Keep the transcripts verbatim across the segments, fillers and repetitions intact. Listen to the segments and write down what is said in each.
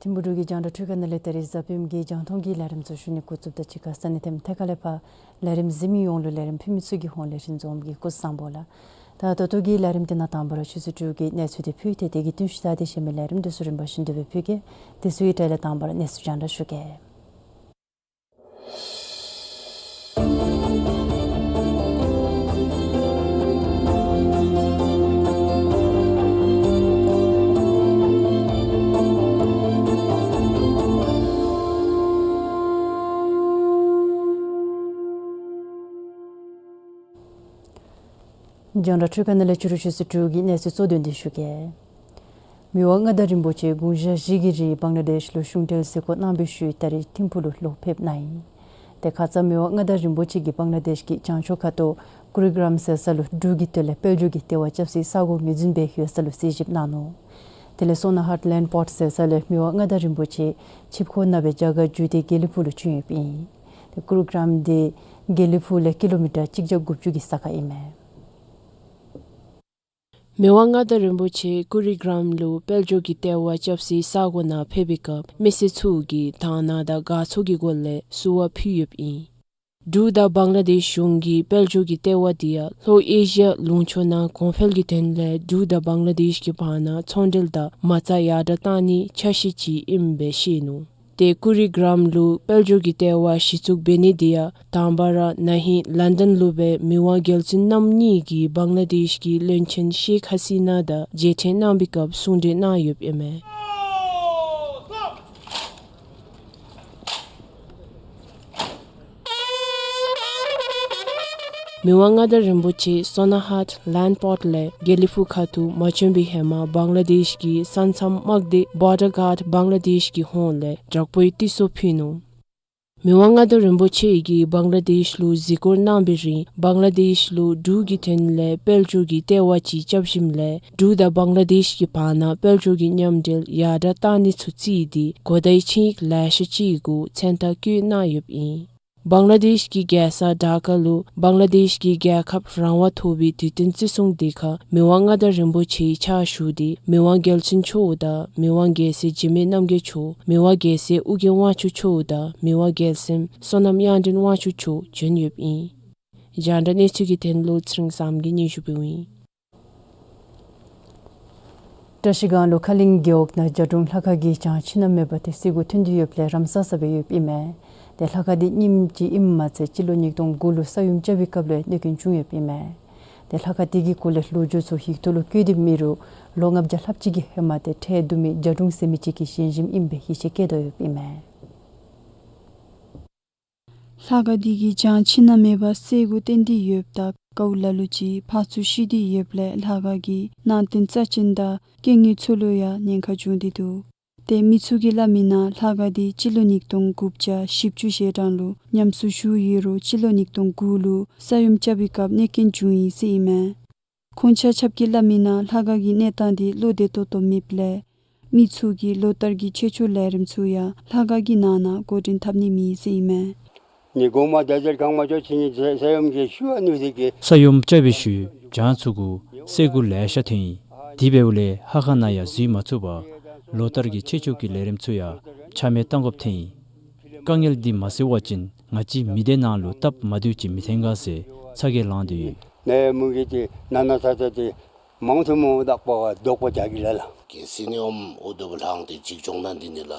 ཐིམ་ཕུག་འབྲུག་གི་རྒྱང་བསྒྲགས་འཕྲུལ་ཁང་ནང་ལས་ད་རིས་གཟའ་སྤེནམ་གྱི་རྒྱང་མཐོང་གི་ལས་རིམ་ཚུ་ཞུ་ནི་འགོ་བཙུགསཔ་ད་གཅིག་ཁར་ས་གནས་ཐེམ་ཐེ་ཁ་ལས་ཕར་ལས་རིམ་གཟིགས་མི་ཡོངས་ལུ་ལས་རིམ་ཕུལ་མི་ཚུ་གི་ཧོངས་ལས་རིན་འཛོམས་ཀྱིས་སྐུ་གཟུགས་བཟང་པོ་ལགས། ད་ད་ལྟོ་གི་ལས་རིམ་འདི་ནང་དང་པ་ར་ཆུ་ཚོད་དྲུག་གི་གནས་ཚུལ་འདི་ཕུལ་ཏེ་དེ་གི་བསྟུན་ཞིན་ད་དེ་གཞན་མི་ལས་རིམ་འདི་ཚུ་རིམ་པ་བཞིན་དུ་སྦེ་ཕུལ་གེ། དེ་ཚུ་གི་གྲས་ལས་དང་པ་ར་གནས་ཚུལ་རྒྱང་བསྒྲགས་ཞུ་གེ། རྒྱང་བསྒྲགས་འཕྲུལ་ཁང་ནང་ལས་ཕྱི་རུ་ཆུ་ཚོད་དྲུག་གི་གནས་ཚུལ་གཙོ་དོན་འདི་ཞུ་གེ། མི་དབང་མངའ་བདག་རིན་པོ་ཆེ་དགུང་ཞག་བཞི་གི་རིང་བང་ལ་དེཤ་ལུ་གཞུང་འབྲེལ་གཟིགས་སྐོར་གནང་བའི་ཤུལ་ད་རིས་ཐིམ་ཕུག་ལུ་ལོག་ཕེབས་གནང་ཡི། དེ་ཁ་ཙ་མི་དབང་མངའ་བདག་རིན་པོ་ཆེ་གིས་བང་ལ་དེཤ་གི་བྱང་ཕྱོགས་ཁ་ཐུག་ཀུ་རི་གྲམ་ཟེར་ས་ལུ་འབྲུག་གི་དོན་ལས་དཔལ་འབྱོར་གྱི་ལྟེ་བ་རྐྱབ་སའི་ས་གོ་ངོས་འཛིན་འབད་ཡོད་ས་ལུ་གཟིགས་ཞིབ་གནང་ནུག། དེ་ལས་སོ་ན་ཧཱཊ་ལེནཌ་པོརཊ་ཟེར་ས་ལས་མི་དབང་མངའ་བདག་རིན་པོ་ཆེ་ཆིབས་ཁོང་ནང་སྦེ་རྒྱ་གར་བརྒྱུད་དེ་དགེ་ལེགས་ཕུག་ལུ་བྱོན་ཡོདཔ་ཨིན། དེ་ཀུ་རི་གྲམ་འདི་དགེ་ལེགས་ཕུག་ལས་ཀི་ལོ་མི་ཊར་གཅིག་བརྒྱ་དགུ་བཅུ་གི་ས་ཁར་ཨིན་མས། མི་དབང་མངའ་བདག་རིན་པོ་ཆེ་ཀུ་རི་གྲམ་ལུ་དཔལ་འབྱོར་གྱི་ལྟེ་བ་རྐྱབ་སའི་ས་གོ་ནང་ཕེབས་པའི་སྐབས་མི་སེར་ཚུ་གིས་དང་སྣང་དང་དགའ་ཚོར་གྱི་སྒོ་ལས་བསུ་བ་ཕུལ་ཡོདཔ་ཨིན། འབྲུག་དང་བང་ལ་དེཤ་གཞུང་གི་དཔལ་འབྱོར་གྱི་ལྟེ་བ་འདི་ཡང་ལྷོ་ཨེ་ཤི་ཡ་ལུང་ཕྱོགས་ནང་གོང་འཕེལ་གྱི་དོན་ལས་འབྲུག་དང་བང་ལ་དེཤ་གི་བར་ན་ཚོང་འབྲེལ་དང་མ་རྩ་ཡར་དྲག་གཏང་ནིའི་ཆ་ཤས་ཅིག་ཨིནམ་སྦེ་བཤད་ནུག། དེ་ཀུ་རི་གྲམ་ལུ་དཔལ་འབྱོར་གྱི་ལྟེ་བ་གཞི་བཙུགས་འབད་ནི་འདི་ཡང་དང་པ་ར་ན་ཧིང་ལཱན་ཌཱན་ལུ་སྦེ་མི་དབང་རྒྱལ་བཙུན་རྣམ་གཉིས་ཀྱིས་བང་ལ་དེཤ་གི་བློན་ཆེན་ཤེག་ཧ་སི་ན་དང་མཇལ་འཕྲད་གནང་བའི་སྐབས་གསུང་གྲོས་གནང་ཡོདཔ་ཨིན་མས། མི་དབང་མངའ་བདག་རིན་པོ་ཆེ་སོ་ན་ཧཱཊ་ལཱནཌ་པོརཊ་ལས་དགེ་ལེགས་ཕུག་ཁ་ཐུག་མ་བྱོན་པའི་ཧེ་མ་བང་ལ་དེཤ་གི་ས་མཚམས་དམག་སྡེ་བོར་ཌར་གཱརཌ་བང་ལ་དེཤ་གི་ཧོངས་ལས་དྲག་པོའི་དྲི་སོ་ཕུལ་ནུག། མི་དབང་མངའ་བདག་རིན་པོ་ཆེ་གིས་བང་ལ་དེཤ་ལུ་གཟིགས་སྐོར་གནང་བའི་རིང་བང་ལ་དེཤ་ལུ་འབྲུག་གི་དོན་ལས་དཔལ་འབྱོར་གྱི་ལྟེ་བ་ཅིག་རྐྱབ་ཞིནམ་ལས་འབྲུག་དང་བང་ལ་དེཤ་གི་བར་ན་དཔལ་འབྱོར་གྱི་མཉམ་འབྲེལ་ཡར་དྲག་གཏང་ནི་ཚུ་བརྩིས་ཏེ་གོ་བརྡའི་ཆིངས་ཡིག་ལེ་ཤ་ཅིག་གུ་མཚན་རྟགས་བཀོད་གནང་ཡོདཔ་ཨིན། བང་ལ་དེཤ་གི་རྒྱལ་ས་ཌ་ཀ་ལུ་བང་ལ་དེཤ་གི་རྒྱལ་ཁབ་རང་དབང་ཐོབ་པའི་དུས་སྟོན་བརྩི་སྲུང་འདི་ཁར་མི་དབང་མངའ་བདག་རིན་པོ་ཆེའི་ཕྱག་ཞུ་སྟེ་མི་དབང་རྒྱལ་བཙུན་མཆོག་དང་མི་དབང་རྒྱལ་སྲས་འཇིགས་མེད་རྣམ་རྒྱལ་མཆོག། མི་དབང་རྒྱལ་སྲས་ཨོ་རྒྱན་དབང་ཕྱུག་མཆོག་དང་མི་དབང་རྒྱལ་མཚན་བསོད་ནམས་དབྱངས་ལྡན་དབང་ཕྱུག་མཆོག་བྱོན་ཡོདཔ་ཨིན། རྒྱང་བསྒྲགས་གནས་ཚུལ་གྱི་དོན་ལུ་ཚེ་རིང་བསམ་གྱིས་སྙན་ཞུ་ཕུལཝ་ཨིན། བཀྲ་ཤིས་སྒང་ལུ་ཁ་གླིང་རྒེད་འོག་ནང་རྒྱ་གྲུང་ལྷ་ཁང་གི་གྱང་ཕྱི་ནང་མེད་པར་ཏེ་བསད་དགོཔ་ཐོན་ཏེ་ཡོདཔ་ལས་རམ་ས་ས་སྦེ་ཡོདཔ་ཨིན་མས། ཏེ་ལྷ་ཁང་འདི་རྙིངམ་ཅིག་ཨིནམ་མ་ཚད་སྤྱི་ལོ་ཉིས་སྟོང་དགུ་ལུ་ས་ཡོམ་རྐྱབ་པའི་སྐབས་ལུ་གནོད་སྐྱོན་བྱུང་ཡོདཔ་ཨིན་མས། ཏེ་ལྷ་ཁང་འདི་གི་སྐོར་ལས་ལོ་རྒྱུས་ཚུ་ཡིག་ཐོག་ལུ་བཀོད་དེ་མེད་རུང་ལོ་ལྔ་བརྒྱ་ལྷགཔ་ཅིག་གི་ཧེ་མ་ཏེ་ཁྲལ་བསྡུ་མི་རྒྱ་གྲུང་ཟེར་མི་ཅིག་གིས་བཞེངས་བཞེངསམ་ཨིན་པའི་ཡིད་ཆེས་བསྐྱེད་དོ་ཡོདཔ་ཨིན་མས། ལྷ་ཁང་འདི་གི་གྱང་ཕྱི་ནང་མེད་པར་བསད་དགོཔ་ཐོན་ཏེ་ཡོདཔ་ད་ཀཝ་ལ་ལུ་ཅིག་ཕར་ཚུར་བཤིག་སྟེ་ཡོདཔ་ལས་ལྷ་ཁང་གི་ནང་རྟེན་རྩ་ཅན་དང་རྐྱེན་ངན་ཚུ་ལུ་ཡང་ཉེན་ཁ་བྱུང་སྟེ་འདུག། ཏེ་མི་ཚུ་གིས་སླབ་མི་ནང་ལྷ་ཁང་འདི་སྤྱི་ལོ་ཉིས་སྟོང་དགུ་བརྒྱ་བཞི་བཅུ་ཞེ་གྲངས་ལུ་ཉམས་གསོ་ཞུ་ཡོད་རུང་སྤྱི་ལོ་ཉིས་སྟོང་དགུ་ལུ་ས་ཡོམ་རྐྱབ་པའི་སྐབས་གནོད་སྐྱོན་བྱུང་ཡི་ཟེར་ཨིན་མས། ཁོང་ཆ་ཁྱབ་ཀྱིས་སླབ་མི་ནང་ལྷ་ཁང་གི་གནས་སྟངས་འདི་བློ་བདེ་ཏོག་ཏོ་མེདཔ་ལས་མི་ཚུ་གིས་ལོ་ལྟར་གྱི་ཆོས་ཕྱོགས་ལས་རིམ་ཚུ་ཡང་ལྷ་ཁང་གི་ནང་ན་འགོ་འདྲེན་འཐབ་ནི་མེད་ཟེར་ཨིན་མས། ནི་གོང་མ་ད་ཟེར་གང་མ་ཆོག་ཕྱི་ཉིན་ས་ས་ཡོམ་གྱི་ཤུལ་ཨ་ནུ་ཟེར་གྱི། ས་ཡོམ་རྐྱབ་པའི་ཤུལ་གྱང་ཚུ་གུ་སེར་ཀ་ལེ་ཤ་ཐོན་ཡི། དེ་འབདཝ་ལས་ལྷ་ཁང་ནང་ཡང་འཛུལ་མ་ཚུགས་པར་ལོ་ལྟར་གྱི་ཆོས་ཕྱོགས་ཀྱི་ལས་རིམ་ཚུ་ཡང་ཆ་མེད་གཏང་དགོཔ་ཐོན་ཡི། དཀའ་ངལ་འདི་མ་སེལ་བ་ཅིན་ང་བཅས་མི་སྡེ་ནང་ལུ་སྟབས་མ་བདེཝ་ཅིག་མི་ཐོན་ག་ཟེར་ཚ་གྱང་ལངས་ཏེ་ཡོད། ནད་མུ་གེ་དེ་ན་ན་ཚ་ཚ་དེ་མང་ཐོས་མོ་དག་པ་བཟློག་པ་རྒྱག་གི་ལ་ལ། གལ་སྲིད་ནི་ཨོམ་ཨོ་དོ་བུ་ལྷང་དེ་ཅིག་འབྱུང་ན་འདི་ནི་ལ་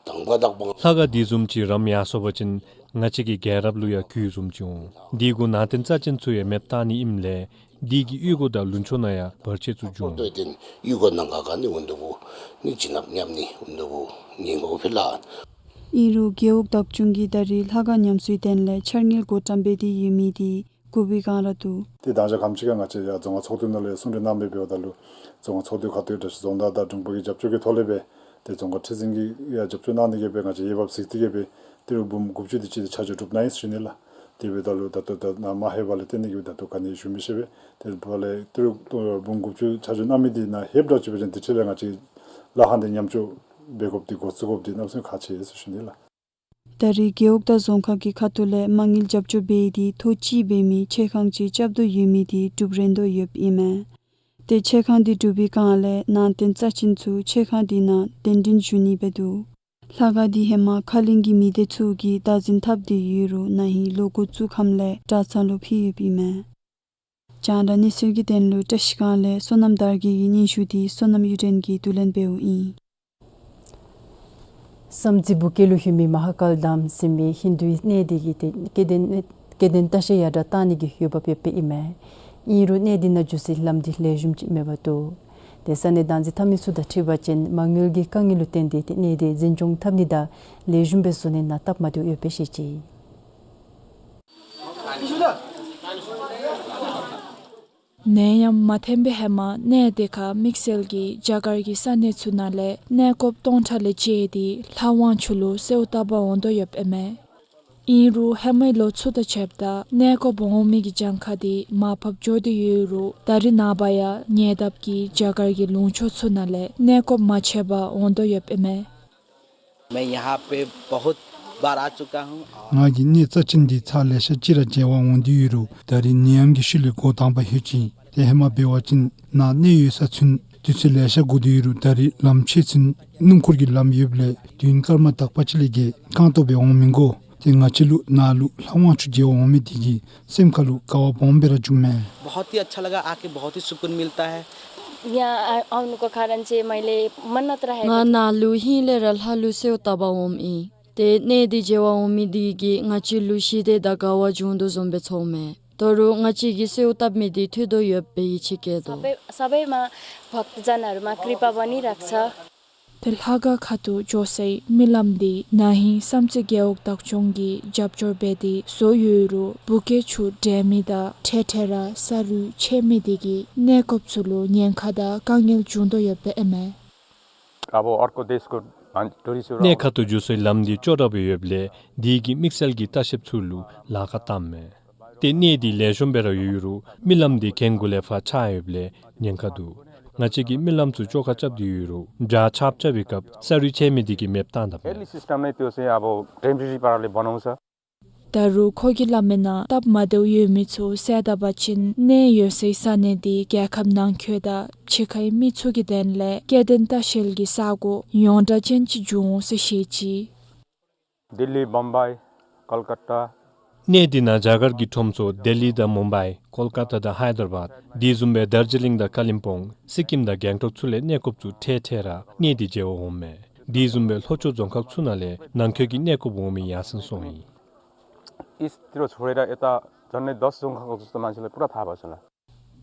དང་པ་དག་པ། ལྷ་ཁང་འདི་བཟུམ་ཅིག་རམ་ཡར་སོང་པ་ཅིན་ང་བཅས་ཀྱི་རྒྱལ་རབས་ལུ་ཡང་གུད་བཟུམ་ཅིག་འོང་། འདི་གུ་ནང་རྟེན་རྩ་ཅན་ཚུ་ཡང་མེདཔ་བཏང་ནི་ཨིནམ་ལས་འདི་གིས་གཡུས་སྒོ་དང་ལུང་ཕྱོགས་ནང་ཡང་བར་ཆད་ཚུ་འབྱུང་། ཏོ་ཏེན་གཡུས་སྒོ་ནང་ག་ག་ནི་འོང་དོ་བུ་ནི་བྱིན་རླབས་ཉམས་ནི་འོང་དོ་བུ་ངན་གོ་ཕི་ལ། ཨིན་རུང་རྒེད་འོག་བདག་སྐྱོང་གིས་ད་རེས་ལྷ་ཁང་ཉམས་གསོའི་དོན་ལས་འཆར་དངུལ་བགོ་བཀྲམ་འབད་དེ་ཡོད་མི་འདི་དགོ་པའི་སྒང་ར་འདུག། ཏེ་དང་ཞག་ཁམས་ཅིག་ཁར་ང་བཅས་ཡར་རྫོང་ཁག་ཚོགས་འདུ་ནང་ལས་གསུང་གྲོས་གནང་སྦེ་འབདཝ་ད་ལུ་རྫོང་ཁག་ཚོགས་འདུ་ཁ་ཐུག་འདྲ་ཞིག་རྫོང་བདག་དང་དྲུང་འཕར་གྱི་རྒྱབ་སྐྱོར་གྱི་ཐོག་ལས་སྦེ་ཏེ་རྫོང་ཁག་ཁྲི་འཛིན་གྱིས་ཡང་རྒྱབ་སྐྱོར་གནང་ནི་གིས་སྦེ་ང་བཅས་འོས་འབབ་གཟིགས་ཏེ་གིས་སྦེ་ཏི་རུ་འབུམ་དགུ་བཅུ་དེ་ཅིག་ཆ་འཇོག་གྲུབ་གནང་ཡི་ཟེར་ཞུ་ནི་ལགས། དེ་འབདཝ་ད་ལུ་ད་ལྟོ་ད་ནཱ་མ་ལྷོད་པ་ལས་བརྟེན་ནི་གིས་སྦེ་ད་ལྟོ་ག་ནི་ཞུ་མི་ཤེས་པས། དེ་འབདཝ་ལས་ཏི་རུ་འབུམ་དགུ་བཅུ་ཆ་འཇོག་གནང་མི་འདི་ནཱ་ལྷོདཔ་འདྲཝ་ཅིག་འབད་བ་ཅིན་དེ་འཕྲལ་ལས་ང་བཅས་ལྷ་ཁང་འདི་ཉམས་གསོ་འབད་དགོཔ་འདི་འགོ་བཙུགས་དགོཔ་འདི་གནམ་མེད་ས་མེད་ཁག་ཆེ་ཟེར་ཞུ་ནི་ལགས། ད་རེས་རྒེད་འོག་དང་རྫོང་ཁག་གི་ཁ་ཐུག་ལས་མ་དངུལ་རྒྱབ་སྐྱོར་འབད་དེ་ཐོག་གཅིག་འབད་མི་མཆོད་ཁང་ཅིག་རྐྱབ་དོ་ཡོད་མི་འདི་གྲུབ་རན་དོ་ཡོདཔ་ཨིན་མས། ཏེ་མཆོད་ཁང་འདི་གྲུབ་པའི་སྒང་ལས་ནང་རྟེན་རྩ་ཅན་ཚུ་མཆོད་ཁང་འདི་ནང་གདན་འདྲེན་ཞུ་ནི་སྦེ་འདུག། ལྷ་ཁང་འདི་ཧེ་མ་ཁ་གླིང་གི་མི་སྡེ་ཚུ་གིས་བདག་འཛིན་འཐབ་སྟེ་ཡོད་རུང་ན་ཧིང་ལོག་འགོ་བཙུགས་ཁམས་ལས་གྲྭ་ཚང་ལུ་འཕུལ་ཡོདཔ་ཨིན་མས། རྒྱང་བསྒྲགས་གནས་ཚུལ་གྱི་དོན་ལུ་བཀྲ་ཤིས་སྒང་ལས་བསོད་ནམས་དར་རྒྱས་ཀྱི་སྙན་ཞུ་འདི་བསོད་ནམས་གཡུ་སྒྲོན་གྱིས་བསྡུ་ལེན་འབདཝ་ཨིན། བསམ་རྩེ་བུ་སྐྱེས་ལུ་ཡོད་མི་མ་ཧཱ་ཀཱལ་དྷམ་ཟེར་མི་ཧིན་དུའི་གནས་འདི་གི་ཏེ་སྐྱེ་ལྡན་སྐྱེ་ལྡན་ལྟ་བཤལ་ཡར་དྲག་གཏང་ནི་གི་འོས་འབབ་ཡོདཔ་ཨིན་མས། ཨིན་རུང་གནས་འདི་ནང་འགྱོ་སའི་ལམ་འདི་ལེགས་ཤོམ་ཅིག་མེདཔ་འདུག། ཏེ་ས་གནས་བདག་འཛིན་འཐབ་མི་ཚུ་དང་འཁྲིལ་བ་ཅིན་མ་དངུལ་གྱི་དཀའ་ངལ་ལུ་བརྟེན་ཏེ་ཏེ་གནས་འདི་འཛིན་སྐྱོང་འཐབ་ནི་དང་ལེགས་ཤོམ་སྦེ་བཟོ་ནི་ནང་སྟབས་མ་བདེཝ་ཡོདཔ་སྦེ་བཤད་ཅི། ནད་ཡམས་མ་ཐོན་པའི་ཧེ་མ་གནས་འདི་ཁར་དམིགས་བསལ་གྱིས་རྒྱ་གར་གྱི་ས་གནས་ཚུ་ནང་ལས་གནས་སྐོརཔ་སྟོང་ཕྲག་ལས་བཅད་དེ་ལྷ་དབང་ཕྱུག་ལུ་གསོལཝ་བཏབ་པར་འོང་དོ་ཡོདཔ་ཨིན་མས། ཨིན་རུང་ཧེ་མའི་ལོ་ཚུ་དང་ཕྱདཔ་ད་གནས་སྐོརཔ་འོང་མི་གི་གྱངས་ཁ་འདི་མར་ཕབ་འགྱོ་སྟེ་ཡོད་རུང་ད་རེས་ནངས་པ་ཡང་ཉེ་འདབས་ཀྱི་རྒྱ་གར་གྱི་ལུང་ཕྱོགས་ཚུ་ནང་ལས་གནས་སྐོརཔ་མ་ཆད་པར་འོང་དོ་ཡོདཔ་ཨིན་མས། मैं यहाँ पे बहुत बार आ चुका हूँ। ང་གིས་གནས་རྩ་ཅན་འདི་ཚར་ལེ་ཤ་ཅིག་ར་མཇལ་བར་འོང་སྟེ་ཡོད་རུང་ད་རེས་ནད་ཡམས་ཀྱི་ཤུལ་ལས་འགོ་དང་པ་ཡོད་ཅི། ཏེ་ཧེ་མ་འབད་བ་ཅིན་ནཱ་གནས་ཡོད་ས་ཚུན་དུས་ཚོད་ལེ་ཤ་འགོར་ཏེ་ཡོད་རུང་ད་རེས་ལམ་ཕྱེད་ཚུན་སྣུམ་འཁོར་གྱི་ལམ་ཡོདཔ་ལས་དུས་ཡུན་སྐར་མ་དག་པ་ཅིག་ལས་བརྒལ་རྐང་སྟོང་སྦེ་འོང་མི་དགོ། ཏེ་ང་བཅས་ལུ་ནཱ་ལུ་ལྷ་དབང་ཕྱུག་མཇལ་བར་འོང་མི་འདི་གིས་སེམས་ཁ་ལུ་དགའ་བ་སྦོམ་སྦེ་ར་བྱུངམ་མས། बहुत ही अच्छा लगा, आके बहुत ही सुकून मिलता है। यहाँ आ- आउनुको कारण चाहिँ मैले मन्नत राखेको ང་ནཱ་ལུ་ཧིང་ལས་ར་ལྷ་ལུ་གསོལཝ་བཏབ་པར་འོངམ་ཨིན། ཏེ་གནས་འདི་མཇལ་བར་འོང་མི་འདི་གིས་ང་བཅས་ལུ་ཞི་བདེ་དང་དགའ་བ་འབྱུང་དོ་བཟུམ་སྦེ་ཚོརཝ་མས། ད་རུང་ང་བཅས་ཀྱིས་གསོལཝ་བཏབ་མི་འདི་ཐོས་དོ་ཡོདཔ་སྦེ་ཡིད་ཆེས་བསྐྱེད་དོ། सबै- सबैमा भक्तजनहरूमा कृपा बनिरहेको छ। ཏེ་ལྷ་ཁང་ཁ་ཐུག་འགྱོ་སའི་རྨི་ལམ་འདི་ན་ཧིང་བསམ་རྩེ་རྒེད་འོག་བདག་སྐྱོང་གིས་རྒྱབ་སྐྱོར་འབད་དེ་བཟོ་ཡོད་རུང་བུ་སྐྱེས་ཚུ་འདྲེན་མི་དང་འཕྲལ་འཕྲལ་ར་ས་རུད་ཆད་མི་འདི་གིས་གནས་སྐོརཔ་ཚུ་ལུ་ཉེན་ཁ་དང་དཀའ་ངལ་འབྱུང་དོ་ཡོདཔ་ཨིན་མས། अब अर्को देशको मान्- टुरिस्टहरू གནས་ཁ་ཐུག་འགྱོ་སའི་ལམ་འདི་ཅོག་ར་སྦེ་ཡོདཔ་ལས་འདི་གིས་དམིགས་བསལ་གྱི་ལྟ་བཤལཔ་ཚུ་ལུ་ལཱ་ཁག་བཏངམ་མས། ཏེ་གནས་འདི་ལེགས་ཤོམ་སྦེ་ར་ཡོད་རུང་རྨི་ལམ་འདི་གྱེན་གུ་ལས་ཕར་ཆག་ཡོདཔ་ལས་ཉེན་ཁ་འདུག། ང་བཅས་ཀྱིས་རྨི་ལམ་ཚུ་བཅོ་ཁ་རྐྱབ་སྟེ་ཡོད་རུང་དགྲ་ཆགཔ་རྐྱབ་པའི་སྐབས་ས་རུད་ཆད་མི་འདི་གིས་མེདཔ་བཏང་དཔ་མས། सिस्टम नै त्यो चाहिँ अब टेम्परेरी पाराले बनाउँछ। ད་རུང་ཁོ་གིས་སླབ་མིའི་ནང་སྟབས་མ་བདེཝ་ཡོད་མི་ཚུ་བསལ་ད་པ་ཅིན་གནས་ཡོད་སའི་ས་གནས་འདི་རྒྱལ་ཁབ་ནང་འཁོད་དང་ཕྱི་ཁའི་མི་ཚུ་གི་དོན་ལས་སྐྱེ་ལྡན་ལྟ་བཤལ་གྱི་ས་གོ་ཡོངས་གྲགས་ཅན་ཅིག་འབྱུང་འོང་ཟེར་བཤད་ཅི། दिल्ली, बम्बई, कलकत्ता। གནས་འདི་ནང་རྒྱ་གར་གྱི་ཁྲོམ་ཚུ་ལྡི་ལི་དང་མུམ་བའི་ཀོལ་ཀ་ཏ་དང་ཧའི་དར་བཱད་དེ་བཟུམ་སྦེ་དར་ཇི་ལིང་དང་ཀ་ལིམ་པོང་སི་ཀིམ་དང་གེང་ཊོག་ཚུ་ལས་གནས་སྐོརཔ་ཚུ་འཕྲལ་འཕྲལ་ར་གནས་འདི་མཇལ་བར་འོངམ་མས། དེ་བཟུམ་སྦེ་ལྷོ་ཕྱོགས་རྫོང་ཁག་ཚུ་ནང་ལས་ནང་འཁོད་ཀྱི་གནས་སྐོརཔ་འོང་མི་ཡར་སེང་སོང་ཡི། इस- तिर छोडेर यता झन्डै दस जोङ खालको जस्तो मान्छेलाई पुरा थाहा भएको छ होला।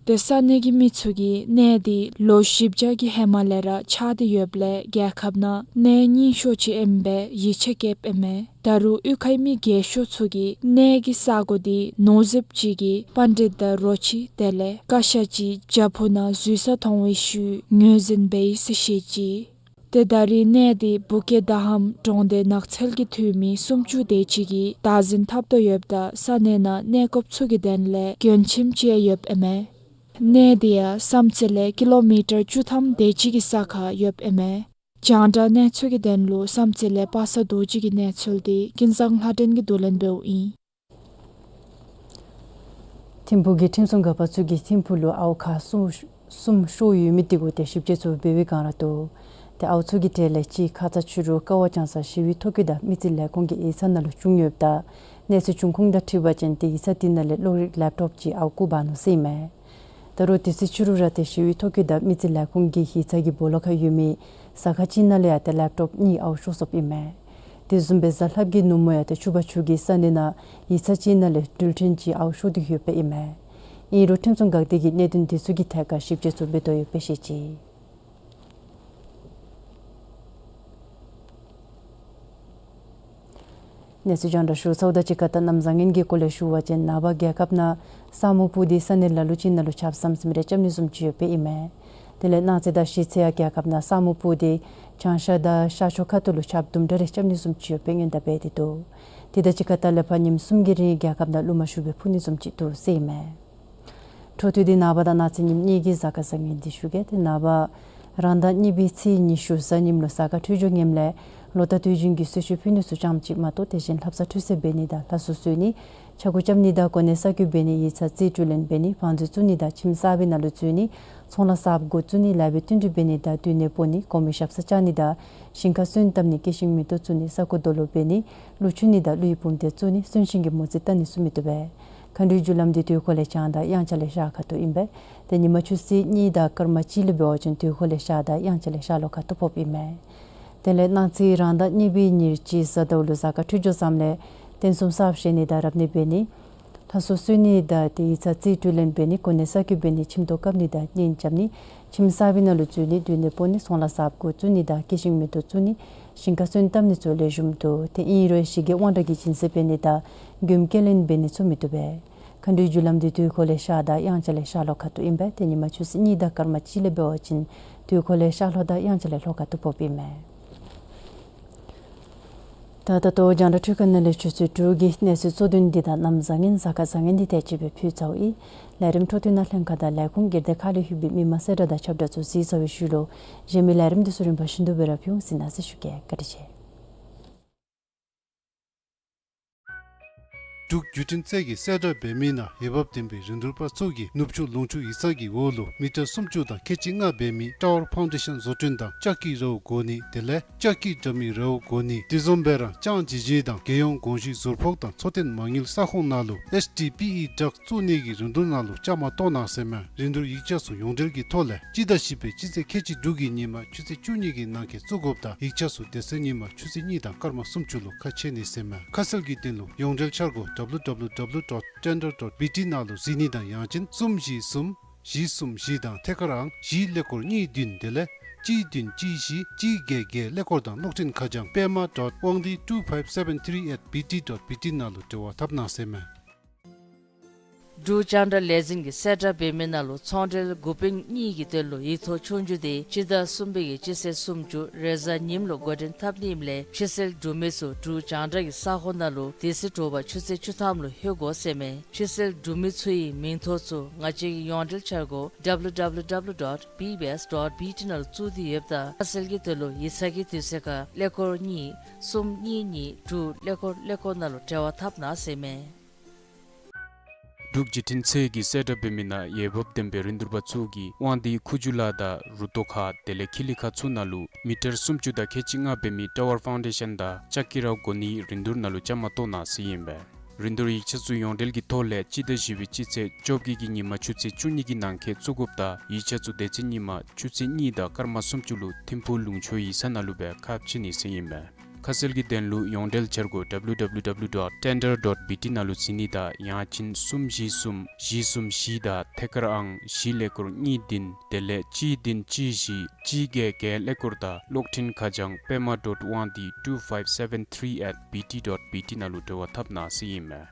ཏེ་ས་གནས་ཀྱི་མི་ཚུ་གིས་གནས་འདི་ལོ་བཞི་བརྒྱ་གི་ཧེ་མ་ལས་ར་ཆགས་ཏེ་ཡོདཔ་ལས་རྒྱལ་ཁབ་ནང་གནས་རྙིང་ཤོས་ཅིག་ཨིནམ་སྦེ་ཡིད་ཆེས་བསྐྱེདཔ་ཨིན་མས། ད་རུང་གཡུས་ཁའི་མི་རྒས་ཤོས་ཚུ་གིས་གནས་ཀྱི་ས་གོ་འདི་ནོར་རྫིཔ་ཅིག་གིས་པཎྜི་ཏ་དང་རོ་ཁྱི་དེ་ལས་ཀ་ཤ་ཅིག་རྒྱ་ཕུག་ནང་འཛུལ་ས་མཐོང་བའི་ཤུལ་ངོས་འཛིན་འབད་ཡི་ཟེར་བཤད་ཅི། ཏེ་ད་རིས་གནས་འདི་བུ་ཀེ་དྷ་ཧམ་གྲོང་སྡེ་ནགས་ཚལ་གྱི་འཐུས་མི་སུམ་ཅུ་དེ་ཅིག་གིས་བདག་འཛིན་འཐབ་དོ་ཡོདཔ་ད་ས་གནས་ནང་གནས་སྐོརཔ་ཚུ་གི་དོན་ལས་མགྱོན་ཁྱིམ་ཅིག་ཡོདཔ་ཨིན་མས། གནས་འདི་ཡང་བསམ་རྩེ་ལས་ཀི་ལོ་མི་ཊར་བཅུ་ཐམ་དེ་ཅིག་གི་ས་ཁར་ཡོདཔ་ཨིན་མས། རྒྱང་བསྒྲགས་གནས་ཚུལ་གྱི་དོན་ལུ་བསམ་རྩེ་ལས་པ་སངས་རྡོ་རྗེ་གི་གནས་ཚུལ་འདི་ཀུན་བཟང་ལྷ་སྒྲོན་གྱིས་བསྡུ་ལེན་འབདཝ་ཨིན། ཐིམ་ཕུག་གི་ཁྲིམས་སྲུང་འགག་པ་ཚུ་གིས་ཐིམ་ཕུག་ལུ་ཨརཝ་ཁག་གསུམ་གསུམ་ཤོར་ཡོད་མི་དེ་གུ་ཏེ་ཞིབ་དཔྱད་ཚུ་འབད་བའི་བསྒང་ར་འདུག། ཏེ་ཨརཝ་ཚུ་གི་གྲས་ལས་གཅིག་ཁ་ཙ་ཕྱི་རུ་ཀ་བ་ལྗང་ས་ཞི་བའི་ཐོ་བཀོད་དང་མི་རྩིས་ལས་ཁུངས་ཀྱི་ཡིག་ཚང་ནང་ལུ་བྱུང་ཡོདཔ་ད་གནས་ཚུལ་བྱུང་ཁུངས་དང་འཁྲིལ་བ་ཅིན་ཏེ་ཡིག་ཚང་དེ་ནང་ལས་གློག་རིག་ལེབ་ཊོབ་ཅིག་ཨརཝ་བཀོ་འབག་ནུག་ཟེར་ཨིན་མས། ད་རུང་དེ་ཚེ་ཕྱི་རུ་ར་ཏེ་ཞི་བའི་ཐོ་བཀོད་དང་མི་རྩིས་ལས་ཁུངས་ཀྱི་ཡིག་ཚང་གི་སྦོ་ལོགས་ཁར་ཡོད་མི་ཟ་ཁང་ཅིག་ནང་ལས་ཡང་ཏེ་ལེབ་ཊོབ་གཉིས་ཨརཝ་ཤོར་སོཔ་ཨིན་མས། དེ་བཟུམ་སྦེ་གཟའ་ལྷགཔ་གི་ནུབ་མོ་ཡང་ཏེ་ཕྱུག་པ་ཕྱུག་གི་ས་གནས་ནང་ཡིག་ཚང་ཅིག་ནང་ལས་འགྲུལ་འཕྲིན་ཅིག་ཨརཝ་ཤོར་ཏེ་ཡོདཔ་ཨིན་མས། ཨིན་རུང་ཁྲིམས་སྲུང་འགག་སྡེ་གིས་གནད་དོན་དེ་ཚུ་གི་ཐད་ཁར་ཞིབ་དཔྱད་ཚུ་འབད་དོ་ཡོདཔ་སྦེ་བཤད་ཅི། གནས་ཚུལ་རྒྱང་བསྒྲགས་ཞུ་ཚརཝ་དང་གཅིག་ཁར་ད་གནམ་བཟང་ངན་གྱི་སྐོར་ལས་ཞུ་བ་ཅིན་ནངས་པ་རྒྱལ་ཁབ་ནང་ས་སྨུག་སྤུབས་ཏེ་ས་གནས་ལ་ལུ་ཅིག་ནང་ལུ་ཆརཔ་ཟམ་ཟིམ་རེ་རྐྱབ་ནི་བཟུམ་ཅིག་ཡོདཔ་ཨིན་མས། དེ་ལས་གནངས་ཚེ་དང་གཞེས་ཚེ་ཡང་རྒྱལ་ཁབ་ནང་ས་སྨུག་སྤུབས་ཏེ་བྱང་ཤར་དང་ཤར་ཕྱོགས་ཁ་ཐུག་ལུ་ཆརཔ་དུམ་གྲ་རེ་རྐྱབ་ནི་བཟུམ་ཅིག་ཡོདཔ་སྦེ་སྔོན་བརྡ་འབད་དེ་འདུག། དེ་དང་གཅིག་ཁར་ད་ལས་ཕར་ཉིནམ་གསུམ་གྱི་རིང་རྒྱལ་ཁབ་ནང་རླུང་མ་ཤུགས་སྦེ་འཕུ་ནི་བཟུམ་ཅིག་འདུག་ཟེར་ཨིན་མས། འཕྲོ་མཐུད་དེ་ནངས་པ་དང་གནངས་ཚེ་ཉིནམ་གཉིས་ཀྱི་གཟའ་སྐར་བཟང་ངན་འདི་ཞུ་གེ། ཏེ་ནངས་པ་རང་ཟླ་གཉིས་པའི་ཚེས་ཉི་ཤུ་གཟའ་ཉིམ་ལུ་གཟའ་སྐར་འཕྲོད་སྦྱོར་ངནམ་ལས་ལོ་ཟླ་དུས་རྒྱུན་གྱི་གསོལ་མཆོད་ཕུལ་ནི་ཚུ་ཙམ་ཅིག་མ་གཏོགས་དེ་བཞིན་ལྷ་བསངས་ཁྲུས་གསོལ་འབད་ནི་དང་ལྷ་གསོལ་གསོལ་ནི་ཕྱག་གུ་རྐྱབ་ནི་དང་གོ་གནས་གསར་བསྐོ་འབད་ནི་ཡིག་ཚང་རྩིས་སྤྲོད་ལེན་འབད་ནི་བང་མཛོད་བཙུགས་ནི་དང་ཁྱིམ་གསར་པའི་ནང་ལུ་འཛུལ་ནི་ཚོང་ལཱ་གསརཔ་འགོ་བཙུགས་ནི་ལཱ་འབད་བསྟུན་གྲོས་འབད་ནི་དང་སྡོད་གནས་སྤོ་ནི་གོང་མའི་ཞབས་སར་བཅར་ནི་དང་ཞིང་ཁར་སོན་བཏབ་ནི་སྐྱེད་ཤིང་མེ་ཏོག་བཙུགས་ནི་ས་རྐོ་རྡོ་སློག་འབད་ནི་ཀླུ་མཆོད་ནི་དང་ཀླུ་ཡི་བུམ་སྡེ་བཙུགས་ནི་གསོན་གཤིན་གྱི་མོ་རྩིས་བལྟ་ནི་ཚུ་མི་བཏུབ་པས། མཁའ་འགྲོའི་རྒྱུ་ལམ་འདི་དུས་འཁོར་ལས་བྱང་དང་དབྱངས་འཆར་ལས་ཤར་ཁ་ཐུག་ཨིན་པས། ཏེ་ཉིན་མ་ཆུ་ཚོད་གཉིས་དང་སྐར་མ་གཅིག་ལས་འབད་བ་ཅིན་དུས་འཁོར་ལས་ཤར་དང་དབྱངས་འཆར་ལས་ཤར་ལྷོ་ཁ་ཐུག་ཕོགཔ་ཨིན་མས། དེ་ལས་གནངས་ཚེ་རང་ཟླ་གཉིས་པའི་ཉེར་གཅིག་གཟའ་ཟླཝ་ལུ་གཟའ་སྐར་འཕྲོད་སྦྱོར་བཟངམ་ལས་རྟེན་གསུམ་གསརཔ་བཞེངས་ནི་དང་རབ་གནས་འབད་ནི་ལྷ་གསོལ་གསོལ་ནི་དང་ཏེ་ཡིག་ཚང་རྩིས་སྤྲོད་ལེན་འབད་ནི་གོ་གནས་གསར་བསྐོ་འབད་ནི་ཁྱིམ་ཐོག་བཀབ་ནི་དང་གཉེན་རྐྱབ་ནི་ཁྱིམ་གསར་པའི་ནང་ལུ་འཛུལ་ནི་སྡོད་གནས་སྤོ་ནི་ཚོང་ལཱ་གསརཔ་འགོ་བཙུགས་ནི་དང་སྐྱེད་ཤིང་མེ་ཏོག་བཙུགས་ནི་ཞིང་ཁར་སོན་བཏབ་ནི་ཚུ་ལེགས་ཤོམ་འདུག། ཏེ་ཨིན་རུང་ཞི་རྒྱས་དབང་དྲག་གི་སྦྱིན་སྲེག་འབད་ནི་དང་མགྱོནམ་སྐྱེལ་ལེན་འབད་ནི་ཚུ་མི་བཏུབ་པས། མཁའ་འགྲོའི་རྒྱུ་ལམ་འདི་དུས་འཁོར་ལས་ཤར་དང་དབྱངས་འཆར་ལས་ཤར་ལྷོ་ཁ་ཐུག་ཨིན་པས། ཏེ་ཉིན་མ་ཆུ་ཚོད་གཉིས་དང་སྐར་མ་གཅིག་ལས་འབད་བ་ཅིན་དུས་འཁོར་ལས་ཤར་ལྷོ་དང་དབྱངས་འཆར་ལས་ལྷོ་ཁ་ཐུག་ཕོགཔ་ཨིན་མས། ད་ད་ལྟོ་རྒྱང་བསྒྲགས་འཕྲུལ་ཁང་ནང་ལས་ཆུ་ཚོད་དྲུག་གི་གནས་ཚུལ་གཙོ་དོན་འདི་དང་གནམ་བཟང་ངན་གཟའ་སྐར་བཟང་ངན་འདི་དེ་ཅིག་སྦེ་ཕུལ་ཚརཝ་ཨིན། ལས་རིམ་འཕྲོ་མཐུད་ནང་ལྷན་ཁག་དང་ལས་ཁུངས་སྒེར་སྡེ་ཁག་ལས་ལྷོད་པའི་མི་མང་གསལ་བསྒྲགས་དང་ཁྱབ་བསྒྲགས་ཚུ་གཟིགས་ཚར་བའི་ཤུལ་ལུ་གཞན་མི་ལས་རིམ་འདི་ཚུ་རིམ་པ་བཞིན་དུ་སྦེ་ར་ཕུལ་འོང་། གཟིགས་གནང་ཟེར་ཞུ་གེ། བཀའ་དྲིན་ཆེ། འབྲུག་བརྒྱུད་འཕྲིན་ཚད་ཀྱི་གསལ་བསྒྲགས་འབད་མི་ནང་འོས་འབབ་ལྡན་པའི་རིན་བསྡུར་པ་ཚུ་གིས་ནུབ་ཕྱོགས་ལུང་ཕྱོགས་ཡིག་ཚང་གི་འོག་ལུ་མི་ཊར་སུམ་ཅུ་དང་ཁལ་གཅིག་ལྔ་འབད་མི་ཊ་ཝར་ཕའུན་ཌེ་ཤན་བཟོ་སྐྲུན་དང་ལྕགས་ཀྱི་རཝ་བགོ་ནི་དེ་ལས་ལྕགས་ཀྱི་དྲ་མིག་རཝ་བགོ་ནི་དེ་བཟུམ་སྦེ་ར་ལྕང་ཇི་ཇི་དང་རྒྱལ་ཡོངས་གོང་ཞུའི་ཟུར་ཕོགས་དང་འཚོ་རྟེན་མ་དངུལ་ས་ཁོངས་ནང་ལུ་ཨེཆ་ཌི་པི་ཨི་ཌག་བཙུགས་ནི་གི་རིན་བསྡུར་ནང་ལུ་བཅའ་མར་གཏོགས་གནང་ཟེར་མས། རིན་བསྡུར་ཡིག་ཆ་ཚུ་ཡོངས་འབྲེལ་གྱི་ཐོག་ལས་སྤྱི་ཟླ་བཞི་པའི་སྤྱི་ཚེས་ཁལ་གཅིག་དྲུག་གི་ཉིནམ་ཆུ་ཚོད་བཅུ་གཉིས་ཀྱི་ནང་འཁོད་བཙུགས་དགོཔ་ད་ཡིག་ཆ་ཚུ་དེ་ཚེ་ཉིནམ་ཆུ་ཚོད་གཉིས་དང་སྐར་མ་སུམ་ཅུ་ལུ་ཁ་ཕྱེ་ནི་ཟེར་མས། ཁ་གསལ་གྱི་དོན་ལུ་ཡོངས་འབྲེལ་འཆར་སྒོ་W W W dot tender dot B T ནང་ལུ་གཟིགས་ནི་དང་ཡང་ཅིན་གསུམ་བཞི་གསུམ་བཞི་གསུམ་བཞི་དང་ཐད་ཀར་ཨང་བཞི་ཀླད་ཀོར་གཉིས་བདུན་དེ་ལས་གཅིག་བདུན་གཅིག་བཞི་གཅིག་བརྒྱད་བརྒྱད་ཀླད་ཀོར་དང་གློག་འཕྲིན་ཁ་བྱང་པད་མ་dot དབང་འདུས་two five seven three at B T dot B T ནང་ལུ་འབྲེལ་བ་འཐབ་གནང་ཟེར་མས། འབྲུག་རྒྱང་བསྒྲགས་ལས་འཛིན་གྱིས་གསལ་བསྒྲགས་འབད་མི་ནང་ལུ་ཚོང་འབྲེལ་འགོ་དཔོན་གཉིས་ཀྱི་དོན་ལུ་ཡིག་ཐོག་ཆོས་རྒྱུགས་དེ་སྤྱི་ཟླ་གསུམ་པའི་གི་སྤྱི་ཚེས་སུམ་ཅུ་རེས་གཟའ་ཉིམ་ལུ་འགོ་འདྲེན་འཐབ་ནི་ཨིནམ་ལས་ཕྱི་སེལ་འབྲུག་མི་ཚུ་འབྲུག་རྒྱང་བསྒྲགས་ཀྱི་ས་ཁོངས་ནང་ལུ་དེ་ཚེ་དྲོ་པ་ཆུ་ཚོད་བཅུ་ཐམ་ལུ་ལྷོད་དགོ་ཟེར་མས། ཕྱི་སེལ་འབྲུག་མི་ཚུ་གི་མིང་ཐོ་ཚུ་ང་བཅས་ཀྱི་ཡོངས་འབྲེལ་འཆར་སྒོ་W W W dot B B S dot B T ནང་ལུ་བཙུགས་ཏེ་ཡོདཔ་ད་ཁ་གསལ་གྱི་དོན་ལུ་ཡིག་ཚང་གི་དུས་ཚོད་ཁར་ཀླད་ཀོར་གཉིས་གསུམ་གཉིས་གཉིས་དྲུག་ཀླད་ཀོར་ཀླད་ཀོར་ནང་ལུ་འབྲེལ་བ་འཐབ་གནང་ཟེར་མས། འབྲུག་བརྒྱུད་འཕྲིན་ཚད་ཀྱི་གསལ་བསྒྲགས་འབད་མི་ནང་འོས་འབབ་ལྡན་པའི་རིན་བསྡུར་པ་ཚུ་གིས་དབང་འདུས་ཁུ་བྱུག་ལ་དང་རུ་ཏོ་ཁ་དེ་ལས་ཁི་ལི་ཁ་ཚུ་ནང་ལུ་མི་ཊར་སུམ་ཅུ་དང་ཁལ་གཅིག་ལྔ་འབད་མི་ཊ་ཝར་ཕའུན་ཌེ་ཤན་དང་ལྕགས་ཀྱི་རཝ་བགོ་ནིའི་རིན་བསྡུར་ནང་ལུ་བཅའ་མར་གཏོགས་གནང་ཟེར་ཨིན་པས། རིན་བསྡུར་ཡིག་ཆ་ཚུ་ཡོངས་འབྲེལ་གྱི་ཐོག་ལས་སྤྱི་ཟླ་བཞི་པའི་སྤྱི་ཚེས་བཅོ་བརྒྱད་ཀྱི་ཉིནམ་ཆུ་ཚོད་བཅུ་གཉིས་ཀྱི་ནང་འཁོད་བཙུགས་དགོཔ་ད་ཡིག་ཆ་ཚུ་དེ་ཚེ་ཉིནམ་ཆུ་ཚོད་གཉིས་དང་སྐར་མ་སུམ་ཅུ་ལུ་ཐིམ་ཕུག་ལུང་ཕྱོགས་ཡིག་ཚང་ནང་ལུ་སྦེ་ཁ་ཕྱེ་ནི་ཟེར་ཨིན་པས། ཁ་གསལ་གྱི་དོན་ལུ་ཡོངས་འབྲེལ་འཆར་སྒོ་W W W dot tender dot B T ནང་ལུ་གཟིགས་ནི་དང་ཡང་ཅིན་གསུམ་བཞི་གསུམ་བཞི་གསུམ་བཞི་དང་ཐད་ཀར་ཨང་བཞི་ཀླད་ཀོར་གཉིས་བདུན་དེ་ལས་གཅིག་བདུན་གཅིག་བཞི་གཅིག་བརྒྱད་བརྒྱད་ཀླད་ཀོར་དང་གློག་འཕྲིན་ཁ་བྱང་པད་མ་dot དབང་འདུས་two five seven three at B T dot B T ནང་ལུ་འབྲེལ་བ་འཐབ་གནང་ཟེར་ཨིན་མས།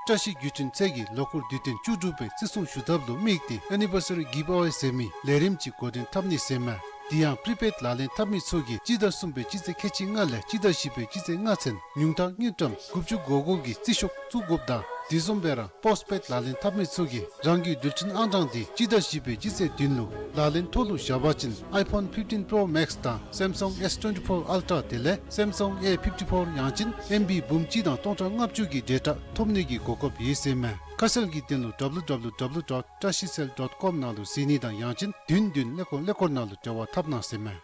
བཀྲ་ཤིས་བརྒྱུད་འཕྲིན་ཚད་ཀྱིས་ལོ་འཁོར་དུས་སྟོན་བཅུ་དྲུག་པའི་བརྩི་སྲུང་ཞུ་ཐབས་ལུ་དམིགས་ཏེ་ཨེ་ནི་བར་སི་རི་གིབ་ཨ་ཝེ་ཟེར་མི་ལས་རིམ་ཅིག་འགོ་འདྲེན་འཐབ་ནི་ཟེར་མས། དེ་ཡང་པྲི་པེཌ་ལག་ལེན་འཐབ་མི་ཚུ་གིས་སྤྱི་ཟླ་གསུམ་པའི་སྤྱི་ཚེས་ཁལ་གཅིག་ལྔ་ལས་སྤྱི་ཟླ་བཞི་པའི་སྤྱི་ཚེས་ལྔ་ཚུན་ཉུང་མཐའ་དངུལ་ཀྲམ་དགུ་བཅུ་གོ་གོ་གི་རྩིས་ཤོག་བཙུགས་དགོཔ་དང་དེ་བཟུམ་སྦེ་ར་པོསཊ་པེཌ་ལག་ལེན་འཐབ་མི་ཚུ་གིས་རང་གི་རྡུལ་ཕྲན་ཨང་གྲངས་དེ་སྤྱི་ཟླ་བཞི་པའི་སྤྱི་ཚེས་བདུན་ལུ་ལག་ལེན་ཐོག་ལུ་བཞག་པ་ཅིན་ཨའི་ཕོན་ཕིབ་ཊིན་པྲོ་མེཀསི་དང་སེམ་སང་ཨེསི་ཊུ་ཝེན་ཊི་ཕོར་ཨལ་ཊ་དེ་ལས་སེམ་སང་ཨེ་ཕིབ་ཊི་ཕོར་ཡང་ཅིན་ཨེམ་བི་འབུམ་གཅིག་དང་སྟོང་ཕྲག་ལྔ་བཅུ་གི་ཌེ་ཊ་ཐོབ་ནི་གི་གོ་སྐབས་ཡོད་ཟེར་མས། ཁ་གསལ་གྱི་དོན་ལུ་ཌབ་ལུ་ཌབ་ལུ་ཌབ་ལུ་ཌོཊ་བཀྲ་ཤིས་སེལ་ཌོཊ་ཀོམ་ནང་ལུ་གཟིགས་ནི་དང་ཡང་ཅིན་བདུན་བདུན་ཀླད་ཀོར་ཀླད་ཀོར་ནང་ལུ་འབྲེལ་བ་འཐབ་གནང་ཟེར་མས།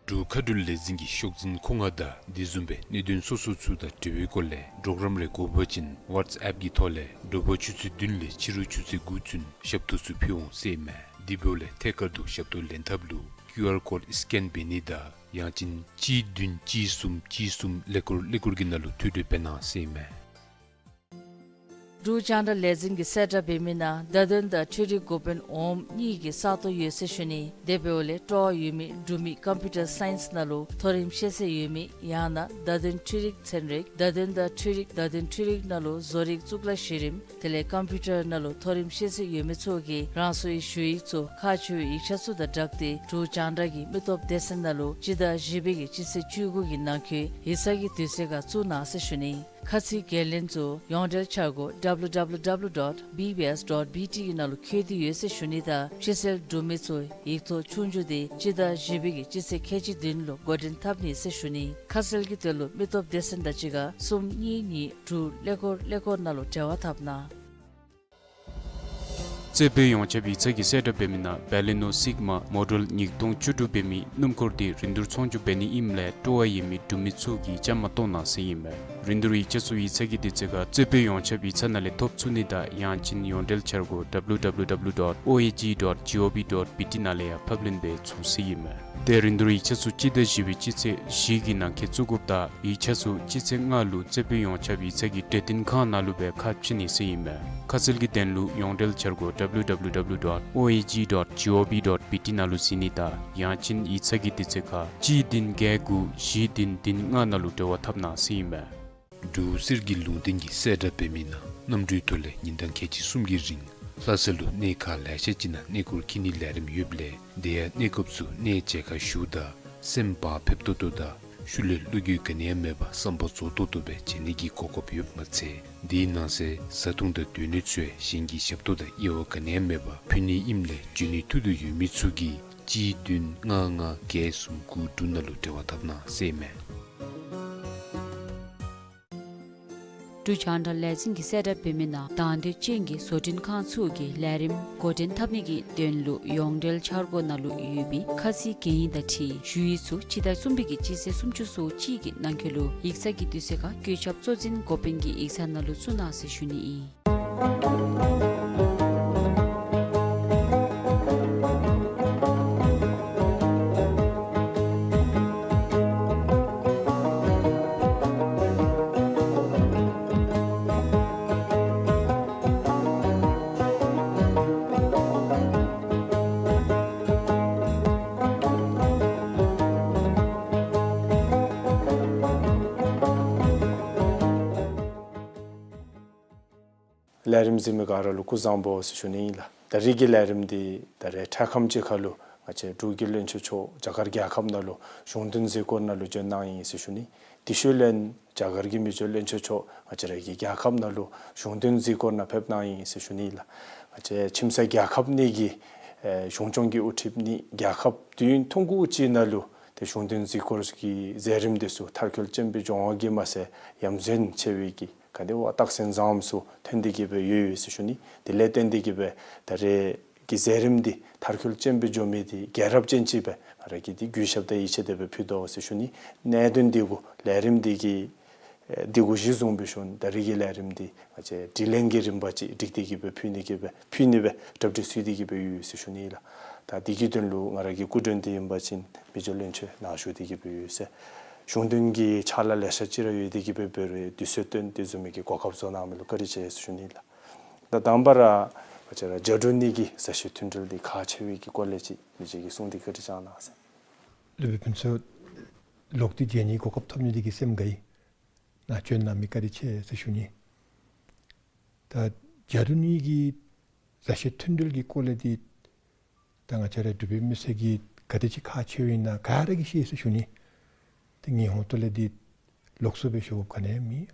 འབྲུག་མཁའ་འགྲུལ་ལས་འཛིན་གྱི་ཤོག་འཛིན་མཁོ་མངགས་དང་དེ་བཟུམ་སྦེ་གནད་དོན་སོ་སོ་ཚུ་དང་འབྲེལ་བའི་སྐོར་ལས་གྲོགས་རམ་རེ་དགོ་པ་ཅིན་ཝཊས་ཨེཔ་གི་ཐོག་ལས་དྲོ་པ་ཆུ་ཚོད་བདུན་ལས་ཕྱི་རུ་ཆུ་ཚོད་དགུ་ཚུན་ཞབས་ཏོག་ཚུ་ཕུལ་འོང་ཟེར་མས། དེ་འབདཝ་ལས་ཐད་ཀར་དུ་ཞབས་ཏོག་ལེན་ཐབས་ལུ་ཀིའུ་ཨར་ཀོཌ་སི་ཀེན་འབད་ནི་དང་ཡང་ཅིན་གཅིག་བདུན་གཅིག་གསུམ་གཅིག་གསུམ་ཀླད་ཀོར་ཀླད་ཀོར་གྱི་ནང་ལུ་ཐོ་འགོད་འབད་གནང་ཟེར་མས། འབྲུག་རྒྱང་བསྒྲགས་ལས་འཛིན་གྱིས་གསལ་བསྒྲགས་འབད་མི་ནང་བརྡ་དོན་དང་འཕྲུལ་རིག་འགོ་དཔོན་འོགམ་གཉིས་ཀྱི་ས་སྟོང་ཡོད་ཟེར་ཞུ་ནི། དེ་འབདཝ་ལས་སྤྲོ་བ་ཡོད་མི་འབྲུག་མི་ཀམ་པིའུ་ཊར་སའིནསི་ནང་ལུ་མཐོ་རིམ་ཤེས་ཚད་ཡོད་མི་ཡང་ན་བརྡ་དོན་འཕྲུལ་རིག་ཚན་རིག་བརྡ་དོན་དང་འཕྲུལ་རིག་བརྡ་དོན་འཕྲུལ་རིག་ནང་ལུ་བཟོ་རིག་གཙུག་ལག་གཞི་རིམ་དེ་ལས་ཀམ་པིའུ་ཊར་ནང་ལུ་མཐོ་རིམ་ཤེས་ཚད་ཡོད་མི་ཚུ་གིས་རང་སོའི་ཞུ་ཡིག་ཚུ་ཁག་ཆེ་བའི་ཡིག་ཆ་ཚུ་དང་སྦྲགས་ཏེ་འབྲུག་རྒྱང་བསྒྲགས་ཀྱི་མི་སྟོབས་སྡེ་ཚན་ནང་ལུ་སྤྱི་ཟླ་བཞི་པའི་གི་སྤྱི་ཚེས་བཅུ་དགུ་གི་ནང་འཁོད་ཡིག་ཚང་གི་དུས་ཚོད་ཁར་བཙུགས་གནང་ཟེར་ཞུ་ནི། ཁ་ཚིག་འགན་ལེན་ཚུ་ཡོངས་འབྲེལ་འཆར་སྒོ་ཌབ་ལུ་ཌབ་ལུ་ཌབ་ལུ་ཌོཊ་བི་བི་ཨེསི་ཌོཊ་བི་ཊི་གི་ནང་ལུ་འཁོད་དེ་ཡོད་ཟེར་ཞུ་ནི་དང་ཕྱི་སེལ་གྲུབ་མི་ཚུ་ཡིག་ཐོག་ཆོས་རྒྱུགས་དེ་སྤྱི་ཟླ་བཞི་པའི་གི་སྤྱི་ཚེས་ཁལ་གཅིག་བདུན་ལུ་འགོ་འདྲེན་འཐབ་ནི་ཟེར་ཞུ་ནི། ཁ་གསལ་གྱི་དོན་ལུ་མི་སྟོབས་སྡེ་ཚན་དང་གཅིག་ཁར་གསུམ་གཉིས་གཉིས་དྲུག་ཀླད་ཀོར་ཀླད་ཀོར་ནང་ལུ་འབྲེལ་བ་འཐབ་གནང་། རྩེ་དཔོན་ཡོངས་ཁྱབ་ཡིག་ཚང་གིས་གསལ་བསྒྲགས་འབད་མི་ནང་བེ་ལི་ནོ་སིག་མ་མོ་ཌེལ་ཉིས་སྟོང་བཅུ་དྲུག་འབད་མི་སྣུམ་འཁོར་དེ་རིན་བསྡུར་ཚོང་བསྒྱུར་འབད་ནི་ཨིནམ་ལས་སྤྲོ་བ་ཡོད་མི་འབྲུག་མི་ཚུ་གིས་བཅའ་མར་གཏོགས་གནང་ཟེར་ཨིན་མས། རིན་བསྡུར་ཡིག་ཆ་ཚུ་ཡིག་ཚང་གི་དུས་ཚོད་ཁར་རྩེ་དཔོན་ཡོངས་ཁྱབ་ཡིག་ཚང་ནང་ལས་ཐོབ་ཚུགས་ནི་དང་ཡང་ཅིན་ཡོངས་འབྲེལ་འཆར་སྒོ་ཌབ་ལུ་ཌབ་ལུ་ཌབ་ལུ་ཌོཊ་ཨོ་ཨེ་ཇི་ཌོཊ་ཇི་ཨོ་ཝི་ཌོཊ་བི་ཊི་ནང་ལས་ཡང་ཕབ་ལེན་འབད་ཚུགས་ཟེར་ཨིན་མས། ཏེ་རིན་བསྡུར་ཡིག་ཆ་ཚུ་སྤྱི་ཟླ་བཞི་པའི་སྤྱི་ཚེས་བཞི་གི་ནང་འཁོད་བཙུགས་དགོཔ་དང་ཡིག་ཆ་ཚུ་སྤྱི་ཚེས་ལྔ་ལུ་རྩེ་དཔོན་ཡོངས་ཁྱབ་ཡིག་ཚང་གི་གྲོས་བསྟུན་ཁང་ནང་ལུ་སྦེ་ཁ་ཕྱེ་ནི་ཟེར་ཨིན་མས། ཁ་གསལ་གྱི་དོན་ལུ་ཡོངས་འབྲེལ་འཆར་སྒོ་ཌབ་ལུ་ཌབ་ལུ་ཌབ་ལུ་ཌོཊ་ཨོ་ཨེ་ཇི་ཌོཊ་ཇི་ཨོ་ཝི་ཌོཊ་བི་ཊི་ནང་ལུ་གཟིགས་ནི་དང་ཡང་ཅིན་ཡིག་ཚང་གི་དུས་ཚོད་ཁར་གཅིག་བདུན་བརྒྱད་དགུ་བཞི་བདུན་བདུན་ལྔ་ནང་ལུ་འབྲེལ་བ་འཐབ་གནང་ཟེར་ཨིན་མས། འབྲུག་གསེར་གྱི་ལུང་བསྟན་གྱིས་གསལ་བསྒྲགས་འབད་མི་ནང་གནམ་གྲུའི་ཐོག་ལས་ཉིན་གྲངས་ཁལ་གཅིག་གསུམ་གྱི་རིང་ལྷ་ས་ལུ་གནས་ཁག་ལེ་ཤ་ཅིག་ནང་གནས་སྐོར་འཁྱིད་ནིའི་ལས་རིམ་ཡོདཔ་ལས་དེ་ཡང་གནས་སྐབས་སུ་གནས་མཇལ་ཁ་ཞུཝ་ད་སེམས་བག་ཕེབས་ཏོག་ཏོ་དང་ཤུལ་ལས་བློ་འགྱོད་ག་ནི་ཡང་མེད་པར་བསམ་པ་རྫོགས་ཏོག་ཏོ་སྦེ་མཇལ་ནི་གི་གོ་སྐབས་ཡོདཔ་མ་ཚད་དེའི་ནང་གསེས་བཟའ་འཐུང་དང་སྡོད་གནས་ཚུ་ཡང་གཞན་གྱི་ཞབས་ཏོག་དང་དབྱེ་བ་ག་ནི་ཡང་མེད་པར་ཕུལ་ནི་ཨིནམ་ལས་འབྱོན་ནི་ཐུགས་འདོད་ཡོད་མི་ཚུ་གིས་གཅིག་བདུན་ལྔ་ལྔ་བརྒྱད་གསུམ་དགུ་དྲུག་ནང་ལུ་འབྲེལ་བ་འཐབ་གནང་ཟེར་ཨིན་མས། འབྲུག་རྒྱང་བསྒྲགས་ལས་འཛིན་གྱིས་གསལ་བསྒྲགས་འབད་མི་ནང་དང་འདོད་ཅན་གྱི་བཟོ་སྐྲུན་ཁང་ཚུ་གིས་ལས་རིམ་འགོ་འདྲེན་འཐབ་ནི་གི་དོན་ལུ་ཡོངས་འབྲེལ་འཆར་སྒོ་ནང་ལུ་ཡོད་པའི་ཁ་ཚིག་འགན་དབྱེ་དང་འཁྲིལ་ཞུ་ཡིག་ཚུ་སྤྱི་ཟླ་གསུམ་པའི་གི་སྤྱི་ཚེས་སུམ་ཅུ་སོ་གཅིག་གི་ནང་འཁོད་ལུ་ཡིག་ཚང་གི་དུས་ཚོད་ཁར་བཀོད་ཁྱབ་གཙོ་འཛིན་འགོ་དཔོན་གྱི་ཡིག་ཚང་ནང་ལུ་བཙུགས་གནང་ཟེར་ཞུ་ནི་ཨིན། ལས་རིམ་གཟིགས་མི་ག་ར་ལུ་སྐུ་གཟུགས་བཟང་པོ་ཟེར་ཞུ་ནི་ཨིན་ལགས། ད་རིས་ཀྱི་ལས་རིམ་འདི་ད་རེས་འཕྲལ་ཁམས་ཅིག་ཁར་ལུ་ང་བཅས་འབྲུག་གི་བློན་ཆེན་མཆོག་རྒྱ་གར་རྒྱལ་ཁབ་ནང་ལུ་གཞུང་དོན་གཟིགས་སྐོར་ནང་ལུ་བྱོན་གནང་ཡི་ཟེར་ཞུ་ནི། དེ་ཤུལ་ལས་རྒྱ་གར་གྱི་མི་རྗེ་བློན་ཆེན་མཆོག་ང་བཅས་ར་གི་རྒྱལ་ཁབ་ནང་ལུ་གཞུང་དོན་གཟིགས་སྐོར་ནང་ཕེབས་གནང་ཡི་ཟེར་ཞུ་ནི་ལགས། ང་བཅས་ཁྱིམ་མཚེས་རྒྱལ་ཁབ་གཉིས་ཀྱི་ཨེ་གཞུང་སྐྱོང་གི་དབུ་ཁྲིདཔ་གཉིས་རྒྱལ་ཁབ་དུས་ཡུན་ཐུང་ཀུ་ཅིག་ནང་ལུ་ཏེ་གཞུང་དོན་གཟིགས་སྐོར་གྱི་མཛད་རིམ་འདི་ཚུ་མཐར་འཁྱོལ་ཅན་སྦེ་འགྱོ་བ་གིས་མ་ཚད་ཡ་མཚན་ཆེ་བའི་གི་ག་དེ་སྦེ་རྟགས་མཚན་བཟང་པོ་ཚུ་ཐོན་ཏེ་གི་སྦེ་ཡོད་ཡོད་ཟེར་ཞུ་ནི། དེ་ལས་བརྟེན་ཏེ་གི་སྦེ་ད་རེས་ཀྱི་མཛད་རིམ་འདི་མཐར་འཁྱོལ་ཅན་སྦེ་འགྱོ་མི་འདི་རྒྱལ་རབས་ཅན་ཅིག་སྦེ་ང་ར་གིས་འདི་གུས་ཞབས་དང་ཡིད་ཆེས་དེ་སྦེ་ཕུལ་དོ་ཟེར་ཞུ་ནི། གནད་དོན་འདི་གུ་ལས་རིམ་འདི་གི་ཨེ་འདི་གུ་གཞི་བཟུང་སྦེ་ཞུ་ནི། ད་རིས་ཀྱི་ལས་རིམ་འདི་ང་བཅས་དྲི་ལན་གྱི་རིམ་པ་ཅིག་སྒྲིག་སྟེ་གི་སྦེ་ཕུལ་ནི་གི་སྦེ་ཕུལ་ནི་སྦེ་གྲ་སྒྲིག་ཚུད་དེ་གི་སྦེ་ཡོད་ཟེར་ཞུ་ནི་ལགས། ད་འདི་གི་དོན་ལུ་ང་ར་གི་སྐུ་མགྲོན་འདི་ཨིན་པ་ཅིན་མི་རྗེ་བློན་ཆེན་ནཱ་བཞུགས་ཏེ་གི་སྦེ་ཡོད་ཟེར། གཞུང་དོན་གྱི་ཕྱག་ལཱ་ལེ་ཤ་ཅིག་ར་ཡོད་དེ་གི་སྦེ་འབད་རུང་དུས་ཚོད་བཏོན་དེ་བཟུམ་མའི་གི་གོ་སྐབས་བཟོ་གནང་མི་ལུ་བཀའ་དྲིན་ཆེ་ཟེར་ཞུ་ནི་ལགས། ད་དང་པ་ར་ང་བཅས་ར་རྒྱ་འབྲུག་གཉིས་ཀྱི་མཛའ་བཤེས་མཐུན་འབྲེལ་འདི་ཁག་ཆེ་བའི་གི་སྐོར་ལས་ཅིག་མི་རྗེ་གིས་གསུངས་ཏེ་བཀའ་དྲིན་བསྐྱང་གནང་ཟེར། སློབ་དཔོན་ཕུན་ཚོགས་ལོག་སྟེ་མཇལ་ནིའི་གོ་སྐབས་ཐོབ་ནི་འདི་གིས་སེམས་དགའ་ཡི། ནཱ་བྱོན་གནང་མི་བཀའ་དྲིན་ཆེ་ཟེར་ཞུ་ནི། ད་རྒྱ་འབྲུག་གཉིས་ཀྱི་མཛའ་བཤེས་མཐུན་འབྲེལ་གྱི་སྐོར་ལས་འདི་ད་ང་བཅས་ར་འབྲུག་པའི་མི་སེར་གྱིས་ ག་དེ་ཅིག་ཁག་ཆེཝ་ཨིན་ན་ག་ར་གིས་ཤེས་ཟེར་ཞུ་ནི། ཏེ་ངེའི་ཧོངས་ཏོ་ལས་འདི་ལོགས་སུ་སྦེ་ཞུ་དགོཔ་ག་ནི་ཡང་མེད།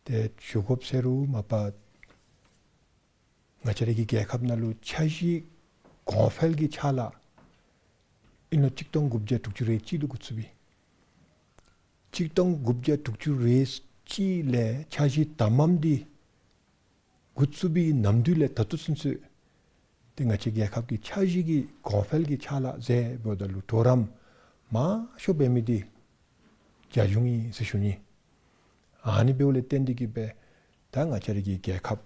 ཏེ་ཞུ་དགོཔ་ཟེར་རུང་མ་པ་ང་བཅས་ར་གི་རྒྱལ་ཁབ་ནང་ལུ་འཆར་གཞི་གོང་འཕེལ་གྱི་ཕྱག་ལཱ་ཨིན་ལོ་གཅིག་སྟོང་དགུ་བརྒྱ་དྲུག་ཅུ་རེ་གཅིག་ལུ་འགོ་བཙུགས་པའི། གཅིག་སྟོང་དགུ་བརྒྱ་དྲུག་ཅུ་རེ་གཅིག་ལས་འཆར་གཞི་དང་པམ་འདི་འགོ་བཙུགས་པའི་ནམ་དུས་ལས་ད་ལྟོ་ཚུན་ཚོད་ཏེ་ང་བཅས་རྒྱལ་ཁབ་ཀྱི་འཆར་གཞི་གི་གོང་འཕེལ་གྱི་ཕྱག་ལཱ་ཟེར་འབདཝ་ད་ལུ་གྲོགས་རམ་མང་ཤོས་འབད་མི་འདི་རྒྱ་གཞུང་ཨིན་ཟེར་ཞུ་ནི། ཨ་ནི་འབདཝ་ལས་བརྟེན་ཏེ་གིས་སྦེ་ད་ང་བཅས་ར་གི་རྒྱལ་ཁབ་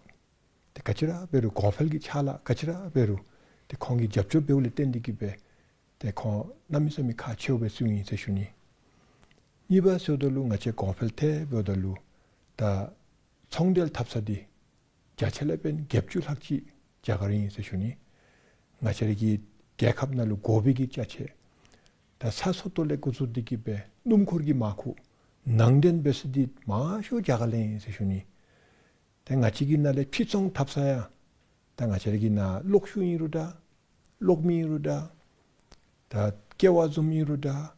ཏེ་ག་ཅི་ར་འབད་རུང་གོང་འཕེལ་གྱི་ཕྱག་ལཱ་ག་ཅི་ར་འབད་རུང་ཏེ་ཁོང་གི་རྒྱབ་སྐྱོར་འབདཝ་ལས་བརྟེན་ཏེ་གིས་སྦེ་ཏེ་ཁོང་གནམ་མེད་ས་མེད་ཁག་ཆེཝ་སྦེ་བརྩིཝ་ཨིན་ཟེར་ཞུ་ནི། གཉིས་པ་ཟེརཝ་ད་ལུ་ང་བཅས་གོང་འཕེལ་ཐལ་འབདཝ་ད་ལུ་ད་ཚོང་འབྲེལ་འཐབ་ས་འདི་བརྒྱ་ཆ་ལས་དཔོན་བརྒྱད་ཅུ་ལྷག་ཅིག་རྒྱ་གར་ཨིན་ཟེར་ཞུ་ནི། ང་བཅས་ར་གི་རྒྱལ་ཁབ་ནང་ལུ་དགོ་པའི་གི་ཅ་ཆས་ད་ས་སོ་ཏོ་ལས་འགོ་བཙུགས་ཏེ་གིས་སྦེ་སྣུམ་འཁོར་གྱི་མར་ཁུ་ནང་འདྲེན་འབད་ས་འདི་མང་ཤོས་རྒྱ་གར་ལས་ཨིན་ཟེར་ཞུ་ནི། ཏེ་ང་བཅས་ཀྱི་ནང་ལས་ཕྱིར་ཚོང་འཐབ་ས་ཡང་ད་ང་བཅས་ར་གི་ནང་གློག་ཤུགས་ཨིན་རུང་འདྲ་གློག་མེ་ཨིན་རུང་འདྲ་ད་ཀེ་བ་བཟུམ་ཨིན་རུང་འདྲ་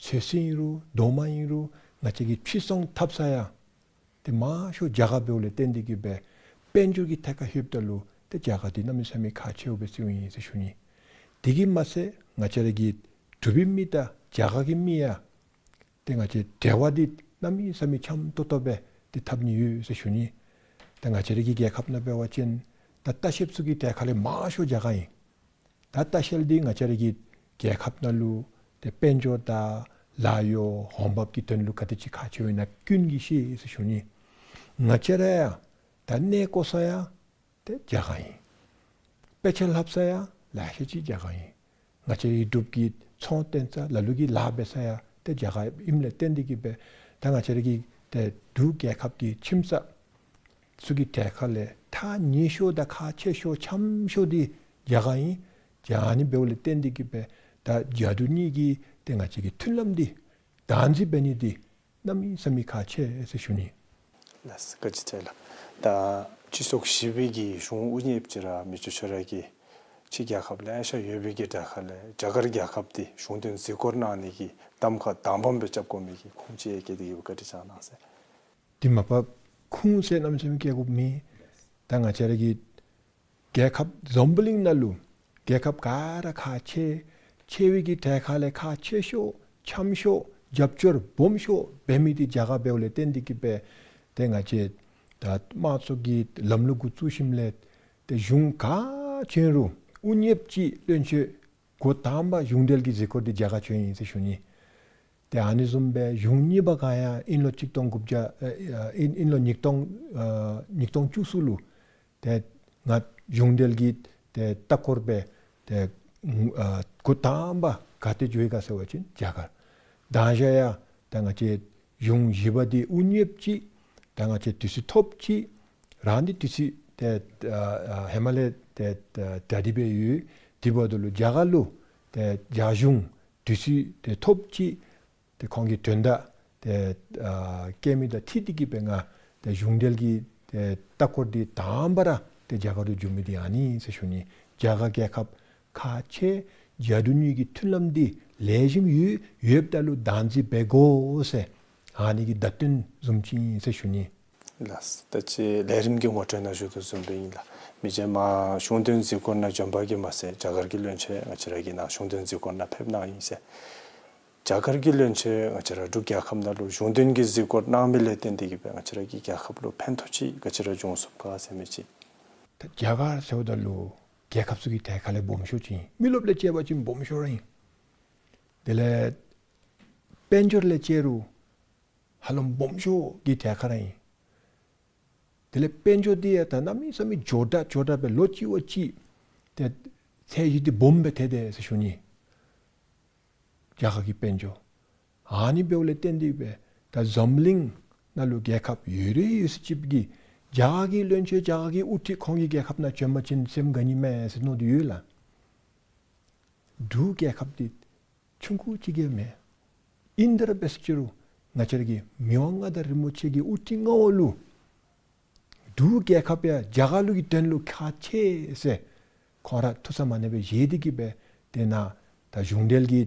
ཚོད་བསྲེ་ཨིན་རུང་རྡོག་མ་ཨིན་རུང་ང་བཅས་ཀྱི་ཕྱིར་ཚོང་འཐབ་ས་ཡང་ཏེ་མང་ཤོས་རྒྱ་གར་འབདཝ་ལས་བརྟེན་ཏེ་གིས་སྦེ་དཔལ་འབྱོར་གྱི་ཐད་ཁར་ལྷོདཔ་ད་ལུ་ཏེ་རྒྱ་གར་འདི་གནམ་མེད་ས་མེད་ཁག་ཆེཝ་སྦེ་བརྩིཝ་ཨིན་ཟེར་ཞུ་ནི། དེ་གིས་མ་ཚད་ང་བཅས་ར་གི་འབྲུག་པའི་མི་དང་རྒྱ་གར་གྱི་མི་ཡང་ཏེ་ང་བཅས་འབྲེལ་བ་འདི་གནམ་མེད་ས་མེད་འཆམ་ཏོག་ཏོ་སྦེ་ཏེ་འཐབ་ནི་ཡོད་ཟེར་ཞུ་ནི། ད་ང་བཅས་ར་གི་རྒྱལ་ཁབ་ནང་འབད་བ་ཅིན་ད་ལྟ་བཤལཔ་ཚུ་གི་གྲལ་ཁ་ལས་མང་ཤོས་རྒྱ་གར་ཨིན། ད་ལྟ་བཤལ་འདི་ང་བཅས་ར་གི་རྒྱལ་ཁབ་ནང་ལུ་ཏེ་དཔལ་འབྱོར་དང་ལཱ་གཡོག་འོང་འབབ་ཀྱི་དོན་ལུ་ག་དེ་ཅིག་ཁག་ཆེཝ་ཨིན་ན་ཀུན་གྱིས་ཤེས་ཟེར་ཞུ་ནི། ང་བཅས་ར་ཡང་ད་གནས་བསྐོ་ས་ཡང་ཏེ་རྒྱ་གར་ཨིན། དཔེ་ཆ་ལྷབ་ས་ཡང་ལེ་ཤ་ཅིག་རྒྱ་གར་ཨིན། ང་བཅས་རའི་འབྲུག་གི་ཚོང་བཏོན་ས་ལ་ལུ་གི་ལཱ་འབད་ས་ཡང་ཏེ་རྒྱ་གར་ཨིནམ་ལས་བརྟེན་ཏེ་གིས་སྦེ་ད་ང་བཅས་ར་གི་ཏེ་འབྲུག་རྒྱལ་ཁབ་ཀྱི་ཁྱིམ་ཚང་ཚུ་གི་གྲལ་ཁ་ལས་ཐག་ཉེ་ཤོས་དང་ཁག་ཆེ་ཤོས་འཆམ་ཤོས་འདི་རྒྱ་གར་ཨིན། རྒྱ་ཨ་ནི་འབདཝ་ལས་བརྟེན་ཏེ་གིས་སྦེ་ད་རྒྱ་འབྲུག་གཉིས་ཀྱི་ཏེ་ང་བཅས་ཀྱི་མཐུན་ལམ་འདི་བདག་འཛིན་འབད་ནི་འདི་གནམ་མེད་ས་མེད་ཁག་ཆེ་ཟེར་ཞུ་ནི། ལགས་སོ། བཀའ་དྲིན་ཆེ་ལགས། ད་སྤྱི་ཚོགས་བཞི་པའི་གི་གཞུང་དབུ་བརྙེས་ཅིག་ར་མི་ཆོག་ཆོ་ར་གི་ཕྱི་རྒྱལ་ཁབ་ལེ་ཤ་ཡོད་པའི་གི་གྲལ་ཁ་ལས་རྒྱ་གར་རྒྱལ་ཁབ་འདི་གཞུང་དོན་གཟིགས་སྐོར་གནང་ནི་གི་གདམ་ཁ་དང་པམ་སྦེ་རྐྱབ་དགོ་མི་གི་ཁུངས་ཅིག་ཡང་བཀལ་ཏེ་གི་བཀའ་དྲིན་བསྐྱང་གནང་ཟེར། འདི་མ་པ་ཁུངས་ཟེར་གནམ་མེད་ས་མེད་བཀལ་དགོཔ་མེད། ད་ང་བཅས་ར་གི་རྒྱལ་ཁབ་འཛམ་བུ་གླིང་ནང་ལུ་རྒྱལ་ཁབ་ག་ར་ཁག་ཆེ་ཆེ་བའི་གི་གྲལ་ཁ་ལས་ཁག་ཆེ་ཤོས་འཆམ་ཤོས་རྒྱབ་སྐྱོར་སྦོམ་ཤོས་འབད་མི་འདི་རྒྱ་གར་འབདཝ་ལས་བརྟེན་ཏེ་གིས་སྦེ་ཏེ་ང་བཅས་ད་དམངས་གཙོ་གི་ལམ་ལུགས་འགོ་བཙུགས་ཞིནམ་ལས་ཏེ་གཞུང་ག་བྱོན་རུང་དབུ་བརྙེས་ཅིག་བློན་ཆེན་འགོ་དང་པ་གཞུང་འབྲེལ་གྱི་གཟིགས་སྐོར་འདི་རྒྱ་གར་བྱོན་ཡི་ཟེར་ཞུ་ནི། ཏེ་ཨ་ནི་བཟུམ་སྦེ་གཞུང་གཉིས་པ་ག་ཡང་ཨིན་ལོ་གཅིག་སྟོང་དགུ་བརྒྱ་ཨ་ཨིན་ཨིན་ལོ་ཉིས་སྟོང་ཨ་ཉིས་སྟོང་བཅུ་གསུམ་ལུ་ཏེ་ང་གཞུང་འབྲེལ་གྱི་ཏེ་ལྟ་སྐོར་སྦེ་ཏེ་ཨ་འགོ་དང་པ་ག་ཏེ་འགྱོ་ཡི་ག་ཟེར་བ་ཅིན་རྒྱ་གར། ད་ང་བཅས་ཡང་ད་ང་བཅས་གཞུང་བཞི་པ་འདི་དབུ་བརྙེས་ཅིག་ད་ང་བཅས་དུས་ཚོད་ཐོབ་ཅིག་རང་འདི་དུས་ཚོད་ཏེ་ཨ་ཨ་ཧེ་མ་ལས་ཏེ་ཨ་གྲ་སྒྲིག་འབད་ཡོད། དེ་འབདཝ་ད་ལུ་རྒྱ་གར་ལུ་ཏེ་རྒྱ་གཞུང་དུས་ཚོད་ཏེ་ཐོབ་ཅིག་ཏེ་ཁོང་གི་དོན་དག་ཏེ་ཨ་བཀལ་མི་དང་འཁྲིལ་ཏེ་གིས་སྦེ་ང་ཏེ་གཞུང་འབྲེལ་གྱི་ཏེ་ལྟ་སྐོར་འདི་དང་པ་ར་ཏེ་རྒྱ་གར་ལུ་འགྱོ་མི་འདི་ཨ་ནི་ཟེར་ཞུ་ནི། རྒྱ་གར་རྒྱལ་ཁབ་ཁག་ཆེ་རྒྱ་འབྲུག་གཉིས་ཀྱི་མཐུན་ལམ་འདི་ལེགས་ཤོམ་ཡོད་ཡོདཔ་ད་ལུ་བདག་འཛིན་འབད་དགོ་ཟེར་ཨ་ནི་གི་བརྡ་སྟོན་བཟུམ་ཅིག་ཨིན་ཟེར་ཞུ་ནི། ལགས། ད་ཅི་ལས་རིམ་གྱི་ངོ་སྤྲོད་ནང་ཞུ་དོ་བཟུམ་སྦེ་ཨིན་ལགས། མི་རྗེ་མ་གཞུང་དོན་གཟིགས་སྐོར་ནང་བྱོན་པ་གིས་མ་ཚད་རྒྱ་གར་གྱི་བློན་ཆེན་ང་བཅས་ར་གི་ནང་གཞུང་དོན་གཟིགས་སྐོར་ནང་ཕེབས་གནང་ཡི་ཟེར། རྒྱ་གར་གྱི་བློན་ཆེན་ང་བཅས་ར་འབྲུག་རྒྱལ་ཁབ་ནང་ལུ་གཞུང་དོན་གྱི་གཟིགས་སྐོར་གནང་མི་ལས་བརྟེན་ཏེ་གིས་སྦེ་ང་བཅས་ར་གི་རྒྱལ་ཁབ་ལུ་ཕན་ཐོགས་ཅིག་ག་ཅི་ར་འབྱུང་ཚུགས་ག་ཟེར་མི་ཅིག། ད་རྒྱ་གར་ཟེརཝ་ད་ལུ་རྒྱལ་ཁབ་ཚུ་གི་གྲལ་ཁ་ལས་སྦོམ་ཤོས་ཅིག་ཨིན། མི་རློབས་ལས་བཅད་པ་ཅིན་སྦོམ་ཤོས་ར་ཨིན། དེ་ལས་དཔལ་འབྱོར་ལས་བཅད་རུང་ཧ་ལམ་སྦོམ་ཤོས་ཀྱི་གྲལ་ཁར་ཨིན། དེ་ལས་དཔལ་འབྱོར་འདི་ཡང་ད་གནམ་མེད་ས་མེད་འགྱོ་དྲགས་འགྱོ་དྲགས་སྦེ་ལོ་གཅིག་བ་གཅིག་ཏེ་ཚད་གཞི་འདི་སྦོམ་སྦེ་ཐལ་དེས་ཟེར་ཞུ་ནི། རྒྱ་གར་གྱི་དཔལ་འབྱོར་ཨ་ནི་འབདཝ་ལས་བརྟེན་ཏེ་སྦེ་ད་འཛམ་གླིང་ནང་ལུ་རྒྱལ་ཁབ་ཡོད་རེ་ཡོད་ས་ཅིག་གིས་རྒྱ་གར་གྱི་བློན་ཆེན་རྒྱ་གར་གྱི་དབུ་ཁྲིད་ཁོང་གི་རྒྱལ་ཁབ་ནང་བྱོན་པ་ཅིན་སེམས་དགའ་ནི་མས་ཟེར་མནོ་སྟེ་ཡོད་ལགས། འབྲུག་རྒྱལ་ཁབ་འདི་ཆུང་ཀུ་ཅིག་གིས་མེན། ཨིན་ཏེ་ར་འབད་ས་ཅི་རུང་ང་བཅས་ར་གི་མི་དབང་མངའ་བདག་རིན་པོ་ཆེ་གི་དབུ་ཁྲིད་མངའ་འོག་ལུ་འབྲུག་རྒྱལ་ཁབ་ཡང་རྒྱ་གར་ལུ་གི་དོན་ལུ་ཁག་ཆེ་ཟེར་ཁོང་ར་ཐུགས་བསམ་ཨ་ནེ་སྦེ་བཞེས་ཏེ་གིས་སྦེ་ ཏེ་ནཱ་ད་གཞུང་འབྲེལ་གྱི་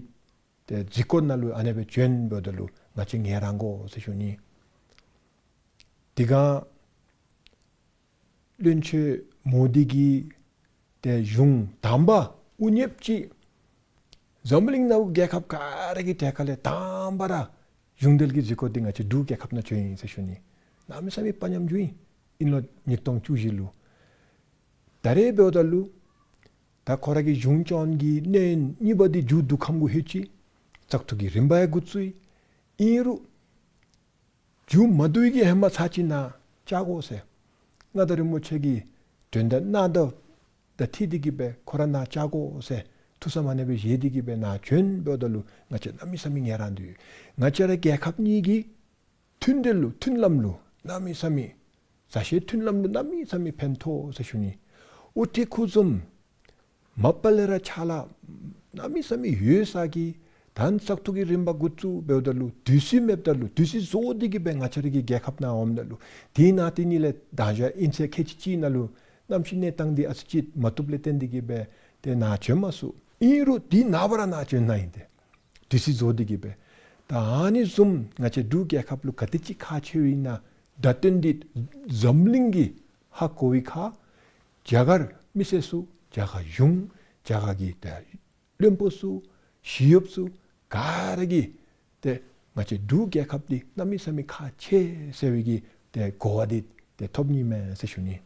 ཏེ་གཟིགས་སྐོར་ནང་ལུ་ཨ་ནེ་སྦེ་བྱོན་འབདཝ་ད་ལུ་ང་བཅས་ངལ་རངས་དགོ་ཟེར་ཞུ་ནི། དེ་སྒང་བློན་ཆེན་མོ་དི་གིས་ཏེ་གཞུང་དང་པ་དབུ་བརྙེས་ཅིག་འཛམ་གླིང་ནང་རྒྱལ་ཁབ་ག་ར་གི་གྲལ་ཁ་ལས་དང་པ་ར་གཞུང་འབྲེལ་གྱི་གཟིགས་སྐོར་འདི་ང་བཅས་འབྲུག་རྒྱལ་ཁབ་ནང་བྱོན་ཡི་ཟེར་ཞུ་ནི། གནམ་མེད་ས་མེད་དཔའ་ཉམས་བྱུང་ཡི། ཨིན་ལོ་ཉིས་སྟོང་བཅུ་བཞི་ལུ། ད་རེས་འབདཝ་ད་ལུ་ད་ཁོ་ར་གི་གཞུང་སྐྱོང་གི་གནས་གཉིས་པ་འདི་མཇུག་བསྡུ་ཁམས་གུ་ལྷོད་ཅི། བཙག་འཐུ་གི་རིམ་པ་ཡང་འགོ་བཙུགས་ཡི། ཨིན་རུང་མཇུག་མ་བསྡུ་བའི་གི་ཧེ་མ་ཚར་གཅིག་ནཱ་བཅར་དགོ་ཟེར། མངའ་བདག་རིན་པོ་ཆེ་གིས་དོན་དག་གནང་དོ་དང་འཁྲིལ་ཏེ་གི་སྦེ་ཁོ་ར་ནཱ་བཅར་དགོ་ཟེར་ཐུགས་བསམ་ཨ་ནེ་སྦེ་བཞེས་ཏེ་གི་སྦེ་ནཱ་བྱོན་འབདཝ་ད་ལུ་ང་བཅས་གནམ་མེད་ས་མེད་ངལ་རངས་དོ་ཡོད། ང་བཅས་ར་རྒྱལ་ཁབ་གཉིས་ཀྱི་མཐུན་འབྲེལ་ལུ་མཐུན་ལམ་ལུ་གནམ་མེད་ས་མེད་མཛའ་བཤེས་མཐུན་ལམ་ལུ་གནམ་མེད་ས་མེད་ཕན་ཐོགས་ཟེར་ཞུ་ནི། ཨོ་ཏེ་ཁུངས་བཙུན་མ་པ་ལས་ར་ཕྱག་ལཱ་གནམ་མེད་ས་མེད་ཡོད་ས་གི་ད་བཙག་འཐུ་གི་རིམ་པ་འགོ་བཙུགས་འབདཝ་ད་ལུ་དུས་ཚོད་མེདཔ་ད་ལུ་དུས་ཚོད་བཟོ་སྟེ་གི་སྦེ་ང་བཅས་ར་གི་རྒྱལ་ཁབ་ནང་འོངམ་ད་ལུ་དེ་ནང་དེ་ནི་ལས་དང་ཞག་ཨིན་ཚེས་ཁལ་གཅིག་གཅིག་ནང་ལུ་གནམ་གཤིས་གནས་སྟངས་འདི་ཨ་ཙི་ཅིག་མ་བཏུབ་ལས་བརྟེན་ཏེ་གི་སྦེ་ཏེ་ནཱ་བྱོན་མ་ཚུགས། ཨིན་རུང་དེ་ནངས་པ་ར་ནཱ་བྱོན་ནི་ཨིན་ཏེ། དུས་ཚོད་བཟོ་སྟེ་གི་སྦེ། ད་ཨ་ནི་བཟུམ་ང་བཅས་འབྲུག་རྒྱལ་ཁབ་ལུ་ག་དེ་ཅིག་ཁག་ཆེཝ་ཨིན་ན་བརྡ་སྟོན་འདི་འཛམ་གླིང་གིས་ཧ་གོ་བའི་ཁར་རྒྱ་གར་མི་སེར་ཚུ་རྒྱ་གར་གཞུང་རྒྱ་གར་གྱི་ཏེ་བློན་པོ་ཚུ་ཞི་གཡོགཔ་ཚུ་ག་ར་གིས་ཏེ་ང་བཅས་འབྲུག་རྒྱལ་ཁབ་འདི་གནམ་མེད་ས་མེད་ཁག་ཆེ་ཟེར་བའི་གི་ཏེ་གོ་བ་འདི་ཏེ་ཐོབ་ནི་མས་ཟེར་ཞུ་ནི།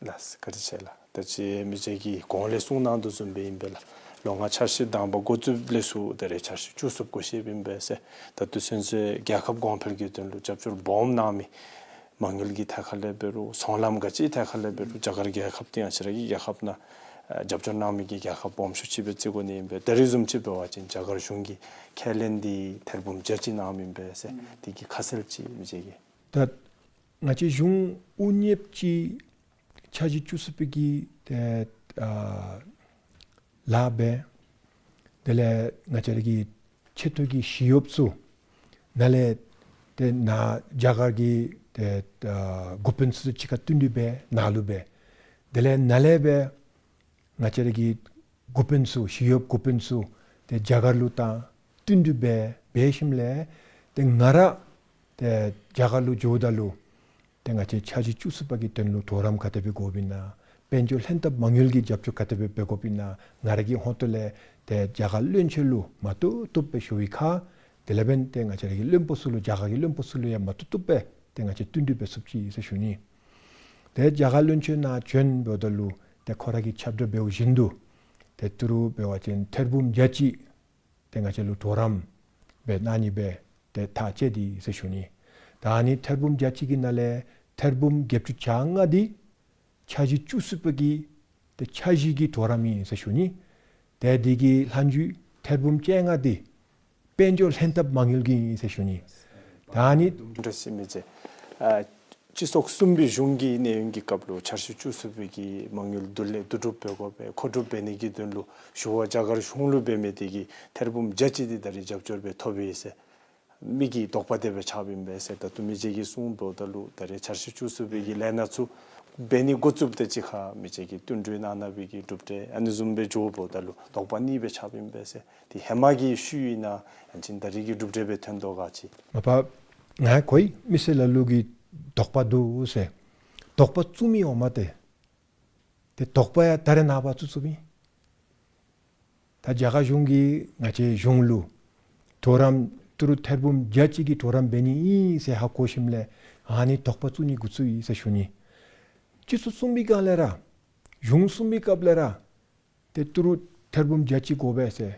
ལགས་སོ། བཀའ་དྲིན་ཆེ་ལགས། ད་ཅི་མི་རྗེ་གིས་གོང་ལས་གསུངས་གནང་དོ་བཟུམ་སྦེ་ཨིན་པས་ལགས། ལོ་ལྔ་འཆར་གཞི་དང་པ་འགོ་བཙུགསཔ་ལས་ཚུར་ད་རེས་འཆར་གཞི་བཅུ་གསུམ་འགོ་བཤདཔ་ཨིན་པས་ཟེར། ད་ལྟོ་ཚུན་ཚོད་རྒྱལ་ཁབ་གོང་འཕེལ་གྱི་དོན་ལུ་རྒྱབ་སྐྱོར་སྦོམ་གནང་མི་མ་དངུལ་གྱི་ཐད་ཁ་ལས་འབད་རུང་ཚོང་ལམ་ག་ཅི་ཐད་ཁ་ལས་འབད་རུང་རྒྱ་གར་རྒྱལ་ཁབ་འདི་ང་བཅས་ར་གི་རྒྱལ་ཁབ་ནང་ཨ་རྒྱབ་སྐྱོར་གནང་མི་གི་རྒྱལ་ཁབ་སྦོམ་ཤོས་ཅིག་སྦེ་བརྩི་དགོ་ནི་ཨིན་པས། ད་རེས་བཟུམ་ཅིག་འབད་བ་ཅིན་རྒྱ་གར་གཞུང་གིས་ཁས་ལེན་འདི་ཐེར་འབུམ་བརྒྱད་ཅིག་གནངམ་ཨིན་པས་ཟེར། དེ་གི་ཁ་གསལ་ཅིག་མི་རྗེ་གིས། ད་ང་བཅས་གཞུང་དབུ་བརྙེས་ཅིག་འཆར་གཞི་བཅུ་གསུམ་པའི་གི་ཏེ་ཨ་ལཱ་འབད། དེ་ལས་ང་བཅས་ར་གི་ཆེ་མཐོ་གི་ཞི་གཡོགཔ་ཚུ་ནཱ་ལས་ཏེ་ནཱ་རྒྱ་གར་གྱི་ཏེ་ཨ་འགོ་དཔོན་ཚུ་གཅིག་ཁར་བསྟུན་ཏེ་སྦེ་ནཱ་ལུ་འབད། དེ་ལས་ནཱ་ལས་འབད་ང་བཅས་ར་གི་འགོ་དཔོན་ཚུ་ཞི་གཡོགཔ་འགོ་དཔོན་ཚུ་ཏེ་རྒྱ་གར་ལུ་དང་བསྟུན་ཏེ་འབད་འབད་ཞིནམ་ལས་ཏེ་ང་ར་ཏེ་རྒྱ་གར་ལུ་འགྱོཝ་ད་ལུ་ཏེ་ང་བཅས་འཆར་གཞི་བཅུ་གསུམ་པ་གི་དོན་ལུ་གྲོགས་རམ་ག་དེ་སྦེ་དགོཔ་ཨིན་ན། དཔལ་འབྱོར་ལྷན་ཐབས་མ་དངུལ་གྱི་རྒྱབ་སྐྱོར་ག་དེ་སྦེ་འབད་དགོཔ་ཨིན་ན། ང་ར་གི་ཧོངས་ཏོ་ལས་ཏེ་རྒྱ་གར་བློན་ཆེན་ལུ་མ་བཏུབ་བཏུབ་སྦེ་ཞུ་བའི་ཁར་དེ་ལས་འབདན་ཏེ་ང་བཅས་ར་གི་བློན་པོ་ཚུ་ལུ་རྒྱ་གར་གྱི་བློན་པོ་ཚུ་ལུ་ཡང་མ་བཏུབ་བཏུབ་སྦེ་ཏེ་ང་བཅས་བསྟུན་གྲོས་འབད་ཚུགསཔ་ཅིག་ཟེར་ཞུ་ནི། ཏེ་རྒྱ་གར་བློན་ཆེན་ནཱ་བྱོན་འབདཝ་ད་ལུ་ཏེ་ཁོ་ར་གིས་ཁྱབ་བསྒྲགས་འབདཝ་བཞིན་དུ་ཏེ་ཏི་རུ་འབད་བ་ཅིན་ཐེར་འབུམ་བརྒྱད་ཅིག་ཏེ་ང་བཅས་ལུ་གྲོགས་རམ་སྦེ་གནང་ནི་སྦེ་ཏེ་ཐག་བཅད་དེ་ཟེར་ཞུ་ནི། ད་ཨ་ནི་ཐེར་འབུམ་བརྒྱད་ཅིག་གི་ནང་ལས་ཐེར་འབུམ་བརྒྱད་ཅུ་གྱ་ལྔ་འདི་འཆར་གཞི་བཅུ་གསུམ་པ་གི་ཏེ་འཆར་གཞི་གི་གྲོགས་རམ་ཨིན་ཟེར་ཞུ་ནི། ཏེ་དེ་གི་ལྷག་རྒྱུ་ཐེར་འབུམ་བཅོ་ལྔ་འདི་དཔལ་འབྱོར་ལྷན་ཐབས་མ་དངུལ་གྱི་ཨིན་ཟེར་ཞུ་ནི། ད་ཨ་ནི་འདྲ་ཞིག་མི་ཚེ་ཨ་སྤྱི་ཚོགས་གསུམ་པའི་གཞུང་གི་གནས་ཡུན་གྱི་སྐབས་ལུ་འཆར་གཞི་བཅུ་གསུམ་པའི་གི་མ་དངུལ་བསྡུ་ལེན་བསྡུ་སྒྲུབ་འབད་དགོ་པས། མཁོ་སྒྲུབ་འབད་ནི་གི་དོན་ལུ་ཞུ་བ་རྒྱ་གར་གཞུང་ལུ་འབད་མི་དེ་གིས་ཐེར་འབུམ་བརྒྱད་ཅུ་འདི་ད་རེས་རྒྱབ་སྐྱོར་སྦེ་ཐོབ་ཡི་ཟེར། མི་གི་དོགས་པ་དེ་སྦེ་ཆགསཔ་ཨིན་པས་ཟེར། ད་ལྟོ་མི་རྗེ་གིས་གསུངས་འབདཝ་ད་ལུ་ད་རེས་འཆར་གཞི་བཅུ་གསུམ་པའི་གི་ལས་སྣ་ཚུ་འབད་ནི་འགོ་བཙུགསཔ་དེ་ཅིག་ཁར་མི་རྗེ་གིས་བསྟུན་གྲོས་གནང་གནང་བའི་གི་གྲུབ་འབྲས་ཨ་ནི་བཟུམ་སྦེ་འགྱོ་འབདཝ་ད་ལུ་དོགས་པ་གཉིས་སྦེ་ཆགསཔ་ཨིན་པས་ཟེར། དེ་ཧེ་མ་གི་ཤུལ་ཨིན་ན་ཡང་ཅིན་ད་རེས་ཀྱི་གྲུབ་འབྲས་སྦེ་ཐོན་དོ་ག་ཅི། མ་པ་ང་གོ་ཡི། མི་སེར་ལ་ལུ་གིས་དོགས་པ་འདུག་ཟེར། དོགས་པ་བཙུགས་མི་འོང་མས་ཏེ། ཏེ་དོགས་པ་ཡང་ད་རེས་ནངས་པ་བཙུགས་བཙུགསཔ་ཨིན། ད་རྒྱ་གར་གཞུང་གིས་ང་བཅས་གཞུང་ལུ་གྲོགས་རམ་ཏི་རུ་ཐེར་འབུམ་བརྒྱད་ཅུ་གི་གྲོགས་རམ་འབད་ནི་ཨིན་ཟེར་ཧ་གོ་ཞིནམ་ལས་ཨ་ནི་དོགས་པ་བཙུགས་ནི་འགོ་བཙུགས་ཡི་ཟེར་ཞུ་ནི། སྤྱི་ཚོགས་གསུམ་པའི་སྒང་ལས་ར་གཞུང་གསུམ་པའི་སྐབས་ལས་ར་ཏེ་ཏི་རུ་ཐེར་འབུམ་བརྒྱད་ཅུ་དགོ་པས་ཟེར།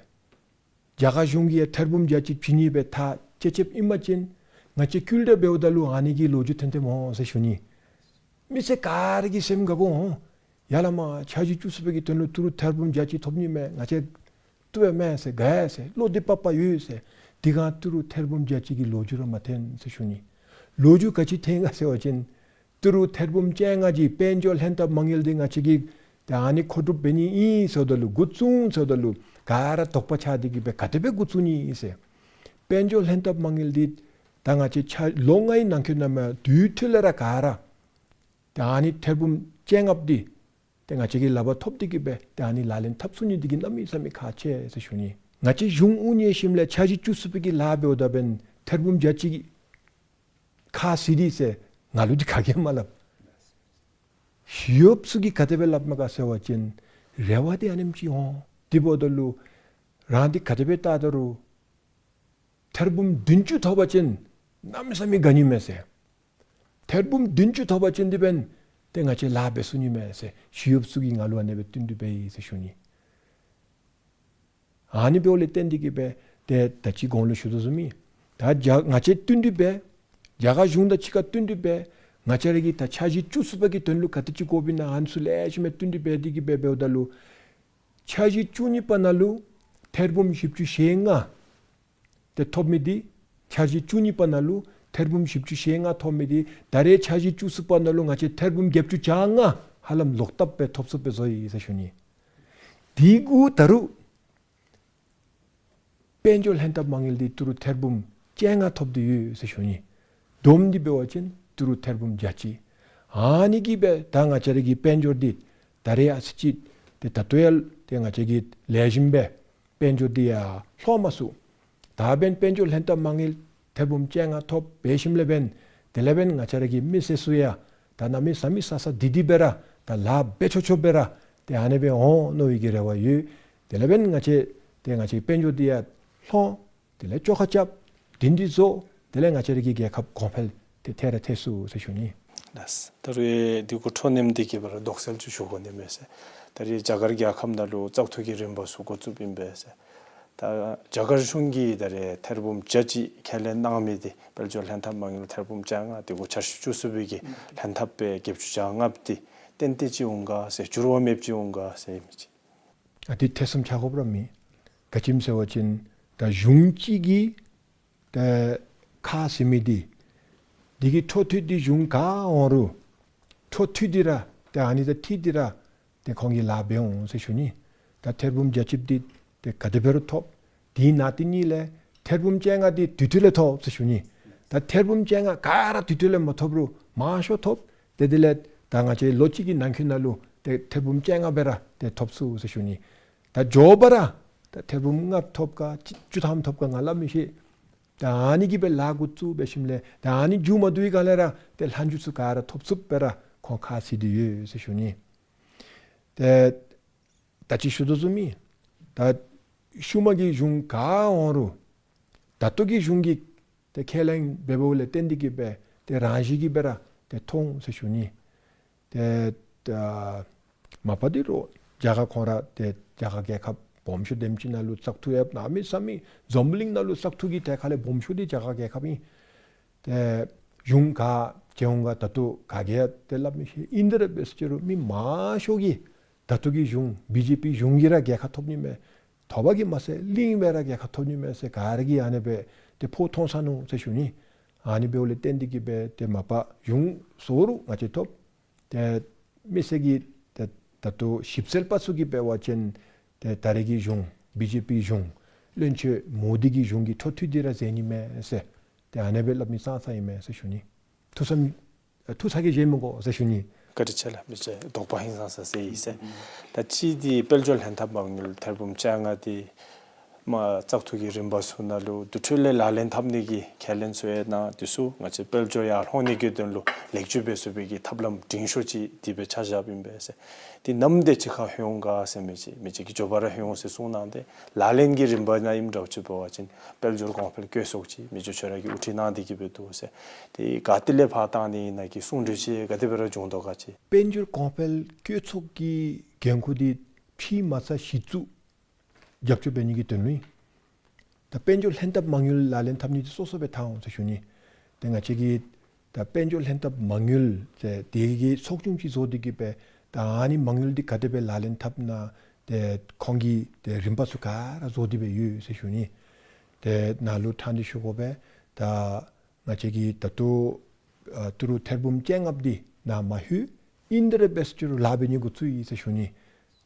རྒྱ་གར་གཞུང་གིས་ཡང་ཐེར་འབུམ་བརྒྱད་ཅུ་བྱིན་ནི་སྦེ་ཐག་བཅད་བཅདཔ་ཨིན་པ་ཅིན་ང་བཅས་སྐུལ་ལྕག་འབདཝ་ད་ལུ་ཨ་ནི་གི་ལོ་རྒྱུས་ཐོན་ཐོནམ་འོང་ཟེར་ཞུ་ནི། མི་སེར་ག་ར་གི་སེམས་དགའ་དགོ་འོང་། ཡ་ལ་མ་འཆར་གཞི་བཅུ་གསུམ་པའི་གི་དོན་ལུ་ཏི་རུ་ཐེར་འབུམ་བརྒྱད་ཅུ་ཐོབ་ནི་མས། ང་བཅས་བཏུབ་པས་མས་ཟེར་དགའ་ཡི་ཟེར་བློ་བདེ་པག་པ་ཡོད་ཟེར། དེ་སྒང་ཏི་རུ་ཐེར་འབུམ་བརྒྱད་ཅུ་གི་ལོ་རྒྱུས་ར་མ་ཐོན་ཟེར་ཞུ་ནི། ལོ་རྒྱུས་ག་ཅི་ཐོན་ག་ཟེར་བ་ཅིན་ཏི་རུ་ཐེར་འབུམ་བཅོ་ལྔ་གི་དཔལ་འབྱོར་ལྷན་ཐབས་མ་དངུལ་འདི་ང་བཅས་ཀྱིས་ད་ཨ་ནི་མཁོ་སྒྲུབ་འབད་ནི་ཨིན་ཟེརཝ་ད་ལུ་འགོ་བཙུགས་ཟེརཝ་ད་ལུ་ག་ར་དོགས་པ་ཆགས་ཏེ་གི་སྦེ་ག་དེ་སྦེ་འགོ་བཙུགས་ནི་ཨིན་ཟེར། དཔལ་འབྱོར་ལྷན་ཐབས་མ་དངུལ་འདི་ད་ང་བཅས་འཆར་ལོ་ལྔའི་ནང་འཁོད་ནང་མ་དུས་མཐུད་ལས་ར་ག་ར་ད་ཨ་ནི་ཐེར་འབུམ་བཅོ་ལྔ་པོ་འདི་ ཏེ་ང་བཅས་ཀྱིས་ལགཔ་ཐོབ་སྟེ་གི་སྦེ་ཏེ་ཨ་ནི་ལག་ལེན་འཐབ་ཚུགས་ནི་འདི་གིས་གནམ་མེད་ས་མེད་ཁག་ཆེ་ཟེར་ཞུ་ནི། ང་བཅས་གཞུང་དབུ་བརྙེས་ཞིནམ་ལས་འཆར་གཞི་བཅུ་གསུམ་པའི་གི་ལཱ་འབདཝ་ད་འབདན་ཐེར་འབུམ་བརྒྱ་གཅིག་ཁག་ཟེར་འདི་ཟེར་ང་ལུ་འདི་ག་གིས་མ་སླབ། ཞི་གཡོགཔ་ཚུ་གིས་ག་དེ་སྦེ་སླབ་མས་ག་ཟེར་བ་ཅིན་རེ་བ་འདི་ཨ་ནེམ་ཅིག་འོང་། དེ་འབདཝ་ད་ལུ་རང་འདི་ག་དེ་སྦེ་བལྟ་ད་རུང་ཐེར་འབུམ་བདུན་ཅུ་ཐོབ་པ་ཅིན་གནམ་མེད་ས་མེད་དགའ་ནི་མས་ཟེར། ཐེར་འབུམ་བདུན་ཅུ་ཐོབ་པ་ཅིན་འདི་འབདན་ཏེ་ང་བཅས་ལཱ་འབད་ཚུགས་ནི་མས་ཟེར་ཞི་གཡོགཔ་ཚུ་གིས་ང་ལུ་ཨ་ནེ་སྦེ་བསྟུན་གྲོས་འབད་ཡི་ཟེར་ཞུ་ནི། ཨ་ནི་འབདཝ་ལས་བརྟེན་ཏེ་གི་སྦེ་ཏེ་ད་ཅི་གོང་ལུ་ཞུ་དོ་བཟུམ་སྦེ་ད་རྒྱ་ང་བཅས་བསྟུན་གྲོས་འབད། རྒྱ་གར་གཞུང་དང་གཅིག་ཁར་བསྟུན་གྲོས་འབད། ང་བཅས་ར་གི་ད་འཆར་གཞི་བཅུ་གསུམ་པ་གི་དོན་ལུ་ག་དེ་ཅིག་དགོཔ་ཨིན་ན་ཨ་ནི་ཚུ་ལེགས་ཤོམ་སྦེ་བསྟུན་གྲོས་འབད་དེ་གི་སྦེ་འབདཝ་ད་ལུ་འཆར་གཞི་བཅུ་གཉིས་པ་ནང་ལུ་ཐེར་འབུམ་བཞི་བཅུ་ཞེ་ལྔ་ཏེ་ཐོབ་མི་འདི་འཆར་གཞི་བཅུ་གཉིས་པ་ནང་ལུ་ཐེར་འབུམ་བཞི་བཅུ་ཞེ་ལྔ་ཐོབ་མི་འདི་ད་རེས་འཆར་གཞི་བཅུ་གསུམ་པ་ནང་ལུ་ང་བཅས་ཐེར་འབུམ་བརྒྱད་ཅུ་གྱ་ལྔ་ཧ་ལམ་ལོག་བཏབ་སྦེ་ཐོབ་ཚུགསཔ་སྦེ་བཟོ་ཡི་ཟེར་ཞུ་ནི། དེ་གུ་ད་རུང་དཔལ་འབྱོར་ལྷན་ཐབས་མ་དངུལ་འདི་ཏི་རུ་ཐེར་འབུམ་བཅོ་ལྔ་ཐོབ་སྟེ་ཡོད་ཟེར་ཞུ་ནི། བསྡོམས་ཏེ་འབད་བ་ཅིན་ཏི་རུ་ཐེར་འབུམ་བརྒྱད་ཅུ། ཨ་ནི་གིས་སྦེ་ད་ང་བཅས་ར་གི་དཔལ་འབྱོར་འདི་ད་རེས་ཨ་ཙི་ཅིག་ཏེ་ད་ལྟོ་ཡང་ཏེ་ང་བཅས་ཀྱིས་ལེགས་ཤོམ་སྦེ་དཔལ་འབྱོར་འདི་ཡང་ལྷོད་མ་ཚུགས། ད་འབདན་དཔལ་འབྱོར་ལྷན་ཐབས་མ་དངུལ་ཐེར་འབུམ་བཅོ་ལྔ་ཐོབ་འབད་ཞིནམ་ལས་འབདན་དེ་ལས་འབདན་ང་བཅས་ར་གི་མི་སེར་ཚུ་ཡང་ད་གནམ་མེད་ས་མེད་ས་ས་བདེ་བདེ་སྦེ་ར་ད་ལཱ་འབད་ཆོག་ཆོག་སྦེ་ར་ཏེ་ཨ་ནེ་སྦེ་འོང་མནོ་བའི་གི་རེ་བ་ཡོད། དེ་ལས་འབདན་ང་བཅས་ཏེ་ང་བཅས་དཔལ་འབྱོར་འདི་ཡང་ལྷོད། དེ་ལས་བཅོ་ཁ་རྐྱབ། སྒྲིང་སྒྲི་བཟོ། དེ་ལས་ང་བཅས་ར་གི་རྒྱལ་ཁབ་གོང་འཕེལ་ཏེ་ཐལ་ར་ཐལ་ཚུགས་ཟེར་ཞུ་ནི། ལགས། ད་རེས་འདི་གུ་འཕྲོ་མཉམ་འདི་གི་བར་དོགས་སེལ་ཅིག་ཞུ་དགོ་ནི་མས་ཟེར། ད་རེས་རྒྱ་གར་རྒྱལ་ཁབ་ནང་ལུ་བཙག་འཐུ་གི་རིམ་པ་ཚུ་འགོ་བཙུགསཔ་ཨིན་པས་ཟེར། ད་རྒྱ་གར་གཞུང་གིས་ད་རེས་ཐེར་འབུམ་བརྒྱད་ཅུ་ཁས་ལེན་གནང་མི་འདི་དཔལ་འབྱོར་ལྷན་ཐབས་མ་དངུལ་ཐེར་འབུམ་བཅོ་ལྔ་འདི་གུ་འཆར་གཞི་བཅུ་གསུམ་པའི་གི་ལྷན་ཐབས་སྦེ་བརྒྱད་ཅུ་གྱ་ལྔ་འདི་ཏན་ཏན་ཅིག་འོང་ག་ཟེར་འགྱུར་བ་མེདཔ་ཅིག་འོང་ག་ཟེར་མི་ཅིག། ཨ་འདི་ཐེ་ཚོམ་ཆགས་དགོཔ་ར་མེད། ག་ཅི་སྨོ་ཟེར་བ་ཅིན་ད་གཞུང་གཅིག་གིས་ད་ཁག་ཟེར་མི་འདི་འདི་གི་འཕྲོ་མཐུད་དེ་གཞུང་ག་འོང་རུང་འཕྲོ་མཐུད་དེ་ར་ཏེ་ཨ་ནི་དང་འཁྲིལ་ཏེ་ར་ཏེ་ཁོང་གིས་ལཱ་འབད་འོང་ཟེར་ཞུ་ནི། ད་ཐེར་འབུམ་བརྒྱད་ཅུ་འདི་ཏེ་ག་དེ་འབད་རུང་ཐོབ། དེའི་ནང་དེ་གཉིས་ལས་ཐེར་འབུམ་བཅོ་ལྔ་འདི་དུས་ཐོག་ལས་ཐོབ་ཟེར་ཞུ་ནི། ད་ཐེར་འབུམ་བཅོ་ལྔ་ག་ར་དུས་ཐོག་ལས་མ་ཐོབ་རུང་མང་ཤོས་ཐོབ། ཏེ་དེ་ལས་ད་ང་བཅས་ལོ་གཅིག་གི་ནང་འཁོད་ནང་ལུ་ཏེ་ཐེར་འབུམ་བཅོ་ལྔ་སྦེ་ར་ཏེ་ཐོབ་ཚུགས་ཟེར་ཞུ་ནི། ད་མགྱོགས་པ་ར་ད་ཐེར་འབུམ་ལྔ་ཐོབ་ག་བཅུ་ཐམ་ཐོབ་ག་ང་སླབ་མི་ཤེས། ད་ཨ་ནི་གིས་སྦེ་ལཱ་འགོ་བཙུགས་འབད་ཞིནམ་ལས་ད་ཨ་ནི་མཇུག་མ་བསྡུ་བའི་སྒང་ལས་ར་ཏེ་ལྷག་མཇུག་ཚུ་ག་ར་ཐོབ་ཚུགསཔ་སྦེ་ར་ཁོང་ཁག་ཟེར་དེ་ཡོད་ཟེར་ཞུ་ནི། ཏེ་ད་ཅི་ཞུ་དོ་བཟུམ་སྦེ་ད་ཤུལ་མ་གི་གཞུང་ག་འོང་རུང་ད་ལྟོ་གི་གཞུང་གིས་ཏེ་ཁས་ལེན་འབད་བ་ལས་བརྟེན་ཏེ་གི་སྦེ་ཏེ་རང་བཞིན་གྱིས་སྦེ་ར་ཏེ་ཐོབ་འོང་ཟེར་ཞུ་ནི། ཏེ་ད་མ་པ་འདི་རུང་རྒྱ་གར་ཁོང་ར་ཏེ་རྒྱ་གར་རྒྱལ་ཁབ་སྦོམ་ཤོས་དེམ་ཅིག་ནང་ལུ་བཙག་འཐུ་ཡང་གནམ་མེད་ས་མེད་འཛམ་བུ་གླིང་ནང་ལུ་བཙག་འཐུ་གི་གྲལ་ཁ་ལས་སྦོམ་ཤོས་འདི་རྒྱ་གར་རྒྱལ་ཁབ་ཨིན། ཏེ་གཞུང་ག་བྱོན་འོང་ག་ད་ལྟོ་ག་གིས་ཡང་ཏེ་སླབ་མི་ཤེས། ཨིན་ཏེ་ར་འབད་ཟེར་རུང་མི་མང་ཤོས་ཀྱིས་ད་ལྟོ་གི་གཞུང་བི་ཇེ་པི་གཞུང་གིས་ར་རྒྱལ་ཁ་ཐོབ་ནི་མས། དོ་བ་གིས་མ་ཚད་གླིང་སྦེ་ར་རྒྱལ་ཁ་ཐོབ་ནི་མས་ཟེར་ག་ར་གིས་ཨ་ནི་སྦེ་ཏེ་ཕོ་མཐོང་ས་ནུག་ཟེར་ཞུ་ནི། ཨ་ནི་འབདཝ་ལས་བརྟེན་ཏེ་གི་སྦེ་ཏེ་མ་པ་གཞུང་བཟོ་རུང་ང་བཅས་ཐོབ། ཏེ་མི་སེར་གྱིས་ཏེ་ད་ལྟོ་ཞིབ་འཚོལ་པ་ཚུ་གིས་འབད་བ་ཅིན་ཏེ་ད་རེས་ཀྱི་གཞུང་བི་ཇེ་པི་གཞུང་བློན་ཆེན་མོ་དི་གི་གཞུང་གིས་འཕྲོ་མཐུད་དེ་ར་མཛད་ནི་མས་ཟེར་ཏེ་ཨ་ནི་སྦེ་སླབ་མི་ཙང་ཙང་ཨིན་མས་ཟེར་ཞུ་ནི། ཐུགས་བསམ་ཐུགས་ཚ་གྱང་བཞེས་མི་དགོ་ཟེར་ཞུ་ནི། བཀའ་དྲིན་ཆེ་ལགས། མི་རྗེ་དོགས་པ་ཧིང་སངས་ས་སེལ་ཡི་ཟེར། ད་ཅི་འདི་དཔལ་འབྱོར་ལྷན་ཐབས་མ་དངུལ་ཐེར་འབུམ་བཅོ་ལྔ་འདི་མ་བཙག་འཐུ་གི་རིམ་པ་ཚུ་ནང་ལུ་དུས་ཐོག་ལས་ལག་ལེན་འཐབ་ནི་གི་ཁས་ལེན་ཚུ་ཡང་གནང་། དེ་ཚུ་ང་བཅས་དཔལ་འབྱོར་ཡར་ལྷོད་ནི་གི་དོན་ལུ་ལེགས་བཅོས་འབད་ཚུགས་པའི་གི་ཐབས་ལམ་འབྲིང་ཤོས་ཅིག་འདི་སྦེ་ཆ་བཞགཔ་ཨིན་པས་ཟེར། འདི་ནམ་དེ་ཅིག་ཁར་ལྷོད་འོང་ག་ཟེར་མི་ཅིག་མི་རྗེ་གིས་མགྱོགས་པ་ར་ལྷོད་འོང་ཟེར་གསུངས་གནང་སྟེ་ལག་ལེན་གྱི་རིམ་པ་ནང་ཨིནམ་འདྲཝ་ཅིག་འབད་བ་ཅིན་དཔལ་འབྱོར་གོང་འཕེལ་བཀོད་ཚོགས་ཅིག་མི་རྗེ་ཁྱོད་ར་གིས་དབུ་ཁྲིད་གནང་སྟེ་གི་སྦེ་འདུག་ཟེར། དེ་ག་ཏེ་ལས་ཕར་བཏང་ནི་ཨིན་ན་གི་གསུང་གྲོས་ཅིག་ག་དེ་སྦེ་ར་བྱུང་དོ་ག་ཅིག། དཔལ་འབྱོར་གོང་འཕེལ་བཀོད་ཚོགས་ཀྱི་འགན་ཁུར་འདི་ཕྱི་མ་རྩ་གཞི་བཙུགས་རྒྱབ་སྐྱོར་འབད་ནི་གི་དོན་ལུ་ཨིན། ད་དཔལ་འབྱོར་ལྷན་ཐབས་མ་དངུལ་ལག་ལེན་འཐབ་ནི་འདི་སོ་སོ་སྦེ་འཐབ་འོང་ཟེར་ཞུ་ནི། ཏེ་ང་བཅས་ཀྱིས་ད་དཔལ་འབྱོར་ལྷན་ཐབས་མ་དངུལ་ཏེ་དེ་གི་ཚོགས་ཆུང་ཅིག་བཟོ་སྟེ་གི་སྦེ་ད་ཨ་ནི་མ་དངུལ་འདི་ག་དེ་སྦེ་ལག་ལེན་འཐབ་ན་ཏེ་ཁོང་གིས་ཏེ་རིམ་པ་ཚུ་ག་ར་བཟོ་སྟེ་སྦེ་ཡོད་ཟེར་ཞུ་ནི། ཏེ་ནཱ་ལུ་ཕྲང་སྟེ་ཞུ་དགོ་པས། ད་ང་བཅས་ཀྱིས་ད་ལྟོ་ཨ་ཏི་རུ་ཐེར་འབུམ་བཅོ་ལྔ་འདི་ནཱ་མ་ལྷོད། ཨིན་ཏེ་ར་འབད་ཟེར་རུང་ལཱ་འབད་ནི་འགོ་བཙུགས་ཡི་ཟེར་ཞུ་ནི།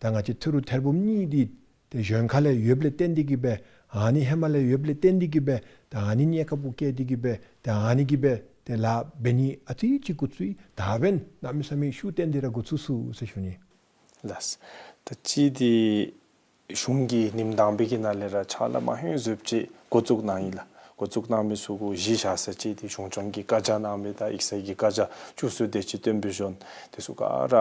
ད་ང་བཅས་ཏི་རུ་ཐེར་འབུམ་གཉིས་འདི་ཏེ་གཞན་ཁ་ལས་ཡོདཔ་ལས་བརྟེན་ཏེ་གི་སྦེ་ཨ་ནི་ཧེ་མ་ལས་ཡོདཔ་ལས་བརྟེན་ཏེ་གི་སྦེ་ད་ཨ་ནི་གནས་སྐབས་བཀལ་ཏེ་གི་སྦེ་ད་ཨ་ནི་གིས་སྦེ་ཏེ་ལཱ་འབད་ནི་ཨ་ཙི་ཅིག་འགོ་བཙུགས་ཡི། ད་འབདན་གནམ་མེད་ས་མེད་ཤུགས་བཏོན་ཏེ་ར་འགོ་བཙུགས་ཚུགས་ཟེར་ཞུ་ནི། ལགས། ད་ཅི་འདི་གཞུང་གིས་ཉིནམ་དང་པའི་གི་ནང་ལས་ར་ཕྱག་ལཱ་མང་ཤོས་ཟབ་ཅིག་འགོ་བཙུགས་གནང་ཡི་ལགས། འགོ་བཙུགས་གནང་མི་ཚུ་གུ་གཞི་བཞག་ས་ཅིག་འདི་གཞུང་སྐྱོང་གི་བཀའ་རྒྱ་གནང་མི་དང་ཡིག་ཚང་གི་བཀའ་རྒྱ་བཅུ་གསུམ་དེ་ཅིག་སྟོན་པའི་གཞུང་དེ་ཚུ་ག་ར་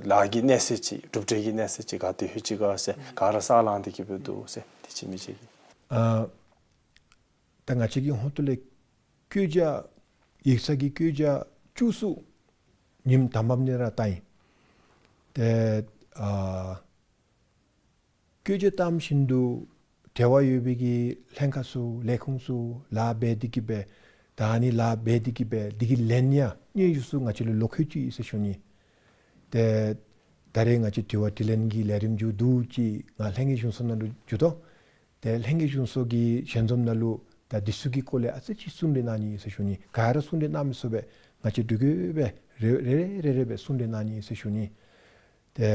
ལཱ་གི་གནས་ཚད་ཅིག་གྲུབ་འབྲས་ཀྱི་གནས་ཚད་ཅིག་ག་ཏེ་ལྷོད་ཅི་ག་ཟེར་ག་ར་ས་ལང་སྟེ་གི་སྦེ་འདུག་ཟེར་དེ་ཅིག་མི་ཅིག་གིས། ཨ་ད་ང་བཅས་ཀྱི་ཧོངས་ཏོ་ལས་བཀོད་རྒྱ་ཡིག་ཚང་གི་བཀོད་རྒྱ་བཅུ་གསུམ་ཉིནམ་དང་པམ་ནང་ར་བཏང་ཡི། ཏེ་ཨ་བཀོད་རྒྱ་བཏངམ་བཞིན་དུ་འབྲེལ་བ་ཡོད་པའི་གི་ལྷན་ཁག་ཚུ་ལས་ཁུངས་ཚུ་ལཱ་འབད་དེ་གི་སྦེ་ད་ཨ་ནི་ལཱ་འབད་དེ་གི་སྦེ་དེ་གི་ལན་ཡང་སྙན་ཞུ་ཚུ་ང་བཅས་ལུ་ལོག་ལྷོད་ཅི་ཟེར་ཞུ་ནི། ཏེ་ད་རེས་ང་བཅས་དྲི་བ་དྲིས་ལན་གྱི་ལས་རིམ་མཇུག་བསྡུ་ཅི། ང་ལྷན་རྒྱས་གཞུང་ཚོགས་ནང་ལུ་འགྱོ་དོ། ཏེ་ལྷན་རྒྱས་གཞུང་ཚོགས་ཀྱི་ཞལ་འཛོམས་ནང་ལུ་ད་འདི་ཚུ་གི་སྐོར་ལས་ཨ་ཙི་ཅིག་གསུང་གྲོས་གནང་ནི་ཟེར་ཞུ་ནི། ག་ར་གསུང་གྲོས་གནང་མི་ཚུགས་པས། ང་བཅས་འབྲུག་རྒྱལ་སྦེ་རེ་རེ་རེ་རེ་སྦེ་གསུང་གྲོས་གནང་ནི་ཟེར་ཞུ་ནི། ཏེ་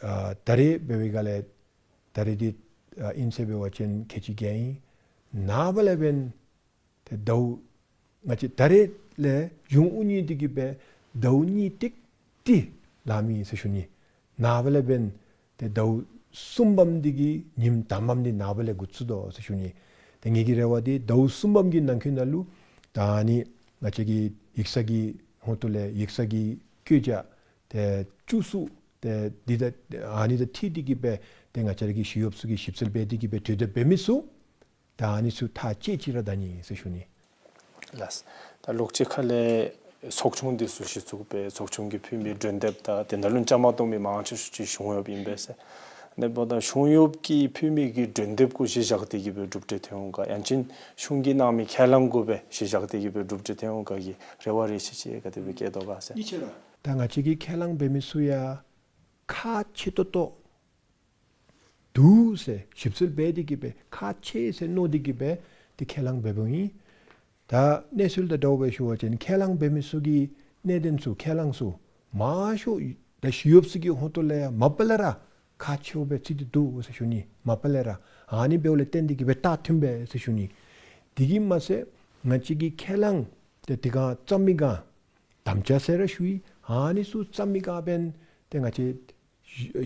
ཨ་ད་རེས་འབད་བའི་སྒང་ལས་ད་རེས་འདི་ཨ་ཨིན་ཟེར་འབད་བ་ཅིན་ཁལ་གཅིག་བརྒལ་ཡི། ནངས་པ་ལས་འབདན་ཏེ་ཟླཝ་ང་བཅས་ད་རེས་ལས་གཞུང་དབུ་བརྙེས་ཏེ་གི་སྦེ་ཟླཝ་གཉིས་ཏིག་ཏི་ལང་མི་ཟེར་ཞུ་ནི། ནངས་པ་ལས་འབདན་ཏེ་ཟླཝ་གསུམ་པམ་འདི་གི་ཉིནམ་དང་པམ་འདི་ནངས་པ་ལས་འགོ་བཙུགས་དོ་ཟེར་ཞུ་ནི། ཏེ་ངེ་གི་རེ་བ་འདི་ཟླཝ་གསུམ་པམ་གྱི་ནང་འཁོད་ནང་ལུ་ད་ཨ་ནི་ང་བཅས་ཀྱི་ཡིག་ཚང་གི་ཧོངས་ཏོ་ལས་ཡིག་ཚང་གི་བཀོད་རྒྱ་ཏེ་བཅུ་གསུམ་ཏེ་འདི་ད་ཨ་ནི་དང་འཁྲིལ་ཏེ་གི་སྦེ་ཏེ་ང་བཅས་ར་གི་ཞི་གཡོགཔ་ཚུ་གིས་ཞིབ་འཚོལ་འབད་དེ་གི་སྦེ་གྲོས་བསྡུར་འབད་མི་ཚུ་ད་ཨ་ནི་ཚུ་ཐག་བཅད་ཅི་ར་ད་ནི་ཟེར་ཞུ་ནི། ལགས། ད་ལོགས་ཅིག་ཁ་ལས་ཚོགས་ཆུང་འདི་ཚུ་གཞི་བཙུགས་སྦེ་ཚོགས་ཆུང་གིས་ཕུལ་མི་གྲོས་འདེབས་དང་དེ་ནང་ལུ་བཅའ་མར་གཏོགས་མི་མང་ཆེ་ཤོས་ཅིག་གཞུང་གཡོགཔ་ཨིན་པས་ཟེར། ཨ་ནི་འབདཝ་ད་གཞུང་གཡོགཔ་གིས་ཕུལ་མི་གི་གྲོས་འདེབས་གུ་གཞི་བཞག་སྟེ་གི་སྦེ་གྲུབ་འབྲས་ཐོན་འོང་ག། ཡང་ཅིན་གཞུང་གིས་གནང་མི་ཁས་བླངས་གུ་སྦེ་གཞི་བཞག་སྟེ་གི་སྦེ་གྲུབ་འབྲས་ཐོན་འོང་ག་གི་རེ་བ་རེ་ཆེ་ཆེ་ག་དེ་སྦེ་བསྐྱེད་དོ་ག་ཟེར། ད་ང་བཅས་ཀྱིས་ཁས་བླངས་འབད་མི་ཚུ་ཡང་ཁག་ཆེ་ཏོག་ཏོ་འདུག་ཟེར་ཞིབ་འཚོལ་འབད་དེ་གི་སྦེ་ཁག་ཆེ་ཟེར་མནོ་སྟེ་གི་སྦེ་ཏེ་ཁས་བླངས་འབད་འབདཝ་ཨིན། ད་གནས་ཚུལ་དང་འདྲཝ་སྦེ་ཞུ་བ་ཅིན་ཁས་བླངས་འབད་མི་ཚུ་གི་གནད་དོན་ཚུ་ཁས་བླངས་ཚུ་མང་ཤོས་ད་ཞི་གཡོགཔ་ཚུ་གི་ཧོངས་ཏོ་ལས་ཡང་མ་པ་ལས་ར་ཁག་ཆེཝ་སྦེ་བརྩི་སྟེ་འདུག་ཟེར་ཞུ་ནི། མ་པ་ལས་ར་ཨ་ནི་འབདཝ་ལས་བརྟེན་ཏེ་གི་སྦེ་ད་ཐོན་པས་ཟེར་ཞུ་ནི། དེ་གིས་མ་ཚད་ང་བཅས་ཀྱིས་ཁས་བླངས་ཏེ་དེ་སྒང་བརྩམ་མི་སྒང་དམ་བཅའ་ཟེར་ར་ཞུ་ཡི། ཨ་ནི་ཚུ་བརྩམ་མི་སྒང་འབདན་ཏེ་ང་བཅས་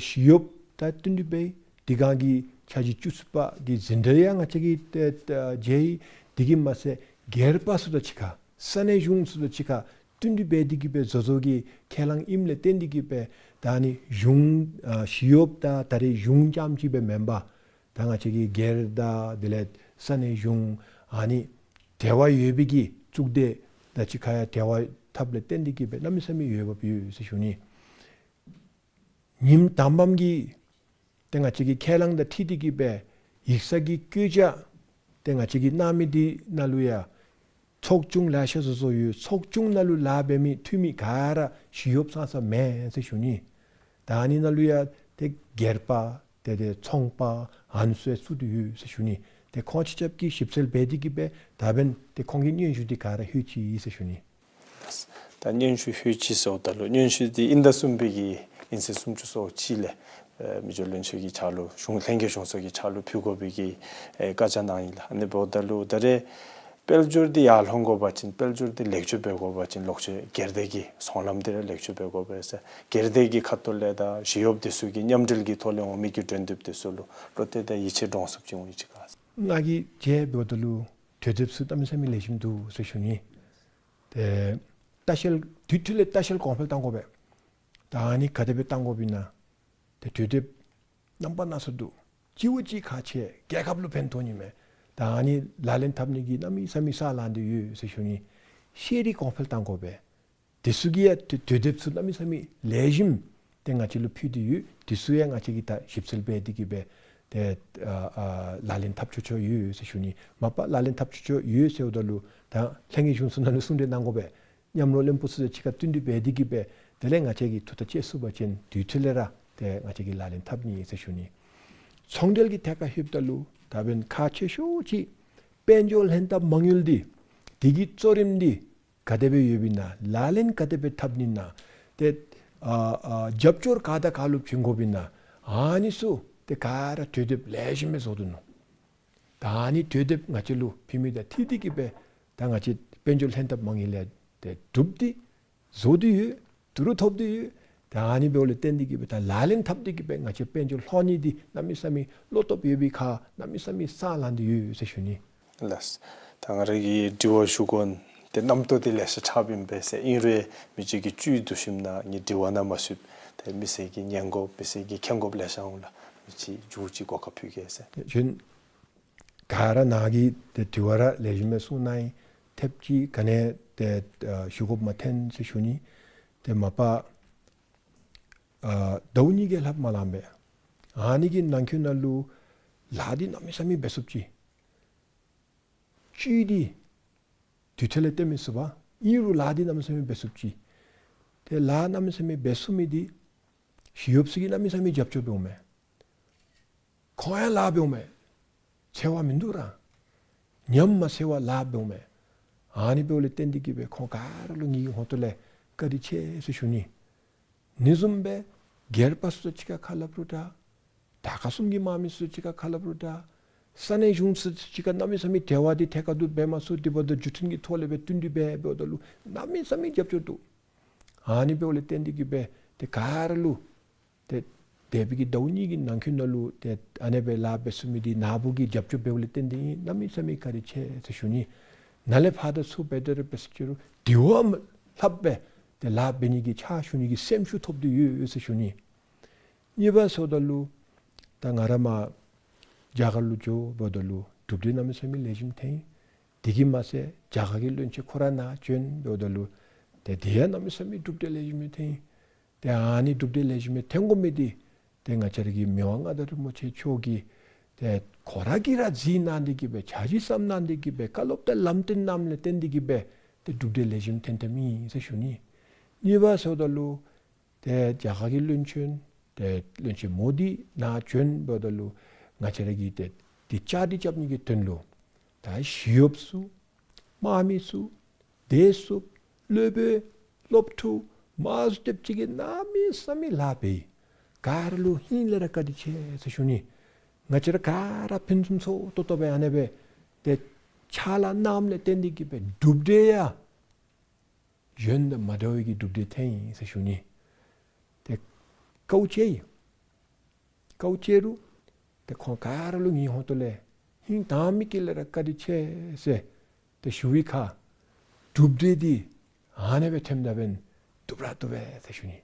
ཞི་གཡོགཔ་དང་བསྟུན་ཏེ་སྦེ་དེ་སྒང་གི་འཆར་གཞི་བཅུ་གསུམ་པ་གི་ཟིན་བྲིས་ཡང་ང་བཅས་ཀྱིས་ཏེ་ཏེ་མཇལ་ཡི། དེ་གིས་མ་ཚད་སྒེར་པ་ཚུ་དང་གཅིག་ཁར་ས་གནས་གཞུང་ཚུ་དང་གཅིག་ཁར་བསྟུན་ཏེ་འབད་དེ་གི་སྦེ་བཟོ་བཟོ་གི་ཁས་བླངས་ཨིནམ་ལས་བརྟེན་ཏེ་གི་སྦེ་ད་ཨ་ནི་གཞུང་ཨ་ཞི་གཡོགཔ་དང་ད་རེས་གཞུང་རྐྱངམ་གཅིག་སྦེ་མེན་པར་ད་ང་བཅས་ཀྱི་སྒེར་དང་དེ་ལས་ས་གནས་གཞུང་ཨ་ནི་འབྲེལ་བ་ཡོད་པའི་གི་གཙུག་སྡེ་དང་གཅིག་ཁར་ཡང་འབྲེལ་བ་འཐབ་ལས་བརྟེན་ཏེ་གི་སྦེ་གནམ་མེད་ས་མེད་འོས་འབབ་ཡོད་ཟེར་ཞུ་ནི། ཉིནམ་དང་པམ་གི་ཏེ་ང་བཅས་ཀྱི་ཁས་བླངས་དང་འཁྲིལ་ཏེ་གི་སྦེ་ཡིག་ཚང་གི་བཀོད་རྒྱ་ཏེ་ང་བཅས་ཀྱིས་གནང་མི་འདི་ནང་ལུ་ཡང་ཚོགས་ཆུང་ལེ་ཤ་བཟོ་བཟོ་ཡོད། ཚོགས་ཆུང་ནང་ལུ་ལཱ་འབད་མི་འཐུས་མི་ག་ར་ཞི་གཡོགཔ་ཙང་ཙང་མེན་ཟེར་ཞུ་ནི། ད་ཨ་ནི་ནང་ལུ་ཡང་ཏེ་སྒེར་པ་ཏེ་ཏེ་ཚོང་པ་ཨ་ནི་ཚུ་ཡང་ཚུད་དེ་ཡོད་ཟེར་ཞུ་ནི། ཏེ་ཁོང་ཆ་ཁྱབ་ཀྱིས་ཞིབ་འཚོལ་འབད་དེ་གི་སྦེ་ད་འབདན་ཏེ་ཁོང་གི་སྙན་ཞུ་འདི་ག་ར་ལྷོད་ཅི་ཟེར་ཞུ་ནི། ད་སྙན་ཞུ་ལྷོད་ཅི་ཟེརཝ་ད་ལུ་སྙན་ཞུ་འདི་དབྱིན་ཟླ་གསུམ་པའི་གི་དབྱིན་ཚེས་སུམ་ཅུ་སོ་གཅིག་ལས་ཨེ་མི་རྗེ་བློན་ཆེན་གྱི་ཕྱག་ལུ་གཞུང་ལྷན་རྒྱས་གཞུང་ཚོགས་ཀྱི་ཕྱག་ལུ་ཕུལ་དགོ་པའི་གི་ཨེ་བཀའ་རྒྱ་གནང་ཡི་ལགས། ཨ་ནི་འབདཝ་ད་ལུ་ད་རེས་དཔལ་འབྱོར་འདི་ཡར་ལོང་དགོ་པ་ཅིན་དཔལ་འབྱོར་འདི་ལེགས་བཅོས་འབད་དགོ་པ་ཅིན་ལོག་ཅི་སྒེར་སྡེ་གི་ཚོང་ལམ་འདི་ར་ལེགས་བཅོས་འབད་དགོ་པས་ཟེར། སྒེར་སྡེ་གི་ཁ་ཐུག་ལས་དང་ཞི་གཡོགཔ་འདི་ཚུ་གི་མཉམ་འབྲེལ་གྱི་ཐོག་ལས་འོང་མི་གི་གྲོས་འདེབས་འདི་ཚུ་ལུ་བློ་གཏད་དང་ཡིད་ཆེས་འདྲོངས་ཚུགསཔ་ཅིག་འོང་ཡི་ཅིག་ག། ང་གིས་མཇལཝ་ད་ལུ་གྲོས་འདེབས་ཚུ་གནམ་མེད་ས་མེད་ལེགས་ཤོམ་འདུག་ཟེར་ཞུ་ནི། ཏེ་ལྟ་བཤལ་དུས་ཐོག་ལས་ལྟ་བཤལ་གོང་འཕེལ་གཏང་དགོ་པས། ད་ཨ་ནི་ག་དེ་སྦེ་གཏང་དགོཔ་ཨིན་ན། ཏེ་གྲོས་འདེབས་རྣམ་པ་སྣ་ཚོགས་འདུག། གཅིག་བ་གཅིག་ཁག་ཆེ། རྒྱལ་ཁབ་ལུ་ཕན་ཐོགས་ནི་མས། ད་ཨ་ནི་ལག་ལེན་འཐབ་ནི་གི་གནམ་མེད་ས་མེད་ས་ལང་སྟེ་ཡོད་ཟེར་ཞུ་ནི། ཤེས་རིག་གོང་འཕེལ་གཏང་དགོ་པས། དེ་ཚུ་གི་ཡང་གྲོས་གྲོས་འདེབས་ཚུ་གནམ་མེད་ས་མེད་ལེགས་ཤོམ་ཏེ་ང་བཅས་ལུ་ཕུལ་ཏེ་ཡོད། དེ་ཚུ་ཡང་ང་བཅས་ཀྱིས་ད་ཞིབ་འཚོལ་འབད་དེ་གི་སྦེ་ཏེ་ཨ་ཨ་ལག་ལེན་འཐབ་ཆོག་ཆོག་ཡོད་ཟེར་ཞུ་ནི། མ་པ་ལག་ལེན་འཐབ་ཆོག་ཆོག་ཡོད་ཟེརཝ་ད་ལུ་ད་ལྷན་རྒྱས་གཞུང་ཚོགས་ནང་ལུ་གསུང་གྲོས་གནང་དགོ་པས། མཉམ་རོགས་བློན་པོ་ཚུ་དང་གཅིག་ཁར་བསྟུན་གྲོས་འབད་དེ་གི་སྦེ་དེ་ལས་ང་བཅས་ཀྱིས་ཐུགས་ཐག་བཅད་ཚུགས་པ་ཅིན་དུས་ཐོག་ལས་ར་ཏེ་ང་བཅས་ཀྱིས་ལག་ལེན་འཐབ་ནི་ཟེར་ཞུ་ནི། ཚོང་འབྲེལ་གྱི་ཐད་ཁར་ལྷོདཔ་ད་ལུ་ད་འབདན་ཁག་ཆེ་ཤོས་ཅིག་དཔལ་འབྱོར་ལྷན་ཐབས་མ་དངུལ་འདི་དེ་གི་གཙོ་རིམ་འདི་ག་དེ་སྦེ་ཡོདཔ་ཨིན་ན། ལག་ལེན་ག་དེ་སྦེ་འཐབ་ནི་ཨིན་ན། ཏེ་ཨ་ཨ་རྒྱབ་སྐྱོར་ག་དང་ག་ལུ་བྱིན་དགོཔ་ཨིན་ན། ཨ་ནི་ཚུ་ཏེ་ག་ར་གྲོས་འདེབས་ལེགས་ཤོམ་སྦེ་བཟོ་དོ་ནུག། ད་ཨ་ནི་གྲོས་འདེབས་ང་བཅས་ལུ་ཕུལ་མི་དང་འཁྲིལ་ཏེ་གི་སྦེ་ད་ང་བཅས་དཔལ་འབྱོར་ལྷན་ཐབས་མ་དངུལ་ལས་ཏེ་གྲུབ་སྟེ་བཟོ་སྟེ་ཡོད། ཐུགས་ར་ཐོབ་སྟེ་ཡོད། ད་ཨ་ནི་འབདཝ་ལས་བརྟེན་ཏེ་གིས་སྦེ་ད་ལག་ལེན་འཐབ་སྟེ་གིས་སྦེ་ང་བཅས་དཔལ་འབྱོར་ལྷོ་ནི་འདི་གནམ་མེད་ས་མེད་བློ་སྟོབས་ཡོད་པའི་ཁར་གནམ་མེད་ས་མེད་ས་ལངས་ཏེ་ཡོད་ཟེར་ཞུ་ནི། ལགས། ད་ང་ར་གི་དྲི་བ་ཞུ་དགོ་མི་འདི་རྣམ་རྟོག་འདི་ལེ་ཤ་ཆགསཔ་ཨིན་པས་ཟེར། ཨིན་རུང་མི་ཅིག་གི་བཅུད་བསྡུ་ཞིནམ་ན་ངེའི་དྲི་བ་ནང་མ་ཚུད་ཏེ་མི་སེར་གྱིས་ཉན་དགོཔ་མི་སེར་གྱིས་མཁྱེན་དགོཔ་ལེ་ཤ་འོང་ལགས། མི་ཅིག་མཇུག་ཅིག་གོ་སྐབས་ཕུལ་གེ་ཟེར། ཏེ་གཞན་ག་ར་ནཱ་གིས་ཏེ་དྲི་བ་ར་ལེགས་ཤོམ་སྦེ་གསུངས་གནང་ཡི། ཐེབས་ཅིག་ག་ནི་ཏེ་ཨ་ཞུ་དགོཔ་མ་ཐོན་ཟེར་ཞུ་ནི། ཏེ་མ་པ་ཨ་ཟླཝ་གཉིས་ཀྱི་ལྷག་མ་ལངམ་སྦེ་ཨ་ནི་གི་ནང་འཁོད་ནང་ལུ་ལཱ་འདི་གནམ་མེད་ས་མེད་འབད་ཚུགསཔ་ཅིག། བཅུད་འདི་དུས་ཚོད་ལས་བརྟེན་མི་ཚུགས་པས། ཨིན་རུང་ལཱ་འདི་གནམ་མེད་ས་མེད་འབད་ཚུགསཔ་ཅིག། ཏེ་ལཱ་གནམ་མེད་ས་མེད་འབད་ཚུགས་མི་འདི་ཞི་གཡོགཔ་ཚུ་གིས་གནམ་མེད་ས་མེད་རྒྱབ་སྐྱོར་འབདཝ་མས། ཁོང་ཡང་ལཱ་འབདཝ་མས། འཚེར་བ་མིན་འདུག་ར། ཉམས་མ་འཚེར་བར་ལཱ་འབདཝ་མས། ཨ་ནི་འབདཝ་ལས་བརྟེན་ཏེ་གིས་སྦེ་ཁོང་ག་ར་ལུ་ངེའི་ཧོངས་ཏོ་ལས་བཀའ་དྲིན་ཆེ་ཟེར་ཞུ་ནི། ཨ་ནི་བཟུམ་སྦེ་སྒེར་པ་ཚུ་དང་གཅིག་ཁར་ཁ་སླབ་རུང་འདྲ། དར་ཁ་གསུམ་གྱི་དམག་མི་ཚུ་དང་གཅིག་ཁར་ཁ་སླབ་རུང་འདྲ། ས་གནས་གཞུང་ཚུ་དང་གཅིག་ཁར་གནམ་མེད་ས་མེད་འབྲེལ་བ་འདི་ཐད་ཀར་དུ་འབད་མ་ཚུགས། དེ་འབདཝ་ད་བརྒྱུད་འཕྲིན་གྱི་ཐོག་ལས་སྦེ་བསྟུན་ཏེ་འབད་འབདཝ་ད་ལུ་གནམ་མེད་ས་མེད་རྒྱབ་སྐྱོར་འདུག། ཨ་ནི་འབདཝ་ལས་བརྟེན་ཏེ་གིས་སྦེ་ཏེ་ག་ར་ལུ་ཏེ་འདས་པའི་གི་ཟླཝ་གཉིས་ཀྱི་ནང་འཁོད་ནང་ལུ་ཏེ་ཨ་ནེ་སྦེ་ལཱ་འབད་ཚུགས་མི་འདི་ནཱ་བུ་གིས་རྒྱབ་སྐྱོར་འབདཝ་ལས་བརྟེན་ཏེ་ཨིན། གནམ་མེད་ས་མེད་བཀའ་དྲིན་ཆེ་ཟེར་ཞུ་ནི། ནཱ་ལས་ཕར་དང་ཚུར་འབད་དེ་ར་འབད་ཟེར་ཅི་རུང་དེ་བ་ལྷགཔ་སྦེ་ཏེ་ལཱ་འབད་ནི་གི་ཕྱག་ཞུ་ནི་གི་སེམས་ཤུགས་ཐོབ་སྟེ་ཡོད་ཟེར་ཞུ་ནི། གཉིས་པ་ཟེརཝ་ད་ལུ་ད་ང་ར་མར་རྒྱ་གར་ལུ་འགྱོ་འབདཝ་ད་ལུ་གྲུབ་འབྲས་གནམ་མེད་ས་མེད་ལེགས་ཤོམ་ཐོན་ཡི། དེ་གིས་མ་ཚད་རྒྱ་གར་གྱི་བློན་ཆེན་ཁོ་ར་ནཱ་བྱོན་འབདཝ་ད་ལུ་ཏེ་དེ་ཡང་གནམ་མེད་ས་མེད་གྲུབ་འབྲས་ལེགས་ཤོམ་ཐོན་ཡི། ཏེ་ཨ་ནི་གྲུབ་འབྲས་ལེགས་ཤོམ་ཐོན་དགོ་མི་འདི་ཏེ་ང་བཅས་ར་གི་མི་དབང་མངའ་བདག་རིན་པོ་ཆེ་མཆོག་གིས་ཏེ་ཁོ་ར་གིས་ར་གཟིགས་གནང་སྟེ་གིས་སྦེ་འཆར་གཞི་བརྩམས་གནང་སྟེ་གིས་སྦེ་བཀའ་སློབ་དང་ལམ་སྟོན་གནངམ་ལས་བརྟེན་ཏེ་གིས་སྦེ་ཏེ་གྲུབ་འབྲས་ལེགས་ཤོམ་ཐོན་ཐོནམ་ཨིན་ཟེར་ཞུ་ནི། གཉིས་པ་ཟེརཝ་ད་ལུ་ཏེ་རྒྱ་གར་གྱི་བློན་ཆེན་ཏེ་བློན་ཆེན་མོ་དི་ནཱ་བྱོན་འབདཝ་ད་ལུ་ང་བཅས་ར་གིས་ཏེ་འདི་བཅའ་སྒྲིག་རྐྱབ་ནི་གི་དོན་ལུ་ད་ཞི་གཡོགཔ་ཚུ་དམག་མི་ཚུ་སྡེ་ཚུ་སློབ་དཔོན་སློབ་ཕྲུག་མང་སུ་ཐེབས་ཅིག་གིས་གནམ་མེད་ས་མེད་ལཱ་འབད་ཡི། ག་ར་ལུ་ཧིང་ལས་ར་བཀའ་དྲིན་ཆེ་ཟེར་ཞུ་ནི། ང་བཅས་ར་ག་ར་ཕུན་སུམ་ཚོགས་ཏོག་ཏོ་སྦེ་ཨ་ནེ་སྦེ་ཏེ་ཕྱག་ལཱ་གནངམ་ལས་བརྟེན་ཏེ་གིས་སྦེ་གྲུབ་འབྲས་ཡང་གཞན་དང་མ་འདྲ་བའི་གི་གྲུབ་འབྲས་ཐོན་ཡི་ཟེར་ཞུ་ནི། ཏེ་དཀའཝ་སྤྱད་ཡི། དཀའཝ་སྤྱད་རུང་ཏེ་ཁོང་ག་ར་ལུ་ངེའི་ཧོངས་ཏོ་ལས་ཧིང་དྭངས་མའི་དཀྱིལ་ལས་ར་བཀའ་དྲིན་ཆེ་ཟེར་ཏེ་ཞུ་བའི་ཁར་གྲུབ་འབྲས་འདི་ཨ་ནེ་སྦེ་ཐོནམ་ད་འབདན་བཏུབ་ར་བཏུབ་པས་ཟེར་ཞུ་ནི།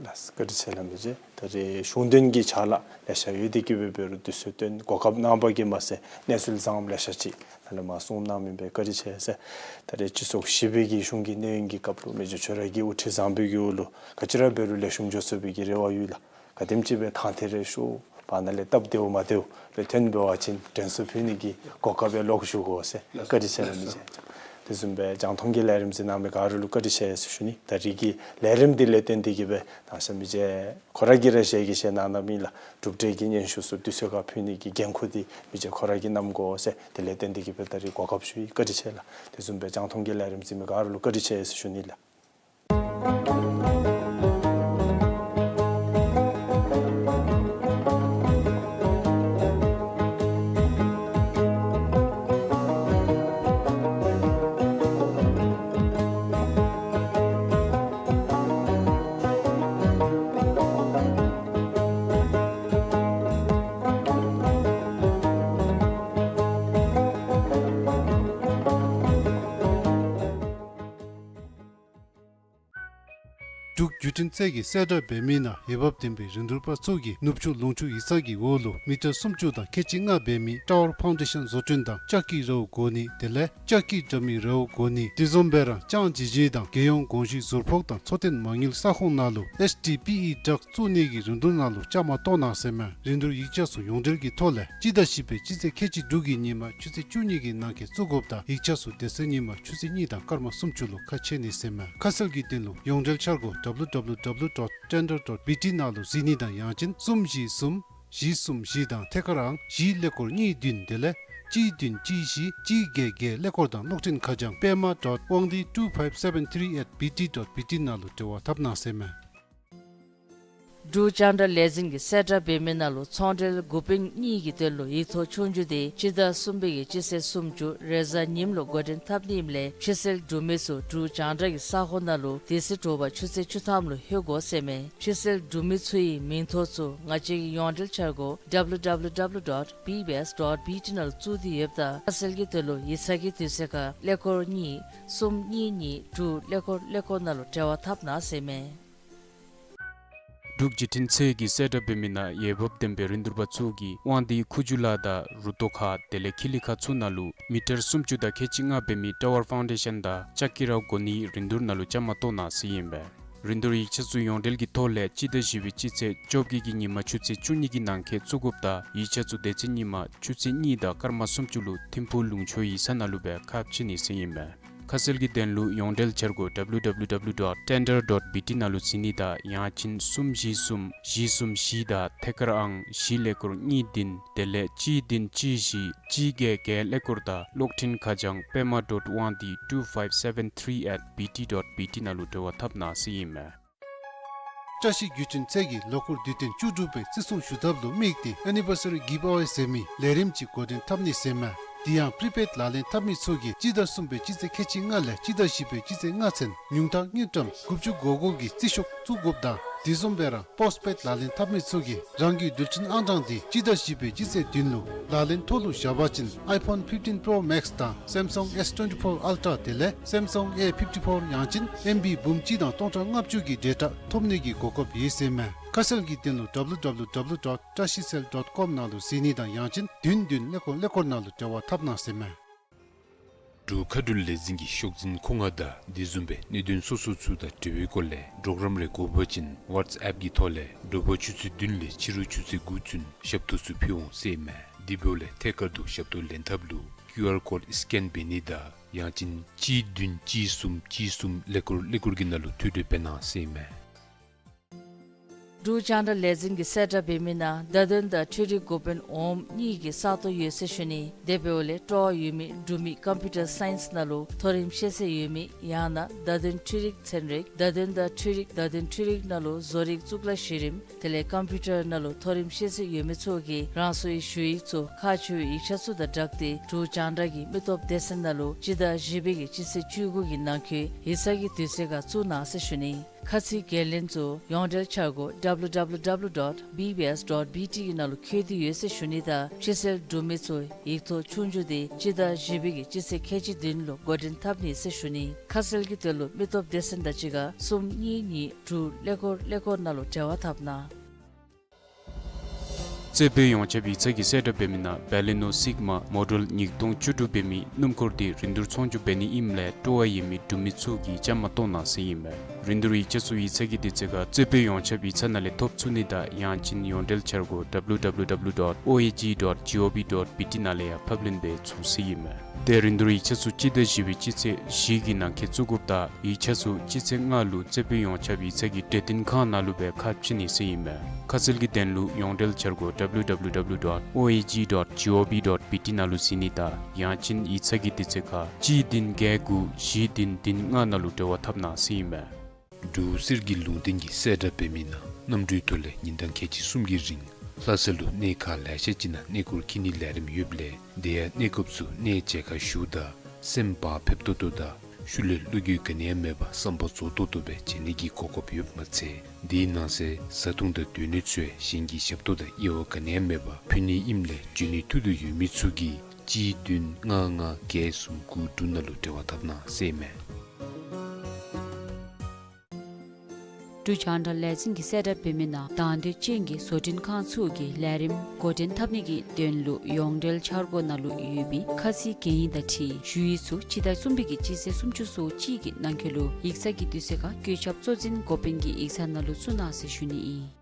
ལགས་སོ། བཀའ་དྲིན་ཆེ་ལགས་མི་རྗེ། ད་རེས་གཞུང་དོན་གྱི་ཕྱག་ལཱ་ལེ་ཤ་ཡོད་དེ་གིས་སྦེ་འབད་རུང་དུས་ཚོད་བཏོན་གོ་སྐབས་གནང་བ་གིས་མ་ཚད་གནས་ཚུལ་བཟངམ་ལེ་ཤ་ཅིག་ནཱ་ལས་མར་གསུངས་གནང་མི་འབད་བཀའ་དྲིན་ཆེ་ཟེར། ད་རེས་སྤྱི་ཚོགས་ཞི་བའི་གི་གཞུང་གི་གནས་ཡུན་གྱི་སྐབས་ལུ་མི་རྗེ་ཁྱོད་ར་གི་དབུ་ཁྲིད་བཟང་པོའི་གི་འོག་ལུ་ག་ཅི་ར་འབད་རུང་ལེགས་ཤོམ་འགྱོ་ཚུགས་པའི་གི་རེ་བ་ཡོད་ལགས། ག་དེམ་ཅིག་སྦེ་ཐང་ཐེ་རེ་ཤོར་བ་ནཱ་ལས་སྟབས་བདེཝ་མ་བདེཝ་ལས་ཐོན་འབད་བ་ཅིན་དྲན་གསོ་ཕུལ་ནི་གི་གོ་སྐབས་ཡང་ལོག་ཞུ་དགོ་ཟེར། བཀའ་དྲིན་ཆེ་ལགས་མི་རྗེ། དེ་བཟུམ་སྦེ་རྒྱང་མཐོང་གི་ལས་རིམ་གཟིགས་གནང་མི་ག་ར་ལུ་བཀའ་དྲིན་ཆེ་ཟེར་ཞུ་ནི། ད་རིས་ཀྱི་ལས་རིམ་འདི་ལས་བརྟེན་ཏེ་གིས་སྦེ་ད་ས་མི་རྗེ་ཁོ་ར་གིས་ར་ཞལ་གྱིས་བཞེས་གནང་གནངམ་ཨིན་ལགས། གྲུབ་འབྲས་ཀྱི་སྙན་ཞུ་ཚུ་དུས་ཚོད་ཁར་ཕུལ་ནི་གི་འགན་ཁུར་འདི་མི་རྗེ་ཁོ་ར་གིས་བསྣམ་དགོ་ཟེར། དེ་ལས་བརྟེན་ཏེ་གིས་སྦེ་ད་རིས་གོ་སྐབས་ཞུ་ཡི། བཀའ་དྲིན་ཆེ་ལགས། དེ་བཟུམ་སྦེ་རྒྱང་མཐོང་གི་ལས་རིམ་གཟིགས་མི་ག་ར་ལུ་བཀའ་དྲིན་ཆེ་ཟེར་ཞུ་ནི་ལགས། འབྲུག་བརྒྱུད་འཕྲིན་རྩེ་གིས་གསལ་བསྒྲགས་འབད་མི་ནང་འོས་འབབ་ལྡན་པའི་རིན་བསྡུར་པ་ཚུ་གིས་ནུབ་ཕྱོགས་ལུང་ཕྱོགས་ཡིག་ཚང་གི་འོག་ལུ་མི་ཊར་སུམ་ཅུ་དང་ཁལ་གཅིག་ལྔ་འབད་མི་ཊ་ཝར་ཕའུན་ཌེ་ཤཱན་བཟོ་སྐྲུན་དང་ལྕགས་ཀྱི་རཝ་བགོ་ནི་དེ་ལས་ལྕགས་ཀྱི་དྲ་མིག་རཝ་བགོ་ནི་དེ་བཟུམ་སྦེ་རང་ལྕང་ཇི་ཇི་དང་རྒྱལ་ཡོངས་གོང་ཞུས་ཟུར་ཕོགས་དང་འཚོ་རྟེན་མ་དངུལ་ས་ཁོངས་ནང་ལུ་ཨེཆ་ཌི་པི་ཨི་ཌག་བཙུགས་ནི་གི་རིན་བསྡུར་ནང་ལུ་བཅའ་མར་གཏོགས་གནང་ཟེར་མས། རིན་བསྡུར་ཡིག་ཆ་ཚུ་ཡོངས་འབྲེལ་གྱི་ཐོག་ལས་སྤྱི་ཟླ་བཞི་པའི་སྤྱི་ཚེས་ཁལ་གཅིག་དྲུག་གི་ཉིན་མ་ཆུ་ཚོད་བཅུ་གཉིས་ཀྱི་ནང་འཁོད་བཙུགས་དགོཔ་དང་ཡིག་ཆ་ཚུ་དེ་ཚེ་ཉིན་མ་ཆུ་ཚོད་གཉིས་དང་སྐར་མ་སུམ་ཅུ་ལུ་ཁ་ཕྱེ་ནི་ཟེར་མས། ཁ་གསལ་གྱི་དོན་ལུ་ཡོངས་འབྲེལ་འཆར་སྒོ་ཌབ་ལུ་ཌབ་ལུ་ཌོཊ་ཊེན་ཌར་ཌོཊ་བི་ཊི་ནང་ལུ་གཟིགས་ནི་དང་ཡང་ཅིན་གསུམ་བཞི་གསུམ་བཞི་གསུམ་བཞི་དང་ཐད་ཀར་ཨང་བཞི་ཀླད་ཀོར་གཉིས་བདུན་དེ་ལས་གཅིག་བདུན་གཅིག་བཞི་གཅིག་བརྒྱད་བརྒྱད་ཀླད་ཀོར་དང་གློག་འཕྲིན་ཁ་བྱང་པདྨ་dot wangdi two five seven three at B T dot B T ནང་ལུ་འབྲེལ་བ་འཐབ་གནང་ཟེར་མས། འབྲུག་རྒྱང་བསྒྲགས་ལས་འཛིན་གྱིས་གསལ་བསྒྲགས་འབད་མི་ནང་ལུ་ཚོང་འབྲེལ་འགོ་དཔོན་གཉིས་ཀྱི་དོན་ལུ་ཡིག་ཐོག་ཆོས་རྒྱུགས་དེ་སྤྱི་ཟླ་གསུམ་པའི་གི་སྤྱི་ཚེས་སུམ་ཅུ་རེས་གཟའ་ཉིམ་ལུ་འགོ་འདྲེན་འཐབ་ནི་ཨིནམ་ལས་ཕྱི་སེལ་འབྲུག་མི་ཚུ་འབྲུག་རྒྱང་བསྒྲགས་ཀྱི་ས་ཁོངས་ནང་ལུ་དེ་ཚེ་དྲོ་པ་ཆུ་ཚོད་བཅུ་ཐམ་ལུ་ལྷོད་དགོ་ཟེར་མས། ཕྱི་སེལ་འབྲུག་མི་ཚུ་གི་མིང་ཐོ་ཚུ་ང་བཅས་ཀྱི་ཡོངས་འབྲེལ་འཆར་སྒོ་W W W dot B B S dot B T ནང་ལུ་བཙུགས་ཏེ་ཡོདཔ་ད་ཁ་གསལ་གྱི་དོན་ལུ་ཡིག་ཚང་གི་དུས་ཚོད་ཁར་ཀླད་ཀོར་གཉིས་གསུམ་གཉིས་གཉིས་དྲུག་ཀླད་ཀོར་ཀླད་ཀོར་ནང་ལུ་འབྲེལ་བ་འཐབ་གནང་ཟེར་མས། འབྲུག་བརྒྱུད་འཕྲིན་ཚད་ཀྱིས་གསལ་བསྒྲགས་འབད་མི་ནང་འོས་འབབ་ལྡན་པའི་རིན་བསྡུར་པ་ཚུ་གིས་དབང་འདུས་ཁུ་བྱུག་ལ་དང་རུ་ཏོ་ཁ་དེ་ལས་ཁི་ལི་ཁ་ཚུ་ནང་ལུ་མི་ཊར་སུམ་ཅུ་དང་ཁལ་གཅིག་ལྔ་འབད་མི་ཊ་ཝར་ཕའུན་ཌེ་ཤཱན་དང་ལྕགས་ཀྱི་ར་གོ་ནིའི་རིན་བསྡུར་ནང་ལུ་བཅའ་མར་གཏོགས་གནང་ཟེར་ཨིན་པས། རིན་བསྡུར་ཡིག་ཆ་ཚུ་ཡོངས་འབྲེལ་གྱི་ཐོག་ལས་སྤྱི་ཟླ་བཞི་པའི་སྤྱི་ཚེས་བཅོ་བརྒྱད་ཀྱི་ཉིན་མ་ཆུ་ཚོད་བཅུ་གཉིས་ཀྱི་ནང་འཁོད་བཙུགས་དགོཔ་ད་ཡིག་ཆ་ཚུ་དེ་ཚེ་ཉིན་མ་ཆུ་ཚོད་གཉིས་དང་སྐར་མ་སུམ་ཅུ་ལུ་ཐིམ་ཕུག་ལུང་ཕྱོགས་ཡིག་ཚང་ནང་ལུ་སྦེ་ཁ་ཕྱེ་ནི་ཟེར་ཨིན་པས། ཁ་གསལ་གྱི་དོན་ལུ་ཡོངས་འབྲེལ་འཆར་སྒོ་W W W dot tender dot B T ནང་ལུ་གཟིགས་ནི་དང་ཡང་ཅིན་གསུམ་བཞི་གསུམ་བཞི་གསུམ་བཞི་དང་ཐད་ཀར་ཨང་བཞི་ཀླད་ཀོར་གཉིས་བདུན་དེ་ལས་གཅིག་བདུན་གཅིག་བཞི་གཅིག་བརྒྱད་བརྒྱད་ཀླད་ཀོར་དང་གློག་འཕྲིན་ཁ་བྱང་པདྨ་dot དབང་འདུས་two five seven three at B T dot B T ནང་ལུ་འབྲེལ་བ་འཐབ་གནང་ཟེར་ཨིན་མས། བཀྲ་ཤིས་བརྒྱུད་འཕྲིན་ཚད་ཀྱིས་ལོ་འཁོར་དུས་སྟོན་བཅུ་དྲུག་པའི་བརྩི་སྲུང་ཞུ་ཐབས་ལུ་དམིགས་ཏེ་Anniversary Giveaway ཟེར་མི་ལས་རིམ་ཅིག་འགོ་འདྲེན་འཐབ་ནི་ཟེར་མས། དེ་ཡང་prepaid ལག་ལེན་འཐབ་མི་ཚུ་གིས་སྤྱི་ཟླ་གསུམ་པའི་སྤྱི་ཚེས་ཁལ་གཅིག་ལྔ་ལས་སྤྱི་ཟླ་བཞི་པའི་སྤྱི་ཚེས་ལྔ་ཚུན་ཉུང་མཐའ་དངུལ་ཀྲམ་དགུ་བཅུ་གོ་དགུ་གི་རྩིས་ཤོག་བཙུགས་དགོཔ་དང་དེ་བཟུམ་སྦེ་ར་postpaid ལག་ལེན་འཐབ་མི་ཚུ་གིས་རང་གི་རྡུལ་ཕྲན་ཨང་གྲངས་དེ་སྤྱི་ཟླ་བཞི་པའི་སྤྱི་ཚེས་བདུན་ལུ་ལག་ལེན་ཐོག་ལུ་བཞག་པ་ཅིན་iPhone fifteen Pro Max དང་Samsung S twenty-four Ultra དེ་ལས་Samsung A fifty-four ཡང་ཅིན་ཨེམ་བི་འབུམ་གཅིག་དང་སྟོང་ཕྲག་ལྔ་བཅུ་གི་data ཐོབ་ནི་གི་གོ་སྐབས་ཡོད་ཟེར་མས། ཁ་གསལ་གྱི་དོན་ལུ W W W dot trashicell dot com ནང་ལུ་གཟིགས་ནི་དང་ཡང་ཅིན་བདུན་བདུན་ཀླད་ཀོར་ཀླད་ཀོར་ནང་ལུ་འབྲེལ་བ་འཐབ་གནང་ཟེར་མས། འབྲུག་མཁའ་འགྲུལ་ལས་འཛིན་གྱི་ཤོག་འཛིན་མཁོ་མངགས་དང་དེ་བཟུམ་སྦེ་གནད་དོན་སོ་སོ་ཚུ་དང་འབྲེལ་བའི་སྐོར་ལས་གྲོགས་རམ་རེ་དགོ་པ་ཅིན་WhatsApp གི་ཐོག་ལས་དྲོ་པ་ཆུ་ཚོད་བདུན་ལས་ཕྱི་རུ་ཆུ་ཚོད་དགུ་ཚུན་ཞབས་ཏོག་ཚུ་ཕུལ་འོང་ཟེར་མས། དེ་འབདཝ་ལས་ཐད་ཀར་དུ་ཞབས་ཏོག་ལེན་ཐབས་ལུ་QR code scan འབད་ནི་དང་ཡང་ཅིན་གཅིག་བདུན་གཅིག་གསུམ་གཅིག་གསུམ་ཀླད་ཀོར་ཀླད་ཀོར་གྱི་ནང་ལུ་ཐུགས་སྤྲོ་འབད་གནང་ཟེར་མས། འབྲུག་རྒྱང་བསྒྲགས་ལས་འཛིན་གྱིས་གསལ་བསྒྲགས་འབད་མི་ནང་བརྡ་དོན་དང་འཕྲུལ་རིག་འགོ་དཔོན་འོགམ་གཉིས་ཀྱི་ས་སྟོང་ཡོད་ཟེར་ཞུ་ནི། དེ་འབདཝ་ལས་སྤྲོ་བ་ཡོད་མི་འབྲུག་མི་computer science ནང་ལུ་མཐོ་རིམ་ཤེས་ཚད་ཡོད་མི་ཡང་ན་བརྡ་དོན་འཕྲུལ་རིག་ཚན་རིག་བརྡ་དོན་དང་འཕྲུལ་རིག་བརྡ་དོན་འཕྲུལ་རིག་ནང་ལུ་བཟོ་རིག་གཙུག་ལག་གཞི་རིམ་དེ་ལས་ཀམ་པིའུ་ཊར་ནང་ལུ་མཐོ་རིམ་ཤེས་ཚད་ཡོད་མི་ཚུ་གིས་རང་སོའི་ཞུ་ཡིག་ཚུ་ཁག་ཆེ་བའི་ཡིག་ཆ་ཚུ་དང་སྦྲགས་ཏེ་འབྲུག་རྒྱང་བསྒྲགས་ཀྱི་མི་སྟོབས་སྡེ་ཚན་ནང་ལུ་སྤྱི་ཟླ་བཞི་པའི་གི་སྤྱི་ཚེས་བཅུ་དགུ་གི་ནང་འཁོད་ཡིག་ཚང་གི་དུས་ཚོད་ཁར་བཙུགས་གནང་ཟེར་ཞུ་ནི། ཁ་ཚིག་འགན་ལེན་ཚུ་ཡོངས་འབྲེལ་འཆར་སྒོ་W W W dot B B S dot B T གི་ནང་ལུ་བཀོད་དེ་ཡོད་ཟེར་ཞུ་ནི་དང་ཕྱི་སེལ་འབྲུག་མི་ཚུ་ཡིག་ཐོག་ཆོས་རྒྱུགས་དེ་སྤྱི་ཟླ་བཞི་པའི་གི་སྤྱི་ཚེས་ཁལ་གཅིག་བདུན་ལུ་འགོ་འདྲེན་འཐབ་ནི་ཟེར་ཞུ་ནི། ཁ་གསལ་གྱི་དོན་ལུ་མི་སྟོབས་སྡེ་ཚན་དང་གཅིག་ཁར་གསུམ་གཉིས་གཉིས་དྲུག་ཀླད་ཀོར་ཀླད་ཀོར་ནང་ལུ་འབྲེལ་བ་འཐབ་གནང་། རྩེ་དཔོན་ཡོངས་ཁྱབ་ཡིག་ཚང་གིས་གསལ་བསྒྲགས་འབད་མི་ནང་Baleno Sigma model ཉིས་སྟོང་བཅུ་དྲུག་འབད་མི་སྣུམ་འཁོར་དེ་རིན་བསྡུར་ཚོང་སྒྱུར་འབད་ནི་ཨིནམ་ལས་སྤྲོ་བ་ཡོད་མི་འབྲུག་མི་ཚུ་གིས་བཅའ་མར་གཏོགས་གནང་ཟེར་ཨིན་མས། རིན་བསྡུར་ཡིག་ཆ་ཚུ་ཡིག་ཚང་གི་དུས་ཚོད་ཁར་རྩེ་དཔོན་ཡོངས་ཁྱབ་ཡིག་ཚང་ནང་ལས་ཐོབ་ཚུགས་ནི་དང་ཡང་ཅིན་ཡོངས་འབྲེལ་འཆར་སྒོ་W W W dot O A G dot G O V dot B T ནང་ལས་ཡང་ཕབ་ལེན་འབད་ཚུགས་ཟེར་ཨིན་མས། ཏེ་རིན་བསྡུར་ཡིག་ཆ་ཚུ་སྤྱི་ཟླ་བཞི་པའི་སྤྱི་ཚེས་བཞི་གི་ནང་འཁོད་བཙུགས་དགོཔ་དང་ཡིག་ཆ་ཚུ་སྤྱི་ཚེས་ལྔ་ལུ་རྩེ་དཔོན་ཡོངས་ཁྱབ་ཡིག་ཚང་གི་གྲོས་བསྟུན་ཁང་ནང་ལུ་སྦེ་ཁ་ཕྱེ་ནི་ཟེར་ཨིན་མས། ཁ་གསལ་གྱི་དོན་ལུ་ཡོངས་འབྲེལ་འཆར་སྒོ་W W W dot O A G dot G O V dot B T ནང་ལུ་གཟིགས་ནི་དང་ཡང་ཅིན་ཡིག་ཚང་གི་དུས་ཚོད་ཁར་གཅིག་བདུན་བརྒྱད་དགུ་བཞི་བདུན་བདུན་ལྔ་ནང་ལུ་འབྲེལ་བ་འཐབ་གནང་ཟེར་ཨིན་མས། འབྲུག་གསེར་གྱི་ལུང་བསྟན་གྱིས་གསལ་བསྒྲགས་འབད་མི་ནང་གནམ་གྲུའི་ཐོག་ལས་ཉིན་གྲངས་ཁལ་གཅིག་གསུམ་གྱི་རིང་ལྷ་ས་ལུ་གནས་ཁག་ལེ་ཤ་ཅིག་ནང་གནས་སྐོར་འཁྱིད་ནིའི་ལས་རིམ་ཡོདཔ་ལས་དེ་ཡང་གནས་སྐབས་སུ་གནས་མཇལ་ཁ་ཞུཝ་ད་སེམས་བག་ཕེབས་ཏོག་ཏོ་དང་ཤུལ་ལས་བློ་འགྱོད་ག་ནི་ཡང་མེད་པར་བསམ་པ་རྫོགས་ཏོག་ཏོ་སྦེ་མཇལ་ནི་གི་གོ་སྐབས་ཡོདཔ་མ་ཚད་དེའི་ནང་གསེས་བཟའ་འཐུང་དང་སྡོད་གནས་ཚུ་ཡང་གཞན་གྱི་ཞབས་ཏོག་དང་དབྱེ་བ་ག་ནི་ཡང་མེད་པར་ཕུལ་ནི་ཨིནམ་ལས་འབྱོན་ནི་ཐུགས་འདོད་ཡོད་མི་ཚུ་གིས་གཅིག་བདུན་ལྔ་ལྔ་བརྒྱད་གསུམ་དགུ་དྲུག་ནང་ལུ་འབྲེལ་བ་འཐབ་གནང་ཟེར་ཨིན་མས། འབྲུག་རྒྱང་བསྒྲགས་ལས་འཛིན་གྱིས་གསལ་བསྒྲགས་འབད་མི་ནང་དང་འདོད་ཅན་གྱི་བཟོ་སྐྲུན་ཁང་ཚུ་གིས་ལས་རིམ་འགོ་འདྲེན་འཐབ་ནི་གི་དོན་ལུ་ཡོངས་འབྲེལ་འཆར་སྒོ་ནང་ལུ་ཡོད་པའི་ཁ་ཚིག་གན་ཡིག་དང་འཁྲིལ་ཞུ་ཡིག་ཚུ་སྤྱི་ཟླ་གསུམ་པའི་གི་སྤྱི་ཚེས་སུམ་ཅུ་སོ་གཅིག་གི་ནང་འཁོད་ལུ་ཡིག་ཚང་གི་དུས་ཚོད་ཁར་བཀོད་ཁྱབ་གཙོ་འཛིན་འགོ་དཔོན་གྱི་ཡིག་ཚང་ནང་ལུ་བཙུགས་གནང་ཟེར་ཞུ་ནི་ཨིན།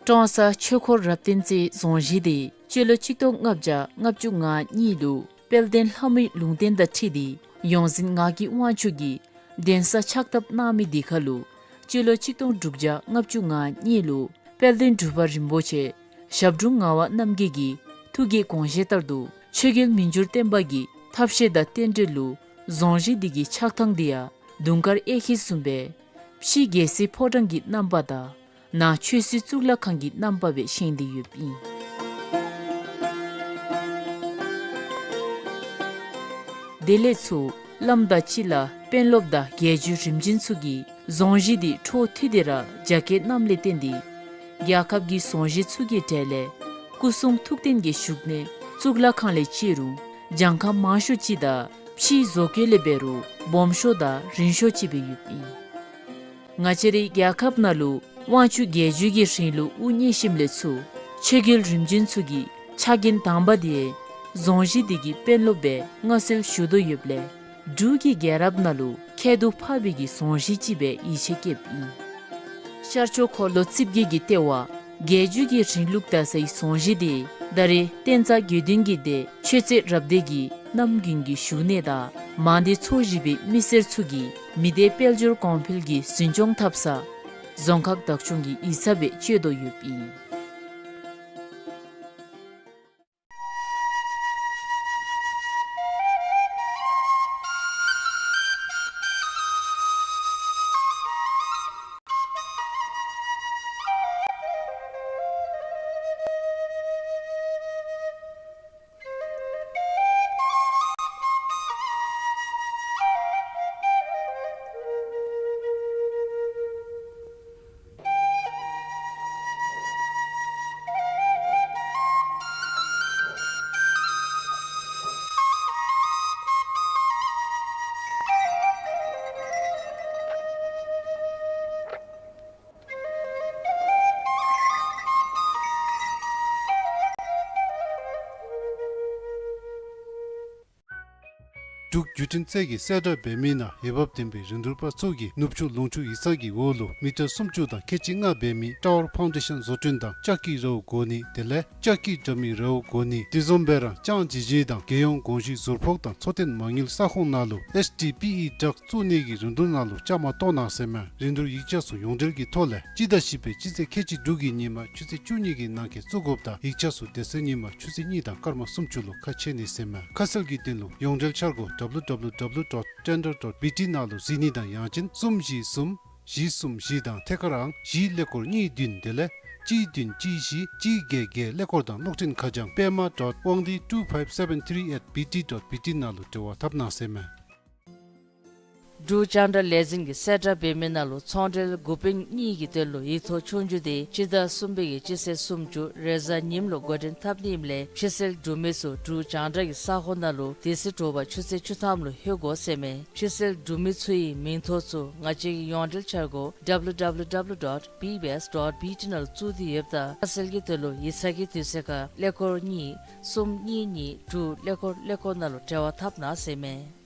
ཀྲོང་གསར་ཆོས་འཁོར་རབ་བརྟན་རྩེའི་རྫོང་གཞིས་དེ་སྤྱི་ལོ་ཆིག་སྟོང་ལྔ་བརྒྱ་ལྔ་བཅུ་ང་གཉིས་ལུ་དཔལ་ལྡན་ལྷ་མོའི་ལུང་བསྟན་དང་འཁྲིལ་ཏེ་ཡོངས་འཛིན་ངག་གི་དབང་ཕྱུག་གིས་གདན་ས་ཕྱག་བཏབ་གནང་མི་དེ་ཁར་ལུ་སྤྱི་ལོ་ཆིག་སྟོང་དྲུག་བརྒྱ་ལྔ་བཅུ་ང་གཉིས་ལུ་དཔལ་ལྡན་འབྲུག་པ་རིན་པོ་ཆེ་ཞབས་དྲུང་ངག་དབང་རྣམ་རྒྱལ་གྱིས་ ཐུགས་ཀྱི་དགོངས་བཞེད་ལྟར་དུ་ཆོས་རྒྱལ་མི་འགྱུར་བརྟན་པ་གི་ཐབས་ཤེས་དང་རྟེན་འབྲེལ་ལུ་རྫོང་གཞི་འདི་གི་ཆགས་ཐངས་འདི་ཡང་དུང་དཀར་གཡས་འཁྱིལ་བཟུམ་སྦེ་ཕྱི་རྒྱལ་སྲིད་ཕོ་བྲང་གི་རྣམ་པ་དང་ནང་ཆོས་སྲིད་གཙུག་ལག་ཁང་གི་རྣམ་པ་སྦེ་བཞེངས་ཏེ་ཡོདཔ་ཨིན། དེ་ལས་ཚུར་བླམ་དང་སྤྱི་བླ་དཔོན་སློབ་དང་རྒྱལ་བརྒྱུད་རིམ་བྱོན་ཚུ་གིས་རྫོང་གཞི་འདི་འཕྲོ་མཐུད་དེ་ར་རྒྱ་སྐྱེད་གནངམ་ལས་བརྟེན་ཏེ་རྒྱལ་ཁབ་ཀྱི་རྫོང་གཞི་ཚུ་གི་གྲས་ལས་སྐུ་གསུང་ཐུགས་རྟེན་གྱི་བཞུགས་གནས་གཙུག་ལག་ཁང་ལས་བརྩི་རུང་གྱངས་ཁ་མང་ཤོས་ཅིག་དང་ཕྱིའི་བཟོ་བཀོད་ལས་འབད་རུང་སྦོམ་ཤོས་དང་རིང་ཤོས་ཅིག་སྦེ་ཡོདཔ་ཨིན། ང་བཅས་རའི་རྒྱལ་ཁབ་ནང་ལུ་དབང་ཕྱུག་རྒྱལ་བརྒྱུད་ཀྱི་རིང་ལུགས་དབུ་བརྙེས་ཞིནམ་ལས་ཚུར་ཆོས་རྒྱལ་རིམ་བྱོན་ཚུ་གི་ཕྱག་འགན་དང་པ་འདི་རྫོང་གཞི་འདི་གི་དཔོན་སློབ་སྦེ་མངའ་གསོལ་ཞུ་དོ་ཡོདཔ་ལས་འབྲུག་གི་རྒྱལ་རབས་ནང་ལུ་ཁྱད་དུ་འཕགས་པའི་གི་རྫོང་གཞི་ཅིག་སྦེ་ཡིད་ཆེས་བསྐྱེདཔ་ཨིན། ཤར་ཕྱོགས་འཁོར་ལོ་རྩིབས་བརྒྱད་ཀྱི་ལྟེ་བ་རྒྱལ་བརྒྱུད་ཀྱི་རིང་ལུགས་དར་སའི་རྫོང་གཞི་འདི་ད་རེས་བསྟན་རྩ་དགེ་འདུན་གྱི་སྡེ་ཆོས་རྩེ་རབ་སྡེ་གི་གནམ་དགུན་གྱི་བཞུགས་གནས་དང་མང་སྡེ་ཚོ་བཞི་པའི་མི་སེར་ཚུ་གིས་མི་སྡེ་དཔལ་འབྱོར་གོང་འཕེལ་གྱི་འཛིན་སྐྱོང་འཐབ་ས་རྫོང་ཁག་བདག་སྐྱོང་གི་ཡིག་ཚང་སྦེ་སྤྱོད་དོ་ཡོདཔ་ཨིན། འབྲུག་བརྒྱུད་འཕྲིན་ཚད་ཀྱི་གསལ་བསྒྲགས་འབད་མི་ནང་འོས་འབབ་ལྡན་པའི་རིན་བསྡུར་པ་ཚུ་གིས་ནུབ་ཕྱོགས་ལུང་ཕྱོགས་ཡིག་ཚང་གི་འོག་ལུ་མི་ཊར་སུམ་ཅུ་དང་ཁལ་གཅིག་ལྔ་འབད་མི་ཊ་ཝར་ཕའུན་ཌེ་ཤན་བཟོ་སྐྲུན་དང་ལྕགས་ཀྱི་རཝ་བགོ་ནི་དེ་ལས་ལྕགས་ཀྱི་དྲ་མིག་རཝ་བགོ་ནི་དེ་བཟུམ་སྦེ་ར་ལྕང་ཇི་ཇི་དང་རྒྱལ་ཡོངས་གོང་ཞུས་ཟུར་ཕོགས་དང་འཚོ་རྟེན་མ་དངུལ་ས་ཁོངས་ནང་ལུ་ཨེསི་ཊི་པི་ཨི་ཌག་བཙུགས་ནི་གི་རིན་བསྡུར་ནང་ལུ་བཅའ་མར་གཏོགས་གནང་ཟེར་མས། རིན་བསྡུར་ཡིག་ཆ་ཚུ་ཡོངས་འབྲེལ་གྱི་ཐོག་ལས་སྤྱི་ཟླ་བཞི་པའི་སྤྱི་ཚེས་ཁལ་གཅིག་དྲུག་གི་ཉིན་མ་ཆུ་ཚོད་བཅུ་གཉིས་ཀྱི་ནང་འཁོད་བཙུགས་དགོཔ་དང་ཡིག་ཆ་ཚུ་དེ་ཚེ་ཉིན་མ་ཆུ་ཚོད་གཉིས་དང་སྐར་མ་སུམ་ཅུ་ལུ་ཁ་ཕྱེ་ནི་ཟེར་མས། ཁ་གསལ་གྱི་དོན་ལུ་ཡོངས་འབྲེལ་འཆར་སྒོ་W W W dot tender dot B T ནང་ལུ་གཟིགས་ནི་དང་ཡང་ཅིན་གསུམ་བཞི་གསུམ་བཞི་གསུམ་བཞི་དང་ཐད་ཀར་ཨང་བཞི་ཀླད་ཀོར་གཉིས་བདུན་དེ་ལས་གཅིག་བདུན་གཅིག་བཞི་གཅིག་བརྒྱད་བརྒྱད་ཀླད་ཀོར་དང་གློག་འཕྲིན་ཁ་བྱང་པད་མ་dot དབང་འདུས་two five seven three at B T dot B T ནང་ལུ་འབྲེལ་བ་འཐབ་གནང་ཟེར་མས། འབྲུག་རྒྱང་བསྒྲགས་ལས་འཛིན་གྱིས་གསལ་བསྒྲགས་འབད་མི་ནང་ལུ་ཚོང་འབྲེལ་འགོ་དཔོན་གཉིས་ཀྱི་དོན་ལུ་ཡིག་ཐོག་ཆོས་རྒྱུགས་དེ་སྤྱི་ཟླ་གསུམ་པའི་གི་སྤྱི་ཚེས་སུམ་ཅུ་རེས་གཟའ་ཉིམ་ལུ་འགོ་འདྲེན་འཐབ་ནི་ཨིནམ་ལས་ཕྱིར་སེལ་གྲུབ་མི་ཚུ་འབྲུག་རྒྱང་བསྒྲགས་ཀྱི་ས་ཁོངས་ནང་ལུ་དེ་ཚེ་དྲོ་པ་ཆུ་ཚོད་བཅུ་ཐམ་ལུ་ལྷོད་དགོ་ཟེར་མས། ཕྱིར་སེལ་གྲུབ་མི་ཚུ་ཡི་མིང་ཐོ་ཚུ་ང་བཅས་ཀྱི་ཡོངས་འབྲེལ་འཆར་སྒོ W W W dot B B S dot B T ནང་ལུ་བཙུགས་ཏེ་ཡོདཔ་ད་ཁ་གསལ་གྱི་དོན་ལུ་ཡིག་ཚང་གི་དུས་ཚོད་ཁར་ཀླད་ཀོར་གཉིས་གསུམ་གཉིས་གཉིས་དྲུག་ཀླད་ཀོར་ཀླད་ཀོར་ནང་ལུ་འབྲེལ་བ་འཐབ་གནང་ཟེར་མས།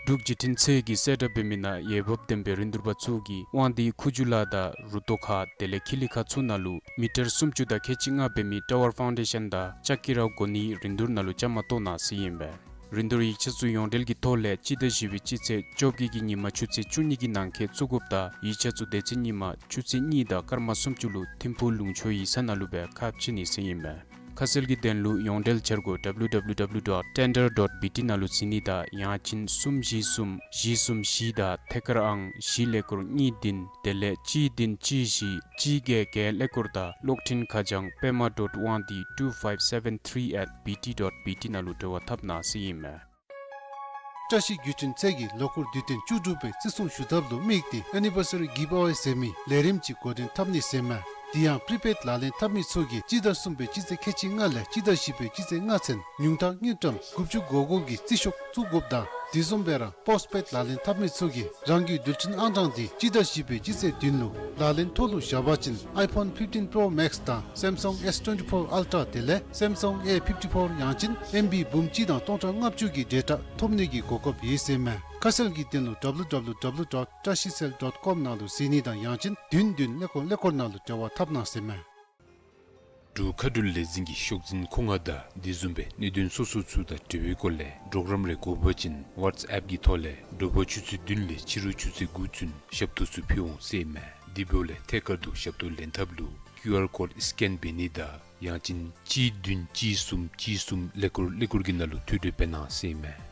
འབྲུག་བརྒྱུད་འཕྲིན་ཚད་ཀྱི་གསལ་བསྒྲགས་འབད་མི་ནང་འོས་འབབ་ལྡན་པའི་རིན་བསྡུར་པ་ཚུ་གིས་དབང་འདུས་ཁུ་བྱུག་ལ་དང་རུ་ཏོ་ཁ་དེ་ལས་ཁི་ལི་ཁ་ཚུ་ནང་ལུ་མི་ཊར་སུམ་ཅུ་དང་ཁལ་གཅིག་ལྔ་འབད་མི་ཊ་ཝར་ཕའུན་ཌེ་ཤན་དང་ལྕགས་ཀྱི་རཝ་བགོ་ནིའི་རིན་བསྡུར་ནང་ལུ་བཅའ་མར་གཏོགས་གནང་ཟེར་ཨིན་པས། རིན་བསྡུར་ཡིག་ཆ་ཚུ་ཡོངས་འབྲེལ་གྱི་ཐོག་ལས་སྤྱི་ཟླ་བཞི་པའི་སྤྱི་ཚེས་བཅོ་བརྒྱད་ཀྱི་ཉིན་མ་ཆུ་ཚོད་བཅུ་གཉིས་ཀྱི་ནང་འཁོད་བཙུགས་དགོཔ་དང་ཡིག་ཆ་ཚུ་དེ་ཚེ་ཉིན་མ་ཆུ་ཚོད་གཉིས་དང་སྐར་མ་སུམ་ཅུ་ལུ་ཐིམ་ཕུག་ལུང་ཕྱོགས་ཡིག་ཚང་ནང་ལུ་སྦེ་ཁ་ཕྱེ་ནི་ཟེར་ཨིན་པས། ཁ་གསལ་གྱི་དོན་ལུ་ཡོངས་འབྲེལ་འཆར་སྒོ་W W W dot tender dot B T ནང་ལུ་གཟིགས་ནི་དང་ཡང་ཅིན་གསུམ་བཞི་གསུམ་བཞི་གསུམ་བཞི་དང་ཐད་ཀར་ཨང་བཞི་ཀླད་ཀོར་གཉིས་བདུན་དེ་ལས་གཅིག་བདུན་གཅིག་བཞི་གཅིག་བརྒྱད་བརྒྱད་ཀླད་ཀོར་དང་གློག་འཕྲིན་ཁ་བྱང་པད་མ་dot དབང་འདུས two five seven three at B T dot B T ནང་ལུ་འབྲེལ་བ་འཐབ་གནང་ཟེར་ཨིན་མས། བཀྲ་ཤིས་བརྒྱུད་འཕྲིན་ཚད་ཀྱིས་ལོ་འཁོར་དུས་སྟོན་བཅུ་དྲུག་པའི་བརྩི་སྲུང་ཞུ་ཐབས་ལུ་དམིགས་ཏེ་ཨེ་ནི་བར་སི་རི་གིབ་ཨ་ཝེ་ཟེར་མི་ལས་རིམ་ཅིག་འགོ་འདྲེན་འཐབ་ནི་ཟེར་མས། དེ་ཡང་པི་རི་པེཌ་ལག་ལེན་འཐབ་མི་ཚུ་གིས་སྤྱི་ཟླ་གསུམ་པའི་སྤྱི་ཚེས་ཁལ་གཅིག་ལྔ་ལས་སྤྱི་ཟླ་བཞི་པའི་སྤྱི་ཚེས་ལྔ་ཚུན་ཉུང་མཐའ་དངུལ་ཀྲམ་དགུ་བཅུ་གོ་དགུ་གི་རྩིས་ཤོག་བཙུགས་དགོཔ་དང་དེ་བཟུམ་སྦེ་ར་པོསཊ་པེཌ་ལག་ལེན་འཐབ་མི་ཚུ་གིས་རང་གི་རྡུལ་ཕྲན་ཨང་གྲངས་འདི་སྤྱི་ཟླ་བཞི་པའི་སྤྱི་ཚེས་བདུན་ལུ་ལག་ལེན་ཐོག་ལུ་བཞག་པ་ཅིན་ཨའི་ཕོན་ཕིབ་ཊིན་པྲོ་མེགསི་དང་སེམ་སང་ཨེསི་ཊུ་ཝེན་ཊི་ཕོར་ཨལ་ཊྲ་དེ་ལས་སེམ་སང་ཨེ་ཕིབ་ཊི་ཕོར་ཡང་ཅིན་ཨེམ་བི་འབུམ་གཅིག་དང་སྟོང་ཕྲག་ལྔ་བཅུ་གི་ཌེ་ཊ་ཐོབ་ནི་གི་གོ་སྐབས་ཡོད་ཟེར་མས། ཁ་གསལ་གྱི་དོན་ལུ་W W W dot trashicell dot com ནང་ལུ་གཟིགས་ནི་དང་ཡང་ཅིན་བདུན་བདུན་ཀླད་ཀོར་ཀླད་ཀོར་ནང་ལུ་འབྲེལ་བ་འཐབ་གནང་ཟེར་མས། འབྲུག་མཁའ་འགྲུལ་ལས་འཛིན་གྱི་ཤོག་འཛིན་མཁོ་མངགས་དང་དེ་བཟུམ་སྦེ་གནད་དོན་སོ་སོ་ཚུ་དང་འབྲེལ་བའི་སྐོར་ལས་གྲོགས་རམ་རེ་དགོ་པ་ཅིན་ཝཊས་ཨེབ་ཀྱི་ཐོག་ལས་དྲོ་པ་ཆུ་ཚོད་བདུན་ལས་ཕྱི་རུ་ཆུ་ཚོད་དགུ་ཚུན་ཞབས་ཏོག་ཚུ་ཕུལ་འོང་ཟེར་མས། དེ་འབདཝ་ལས་ཐད་ཀར་དུ་ཞབས་ཏོག་ལེན་ཐབས་ལུ་ཀིའུ་ཨར་ཀོཌ་སི་ཀེན་འབད་ནི་དང་ ཡང་ཅིན་གཅིག་བདུན་གཅིག་གསུམ་གཅིག་གསུམ་ཀླད་ཀོར་ཀླད་ཀོར་གྱི་ནང་ལུ་ཐུགས་སྤྲོ་འབད་གནང་ཟེར་ཨིན་མས།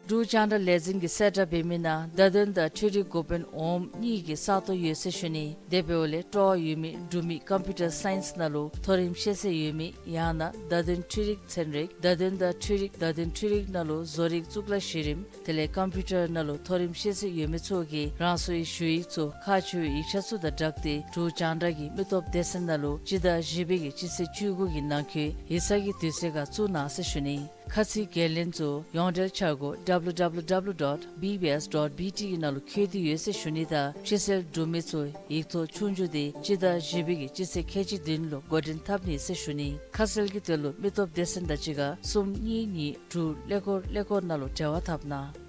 འབྲུག་རྒྱང་བསྒྲགས་ལས་འཛིན་གྱིས་གསལ་བསྒྲགས་འབད་མི་ནང་བརྡ་དོན་དང་འཕྲུལ་རིག་འགོ་དཔོན་འོགམ་གཉིས་ཀྱི་ས་སྟོང་ཡོད་ཟེར་ཞུ་ནི། དེ་འབདཝ་ལས་སྤྲོ་བ་ཡོད་མི་འབྲུག་མི་ཀམ་པིའུ་ཊར་སའིནསི་ནང་ལུ་མཐོ་རིམ་ཤེས་ཚད་ཡོད་མི་ཡང་ན་བརྡ་དོན་འཕྲུལ་རིག་ཚན་རིག་བརྡ་དོན་དང་འཕྲུལ་རིག་བརྡ་དོན་འཕྲུལ་རིག་ནང་ལུ་བཟོ་རིག་གཙུག་ལག་གཞི་རིམ་དེ་ལས་ཀམ་པིའུ་ཊར་ནང་ལུ་མཐོ་རིམ་ཤེས་ཚད་ཡོད་མི་ཚུ་གིས་རང་སོའི་ཞུ་ཡིག་ཚུ་ཁག་ཆེ་བའི་ཡིག་ཆ་ཚུ་དང་སྦྲགས་ཏེ་འབྲུག་རྒྱང་བསྒྲགས་ཀྱི་མི་སྟོབས་སྡེ་ཚན་ནང་ལུ་སྤྱི་ཟླ་བཞི་པའི་གི་སྤྱི་ཚེས་བཅུ་དགུ་གི་ནང་འཁོད་ཡིག་ཚང་གི་དུས་ཚོད་ཁར་བཙུགས་གནང་ཟེར་ཞུ་ནི། ཁ་ཚིག་འགན་ལེན་ཚུ་ཡོངས་འབྲེལ་འཆར་སྒོ་W W W dot B B S dot B T གི་ནང་ལུ་འཁོད་དེ་ཡོད་ཟེར་ཞུ་ནི་དང་ཕྱི་སེལ་འབྲུག་མི་ཚུ་ཡིག་ཐོག་ཆོས་རྒྱུགས་དེ་སྤྱི་ཟླ་བཞི་པའི་གི་སྤྱི་ཚེས་ཁལ་གཅིག་བདུན་ལུ་འགོ་འདྲེན་འཐབ་ནི་ཟེར་ཞུ་ནི། ཁ་གསལ་གྱི་དོན་ལུ་མི་སྟོབས་སྡེ་ཚན་དང་གཅིག་ཁར་གསུམ་གཉིས་གཉིས་དྲུག་ཀླད་ཀོར་ཀླད་ཀོར་ནང་ལུ་འབྲེལ་བ་འཐབ་གནང་།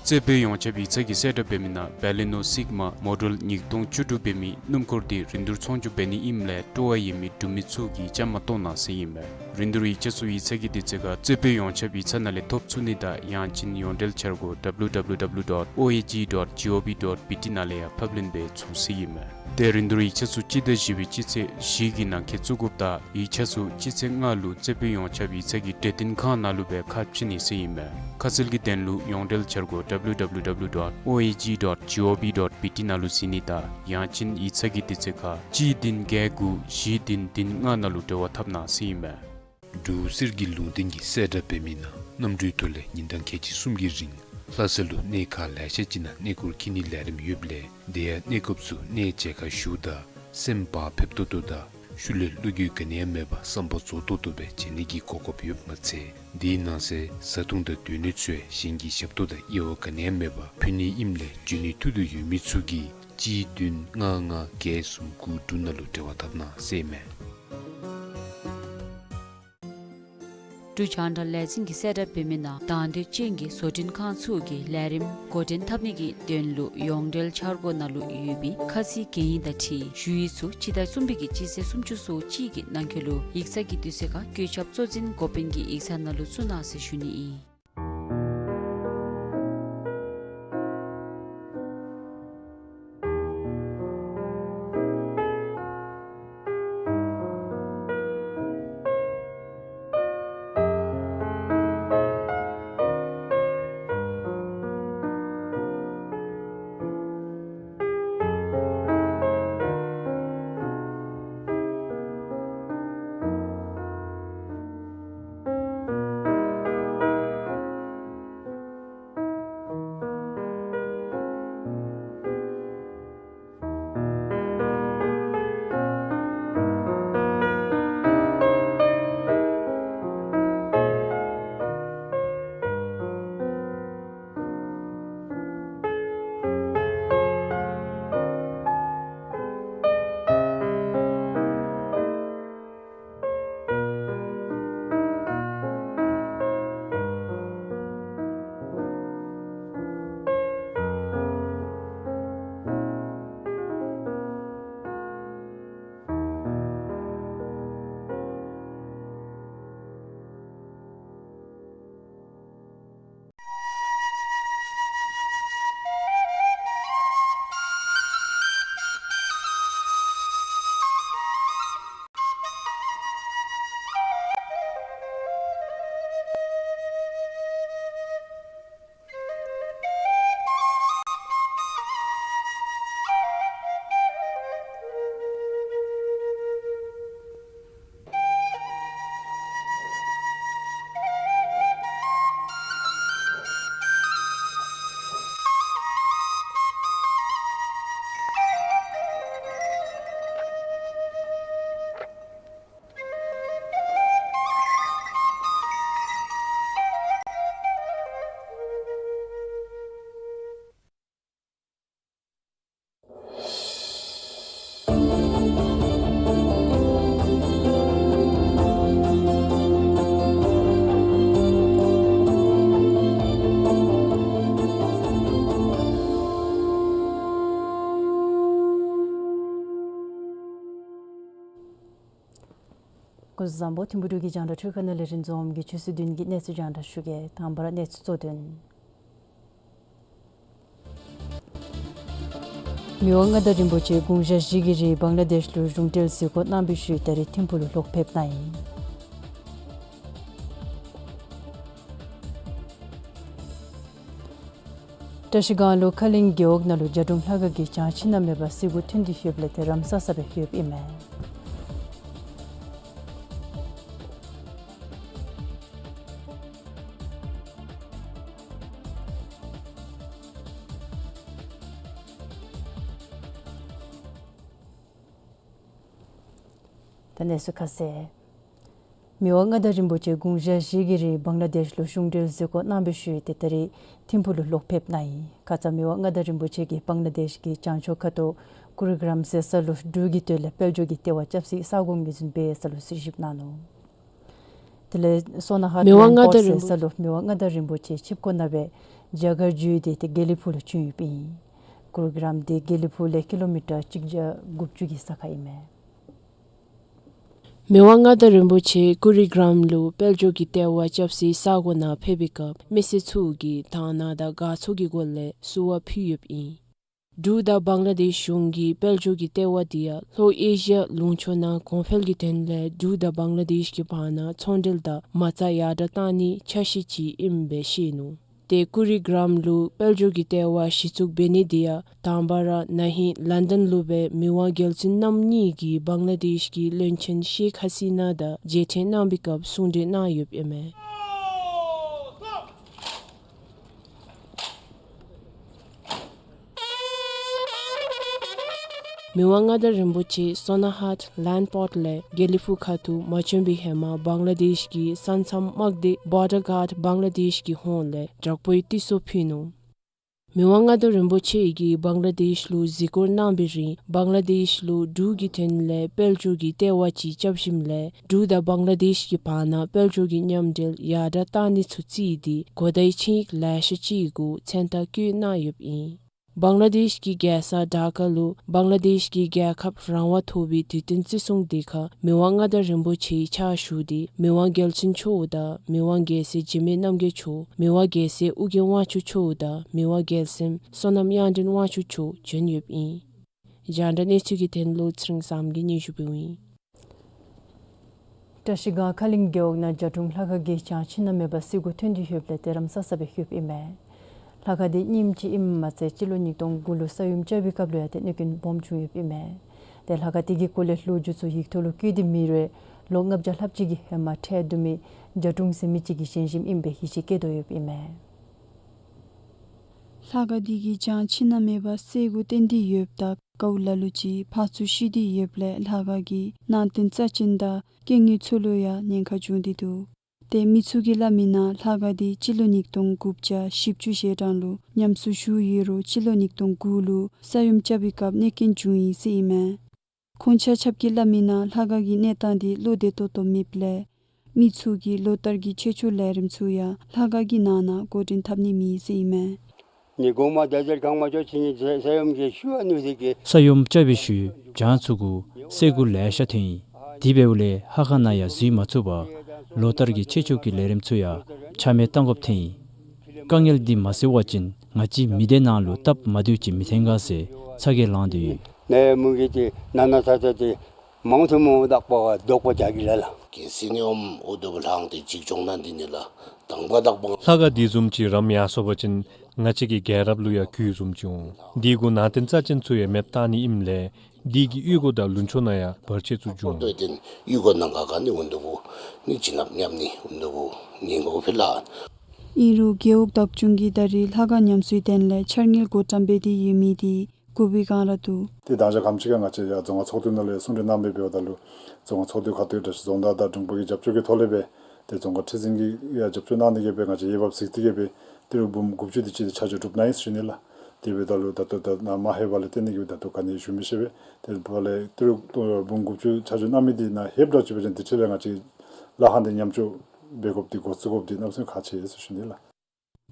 རྩེ་དཔོན་ཡོངས་ཁྱབ་ཡིག་ཚང་གིས་གསལ་བསྒྲགས་འབད་མི་ནང་བེ་ལི་ནོ་སིག་མ་མོ་ཌེལ་ཉིས་སྟོང་བཅུ་དྲུག་འབད་མི་སྣུམ་འཁོར་དེ་རིན་བསྡུར་ཚོང་བསྒྱུར་འབད་ནི་ཨིནམ་ལས་སྤྲོ་བ་ཡོད་མི་འབྲུག་མི་ཚུ་གིས་བཅའ་མར་གཏོགས་གནང་ཟེར་ཨིན་མས། རིན་བསྡུར་ཡིག་ཆ་ཚུ་ཡིག་ཚང་གི་དུས་ཚོད་ཁར་རྩེ་དཔོན་ཡོངས་ཁྱབ་ཡིག་ཚང་ནང་ལས་ཐོབ་ཚུགས་ནི་དང་ཡང་ཅིན་ཡོངས་འབྲེལ་འཆར་སྒོ W W W dot O A G dot G O V dot B T ནང་ལས་ཡང་ཕབ་ལེན་འབད་ཚུགས་ཟེར་ཨིན་མས། ཏེ་རིན་བསྡུར་ཡིག་ཆ་ཚུ་སྤྱི་ཟླ་བཞི་པའི་སྤྱི་ཚེས་བཞི་གི་ནང་འཁོད་བཙུགས་དགོཔ་དང་ཡིག་ཆ་ཚུ་སྤྱི་ཚེས་ལྔ་ལུ་རྩེ་དཔོན་ཡོངས་ཁྱབ་ཡིག་ཚང་གི་གྲོས་སྟོན་ཁང་ནང་ལུ་སྦེ་ཁ་ཕྱེ་ནི་ཟེར་ཨིན་མས། ཁ་གསལ་གྱི་དོན་ལུ་ཡོངས་འབྲེལ་འཆར་སྒོ་W W W dot O A G dot G O V dot B T ནང་ལུ་གཟིགས་ནི་དང་ཡང་ཅིན་ཡིག་ཚང་གི་དུས་ཚོད་ཁར་གཅིག་བདུན་བརྒྱད་དགུ་བཞི་བདུན་བདུན་ལྔ་ནང་ལུ་འབྲེལ་བ་འཐབ་གནང་ཟེར་ཨིན་མས། འབྲུག་གསེར་གྱི་ལུང་བསྟན་གྱིས་གསལ་བསྒྲགས་འབད་མི་ནང་གནམ་གྲུའི་ཐོག་ལས་ཉིན་གྲངས་ཁལ་གཅིག་གསུམ་གྱི་རིང་ལྷ་ས་ལུ་གནས་ཁག་ལེ་ཤ་ཅིག་ནང་གནས་སྐོར་འཁྱིད་ནིའི་ལས་རིམ་ཡོདཔ་ལས་དེ་ཡང་གནས་སྐབས་སུ་གནས་མཇལ་ཁ་ཞུཝ་ད་སེམས་བག་ཕེབས་ཏོག་ཏོ་དང་ཤུལ་ལས་བློ་འགྱོད་ག་ནི་ཡང་མེད་པར་བསམ་པ་རྫོགས་ཏོག་ཏོ་སྦེ་མཇལ་ནི་གི་གོ་སྐབས་ཡོདཔ་མ་ཚད་དེའི་ནང་གསེས་བཟའ་འཐུང་དང་སྡོད་གནས་ཚུ་ཡང་གཞན་གྱི་ཞབས་ཏོག་དང་དབྱེ་བ་ག་ནི་ཡང་མེད་པར་ཕུལ་ནི་ཨིནམ་ལས་འབྱོན་ནིའི་ཐུགས་འདོད་ཡོད་མི་ཚུ་གིས་གཅིག་བདུན་ལྔ་ལྔ་བརྒྱད་གསུམ་དགུ་དྲུག་ནང་ལུ་འབྲེལ་བ་འཐབ་གནང་ཟེར་ཨིན་མས། འབྲུག་རྒྱང་བསྒྲགས་ལས་འཛིན་གྱིས་གསལ་བསྒྲགས་འབད་མི་ནང་དང་འདོད་ཅན་གྱི་བཟོ་སྐྲུན་ཁང་ཚུ་གིས་ལས་རིམ་འགོ་འདྲེན་འཐབ་ནི་གི་དོན་ལུ་ཡོངས་འབྲེལ་འཆར་སྒོ་ནང་ལུ་ཡོད་པའི་ཁ་ཚིག་གན་ཡིག་དང་འཁྲིལ་ཞུ་ཡིག་ཚུ་སྤྱི་ཟླ་གསུམ་པའི་གི་སྤྱི་ཚེས་སུམ་ཅུ་སོ་གཅིག་གི་ནང་འཁོད་ལུ་ཡིག་ཚང་གི་དུས་ཚོད་ཁར་བཀོད་ཁྱབ་གཙོ་འཛིན་འགོ་དཔོན་གྱི་ཡིག་ཚང་ནང་ལུ་བཙུགས་གནང་ཟེར་ཞུ་ནི་ཨིན། སྐུ་གཟུགས་བཟང་པོ། ཐིམ་ཕུ་འབྲུག་གི་རྒྱང་བསྒྲགས་འཕྲུལ་ཁང་ནང་ལས་རིན་འཛོམས་ཀྱིས་ཆུ་ཚོད་བདུན་གྱི་གནས་ཚུལ་རྒྱང་བསྒྲགས་ཞུ་གེ། དང་པ་ར་གནས་ཚུལ་གཙོ་དོན། མི་དབང་མངའ་བདག་རིན་པོ་ཆེ་དགུང་ཞག་བཞི་གི་རིང་བང་ལ་དེཤ་ལུ་གཞུང་འབྲེལ་གཟིགས་སྐོར་གནང་བའི་ཤུལ་ད་རིས་ཐིམ་ཕུག་ལུ་ལོག་ཕེབས་གནང་ཡི། བཀྲ་ཤིས་སྒང་ལུ་ཁ་གླིང་རྒེད་འོག་ནང་ལུ་བྱ་སྒྲུང་ལྷ་ཁང་གི་བྱང་ཕྱི་ནང་མེད་པར་གསེར་སྐུ་ཐོན་ཏེ་ཡོདཔ་ལས་དེ་རམ་ས་ས་སྦེ་ཡོདཔ་ཨིན་མས། ད་གནས་ཚུལ་ཁ་གསལ། མི་དབང་མངའ་བདག་རིན་པོ་ཆེ་དགུང་ཞག་བཞི་གི་རིང་བང་ལ་དེཤ་ལུ་གཞུང་འབྲེལ་གཟིགས་སྐོར་གནང་བའི་ཤུལ་ཏེ་ད་རིས་ཐིམ་ཕུག་ལུ་ལོག་ཕེབས་གནང་ཡི། ཁ་ཙ་མི་དབང་མངའ་བདག་རིན་པོ་ཆེ་གིས་བང་ལ་དེཤ་གི་བྱང་ཕྱོགས་ཁ་ཐུག་ཀུ་རི་གྲམ་ཟེར་ས་ལུ་འབྲུག་གི་དོན་ལས་དཔལ་འབྱོར་གྱི་ལྟེ་བ་རྐྱབ་སའི་ས་གོ་ངོས་འཛིན་འབད་ས་ལུ་གཟིགས་ཞིབ་གནང་ནུག། དེ་ལས་སོ་ན་ཧཱཊ་མི་དབང་མངའ་བདག་རིན་པོ་ཟེར་ས་ལུ་མི་དབང་མངའ་བདག་རིན་པོ་ཆེ་ཆིབས་བསྐོར་གནང་སྦེ་རྒྱ་གར་བརྒྱུད་དེ་ཏེ་དགེ་ལེགས་ཕུག་ལུ་བྱོན་ཡོདཔ་ཨིན། ཀུ་རི་གྲམ་དེ་དགེ་ལེགས་ཕུག་ལས་ཀི་ལོ་མི་ཊར་གཅིག་བརྒྱ་དགུ་བཅུ་གི་ས་ཁར་ཨིན་མས། མི་དབང་མངའ་བདག་རིན་པོ་ཆེ་ཀུ་རི་གྲམ་ལུ་དཔལ་འབྱོར་གྱི་ལྟེ་བ་རྐྱབ་སའི་ས་གོ་ནང་ཕེབས་པའི་སྐབས་མི་སེར་ཚུ་གིས་དང་བླངས་དང་དགའ་ཚོར་གྱི་སྒོ་ལས་བསུ་བ་ཕུལ་ཡོདཔ་ཨིན། འབྲུག་དང་བང་ལ་དེཤ་གཞུང་གི་དཔལ་འབྱོར་གྱི་ལྟེ་བ་དེ་ཡང་ལྷོ་ཨེ་ཤི་ཡ་ལུང་ཕྱོགས་ནང་གོང་འཕེལ་གྱི་དོན་ལས་འབྲུག་དང་བང་ལ་དེཤ་གི་བར་ན་ཚོང་འབྲེལ་དང་མ་རྩ་ཡར་དྲག་གཏང་ནིའི་ཆ་ཤས་ཅིག་ཨིནམ་སྦེ་བཤད་ནུག། ཏེ་ཀུ་རི་གྲམ་ལུ་དཔལ་འབྱོར་གྱི་ལྟེ་བ་གཞི་བཙུགས་འབད་ནི་དེ་ཡང་དང་པ་ར་ན་ཧིང་ལཱན་ཌཱན་ལུ་སྦེ་མི་དབང་རྒྱལ་བཙུན་རྣམ་གཉིས་ཀྱིས་བང་ལ་དེཤ་གི་བློན་ཆེན་ཤེག་ཧ་སི་ན་དང་མཇལ་འཕྲད་གནང་བའི་སྐབས་གསུང་གྲོས་གནང་ཡོདཔ་ཨིན་མས། མི་དབང་མངའ་བདག་རིན་པོ་ཆེ་སོ་ན་ཧཱཊ་ལཱནཌ་པོརཊ་ལས་དགེ་ལེགས་ཕུག་ཁ་ཐུག་མ་བྱོན་པའི་ཧེ་མ་བང་ལ་དེཤ་གི་ས་མཚམས་དམག་སྡེ་བོར་ཌར་གཱརཌ་བང་ལ་དེཤ་གི་ཧོངས་ལས་དྲག་པོའི་དྲི་སོར་ཕུལ་ནུག། མི་དབང་མངའ་བདག་རིན་པོ་ཆེ་གིས་བང་ལ་དེཤ་ལུ་གཟིགས་སྐོར་གནང་བའི་རིང་བང་ལ་དེཤ་ལུ་འབྲུག་གི་དོན་ལས་དཔལ་འབྱོར་གྱི་ལྟེ་བ་ཅིག་རྐྱབ་ཞིནམ་ལས་འབྲུག་དང་བང་ལ་དེཤ་གི་བར་ན་དཔལ་འབྱོར་གྱི་མཉམ་འབྲེལ་ཡར་དྲག་གཏང་ནི་ཚུ་བརྩིས་ཏེ་གོ་བརྡའི་ཆིངས་ཡིག་ལེ་ཤ་ཅིག་གུ་མཚན་རྟགས་བཀོད་གནང་ཡོདཔ་ཨིན། བང་ལ་དེཤ་གི་རྒྱལ་ས་ཌཱ་ཀ་ལུ་བང་ལ་དེཤ་གི་རྒྱལ་ཁབ་རང་དབང་ཐོབ་པའི་དུས་སྟོན་བརྩི་སྲུང་དེ་ཁར་མི་དབང་མངའ་བདག་རིན་པོ་ཆེའི་ཕྱག་ཞུ་སྟེ་མི་དབང་རྒྱལ་བཙུན་མཆོག་དང་མི་དབང་རྒྱལ་སྲས་འཇིགས་མེད་རྣམ་རྒྱལ་མཆོག་མི་དབང་རྒྱལ་སྲས་ཨོ་རྒྱན་དབང་ཕྱུག་མཆོག་དང་མི་དབང་རྒྱལ་མཚན་བསོད་ནམས་དབྱངས་ལྡན་དབང་ཕྱུག་མཆོག་བྱོན་ཡོདཔ་ཨིན། རྒྱང་བསྒྲགས་གནས་ཚུལ་གྱི་དོན་ལུ་ཚེ་རིང་བཟངམོ་གིས་སྙན་ཞུ་འབདཝ་ཨིན། བཀྲ་ཤིས་སྒང་ཁ་གླིང་རྒེད་འོག་ནང་བྱ་སྒྲུང་ལྷ་ཁང་གི་བྱང་ཕྱི་ནང་མེད་པར་གསེར་སྐུ་ཐོན་ཏེ་ཡོདཔ་ལས་དེ་རམ་ས་ས་སྦེ་ཡོདཔ་ཨིན་མས། ལྷ་ཁང་དེ་རྙིངམ་ཅིག་ཨིནམ་མ་ཚད་སྤྱི་ལོ་ཉིས་སྟོང་དགུ་ལུ་ས་ཡོམ་རྐྱབ་པའི་སྐབས་ལུ་ཡང་ཏེ་གནོད་སྐྱོན་སྦོམ་བྱུང་ཡོདཔ་ཨིན་མས། ཏེ་ལྷ་ཁང་དེ་གི་སྐོར་ལས་ལོ་རྒྱུས་ཚུ་ཡིག་ཐོག་ལུ་བཀོད་དེ་མེད་རུང་ལོ་ལྔ་བརྒྱ་ལྷགཔ་ཅིག་གི་ཧེ་མ་འཕྲལ་བསྡུ་མི་བྱ་སྒྲུང་ཟེར་མི་ཅིག་གི་བཞེངས་ཞིནམ་ཨིན་པའི་ཡིད་ཆེས་བསྐྱེད་དོ་ཡོདཔ་ཨིན་མས། ལྷ་ཁང་དེ་གི་བྱང་ཕྱི་ནང་མེད་པར་གསེར་སྐུ་བཏོན་ཏེ་ཡོདཔ་ད་དཀའཝ་ལ་ལུ་ཅིག་ཕར་ཚུར་ཤི་སྟེ་ཡོདཔ་ལས་ལྷ་ཁང་གི་ནང་རྟེན་རྩ་ཅན་དང་རྐྱེན་ངན་ཚུ་ལུ་ཡང་ཉེན་ཁ་བྱུང་སྟེ་འདུག། ཏེ་མི་ཚུ་གིས་སླབ་མི་ནང་ལྷ་ཁང་དེ་སྤྱི་ལོ་ཉིས་སྟོང་དགུ་བརྒྱ་བཞི་བཅུ་ཞེ་གྲངས་ལུ་ཉམས་གསོ་ཞུ་ཡོད་རུང་སྤྱི་ལོ་ཉིས་སྟོང་དགུ་ལུ་ས་ཡོམ་རྐྱབ་པའི་སྐབས་གནོད་སྐྱོན་བྱུང་ཡི་ཟེར་ཨིན་མས། ཁོང་ཆ་ཁྱབ་ཀྱིས་སླབ་མི་ནང་ལྷ་ཁང་གི་གནས་སྟངས་དེ་བློ་བདེ་ཏོག་ཏོ་མེདཔ་ལས་མི་ཚུ་གིས་ལོ་ལྟར་གྱི་ཆོས་ཕྱོགས་ལས་རིམ་ཚུ་ཡང་ལྷ་ཁང་གི་ནང་ན་འགོ་འདྲེན་འཐབ་ནི་མེད་ཟེར་ཨིན་མས། ནི་གོང་མ་ད་ཟེར་གང་མ་ཆོག་ཕྱི་ཉིན་ས་ཡོམ་གྱི་ཤུལ་ཨ་ནུ་ཟེར་གྱི། ས་ཡོམ་རྐྱབ་པའི་ཤུལ་བྱང་ཚུ་གུ་གསེར་སྐུ་ལེ་ཤ་ཐོན་ཡི། དེ་འབདཝ་ལས་ལྷ་ཁང་ནང་ཡང་འཛུལ་མ་ཚུགས་པར་ལོ་ལྟར་གྱི་ཆོས་ཕྱོགས་ཀྱི་ལས་རིམ་ཚུ་ཡང་ཆ་མེད་གཏང་དགོཔ་ཐོན་ཡི། དཀའ་ངལ་འདི་མ་སེལ་བ་ཅིན་ང་བཅས་མི་སྡེ་ནང་ལུ་སྟབས་མ་བདེཝ་ཅིག་མི་ཐོན་ག་ཟེར་ཚ་གྱང་ལངས་ཏེ་ཡོད། ནད་མུག་གི་ཏེ་ན་ན་ཚ་ཚ་ཏེ་མང་ཐུང་མོ་དག་པ་བ་དོག་པ་རྒྱ་གི་ལ་ལ། གལ་སྲིད་ནི་ཨོམ་ཨོ་དོ་བ་ལྷང་ཏེ་འཇིགས་སྐྱོང་ན་འདི་ནི་ལ་དང་པ་དག་པ། ལྷ་ཁང་འདི་བཟུམ་ཅིག་རམ་ཡར་སོང་པ་ཅིན་ང་བཅས་ཀྱི་རྒྱལ་རབས་ལུ་ཡང་གུད་བཟུམ་ཅིག་འོང་། འདི་གུ་ནང་རྟེན་རྩ་ཅན་ཚུ་ཡང་མེདཔ་བཏང་ནི་ཨིནམ་ལས་འདི་གིས་གཡུས་སྒོ་དང་ལུང་ཕྱོགས་ནང་ཡང་བར་ཆད་ཚུ་འབྱུང་། ཏོ་ཏེན་གཡུས་སྒོ་ནང་ག་ག་ནི་འོང་དོ་བུ་ནི་བྱིན་རླབས་ཉམས་ནི་འོང་དོ་བུ་ནི་འགོ་ཕི་ལ། ཨིན་རུང་རྒེད་འོག་བདག་སྐྱོང་གིས་ད་རེས་ལྷ་ཁང་ཉམས་གསོའི་དོན་ལས་འཆར་དངུལ་བགོ་བཀྲམ་འབད་དེ་ཡོད་མི་དེ་དགོ་པའི་སྒང་ར་འདུག། ཏེ་དང་ཞག་གམ་ཅིག་ཁར་ང་བཅས་ཡར་རྫོང་ཁག་ཚོགས་འདུ་ནང་ལས་གསུང་གྲོས་གནང་མི་འབདཝ་ད་ལུ་རྫོང་ཁག་ཚོགས་འདུ་ཁ་ཐུག་འདྲ་ཞིག་རྫོང་བདག་དང་དྲུང་འཕར་གྱི་རྒྱབ་སྐྱོར་གྱི་ཐོག་ལས་སྦེ་ཏེ་རྫོང་ཁག་ཁྲི་འཛིན་གྱིས་ཡང་རྒྱབ་སྐྱོར་གནང་ནི་གི་སྦེ་ང་བཅས་འོས་འབབ་གཟིགས་ཏེ་གི་སྦེ་ཏི་རུ་འབུམ་དགུ་བཅུ་དེ་ཅིག་ཆ་འཇོག་གྲུབ་གནང་ཡི་ཟེར་ཞུ་ནི་ལགས། དེ་འབདཝ་ད་ལུ་ད་ལྟོ་ད་ནཱ་མ་ལྷོད་པ་ལས་བརྟེན་ཏེ་གི་སྦེ་ད་ལྟོ་ག་ནི་ཞུ་མི་ཤེས་པས། དེ་འབདཝ་ལས་ཏི་རུ་འབུམ་དགུ་བཅུ་ཆ་འཇོག་གནང་མི་དེ་ནཱ་ལྷོདཔ་འདྲ་ཅིག་འབད་བ་ཅིན་དེ་འཕྲལ་ལས་ང་བཅས་ལྷ་ཁང་དེ་ཉམས་བཅོས་འབད་དགོཔ་དེ་འགོ་བཙུགས་དགོཔ་དེ་གནམ་མེད་ས་མེད་ཁག་ཆེ་ཟེར་ཞུ་ནི་ལགས།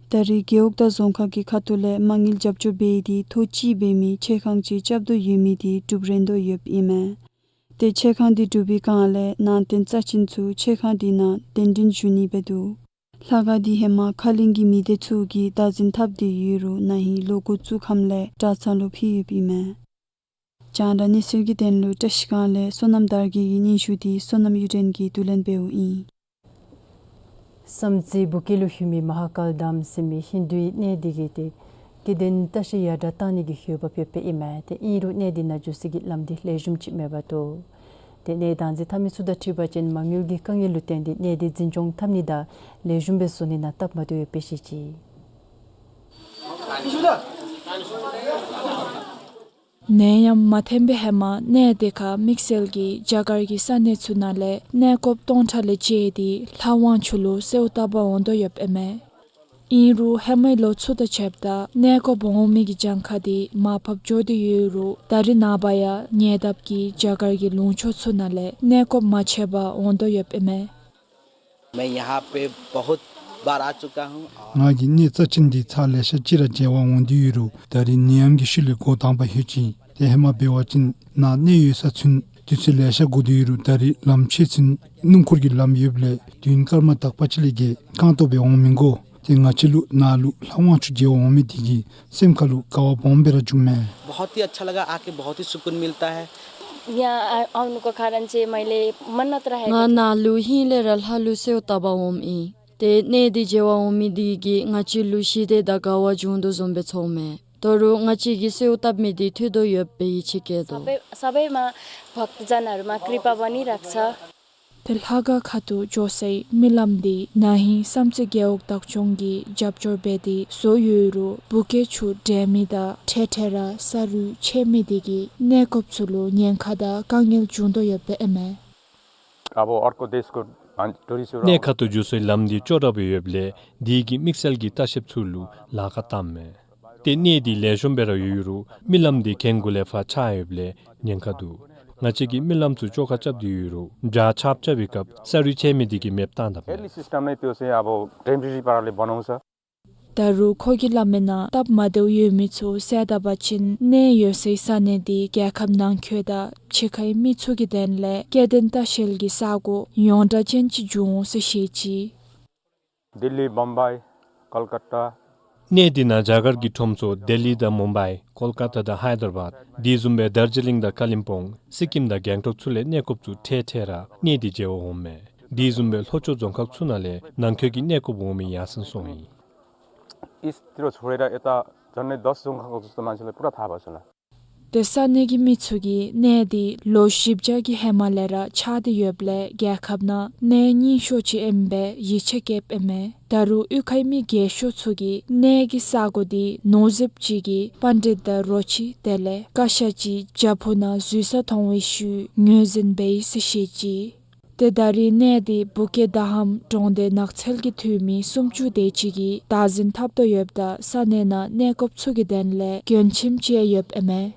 ད་རེས་རྒེད་འོག་དང་རྫོང་ཁག་གི་ཁ་ཐུག་ལས་མ་དངུལ་རྒྱབ་སྐྱོར་འབད་དེ་ཐོག་གཅིག་འབད་མི་མཆོད་ཁང་ཅིག་རྐྱབ་དོ་ཡོད་མི་དེ་གྲུབ་རན་དོ་ཡོདཔ་ཨིན་མས། ཏེ་མཆོད་ཁང་དེ་གྲུབ་པའི་སྒང་ལས་ནང་རྟེན་རྩ་ཅན་ཚུ་མཆོད་ཁང་དེ་ནང་གདན་འདྲེན་ཞུ་ནི་འབད་འདུག། ལྷ་ཁང་འདི་ཧེ་མ་ཁ་གླིང་གི་མི་སྡེ་ཚུ་གིས་བདག་འཛིན་འཐབ་སྟེ་ཡོད་རུང་ན་ཧིང་ལོ་འགོ་བཙུགས་ཁམས་ལས་གྲྭ་ཚང་ལུ་ཕུལ་ཡོདཔ་ཨིན་མས། རྒྱང་བསྒྲགས་གནས་ཚུལ་གྱི་དོན་ལུ་བཀྲ་ཤིས་སྒང་ལས་བསོད་ནམས་དར་རྒྱས་ཀྱི་སྙན་ཞུ་འདི་བསོད་ནམས་གཡུ་སྒྲོན་གྱིས་བསྡུ་ལེན་འབདཝ་ཨིན། བསམ་རྩེ་བུ་སྐྱེས་ལུ་ཡོད་མི་མ་ཧཱ་ཀཱལ་དྷམ་ཟེར་མི་ཧིན་དུའི་གནས་འདི་གི་ཏེ་སྐྱེ་ལྡན་བཀྲ་ཤིས་ཡར་དྲག་གཏང་ནི་གི་ཡོདཔ་ཡོདཔ་ཨིན་མས། ཏེ་ཨིན་རུང་གནས་འདི་ནང་འགྱོ་སའི་གི་ལམ་འདི་ལེགས་ཤོམ་ཅིག་མེདཔ་འདུག། ཏེ་གནས་བདག་འཛིན་འཐབ་མི་ཚུ་དང་འཁྲིལ་བ་ཅིན་མ་དངུལ་གྱི་དཀའ་ངལ་ལུ་བརྟེན་ཏེ་གནས་འདི་འཛིན་སྐྱོང་འཐབ་ནི་དང་ལེགས་ཤོམ་སྦེ་བཟོ་ནི་ནང་སྟབས་མ་བདེཝ་ཡོདཔ་སྦེ་བཤད་ཅི། ནད་ཡམས་མ་ཐོན་པའི་ཧེ་མ་གནས་འདི་ཁར་དམིགས་བསལ་གྱིས་རྒྱ་གར་གྱི་ས་གནས་ཚུ་ནང་ལས་གནས་སྐོརཔ་སྟོང་ཕྲག་ལས་བཅད་དེ་ལྷ་དབང་ཕྱུག་ལུ་གསོལཝ་བཏབ་པར་འོང་དོ་ཡོདཔ་ཨིན་མས། ཨིན་རུང་ཧེ་མའི་ལོ་ཚུ་དང་ཕྱདཔ་ད་གནས་སྐོརཔ་འོང་མི་གི་གྱངས་ཁ་འདི་མར་ཕབ་འགྱོ་སྟེ་ཡོད་རུང་ད་རེས་ནངས་པ་ཡང་ཉེ་འདབས་ཀྱི་རྒྱ་གར་གྱི་ལུང་ཕྱོགས་ཚུ་ནང་ལས་གནས་སྐོརཔ་མ་ཆད་པར་འོང་དོ་ཡོདཔ་ཨིན་མས། मैं यहाँ पे बहुत बार आ चुका हूँ और ང་གིས་གནས་རྩ་ཆེན་འདི་ཚར་ལེ་ཤ་ཅིག་ར་མཇལ་བར་འོང་སྟེ་ཡོད་རུང་ད་རེས་ནད་ཡམས་ཀྱི་ཤུལ་ལས་འགོ་དང་པ་ལྷོད་ཅི། ཏེ་ཧེ་མ་འབད་བ་ཅིན་ནཱ་གནས་ཡོད་ས་ཚུན་དུས་ཚོད་ལེ་ཤ་འགོར་ཏེ་ཡོད་རུང་ད་རེས་ལམ་ཕྱེད་ཚུན་སྣུམ་འཁོར་གྱི་ལམ་ཡོདཔ་ལས་དུས་ཡུན་སྐར་མ་དག་པ་ཅིག་ལས་བརྒལ་རྐང་སྟོང་སྦེ་འོང་མི་དགོ། ཏེ་ང་བཅས་ལུ་ནཱ་ལུ་ལྷ་དབང་ཕྱུག་མཇལ་བར་འོང་མི་འདི་གིས་སེམས་ཁ་ལུ་དགའ་བ་སྦོམ་སྦེ་ར་བྱུང་མས། बहुत ही अच्छा लगा, आके बहुत ही सुकून मिलता है। यहाँ आ-, आउनुको कारण चाहिँ मैले मन्नत राखेको ང་ནཱ་ལུ་ཧིང་ལས་ར་ལྷ་ལུ་གསོལཝ་བཏབ་པར་འོངམ་ཨིན། ཏེ་གནས་འདི་མཇལ་བར་འོང་མི་འདི་གིས་ང་བཅས་ལུ་ཞི་བདེ་དང་དགའ་བ་འབྱུང་དོ་བཟུམ་སྦེ་ཚོརཝ་མས། ད་རུང་ང་བཅས་ཀྱིས་གསོལཝ་བཏབ་མི་འདི་ཐོབ་དོ་ཡོདཔ་སྦེ་ཡིད་ཆེས་བསྐྱེད་དོ། सबै, सबैमा भक्तजनहरूमा कृपा बनिरहेको छ। ཏེ་ལྷ་ཁང་ཁ་ཐུག་འགྱོ་སའི་མི་ལམ་འདི་ན་ཧིང་བསམ་རྩེ་རྒེད་འོག་བདག་སྐྱོང་གིས་རྒྱབ་སྐྱོར་འབད་དེ་བཟོ་ཡོད་རུང་བུ་སྐྱེས་ཚུ་འདྲེན་མི་དང་འཕྲལ་འཕྲལ་ར་ས་རུད་ཆད་མི་འདི་གིས་གནས་སྐོརཔ་ཚུ་ལུ་ཉེན་ཁ་དང་དཀའ་ངལ་འབྱུང་དོ་ཡོདཔ་ཨིན་མས། अब अर्को देशको मान्- टुरिस्टहरू གནས་ཁ་ཐུག་འགྱོ་སའི་ལམ་འདི་ཅོག་ར་སྦེ་ཡོདཔ་ལས་འདི་གིས་དམིགས་བསལ་གྱིས་ལྟ་བཤལཔ་ཚུ་ལུ་ལཱ་ཁག་བཏངམ་མས། ཏེ་གནས་འདི་ལེགས་ཤོམ་སྦེ་ར་ཡོད་རུང་མི་ལམ་འདི་གྱེན་གུ་ལས་ཕར་ཆག་ཡོདཔ་ལས་ཉེན་ཁ་འདུག། ང་བཅས་ཀྱིས་མི་ལམ་ཚུ་ཅོག་ཁར་རྐྱབ་སྟེ་ཡོད་རུང་བྱཱར་ཆརཔ་རྐྱབ་པའི་སྐབས་ས་རུད་ཆད་མི་འདི་གིས་མེདཔ་བཏང་དཔ་མས། Every system में त्यो चाहिँ अब टेम्परेरी पाराले बनाउँछ। ད་རུང་ཁོ་གིས་སླབ་མི་ནང་སྟབས་མ་བདེཝ་ཡོད་མི་ཚུ་བསལ་ད་པ་ཅིན་གནས་ཡོད་སའི་ས་གནས་འདི་རྒྱལ་ཁབ་ནང་འཁོད་དང་ཕྱི་ཁའི་མི་ཚུ་གི་དོན་ལས་སྐྱེ་ལྡན་ལྟ་བཤལ་གྱི་ས་གོ་ཡོངས་གྲགས་ཅན་ཅིག་འགྱོ་འོང་ཟེར་བཤད་ཅི། दिल्ली, बम्बई, कलकत्ता। གནས་འདི་ནང་རྒྱ་གར་གྱི་ཁྲོམ་ཚུ་ལྡི་ལི་དང་མུམ་བའི་ཀོལ་ཀ་ཏ་དང་ཧའི་དར་བཱད་དེ་བཟུམ་སྦེ་དར་ཇི་ལིང་དང་ཀ་ལིམ་པོང་སི་ཀིམ་དང་གེང་ཊོག་ཚུ་ལས་གནས་སྐོརཔ་ཚུ་འཕྲལ་འཕྲལ་ར་གནས་འདི་མཇལ་བར་འོངམ་མས། དེ་བཟུམ་སྦེ་ལྷོ་ཕྱོགས་རྫོང་ཁག་ཚུ་ནང་ལས་ནང་འཁོད་ཀྱི་གནས་སྐོརཔ་འོང་མི་ཡར་སེང་སོང་ཡི། इस्टतिर छोडेर यता झन्डै दस जोङखा जस्तो मान्छेलाई पुरा थाहा भएको छ होला। ཏེ་ས་གནས་ཀྱི་མི་ཚུ་གིས་གནས་འདི་ལོ་བཞི་བརྒྱ་གི་ཧེ་མ་ལས་ར་ཆགས་ཏེ་ཡོདཔ་ལས་རྒྱལ་ཁབ་ནང་གནས་རྙིང་ཤོས་ཅིག་ཨིནམ་སྦེ་ཡིད་ཆེས་བསྐྱེདཔ་ཨིན་མས། ད་རུང་གཡུས་ཁའི་མི་རྒས་ཤོས་ཚུ་གིས་གནས་ཀྱི་ས་གོ་འདི་ནོར་རྫིཔ་ཅིག་གིས་པཎྜི་ཏ་རོ་ཁྱི་དེ་ལས་བཀའ་ཤག་ཅིག་རྒྱ་ཕོ་ནང་འཛུལ་ས་མཐོང་བའི་ཤུལ་ངོས་འཛིན་འབད་ཡི་ཟེར་བཤད་ཅི། ཏེ་ད་རེས་གནས་འདི་བུ་སྐྱེས་དང་ཧམ་གྲོང་སྡེ་ནགས་ཚལ་གྱི་འཐུས་མི་སུམ་ཅུ་དེ་ཅིག་གིས་བདག་འཛིན་འཐབ་དོ་ཡོདཔ་ད་ས་གནས་ནང་གནས་སྐོརཔ་ཚུ་གི་དོན་ལས་མགྱོན་ཁྱིམ་ཅིག་ཡོདཔ་ཨིན་མས།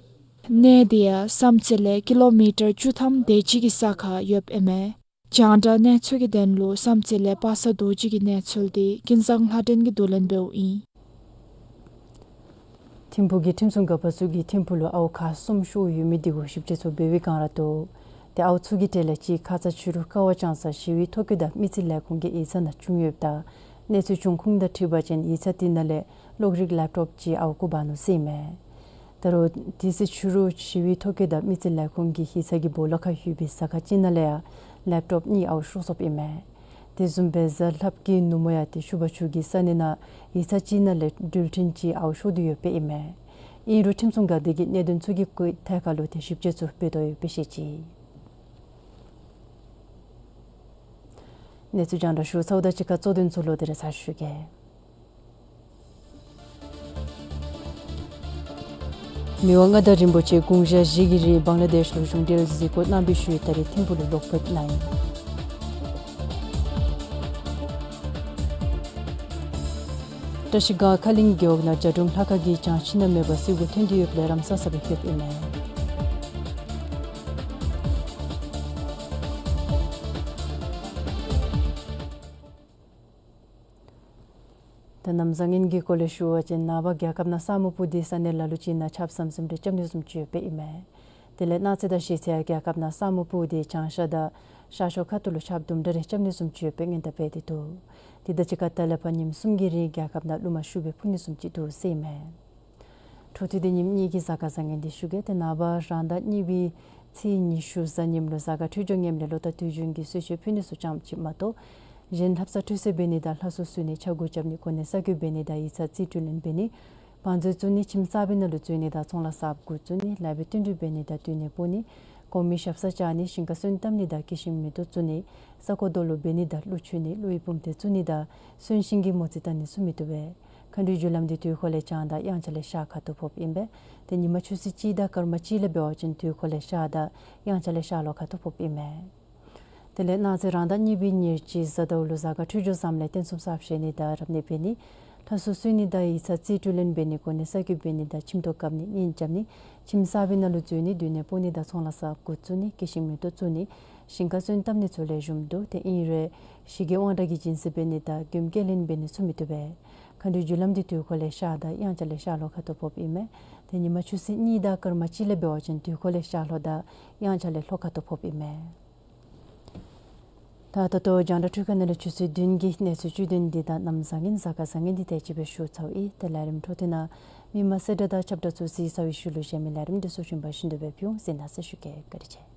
གནས་འདི་ཡང་བསམ་རྩེ་ལས་ཀི་ལོ་མི་ཊར་བཅུ་ཐམ་དེ་ཅིག་གི་ས་ཁར་ཡོདཔ་ཨིན་མས། རྒྱང་བསྒྲགས་གནས་ཚུལ་གྱི་དོན་ལུ་བསམ་རྩེ་ལས་པ་སངས་རྡོ་རྗེ་གི་གནས་ཚུལ་འདི་ཀུན་བཟང་ལྷ་སྒྲོན་གྱིས་བསྡུ་ལེན་འབདཝ་ཨིན། ཐིམ་ཕུག་གི་ཁྲིམས་སྲུང་འགག་པ་ཚུ་གིས་ཐིམ་ཕུག་ལུ་ཨརཝ་ཁག་གསུམ་ཤོར་ཡོད་མི་འདི་གུ་ཞིབ་དཔྱད་ཚུ་འབད་བའི་བསྒང་ར་འདུག། ཏེ་ཨརཝ་ཚུ་གི་གྲས་ལས་གཅིག་ཁ་ཙ་ཕྱི་རུ་ཀ་བ་ལྕང་ས་ཞི་བའི་ཐོ་བཀོད་དང་མི་རྩིས་ལས་ཁུངས་ཀྱི་ཡིག་ཚང་ནང་བྱུང་ཡོདཔ་ད་གནས་ཚུལ་བྱུང་ཁུངས་དང་འཁྲིལ་བ་ཅིན་ཡིག་ཚང་འདི་ནང་ལས་གློག་རིག་ལེབ་ཊོབ་ཅིག་ཨརཝ་བཀོ་འབག་ནུག་ཟེར་ཨིན་མས། ད་རུང་དེ་ཚེ་ཕྱི་རུ་ཞི་བའི་ཐོ་བཀོད་དང་མི་རྩིས་ལས་ཁུངས་ཀྱི་ཡིག་ཚང་གི་སྦོ་ལོགས་ཁར་ཡོད་པའི་ཟ་ཁང་ཅིག་ནང་ལས་ཡང་ལེབ་ཊོབ་གཉིས་ཨརཝ་ཤོར་སོཔ་ཨིན་མས། དེ་བཟུམ་སྦེ་གཟའ་ལྷགཔ་གི་ནུབ་མོ་ཡང་ཏེ་ཕྱུ་པ་ཕྱུག་གི་ས་གནས་ནང་ཡིག་ཚང་ཅིག་ནང་ལས་འགྲུལ་འཕྲིན་ཅིག་ཨརཝ་ཤོར་དོ་ཡོདཔ་ཨིན་མས། ཨིན་རུང་ཁྲིམས་སྲུང་འགག་སྡེ་གིས་གནད་དོན་ཚུ་གི་སྐོར་ཐད་ཀར་ལུ་ཏེ་ཞིབ་དཔྱད་ཚུ་འབད་དོ་ཡོདཔ་སྦེ་བཤད་ཅི། གནས་ཚུལ་རྒྱང་བསྒྲགས་ཞུ་ཚརཝ་ད་གཅིག་ཁར་གཙོ་དོན་ཚུ་ལོག་སྟེ་ར་ཚར་ཞུ་གེ། མི་དབང་མངའ་བདག་རིན་པོ་ཆེ་དགུང་ཞག་བཞི་གི་རིང་བང་ལ་དེཤ་ལུ་གཞུང་འབྲེལ་གཟིགས་སྐོར་གནང་བའི་ཤུལ་ད་རེས་ཐིམ་ཕུག་ལུ་ལོག་ཕེབས་གནང་ཡི། བཀྲ་ཤིས་སྒང་ཁ་གླིང་རྒེད་འོག་ནང་རྒྱ་གྲོང་ལྷ་ཁང་གི་གྱང་ཕྱི་ནང་མེད་པར་བསིལ་གོ་ཐོན་ཏེ་ཡོདཔ་ལས་རམ་ས་ས་སྦེ་ཡོདཔ་ཨིན་མས། ད་གནམ་བཟང་ངན་གྱི་སྐོར་ལས་ཞུ་བ་ཅིན་ནངས་པ་རྒྱལ་ཁབ་ནང་ས་སྨུག་སྤུབས་ཏེ་ས་གནས་ལ་ལུ་ཅིག་ནང་ཆརཔ་ཟམ་ཟིམ་རེ་རྐྱབ་ནི་བཟུམ་ཅིག་ཡོདཔ་ཨིན་མས། དེ་ལས་གནངས་ཚེ་དང་གཞེས་ཚེ་རྒྱལ་ཁབ་ནང་ས་སྨུག་སྤུབས་ཏེ་བྱང་ཤར་དང་ ཤར་ཕྱོགས་ཁ་ཐུག་ལུ་ཆརཔ་དུམ་གྲ་རེ་རྐྱབ་ནི་བཟུམ་ཅིག་ཡོད་པའི་སྔོན་བརྡ་སྤེལ་ཏེ་འདུག། དེ་དང་གཅིག་ཁར་ད་ལས་ཕར་ཉིནམ་གསུམ་གྱི་རིང་རྒྱལ་ཁབ་ནང་རླུང་མ་ཤུགས་སྦེ་འཕུ་ནི་བཟུམ་ཅིག་འདུག་ཟེར་ཨིན་མས། འཕྲོ་མཐུད་དེ་ཉིནམ་གཉིས་ཀྱི་གཟའ་སྐར་བཟང་ངན་འདི་ཞུ་གེ། ཏེ་ནངས་པ་རང་ཟླ་གཉིས་པའི་ཚེས་ཉི་ཤུ་རྩ་གཉིས་ལུ་གཟའ་སྐར་འཕྲོད་སྦྱོར་ངནམ་ལས་ལོ་ཟླ་དུས་རྒྱུན་གྱི་གསོལ་མཆོད་ཕུལ་ནི་ཚུ་ཙམ་ཅིག་མ་གཏོགས་གཞན་ལྷ་བསངས་ཁྲུས་གསོལ་འབད་ནི་དང་ལྷ་གསོལ་གསོལ་ནི་ཕྱག་འགུ་རྐྱབ་ནི་གོ་གནས་གསར་བསྐོ་འབད་ནི་དང་ཡིག་ཚང་རྩིས་སྤྲོད་ལེན་འབད་ནི་བང་མཛོད་བཙུགས་ནི་ཁྱིམ་གསར་པའི་ནང་ལུ་འཛུལ་ནི་དང་ཚོང་ལཱ་གསརཔ་འགོ་བཙུགས་ནི་ལཱ་འབད་བསྟུན་གྲོས་འབད་ནི་དང་སྡོད་གནས་སྤོ་ནི་གོང་མའི་ཞབས་སར་བཅར་ནི་ཞིང་ཁར་སོན་བཏབ་ནི་དང་སྐྱེ་ཤིང་མེ་ཏོག་བཙུགས་ནི་ས་རྐོ་རྡོ་སློག་འབད་ནི་དང་ཀླུ་མཆོད་ནི་ཀླུ་ཡི་བུམ་སྡེ་བཙུགས་ནི་དང་གསོན་གཤིན་གྱི་མོ་རྩིས་བལྟ་ནི་ཚུ་མི་བཏུབ་པས། མཁའ་འགྲོའི་རྒྱུ་ལམ་འདི་དུས་འཁོར་ལས་བྱང་དང་དབྱངས་འཆར་ལས་ཤར་ཁ་ཐུག་ཕོགཔ་ཨིན་པས། ཏེ་ཉིན་མ་ཆུ་ཚོད་གཅིག་དང་སྐར་མ་གཅིག་ལས་འབད་བ་ཅིན་དུས་འཁོར་ལས་ཤར་དང་དབྱངས་འཆར་ལས་ཤར་ལྷོ་ཁ་ཐུག་ཕོགཔ་ཨིན་མས། དེ་ལས་གནངས་ཚེ་རང་ཟླ་གཉིས་པའི་ཉེར་གཅིག་གཟའ་ཟླཝ་ལུ་གཟའ་སྐར་འཕྲོད་སྦྱོར་བཟངམ་ལས་རྟེན་གསུམ་གསརཔ་བཞེངས་ནི་དང་རབ་གནས་འབད་ནི་ལྷ་གསོལ་གསོལ་ནི་དང་ཡིག་ཚང་རྩིས་སྤྲོད་ལེན་འབད་ནི་གོ་གནས་གསར་བསྐོ་འབད་ནི་དང་ཁྱིམ་ཐོག་བཀབ་ནི་གཉེན་རྐྱབ་ནི་ཁྱིམ་གསར་པའི་ནང་ལུ་འཛུལ་ནི་སྡོད་གནས་སྤོ་ནི་དང་ཚོང་ལཱ་གསརཔ་འགོ་བཙུགས་ནི་སྐྱེ་ཤིང་མེ་ཏོག་བཙུགས་ནི་ཞིང་ཁར་སོན་བཏབ་ནི་ཚུ་ལེགས་ཤོམ་འདུག། ཏེ་ཨིན་རུང་ཞི་རྒོལ་དབང་དྲག་གི་སྦྱིན་སྲེག་འབད་ནི་དང་མགྱོནམ་སྐྱེལ་ལེན་འབད་ནི་ཚུ་མི་བཏུབ་པས། མཁའ་འགྲོའི་རྒྱུ་ལམ་འདི་དུས་འཁོར་ལས་ཤར་དང་དབྱངས་འཆར་ལས་ཤར་ལྷོ་ཁ་ཐུག་ཕོགཔ་ཨིན་མས། ཏེ་ཉིན་མ་ཆུ་ཚོད་གཉིས་དང་སྐར་མ་གཅིག་ལས་འབད་བ་ཅིན་དུས་འཁོར་ལས་ཤར་ལྷོ་དང་དབྱངས་འཆར་ལས་ལྷོ་ཁ་ཐུག་ཕོགཔ་ཨིན་མས། ད་ད་ལྟོ་རྒྱང་བསྒྲགས་འཕྲུལ་ཁང་ནང་ལས་ཆུ་ཚོད་བདུན་གྱི་གནས་ཚུལ་བཅུད་དོན་འདི་དང་གནམ་བཟང་ངན་གཟའ་སྐར་བཟང་ངན་འདི་དེ་ཅིག་སྦེ་ཞུ་ཚརཝ་ཨིན། ཏེ་ལས་རིམ་འཕྲོ་མཐུད་ནང་མི་མང་གསལ་བསྒྲགས་དང་ཁྱབ་བསྒྲགས་ཚུ་གཟིགས་ཚར་བའི་ཤུལ་ལུ་གཞན་མི་ལས་རིམ་འདི་ཚུ་བྱོན་པ་བཞིན་དུ་སྦེ་ཕུལ་འོང་ཟེར་གནང་ཟེར་ཞུ་གེ། བཀའ་དྲིན་ཆེ།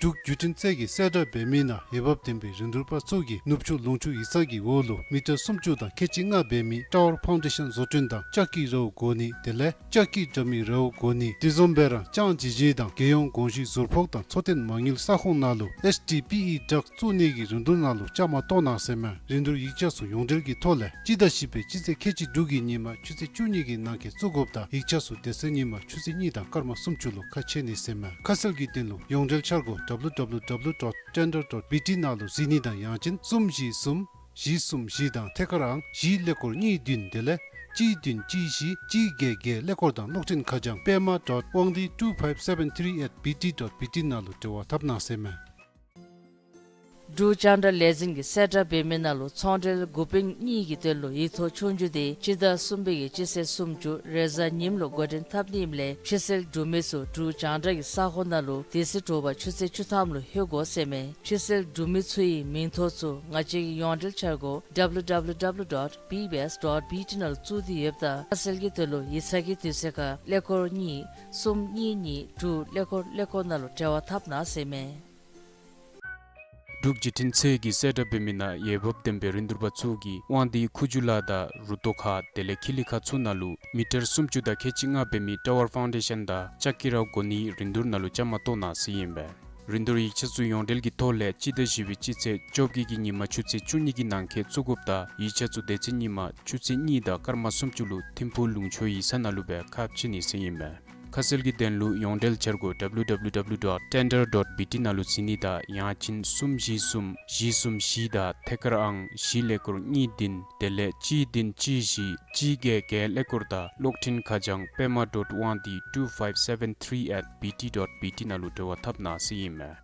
འབྲུག་བརྒྱུད་འཕྲིན་ཚད་ཀྱིས་གསལ་བསྒྲགས་འབད་མི་ནང་འོས་འབབ་ལྡན་པའི་རིན་བསྡུར་པ་ཚུ་གིས་ནུབ་ཕྱོགས་ལུང་ཕྱོགས་ཡིག་ཚང་གི་འོག་ལུ་མི་ཊར་སུམ་ཅུ་དང་ཁལ་གཅིག་ལྔ་འབད་མི་ཊ་ཝར་ཕའུན་ཌེ་ཤཱན་བཟོ་སྐྲུན་དང་ལྕགས་ཀྱི་རཝ་བགོ་ནི་དེ་ལས་ལྕགས་ཀྱི་དྲ་མིག་རཝ་བགོ་ནི་དེ་བཟུམ་སྦེ་རང་ལྕང་ཇི་ཇི་དང་རྒྱལ་ཡོངས་གོང་ཞུས་ཟུར་ཕོགས་དང་འཚོ་རྟེན་མ་དངུལ་ས་ཁོངས་ནང་ལུ་ཨེཆ་ཌི་པི་ཨི་ཌག་བཙུགས་ནི་གི་རིན་བསྡུར་ནང་ལུ་བཅའ་མར་གཏོགས་གནང་ཟེར་མས། རིན་བསྡུར་ཡིག་ཆ་ཚུ་ཡོངས་འབྲེལ་གྱི་ཐོག་ལས་སྤྱི་ཟླ་བཞི་པའི་སྤྱི་ཚེས་ཁལ་གཅིག་དྲུག་གི་ཉིན་མ་ཆུ་ཚོད་བཅུ་གཉིས་ཀྱི་ནང་འཁོད་བཙུགས་དགོཔ་དང་ཡིག་ཆ་ཚུ་དེ་ཚེ་ཉིན་མ་ཆུ་ཚོད་གཉིས་དང་སྐར་མ་སུམ་ཅུ་ལུ་ཁ་ཕྱེ་ནི་ཟེར་མས། ཁ་གསལ་གྱི་དོན་ལུ་ཡོངས་འབྲེལ་འཆར་སྒོ་ཌབ་ལུ་ཌབ་ལུ་ཌབ་ལུ་ཌོཊ་ཊེན་ཌར་ཌོཊ་བི་ཊི་ནང་ལུ་གཟིགས་ནི་དང་ཡང་ཅིན་གསུམ་བཞི་གསུམ་བཞི་གསུམ་བཞི་དང་ཐད་ཀར་ཨང་བཞི་ཀླད་ཀོར་གཉིས་བདུན་དེ་ལས་གཅིག་བདུན་གཅིག་བཞི་གཅིག་བརྒྱད་བརྒྱད་ཀླད་ཀོར་དང་གློག་འཕྲིན་ཁ་བྱང་པདྨ་dot wangdi two five seven three at B T dot B T ནང་ལུ་འབྲེལ་བ་འཐབ་གནང་ཟེར་མས། འབྲུག་རྒྱང་བསྒྲགས་ལས་འཛིན་གྱིས་གསལ་བསྒྲགས་འབད་མི་ནང་ལུ་ཚོང་འབྲེལ་འགོ་དཔོན་གཉིས་ཀྱི་དོན་ལུ་ཡིག་ཐོག་ཆོས་རྒྱུགས་དེ་སྤྱི་ཟླ་གསུམ་པའི་གི་སྤྱི་ཚེས་སུམ་ཅུ་རེས་གཟའ་ཉིམ་ལུ་འགོ་འདྲེན་འཐབ་ནི་ཨིནམ་ལས་ཕྱིར་སེལ་གྲུབ་མི་ཚུ་འབྲུག་རྒྱང་བསྒྲགས་ཀྱི་ས་ཁོངས་ནང་ལུ་དེ་ཚེ་དྲོ་པ་ཆུ་ཚོད་བཅུ་ཐམ་ལུ་ལྷོད་དགོ་ཟེར་མས། ཕྱིར་སེལ་གྲུབ་མི་ཚུ་གི་མིང་ཐོ་ཚུ་ང་བཅས་ཀྱི་ཡོངས་འབྲེལ་འཆར་སྒོ་W W W dot B B S dot B T ནང་ལུ་བཙུགས་ཏེ་ཡོདཔ་ད་ཁ་གསལ་གྱི་དོན་ལུ་ཡིག་ཚང་གི་དུས་ཚོད་ཁར་ཀླད་ཀོར་གཉིས་གསུམ་གཉིས་གཉིས་དྲུག་ཀླད་ཀོར་ཀླད་ཀོར་ནང་ལུ་འབྲེལ་བ་འཐབ་གནང་ཟེར་མས། འབྲུག་བརྒྱུད་འཕྲིན་ཚད་ཀྱིས་གསལ་བསྒྲགས་འབད་མི་ནང་འོས་འབབ་ལྡན་པའི་རིན་བསྡུར་པ་ཚུ་གིས་དབང་འདུས་ཁུ་བྱུག་ལ་དང་རུ་ཏོ་ཁ་དེ་ལས་ཁི་ལི་ཁ་ཚུ་ནང་ལུ་མི་ཊར་སུམ་ཅུ་དང་ཁལ་གཅིག་ལྔ་འབད་མི་ཊ་ཝར་ཕའུན་ཌེ་ཤཱན་དང་ལྕགས་ཀྱི་རཝ་བགོ་ནིའི་རིན་བསྡུར་ནང་ལུ་བཅའ་མར་གཏོགས་གནང་ཟེར་ཨིན་པས། རིན་བསྡུར་ཡིག་ཆ་ཚུ་ཡོངས་འབྲེལ་གྱི་ཐོག་ལས་སྤྱི་ཟླ་བཞི་པའི་སྤྱི་ཚེས་བཅོ་བརྒྱད་ཀྱི་ཉིན་མ་ཆུ་ཚོད་བཅུ་གཉིས་ཀྱི་ནང་འཁོད་བཙུགས་དགོཔ་ད་ཡིག་ཆ་ཚུ་དེ་ཚེ་ཉིན་མ་ཆུ་ཚོད་གཉིས་དང་སྐར་མ་སུམ་ཅུ་ལུ་ཐིམ་ཕུག་ལུང་ཕྱོགས་ཡིག་ཚང་ནང་ལུ་སྦེ་ཁ་ཕྱེ་ནི་ཟེར་ཨིན་པས། ཁ་གསལ་གྱི་དོན་ལུ་ཡོངས་འབྲེལ་འཆར་སྒོ་W W W dot tender dot B T ནང་ལུ་གཟིགས་ནི་དང་ཡང་ཅིན་གསུམ་བཞི་གསུམ་བཞི་གསུམ་བཞི་དང་ཐད་ཀར་ཨང་བཞི་ཀླད་ཀོར་གཉིས་བདུན་དེ་ལས་གཅིག་བདུན་གཅིག་བཞི་གཅིག་བརྒྱད་བརྒྱད་ཀླད་ཀོར་དང་གློག་འཕྲིན་ཁ་བྱང་པདྨ་dot wangdi two five seven three at B T dot B T ནང་ལུ་འབྲེལ་བ་འཐབ་གནང་ཟེར་ཨིན་མས།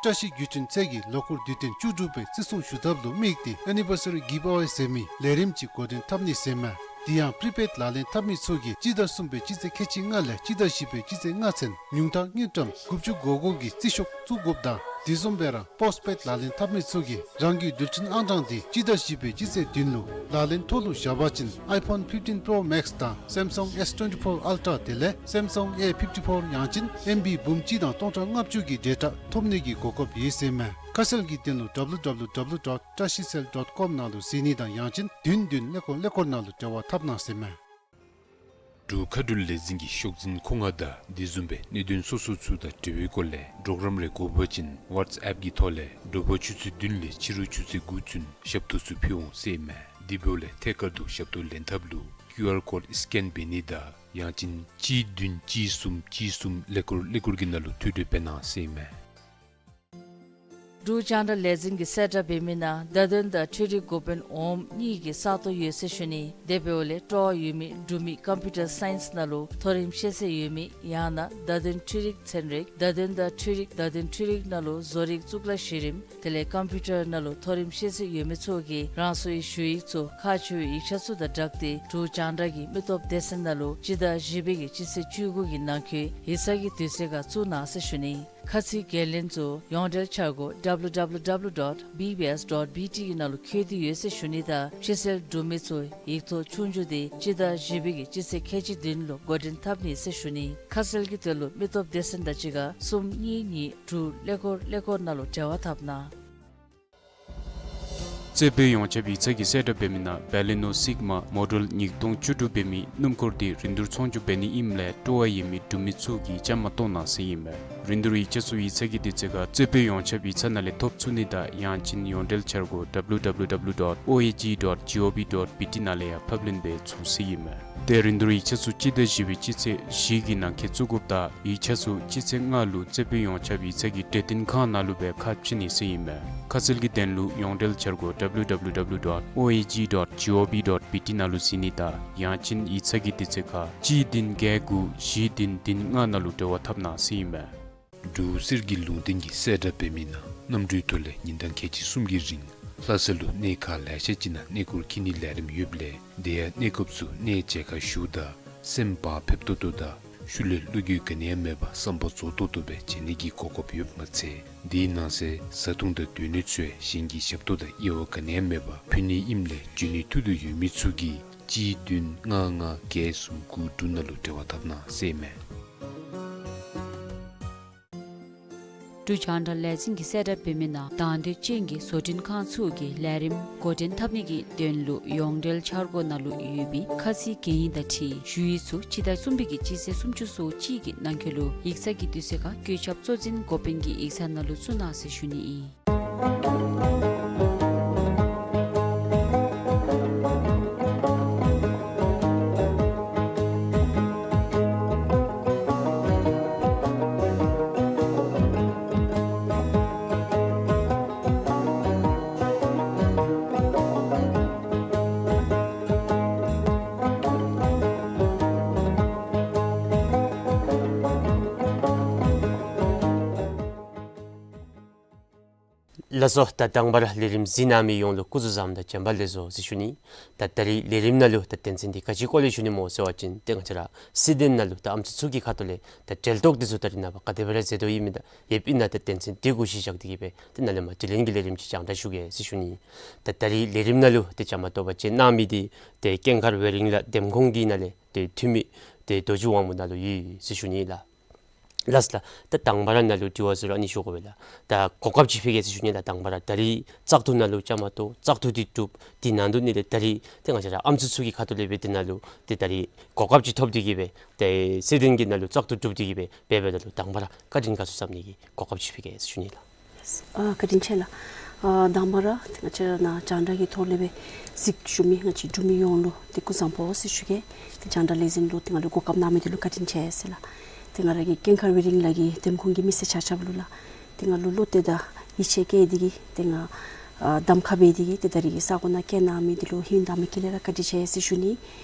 བཀྲ་ཤིས་བརྒྱུད་འཕྲིན་ཚད་ཀྱིས་ལོ་འཁོར་དུས་སྟོན་བཅུ་དྲུག་པའི་བརྩི་སྲུང་ཞུ་ཐབས་ལུ་དམིགས་ཏེ་ཨེ་ནི་བར་སི་རི་གིབ་ཨ་ཝེ་ཟེར་མི་ལས་རིམ་ཅིག་འགོ་འདྲེན་འཐབ་ནི་ཟེར་མས། དེ་ཡང་པྲི་པེཌ་ལག་ལེན་འཐབ་མི་ཚུ་གིས་སྤྱི་ཟླ་གསུམ་པའི་སྤྱི་ཚེས་ཁལ་གཅིག་ལྔ་ལས་སྤྱི་ཟླ་བཞི་པའི་སྤྱི་ཚེས་ལྔ་ཚུན་ཉུང་མཐའ་དངུལ་ཀྲམ་དགུ་བཅུ་གོ་དགུ་གི་རྩིས་ཤོག་བཙུགས་དགོཔ་དང་དེ་བཟུམ་སྦེ་ར་པོསཊ་པེཌ་ལག་ལེན་འཐབ་མི་ཚུ་གིས་རང་གི་རྡུལ་ཕྲན་ཨང་གྲངས་དེ་སྤྱི་ཟླ་བཞི་པའི་སྤྱི་ཚེས་བདུན་ལུ་ལག་ལེན་ཐོག་ལུ་བཞག་པ་ཅིན་ཨའི་ཕོན་ཕིཕ་ཊིན་པྲོ་མེགསི་དང་སེམ་སང་ཨེསི་ཊུ་ཝེན་ཊི་ཕོར་ཨལ་ཊ་དེ་ལས་སེམ་སང་ཨེ་ཕིཕ་ཊི་ཕོར་ཡང་ཅིན་ཨེམ་བི་འབུམ་གཅིག་དང་སྟོང་ཕྲག་ལྔ་བཅུ་གི་ཌེ་ཊ་ཐོབ་ནི་གི་གོ་སྐབས་ཡོད་ཟེར་མས། ཁ་གསལ་གྱི་དོན་ལུ་W W W dot trashicell dot com ནང་ལུ་གཟིགས་ནི་དང་ཡང་ཅིན་བདུན་བདུན་ཀླད་ཀོར་ཀླད་ཀོར་ནང་ལུ་འབྲེལ་བ་འཐབ་གནང་ཟེར་མས། འབྲུག་མཁའ་འགྲུལ་ལས་འཛིན་གྱི་ཤོག་འཛིན་ཁོ་ང་དང་དེ་བཟུམ་སྦེ་གནད་དོན་སོ་སོ་ཚུ་དང་འབྲེལ་བའི་སྐོར་ལས་གྲོགས་རམ་རེ་དགོ་པ་ཅིན་ཝཊས་ཨེཔ་གི་ཐོག་ལས་དྲོ་པ་ཆུ་ཚོད་བདུན་ལས་ཕྱི་རུ་ཆུ་ཚོད་དགུ་ཚུན་ཞབས་ཏོག་ཚུ་ཕུལ་འོང་ཟེར་མས། དེ་འབདཝ་ལས་ཐད་ཀར་དུ་ཞབས་ཏོག་ལེན་ཐབས་ལུ་ཀིའུ་ཨར་ཀོཌ་སི་ཀེན་འབད་ནི་དང་ཡང་ཅིན་གཅིག་བདུན་གཅིག་གསུམ་གཅིག་གསུམ་ཀླད་ཀོར་ཀླད་ཀོར་གྱི་ནང་ལུ་ཐོ་འགོད་འབད་གནང་ཟེར་མས། འབྲུག་རྒྱང་བསྒྲགས་ལས་འཛིན་གྱིས་གསལ་བསྒྲགས་འབད་མི་ནང་བརྡ་དོན་དང་འཕྲུལ་རིག་འགོ་དཔོན་འོགམ་གཉིས་ཀྱི་ས་སྟོང་ཡོད་ཟེར་ཞུ་ནི། དེ་འབདཝ་ལས་སྤྲོ་བ་ཡོད་མི་འབྲུག་མི་ཀམ་པིའུ་ཊར་སའིནསི་ནང་ལུ་མཐོ་རིམ་ཤེས་ཚད་ཡོད་མི་ཡང་ན་བརྡ་དོན་འཕྲུལ་རིག་ཚན་རིག་བརྡ་དོན་དང་འཕྲུལ་རིག་བརྡ་དོན་འཕྲུལ་རིག་ནང་ལུ་བཟོ་རིག་གཙུག་ལག་གཞི་རིམ་དེ་ལས་ཀམ་པིའུ་ཊར་ནང་ལུ་མཐོ་རིམ་ཤེས་ཚད་ཡོད་མི་ཚུ་གིས་རང་སོའི་ཞུ་ཡིག་ཚུ་ཁག་ཆེ་བའི་ཡིག་ཆ་ཚུ་དང་སྦྲགས་ཏེ་འབྲུག་རྒྱང་བསྒྲགས་ཀྱི་མི་སྟོབས་སྡེ་ཚན་ནང་ལུ་སྤྱི་ཟླ་བཞི་པའི་གི་སྤྱི་ཚེས་བཅུ་དགུ་གི་ནང་འཁོད་ཡིག་ཚང་གི་དུས་ཚོད་ཁར་བཙུགས་གནང་ཟེར་ཞུ་ནི། ཁ་ཚིག་འགན་ལེན་ཚུ་ཡོངས་འབྲེལ་འཆར་སྒོ་W W W dot B B S dot B T གི་ནང་ལུ་བཀོད་དེ་ཡོད་ཟེར་ཞུ་ནི་དང་ཕྱི་སེལ་འབྲུག་མི་ཚུ་ཡིག་ཐོག་ཆོས་རྒྱུགས་དེ་སྤྱི་ཟླ་བཞི་པའི་གི་སྤྱི་ཚེས་ཁལ་གཅིག་བདུན་ལུ་འགོ་འདྲེན་འཐབ་ནི་ཟེར་ཞུ་ནི། ཁ་གསལ་གྱི་དོན་ལུ་མི་སྟོབས་སྡེ་ཚན་དང་གཅིག་ཁར་གསུམ་གཉིས་གཉིས་དྲུག་ཀླད་ཀོར་ཀླད་ཀོར་ནང་ལུ་འབྲེལ་བ་འཐབ་གནང་། རྩེ་དཔོན་ཡོངས་ཁྱབ་ཡིག་ཚང་གིས་གསལ་བསྒྲགས་འབད་མི་ནང་བེ་ལི་ནོ་སིག་མ་མོ་ཌེལ་ཉིས་སྟོང་བཅུ་དྲུག་འབད་མི་སྣུམ་འཁོར་དེ་རིན་བསྡུར་ཚོང་བསྒྱུར་འབད་ནི་ཨིནམ་ལས་སྤྲོ་བ་ཡོད་མི་འབྲུག་མི་ཚུ་གིས་བཅའ་མར་གཏོགས་གནང་ཟེར་ཨིན་མས། རིན་བསྡུར་ཡིག་ཆ་ཚུ་ཡིག་ཚང་གི་དུས་ཚོད་ཁར་རྩེ་དཔོན་ཡོངས་ཁྱབ་ཡིག་ཚང་ནང་ལས་ཐོབ་ཚུགས་ནི་དང་ཡང་ཅིན་ཡོངས་འབྲེལ་འཆར་སྒོ་W W W dot O A G dot G O V dot B T ནང་ལས་ཡང་ཕབ་ལེན་འབད་ཚུགས་ཟེར་ཨིན་མས། ཏེ་རིན་བསྡུར་ཡིག་ཆ་ཚུ་སྤྱི་ཟླ་བཞི་པའི་སྤྱི་ཚེས་བཞི་གི་ནང་འཁོད་བཙུགས་དགོཔ་དང་ཡིག་ཆ་ཚུ་སྤྱི་ཚེས་ལྔ་ལུ་རྩེ་དཔོན་ཡོངས་ཁྱབ་ཡིག་ཚང་གི་གྲོས་སྟོན་ཁང་ནང་ལུ་སྦེ་ཁ་ཕྱེ་ནི་ཟེར་ཨིན་མས། ཁ་གསལ་གྱི་དོན་ལུ་ཡོངས་འབྲེལ་འཆར་སྒོ་W W W dot O A G dot G O V dot B T ནང་ལུ་གཟིགས་ནི་དང་ཡང་ཅིན་ཡིག་ཚང་གི་དུས་ཚོད་ཁར་གཅིག་བདུན་བརྒྱད་དགུ་བཞི་བདུན་བདུན་ལྔ་ནང་ལུ་འབྲེལ་བ་འཐབ་གནང་ཟེར་ཨིན་མས། འབྲུག་གསེར་གྱི་ལུང་བསྟན་གྱིས་གསལ་བསྒྲགས་འབད་མི་ནང་གནམ་གྲུའི་ཐོག་ལས་ཉིན་གྲངས་ཁལ་གཅིག་གསུམ་གྱི་རིང་ལྷ་ས་ལུ་གནས་ཁག་ལེ་ཤ་ཅིག་ནང་གནས་སྐོར་འཁྱིད་ནིའི་ལས་རིམ་ཡོདཔ་ལས་དེ་ཡང་གནས་སྐབས་སུ་གནས་མཇལ་ཁ་ཞུཝ་ད་སེམས་བག་ཕེབས་ཏོག་ཏོ་དང་ཤུལ་ལས་བློ་འགྱོད་ག་ནི་ཡང་མེད་པར་བསམ་པ་རྫོགས་ཏོག་ཏོ་སྦེ་མཇལ་ནི་གི་གོ་སྐབས་ཡོདཔ་མ་ཚད་དེའི་ནང་གསེས་བཟའ་འཐུང་དང་སྡོད་གནས་ཚུ་ཡང་གཞན་གྱིས་ཞབས་ཏོག་དང་དབྱེ་བ་ག་ནི་ཡང་མེད་པར་ཕུལ་ནི་ཨིནམ་ལས་འབྱོན་ནི་ཐུགས་འདོད་ཡོད་མི་ཚུ་གིས་གཅིག་བདུན་ལྔ་ལྔ་བརྒྱད་གསུམ་དགུ་དྲུག་ནང་ལུ་འབྲེལ་བ་འཐབ་གནང་ཟེར་ཨིན་མས། འབྲུག་རྒྱང་བསྒྲགས་ལས་འཛིན་གྱིས་གསལ་བསྒྲགས་འབད་མི་ནང་དང་འདོད་ཅན་གྱི་བཟོ་སྐྲུན་ཁང་ཚུ་གིས་ལས་རིམ་འགོ་འདྲེན་འཐབ་ནི་གི་དོན་ལུ་ཡོངས་འབྲེལ་འཆར་སྒོ་ནང་ལུ་ཡོད་པའི་ཁ་ཚིག་གན་ཡིག་དང་འཁྲིལ་ཞུ་ཡིག་ཚུ་སྤྱི་ཟླ་གསུམ་པའི་གི་སྤྱི་ཚེས་སུམ་ཅུ་སོ་གཅིག་གི་ནང་འཁོད་ལུ་ཡིག་ཚང་གི་དུས་ཚོད་ཁར་བཀོད་ཁྱབ་གཙོ་འཛིན་འགོ་དཔོན་གྱི་ཡིག་ཚང་ནང་ལུ་བཙུགས་གནང་ཟེར་ཞུ་ནི་ཨིན། ལགས་སོ། ད་དང་པ་ར་ལས་རིམ་གཟིགས་གནང་མི་ཡོངས་ལུ་སྐུ་གཟུགས་བཟང་དང་བྱོན་པ་ལེགས་སོ་ཟེར་ཞུ་ནི། ད་ད་རིས་ལས་རིམ་ནང་ལུ་ད་དོན་ཚན་འདི་ག་ཅི་སྐོར་ལས་ཞུ་ནི་སྨོ་ཟེར་བ་ཅིན་ཏེ་ང་བཅས་ར་སྲིད་དོན་ནང་ལུ་ད་ཨམ་སྲུ་ཚུ་གི་ཁ་ཐུག་ལས་ད་འབྲེལ་གཏོགས་འདི་ཚུ་ད་རེས་ནངས་པ་ག་དེ་སྦེ་ར་མཛད་དོ་ཡོདཔ་མེད་ད་ཡོདཔ་ཨིན་ན་ད་དོན་ཚན་འདི་གུ་གཞི་བཞག་སྟེ་གིས་སྦེ་ཏེ་ནཱ་ལས་མར་དྲི་ལན་གྱི་ལས་རིམ་ཅིག་རྒྱང་བསྒྲགས་ཞུ་གེ་ཟེར་ཞུ་ནི། ད་ད་རིས་ལས་རིམ་ནང་ལུ་ཏེ་བཅའ་མར་གཏོགས་པ་ཅིན་གནང་མི་འདི་ཏེ་ཀུན་མཁར་ཝེ་རིང་ལགས་འདེམས་ཁོངས་ཀྱི་ནང་ལས་ཏེ་འཐུས་མི་ཏེ་རྡོ་རྗེ་དབང་མོ་ནཱ་ལུ་ཡོད་ཟེར་ཞུ་ནི་ལགས། ལགས་ལགས། ད་དང་པ་ར་ནཱ་ལུ་དྲི་བ་ཟེར་རུང་ཨ་ནི་ཞུ་དགོ་པས་ལགས། ད་གོ་སྐབས་ཅིག་ཕུལ་གེ་ཟེར་ཞུ་ནི་ལགས། དང་པ་ར་ད་རིས་བཙག་འཐུ་ནང་ལུ་བཅའ་མར་གཏོགས་བཙག་འཐུ་འདི་གྲུབ། དེ་ནང་དོག་ལས་ད་རིས་ཏེ་ང་བཅས་ར་ཨམ་སྲུ་ཚུ་གི་ཁ་ཐུག་ལས་སྦེ་དེ་ནང་ལུ་ཏེ་ད་རིས་གོ་སྐབས་ཅིག་ཐོབ་སྟེ་གིས་སྦེ་ཏེ་སྲིད་དོན་གྱི་ནང་ལུ་བཙག་འཐུ་གྲུབ་སྟེ་གིས་སྦེ་འབད་འབདཝ་ད་ལུ་དང་པ་ར་བཀའ་དྲིན་དགའ་ཚོར་བསམ་ནི་གི་གོ་སྐབས་ཅིག་ཕུལ་གེ་ཟེར་ཞུ་ནི་ལགས། ཨ་བཀའ་དྲིན་ཆེ་ལགས། ཨ་དང་པ་ར་ཏེ་ང་བཅས་ར་ནཱ་རྒྱང་བསྒྲགས་ཀྱི་ཐོག་ལས་སྦེ་གཟིགས་བཞུགས་མི་ང་བཅས་འབྲུག་མི་ཡོངས་ལུ་ཏེ་སྐུ་གཟུགས་བཟང་པོ་ཟེར་ཞུ་གེ། ཏེ་རྒྱང་བསྒྲགས་ལས་འཛིན་ལུ་ཏེ་ང་ལུ་གོ་སྐབས་གནང་མི་འདི་ལུ་བཀའ་དྲིན་ཆེ་ཟེར་ལགས། ཏེ་ང་ར་གི་ཀུན་མཁར་ཝེ་རིང་ལགས་ཀྱི་འདེམས་ཁོངས་ཀྱི་མི་སེར་ཆ་ཁྱབ་ལུ་ལགས། ཏེ་ང་ལུ་བློ་གཏད་དང་ཡིད་ཆེས་བསྐྱེད་དེ་གིས་ཏེ་ང་ཨ་གདམ་ཁ་འབད་དེ་གིས་ཏེ་ད་རིས་ཀྱི་ས་གོ་ནང་བསྐྱལ་གནང་མི་འདི་ལུ་ཧིང་དྭངས་མ་གི་ལས་ར་བཀའ་དྲིན་ཆེ་ཟེར་ཞུ་ནི།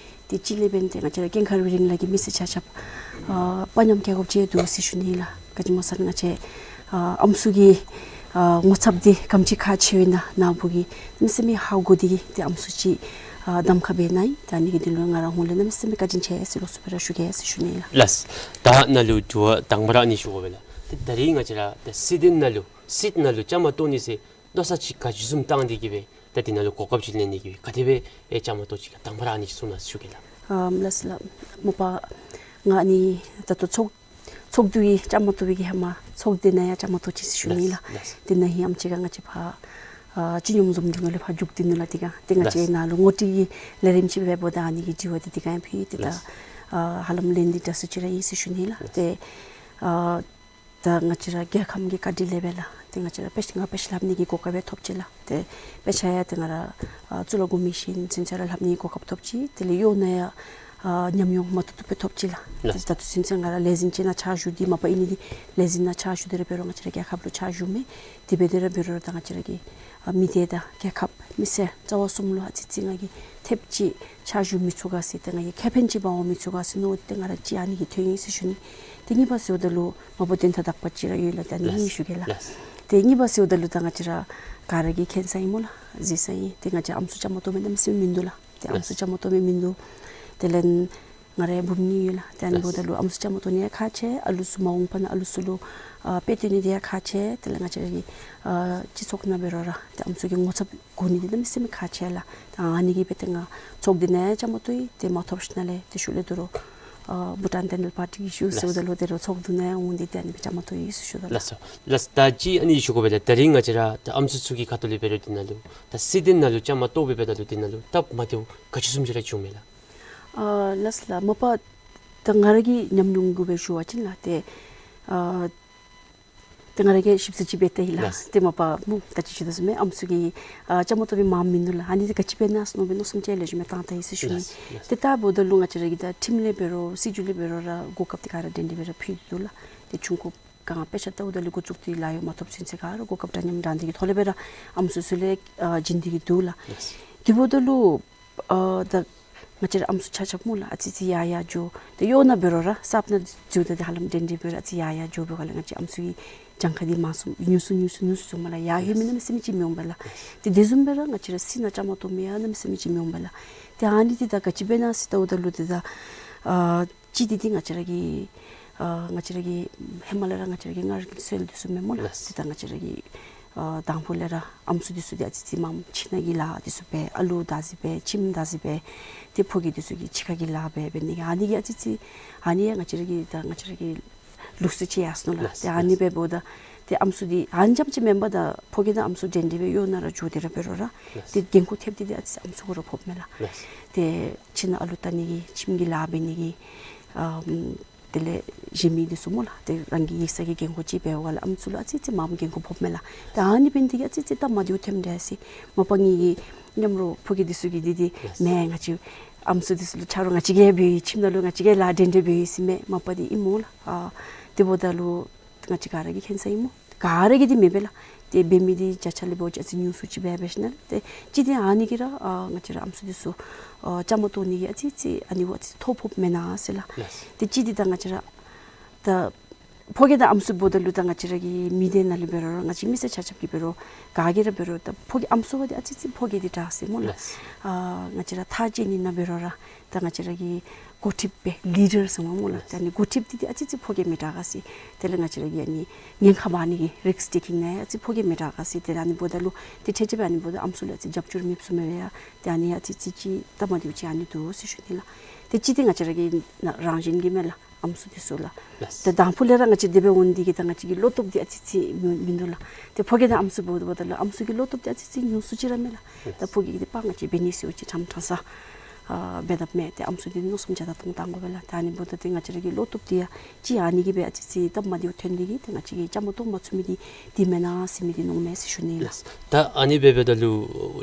དེ་གཅིག་ལས་འབདན་ཏེ་ང་བཅས་ར་ཀུན་མཁར་ཝེ་རིང་ལགས་ཀྱི་མི་སེར་ཆ་ཁྱབ་ཨ་དཔའ་ཉམས་བསྐྱེད་དགོཔ་ཅིག་འདུག་ཟེར་ཞུ་ནི་ལགས། ག་ཅི་སྨོ་ཟེར་ན་ང་བཅས་ཨ་ཨམ་སྲུ་གི་ཨ་ངོ་ཚབ་འདི་ག་དེམ་ཅིག་ཁག་ཆེཝ་ཨིན་ན་ནཱ་བུ་གིས་གནམ་མེད་ས་མེད་ཧ་གོ་སྟེ་གིས་ཏེ་ཨམ་སྲུ་ཅིག་ཨ་གདམ་ཁ་འབད་གནང་ཡི། ད་ཨ་ནི་གི་དོན་ལུ་ང་ར་ཧོངས་ལས་གནམ་མེད་ས་མེད་བཀའ་དྲིན་ཆེ་ཟེར་ལོགས་སུ་སྦེ་ར་ཞུ་གེ་ཟེར་ཞུ་ནི་ལགས། ལགས། ད་ནཱ་ལུ་དྲི་བ་དང་པ་ར་ཨ་ནི་ཞུ་དགོ་པས་ལགས། ཏེ་ད་རིས་ང་བཅས་ར་ཏེ་སྲིད་དོན་ནང་ལུ་སྲིད་ནང་ལུ་བཅའ་མར་གཏོགས་ནི་ཟེར་མནོ་བསམ་ཅིག་ག་ཅི་བཟུམ་བཏང་སྟེ་གིས་སྦེ་ད་དེ་ནང་ལུ་གོ་སྐབས་ཅིག་ལེན་ནི་གི་སྦེ་ག་དེ་སྦེ་ཨེ་བཅའ་མར་གཏོགས་ཅི་ག་དང་པ་ར་ཨ་ནི་ཅིག་གསུང་གནང་ཞུ་གེ་ལགས། ཨམ་ལགས་སོ་ལགས། མ་པ་ང་ཨ་ནི་ད་ལྟོ་ཚོགས་ ཚོགས་འདུ་གི་བཅའ་མར་གཏོགས་པའི་གི་ཧེ་མ་ཚོགས་སྡེ་ནང་ཡང་བཅའ་མར་གཏོགས་ཅི་ཟེར་ཞུ་ནི་ལགས། ལགས། དེ་ནང་ཧེ་ཨམ་ཅིག་ཁར་ང་བཅས་ཕར་ཨ་སྤྱི་སྙོམས་འཛོམས་འདུ་ནང་ལས་ཕར་བརྒྱུད་དེ་ནུག་ལགས། དེ་ཁར་ང་བཅས་ནཱ་ལུ་ངོ་སྤྲོད་ཀྱི་ལས་རིམ་ཅིག་འབདཝ་ད་ཨ་ནི་གི་དྲི་བ་འདི་དེ་ཁར་ཡང་ཕུལ་ཏེ་ད་ལགས། ཨ་ཧ་ལམ་ལན་འདི་འདྲ་སུ་ཅིག་ར་ཨིན་ཟེར་ཞུ་ནི་ལགས། ལགས། དེ་ཨ་ད་ང་བཅས་ར་རྒྱལ་ཁམས་ཀྱི་བཀའ་དྲིན་ལས་སྦེ་ལགས། ཏེ་ང་བཅས་ར་དཔེ་ཆ་ང་དཔེ་ཆ་ལྷབ་ནི་གི་གོ་སྐབས་སྦེ་ཐོབ་ཅི་ལགས། ཏེ་དཔེ་ཆ་ཡང་ཏེ་ང་ར་ཨ་གཙུག་ལག་འགོ་དམངས་ཡིད་བཞིན་ཚུན་ཚོད་ར་ལྷབ་ནི་གི་གོ་སྐབས་ཐོབ་ཅི། དེ་ལས་གཡོག་ནང་ཡང་ཨ་ཉམས་མྱོང་མ་ཐུབ་ཐུབ་སྦེ་ཐོབ་ཅི་ལགས། ལགས། ཏེ་ད་ལྟོ་ཚུན་ཚོད་ང་ར་ལས་འཛིན་ཅིག་ནང་ཕྱག་ཞུ་སྟེ་མ་པ་ཨིན་ནི་འདི་ལས་འཛིན་ནང་ཕྱག་ཞུ་སྟེ་ར་འབད་རུང་ང་བཅས་ར་རྒྱལ་ཁབ་ལུ་ཕྱག་ཞུ་མི་དེ་སྦེ་དེ་ར་འབད་རུང་ད་ང་བཅས་ར་གི་ཨ་མི་སྡེ་དང་རྒྱལ་ཁབ་མི་སེར་རྩ་བ་གསུམ་ལུ་ཨ་ཙི་ཅིག་ང་གིས་ཐེབས་ཅིག་ཕྱག་ཞུ་མི་ཚུགས་ག་ཟེར་ཏེ་ང་གིས་ཁེ་ཕན་ཅིག་འབག་འོང་མི་ཚུགས་ག་ཟེར་མནོ་སྟེ་ང་ར་ཅིག་ཨ་ནི་གི་དོན་ཨིན་ཟེར་ཞུ་ནི། ཏེ་གཉིས་པ་ཟེརཝ་ད་ལུ་མ་པ་དོན་དག་དག་པ་ཅིག་ར་ཡོད་ལགས། ཏེ་ཨ་ནི་ལགས། ཨིན་ཞུ་གེ་ལགས། ལགས། ཏེ་གཉིས་པ་ཟེརཝ་ད་ལུ་ད་ང་བཅས་ར་ག་ར་གིས་མཁྱེན་ས་ཨིན་སྨོ་ལགས། གཟིགས་ས་ཨིན། ཏེ་ང་བཅས་ཨམ་སྲུ་བཅའ་མར་གཏོགས་མི་གནམ་མེད་ས་མེད་མིན་འདུག་ལགས། ཏེ་ཨམ་སྲུ་ལགས། བཅའ་མར་གཏོགས་མི་མིན་འདུག། དེ་ལས་ང་རའི་བུམོ་གཉིས་ཡོད་ལགས། ཏེ་ཨ་ནི་འབདཝ་ད་ལུ་ཨམ་སྲུ་བཅའ་མར་གཏོགས་ནི་ཡང་ཁག་ཆེ། ཨ་ལུ་ཚུ་མ་འོངས་པ་ནང་ཨ་ལུ་ཚུ་ལུ་ཨ་དཔེ་སྟོན་ནི་འདི་ཡང་ཁག་ཆེ། དེ་ལས་ང་བཅས་ར་གི་ཨ་སྤྱི་ཚོགས་ནང་འབད་རུང་ར་ཏེ་ཨམ་སྲུ་གི་ངོ་ཚབ་དགོ་ནི་འདི་གནམ་མེད་ས་མེད་ཁག་ཆེ་ལགས། ད་ཨ་ནི་གིས་སྦེ་ཏེ་ང་ཚོགས་འདུ་ནང་བཅའ་མར་གཏོགས་ཡི། ཏེ་མ་ཐོབ་ཞིནམ་ལས་ཏེ་ཤུལ་ལས་དོ་རུང་ཨ་བྷུ་ཊཱན་དད་འདུན་པར་ཊི་གི་ཞུ་ཟེརཝ་ད་ལུ་དོ་རུང་ཚོགས་འདུ་ནང་འོང་སྟེ་ཏེ་ཨ་ནི་སྦེ་བཅའ་མར་གཏོགས་ཡི་ཟེར་ཞུ་དོ་ལགས། ལགས་སོ། ལགས། ད་ཅི་ཨ་ནི་ཞུ་དགོ་པས་ལགས། ད་རིས་ང་བཅས་ར་ད་ཨམ་སྲུ་ཚུ་གི་ཁ་ཐུག་ལས་འབད་རུང་འདི་ནང་ལུ་ད་སྲིད་དོན་ནང་ལུ་བཅའ་མར་གཏོགས་སྦེ་འབདཝ་ད་ལུ་འདི་ནང་ལུ་སྟབས་མ་བདེཝ་ག་ཅི་བཟུམ་ཅིག་ར་བྱུངམ་མས་ལགས། ཨ་ལགས་ལགས། མ་པ་ད་ང་ར་གི་ཉམས་མྱོང་གུ་སྦེ་ཞུ་བ་ཅིན་ལགས། ཏེ་ཨ་ཏེ་ང་ར་གིས་ཞིབ་འཚོལ་ཅིག་འབད་ལྟ་ཡི་ལགས། ལགས། ཏེ་མ་པ་སྨོ་ད་ཅི་ཞུ་དོ་བཟུམ་སྦེ་ཨམ་སྲུ་གི་ཨ་བཅའ་མར་གཏོགས་མི་མངམ་མིན་འདུག་ལགས། ཨ་ནི་འདི་ག་ཅི་འབད་ན་ཟེར་མནོ་སྦེ་མནོ་བསམ་ཅིག་ལེགས་ཤོམ་སྦེ་བཏང་ད་ཡི་ཟེར་ཞུ་ནི། ལགས། ལགས། ཏེ་ད་འབདཝ་ད་ལུ་ང་བཅས་ར་གི་ད་ཁྲིམས་ལས་འབད་རུང་སྲིད་བྱུས་ལས་འབད་རུང་ར་གོ་སྐབས་འདི་ག་ར་འདྲན་འདྲ་སྦེ་ར་ཕུལ་འདུག་ལགས། ཏེ་ཆུང་ཀུ་ག་དཔེ་ཆ་ལྟཝ་ད་ལུ་འགོ་བཙུགས་ཏེ་ལཱ་གཡོག་མ་ཐོབ་ཚུན་ཚོད་ག་ར་གོ་སྐབས་འདྲ་མཉམ་འདྲ་འདི་གི་ཐོག་ལས་འབད་ར་ཨམ་སྲུ་ཚུ་ལས་ཨ་བྱིན་ཏེ་གི་འདུག་ལགས། ལགས། དེ་འབདཝ་ད་ལུ་ཨ་ད་ང་བཅས་ར་ཨམ་སྲུ་ཆ་ཁྱབ་སྨོ་ལགས། ཨ་ཙི་ཙི་ཡར་ཡར་འགྱོ། ཏེ་གཡོག་ནང་འབད་རུང་ར་གསརཔ་ནང་འགྱོཝ་ད་ཏེ་ཧ་ལམ་འདྲན་འདྲ་སྦེ་ར་ཨ་ཙི་ཡར་ཡར་འགྱོ་བའི་སྒང་ལས་ང་བཅས་ཨམ་སྲུ་གི་གྱངས་ཁ་འདི་མང་སུ་ཉུང་སུ་ཉུང་སུ་ཉུང་སུ་སོངམ་ལགས། ཡར་ལྷོད་མི་གནམ་མེད་ས་མེད་ཅིག་མི་འོང་པས་ལགས། ཏེ་དེ་བཟུམ་སྦེ་ར་ང་བཅས་ར་སྲིད་ནང་བཅའ་མར་གཏོགས་མི་ཡང་གནམ་མེད་ས་མེད་ཅིག་མི་འོང་པས་ལགས། ཏེ་ཨ་ནི་འདི་ད་ག་ཅི་འབད་ན་ཟེར་ལྟཝ་ད་ལུ་ཏེ་ད་ཨ་གཅིག་འདི་ཏེ་ང་བཅས་ར་གི་ཨ་ང་བཅས་ར་གི་ཧེ་མ་ལས་ར་ང་བཅས་ར་གི་སྔར་གྱི་སྲོལ་འདི་ཚུ་མས་སྨོ་ལགས། ལགས། ཏེ་ད་ང་བཅས་ར་གི་ཨ་དང་ཕུ་ལས་ར་ཨམ་སྲུ་འདི་ཚུ་འདི་ཨ་ཙི་ཙི་མངམ་ཁྱིམ་ནང་གི་ལཱ་འདི་ཚུ་འབད། ཨ་ལུ་བདག་འཛིན་འབད། ཁྱིམ་བདག་འཛིན་འབད། ཏེ་ཕོ་སྐྱེས་འདི་ཚུ་གི་ཕྱི་ཁ་གི་ལཱ་འབད་འབད་ནི་གི་ཨ་ནི་གི་ཨ་ཙི་ཙི་ཨ་ནི་ཡང་ང་བཅས་ར་གི་ད་ང་བཅས་ར་གི་ལུགས་སྲོལ་ཅིག་ཡར་སོ་ནུག་ལགས། ལགས། ཏེ་ཨ་ནི་འབདཝ་ད་ཏེ་ཨམ་སྲུ་འདི་ཨ་ནི་རྐྱངམ་ཅིག་མེན་པར་ད་ཕོ་སྐྱེས་དང་ཨམ་སྲུ་འདྲན་འདྲ་སྦེ་གཡོག་ནང་ར་འགྱོ་སྟེ་ར་འབད་རུང་ར་ལགས། ཏེ་འགན་ཁུར་ཐེབས་ཏེ་འདི་ཨ་ཙི་ཙི་ཨམ་སྲུ་གུ་ར་ཕོགཔ་མས་ལགས། ལགས། ཏེ་ཁྱིམ་ནང་ཨ་ལུ་བལྟ་ནི་གི་ཁྱིམ་གྱི་ལཱ་འབད་ནི་གི་ཨམ་དེ་ལས་གཞན་མི་འདི་ཚུ་སྨོ་ལགས། ཏེ་རང་གི་ཡིག་ཚང་གི་འགན་ཁུར་ཅིག་འབདཝ་ལས་ཨམ་སྲུ་ལུ་ཨ་ཙི་ཙི་མངམ་འགན་ཁུར་ཕོགཔ་མས་ལགས། ཏེ་ཨ་ནི་འབད་ནི་འདི་གིས་ཨ་ཙི་ཙི་སྟབས་མ་བདེཝ་ཐོནམ་འདྲས་ཟེར། མ་པ་ངེ་གི་མཉམ་རོགས་ཕོ་སྐྱེས་འདི་ཚུ་གིས་འདི་འདི་ལགས། མེན་ང་བཅས་ཨམ་སྲུ་འདི་ཚུ་ལུ་ཆ་རོགས་ང་བཅས་ཀྱིས་འབད་ཡི། ཁྱིམ་ནང་ལུ་ང་བཅས་ཀྱིས་ལཱ་འདྲན་འདྲ་འབད་ཡི་ཟེར་མས། མ་པ་འདི་ཨིན་སྨོ་ལགས། ཨ་དེ་འབདཝ་ད་ལུ་ང་བཅས་ག་ར་གིས་མཁྱེན་ས་ཨིན་སྨོ། ག་ར་གིས་འདི་མེན་པས་ལགས། ཏེ་འབད་མི་འདི་བརྒྱ་ཆ་ལས་འབད་བ་ཅིན་ཨ་ཙི་ཉུང་སུ་ཅིག་འབད་འབད་ཞིནམ་ལས་ཏེ་ཅིག་འདི་ཨ་ནི་གིས་ར་ཨ་ང་བཅས་ར་ཨམ་སྲུ་འདི་ཚུ་ཨ་བཅའ་མར་གཏོགས་ནི་གི་ཨ་ཙི་ཙི་ཨ་ནི་བ་ཨ་ཙི་ཐོ་ཕོགཔ་མེན་ན་ཟེར་ལགས། ལགས། ཏེ་ཅིག་འདི་ད་ང་བཅས་ར་ད་ཕོ་སྐྱེས་དང་ཨམ་སྲུ་འབདཝ་ད་ལུ་ད་ང་བཅས་ར་གི་མི་སྡེ་ནང་ལུ་འབད་རུང་ར་ང་བཅས་མི་སེར་ཆ་ཁྱབ་ཀྱིས་འབད་རུང་ག་གིས་ར་འབད་རུང་ད་ཕོ་སྐྱེས་ཨམ་སྲུ་བ་འདི་ཨ་ཙི་ཙི་ཕོ་སྐྱེས་འདི་དྲག་ཟེར་སྨོ་ལགས། ལགས། ཨ་ང་བཅས་ར་ཐག་བཅད་ནི་ནང་འབད་རུང་ར་ད་ང་བཅས་ར་གི་འགོ་ཁྲིདཔ་སྦེ་ལི་ཌར་ཟེར་སྨོ་ལགས། ད་ཨ་ནི་འགོ་ཁྲིདཔ་འདི་འདི་ཨ་ཙི་ཙི་ཕོ་སྐྱེས་མི་དྲག་ག་ཟེར། དེ་ལས་ང་བཅས་ར་གི་ཨ་ནི་ཉེན་ཁ་འབག་ནི་གི་རིསཀ་ཊེ་ཀིང་ནང་ཡང་ཨ་ཙི་ཕོ་སྐྱེས་མི་དྲག་ག་ཟེར། དེ་ལས་ཨ་ནི་འབདཝ་ད་ལུ་ཏེ་ཁྲལ་ཆེ་བས། ཨ་ནི་འབདཝ་ད་ཨམ་སྲུ་ལུ་ཨ་ཙི་རྒྱབ་སྐྱོར་མེདཔ་བཟུམ་སྦེ་ཡ་ཏེ་ཨ་ནི་ཨ་ཙི་ཙི་ཅིག་སྟབས་མ་བདེཝ་ཅིག་ཨ་ནི་འདུག་ཟེར་ཞུ་ནི་ལགས། ཏེ་ཅིག་འདི་ང་བཅས་ར་གི་ན་རང་བཞིན་གྱིས་མས་ལགས། ཨམ་སྲུ་འདི་ཚུ་ལགས། ལགས། ཏེ་དང་ཕུ་ལས་ར་ང་བཅས་དེ་སྦེ་འོང་ནི་འདི་གིས་ད་ང་བཅས་ཀྱི་བློ་སྟོབས་འདི་ཨ་ཙི་ཙི་མིན་མིན་འདུག་ལགས། ཏེ་ཕོ་སྐྱེས་དང་ཨམ་སྲུ་འབདཝ་ད་ལུ་ཨམ་སྲུ་གི་བློ་སྟོབས་འདི་ཨ་ཙི་ཙི་ཉུང་སུ་ཅིག་ར་མས་ལགས། ལགས། ད་ཕོ་སྐྱེས་འདི་ཕར་ང་བཅས་འབད་ནི་ཟེར་བ་ཅིན་ཕྲང་ཕྲང་ས་ཨ་འབད་དཔ་མས། ཏེ་ཨམ་སྲུ་འདི་མནོ་བསམ་བརྒྱ་དང་སྟོང་བཏང་དགོ་པས་ལགས། ད་ཨ་ནི་འབདཝ་ད་ཏེ་ང་བཅས་ར་གི་བློ་སྟོབས་འདི་ཡང་ཅིག་ཨ་ནི་གིས་སྦེ་ཨ་ཙི་ཙི་སྟབས་མ་བདེཝ་ཐོན་ནི་གིས་ཏེ་ང་བཅས་ཀྱིས་བཅའ་མར་གཏོགས་མ་ཚུགས་མི་འདི་འདི་མེན་ན་ཟེར་མི་འདི་མནོཝ་མས་ཟེར་ཞུ་ནི་ལགས། ལགས། ད་ཨ་ནི་སྦེ་འབདཝ་ད་ལུ་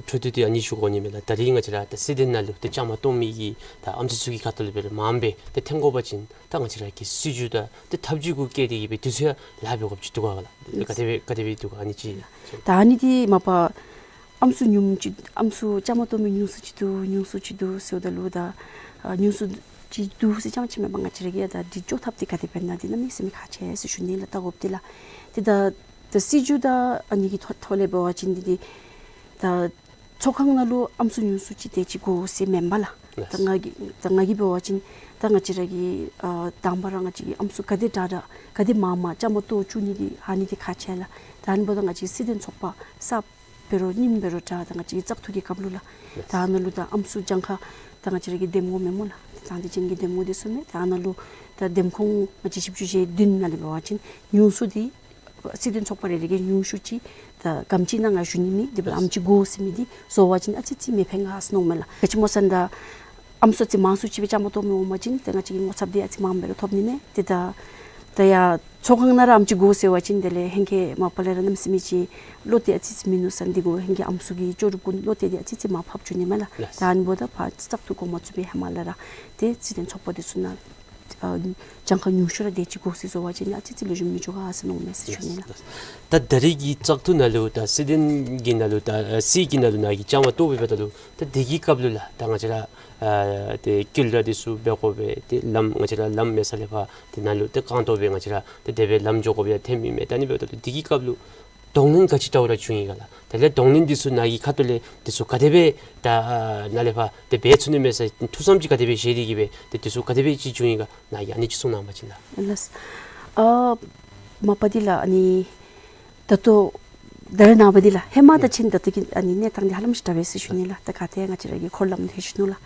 འཕྲོ་མཐུད་དེ་ཨ་ནི་ཞུ་དགོ་ནི་མས་ལགས། ད་རིས་ང་བཅས་ར་ད་སྲིད་དོན་ནང་ལུ་ཏེ་བཅའ་མར་གཏོགས་མི་གི་ད་ཨམ་སྲུ་ཚུ་གི་ཁ་ཐུག་ལས་འབད་རུང་མངམ་སྦེ་ཏེ་ཐོན་དགོ་པ་ཅིན་ད་ང་བཅས་ར་གི་སྲིད་བྱུས་དང་ཏེ་ཐབས་བྱུས་གུ་བཀལ་ཏེ་གིས་སྦེ་དུས་ཚོད་ལཱ་འབད་དགོཔ་ཅིག་འདུག་ག་ལགས། ག་དེ་སྦེ་ག་དེ་སྦེ་འདུག་ག་ཨ་ནི་ཅིག། ད་ཨ་ནི་འདི་མ་པ་ཨམ་སྲུ་ཉུང་ཅིག་ཨམ་སྲུ་བཅའ་མར་གཏོགས་མི་ཉུང་སུ་ཅིག་འདུག་ཉུང་སུ་ཅིག་འདུག་ཟེརཝ་ད་ལུ་ད་ཨ་ཉུང་སུ་ཅིག་འདུག་ཟེར་རྐྱངམ་ཅིག་མེན་པར་ང་བཅས་ར་གིས་ཡང་ད་འདི་འགྱོ་ཐབས་འདི་ག་དེ་འབད་ན་འདི་གནམ་མེད་ས་མེད་ཁག་ཆེ་ཟེར་ཞུ་ནི་ལགས། ད་འོབ་འདི་ལགས། ཏེ་ད་ད་སྲིད་བྱུས་དང་ཨ་ནི་གི་ཐོག་ཐོག་ལས་འབད་བ་ཅིན་འདི་འདི་ད་ཚོགས་ཁང་ནང་ལུ་ཨམ་སྲུ་ཉུང་སུ་ཅིག་དེ་ཅིག་དགོ་ཟེར་མེན་པ་ལགས། ལགས། ད་ང་གིས་ད་ང་གིས་འབད་བ་ཅིན་ད་ང་བཅས་ར་གི་ཨ་དང་པ་ར་ང་བཅས་ཀྱི་ཨམ་སྲུ་ག་དེ་དྲག་དྲག་ག་དེ་མང་མང་བཅའ་མར་གཏོགས་བཅུག་ནི་འདི་ཨ་ནི་འདི་ཁག་ཆེ་ལགས། ད་ཨ་ནི་འབདཝ་ད་ང་བཅས་སྲིད་དོན་ཚོགས་པ་གསརཔ་འབད་རུང་རྙིངམ་འབད་རུང་འདྲ་ད་ང་བཅས་ཀྱི་བཙག་འཐུ་གི་སྐབས་ལུ་ལགས། ད་ཨ་ནཱ་ལུ་ད་ཨམ་སྲུ་གྱངས་ཁ་ད་ང་བཅས་ར་གི་འདེམས་ངོ་མེན་སྨོ་ལགས། ད་དེ་ཅན་གྱི་འདེམས་ངོ་འདི་ཚུ་མས། ད་ཨ་ནཱ་ལུ་ ད་འདེམས་ཁོངས་ང་བཅས་བཞི་བཅུ་ཞེ་བདུན་ནང་ལས་འབད་བ་ཅིན་ཉུང་སུ་འདི་སྲིད་དོན་ཚོགས་པ་རེ་རེ་གིས་ཉུང་ཤོས་ཅིག་ད་གམ་ཅིག་ནང་ང་ཞུ་ནི་མེད། དེ་འབདཝ་ལས་ཨམ་ཅིག་དགོ་ཟེར་མི་འདི་བཟོ་བ་ཅིན་ཨ་ཙི་ཙི་མི་ཕན་ག་ཟེར་མནོཝ་མས་ལགས། ག་ཅི་སྨོ་ཟེར་ན་ད་ཨམ་སྲུ་ཨ་ཙི་མང་སུ་ཅིག་སྦེ་བཅའ་མར་གཏོགས་མི་འོང་པ་ཅིན་ཏེ་ང་བཅས་ཀྱིས་ངོ་ཚབ་འདི་ཨ་ཙི་མངམ་སྦེ་ར་ཐོབ་ནི་མས། ཏེ་ད་ད་ཡར་ཚོགས་ཁང་ནང་ར་ཨམ་ཅིག་དགོ་ཟེར་བ་ཅིན་དེ་ལས་ཧེང་སྐལ་མ་པ་ལས་ར་གནམ་མེད་ས་མེད་ཅིག་བློ་གཏད་ཨ་ཙི་ཙི་མིན་ནུག་ཟེར་འདི་གུ་ཧེང་སྐལ་ཨམ་སྲུ་གི་ལྕོགས་གྲུབ་གུ་བློ་གཏད་འདི་ཨ་ཙི་ཙི་མར་ཕབ་བཅུག་ནི་མས་ལགས། ལགས། ད་ཨ་ནི་འབདཝ་ད་ཕར་བཙག་འཐུ་འགོ་མ་བཙུགས་པའི་ཧེ་མ་ལས་ར་ཏེ་སྲིད་དོན་ཚོགས་པ་འདི་ཚུ་ནང་ཨ་གྱངས་ཁ་ཉུང་ཤོས་ར་དེ་ཅིག་དགོ་ཟེར་བཟོ་བ་ཅིན་ཨ་ཙི་ཙི་ལེགས་ཤོམ་མི་འགྱོ་ག་ཟེར་མནོཝ་མས་ཟེར་ཞུ་ནི་ལགས། ད་ད་རེས་ཀྱི་བཙག་འཐུ་ནང་ལུ་ད་སྲིད་དོན་གྱི་ནང་ལུ་ད་ཨ་སྲིད་ཀྱི་ནང་ལུ་ནཱ་གིས་བཅའ་མར་གཏོགས་པའི་འབདཝ་ད་ལུ་ད་དེ་གི་སྐབས་ལུ་ལགས་ད་ང་བཅས་ར་ཨ་ཏེ་བསྐྱར་ལས་འདི་ཚུ་འབད་དགོ་པས། ཏེ་ལམ་ང་བཅས་ར་ལམ་མེད་ས་ལས་ཕར་ཏེ་ནཱ་ལུ་ཏེ་རྐང་སྟོང་སྦེ་ང་བཅས་ར་ཏེ་དེ་སྦེ་ལམ་འགྱོ་དགོཔ་ཡང་ཐོནམ་ཨིན་མས། ད་ཨ་ནི་འབདཝ་ད་ལུ་དེ་གི་སྐབས་ལུ་གདོང་ལེན་ག་ཅི་འདྲཝ་ར་བྱུང་ཡི་ག་ལགས། དེ་ལས་གདོང་ལེན་འདི་ཚུ་ནཱ་གི་ཁ་ཐུག་ལས་འདི་ཚུ་ག་དེ་སྦེ་ད་ཨ་ནཱ་ལས་ཕར་ཏེ་འབད་ཚུགས་ནི་མས་ཟེར་ཐུགས་བསམ་ཅིག་ག་དེ་སྦེ་བཞེས་ཏེ་གིས་སྦེ་ཏེ་འདི་ཚུ་ག་དེ་སྦེ་ཅིག་བྱུང་ཡི་ག་ནཱ་གིས་ཨ་ནི་ཅིག་གསུང་གནང་བ་ཅིན་ལགས། ལགས། ཨ་མ་པ་འདི་ལགས་ཨ་ནི་ད་ལྟོ་ད་རེས་ནངས་པ་འདི་ལགས་ཧེ་མ་དང་ཡ་ཕྱིན་ད་ལྟོ་གི་ཨ་ནི་གནས་སྟངས་འདི་ཧ་ལམ་ཅིག་འདྲ་བས་ཟེར་ཞུ་ནི་ལགས། ད་ག་ཏེ་ང་བཅས་ར་གི་འཁོར་ལམ་ཐོན་ཞིནམ་ལས་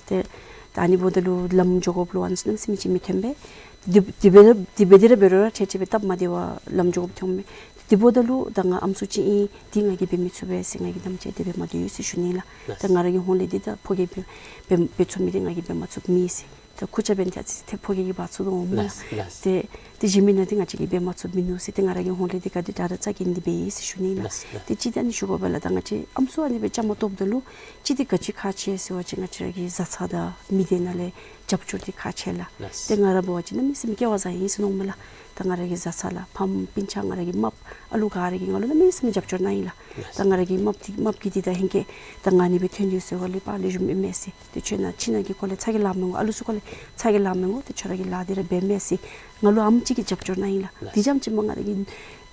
ཏེ་ད་ཨ་ནི་འབདཝ་ད་ལུ་ལམ་འགྱོ་དགོཔ་ལུ་ཨ་ནི་ཚུ་གནམ་མེད་ས་མེད་ཅིག་མི་ཐོན་པས། དེ་དེ་སྦེ་དེ་སྦེ་འདི་ར་འབད་རུང་ར་ཁྲལ་ཁྲལ་སྦེ་སྟབས་མ་བདེ་བར་ལམ་འགྱོ་དགོཔ་ཐོནམ་མས། དེ་འབདཝ་ད་ལུ་ད་ང་ཨམ་སྲུ་ཅིག་ཨིན། འདི་ང་གིས་འབད་མི་ཚུགས་པས་ཟེར་ང་གིས་དམ་བཅའ་དེ་སྦེ་མ་སྡོད་ཡི་ཟེར་ཞུ་ནི་ལགས། ད་ང་ར་གི་ཧོངས་ལས་འདི་ད་ཕོ་སྐྱེས་འབད་འབད་འབད་ཚུགས་མི་འདི་ང་གིས་འབད་མ་ཚུགསཔ་མེད་ཟེར། ད་ཁུར་ཆ་འབད་ནི་འདི་ཨ་ཙི་ཅིག་ཕོ་སྐྱེས་ཀྱིས་འབད་ཚུགས་འོང་སྨོ་ལགས། ལགས། ཏེ་ཏེ་གཞན་མི་ནང་འདི་ང་བཅས་ཀྱིས་འབད་མ་ཚུགསཔ་མིན་ནུག་ཟེར། ཏེ་ང་ར་གི་ཧོངས་ལས་འདི་ག་དེ་དྲག་དྲག་རྩ་འགེངས་ཏེ་འབད་ཡི་ཟེར་ཞུ་ནི་ལགས། ལགས། ལགས། ཏེ་ཅིག་ད་ཨ་ནི་ཞུ་དགོ་པས་ལགས། ད་ང་བཅས་ཨམ་སྲུ་ཨ་ནི་སྦེ་བཅའ་མར་གཏོགསཔ་ད་ལུ་ཅིག་འདི་ག་ཅི་ཁག་ཆེ་ཟེར་བ་ཅིན་ང་བཅས་ར་གི་བཟའ་ཚང་དང་མི་སྡེ་ནང་ལས་རྒྱབ་སྐྱོར་འདི་ཁག་ཆེ་ལགས། ལགས། ཏེ་ང་ར་འབད་བ་ཅིན་གནམ་མེད་ས་མེད་སྐལ་བ་བཟང་ཨིན་ཟེར་མནོཝ་མས་ལགས། ད་ང་ར་གི་བཟའ་ཚང་ལགས་ཕམ་སྤུན་ཆ་ང་ར་གི་རྨགཔ་ཨ་ལུ་ག་ར་གིས་ང་ལུ་གནམ་མེད་ས་མེད་རྒྱབ་སྐྱོར་གནང་ཡི་ལགས། ད་ང་ར་གི་རྨགཔ་འདི་རྨགཔ་གིས་འདི་ད་ཧེང་སྐལ་ད་ང་ཨ་ནི་སྦེ་ཐོན་ཡི་ཟེར་བ་ལས་ཕར་ལེགས་ཤོམ་ཨིན་མས་ཟེར། ཏེ་ཁྱོད་ནཱ་ཁྱིམ་ནང་གི་སྐོར་ལས་ཚ་གྱང་ལང་མི་དགོ། ཨ་ལུ་ཚུ་སྐོར་ལས་ཚ་གྱང་ལང་མི་དགོ། ཏེ་ཁྱོད་ར་གི་ལཱ་འདི་ར་འབད་མས་ཟེར་ང་ལུ་ཨམ་ཅིག་གིས་རྒྱབ་སྐྱོར་གནང་ཡི་ལགས། ལགས། དེ་རྐྱངམ་ཅིག་མ་ང་ར་གི་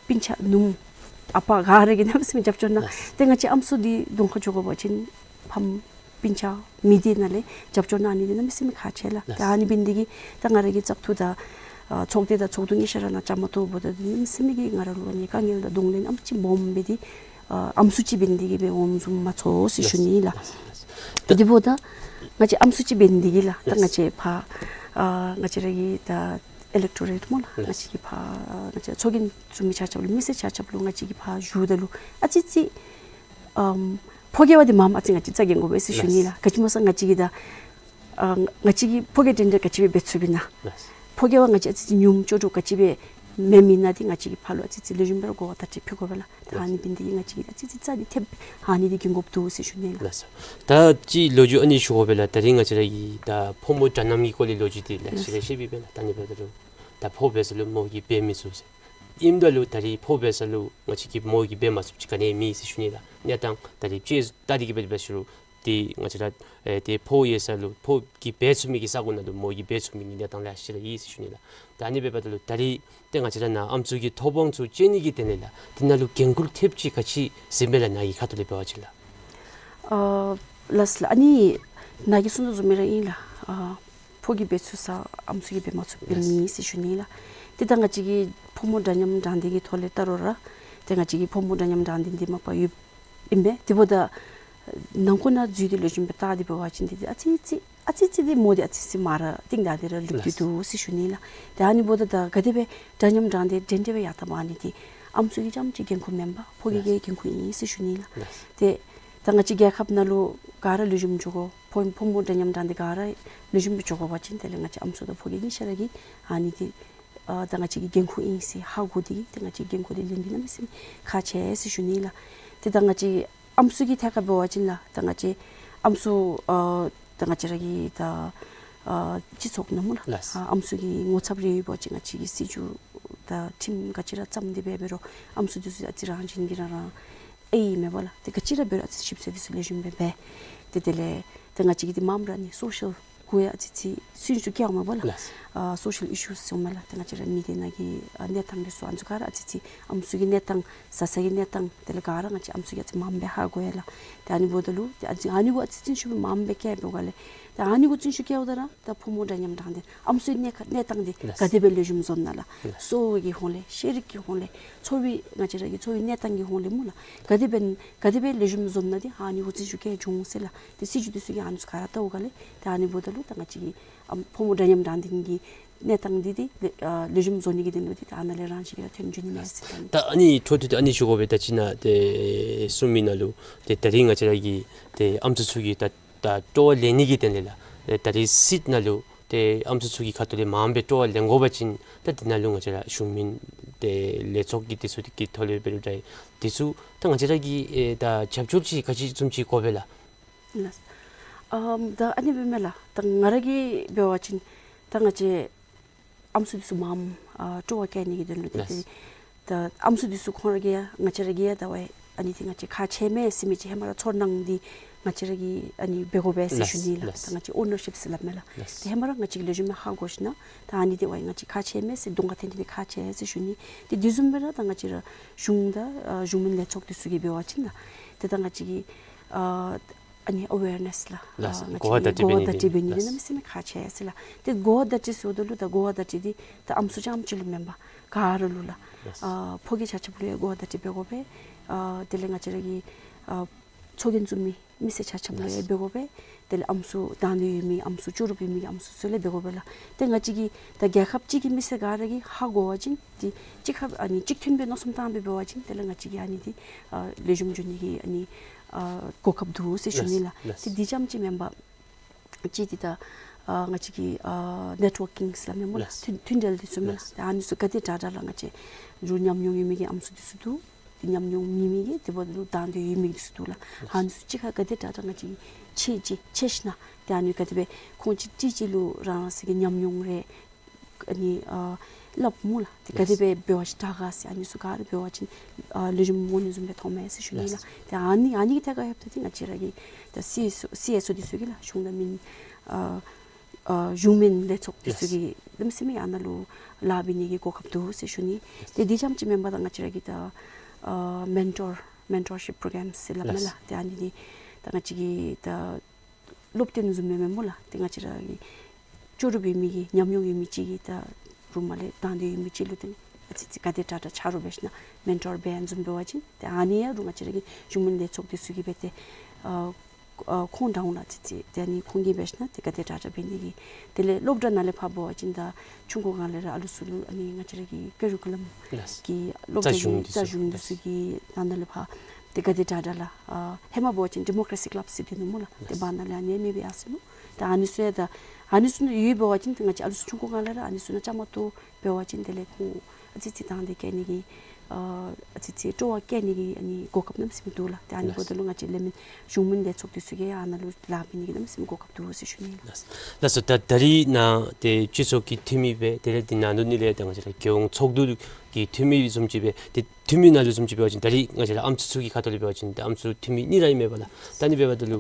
སྤུན་ཆ་ནུམོ་ཨ་པ་ག་ར་གིས་གནམ་མེད་ས་མེད་རྒྱབ་སྐྱོར་གནང་། ལགས། ཏེ་ང་བཅས་ཨམ་སྲུ་འདི་གདོང་ཁར་འགྱོ་དགོ་པ་ཅིན་ཕམ་སྤུན་ཆ་མི་སྡེ་ནང་ལས་རྒྱབ་སྐྱོར་གནང་ནི་འདི་གནམ་མེད་ས་མེད་ཁག་ཆེ་ལགས། ལགས། ད་ཨ་ནི་འབད་ནི་འདི་གིས་ད་ང་ར་གི་བཙག་འཐུ་དང་ཨ་ཚོགས་སྡེ་དང་ཚོགས་འདུ་གཉིས་ཆ་ར་ནང་བཅའ་མར་གཏོགསཔ་ད་གནམ་མེད་ས་མེད་ཀྱི་ང་ར་ལུ་ཨ་ནི་དཀའ་ངལ་དང་གདོང་ལེན་ཨམ་ཅིག་སྦོམ་སྦེ་འདི་ཨ་ཨམ་སྲུ་ཅིག་འབད་ནི་འདི་གིས་སྦེ་འོངམ་བཟུམ་མ་ཚོར་ཟེར་ཞུ་ནི་ལགས། ལགས། ལགས། དེ་འབདཝ་ད་ང་བཅས་ཨམ་སྲུ་ཅིག་འབད་ནི་འདི་གིས་ལགས། ད་ལགས། ང་བཅས་ཕར་ཨ་ང་བཅས་ར་གི་ད་ཨི་ལེག་ཊོ་རེཊ་སྨོ་ལགས། ལགས། ང་བཅས་ཀྱི་ཕར་ང་བཅས་ཚོགས་རྒྱན་བཙུགས་མི་ཆ་ཁྱབ་ལུ་མི་སེར་ཆ་ཁྱབ་ལུ་ང་བཅས་ཀྱིས་ཕར་ཞུཝ་ད་ལུ་ཨ་ཙི་ཙི་ཨམ་ཕོ་སྐྱེས་པ་འདི་མངམ་ཨ་ཙི་ང་བཅས་རྩ་འགེངས་དགོ་པས་ཟེར་ཞུ་ནི་ལགས། ལགས། ག་ཅི་སྨོ་ཟེར་ང་བཅས་ཀྱིས་ད་ཨ་ང་བཅས་ཀྱིས་ཕོ་སྐྱེས་འདྲན་འདྲ་ག་ཅི་སྦེ་འབད་ཚུགས་པས་ན། ལགས། ཕོ་སྐྱེས་པ་ང་བཅས་ཨ་ཙི་ཙི་ཉུངམ་ལྕོགས་གྲུབ་ག་ཅི་སྦེ་མེད་མི་ནང་འདི་ང་བཅས་ཀྱིས་ཕར་ལུ་ཨ་ཙི་ཙི་ལེགས་ཤོམ་སྦེ་ར་གོ་བ་བརྡ་སྤྲོད་ཕུལ་དགོ་པས་ལགས། ད་ཨ་ནི་འབད་ནི་འདི་གིས་ང་བཅས་ཀྱིས་ཨ་ཙི་ཙི་རྩ་འདི་ཐེབས་ཨ་ནི་འདི་འགེངས་དགོཔ་འདུག་ཟེར་ཞུ་ནི་ལགས། ལགས་སོ། ད་ཅིག་ལོ་རྒྱུས་ཨ་ནི་ཞུ་དགོ་པས་ལགས། ད་རིས་ང་བཅས་ར་གི་ད་ཕོ་མོ་འདྲ་མཉམ་གྱི་སྐོར་ལས་ལོ་རྒྱུས་འདི་ལེ་ཤ་ལེ་ཤ་འབད་བས་ལགས། ད་ཨ་ནི་འབདཝ་ད་ལུ་ད་ཕོ་འབད་ས་ལུ་མོ་གིས་འབད་མི་ཚུགས་ཟེར། ཨིནམ་ད་ལུ་ད་རིས་ཕོ་འབད་ས་ལུ་ང་བཅས་ཀྱིས་མོ་གིས་འབད་མ་ཚུགསཔ་ཅིག་ག་ནི་མེད་ཟེར་ཞུ་ནི་ལགས། གནས་སྟངས་ད་རིས་ཅིག་ད་རིས་ཀྱི་འབད་འབད་ས་ལུ་ཏེ་ང་བཅས་ར་ཨེ་ཏེ་ཕོ་ཡོད་ས་ལུ་ཕོ་གིས་འབད་ཚུགས་མི་གི་ས་གོ་ནང་ལུ་མོ་གིས་འབད་ཚུགས་མི་གི་གནས་སྟངས་ལེ་ཤ་ར་ཡོད་ཟེར་ཞུ་ནི་ལགས། ད་ཨ་ནི་འབདཝ་ད་ལུ་ད་རིས་ཏེ་ང་བཅས་ར་ནཱ་ཨམ་སྲུ་གི་ཐོབ་དབང་ཚུ་སྤྱོད་ནི་གི་དོན་ལས་ལགས་དེ་ནང་ལུ་འགན་ཁུར་ཐེབས་ཅིག་ག་ཅི་ཟེར་མས་ལགས། ནཱ་གི་ཁ་ཐུག་ལས་འབད་བ་ཅིན་ལགས། ཨ་ལགས་ལགས། ཨ་ནི་ནཱ་གིས་གསུངས་དོ་བཟུམ་སྦེ་ར་ཨིན་ལགས། ཨ་ཕོ་གིས་འབད་ཚུགས་ས་ཨམ་སྲུ་གིས་འབད་མ་ཚུགསཔ་ཨིན་ཟེར་ཞུ་ནི་ལགས། ཏེ་ད་ང་བཅས་ཀྱི་ཕོ་མོ་འདྲ་མཉམ་དྲང་བདེན་གྱི་ཐོག་ལས་བལྟ་རུང་ར་ཏེ་ང་བཅས་ཀྱི་ཕོ་མོ་འདྲ་མཉམ་དྲང་བདེན་འདི་མ་པ་ཡོདཔ་ཨིན་པས། དེ་འབདཝ་ད་ནང་འཁོད་ནང་འཛུལ་ཏེ་ལེགས་ཤོམ་སྦེ་བལྟ་སྟེ་འབད་བ་ཅིན་འདི་ཏེ་ཨ་ཙི་ཙི་ཨ་ཙི་ཙི་འདི་མོ་འདི་ཨ་ཙི་ཙི་མར་ར་གཏིང་བདའ་སྟེ་ར་ལུས་ཏེ་འདུག་ཟེར་ཞུ་ནི་ལགས། ཏེ་ཨ་ནི་འབདཝ་ད་ད་ག་དེ་སྦེ་འདྲ་མཉམ་དྲང་བདེན་འདྲན་འདྲ་སྦེ་ཡར་བཏང་མ་ནི་འདི་ཨམ་སྲུ་གིས་རྐྱངམ་ཅིག་འགན་ཁུར་མེན་པར་ཕོ་སྐྱེས་ཀྱི་འགན་ཁུར་ཨིན་ཟེར་ཞུ་ནི་ལགས། ཏེ་ད་ང་བཅས་རྒྱལ་ཁབ་ནང་ལུ་ག་ར་ལེགས་ཤོམ་འགྱོ་དགོ། ཕོ་ཕོ་མོ་འདྲ་མཉམ་དྲང་བདེན་ག་ར་ལེགས་ཤོམ་སྦེ་འགྱོ་དགོ་པ་ཅིན་དེ་ལས་ང་བཅས་ཨམ་སྲུ་དང་ཕོ་སྐྱེས་གཉིས་ཆ་ར་གིས་ཨ་ནི་འདི་ཨ་ད་ང་བཅས་ཀྱི་འགན་ཁུར་ཨིན་ཟེར་ཧ་གོ་སྟེ་གིས་ཏེ་ང་བཅས་འགན་ཁུར་འདི་ལེན་ནི་གནམ་མེད་ས་མེད་ཁག་ཆེ་ཟེར་ཞུ་ནི་ལགས། ཏེ་ད་ང་བཅས་ཨམ་སྲུ་གི་ཐད་ཁར་འབད་བ་ཅིན་ལགས་ད་ང་བཅས་ཨམ་སྲུ་ཨ་ད་ང་བཅས་ར་གི་ད་ཨ་སྤྱི་ཚོགས་ནང་སྨོ་ལགས། ལགས། ཨ་ཨམ་སྲུ་གི་ངོ་ཚབ་རེ་ཡོད་པ་ཅིན་ང་བཅས་ཀྱིས་སྲིད་བྱུས་དང་ཁྲིམས་ག་ཅི་ར་བརྩམས་ཏེ་འབད་འབད་རུང་ཨམ་སྲུ་འདི་ཚུ་ཨ་ཙི་རང་བཞིན་གྱིས་རང་རང་ཨེ་ཨིན་མས་པ་ལགས། ཏེ་ག་ཅི་ར་འབད་རུང་ཨ་ཙི་ཞིབ་འཚོལ་འདི་ཚུ་ལེགས་ཤོམ་སྦེ་འབད། ཏེ་དེ་ལས་ཏེ་ང་བཅས་ཀྱི་འདི་མངམ་ར་ནི་སོ་ཤལ་གུ་ཡང་ཨ་ཙི་ཙི་སུན་ཤུ་སྐྱེཝ་མས་པ་ལགས། ལགས། ཨ་སོ་ཤལ་ཨི་ཤུ་ཟེར་མས་ལགས། ཏེ་ང་བཅས་ར་མི་སྡེ་ནང་གི་ཨ་གནས་སྟངས་འདི་ཚུ་ཨ་ནི་ཚུ་ག་ར་ཨ་ཙི་ཙི་ཨམ་སྲུ་གི་གནས་སྟངས་བཟའ་ཚང་གི་གནས་སྟངས་དེ་ལས་ག་ར་ང་བཅས་ཨམ་སྲུ་གིས་ཨ་ཙི་མངམ་སྦེ་ཧ་གོ་ཡི་ལགས། ཏེ་ཨ་ནི་འབདཝ་ད་ལུ་ཏེ་ཨ་ཙི་ཨ་ནི་གུ་ཨ་ཙི་ཙི་སུན་ཤུ་སྦེ་མངམ་སྦེ་སྐྱེ་བའི་སྒང་ལས་ཏེ་ཨ་ནི་གུ་སུན་ཤུ་སྐྱེཝ་ད་ར་ད་ཕོ་མོ་འདྲ་མཉམ་དྲང་བདེན་ཨམ་སྲུའི་གནས་ཁ་གནས་སྟངས་འདི་ལགས། ག་དེ་སྦེ་ལེགས་ཤོམ་བཟོ་ནི་ལགས། ལགས། གསོ་བའི་གི་ཧོང་ལས་ཤེས་རིག་གི་ཧོང་ལས་འཚོ་བའི་ང་བཅས་ར་གི་འཚོ་བའི་གནས་སྟངས་ཀྱི་ཧོང་ལས་སྨོ་ལགས། ག་དེ་སྦེ་ག་དེ་སྦེ་ལེགས་ཤོམ་བཟོ་ནི་ལགས། ཏེ་ཨ་ནི་གུ་སུན་ཤུ་སྐྱེ་འགྱོ་འོང་ཟེར་ལགས། ཏེ་སྲིད་བྱུས་འདི་ཚུ་གིས་ཨ་ནི་ཚུ་ག་ར་བལྟཝ་སྒང་ལས་ཏེ་ཨ་ནི་འབདཝ་ད་ལུ་ད་ང་བཅས་ཀྱི་ཨམ་ཕོ་མོ་འདྲ་མཉམ་དྲང་བདེན་གྱི་ གནས་སྟངས་འདི་འདི་ལེགས་ཨ་ལེགས་ཤོམ་བཟོ་ནི་གི་དོན་ལུ་འདི་ད་ཨ་ནཱ་ལས་རང་བཞིན་གྱིས་ར་ཐོན་འགྱོ་ནི་མས་ཟེར་ད་ནི། ད་ཨ་ནི་འཕྲོ་མཐུད་དེ་ཨ་ནི་ཞུ་དགོ་པས། ད་ཅི་ནཱ་ཏེ་གསུངས་མི་ནང་ལུ་ཏེ་ད་རིས་ང་བཅས་ར་གི་ཏེ་ཨམ་སྲུ་ཚུ་གིས་ད་ད་སྤྲོ་བ་ལེན་ནི་གི་དོན་ལས་ལགས། ཏེ་ད་རིས་སྲིད་ནང་ལུ་ཏེ་ཨམ་སྲུ་ཚུ་གི་ཁ་ཐུག་ལས་མངམ་སྦེ་སྤྲོ་བ་ལེན་དགོ་པ་ཅིན་ད་འདི་ནང་ལུ་ང་བཅས་ར་གཞུང་མིན་ཏེ་ལས་ཚོགས་ཀྱི་འདི་ཚུ་གི་ཐོག་ལས་འབད་རུང་འདྲ་འདི་ཚུ་ད་ང་བཅས་ར་གིས་ཨེ་ད་རྒྱབ་སྐྱོར་ཅིག་ག་ཅི་བཟུམ་ཅིག་དགོ་པས་ལགས། ལགས། ཨམ་ད་ཨ་ནི་སྦེ་མས་ལགས། ད་ང་ར་གིས་འབད་བ་ཅིན་ད་ང་བཅས་ཨམ་སྲུ་འདི་ཚུ་མངམ་ཨ་སྤྲོ་བ་བསྐྱེད་ནི་གི་དོན་ལུ་ཏེ་ལགས། ཏེ་ད་ཨམ་སྲུ་འདི་ཚུ་ཁོང་ར་གིས་ཡང་ང་བཅས་ར་གིས་ཡང་ད་ཝའི་ཨ་ནི་འདི་ང་བཅས་ཁག་ཆེ་མས་ཟེར་མི་ཅིག་ཧེ་མ་ར་ཚོར་སྣང་འདི་ང་བཅས་ར་གིས་ཨ་ནི་འབད་དགོ་པས་ཟེར་ལགས་ཞུ་ནི་ལགས། ལགས། ད་ང་བཅས་ཨོ་ནར་ཤིབ་ཟེར་སླབ་མས་ལགས། ལགས། ཏེ་ཧེ་མ་ར་ང་བཅས་ཀྱིས་ལེགས་ཤོམ་སྦེ་ཧ་གོ་ཞིན་ན་ད་ཨ་ནི་འདི་ཝའི་ང་བཅས་ཁག་ཆེ་མས་ཟེར་གདོང་ཁར་འཐོན་ཏེ་འདི་ཁག་ཆེ་ཟེར་ཞུ་ནི། ཏེ་དེ་བཟུམ་སྦེ་ར་ད་ང་བཅས་ར་གཞུང་དང་ཨ་གཞུང་མིན་ལས་ཚོགས་འདི་ཚུ་གིས་འབད་བ་ཅིན་ལགས། ཏེ་ད་ང་བཅས་ཀྱིས་ཨ་ཨ་ནི་ཨ་ཝེར་ནེསི་ལགས། ལགས། ཨ་ང་གོ་བ་བརྡ་སྤྲོད་འབད་ནི་འདི་གོ་བ་བརྡ་སྤྲོད་འབད་ནི་འདི་ལགས། གནམ་མེད་ས་མེད་ཁག་ཆེ་ཟེར་ལགས། ཏེ་གོ་བ་བརྡ་སྤྲོད་ཟེརཝ་ད་ལུ་ད་གོ་བ་བརྡ་སྤྲོད་འདི་ད་ཨམ་སྲུ་རྐྱངམ་ཅིག་ལུ་མེན་པར་ག་ར་ལུ་ལགས། ལགས། ཨ་ཕོ་སྐྱེས་ཆ་ཁྱབ་ལུ་ཡང་གོ་བ་བརྡ་སྤྲོད་འབད་དགོ་པས། ཨ་དེ་ལས་ང་བཅས་ར་གི་ཨ་ཚོགས་རྒྱན་བཙུགས་མི་མི་སེར་ཆ་ཁྱབ་ལུ་ཡང་འབད་དགོ་པས། དེ་ལས་ཨམ་སྲུ་དང་འདོད་ཡོད་མི་ཨམ་སྲུ་ལྕོགས་གྲུབ་ཡོད་མི་གི་ཨམ་སྲུ་ཚུ་ལུ་འབད་དགོ་པས་ལགས། ཏེ་ང་བཅས་ཀྱི་ད་རྒྱལ་ཁབ་ཅིག་གི་མི་སེར་ག་ར་གིས་ཧ་གོ་བ་ཅིན་ཏེ་གཅིག་ཁར་ཨ་ནི་གཅིག་མཐུན་སྦེ་མནོ་བསམ་བཏང་སྦེ་འབད་བ་ཅིན་དེ་ལས་ང་བཅས་ཀྱི་ཨ་ནི་འདི་ཨ་ལེགས་ཤོམ་འགྱོ་ནི་གི་ཨ་ནི་ཨ་གོ་སྐབས་འདུག་ཟེར་ཞུ་ནི་ལགས། ལགས། ཏེ་འདི་རྐྱངམ་ཅིག་མེན་པར་གཅིག་འདི་ད་ཨ་ང་བཅས་ཀྱི་ཨ་ནེཊ་ཝོར་ཀིང་ཟེར་སླབ་མས་སྨོ་ལགས། ལགས། མཐུན་མཐུན་འབྲེལ་འདི་ཚུ་མས་ལགས། ལགས། ཏེ་ཨ་ནི་ཚུ་ག་དེ་དྲག་དྲག་ལགས་ང་བཅས་རུང་ཉམས་མྱོང་ཡོད་མི་གི་ཨམ་སྲུ་འདི་ཚུ་འདུག། ཏེ་ཉམས་མྱོང་མེད་མི་གི་དེ་འབདཝ་ད་ལུ་དང་འདོད་ཡོད་མི་འདི་ཚུ་འདུག་ལགས། ཨ་ནི་ཚུ་གཅིག་ཁར་ག་དེ་དྲག་དྲག་ང་བཅས་ཕྱད་ཅི་ཕྱད་ཞིན་ན་ཏེ་ཨ་ནི་ག་དེ་སྦེ་ཁོང་གཅིག་གཅིག་གཅིག་ལུ་རང་རང་སོའི་གི་ཉམས་མྱོང་རེ་ཨ་ནི་ཨ་སླབ་སྨོ་ལགས། ཏེ་ག་དེ་སྦེ་འབད་བ་ཅིན་དྲག་ག་ཟེར་ཨ་ནི་ཚུ་ག་ར་འབད་བ་ཅིན་ཨ་ལེགས་ཤོམ་འོང་ནི་བཟུམ་སྦེ་མཐོངམ་མས་ཟེར་ཞུ་ནི་ལགས། ལགས། ཏེ་ཨ་ནི་ཨ་ནི་གི་ཐད་ཁར་ལྷོདཔ་ད་ཏེ་ང་བཅས་ར་གི་ད་སི་ཨེསི་ཨོ་སི་ཨེསི་ཨོ་འདི་ཚུ་གིས་ལགས་གཞུང་དང་མིན་ཨ་ཨ་གཞུང་མིན་ལས་ཚོགས་འདི་ཚུ་གིས་གནམ་མེད་ས་མེད་ཨ་ནཱ་ལུ་ལཱ་འབད་ནི་གི་གོ་སྐབས་འདུག་ཟེར་ཞུ་ནི། ཏེ་འདི་རྐྱངམ་ཅིག་མེན་པར་ད་ང་བཅས་ར་གི་ད་ཨ་མེན་ཊོར་མེན་ཊོར་ཤིཔ་པྲོ་གརམ་ཟེར་སླབ་མས་ལགས། ལགས། ཏེ་ཨ་ནི་འདི་ད་ང་བཅས་ཀྱི་ད་སློབ་སྟོན་བཟུམ་མེན་མས་སྨོ་ལགས། ཏེ་ང་བཅས་ར་གི་ལྕོགས་གྲུབ་ཡོད་མི་གི་ཉམས་མྱོང་ཡོད་མི་ཅིག་གིས་ད་རུང་མ་ལས་དང་འདོད་ཡོད་མི་ཅིག་ལུ་ཏེ་ཨ་ཙི་ཙི་ག་དེ་དྲག་དྲག་ཆ་རོགས་འབད་ཞིན་ན་མེན་ཊོར་འབད་བཟུམ་འབད་བ་ཅིན་ཏེ་ཨ་ནི་ཡང་རུང་ང་བཅས་ར་གི་གཞུང་མིན་ལས་ཚོགས་འདི་ཚུ་གིས་འབད་དེ་ཨ་ཨ་ཁོང་འདྲཝ་ལུ་ཨ་ཙི་ཙི་ཏེ་ཨ་ནི་ཁོང་གིས་འབད་ཞིན་ན་ཏེ་ག་དེ་དྲག་དྲག་འབད་ནི་གི། དེ་ལས་སློབ་གྲྭ་ནང་ལས་ཕར་འབད་བ་ཅིན་ད་ཆུང་ཀུ་སྒང་ལས་ར་ཨ་ལུ་ཚུ་ལུ་ཨ་ནི་ང་བཅས་ར་གི་ཀ་རི་ཀུ་ལམ་ལགས། གི་སློབ་གྲྭ་གི་རྩ་གཞུང་འདི་ཚུ་རྩ་གཞུང་འདི་ཚུ་གི་ནང་ན་ལས་ཕར་ཏེ་ག་དེ་དྲག་དྲག་ལགས་ཨ་ཧེ་མ་འབད་བ་ཅིན་ཌི་མོ་ཀ་རེ་སི་ཀླབ་ཟེར་སྡོད་ནུག་སྨོ་ལགས། ཏེ་ལགས། བར་ན་ལས་ཨ་ནི་མེདཔ་སྦེ་ཡར་སོ་ནུག། ཏེ་ཨ་ནི་ཚུ་ཡང་ད་ཨ་ནི་ཚུ་ཡོད་འབད་བ་ཅིན་ཏེ་ང་བཅས་ཨ་ལུ་ཚུ་ཆུང་ཀུ་སྒང་ལས་ར་ཨ་ནི་ཚུ་ནང་བཅའ་མར་གཏོགས་འབད་བ་ཅིན་དེ་ལས་ཁོང་ཨ་ཙི་ཙི་དང་འདོད་བསྐྱེད་ནི་གི་ཨ་ཨ་ཙི་ཙི་སྤྲོ་བ་བསྐྱེད་ནི་གི་ཨ་ནི་གོ་སྐབས་གནམ་མེད་ས་མེད་འདུག་ལགས། ཏེ་ཨ་ནི་ལགས། འབདཝ་ད་ལུ་ང་བཅས་ལས་མི་གཞུང་མིན་ལས་ཚོགས་འདི་ཚུ་གིས་ཨ་ནཱ་ལུ་ལཱ་འབད་ནི་གི་གནམ་མེད་ས་མེད་གོ་སྐབས་འདུག་ཟེར་ཞུ་ནི་ལགས། ལགས་སོ། ད་ད་རིས་ནཱ་ཏེ་སྤྱི་ཚོགས་ཀྱི་འཐུས་མི་སྦེ་དེ་ལས་འདི་ནང་དོག་ནང་ལས་ད་ང་བཅས་ར་རྒྱལ་ཡོངས་ཚོགས་འདུ་གི་འཐུས་མི་བཟུམ་ཅིག་སྦེ་ཏེ་འཐུས་མི་ནང་ལུ་བཟུམ་ཅིག་འབད་བ་ཅིན་ད་རིས་ང་བཅས་ར་ཨམ་སྲུ་ཚུ་གི་ཁ་ཐུག་ལས་འབད་བ་ཅིན་ད་ཨམ་སྲུ་འཐུས་མི་གཉིས་ར་ཨིན་མས་པ་ལགས། ད་ཨ་ནི་འབདཝ་ད་ལུ་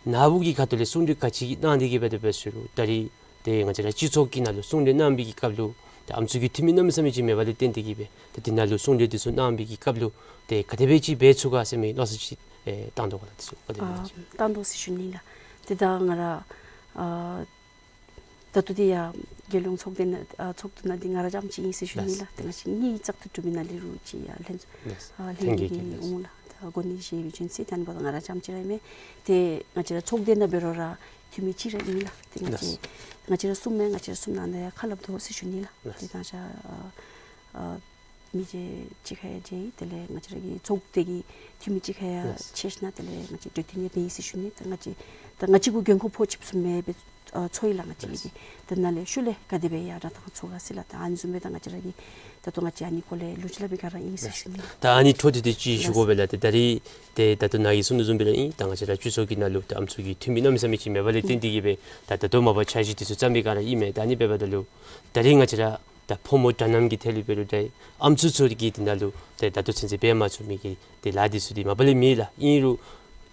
ནཱ་བུ་གི་ཁ་ཐུག་ལས་གསུང་གྲོས་ག་ཅི་གནང་སྟེ་གིས་འབད་དེ་འབད་ཟེར་རུང་ད་རིས་ཏེ་ང་བཅས་ར་སྤྱི་ཚོགས་ཀྱི་ནང་ལུ་གསུང་གྲོས་གནང་བའི་གི་སྐབས་ལུ་ཏེ་ཨམ་སྲུ་གི་འཐུས་མི་གནམ་མེད་ས་མེད་ཅིག་མེད་པ་ལས་བརྟེན་ཏེ་གིས་སྦེ་ཏེ་འདི་ནང་ལུ་གསུང་གྲོས་འདི་ཚུ་གནང་བའི་གི་སྐབས་ལུ་ཏེ་ག་དེ་སྦེ་ཅིག་འབད་ཚུགས་ག་ཟེར་མི་མནོ་བསམ་ཅིག་ཨེ་བཏང་དོ་ག་ལགས། འདི་ཚུ་ག་དེ་སྦེ་ཨ་ཅིག་བཏང་དོ་ཟེར་ཞུ་ནི་ལགས། ཏེ་ད་ང་ར་ཨ་ད་ལྟོ་འདི་ཡང་རྒྱལ་ཡོངས་ཚོགས་སྡེ་ནང་ཨ་ཚོགས་འདུ་ནང་འདི་ང་ར་རྐྱངམ་ཅིག་ཨིན་ཟེར་ཞུ་ནི་ལགས། ལགས། ཏེ་ང་བཅས་གཉིས་བཙག་འཐུ་གྲུབ་མི་ནང་ལས་རུང་ཅིག་ཡང་ལྷན་ཚོགས་ཨ་ལྷན་རྒྱས་ཀྱིས་ལགས། འོང་ལགས། ད་གོ་གནས་བཞེས་པའི་རྒྱུན་ཚེ་ད་ཨ་ནི་འབདཝ་ད་ང་ར་རྐྱངམ་ཅིག་ར་ཨིན་མས། ཏེ་ང་བཅས་ར་ཚོགས་སྡེ་ནང་འབད་རུང་ར་འཐུས་མི་གཅིག་ར་ཨིན་ལགས། ཏེ་ང་བཅས་ལགས། ང་བཅས་ར་གསུམ་མས། ང་བཅས་ར་གསུམ་ནང་ན་ཡང་ཁ་སླབ་དོ་ཟེར་ཞུ་ནི་ལགས། ལགས། ཏེ་ད་ང་བཅས་ཨ་ཨ་མི་རྗེ་གཅིག་ཁར་ཡང་མཇལ་ཡི། དེ་ལས་ང་བཅས་ར་གི་ཚོགས་སྡེ་གི་འཐུས་མི་གཅིག་ཁར་ཡང་ལགས། མཇལ་ཞིན་ན་དེ་ལས་ང་བཅས་གྲོས་བསྟུན་ཡང་འབད་ཡི་ཟེར་ཞུ་ནི། ད་ང་བཅས་ད་ང་བཅས་གུ་འགན་ཁུར་ཕོག་ཆི་ཟེར་མི་སྦེ་ཨ་ཚོར་ཡི་ལགས། ང་བཅས་ལགས། ཀྱིས་ད་ནཱ་ལས་ཤུལ་ལས་ག་དེ་སྦེ་ཡར་དྲག་བཏང་ཚུགས་ག་ཟེར་ལགས། ད་ཨ་ནི་བཟུམ་སྦེ་ད་ང་བཅས་ར་གི་ད་ལྟོ་ང་བཅས་ཨ་ནི་སྐོར་ལས་ལུ་ཅིག་སླབ་པའི་སྒང་ར་ཨིན་ཟེར་ཞུ་ནི། ད་ཨ་ནི་འཕྲོ་མཐུད་དེ་ཅིག་ཞུ་དགོ་པས་ལགས། ཏེ་ད་རིས་ཏེ་ད་ལྟོ་ནཱ་གིས་གསུངས་དོ་བཟུམ་སྦེ་ར་ཨིན། ད་ང་བཅས་ར་སྤྱི་ཚོགས་ཀྱི་ནང་ལུ་ད་ཨམ་སྲུ་གི་འཐུས་མི་གནམ་མེད་ས་མེད་ཅིག་མེད་པ་ལས་བརྟེན་ཏེ་གིས་སྦེ་ད་ད་ལྟོ་མ་པ་འཆར་གཞི་འདི་ཚུ་བརྩམ་པའི་སྒང་ར་ཨིན་མས། ད་ཨ་ནི་འབདཝ་ད་ལུ་ད་རིས་ང་བཅས་ར་ད་ཕོ་མོ་འདྲ་མཉམ་གྱི་ཐད་ལུ་འབད་རུང་ད་ཨམ་སྲུ་ཚུ་གིས་འདི་ནང་ལུ་ཏེ་ད་ལྟོ་ཚུན་ཚོད་འབད་མ་ཚུགས་མི་གི་ཏེ་ལཱ་འདི་ཚུ་འདི་མ་པ་ལས་མེད་ལགས། ཨིན་རུང་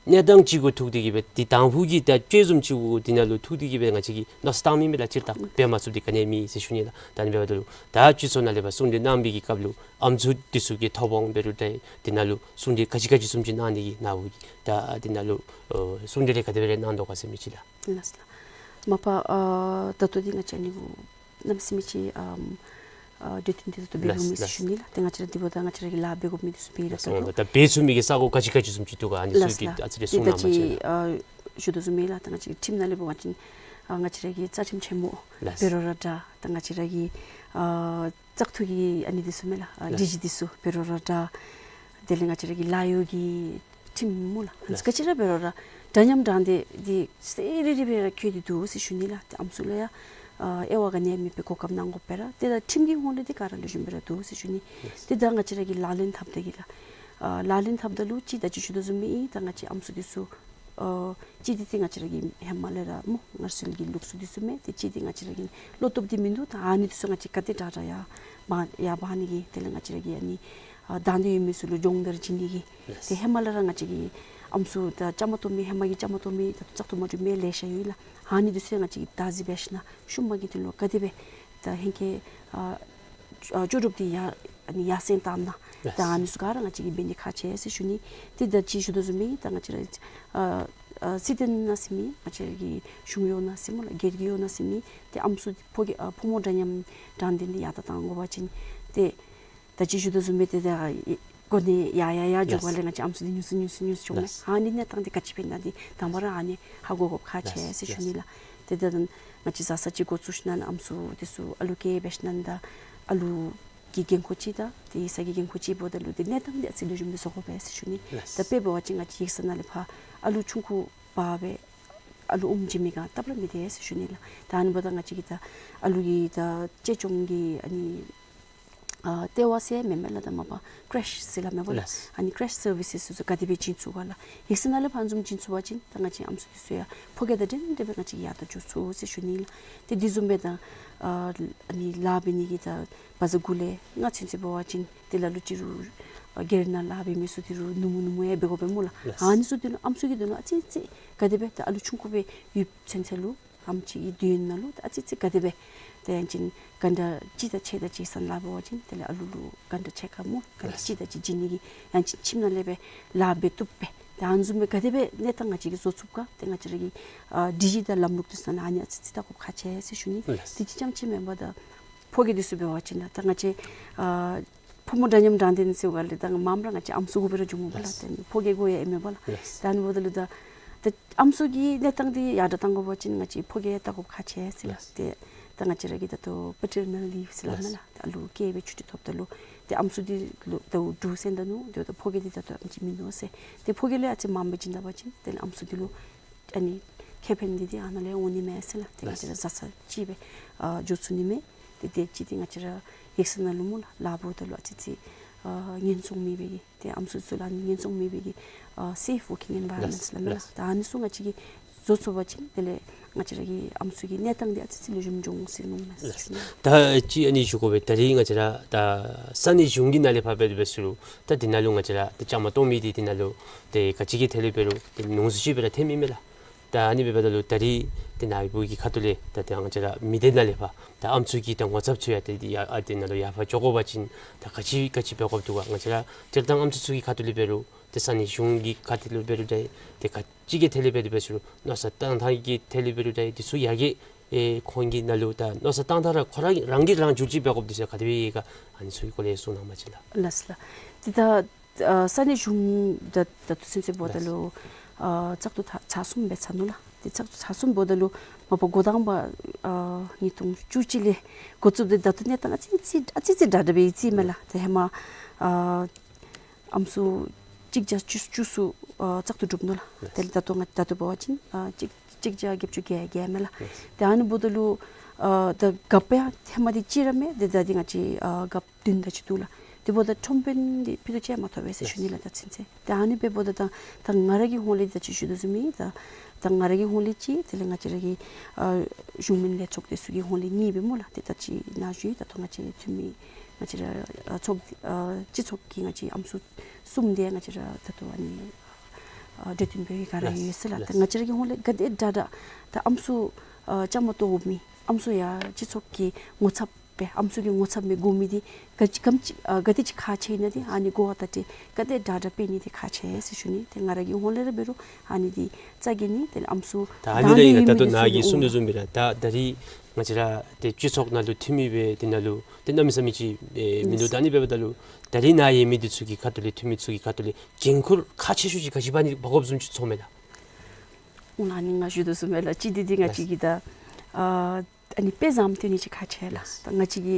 གནས་སྟངས་ཅིག་གུ་ཐུག་སྟེ་གིས་སྦེ་ཏེ་དང་ཕུ་གི་ད་དཔྱད་བཟུམ་ཅིག་གུ་འདི་ནང་ལུ་ཐུག་སྟེ་གིས་སྦེ་ང་བཅས་ཀྱིས་མནོ་བསམ་བཏང་མི་མས་ལགས། སྤྱིར་བཏང་འབད་མ་ཚུགསཔ་འདི་ག་ནི་ཡང་མེད་ཟེར་ཞུ་ནི་ལགས། ད་ཨ་ནི་འབདཝ་ད་ལུ་ད་སྤྱི་ཚོགས་ནང་ལས་ཕར་གསུང་གྲོས་གནང་བའི་གི་སྐབས་ལུ་ཨམ་སྲུ་འདི་ཚུ་གི་ཐོབ་དབང་འབད་རུང་ད་འདི་ནང་ལུ་གསུང་གྲོས་ག་ཅི་ག་ཅི་བཟུམ་ཅིག་གནང་ནི་གི་ནཱ་བུ་གིས་ད་འདི་ནང་ལུ་ཨོ་གསུང་གྲོས་རེ་ག་དེ་སྦེ་རེ་གནང་དོ་ག་ཟེར་མི་ཅིག་ལགས། ལགས་ལགས། མ་པ་ཨ་ད་ལྟོ་འདི་ང་བཅས་ཨ་ནི་གུ་གནམ་མེད་ས་མེད་ཅིག་ཨམ་ཨ་གྲོས་བསྟུན་འདི་ད་ལྟོ་འབད་ལུ་མེད་ཟེར་ཞུ་ནི་ལགས། ཏེ་ང་བཅས་ར་འདི་འབདཝ་ད་ང་བཅས་ར་གི་ལཱ་འབད་དགོ་མི་འདི་ཚུ་འབད་ར་ད་ལྟོ་ད་འབད་ཚུགས་མི་གི་ས་གོ་ག་ཅི་ག་ཅི་བཟུམ་ཅིག་འདུག་ག་ཨ་ནི་ཚུ་གི་ཨ་ཙི་རེ་གསུང་གནང་མ་ཅིག་ལགས། ཏེ་ད་ཅི་ཨ་ཞུ་དོ་བཟུམ་སྦེ་ལགས། ད་ང་བཅས་ཁྲིམས་ནང་ལས་འབད་བ་ཅིན་ ཨ་ང་བཅས་ར་གི་རྩ་ཁྲིམས་ཆེན་མོ་ལགས། འབད་རུང་ར་འདྲ། ད་ང་བཅས་ར་གི་ཨ་བཙག་འཐུ་གི་ཨ་ནི་འདི་ཚུ་མས་ལགས། ཨ་ལགས། སྒྲིག་གཞི་འདི་ཚུ་འབད་རུང་ར་འདྲ། དེ་ལས་ང་བཅས་ར་གི་ལཱ་གཡོག་གི་ཁྲིམས་སྨོ་ལགས། ལགས། ག་ཅི་ར་འབད་རུང་ར་འདྲ་མཉམ་དྲང་བདེན་འདི་གསལ་རི་རི་སྦེ་ར་བཀོད་དེ་འདུག་ཟེར་ཞུ་ནི་ལགས། ཏེ་ཨམ་སྲུ་ལུ་ཡང་ཨ་དབྱེ་བ་ག་ནི་ཡང་མེད་པའི་གོ་སྐབས་གནང་དགོ་པས་ར། ཏེ་ད་ཁྲིམས་ཀྱི་ཧོང་ལས་འདི་ག་ར་ལེགས་ཤོམ་སྦེ་ར་འདུག་ཟེར་ཞུ་ནི། ལགས། ཏེ་ད་ང་བཅས་ར་གིས་ལག་ལེན་འཐབ་ད་གི་ལགས། ཨ་ལག་ལེན་འཐབ་ད་ལུ་ཅིག་ད་ཅི་ཞུ་དོ་བཟུམ་སྦེ་ཨིན། ད་ང་བཅས་ཨམ་སྲུ་འདི་ཚུ་ཨ་ཅིག་འདི་ཏེ་ང་བཅས་ར་གི་ཧེ་མ་ལས་ར་སྨོ་སྔར་སྲོལ་གྱི་ལུགས་སྲོལ་འདི་ཚུ་མས། ཏེ་ཅིག་འདི་ང་བཅས་ར་གི་བློ་སྟོབས་འདི་མིན་འདུག། ད་ཨ་ནི་འདི་ཚུ་ང་བཅས་ག་དེ་དྲག་དྲག་ཡར་འབག་ཡར་འབག་ནི་གི་དེ་ལས་ང་བཅས་ར་གི་ཨ་ནི་ཨ་དང་འདོད་ཡོད་མི་ཚུ་ལུ་སྦྱོང་བརྡར་བྱིན་ནི་གི། ལགས། ཏེ་ཧེ་མ་ལས་ར་ང་བཅས་ཀྱི་ཨམ་སྲུ་ད་བཅའ་མར་གཏོགས་མི་ཧེ་མ་གི་བཅའ་མར་གཏོགས་མི་ད་ལྟོ་བཙག་འཐུ་མ་གྲུབ་མི་ལེ་ཤ་ཡོད་ལགས། ཨ་ནི་འདི་ཚུ་ང་བཅས་ཀྱིས་བདག་འཛིན་འབད་ཞིན་ན་ཤུལ་མ་གི་དོན་ལུ་ག་དེ་སྦེ་ད་ཧེང་སྐལ་ཨ་ཨ་ལྕོགས་གྲུབ་འདི་ཡར་ཨ་ནི་ཡར་སེང་བཏང་ན། ལགས། ད་ཨ་ནི་ཚུ་ག་ར་ང་བཅས་ཀྱིས་འབད་ནི་ཁག་ཆེ་ཟེར་ཞུ་ནི། ཏེ་ད་ཅི་ཞུ་དོ་བཟུམ་སྦེ་ད་ང་བཅས་ར་ཨ་ཨ་སྲིད་དོན་ནང་ཟེར་མི་ང་བཅས་ར་གི་གཞུང་གཡོག་ནང་ཟེར་སྨོ་ལགས། སྒེར་གྱི་གཡོག་ནང་ཟེར་མི་ཏེ་ཨམ་སྲུ་ཕོ་སྐྱེས་ཨ་ཕོ་མོ་འདྲ་མཉམ་དྲང་བདེན་འདི་ཡར་ད་བཏང་དགོ་པ་ཅིན་ཏེ་ད་ཅི་ཞུ་དོ་བཟུམ་སྦེ་ཏེ་ད་གོ་གནས་ཡར་ཡར་ཡར་འགྱོ་བ་ལས། ལགས། ང་བཅས་ཨམ་སྲུ་འདི་ཉུང་སུ་ཉུང་སུ་ཉུང་སུ་འགྱོཝ་མས། ལགས། ཨ་ནི་གནས་སྟངས་འདི་ག་ཅི་འབད་ན་འདི་དང་པ་ར་ཨ་ནི་ཧ་གོ་དགོཔ་ཁག་ཆེ་ཟེར་ཞུ་ནི་ལགས། ལགས། ཏེ་ད་ང་བཅས་བཟའ་ཚང་ཅིག་འགོ་བཙུགས་ཞིན་ན་ཨམ་སྲུ་འདི་ཚུ་ཨ་ལུ་སྐྱེས་འབད་ཞིན་ན་ད་ཨ་ལུ་གི་འགན་ཁུར་ཅིག་དང་ཏེ་ཡིག་ཚང་གི་འགན་ཁུར་ཅིག་འབདཝ་ད་ལུ་ཏེ་གནས་སྟངས་འདི་ཨ་ཙི་ལེགས་ཤོམ་སྦེ་བཟོ་དགོ་པས་ཟེར་ཞུ་ནི། ལགས། ད་དཔེ་འབད་བ་ཅིན་ང་བཅས་ཡིག་ཚང་ནང་ལས་ཕར་ཨ་ལུ་ཆུང་ཀུ་འབག་སྦེ་ཨ་ལུ་ཨོམ་བྱིན་མི་ག་སྟབས་ར་མི་བདེ་ཟེར་ཞུ་ནི་ལགས། ད་ཨ་ནི་འབདཝ་ད་ང་བཅས་ཀྱིས་ད་ཨ་ལུ་གི་ད་གཅེས་སྐྱོང་གི་ཨ་ནི་ཨ་ལྟེ་བ་ཟེར་མེན་མས་ལགས། ད་མ་པ་ཀྲེཤ་ཟེར་སླབ་མས་པ་ལགས། ལགས། ཨ་ནི་ཀྲེཤ་སར་བི་སེས་ཚུ་ག་དེ་སྦེ་བྱིན་ཚུགས་ག་ལགས། ཡིག་ཚང་ནང་ལས་ཕར་བཟུམ་བྱིན་ཚུགས་པ་ཅིན་ད་ང་བཅས་ཨམ་སྲུ་འདི་ཚུ་ཡང་ཕོ་སྐྱེས་དང་འདྲན་འདྲ་སྦེ་ང་བཅས་ཡར་ད་འགྱོ་ཚུགས་ཟེར་ཞུ་ནི་ལགས། ཏེ་འདི་བཟུམ་སྦེ་ད་ཨ་ཨ་ནི་ལཱ་འབད་ནི་གི་ད་བ་ཛ་དགུ་ལས་ལྔ་ཚུན་ཚོད་འབད་བ་ཅིན་དེ་ལ་ལུ་ཅིག་རུང་ཨ་སྒེར་ནང་ལཱ་འབད་མི་ཚུ་འདི་རུང་ནུབ་མོ་ནུབ་མོ་ཡང་འབད་དགོ་པས་སྨོ་ལགས། ལགས། ཨ་ནི་ཚུ་འདི་ལུ་ཨམ་སྲུ་གི་དོན་ལུ་ཨ་ཙི་ཙི་ག་དེ་སྦེ་ད་ཨ་ལུ་ཆུང་ཀུ་སྦེ་ཡོད་ཚུན་ཚོད་ལུ་ཨམ་ཅིག་གི་དུས་ཡུན་ནང་ལུ་ཨ་ཙི་ཙི་ག་དེ་སྦེ་ད་ཡང་ཅིན་གྷན་ཊ་གཅིག་དང་ཕྱེད་དང་ཅིག་སོང་ལཱ་འབད་བ་ཅིན་དེ་ལས་ཨ་ལུ་ལུ་གྷན་ཊ་ཕྱེད་ཀ་སྨོ་གྷན་ཊ་གཅིག་དང་ཅིག་བྱིན་ནི་གི་ཡང་ཅིན་ཁྱིམ་ནང་ལས་སྦེ་ལཱ་འབད་བཏུབ་པས། ད་ཨ་ནི་བཟུམ་སྦེ་ག་དེ་སྦེ་གནས་སྟངས་ང་བཅས་ཀྱིས་བཟོ་ཚུགས་ག། ཏེ་ང་བཅས་ར་གི་ཨ་སྒྲིག་གཞི་དང་ལམ་ལུགས་འདི་ཚུ་ནང་ཨ་ནི་ཨ་ཙི་ཙི་བལྟ་དགོཔ་ཁག་ཆེ་ཟེར་ཞུ་ནི། ལགས། དེ་ཅིག་རྐྱངམ་ཅིག་མེན་པར་ད་ཕོ་སྐྱེས་འདི་ཚུ་འབད་བ་ཅིན་ད་ད་ང་བཅས་ཨ་ཕོ་མོ་འདྲ་མཉམ་དྲང་བདེན་ཟེར་བ་ལས་ད་མངམ་ར་ང་བཅས་ཨམ་སྲུ་དགོ་པས་ར་འགྱོཝ་མས་པ་ལགས། ལགས། ད་ཕོ་སྐྱེས་དགོ་ཡང་ཨིན་མས་པ་ལགས། ལགས། ད་ཨ་ནི་འབདཝ་ད་ལུ་ད་ད་ཨམ་སྲུ་གི་གནས་སྟངས་འདི་ཡར་དྲག་གཏང་དགོ་པ་ཅིན་ང་བཅས་ཕོ་སྐྱེས་བལྟ་དགོཔ་ཁག་ཆེ་ཟེར་ལགས། ལགས། ཏེ་ད་ང་བཅས་ར་གི་ད་ལྟོ་པ་ཊར་ནཱལ་ལིབ་ཟེར་སླབ་མས་ལགས། ལགས། ད་ཨ་ལུ་སྐྱེས་སྦེ་ཆུ་ཊི་ཐོབ་ད་ལུ་ཏེ་ཨམ་སྲུ་འདི་ལུ་ད་འབྲུག་སེང་ད་ནུག། ཏེ་ད་ཕོ་སྐྱེས་འདི་ད་ལྟོ་ཨ་ནི་ཅིག་མིན་འདུག་ཟེར། ཏེ་ཕོ་སྐྱེས་ལུ་ཨ་ཙི་མངམ་སྦེ་བྱིན་ད་པ་ཅིན་དེ་ལས་ཨམ་སྲུ་འདི་ལུ་ཨ་ནི་ཁེ་ཕན་འདི་འདི་ཨ་ནཱ་ལས་འོང་ནི་མས་ཟེར་ལགས། ཏེ་ང་བཅས་ར་བཟའ་ཚང་གཅིག་སྦེ་ཨ་འགྱོ་ཚུགས་ནི་མས། ཏེ་དེ་ཅིག་འདི་ང་བཅས་ར་ཡིག་ཚང་ནང་ལུ་སྨོ་ལགས་ལཱ་འབདཝ་ད་ལུ་ཨ་ཙི་ཙི་ཨ་ངན་སོང་མེད་པའི་གི་ཏེ་ཨམ་སྲུ་ཚུ་ལུ་ཨ་ནི་ངན་སོང་མེད་པའི་གི་ཨ་སེཕ་ཝར་ཀིང་ཨེན་ཝའི་རོན་མེནཊ་ལགས། ཟེར་སླབ་མས་ལགས། ལགས། ད་ཨ་ནི་ཚུ་ང་བཅས་ཀྱིས་བཟོ་ཚུགས་པ་ཅིན་དེ་ལས་ང་བཅས་ར་གི་ཨམ་སྲུ་གི་གནས་སྟངས་འདི་ཨ་ཙི་ཙི་ལེགས་ཤོམ་འགྱོ་འོང་ཟེར་མནོཝ་མས། ལགས། ད་ཅི་ཨ་ནི་ཞུ་དགོ་པས། ད་རིས་ང་བཅས་ར་ད་ས་གནས་གཞུང་གི་ནང་ལས་ཕར་འབད་དེ་འབད་ཟེར་རུང་ད་འདི་ནང་ལུ་ང་བཅས་ར་ད་བཅའ་མར་གཏོགས་མི་འདི་འདི་ནང་ལུ་ཏེ་ག་ཅི་གི་ཐད་ལས་འབད་རུང་ཏེ་མང་སུ་ཅིག་སྦེ་ར་ཐོནམ་ཨིན་མས་ལགས། ད་ཨ་ནི་འབདཝ་ད་ལུ་ད་རིས་ཏེ་ནཱ་གི་བུ་གི་ཁ་ཐུག་ལས་ད་ཏེ་ང་བཅས་ར་མི་སྡེ་ནང་ལས་ཕར་ད་ཨམ་སྲུ་གི་ད་ངོ་ཚབ་ཚུ་ཡང་ཏེ་ཡར་ཨ་འདི་ནང་ལུ་ཡར་ཕར་འགྱོ་དགོ་པ་ཅིན་ད་ག་ཅི་ག་ཅི་འབད་དགོཔ་འདུག་ག། ང་བཅས་ར་སྤྱིར་བཏང་ཨམ་སྲུ་ཚུ་གི་ཁ་ཐུག་ལས་འབད་རུང་ཏེ་ས་གནས་གཞུང་གི་ཁ་ཐུག་ལས་འབད་རུང་ད་ཏེ་ག་ཅི་གི་ཐད་ལས་འབད་དེ་འབད་ཟེར་རུང་མནོ་བསམ་བཏང་ཐངས་ཀྱི་ཐད་ལས་འབད་རུང་ད་འདི་ཚུ་ཡར་རྒྱས་ཨེ་ཁོང་གི་ནང་ལུ་ད་མནོ་བསམ་བཏང་ཐངས་ར་ཁོ་ར་རང་གིས་རང་བསྒྱུར་ཅིག་འབད་དགོཔ་འདུག་ཟེར། ག་དེ་སྦེ་ཡོད་ག། ཨ་ནི་ཚུ་གི་སྐོར་ལས་གསུང་གནང་བ་ཅིན་ལགས། ལགས་ལགས། ཏེ་ད་ཨ་ས་གནས་གཞུང་ད་ད་ལྟོ་ཚུན་ཚོད་འབདཝ་ད་ལུ་ཨ་བཙག་འཐུ་ཚར་གསུམ་སྦེ་ཚར་ནུག་ལགས། ཏེ་བཙག་འཐུ་ཚར་གསུམ་འབདཝ་ད་ལུ་མ་པ་འགོ་དང་པ་ཨ་ཉིས་སྟོང་བཅུ་གཅིག་ལས་འགོ་བཙུགས་ཏེ་ད་ལྟོ་གནས་སྟངས་ཨ་ཙི་ཙི་ཨ་ཙི་ཙི་དྲག་དྲག་སྦེ་ཨིན་ཅི་མས་ལགས། ཏེ་ཧེ་མ་ཨ་ཨམ་སྲུ་གཅིག་བརྒྱ་བཅུ་བཅུ་ཚུ་ཨ་བཙག་འཐུ་གྲུབ་ནུག་ལགས། དེ་ལས་ད་ལྟོ་ང་ད་ལྟོ་འབད་བ་ཅིན་ཨ་གཅིག་གཅིག་བརྒྱ་བརྒྱད་ཅུ་གྱ་བརྒྱད་མས་ལགས། ཏེ་ཨ་ནི་འབདཝ་ད་ལུ་ཨ་ད་རྒཔོ་ཡང་ཧེ་མ་འདི་གཅིག་ར་མེད། ཏེ་ད་འདི་ང་བཅས་ཨ་རྒཔོ་བདུན་དེ་ཅིག་འདུག་ལགས། དེ་འབདཝ་ད་ཁྲོམ་དཔོན་འདི་ཕུད་རྡོག་གཅིག་མ་ཐོབ་པས་ཟེར་ཞུ་ནི་ལགས་ད་ཚུན་ཚོད། ཏེ་ཨ་ནི་སྦེ་འབདཝ་ད་ད་ད་ང་ར་གི་ཧོང་ལས་ད་ཅི་ཞུ་དོ་བཟུམ་ཨིན། ད་ད་ང་ར་གི་ཧོང་ལས་གཅིག་དེ་ལས་ང་བཅས་ར་གི་ཨ་གཞུང་མིན་ལས་ཚོགས་འདི་ཚུ་གི་ཧོང་ལས་གཉིས་སྦེ་སྨོ་ལགས། ཏེ་ད་ཅི་ནཱ་ཞུ་ཡི་ད་ལྟོ་ང་བཅས་འཐུས་མི་ང་བཅས་ར་ཨ་ཚོགས་ཨ་སྤྱི་ཚོགས་ཀྱི་ང་བཅས་ཨམ་སྲུ་གསུམ་དེ་ང་བཅས་ར་ད་ལྟོ་ཨ་ནི་ཨ་གྲོས་བསྟུན་འབད་བའི་སྒང་ར་ཡོད་ཟེར་ལགས། ད་ང་བཅས་ར་གི་ཧོང་ལས་ག་དེ་དྲག་དྲག་ད་ཨམ་སྲུ་ཨ་བཅའ་མར་གཏོགས་མི་ཨམ་སྲུ་ཡང་སྤྱི་ཚོགས་ཀྱི་ངོ་ཚབ་སྦེ་ཨམ་སྲུ་གི་ངོ་ཚབ་སྦེ་དགོ་མི་འདི་ག་ཅི་ག་ཅི་ཨ་ག་དེ་ཅིག་ཁག་ཆེ་ཨིན་ན་འདི་ཨ་ནི་གོ་བ་བརྡ་སྤྲོད་ག་དེ་དྲག་དྲག་འབད་ནི་འདི་ཁག་ཆེ་ཟེར་ཞུ་ནི། ཏེ་ང་ར་གི་ཧོང་ལས་ར་འབད་རུང་ཨ་ནི་འདི་རྩ་འགེངས་ནི་དེ་ལས་ཨམ་སྲུ་ད་ཨ་ནི་དང་ལས་ཡིན་ན་ད་ལྟོ་ནཱ་གིས་གསུང་དོ་བཟུམ་སྦེ་ར་ད་ད་རིས་ང་བཅས་ར་ཏེ་སྤྱི་ཚོགས་ནང་ལུ་འཐུས་མི་སྦེ་འདི་ནང་ལུ་ཏེ་གནམ་མེད་ས་མེད་ཅིག་ཨེ་མིན་འདུག། ད་ཨ་ནི་འབདཝ་ད་ལུ་ད་རིས་ནཱ་ཡོད་མི་འདི་ཚུ་གི་ཁ་ཐུག་ལས་འཐུས་མི་ཚུ་གི་ཁ་ཐུག་ལས་འགན་ཁུར་ཁག་ཆེ་ཤོས་ཅིག་ག་ཅི་འབག་ནི་འབག་དགོཔ་བཟུམ་ཅིག་ཚོརཝ་མས་ལགས། ཨོ་ལགས། ཨ་ནི་ང་ཞུ་དོ་བཟུམ་སྦེ་ལགས། གཅིག་འདི་འདི་ང་བཅས་ཀྱི་ད་ཨ་ཨ་ནི་དཔེ་བཟང་སྟོན་ནི་ཅིག་ཁག་ཆེ་ལགས། ལགས། ད་ང་བཅས་ཀྱི་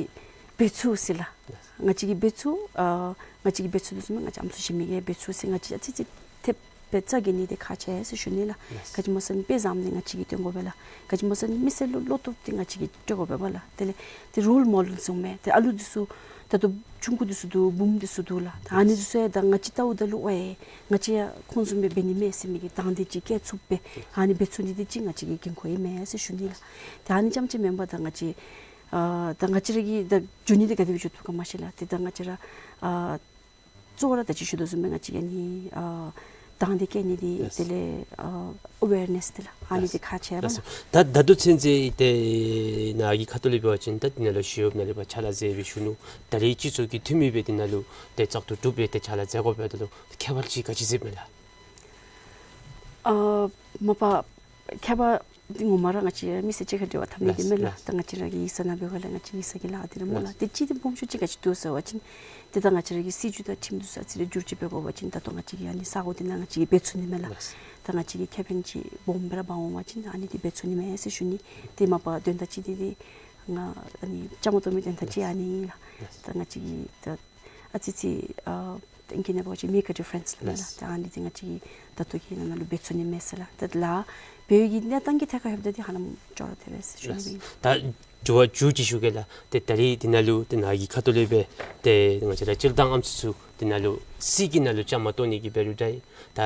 འབད་ཚུགས་ཟེར་ལགས། ལགས། ང་བཅས་ཀྱི་འབད་ཚུགས་ཨ་ང་བཅས་ཀྱི་འབད་ཚུགས་དོ་བཟུམ་སྦེ་ང་བཅས་ཨམ་སྲུ་གཞན་མི་གིས་འབད་ཚུགས་ཟེར་ང་བཅས་ཨ་ཙི་ཙི་ཐེབས་སྦེ་རྩ་འགེངས་ནི་འདི་ཁག་ཆེ་ཟེར་ཞུ་ནི་ལགས། ལགས། ག་ཅི་སྨོ་ཟེར་ན་དཔེ་བཟང་འདི་ང་བཅས་ཀྱིས་སྟོན་དགོ་པས་ལགས། ག་ཅི་སྨོ་ཟེར་ན་མི་སེར་ལུ་བློ་སྟོབས་འདི་ང་བཅས་ཀྱིས་སྤྲོད་དགོ་པས་ལགས། དེ་ལས་ཏེ་རོལ་མོ་ཌེལ་ཟེར་མི་ཏེ་ཨ་ལུ་འདི་ཚུ་ད་ལྟོ་ཆུང་ཀུ་འདི་ཚུ་འདུག། བུམོ་འདི་ཚུ་འདུག་ལགས། ད་ཨ་ནི་འདི་ཚུ་ཡང་ད་ང་བཅས་བལྟཝ་ད་ལུ་ཨེ་ང་བཅས་ཡང་ཁོང་བཟུམ་སྦེ་འབད་ནི་མས་ཟེར་མི་གི་དང་འདོད་ཅིག་སྐྱེ་ཚུགསཔ་སྦེ་ཨ་ནི་འབད་ཚུགས་ནི་འདི་ཅིག་ང་བཅས་ཀྱི་འགན་ཁུར་ཨིན་མས་ཟེར་ཞུ་ནི་ལགས། ད་ཨ་ནི་རྐྱངམ་ཅིག་མེན་པར་ད་ང་བཅས་ཨ་ད་ང་བཅས་ར་གིས་ད་འགྱོ་ནི་འདི་ག་དེ་སྦེ་འགྱོ་བཏུབ་ག་མ་ཤེས་ལགས། ཏེ་ད་ང་བཅས་ར་ཨ་གཙོ་བོ་ར་ད་ཅི་ཞུ་དོ་བཟུམ་སྦེ་ང་བཅས་ཀྱིས་ཨ་ནི་ཨ་དང་འདོད་སྐྱེ་ནི་འདི། ལགས། དེ་ལས་ཨ་ཨ་ཝེར་ནེསི་འདི་ལགས། ཨ་ནི་འདི་ཁག་ཆེ་བས་ལགས། ལགས་སོ། ད་ད་ལྟོ་ཚུན་ཚོད་ཏེ་ནཱ་གི་ཁ་ཐུག་ལས་འབད་བ་ཅིན་ད་འདི་ནང་ལུ་ཞི་གཡོགཔ་ནང་ལས་ཕར་ཕྱག་ལཱ་མཛད་པའི་གཞོན་ནུ་ད་རེས་སྤྱི་ཚོགས་ཀྱི་འཐུས་མི་སྦེ་འདི་ནང་ལུ་ཏེ་བཙག་འཐུ་གྲུབ་སྦེ་ཏེ་ཕྱག་ལཱ་མཛད་དགོཔ་འབདཝ་ད་ལུ་ཁྱད་པར་ཅིག་ག་ཅི་གཟིགསཔ་མས་ལགས། ཨ་མ་པ་ཁྱད་པར་འདི་ངོ་མ་ར་ང་བཅས་མི་སེར་གཅིག་ཁར་འབྲེལ་བ་འཐབ་ནི་འདི་མེན་ལགས། ལགས། ད་ང་བཅས་ར་གི་ཡིག་ཚང་ནང་འབད་བ་ལས་ང་བཅས་ཡིག་ཚང་གི་ལཱ་འདི་ར་སྨོ་ལགས། ལགས། ཏེ་གཅིག་འདི་སྦོམ་ཤོས་ཅིག་ག་ཅི་འདུག་ཟེར་བ་ཅིན་ཏེ་ད་ང་བཅས་ར་གི་སྲིད་བྱུས་དང་ཁྲིམས་འདི་ཚུ་ཨ་ཙི་རེ་བསྒྱུར་བཅོས་འབད་དགོ་པ་ཅིན་ད་ལྟོ་ང་བཅས་ཀྱིས་ཨ་ནི་ས་གོ་འདི་ནང་ང་བཅས་ཀྱིས་འབད་ཚུགས་ནི་མས་ལགས། ལགས། ད་ང་བཅས་ཀྱི་ཁེ་ཕན་ཅིག་སྦོམ་སྦེ་ར་འབག་འོང་བ་ཅིན་ཨ་ནི་འདི་འབད་ཚུགས་ནི་མས་ཟེར་ཞུ་ནི། ཏེ་མ་པ་དོན་དག་གཅིག་འདི་འདི་ང་ཨ་ནི་བཅའ་མར་གཏོགས་མི་དོན་དག་གཅིག་ཨ་ནི་ལགས། ལགས། ད་ང་བཅས་ཀྱིས་ད་ཨ་ཙི་ཙི་ཨ་ཏེ་ཨིང་སྐད་ནང་འབད་བ་ཅིན་make a difference ལགས། ལགས། ད་ཨ་ནི་འདི་ང་བཅས་ཀྱིས་ད་ལྟོ་གི་ནང་ན་ལུ་འབད་ཚུགས་ནི་མས་ཟེར་ལགས། ད་ལཱ་འབད་བའི་གི་གནས་སྟངས་ཀྱི་ཐད་ཁར་ལྷོདཔ་ད་འདི་ཧ་ལམ་ཅོག་ར་འཐད་པས་ཟེར་ཞུ་ནི་ཨིན། ལགས། ད་དྲི་བ་མཇུག་ཅིག་ཞུ་གེ་ལགས། ཏེ་ད་རེས་འདི་ནང་ལུ་ཏེ་ནཱ་གི་ཁ་ཐུག་ལས་སྦེ་ཏེ་ང་བཅས་ར་སྤྱིར་བཏང་ཨམ་སྲུ་ཚུ་འདི་ནང་ལུ་སྲིད་ཀྱི་ནང་ལུ་བཅའ་མར་གཏོགས་ནི་གི་འབད་རུང་འདྲ་ད་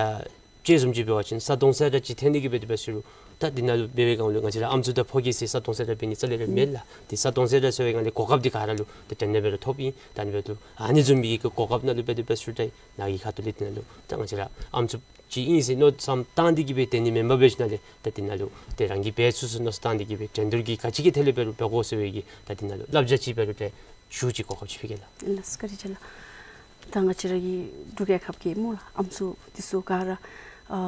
དཔྱེ་བཟུམ་ཅིག་འབད་བ་ཅིན་ས་དོང་ཟེར་ར་ཅིག་འཐེན་ནི་གི་འབད་དེ་འབད་ཟེར་རུང་ད་འདི་ནང་ལུ་འབད་བའི་སྒང་ལུ་ང་བཅས་ར་ཨམ་སྲུ་དང་ཕོ་སྐྱེས་ཟེར་ས་དོང་ཟེར་ར་འབད་ནི་རྩ་ལས་ར་མེད་ལགས། ཏེ་ས་དོང་ཟེར་ར་ཟེར་བའི་སྒང་ལས་གོ་སྐབས་འདི་ག་ར་ལུ་ཏེ་དྲན་ནི་འབད་རུང་ཐོབ་ཨིན། ད་ཨ་ནི་འབདཝ་ད་ལུ་ཨ་ནི་བཟུམ་མའི་གི་གོ་སྐབས་ནང་ལུ་འབད་དེ་འབད་ཟེར་རུང་འདྲ་ནཱ་གི་ཁ་ཐུག་ལས་འདི་ནང་ལུ་ད་ང་བཅས་ར་ཨམ་སྲུ་ཅིག་ཨིན་ཟེར་མནོ་བསམ་བཏང་སྟེ་གི་སྦེ་འཐེན་ནི་མེན་པར་འབད་ཞིནམ་ལས་ད་འདི་ནང་ལུ་ཏེ་རང་གིས་འབད་ཚུགས་ཚུགས་མནོ་བསམ་བཏང་སྟེ་གི་སྦེ་འགྲན་བསྡུར་གྱི་ག་ཅི་གི་ཐད་ལས་འབད་རུང་འབད་དགོ་ཟེར་བའི་གི་ད་འདི་ནང་ལུ་བསླབ་བྱ་ཅིག་འབད་རུང་འདྲ་ཞུ་ཅིག་གོ་སྐབས་ཅིག་ཕུལ་གེ་ལགས། ལགས་སོ། བཀའ་དྲིན་ཆེ་ལགས། ད་ང་བཅས་ར་གི་འབྲུག་རྒྱལ་ཁབ་ཀྱི་སྨོ་ལགས་ཨམ་སྲུ་འདི་ཚུ་ག་ར་ཨ་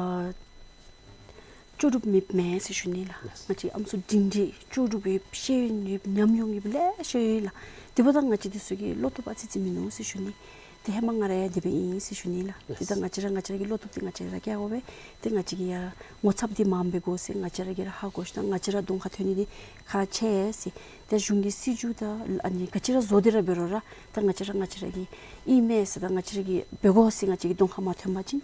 ལྕོགས་གྲུབ་མེདཔ་མེན་ཟེར་ཞུ་ནི་ལགས། ལགས། ང་བཅས་ཨམ་སྲུ་སྒྲིང་སྒྲིང་ལྕོགས་གྲུབ་ཡོད། ཤེས་ཡོན་ཡོད། ཉམས་མྱོང་ཡོདཔ་ལེ་ཤ་ཡོད་ལགས། དེ་འབདཝ་ད་ང་བཅས་འདི་ཚུ་གི་བློ་སྟོབས་ཨ་ཙི་ཙི་མིན་ནུག་ཟེར་ཞུ་ནི། ཏེ་ཧེ་མ་ང་ར་ཡང་དེ་སྦེ་ཨིན་ཟེར་ཞུ་ནི་ལགས། ལགས། ཏེ་ད་ང་བཅས་ར་ང་བཅས་ར་གི་བློ་སྟོབས་འདི་ང་བཅས་ར་བསྐྱེད་དགོ་པས། ཏེ་ང་བཅས་ཀྱི་ཡང་ངོ་ཚབ་འདི་མངམ་འབད་དགོ་ཟེར་ང་བཅས་ར་གིས་ར་ཧ་གོ་ཞིནམ་ང་བཅས་ར་གདོང་ཁར་ཐོན་ནི་འདི་ཁག་ཆེ་ཟེར། ཏེ་གཞུང་གི་སྲིད་བྱུས་དང་ཨ་ནི་ག་ཅི་ར་བཟོ་སྟེ་ར་འབད་རུང་ར་ད་ང་བཅས་ར་ང་བཅས་ར་གི་ཨིན་མས་ཟེར་ད་ང་བཅས་ར་གིས་འབད་དགོ་ཟེར་ང་བཅས་ཀྱི་གདོང་ཁར་མ་ཐོན་པ་ཅིན་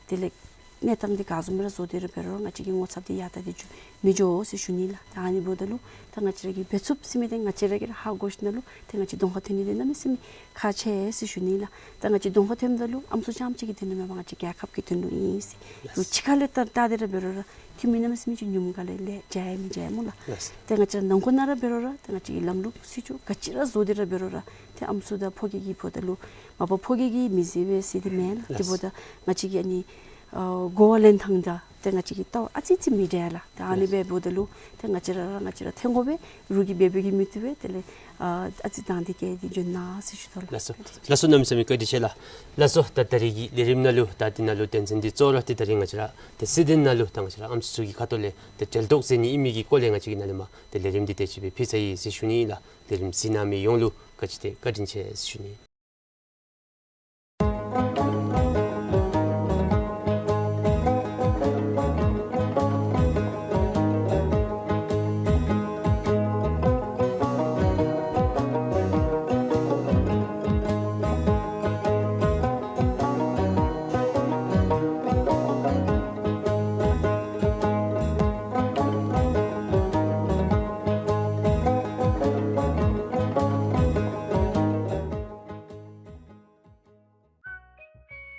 དེ་ལས་གནས་སྟངས་འདི་ག་བཟུམ་ར་བཟོ་སྟེ་ར་འབད་རུང་ང་བཅས་ཀྱི་ངོ་ཚབ་འདི་ཡར་ད་འདི་འགྱོ་མི་འགྱོ་ཟེར་ཞུ་ནི་ལགས། ད་ཨ་ནི་འབདཝ་ད་ལུ་ད་ང་བཅས་ར་གིས་འབད་ཚུགསཔ་ཟེར་མི་འདི་ང་བཅས་ར་གིས་ར་ཧ་གོ་ཞིནམ་ལུ་ཏེ་ང་བཅས་གདོང་ཁར་ཐོན་ནི་འདི་གནམ་མེད་ས་མེད་ཁག་ཆེ་ཟེར་ཞུ་ནི་ལགས། ད་ང་བཅས་གདོང་ཁར་ཐོནམ་ད་ལུ་ཨམ་སྲུ་རྐྱངམ་ཅིག་གི་དོན་ལུ་མེན་པར་ང་བཅས་རྒྱལ་ཁབ་ཀྱི་དོན་ལུ་ཨིན་ཟེར། ལགས། ལུ་ཕྱི་ཁ་ལས་ལྟ་ལྟ་སྟེ་ར་འབད་རུང་ར་འཐུས་མི་གནམ་མེད་ས་མེད་ཅིག་ཉུངམ་ག་ལས་ལས་བྱ་ཡང་མི་བྱ་ཡང་སྨོ་ལགས། ལགས། ཏེ་ང་བཅས་ནང་འཁོད་ནང་ར་འབད་རུང་ར་ཏེ་ང་བཅས་ཀྱི་ལམ་ལུགས་སྲིད་བྱུས་ག་ཅི་ར་བཟོ་སྟེ་ར་འབད་རུང་ར་ཏེ་ཨམ་སྲུ་དང་ཕོ་སྐྱེས་ཀྱི་འབདཝ་ད་ལུ་མ་པ་ཕོ་སྐྱེས་ཀྱིས་མི་བཟོད་པས་ཟེར་འདི་མེན་ལགས། ལགས། དེ་འབདཝ་ད་ང་བཅས་ཀྱི་ཨ་ནི་ཨ་གོ་བ་ལེན་ཐངས་དང་ཏེ་ང་བཅས་ཀྱི་ལྟ་བ་ཨ་ཙི་ཙི་མི་འདྲ་ལགས། ཏེ་ཨ་ནི་ལགས། འབདཝ་ད་ལུ་ཏེ་ང་བཅས་ར་ར་ང་བཅས་ར་འཐེན་དགོ་པས། རོགས་ཀྱིས་འབད་འབད་གིས་མི་བཏུབ་པས། དེ་ལས་ཨ་ཨ་ཙི་དང་འདོད་བསྐྱེད་དེ་འགྱོ་ན་ཟེར་ཞུ་དོ་ལགས། ལགས་སོ། ལགས་སོ། གནམ་མེད་ས་མེད་བཀའ་དྲིན་ཆེ་ལགས། ལགས་སོ། ད་ད་རེས་ཀྱི་ལས་རིམ་ནང་ལུ་ད་འདི་ནང་ལུ་དོན་ཚན་འདི་གཙོ་བོ་ར་ཏེ་ད་རེས་ང་བཅས་ར་ཏེ་སྲིད་དོན་ནང་ལུ་ད་ང་བཅས་ར་ཨམ་སྲུ་ཚུ་གི་ཁ་ཐུག་ལས་ཏེ་འབྲེལ་གཏོགས་མཛད་ནི་ཨིན་མི་གི་སྐོར་ལས་ང་བཅས་ཀྱིས་ནཱ་ལས་མར་ཏེ་ལས་རིམ་འདི་དེ་ཅིག་སྦེ་ཕུལ་ཚར་ཡི་ཟེར་ཞུ་ནི་ཨིན་ལགས། ལས་རིམ་གཟིགས་གནང་མི་ཡོངས་ལུ་བཀའ་དྲིན་ཆེ་བཀའ་དྲིན་ཆེ་ཟེར་ཞུ་ནི།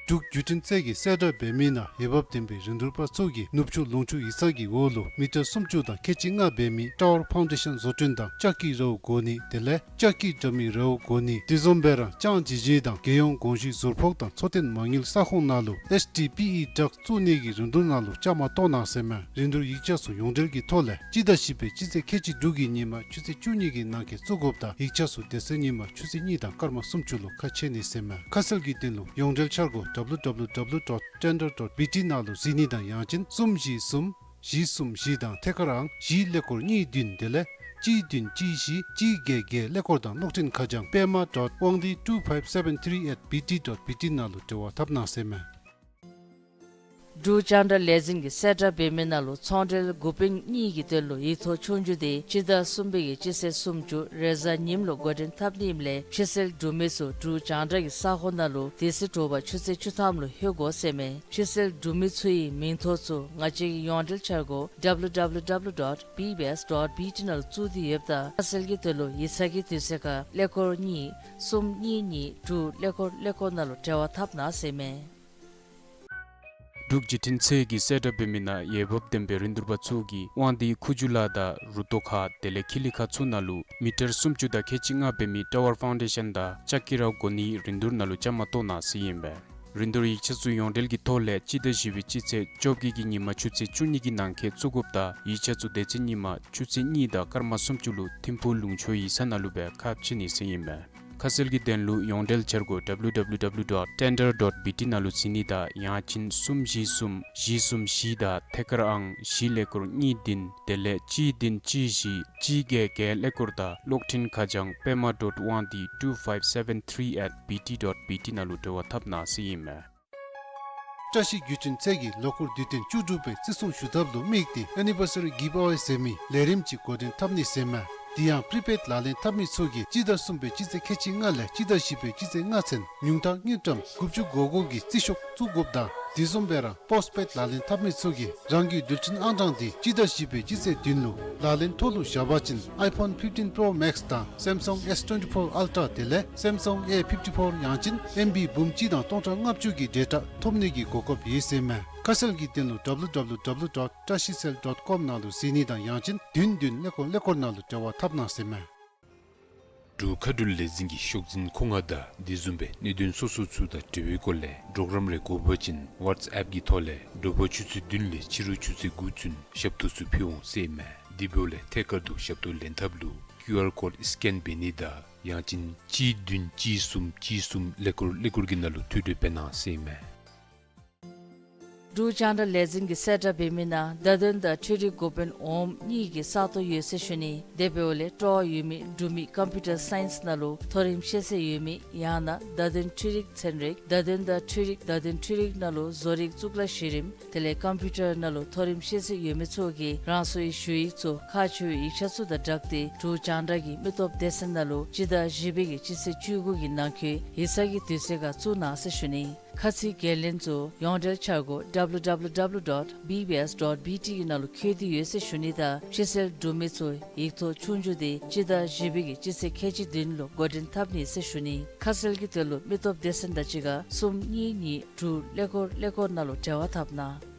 འབྲུག་བརྒྱུད་འཕྲིན་རྩེ་གིས་གསལ་བསྒྲགས་འབད་མི་ནང་འོས་འབབ་ལྡན་པའི་རིན་བསྡུར་པ་ཚུ་གིས་ནུབ་ཕྱོགས་ལུང་ཕྱོགས་ཡིག་ཚང་གི་འོག་ལུ་མི་ཊར་སུམ་ཅུ་དང་ཁལ་གཅིག་ལྔ་འབད་མི་ཊ་ཝར་ཕའུན་ཌེ་ཤན་བཟོ་སྐྲུན་དང་ལྕགས་ཀྱི་རཝ་བགོ་ནི་དེ་ལས་ལྕགས་ཀྱི་དྲ་མིག་རཝ་བགོ་ནི་དེ་བཟུམ་སྦེ་ར་ལྕང་ཇི་ཇི་དང་རྒྱལ་ཡོངས་གོང་ཞུས་ཟུར་ཕོགས་དང་འཚོ་རྟེན་མ་དངུལ་ས་ཁོངས་ནང་ལུ་ཨེསི་ཌི་པི་ཨི་ཌག་བཙུགས་ནི་གི་རིན་བསྡུར་ནང་ལུ་བཅའ་མར་གཏོགས་གནང་ཟེར་མས། རིན་བསྡུར་ཡིག་ཆ་ཚུ་ཡོངས་འབྲེལ་གྱི་ཐོག་ལས་སྤྱི་ཟླ་བཞི་པའི་སྤྱི་ཚེས་ཁལ་གཅིག་དྲུག་གི་ཉིན་མ་ཆུ་ཚོད་བཅུ་གཉིས་ཀྱི་ནང་འཁོད་བཙུགས་དགོཔ་དང་ཡིག་ཆ་ཚུ་དེ་ཚེ་ཉིན་མ་ཆུ་ཚོད་གཉིས་དང་སྐར་མ་སུམ་ཅུ་ལུ་ཁ་ཕྱེ་ནི་ཟེར་མས། ཁ་གསལ་གྱི་དོན་ལུ་ཡོངས་འབྲེལ་འཆར་སྒོ་W W W dot tender dot B T ནང་ལུ་གཟིགས་ནི་དང་ཡང་ཅིན་གསུམ་བཞི་གསུམ་བཞི་གསུམ་བཞི་དང་ཐད་ཀར་ཨང་བཞི་ཀླད་ཀོར་གཉིས་བདུན་དེ་ལས་གཅིག་བདུན་གཅིག་བཞི་གཅིག་བརྒྱད་བརྒྱད་ཀླད་ཀོར་དང་གློག་འཕྲིན་ཁ་བྱང་པདྨ་dot wangdi two five seven three at B T dot B T ནང་ལུ་འབྲེལ་བ་འཐབ་གནང་ཟེར་མས། འབྲུག་རྒྱང་བསྒྲགས་ལས་འཛིན་གྱིས་གསལ་བསྒྲགས་འབད་མི་ནང་ལུ་ཚོང་འབྲེལ་འགོ་དཔོན་གཉིས་ཀྱི་དོན་ལུ་ཡིག་ཐོག་ཆོས་རྒྱུགས་དེ་སྤྱི་ཟླ་གསུམ་པའི་གི་སྤྱི་ཚེས་སུམ་ཅུ་རེས་གཟའ་ཉིམ་ལུ་འགོ་འདྲེན་འཐབ་ནི་ཨིནམ་ལས་ཕྱི་སེལ་འབྲུག་མི་ཚུ་འབྲུག་རྒྱང་བསྒྲགས་ཀྱི་ས་ཁོངས་ནང་ལུ་དེ་ཚེ་དྲོ་པ་ཆུ་ཚོད་བཅུ་ཐམ་ལུ་ལྷོད་དགོ་ཟེར་མས། ཕྱི་སེལ་འབྲུག་མི་ཚུ་གི་མིང་ཐོ་ཚུ་ང་བཅས་ཀྱི་ཡོངས་འབྲེལ་འཆར་སྒོ་W W W dot B B S dot B T ནང་ལུ་བཙུགས་ཏེ་ཡོདཔ་ད་ཁ་གསལ་གྱི་དོན་ལུ་ཡིག་ཚང་གི་དུས་ཚོད་ཁར་ཀླད་ཀོར་གཉིས་གསུམ་གཉིས་གཉིས་དྲུག་ཀླད་ཀོར་ཀླད་ཀོར་ནང་ལུ་འབྲེལ་བ་འཐབ་གནང་ཟེར་མས། འབྲུག་བརྒྱུད་འཕྲིན་ཚད་ཀྱིས་གསལ་བསྒྲགས་འབད་མི་ནང་འོས་འབབ་ལྡན་པའི་རིན་བསྡུར་པ་ཚུ་གིས་དབང་འདུས་ཁུ་བྱུག་ལ་དང་རུ་ཏོ་ཁ་དེ་ལས་ཁི་ལི་ཁ་ཚུ་ནང་ལུ་མི་ཊར་སུམ་ཅུ་དང་ཁལ་གཅིག་ལྔ་འབད་མི་ཊ་ཝར་ཕའུན་ཌེ་ཤཱན་དང་ལྕགས་ཀྱི་ར་གོ་ནིའི་རིན་བསྡུར་ནང་ལུ་བཅའ་མར་གཏོགས་གནང་ཟེར་ཨིན་པས། རིན་བསྡུར་ཡིག་ཆ་ཚུ་ཡོངས་འབྲེལ་གྱི་ཐོག་ལས་སྤྱི་ཟླ་བཞི་པའི་སྤྱི་ཚེས་བཅོ་བརྒྱད་ཀྱི་ཉིན་མ་ཆུ་ཚོད་བཅུ་གཉིས་ཀྱི་ནང་འཁོད་བཙུགས་དགོཔ་ད་ཡིག་ཆ་ཚུ་དེ་ཚེ་ཉིན་མ་ཆུ་ཚོད་གཉིས་དང་སྐར་མ་སུམ་ཅུ་ལུ་ཐིམ་ཕུག་ལུང་ཕྱོགས་ཡིག་ཚང་ནང་ལུ་སྦེ་ཁ་ཕྱེ་ནི་ཟེར་ཨིན་པས། ཁ་གསལ་གྱི་དོན་ལུ་ཡོངས་འབྲེལ་འཆར་སྒོ་W W W dot tender dot B T ནང་ལུ་གཟིགས་ནི་དང་ཡང་ཅིན་གསུམ་བཞི་གསུམ་བཞི་གསུམ་བཞི་དང་ཐད་ཀར་ཨང་བཞི་ཀླད་ཀོར་གཉིས་བདུན་དེ་ལས་གཅིག་བདུན་གཅིག་བཞི་གཅིག་བརྒྱད་བརྒྱད་ཀླད་ཀོར་དང་གློག་འཕྲིན་ཁ་བྱང་པདྨ་dot དབང་འདུས་two five seven three at B T dot B T ནང་ལུ་འབྲེལ་བ་འཐབ་གནང་ཟེར་ཨིན་མས། བཀྲ་ཤིས་བརྒྱུད་འཕྲིན་ཚད་ཀྱིས་ལོ་འཁོར་དུས་སྟོན་བཅུ་དྲུག་པའི་བརྩི་སྲུང་ཞུ་ཐབས་ལུ་དམིགས་ཏེ་Anniversary Giveaway ཟེར་མི་ལས་རིམ་ཅིག་འགོ་འདྲེན་འཐབ་ནི་ཟེར་མས། དེ་ཡང་པྲི་པེཌ་ལག་ལེན་འཐབ་མི་ཚུ་གིས་སྤྱི་ཟླ་གསུམ་པའི་སྤྱི་ཚེས་ཁལ་གཅིག་ལྔ་ལས་སྤྱི་ཟླ་བཞི་པའི་སྤྱི་ཚེས་ལྔ་ཚུན་ཉུང་མཐའ་དངུལ་ཀྲམ་དགུ་བཅུ་གོ་གོ་གི་རྩིས་ཤོག་བཙུགས་དགོཔ་དང་དེ་བཟུམ་སྦེ་ར་པོསཊ་པེཌ་ལག་ལེན་འཐབ་མི་ཚུ་གིས་རང་གི་རྡུལ་ཕྲན་ཨང་གྲངས་དེ་སྤྱི་ཟླ་བཞི་པའི་སྤྱི་ཚེས་བདུན་ལུ་ལག་ལེན་ཐོག་ལུ་བཞག་པ་ཅིན་iPhone fifteen Pro Max དང་Samsung S twenty-four Ultra དེ་ལས་Samsung A fifty-four ཡང་ཅིན་ཨེམ་བི་འབུམ་གཅིག་དང་སྟོང་ཕྲག་ལྔ་བཅུ་གི་ཌེ་ཊ་ཐོབ་ནི་གི་གོ་སྐབས་ཡོད་ཟེར་མས། ཁ་གསལ་གྱི་དོན་ལུ་W W W dot trashiesel dot com ནང་ལུ་གཟིགས་ནི་དང་ཡང་ཅིན་བདུན་བདུན་ཀླད་ཀོར་ཀླད་ཀོར་ནང་ལུ་འབྲེལ་བ་འཐབ་གནང་ཟེར་མས། འབྲུག་མཁའ་འགྲུལ་ལས་འཛིན་གྱི་ཤོག་འཛིན་མཁོ་མངགས་དང་དེ་བཟུམ་སྦེ་གནད་དོན་སོ་སོ་ཚུ་དང་འབྲེལ་བའི་སྐོར་ལས་གྲོགས་རམ་རེ་དགོ་པ་ཅིན་ཝཊས་ཨེཔ་གི་ཐོག་ལས་དྲོ་པ་ཆུ་ཚོད་བདུན་ལས་ཕྱི་རུ་ཆུ་ཚོད་དགུ་ཚུན་ཞབས་ཏོག་ཚུ་ཕུལ་འོང་ཟེར་མས། དེ་འབདཝ་ལས་ཐད་ཀར་དུ་ཞབས་ཏོག་ལེན་ཐབས་ལུ་ཀིའུ་ཨར་ཀོཌ་སི་ཀེན་འབད་ནི་དང་ཡང་ཅིན་གཅིག་བདུན་གཅིག་གསུམ་གཅིག་གསུམ་ཀླད་ཀོར་ཀླད་ཀོར་གྱི་ནང་ལུ་ཐུགས་སྤྲོ་འབད་གནང་ཟེར་མས། འབྲུག་རྒྱང་བསྒྲགས་ལས་འཛིན་གྱིས་གསལ་བསྒྲགས་འབད་མི་ནང་བརྡ་དོན་དང་འཕྲུལ་རིག་འགོ་དཔོན་འོགམ་གཉིས་ཀྱི་ས་སྟོང་ཡོད་ཟེར་ཞུ་ནི། དེ་འབདཝ་ལས་སྤྲོ་བ་ཡོད་མི་འབྲུག་མི་ཀམ་པིའུ་ཊར་སའིནསི་ནང་ལུ་མཐོ་རིམ་ཤེས་ཚད་ཡོད་མི་ཡང་ན་བརྡ་དོན་འཕྲུལ་རིག་ཚན་རིག་བརྡ་དོན་དང་འཕྲུལ་རིག་བརྡ་དོན་འཕྲུལ་རིག་ནང་ལུ་བཟོ་རིག་གཙུག་ལག་གཞི་རིམ་དེ་ལས་ཀམ་པིའུ་ཊར་ནང་ལུ་མཐོ་རིམ་ཤེས་ཚད་ཡོད་མི་ཚུ་གིས་རང་སོའི་ཞུ་ཡིག་ཚུ་ཁག་ཆེ་བའི་ཡིག་ཆ་ཚུ་དང་སྦྲགས་ཏེ་འབྲུག་རྒྱང་བསྒྲགས་ཀྱི་མི་སྟོབས་སྡེ་ཚན་ནང་ལུ་སྤྱི་ཟླ་བཞི་པའི་གི་སྤྱི་ཚེས་བཅུ་དགུ་གི་ནང་འཁོད་ཡིག་ཚང་གི་དུས་ཚོད་ཁར་བཙུགས་གནང་ཟེར་ཞུ་ནི། ཁ་ཚིག་འགན་ལེན་ཚུ་ཡོངས་འབྲེལ་འཆར་སྒོ་W W W dot B B S dot B T གི་ནང་ལུ་བཀོད་དེ་ཡོད་ཟེར་ཞུ་ནི་དང་ཕྱི་སེལ་འབྲུག་མི་ཚུ་ཡིག་ཐོག་ཆོས་རྒྱུགས་དེ་སྤྱི་ཟླ་བཞི་པའི་གི་སྤྱི་ཚེས་ཁལ་གཅིག་བདུན་ལུ་འགོ་འདྲེན་འཐབ་ནི་ཟེར་ཞུ་ནི། ཁ་གསལ་གྱི་དོན་ལུ་མི་སྟོབས་སྡེ་ཚན་དང་གཅིག་ཁར་གསུམ་གཉིས་གཉིས་དྲུག་ཀླད་ཀོར་ཀླད་ཀོར་ནང་ལུ་འབྲེལ་བ་འཐབ་གནང་།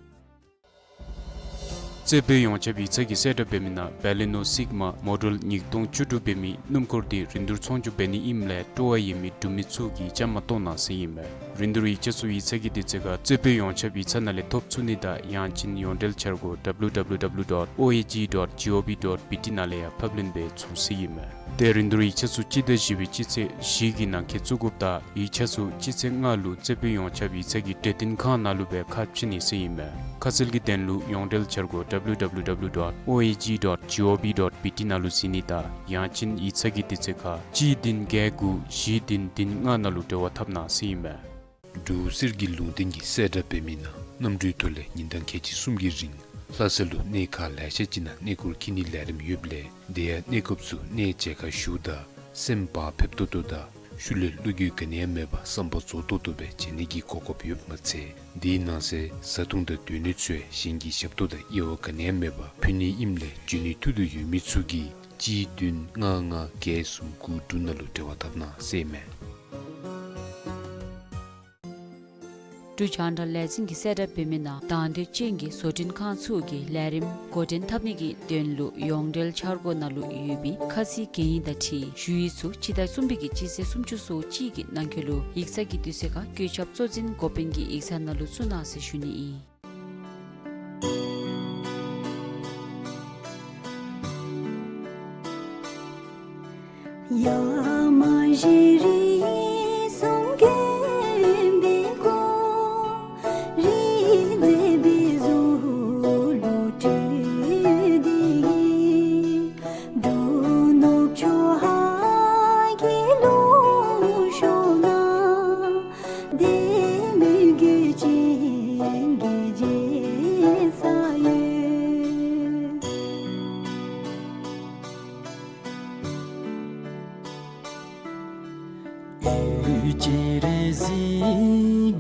རྩེ་དཔོན་ཡོངས་ཁྱབ་ཡིག་ཚང་གིས་གསལ་བསྒྲགས་འབད་མི་ནང་བེ་ལི་ནོ་སིག་མ་མོ་ཌེལ་ཉིས་སྟོང་བཅུ་དྲུག་འབད་མི་སྣུམ་འཁོར་དེ་རིན་བསྡུར་ཚོང་རྒྱུགས་འབད་ནི་ཨིནམ་ལས་སྤྲོ་བ་ཡོད་མི་འབྲུག་མི་ཚུ་གིས་བཅའ་མར་གཏོགས་གནང་ཟེར་ཨིན་མས། རིན་བསྡུར་ཡིག་ཆ་ཚུ་ཡིག་ཚང་གི་དུས་ཚོད་ཁར་རྩེ་དཔོན་ཡོངས་ཁྱབ་ཡིག་ཚང་ནང་ལས་ཐོབ་ཚུགས་ནི་དང་ཡང་ཅིན་ཡོངས་འབྲེལ་འཆར་སྒོ་W W W dot O A G dot G O V dot B T ནང་ལས་ཡང་ཕབ་ལེན་འབད་ཚུགས་ཟེར་ཨིན་མས། ཏེ་རིན་བསྡུར་ཡིག་ཆ་ཚུ་སྤྱི་ཟླ་བཞི་པའི་སྤྱི་ཚེས་བཞི་གི་ནང་འཁོད་བཙུགས་དགོཔ་དང་ཡིག་ཆ་ཚུ་སྤྱི་ཚེས་ལྔ་ལུ་རྩེ་དཔོན་ཡོངས་ཁྱབ་ཡིག་ཚང་གི་གྲོས་བསྟུན་ཁང་ནང་ལུ་སྦེ་ཁ་ཕྱེ་ནི་ཟེར་ཨིན་མས། ཁ་གསལ་གྱི་དོན་ལུ་ཡོངས་འབྲེལ་འཆར་སྒོ་W W W dot O A G dot G O V dot B T ནང་ལུ་གཟིགས་ནི་དང་ཡང་ཅིན་ཡིག་ཚང་གི་དུས་ཚོད་ཁར་གཅིག་བདུན་བརྒྱད་དགུ་བཞི་བདུན་བདུན་ལྔ་ནང་ལུ་འབྲེལ་བ་འཐབ་གནང་ཟེར་ཨིན་མས། འབྲུག་གསེར་གྱི་ལུང་བསྟན་གྱིས་གསལ་བསྒྲགས་འབད་མི་ནང་གནམ་གྲུའི་ཐོག་ལས་ཉིན་གྲངས་ཁལ་གཅིག་གསུམ་གྱི་རིང་ལྷ་ས་ལུ་གནས་ཁག་ལེ་ཤ་ཅིག་ནང་གནས་སྐོར་འཁྱིད་ནིའི་ལས་རིམ་ཡོདཔ་ལས་དེ་ཡང་གནས་སྐབས་སུ་གནས་མཇལ་ཁ་ཞུཝ་ད་སེམས་བག་ཕེབས་ཏོག་ཏོ་དང་ཤུལ་ལས་བློ་འགྱོད་ག་ནི་ཡང་མེད་པར་བསམ་པ་རྫོགས་ཏོག་ཏོ་སྦེ་མཇལ་ནི་གི་གོ་སྐབས་ཡོདཔ་མ་ཚད་དེའི་ནང་གསེས་བཟའ་འཐུང་དང་སྡོད་གནས་ཚུ་ཡང་གཞན་གྱི་ཞབས་ཏོག་དང་དབྱེ་བ་ག་ནི་ཡང་མེད་པར་ཕུལ་ནི་ཨིནམ་ལས་འབྱོན་ནི་ཐུགས་འདོད་ཡོད་མི་ཚུ་གིས་གཅིག་བདུན་ལྔ་ལྔ་བརྒྱད་གསུམ་དགུ་དྲུག་ནང་ལུ་འབྲེལ་བ་འཐབ་གནང་ཟེར་ཨིན་མས། འབྲུག་རྒྱང་བསྒྲགས་ལས་འཛིན་གྱིས་གསལ་བསྒྲགས་འབད་མི་ནང་དང་འདོད་ཅན་གྱི་བཟོ་སྐྲུན་ཁང་ཚུ་གིས་ལས་རིམ་འགོ་འདྲེན་འཐབ་ནི་གི་དོན་ལུ་ཡོངས་འབྲེལ་འཆར་སྒོ་ནང་ལུ་ཡོད་པའི་ཁ་ཚིག་གན་ཡིག་དང་འཁྲིལ་ཞུ་ཡིག་ཚུ་སྤྱི་ཟླ་གསུམ་པའི་གི་སྤྱི་ཚེས་སུམ་ཅུ་སོ་གཅིག་གི་ནང་འཁོད་ལུ་ཡིག་ཚང་གི་དུས་ཚོད་ཁར་བཀོད་ཁྱབ་གཙོ་འཛིན་འགོ་དཔོན་གྱི་ཡིག་ཚང་ནང་ལུ་བཙུགས་གནང་ཟེར་ཞུ་ནི་ཨིན།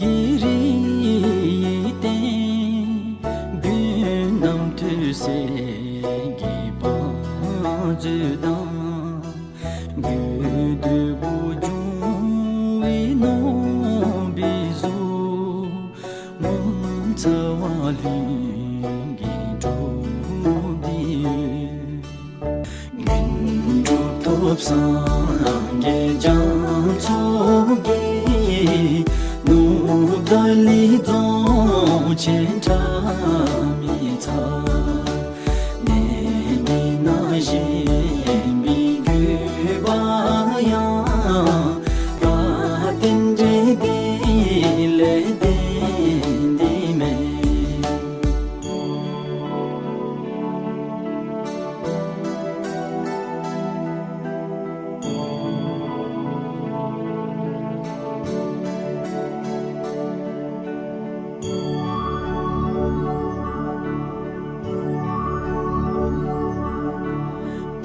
གི་རིགས་བསྟེན། མགོན་རྣམ་ཐོས་སྲས་ཀྱི་བང་མཛོད་དང་། དགོས་འདོད་པོ་འབྱུང་བའི་ནོར་བུའི་གཟུགས། ངོ་མཚར་བ་ལྷུན་གྱིས་གྲུབ་སྟེ་ཡོད། དངོས་གྲུབ་ཐོབ་སངས་རྒྱས་རྒྱ་མཚོ་རྒྱས། ནུབ་ཏཱ་ལའི་རྫོང་ཆེན་ཁྲ་མི་ཚ། གནས་འདི་ན་བཞེངས་པའི་དགོས་པ་ཡང་། ད་རྟེན་འབྲེལ་འདི་ལས་བརྟེན་ཏེ་མེད།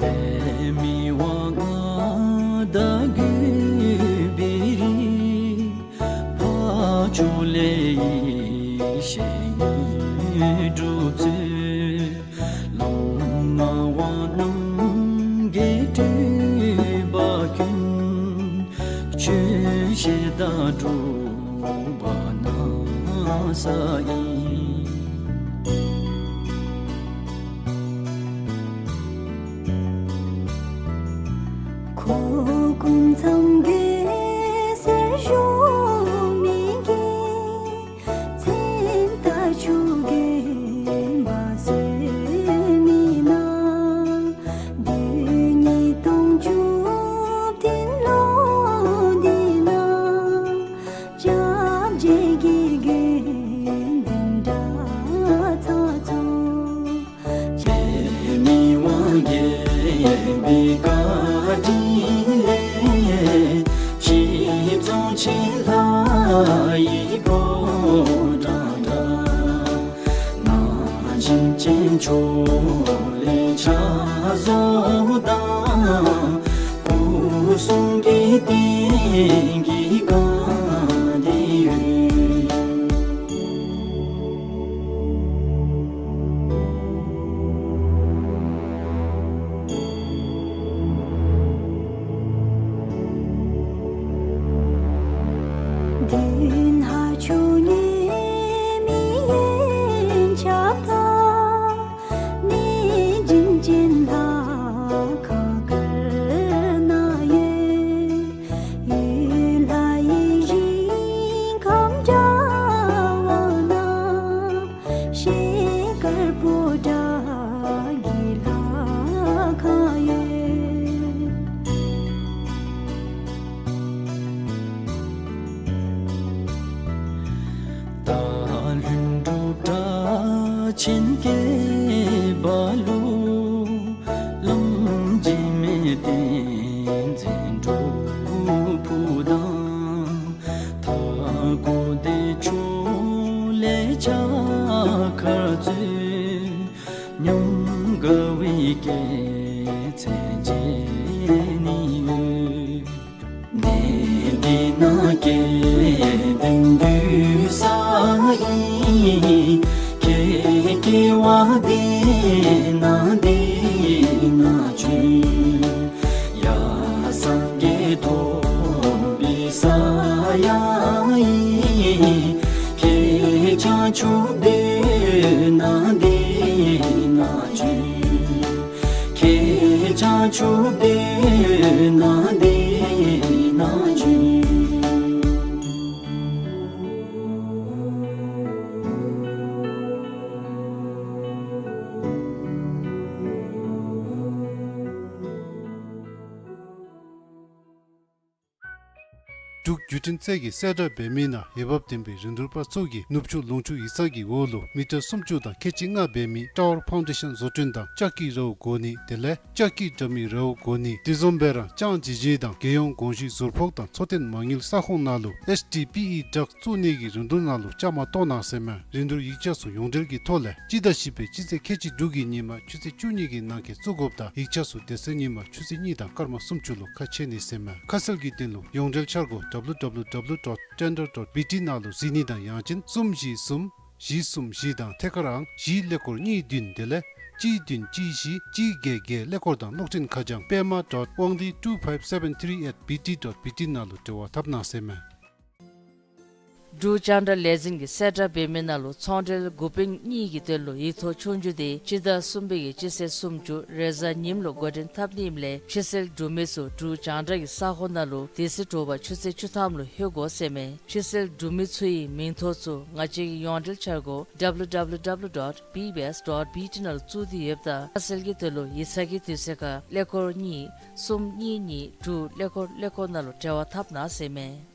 པདྨའི་དབང་ལྔ་དང་གུས་པའི་རིགས། འཕགས་མཆོག་ལས་ཡེ་ཤེས་དངོས་གྲུབ་སྩོལ། ལམ་སྣང་བ་རྣམ་རྒྱལ་སྤྲུལ་པ་ཀུན། ཆོས་བཤད་དང་སྒྲུབ་པ་གནང་ས་ཡིན། འཁོར་ཀུན་མཚམས་བརྒྱད་གསེར་ཞུན་མའི་རྒྱན། མཚན་རྟགས་ཆུ་རྒྱུན་འབར་གསེར་མའི་ནང་། རྡུལ་སྙེད་སྟོང་བཅུ་བརྟན་ལོ་འདི་ན། སྐྱབས་རྗེ་དགེ་བསྐོས་འཛིན་གྲྭ་ཚང་གཙོ། པདྨའི་དབང་རྒྱལ་པའི་བཀའ་དྲིན་ལས། ཕྱི་རྫོང་ཆེན་ལྷ་ཡི་ཕོ་བྲང་འདྲ། ནང་བཞིན་ཅན་མཆོག་ལས་ཕྱག་བཟོ་དང་། སྐུ་གསུང་གི་རྟེན་གྱིས་བཀང་སྟེ་ཡོད། མདུན་ལྷ་ཆུ་ཉེ་མི་ཡན་ཆད་དང་། གནས་བྱིན་ཅན་ལྷ་ཁང་དཀར་ནང་ཡོད། ཡུལ་ལྷ་ཡི་ཞིང་ཁམས་འདྲ་བ་ན། ཤེལ་དཀར་པོ་ཏ་གི་ལྷ་ཁང་ཡོད། སྟག་ལྷུན་གྲུབ་སྒྲ་ཆེན་སྐད་པ་ལུ། བླམ་འཇིགས་མེད་བསྟན་འཛིན་སྒྲུབ་ཕུག་དང་། མཐའ་འཁོབ་བདེ་མཆོག་ལས་ཕྱག་འཁར་སྩོལ། ཉམས་དགའ་བའི་སྐྱེད་ཚལ་མཇལ་ནི་ཡོད། གནས་འདི་ན་སྐལ་ལྡན་འདུས་ས་ཡིན། ཁྱེད་སྐྱེ་བ་འདི་ན་འདི་ན་བྱོན། ཡ་སངས་རྒྱས་ཐོབ་པའི་ས་ཡང་ཨིན། ཁྱེད་བྱང་ཆུབ་སྡོད་ན་འདི་ན་བྱོན། ཁྱེད་བྱང་ཆུབ་སྡོད་ན་འདི་ན་བྱོན། འབྲུག་བརྒྱུད་འཕྲིན་རྩེ་གིས་གསལ་བསྒྲགས་འབད་མི་ནང་འོས་འབབ་ལྡན་པའི་རིན་བསྡུར་པ་ཚུ་གིས་ནུབ་ཕྱོགས་ལུང་ཕྱོགས་ཡིག་ཚང་གི་འོག་ལུ་མི་ཊར་སུམ་ཅུ་དང་ཁལ་གཅིག་ལྔ་འབད་མི་ཊ་ཝར་ཕའུན་ཌེ་ཤན་བཟོ་སྐྲུན་དང་ལྕགས་ཀྱི་རཝ་བགོ་ནི་དེ་ལས་ལྕགས་ཀྱི་དྲ་མིག་རཝ་བགོ་ནི་དེ་བཟུམ་སྦེ་རང་ལྕང་ཇི་ཇི་དང་རྒྱལ་ཡོངས་གོང་ཞུས་ཟུར་ཕོགས་དང་འཚོ་རྟེན་མ་དངུལ་ས་ཁོངས་ནང་ལུ་ཨེས་ཊི་པི་ཨི་ཌག་བཙུགས་ནི་གི་རིན་བསྡུར་ནང་ལུ་བཅའ་མར་གཏོགས་གནང་ཟེར་མས། རིན་བསྡུར་ཡིག་ཆ་ཚུ་ཡོངས་འབྲེལ་གྱི་ཐོག་ལས་སྤྱི་ཟླ་བཞི་པའི་སྤྱི་ཚེས་ཁལ་གཅིག་དྲུག་གི་ཉིན་མ་ཆུ་ཚོད་བཅུ་གཉིས་ཀྱི་ནང་འཁོད་བཙུགས་དགོཔ་དང་ཡིག་ཆ་ཚུ་དེ་ཚེ་ཉིན་མ་ཆུ་ཚོད་གཉིས་དང་སྐར་མ་སུམ་ཅུ་ལུ་ཁ་ཕྱེ་ནི་ཟེར་མས། ཁ་གསལ་གྱི་དོན་ལུ་ཡོངས་འབྲེལ་འཆར་སྒོ་ཌབ་ལུ་ཌབ་ལུ་ W W W dot tender dot B T ནང་ལུ་གཟིགས་ནི་དང་ཡང་ཅིན་གསུམ་བཞི་གསུམ་བཞི་གསུམ་བཞི་དང་ཐད་ཀར་ཨང་བཞི་ཀླད་ཀོར་གཉིས་བདུན་དེ་ལས་གཅིག་བདུན་གཅིག་བཞི་གཅིག་བརྒྱད་བརྒྱད་ཀླད་ཀོར་དང་གློག་འཕྲིན་ཁ་བྱང་པདྨ་dot wangdi two five seven three at B T dot B T ནང་ལུ་འབྲེལ་བ་འཐབ་གནང་ཟེར་མས། འབྲུག་རྒྱང་བསྒྲགས་ལས་འཛིན་གྱིས་གསལ་བསྒྲགས་འབད་མི་ནང་ལུ་ཚོང་འབྲེལ་འགོ་དཔོན་གཉིས་ཀྱི་དོན་ལུ་ཡིག་ཐོག་ཆོས་རྒྱུགས་དེ་སྤྱི་ཟླ་གསུམ་པའི་གི་སྤྱི་ཚེས་སུམ་ཅུ་རེས་གཟའ་ཉིམ་ལུ་འགོ་འདྲེན་འཐབ་ནི་ཨིནམ་ལས་ཕྱི་སེལ་འབྲུག་མི་ཚུ་འབྲུག་རྒྱང་བསྒྲགས་ཀྱི་ས་ཁོངས་ནང་ལུ་དེ་ཚེ་དྲོ་པ་ཆུ་ཚོད་བཅུ་ཐམ་ལུ་ལྷོད་དགོ་ཟེར་མས། ཕྱི་སེལ་འབྲུག་མི་ཚུ་ཡི་མིང་ཐོ་ཚུ་ང་བཅས་ཀྱི་ཡོངས་འབྲེལ་འཆར་སྒོ་W W W dot B B S dot B T ནང་ལུ་བཙུགས་ཏེ་ཡོདཔ་ད་ཁ་གསལ་གྱི་དོན་ལུ་ཡིག་ཚང་གི་དུས་ཚོད་ཁར་ཀླད་ཀོར་གཉིས་གསུམ་གཉིས་གཉིས་དྲུག་ཀླད་ཀོར་ཀླད་ཀོར་ནང་ལུ་འབྲེལ་བ་འཐབ་གནང་ཟེར་མས།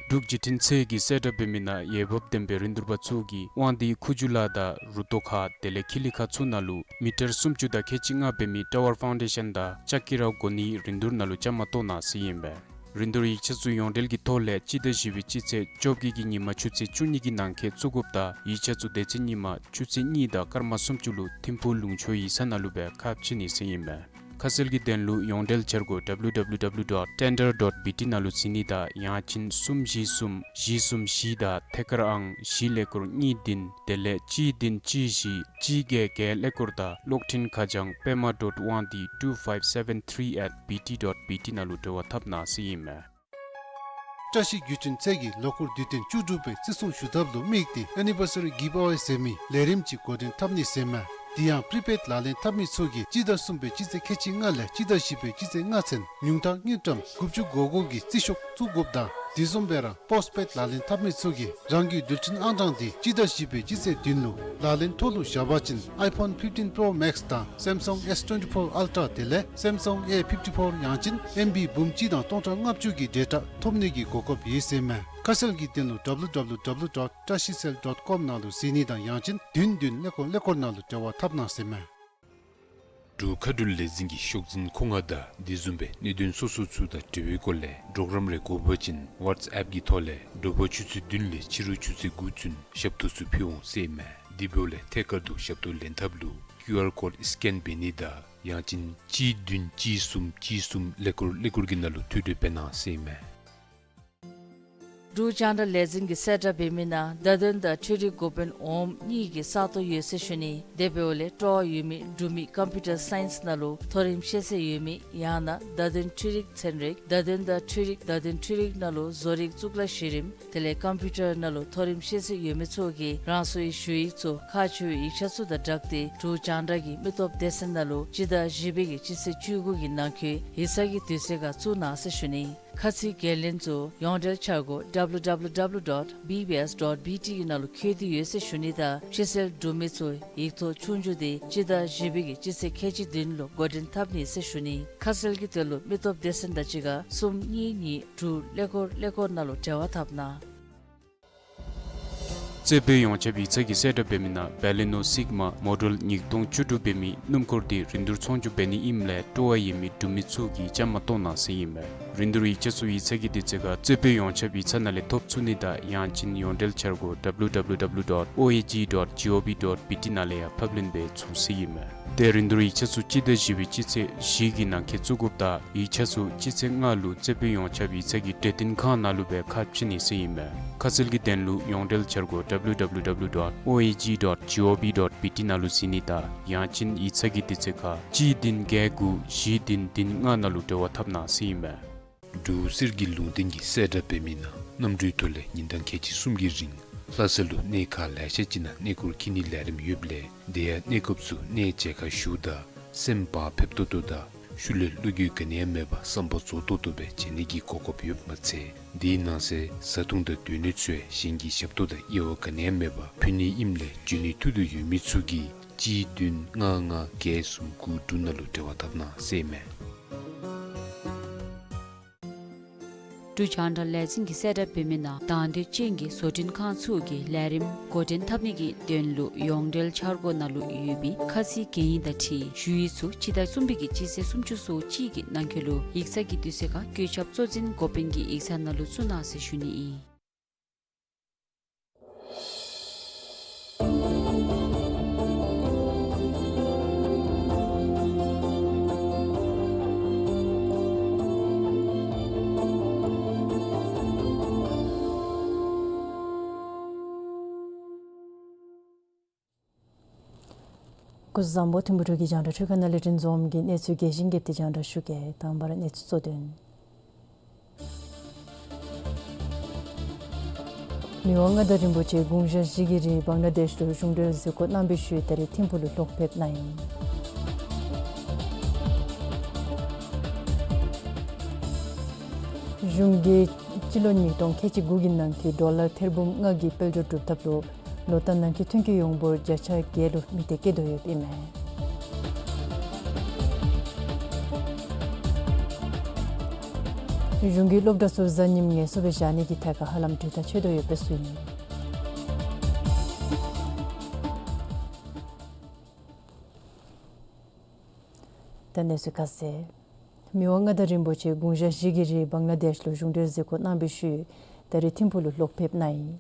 འབྲུག་བརྒྱུད་འཕྲིན་ཚད་ཀྱིས་གསལ་བསྒྲགས་འབད་མི་ནང་འོས་འབབ་ལྡན་པའི་རིན་བསྡུར་པ་ཚུ་གིས་དབང་འདུས་ཁུ་བྱུག་ལ་དང་རུ་ཏོ་ཁ་དེ་ལས་ཁི་ལི་ཁ་ཚུ་ནང་ལུ་མི་ཊར་སུམ་ཅུ་དང་ཁལ་གཅིག་ལྔ་འབད་མི་ཊ་ཝར་ཕའུན་ཌེ་ཤཱན་དང་ལྕགས་ཀྱི་ར་སྒོ་ནི་རིན་བསྡུར་ནང་ལུ་བཅའ་མར་གཏོགས་གནང་ཟེར་ཨིན་པས། རིན་བསྡུར་ཡིག་ཆ་ཚུ་ཡོངས་འབྲེལ་གྱི་ཐོག་ལས་སྤྱི་ཟླ་བཞི་པའི་སྤྱི་ཚེས་བཅོ་བརྒྱད་ཀྱི་ཉིན་མ་ཆུ་ཚོད་བཅུ་གཉིས་ཀྱི་ནང་འཁོད་བཙུགས་དགོཔ་ད་ཡིག་ཆ་ཚུ་དེ་ཚེ་ཉིན་མ་ཆུ་ཚོད་གཉིས་དང་སྐར་མ་སུམ་ཅུ་ལུ་ཐིམ་ཕུག་ལུང་ཕྱོགས་ཡིག་ཚང་ནང་ལུ་སྦེ་ཁ་ཕྱེ་ནི་ཟེར་ཨིན་པས། ཁ་གསལ་གྱི་དོན་ལུ་ཡོངས་འབྲེལ་འཆར་སྒོ་W W W dot tender dot B T ནང་ལུ་གཟིགས་ནི་དང་ཡང་ཅིན་གསུམ་བཞི་གསུམ་བཞི་གསུམ་བཞི་དང་ཐད་ཀར་ཨང་བཞི་ཀླད་ཀོར་གཉིས་བདུན་དེ་ལས་གཅིག་བདུན་གཅིག་བཞི་གཅིག་བརྒྱད་བརྒྱད་ཀླད་ཀོར་དང་གློག་འཕྲིན་ཁ་བྱང་པདྨ་dot wangdi two five seven three at B T dot B T ནང་ལུ་འབྲེལ་བ་འཐབ་གནང་ཟེར་ཨིན་མས། བཀྲ་ཤིས་བརྒྱུད་འཕྲིན་ཚད་ཀྱིས་ལོ་འཁོར་དུས་སྟོན་བཅུ་དྲུག་པའི་བརྩི་སྲུང་ཞུ་ཐབས་ལུ་དམིགས་ཏེ་Anniversary Giveaway ཟེར་མི་ལས་རིམ་ཅིག་འགོ་འདྲེན་འཐབ་ནི་ཟེར་མས། དེ་ཡང་པྲི་པེཌ་ལག་ལེན་འཐབ་མི་ཚུ་གིས་སྤྱི་ཟླ་གསུམ་པའི་སྤྱི་ཚེས་ཁལ་གཅིག་ལྔ་ལས་སྤྱི་ཟླ་བཞི་པའི་སྤྱི་ཚེས་ལྔ་ཚུན་ཉུང་མཐར་དངུལ་ཀྲམ་དགུ་བཅུ་གོ་གོ་གི་རྩིས་ཤོག་བཙུགས་དགོཔ་དང་དེ་བཟུམ་སྦེ་ར་པོསཊ་པེཌ་ལག་ལེན་འཐབ་མི་ཚུ་གིས་རང་གི་རྡུལ་ཕྲན་ཨང་གྲངས་དེ་སྤྱི་ཟླ་བཞི་པའི་སྤྱི་ཚེས་བདུན་ལུ་ལག་ལེན་ཐོག་ལུ་བཞག་པ་ཅིན་iPhone fifteen Pro Max དང་Samsung S twenty-four Ultra དེ་ལས་Samsung A fifty-four ཡང་ཅིན་ཨེམ་བི་འབུམ་གཅིག་དང་སྟོང་ཕྲག་ལྔ་བཅུ་གི་ཌེ་ཊ་ཐོབ་ནི་གི་གོ་སྐབས་ཡོད་ཟེར་མས། ཁ་གསལ་གྱི་དོན་ལུ W W W dot trashiesale dot com ནང་ལུ་གཟིགས་ནི་དང་ཡང་ཅིན་བདུན་བདུན་ཀླད་ཀོར་ཀླད་ཀོར་ནང་ལུ་འབྲེལ་བ་འཐབ་གནང་ཟེར་མས། འབྲུག་མཁའ་འགྲུལ་ལས་འཛིན་གྱི་ཤོག་འཛིན་མཁོ་མངགས་དང་དེ་བཟུམ་སྦེ་གནད་དོན་སོ་སོ་ཚུ་དང་འབྲེལ་བའི་སྐོར་ལས་གྲོགས་རམ་རེ་དགོ་པ་ཅིན་ཝཊས་ཨེཔ་གི་ཐོག་ལས་དྲོ་པ་ཆུ་ཚོད་བདུན་ལས་ཕྱི་རུ་ཆུ་ཚོད་དགུ་ཚུན་ཞབས་ཏོག་ཚུ་ཕུལ་འོང་ཟེར་མས། དེ་འབདཝ་ལས་ཐད་ཀར་དུ་ཞབས་ཏོག་ལེན་ཐབས་ལུ་ཀིའུ་ཨར་ཀོཌ་སི་ཀེན་འབད་ནི་དང་ཡང་ཅིན་གཅིག་བདུན་གཅིག་གསུམ་གཅིག་གསུམ་ཀླད་ཀོར་ཀླད་ཀོར་གྱི་ནང་ལུ་ཐོ་འགོད་འབད་གནང་ཟེར་མས། འབྲུག་རྒྱང་བསྒྲགས་ལས་འཛིན་གྱིས་གསལ་བསྒྲགས་འབད་མི་ནང་བརྡ་དོན་དང་འཕྲུལ་རིག་འགོ་དཔོན་འོགམ་གཉིས་ཀྱི་ས་སྟོང་ཡོད་ཟེར་ཞུ་ནི། དེ་འབདཝ་ལས་སྤྲོ་བ་ཡོད་མི་འབྲུག་མི་ཀམ་པིའུ་ཊར་སའིནསི་ནང་ལུ་མཐོ་རིམ་ཤེས་ཚད་ཡོད་མི་ཡང་ན་བརྡ་དོན་འཕྲུལ་རིག་ཚན་རིག་བརྡ་དོན་དང་འཕྲུལ་རིག་བརྡ་དོན་འཕྲུལ་རིག་ནང་ལུ་བཟོ་རིག་གཙུག་ལག་གཞི་རིམ་དེ་ལས་ཀམ་པིའུ་ཊར་ནང་ལུ་མཐོ་རིམ་ཤེས་ཚད་ཡོད་མི་ཚུ་གིས་རང་སོའི་ཞུ་ཡིག་ཚུ་ཁག་ཆེ་བའི་ཡིག་ཆ་ཚུ་དང་སྦྲགས་ཏེ་འབྲུག་རྒྱང་བསྒྲགས་ཀྱི་མི་སྟོབས་སྡེ་ཚན་ནང་ལུ་སྤྱི་ཟླ་བཞི་པའི་གི་སྤྱི་ཚེས་བཅུ་དགུ་གི་ནང་འཁོད་ཡིག་ཚང་གི་དུས་ཚོད་ཁར་བཙུགས་གནང་ཟེར་ཞུ་ནི། ཁ་ཚིག་འགན་ལེན་ཚུ་ཡོངས་འབྲེལ་འཆར་སྒོ་W W W dot B B S dot B T གི་ནང་ལུ་བཀོད་དེ་ཡོད་ཟེར་ཞུ་ནི་དང་ཕྱི་སེལ་འབྲུག་མི་ཚུ་ཡིག་ཐོག་ཆོས་རྒྱུགས་དེ་སྤྱི་ཟླ་བཞི་པའི་གི་སྤྱི་ཚེས་ཁལ་གཅིག་བདུན་ལུ་འགོ་འདྲེན་འཐབ་ནི་ཟེར་ཞུ་ནི། ཁ་གསལ་གྱི་དོན་ལུ་མི་སྟོབས་སྡེ་ཚན་དང་གཅིག་ཁར་གསུམ་གཉིས་གཉིས་དྲུག་ཀླད་ཀོར་ཀླད་ཀོར་ནང་ལུ་འབྲེལ་བ་འཐབ་གནང་། རྩེ་དཔོན་ཡོངས་ཁྱབ་ཡིག་ཚང་གིས་གསལ་བསྒྲགས་འབད་མི་ནང་བེ་ལི་ནོ་སིག་མ་མོ་ཌེལ་ཉིས་སྟོང་བཅུ་དྲུག་འབད་མི་སྣུམ་འཁོར་དེ་རིན་བསྡུར་ཚོང་སྒྱུར་འབད་ནི་ཨིནམ་ལས་སྤྲོ་བ་ཡོད་མི་འབྲུག་མི་ཚུ་གིས་བཅའ་མར་གཏོགས་གནང་ཟེར་ཨིན་མས། རིན་བསྡུར་ཡིག་ཆ་ཚུ་ཡིག་ཚང་གི་དུས་ཚོད་ཁར་རྩེ་དཔོན་ཡོངས་ཁྱབ་ཡིག་ཚང་ནང་ལས་ཐོབ་ཚུགས་ནི་དང་ཡང་ཅིན་ཡོངས་འབྲེལ་འཆར་སྒོ་W W W dot O A G dot G O V dot B T ནང་ལས་ཡང་ཕབ་ལེན་འབད་ཚུགས་ཟེར་ཨིན་མས། ཏེ་རིན་བསྡུར་ཡིག་ཆ་ཚུ་སྤྱི་ཟླ་བཞི་པའི་སྤྱི་ཚེས་བཞི་གི་ནང་འཁོད་བཙུགས་དགོཔ་ད་ཡིག་ཆ་ཚུ་སྤྱི་ཚེས་ལྔ་ལུ་རྩེ་དཔོན་ཡོངས་ཁྱབ་ཡིག་ཚང་གི་གྲོས་སྟོན་ཁང་ནང་ལུ་སྦེ་ཁ་ཕྱེ་ནི་ཟེར་ཨིན་མས། ཁ་གསལ་གྱི་དོན་ལུ་ཡོངས་འབྲེལ་འཆར་སྒོ W W W dot O A G dot G O V dot B T ནང་ལུ་གཟིགས་ནི་དང་ཡང་ཅིན་ཡིག་ཚང་གི་དུས་ཚོད་ཁར་གཅིག་བདུན་བརྒྱད་དགུ་བཞི་བདུན་བདུན་ལྔ་ནང་ལུ་འབྲེལ་བ་འཐབ་གནང་ཟེར་ཨིན་མས། འབྲུག་གསེར་གྱི་ལུང་བསྟན་གྱིས་གསལ་བསྒྲགས་འབད་མི་ནང་གནམ་གྲུའི་ཐོག་ལས་ཉིན་གྲངས་ཁལ་གཅིག་གསུམ་གྱི་རིང་ལྷ་ས་ལུ་གནས་ཁག་ལེ་ཤ་ཅིག་ནང་གནས་སྐོར་འཁྱིད་ནིའི་ལས་རིམ་ཡོདཔ་ལས་དེ་ཡང་གནས་སྐབས་སུ་གནས་མཇལ་ཁ་ཞུཝ་ད་སེམས་བག་ཕེབས་ཏོག་ཏོ་དང་ཤུལ་ལས་བློ་འགྱོད་ག་ནི་ཡང་མེད་པར་བསམ་པ་རྫོགས་ཏོག་ཏོ་སྦེ་མཇལ་ནི་གི་གོ་སྐབས་ཡོདཔ་མ་ཚད་དེའི་ནང་གསེས་བཟའ་འཐུང་དང་སྡོད་གནས་ཚུ་ཡང་གཞན་གྱི་ཞབས་ཏོག་དང་དབྱེ་བ་ག་ནི་ཡང་མེད་པར་ཕུལ་ནི་ཨིནམ་ལས་འབྱོན་ནིའི་ཐུགས་འདོད་ཡོད་མི་ཚུ་གིས་གཅིག་བདུན་ལྔ་ལྔ་བརྒྱད་གསུམ་དགུ་དྲུག་ནང་ལུ་འབྲེལ་བ་འཐབ་གནང་ཟེར་ཨིན་མས། འབྲུག་རྒྱང་བསྒྲགས་ལས་འཛིན་གྱིས་གསལ་བསྒྲགས་འབད་མི་ནང་དང་འདོད་ཅན་གྱི་བཟོ་སྐྲུན་ཁང་ཚུ་གིས་ལས་རིམ་འགོ་འདྲེན་འཐབ་ནི་གི་དོན་ལུ་ཡོངས་འབྲེལ་འཆར་སྒོ་ནང་ལུ་ཡོད་པའི་ཁ་ཚིག་གན་ཡིག་དང་འཁྲིལ་ཞུ་ཡིག་ཚུ་སྤྱི་ཟླ་གསུམ་པའི་གི་སྤྱི་ཚེས་སུམ་ཅུ་སོ་གཅིག་གི་ནང་འཁོད་ལུ་ཡིག་ཚང་གི་དུས་ཚོད་ཁར་བཀོད་ཁྱབ་གཙོ་འཛིན་འགོ་དཔོན་གྱི་ཡིག་ཚང་ནང་ལུ་བཙུགས་གནང་ཟེར་ཞུ་ནི་ཨིན། སྐུ་གཟུགས་བཟང་པོ། ཐིམ་ཕུག་འབྲུག་གི་རྒྱང་བསྒྲགས་འཕྲུལ་ཁང་ནང་ལས་རིན་འཛོམས་ཀྱིས་གནས་ཚུལ་རྒྱས་ཤིང་རྒྱས་པ་དེ་རྒྱང་བསྒྲགས་ཞུ་གེ། དང་པ་ར་གནས་ཚུལ་གཙོ་དོན། མི་དབང་མངའ་བདག་རིན་པོ་ཆེ་དགུང་ཞག་བཞི་གི་རིང་བང་ལ་དེཤ་ལུ་གཞུང་འབྲེལ་གཟིགས་སྐོར་གནང་བའི་ཤུལ་ད་རིས་ཐིམ་ཕུག་ལུ་ལོག་ཕེབས་གནང་ཡི། གཞུང་གིས་སྤྱི་ལོ་ཉིས་སྟོང་ཁལ་གཅིག་དགུ་གི་ནང་འཁོད་ཌོ་ལར་ཐེར་འབུམ་ལྔ་གི་དཔལ་འབྱོར་སྒྲུབ་ཐབས་ལུ་ལོ་ལྟར་ནང་འཁོད་ཐོན་སྐྱེད་ཡོངས་འབོར་བརྒྱ་ཆ་བརྒྱད་ལུ་མི་སྡེ་བཀལ་དོ་ཡོདཔ་ཨིན་མས། གཞུང་གིས་སློབ་གྲྭ་ཚུ་གཟའ་ཉིམ་ངལ་གསོ་སྦེ་བཞག་ནི་གི་ཐད་ཁར་ཧ་ལམ་གྲོས་ཐག་ཆོད་དོ་ཡོདཔ་སྦེ་གསུངས་ཡི། ད་གནས་ཚུལ་ཁ་གསལ། མི་དབང་མངའ་བདག་རིན་པོ་ཆེ་དགུང་ཞག་བཞི་གི་རིང་བང་ལ་དེཤ་ལུ་གཞུང་འབྲེལ་གཟིགས་སྐོར་གནང་བའི་ཤུལ་ད་རིས་ཐིམ་ཕུག་ལུ་ལོག་ཕེབས་གནང་ཡི།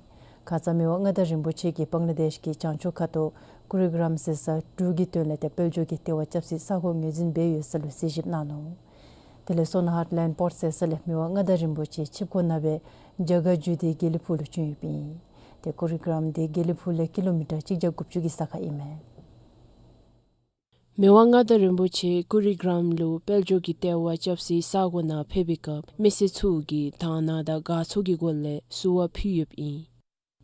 ཁ་ཙ་མི་དབང་མངའ་བདག་རིན་པོ་ཆེ་གིས་བང་ལ་དེཤ་གི་བྱང་ཕྱོགས་ཁ་ཐུག་ཀུ་རི་གྲམ་ཟེར་ས་འབྲུག་གི་དོན་ལས་ཏེ་དཔལ་འབྱོར་གྱི་ལྟེ་བ་རྐྱབ་སའི་ས་གོ་ངོས་འཛིན་འབད་ཡོད་ས་ལུ་གཟིགས་ཞིབ་གནང་ནུག། དེ་ལས་སོ་ན་ཧཱཊ་ལེནཌ་པོརཊ་ཟེར་ས་ལས་མི་དབང་མངའ་བདག་རིན་པོ་ཆེ་ཆིབས་འཁོར་ནང་སྦེ་རྒྱ་གར་བརྒྱུད་དེ་དགེ་ལེགས་ཕུག་ལུ་བྱོན་ཡོདཔ་ཨིན། ཏེ་ཀུ་རི་གྲམ་དེ་དགེ་ལེགས་ཕུག་ལས་ཀི་ལོ་མི་ཊར་གཅིག་བརྒྱ་དགུ་བཅུ་གི་ས་ཁར་ཨིན་མས། མི་དབང་མངའ་བདག་རིན་པོ་ཆེ་ཀུ་རི་གྲམ་ལུ་དཔལ་འབྱོར་གྱི་ལྟེ་བ་རྐྱབ་སའི་ས་གོ་ནང་ཕེབས་པའི་སྐབས་མི་སེར་ཚུ་གིས་དག་སྣང་དང་དགའ་ཚོར་གྱི་སྒོ་ལས་བསུ་བ་ཕུལ་ཡོདཔ་ཨིན།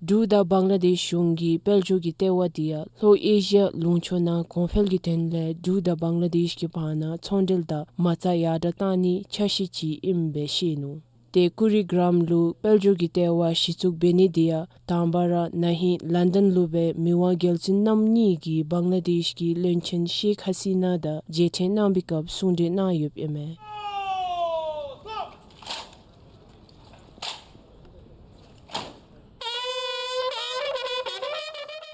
འབྲུག་དང་བང་ལ་དེཤ་གཞུང་གི་དཔལ་འབྱོར་གྱི་ལྟེ་བ་དེ་ཡང་ལྷོ་ཨེ་ཤི་ཡ་ལུང་ཕྱོགས་ནང་གོང་འཕེལ་གྱི་དོན་ལས་འབྲུག་དང་བང་ལ་དེཤ་གི་བར་ན་ཚོང་འབྲེལ་དང་མ་རྩ་ཡར་དྲགས་གཏང་ནིའི་འཆར་གཞི་ཅིག་ཨིནམ་སྦེ་བཤད་ནུག། ཏེ་ཀུ་རི་གྲམ་ལུ་དཔལ་འབྱོར་གྱི་ལྟེ་བ་གཞི་བཙུགས་འབད་ནི་དེ་ཡང་དང་པ་ར་ན་ཧིང་ལཱན་ཌཱན་ལུ་སྦེ་མི་དབང་རྒྱལ་བཙུན་རྣམ་གཉིས་ཀྱིས་བང་ལ་དེཤ་གི་བློན་ཆེན་ཤེག་ཧ་སི་ན་དང་མཇལ་འཕྲད་གནང་བའི་སྐབས་གསུང་གྲོས་གནང་ཡོདཔ་ཨིན་མས།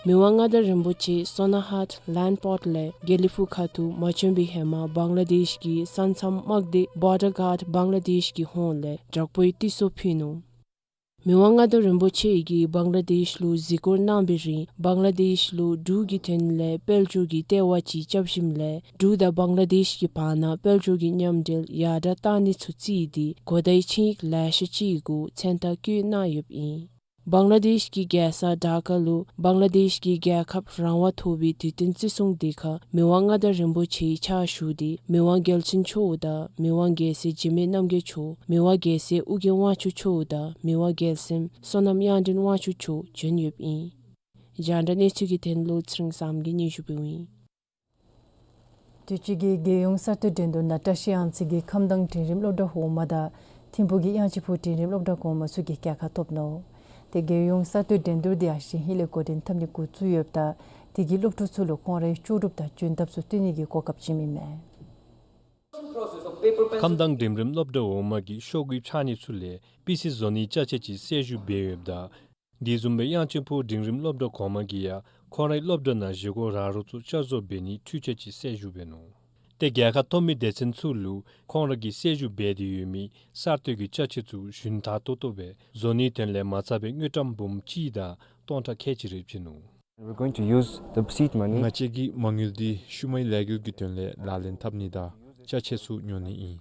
མི་དབང་མངའ་བདག་རིན་པོ་ཆེ་སོ་ན་ཧཱཊ་ལཱནཌ་པོརཊ་ལས་དགེ་ལེགས་ཕུག་ཁ་ཐུག་མ་བྱོན་པའི་ཧེ་མ་བང་ལ་དེཤ་གི་ས་མཚམས་དམག་སྡེ་བོར་ཌར་གཱརཌ་བང་ལ་དེཤ་གི་ཧོངས་ལས་དྲག་པོའི་དྲི་སོ་ཕུལ་ནུག། མི་དབང་མངའ་བདག་རིན་པོ་ཆེ་གིས་བང་ལ་དེཤ་ལུ་གཟིགས་སྐོར་གནང་བའི་རིང་བང་ལ་དེཤ་ལུ་འབྲུག་གི་དོན་ལས་དཔལ་འབྱོར་གྱི་ལྟེ་བ་ཅིག་རྐྱབ་ཞིནམ་ལས་འབྲུག་དང་བང་ལ་དེཤ་གི་བར་ན་དཔལ་འབྱོར་གྱི་མཉམ་འབྲེལ་ཡར་དྲགས་གཏང་ནི་ཚུ་བརྩིས་ཏེ་གོ་བརྡའི་ཆིངས་ཡིག་ལེ་ཤ་ཅིག་གུ་མཚན་རྟགས་བཀོད་གནང་ཡོདཔ་ཨིན། བང་ལ་དེཤ་གི་རྒྱལ་ས་ཌ་ཀ་ལུ་བང་ལ་དེཤ་གི་རྒྱལ་ཁབ་རང་དབང་ཐོབ་པའི་དུས་སྟོན་བརྩི་སྲུང་དེ་ཁར་མི་དབང་མངའ་བདག་རིན་པོ་ཆེའི་ཕྱག་ཞུ་སྟེ་མི་དབང་རྒྱལ་བཙུན་མཆོག་དང་མི་དབང་རྒྱལ་སྲས་འཇིགས་མེད་རྣམ་རྒྱལ་མཆོག། མི་དབང་རྒྱལ་སྲས་ཨོ་རྒྱན་དབང་ཕྱུག་མཆོག་དང་མི་དབང་རྒྱལ་མཚན་བསོད་ནམས་དབྱངས་ཅན་དབང་ཕྱུག་མཆོག་བྱོན་ཡོདཔ་ཨིན། རྒྱང་བསྒྲགས་གནས་ཚུལ་གྱི་དོན་ལུ་ཚེ་རིང་བསམ་གྱིས་སྙན་ཞུ་ཕུལཝ་ཨིན། དུས་ཅི་གི་རྒྱལ་ཡོངས་གསར་གཏོད་འགྲན་བསྡུར་ནང་བཀྲ་ཤིས་གཡང་རྩེ་གིས་ཁམས་དྭངས་འབྲིང་རིམ་སློབ་གྲྭ་འོག་མ་དང་ཐིམ་ཕུག་གི་དབྱངས་ཅན་ཕུག་འབྲིང་རིམ་སློབ་གྲྭ་གོང་མ་ཚུ་གིས་རྒྱལ་ཁ་ཐོབ་ནུག། ཏེ་རྒྱལ་ཡོངས་གསར་གཏོད་འགྲན་བསྡུར་དེ་ཡང་གཞེས་ཧིང་ལས་འགོ་འདྲེན་འཐབ་ནི་འགོ་བཙུགས་ཡོདཔ་ད་དེ་གིས་སློབ་ཕྲུག་ཚུ་ལུ་ཁོང་རའི་ལྕོགས་གྲུབ་དང་འཇོན་ཐབས་ཚུ་སྟོན་ནི་གི་གོ་སྐབས་བྱིནམ་ཨིན་མས། ཁམས་དྭངས་འབྲིང་རིམ་སློབ་གྲྭ་འོག་མ་གིས་ཤོག་གུའི་ཕྱགས་སྙིགས་ཚུ་ལས་པི་སི་བཟོ་ནིའི་ཅ་ཆས་ཅིག་གསལ་ཞུ་འབད་ཡོདཔ་ད་དེ་བཟུམ་སྦེ་དབྱངས་ཅན་ཕུག་འབྲིང་རིམ་སློབ་གྲྭ་གོང་མ་གིས་ཡང་ཁོང་རའི་སློབ་གྲྭ་ནང་བཞེས་སྒོ་ར་རོ་ཚུ་བསྐྱར་བཟོ་འབད་ནིའི་འཕྲུལ་ཆས་ཅིག་གསལ་ཞུ་འབད་ནུག། ཏེ་རྒྱལ་ཁ་ཐོབ་མི་སྡེ་ཚན་ཚུ་ལུ་ཁོང་ར་གིས་གསལ་ཞུ་འབད་དེ་ཡོད་མི་གསར་གཏོད་ཀྱི་ཅ་ཆས་ཚུ་ཞུན་དག་ཏོག་ཏོ་སྦེ་བཟོ་ནིའི་དོན་ལས་མ་རྩ་སྦེ་དངུལ་ཀྲམ་འབུམ་གཅིག་དང་སྟོང་ཕྲག་ཁལ་གཅིག་རེ་བྱིན་ནུག། We're going to use the seed money. ང་བཅས་ཀྱིས་མ་དངུལ་འདི་ཤུལ་མའི་ལས་འགུལ་གྱི་དོན་ལས་ལག་ལེན་འཐབ་ནི་དང་ཅ་ཆས་ཚུ་ཉོ་ནི་ཨིན།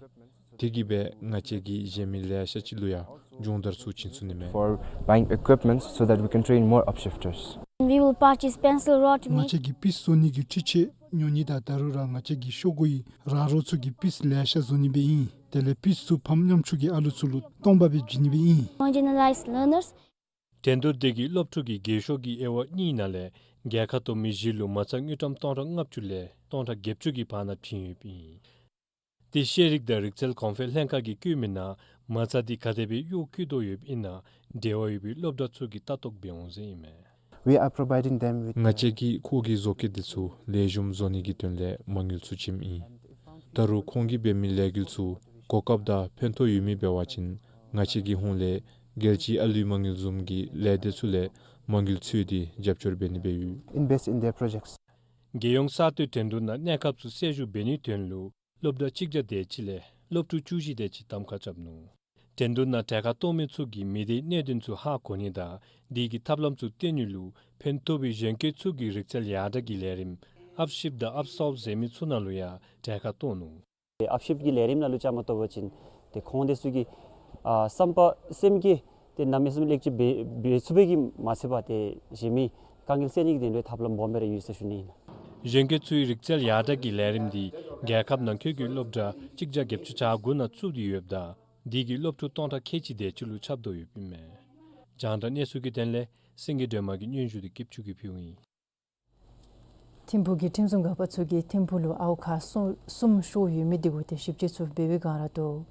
དེ་གིས་སྦེ་ང་བཅས་ཀྱིས་གཞན་མི་ལེ་ཤ་ཅིག་ལུ་ཡང་སྦྱོང་བརྡར་ཚུ་བྱིན་ཚུགས་ནི་མས། For buying equipments so that we can train more upshifters. We will purchase pencil rod to make. ང་བཅས་ཀྱིས་པིས་བཟོ་ནི་གི་འཕྲུལ་ཆས་ཉོ་ནི་དང་ད་རུང་ར་ང་བཅས་ཀྱིས་ཤོག་གུའི་ར་རོ་ཚུ་གི་པིས་ལེ་ཤ་བཟོ་ནི་སྦེ་ཨིན། དེ་ལས་པིས་ཚུ་ཕམ་ཉམ་ཆུང་གི་ཨ་ལུ་ཚུ་ལུ་སྟོང་པ་སྦེ་བྱིན་ནི་སྦེ་ཨིན། Marginalized learners. འགྲན་བསྡུར་དེ་གིས་སློབ་ཕྲུག་གི་རྒས་ཤོས་ཀྱི་དབྱེ་བ་གཉིས་ནང་ལས་རྒྱལ་ཁ་ཐོབ་མི་བཞི་ལུ་མ་རྩ་དངུལ་ཀྲམ་སྟོང་ཕྲག་ལྔ་བཅུ་ལས་སྟོང་ཕྲག་བརྒྱད་ཅུ་གི་བར་ན་བྱིན་ཡོདཔ་ཨིན། དེ་ཤེས་རིག་དང་རིག་རྩལ་གོང་འཕེལ་ལྷན་ཁག་གིས་བཀོད་མི་ནང་མ་རྩ་དེ་ག་དེ་སྦེ་གཡོག་བཀོལ་དོ་ཡོདཔ་ཨིན་ན་འབྲེལ་བ་ཡོད་པའི་སློབ་གྲྭ་ཚུ་གིས་ལྟ་རྟོག་འབད་འོང་ཟེར་ཨིན་མས། We are providing them with. ང་བཅས་ཀྱིས་ཁོ་གི་བཟོ་བཀོད་དེ་ཚུ་ལེགས་ཤོམ་བཟོ་ནི་གི་དོན་ལས་མ་དངུལ་ཚུ་བྱིནམ་ཨིན། ད་རུང་ཁོང་གིས་འབད་མི་ལས་འགུལ་ཚུ་གོ་སྐབས་དང་ཕན་ཐོགས་ཡོད་མི་འབད་བ་ཅིན་ང་བཅས་ཀྱི་ཧོངས་ལས་རྒྱལ་སྤྱིའི་ཨ་ལུའི་མ་དངུལ་བཟུམ་གྱི་ལས་སྡེ་ཚུ་ལས་མ་དངུལ་འཚོལ་ཏེ་རྒྱབ་སྐྱོར་འབད་ནི་སྦེ་ཡོད། Invest in their projects. རྒྱལ་ཡོངས་གསར་གཏོད་འགྲན་བསྡུར་ནང་གནས་སྐབས་ཚུ་གསལ་ཞུ་འབད་ནིའི་དོན་ལུ་སློབ་གྲྭ་གཅིག་བརྒྱ་དེ་ཅིག་ལས་སློབ་ཕྲུག་བཅུ་བཞི་དེ་ཅིག་གདམ་ཁ་རྐྱབ་ནུག། འགྲན་བསྡུར་ནང་གྲལ་ཁར་གཏོགས་མི་ཚུ་གིས་མི་སྡེའི་གནད་དོན་ཚུ་ཧ་གོ་ནི་དང་དེ་གི་ཐབས་ལམ་ཚུ་སྟོན་ནི་ལུ་ཕན་ཐོགས་པའི་གཞོན་སྐྱེས་ཚུ་གི་རིག་རྩལ་ཡར་དྲག་གི་ལས་རིམ་ཨཔ་ཤིབ་དང་ཨཔ་སོལབ་ཟེར་མི་ཚུ་ནང་ལུ་ཡང་གྲལ་ཁར་གཏོགས་ནུག། ཨཔ་ཤིབ་ཀྱི་ལས་རིམ་ནང་ལུ་བཅའ་མར་གཏོགས་པ་ཅིན་ཏེ་ཁོང་དེ་ཚུ་གི་ཨ་བསམ་པ་སེམས་བསྐྱེད་དེ་གནམ་མེད་ས་མེད་ལེགས་བཅོས་འབད་འབད་ཚུགས་པའི་གི་མ་ཚད་པར་ཏེ་གཞན་མི་དཀའ་ངལ་སེལ་ནི་གི་དོན་ལུ་ཐབས་ལམ་སྦོམ་སྦེ་ར་ཡོད་ཟེར་ཞུ་ནི་ཨིན། གཞོན་སྐྱེས་ཚུའི་རིག་རྩལ་ཡར་དྲག་གི་ལས་རིམ་འདི་རྒྱལ་ཁབ་ནང་འཁོད་ཀྱི་སློབ་གྲྭ་གཅིག་བརྒྱ་བརྒྱད་ཅུ་གྱ་དགུ་ནང་བཙུགས་ཏེ་ཡོདཔ་ད་དེ་གི་སློབ་ཕྲུག་སྟོང་ཕྲག་ཁལ་གཅིག་དེ་ཅིག་ལུ་ཁྱབ་དོ་ཡོདཔ་ཨིན་མས། རྒྱང་བསྒྲགས་གནས་ཚུལ་གྱི་དོན་ལས་སེང་གེ་སྒྲོལ་མ་གི་སྙན་ཞུ་འདི་སྐྱིད་ཆུ་གིས་ཕུལཝ་ཨིན། ཐིམ་ཕུག་གི་ཁྲིམས་སྲུང་འགག་པ་ཚུ་གིས་ཐིམ་ཕུག་ལུ་ཨརཝ་ཁག་གསུམ་གསུམ་ཤོར་ཡོད་མི་དེ་གུ་ཏེ་ཞིབ་དཔྱད་ཚུ་འབད་བའི་སྒང་ར་འདུག།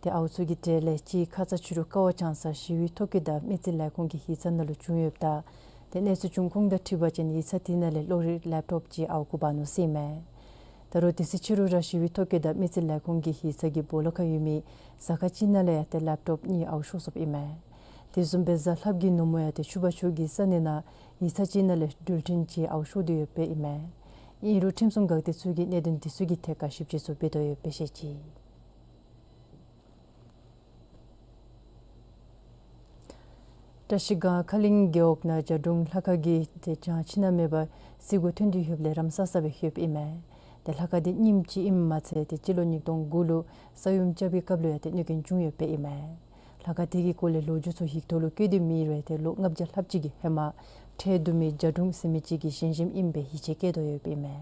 ཏེ་ཨརཝ་ཚུ་གི་གྲས་ལས་གཅིག་ཁ་ཙ་ཕྱི་རུ་ཀ་བ་ལྕང་ས་ཞི་བའི་ཐོ་བཀོད་དང་མི་རྩིས་ལས་ཁུངས་ཀྱི་ཡིག་ཚང་ནང་ལུ་བྱུང་ཡོདཔ་ད། ཏེ་གནས་ཚུལ་བྱུང་ཁུངས་དང་འཁྲིལ་བ་ཅིན་ཡིག་ཚང་དེ་ནང་ལས་གློག་རིག་ལེབ་ཊོབ་ཅིག་ཨརཝ་གུ་འབག་ནུག་ཟེར་ཨིན་མས། ད་རུང་དེ་ཚེ་ཕྱི་རུ་ར་ཞི་བའི་ཐོ་བཀོད་དང་མི་རྩིས་ལས་ཁུངས་ཀྱི་ཡིག་ཚང་གི་སྦོ་ལོགས་ཁར་ཡོད་མི་ཟ་ཁང་ཅིག་ནང་ལས་ཡང་ཏེ་ལེབ་ཊོབ་གཉིས་ཨརཝ་ཤོར་སོཔ་ཨིན་མས། དེ་བཟུམ་སྦེ་གཟའ་ལྷགཔ་གི་ནུབ་མོ་ཡང་ཏེ་ཕྱུ་པ་ཕྱུག་གི་ས་གནས་ནང་ཡིག་ཚང་ཅིག་ནང་ལས་འགྲུལ་འཕྲིན་ཅིག་ཨརཝ་ཤོར་ཏེ་ཡོདཔ་ཨིན་མས། ཨིན་རུང་ཁྲིམས་སྲུང་འགག་སྡེ་ཚུ་གིས་གནད་དོན་དེ་ཚུ་གི་ཐད་ཁར་ཞིབ་དཔྱད་ཚུ་འབད་དོ་ཡོདཔ་སྦེ་བཤད་ཅི། བཀྲ་ཤིས་སྒང་ཁ་གླིང་རྒེད་འོག་ནང་རྒྱ་སྒྲུང་ལྷ་ཁང་གི་ཏེ་གྱང་ཕྱི་ན་མེད་པར་བསིལ་གུ་ཐོན་ཏེ་ཡོདཔ་ལས་རམ་སང་སང་སྦེ་ཡོདཔ་ཨིན་མས། ཏེ་ལྷ་ཁང་དེ་རྙིངམ་ཅིག་ཨིནམ་མ་ཚད་ཏེ་སྤྱི་ལོ་ཉིས་སྟོང་དགུ་ལུ་ས་ཡོམ་རྐྱབ་པའི་སྐབས་ལུ་ཡང་ཏེ་གནོད་སྐྱོན་བྱུང་ཡོདཔ་ཨིན་མས། ལྷ་ཁང་དེ་གི་སྐོར་ལས་ལོ་རྒྱུས་ཚུ་ཡིག་ཐོག་ལུ་བཀོད་དེ་མེད་རུང་ཡང་ཏེ་ལོ་ལྔ་བརྒྱ་ལྷགཔ་ཅིག་གི་ཧེ་མ་ཁྲལ་བསྡུ་མི་རྒྱ་སྒྲུང་ཟེར་མི་ཅིག་གི་བཞེངས་བཞེངསམ་ཨིན་པའི་ཡིད་ཆེས་བསྐྱེད་དོ་ཡོདཔ་ཨིན་མས།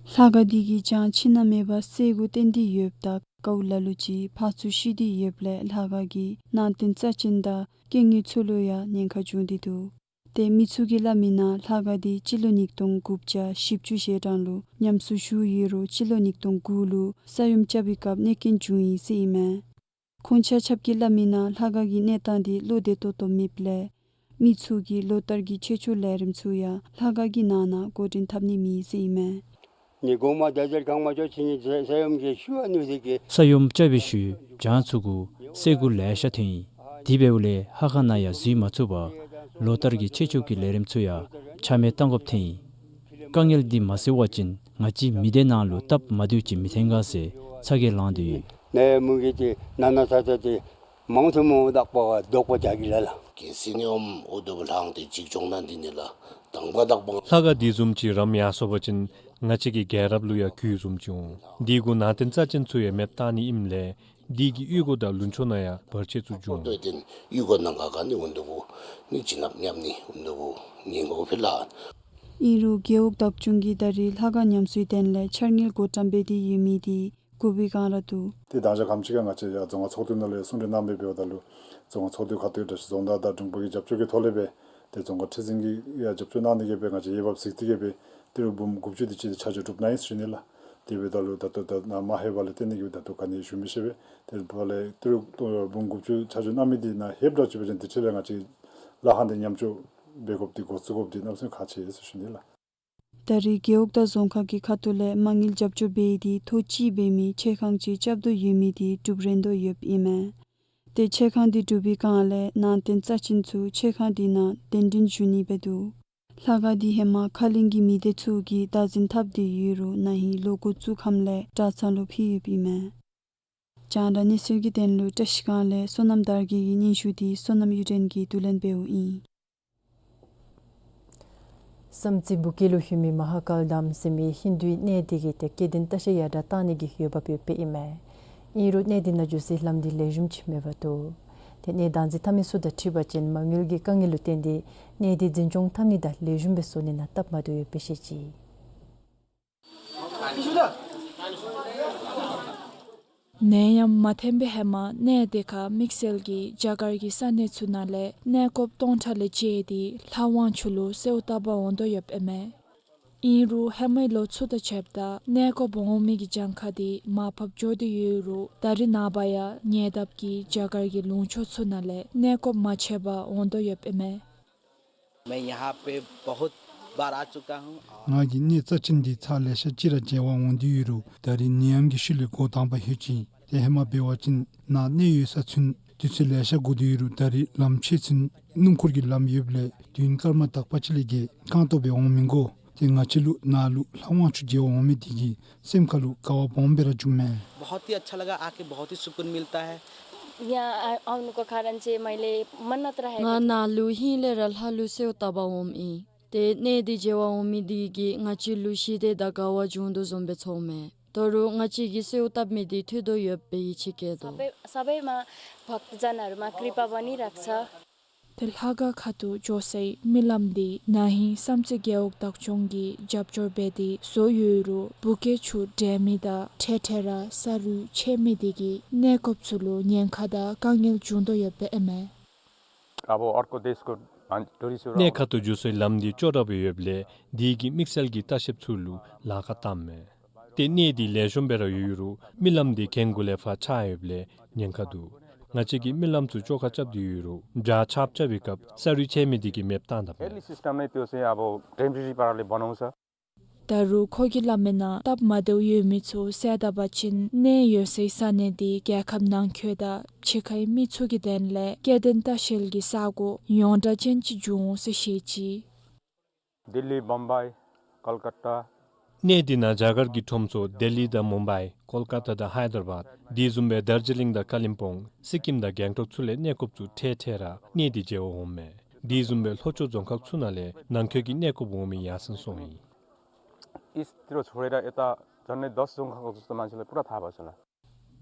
ལྷ་ཁང་འདི་གི་གྱང་ཕྱི་ན་མེད་པར་བསིལ་གུ་ཐོན་ཏེ་ཡོདཔ་ད་ཀཝ་ལ་ལུ་ཅིག་ཕར་ཚུར་བཤིག་སྟེ་ཡོདཔ་ལས་ལྷ་ཁང་གི་ནང་རྟེན་རྩ་ཅན་དང་རྐྱེན་ངན་ཚུ་ལུ་ཡང་ཉེན་ཁ་བྱུང་སྟེ་འདུག། ཏེ་མི་ཚུ་གིས་སླབ་མི་ནང་ལྷ་ཁང་འདི་སྤྱི་ལོ་ཉིས་སྟོང་དགུ་བརྒྱ་བཞི་བཅུ་ཞེ་གྲངས་ལུ་ཉམས་གསོ་ཞུ་ཡོད་རུང་སྤྱི་ལོ་ཉིས་སྟོང་དགུ་ལུ་ས་ཡོམ་རྐྱབ་པའི་སྐབས་གནོད་སྐྱོན་བྱུང་ཡི་ཟེར་ཨིན་མས། ཁོང་ཆ་ཁྱབ་ཀྱིས་སླབ་མི་ནང་ལྷ་ཁང་གི་གནས་སྟངས་འདི་བློ་བདེ་ཏོག་ཏོ་མེདཔ་ལས་མི་ཚུ་གིས་ལོ་ལྟར་གྱི་ཆོས་ཕྱོགས་ལས་རིམ་ཚུ་ཡང་ལྷ་ཁང་གི་ནང་ན་འགོ་འདྲེན་འཐབ་ནི་མེད་ཟེར་ཨིན་མས། ཉི་གུང་མ་དེ་ཟེར་གང་མ་ཆོག་ཕྱི་ཉིན་ས་ས་ཡོམ་གྱི་ཤུལ་ཨ་ནི་ཟེར་གི། ས་ཡོམ་རྐྱབ་པའི་ཤུལ་གྱང་ཚུ་གུ་བསིལ་གུ་ལེ་ཤ་ཐོན་ཡི། དེ་འབདཝ་ལས་ལྷ་ཁང་ནང་ཡང་འཛུལ་མ་ཚུགས་པར་ལོ་ལྟར་གྱི་ཆོས་ཕྱོགས་ཀྱི་ལས་རིམ་ཚུ་ཡང་ཆ་མེད་གཏང་དགོཔ་ཐོན་ཡི། དཀའ་ངལ་འདི་མ་སེལ་བ་ཅིན་ང་བཅས་མི་སྡེ་ནང་ལུ་སྟབས་མ་བདེཝ་ཅིག་མི་ཐོན་ག་ཟེར་ཚ་གྱང་ལངས་ཏེ་ཡོད། ནད་མུག་གི་ཏེ་ན་ན་ཚ་ཚ་ཏེ་མང་ཐོན་མོ་དག་པ་དོག་པ་རྒྱ་གི་ལ་ལ། གལ་སྲིད་ནི་ཨོམ་ཨོ་དོ་བ་ལྷང་ཏེ་ཅིག་བྱུང་ན་འདི་ནི་ལ་དང་པ་དག་པ། ལྷ་ཁང་འདི་བཟུམ་ཅིག་རམ་ཡར་སོང་པ་ཅིན་ང་བཅས་ཀྱི་རྒྱལ་རབས་ལུ་ཡང་གུད་བཟུམ་ཅིག་འོང་། འདི་གུ་ནང་རྟེན་རྩ་ཅན་ཚུ་ཡང་མེདཔ་བཏང་ནི་ཨིནམ་ལས་འདི་གིས་གཡུས་སྒོ་དང་ལུང་ཕྱོགས་ནང་ཡང་བར་ཆད་ཚུ་འབྱུང་། ཏོ་ཏེན་གཡུས་སྒོ་ནང་ག་ག་ནི་འོང་དོ་བུ་ནི་ཅི་ནབ་ཉམ་ནི་འོང་དོ་བུ་ཉིན་གོ་ཕི་ལ། ཨིན་རུང་རྒེད་འོག་བདག་སྐྱོང་གིས་ད་རེས་ལྷ་ཁང་ཉམས་གསོའི་དོན་ལས་འཆར་དངུལ་བགོ་བཀྲམ་འབད་དེ་ཡོད་མི་འདི་གུ་བའི་སྒང་ར་འདུག། ཏེ་དང་ཞག་གམ་ཅིག་ཁར་ང་བཅས་ཡང་རྫོང་ཁག་ཚོགས་འདུ་ནང་ལས་གསུང་གྲོས་གནང་མི་འབདཝ་ད་ལུ་རྫོང་ཁག་ཚོགས་འདུ་ཁ་ཐུག་བཀྲ་ཤིས་རྫོང་བདག་དང་དྲུང་འཕར་གྱི་རྒྱབ་སྐྱོར་གྱི་ཐོག་ལས་སྦེ་ཏེ་རྫོང་ཁག་ཁྲི་འཛིན་གྱིས་ཡང་རྒྱབ་སྐྱོར་གནང་ནི་གི་སྦེ་ང་བཅས་འོས་འབབ་གཟིགས་ཏེ་གི་སྦེ་ཏི་རུ་འབུམ་དགུ་བཅུ་དེ་ཅིག་ཆ་འཇོག་གྲུབ་གནང་ཡི་ཟེར་ཞུ་ནི་ལགས། དེ་འབདཝ་ད་ལུ་ད་ལྟོ་ད་ནཱ་མ་ལྷོདཔ་ལས་བརྟེན་ནི་གི་སྦེ་ད་ལྟོ་ག་ནི་ཞུ་མི་ཤེས་པས། དེ་འབདཝ་ལས་ཏི་རུ་འབུམ་དགུ་བཅུ་ཆ་འཇོག་གནང་མི་འདི་ནཱ་ལྷོདཔ་འདྲཝ་ཅིག་འབད་བ་ཅིན་དེ་འཕྲོ་ལས་ང་བཅས་ལྷ་ཁང་འདི་ཉམས་བཅོས་འབད་དགོཔ་འདི་འགོ་བཙུགས་དགོཔ་འདི་གནམ་མེད་ས་མེད་ཁག་ཆེ་ཟེར་ཞུ་ནི་ལགས། ད་རེས་རྒེད་འོག་དང་རྫོང་ཁག་གི་ཁ་ཐུག་ལས་མ་དངུལ་རྒྱབ་སྐྱོར་འབད་དེ་ཐོག་གཅིག་འབད་མི་ཆས་ཁང་ཅིག་རྐྱབ་དོ་ཡོད་མི་འདི་གྲུབ་རན་དོ་ཡོདཔ་ཨིན་མས། ཏེ་ཆས་ཁང་འདི་གྲུབ་པའི་སྒང་ལས་ནང་རྟེན་རྩ་ཅན་ཚུ་ཆས་ཁང་འདི་ནང་གདན་འདྲེན་ཞུ་ནི་འབད་འདུག། ལྷ་ཁང་འདི་ཧེ་མ་ཁ་གླིང་གི་མི་སྡེ་ཚུ་གིས་བདག་འཛིན་འཐབ་སྟེ་ཡོད་རུང་ན་ཧིང་ལོ་འགོ་བཙུགས་ཁམས་ལས་གྲྭ་ཚང་ལུ་ཕུལ་ཡོདཔ་ཨིན་མས། རྒྱང་བསྒྲགས་གནས་ཚུལ་གྱི་དོན་ལུ་བཀྲ་ཤིས་སྒང་ལས་བསོད་ནམས་དར་རྒྱས་ཀྱི་སྙན་ཞུ་འདི་བསོད་ནམས་གཡུ་སྒྲོན་གྱིས་བསྡུ་ལེན་འབདཝ་ཨིན། བསམ་རྩེ་བུ་སྐྱེས་ལུ་ཡོད་མི་མ་ཧཱ་ཀཱལ་དྷམ་ཟེར་མི་ཧིན་དུའི་གནས་འདི་གིས་ཏེ་སྐྱེ་ལྡན་ལྟ་བཤལ་ཡར་དྲག་གཏང་ནི་གི་འོས་འབབ་ཡོདཔ་ཨིན་མས། ཨིན་རུང་གནས་འདི་ནང་འགྱོ་སའི་ལམ་འདི་ལེགས་ཤོམ་ཅིག་མེདཔ་འདུག། ཏེ་གནས་བདག་འཛིན་འཐབ་མི་ཚུ་དང་འཁྲིལ་བ་ཅིན་མ་དངུལ་གྱི་དཀའ་ངལ་ལུ་བརྟེན་ཏེ་གནས་འདི་འཛིན་སྐྱོང་འཐབ་ནི་དང་ལེགས་ཤོམ་སྦེ་བཟོ་ནི་ནང་སྟབས་མ་བདེཝ་ཡོདཔ་སྦེ་བཤད་ཅི། ནད་ཡམས་མ་ཐོན་པའི་ཧེ་མ་གནས་འདི་ཁར་དམིགས་བསལ་གྱིས་རྒྱ་གར་གྱི་ས་གནས་ཚུ་ནང་ལས་གནས་སྐོརཔ་སྟོང་ཕྲག་ལས་བཅད་དེ་ལྷ་དབང་ཕྱུག་ལུ་གསོལཝ་བཏབ་པར་འོང་དོ་ཡོདཔ་ཨིན་མས། ཨིན་རུང་ཧེ་མའི་ལོ་ཚུ་དང་ཕྱདཔ་ད་གནས་སྐོརཔ་འོང་མི་གི་གྱངས་ཁ་འདི་མར་ཕབ་འགྱོ་སྟེ་ཡོད་རུང་ད་རེས་ནངས་པ་ཡང་ཉེ་འདབས་ཀྱི་རྒྱ་གར་གྱི་ལུང་ཕྱོགས་ཚུ་ནང་ལས་གནས་སྐོརཔ་མ་ཆད་པར་འོང་དོ་ཡོདཔ་ཨིན་མས། मैं यहाँ पे बहुत बार आ चुका हूँ। ང་གིས་གནས་རྩ་ཅན་འདི་ཚར་ལེ་ཤ་ཅིག་ར་མཇལ་བར་འོང་སྟེ་ཡོད་རུང་ད་རེས་ནད་ཡམས་ཀྱི་ཤུལ་ལས་འགོ་དང་པ་ལྷོད་ཅི། ཏེ་ཧེ་མ་འབད་བ་ཅིན་ནཱ་གནས་ཡོད་ས་ཚུན་དུས་ཚོད་ལེ་ཤ་འགོར་ཏེ་ཡོད་རུང་ད་རེས་ལམ་ཕྱེད་ཚུན་སྣུམ་འཁོར་གྱི་ལམ་ཡོདཔ་ལས་དུས་ཡུན་སྐར་མ་དག་པ་ཅིག་ལས་བརྒལ་རྐང་སྟོང་སྦེ་འོང་མི་དགོ། ཏེ་ང་བཅས་ལུ་ནཱ་ལུ་ལྷ་དབང་ཕྱུག་མཇལ་བར་འོང་མི་འདི་གིས་སེམས་ཁ་ལུ་དགའ་བ་སྦོམ་སྦེ་ར་བྱུངམ་མས། बहुत ही अच्छा लगा, आके बहुत ही सुकून मिलता है। यहाँ आ-, आउनुको कारण चाहिँ मैले मन्नत राखेको ང་ནཱ་ལུ་ཧིང་ལས་ར་ལྷ་ལུ་གསོལཝ་བཏབ་པར་འོངམ་ཨིན། ཏེ་གནས་འདི་མཇལ་བར་འོང་མི་འདི་གིས་ང་བཅས་ལུ་ཞི་བདེ་དང་དགའ་བ་བྱུང་དོ་བཟུམ་སྦེ་ཚོརཝ་མས། ད་རུང་ང་བཅས་ཀྱིས་གསོལཝ་བཏབ་མི་འདི་ཐོབ་དོ་ཡོདཔ་སྦེ་ཡིད་ཆེས་བསྐྱེད་དོ། सबै, सबैमा भक्तजनहरूमा कृपा बनिरहेको छ। ཏེ་ལྷ་ཁང་ཁ་ཐུག་འགྱོ་སའི་མི་ལམ་འདི་ན་ཧིང་བསམ་རྩེ་རྒེད་འོག་བདག་སྐྱོང་གིས་རྒྱབ་སྐྱོར་འབད་དེ་བཟོ་ཡོད་རུང་བུ་སྐྱེས་ཚུ་འདྲེན་མི་དང་འཕྲལ་འཕྲལ་ར་ས་རུད་ཆད་མི་དེ་གིས་གནས་སྐོརཔ་ཚུ་ལུ་ཉེན་ཁ་དང་དཀའ་ངལ་འབྱུང་དོ་ཡོདཔ་ཨིན་མས། अब अर्को देशको मान्- टुरिस्टहरू གནས་ཁ་ཐུག་འགྱོ་སའི་ལམ་འདི་ཅོག་ར་སྦེ་ཡོདཔ་ལས་དེ་གིས་དམིགས་བསལ་གྱི་ལྟ་བཤལཔ་ཚུ་ལུ་ལཱ་ཁག་བཏངམ་མས། ཏེ་གནས་འདི་ལེགས་ཤོམ་སྦེ་ར་ཡོད་རུང་མི་ལམ་འདི་གྱེན་འགུལ་ལས་ཕར་ཆག་ཡོདཔ་ལས་ཉེན་ཁ་འདུག། ང་བཅས་ཀྱིས་མི་ལམ་ཚུ་བཅོ་ཁ་རྐྱབ་སྟེ་ཡོད་རུང་བྱཱར་ཆརཔ་རྐྱབ་པའི་སྐབས་ས་རུད་ཆད་མི་དེ་གིས་མེདཔ་བཏང་དཔ་མས། सिस्टम नै त्यो चाहिँ अब टेम्परेरी पाराले बनाउँछ। ད་རུང་ཁོ་གི་སླབ་མི་ནང་སྟབས་མ་བདེཝ་ཡོད་མི་ཚུ་བསལ་ད་པ་ཅིན་གནས་ཡོད་སའི་ས་གནས་འདི་རྒྱལ་ཁབ་ནང་འཁོད་དང་ཕྱི་ཁའི་མི་ཚུ་གི་དོན་ལས་སྐྱེ་ལྡན་ལྟ་བཤལ་གྱི་ས་གོ་ཡོངས་གྲགས་ཅན་ཅིག་འབྱུང་འོང་ཟེར་བཤད་ཅི། दिल्ली, बम्बई, कलकत्ता གནས་འདི་ནང་རྒྱ་གར་གྱི་ཁྲོམ་ཚུ་ལྡི་ལི་དང་མུམ་བའི་ཀོལ་ཀ་ཏ་དང་ཧའི་དར་བཱད་དེ་བཟུམ་སྦེ་དར་ཇི་ལིང་དང་ཀ་ལིམ་པོང་སི་ཀིམ་དང་གེང་ཊོག་ཚུ་ལས་གནས་སྐོརཔ་ཚུ་འཕྲལ་འཕྲལ་ར་གནས་འདི་མཇལ་བར་འོངམ་མས། དེ་བཟུམ་སྦེ་ལྷོ་ཕྱོགས་རྫོང་ཁག་ཚུ་ནང་ལས་ནང་འཁོད་ཀྱི་གནས་སྐོརཔ་འོང་མི་ཡར་སེང་སོང་ཡི། इस्टतिर छोडेर यता झन्डै दस जोङ खाएको जस्तो मान्छेलाई पुरा थाहा भएको छ होला।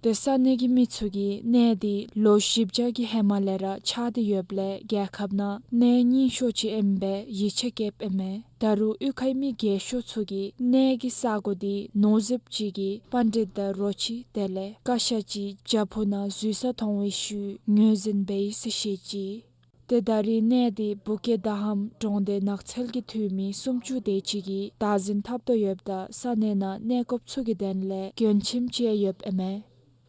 ཏེ་ས་གནས་ཀྱི་མི་ཚུ་གིས་གནས་འདི་ལོ་བཞི་བརྒྱ་གི་ཧེ་མ་ལས་ར་ཆགས་ཏེ་ཡོདཔ་ལས་རྒྱལ་ཁབ་ནང་གནས་རྙིང་ཤོས་ཅིག་ཨིནམ་སྦེ་ཡིད་ཆེས་བསྐྱེདཔ་ཨིན་མས། ད་རུང་གཡུས་ཁའི་མི་རྒས་ཤོས་ཚུ་གིས་གནས་ཀྱི་ས་གོ་འདི་ནོར་རྫིཔ་ཅིག་གི་པཎྜི་ཏ་རོ་ཁྱི་དེ་ལས་བཀའ་ཤག་ཅིག་རྒྱ་ཕུག་ནང་འཛུལ་ས་མཐོང་བའི་ཤུལ་ངོས་འཛིན་འབད་ཡི་ཟེར་བཤད་ཅི། ཏེ་ད་རེས་གནས་འདི་བུ་སྐྱེས་དང་ཧམ་འབྲོང་དོད་ནགས་ཚལ་གྱི་འཐུས་མི་སུམ་ཅུ་དེ་ཅིག་གིས་བདག་འཛིན་འཐབ་དོ་ཡོདཔ་ད་ས་གནས་ནང་གནས་སྐོརཔ་ཚུ་གི་དོན་ལས་མགྱོན་ཁྱིམ་ཅིག་ཡོདཔ་ཨིན་མས།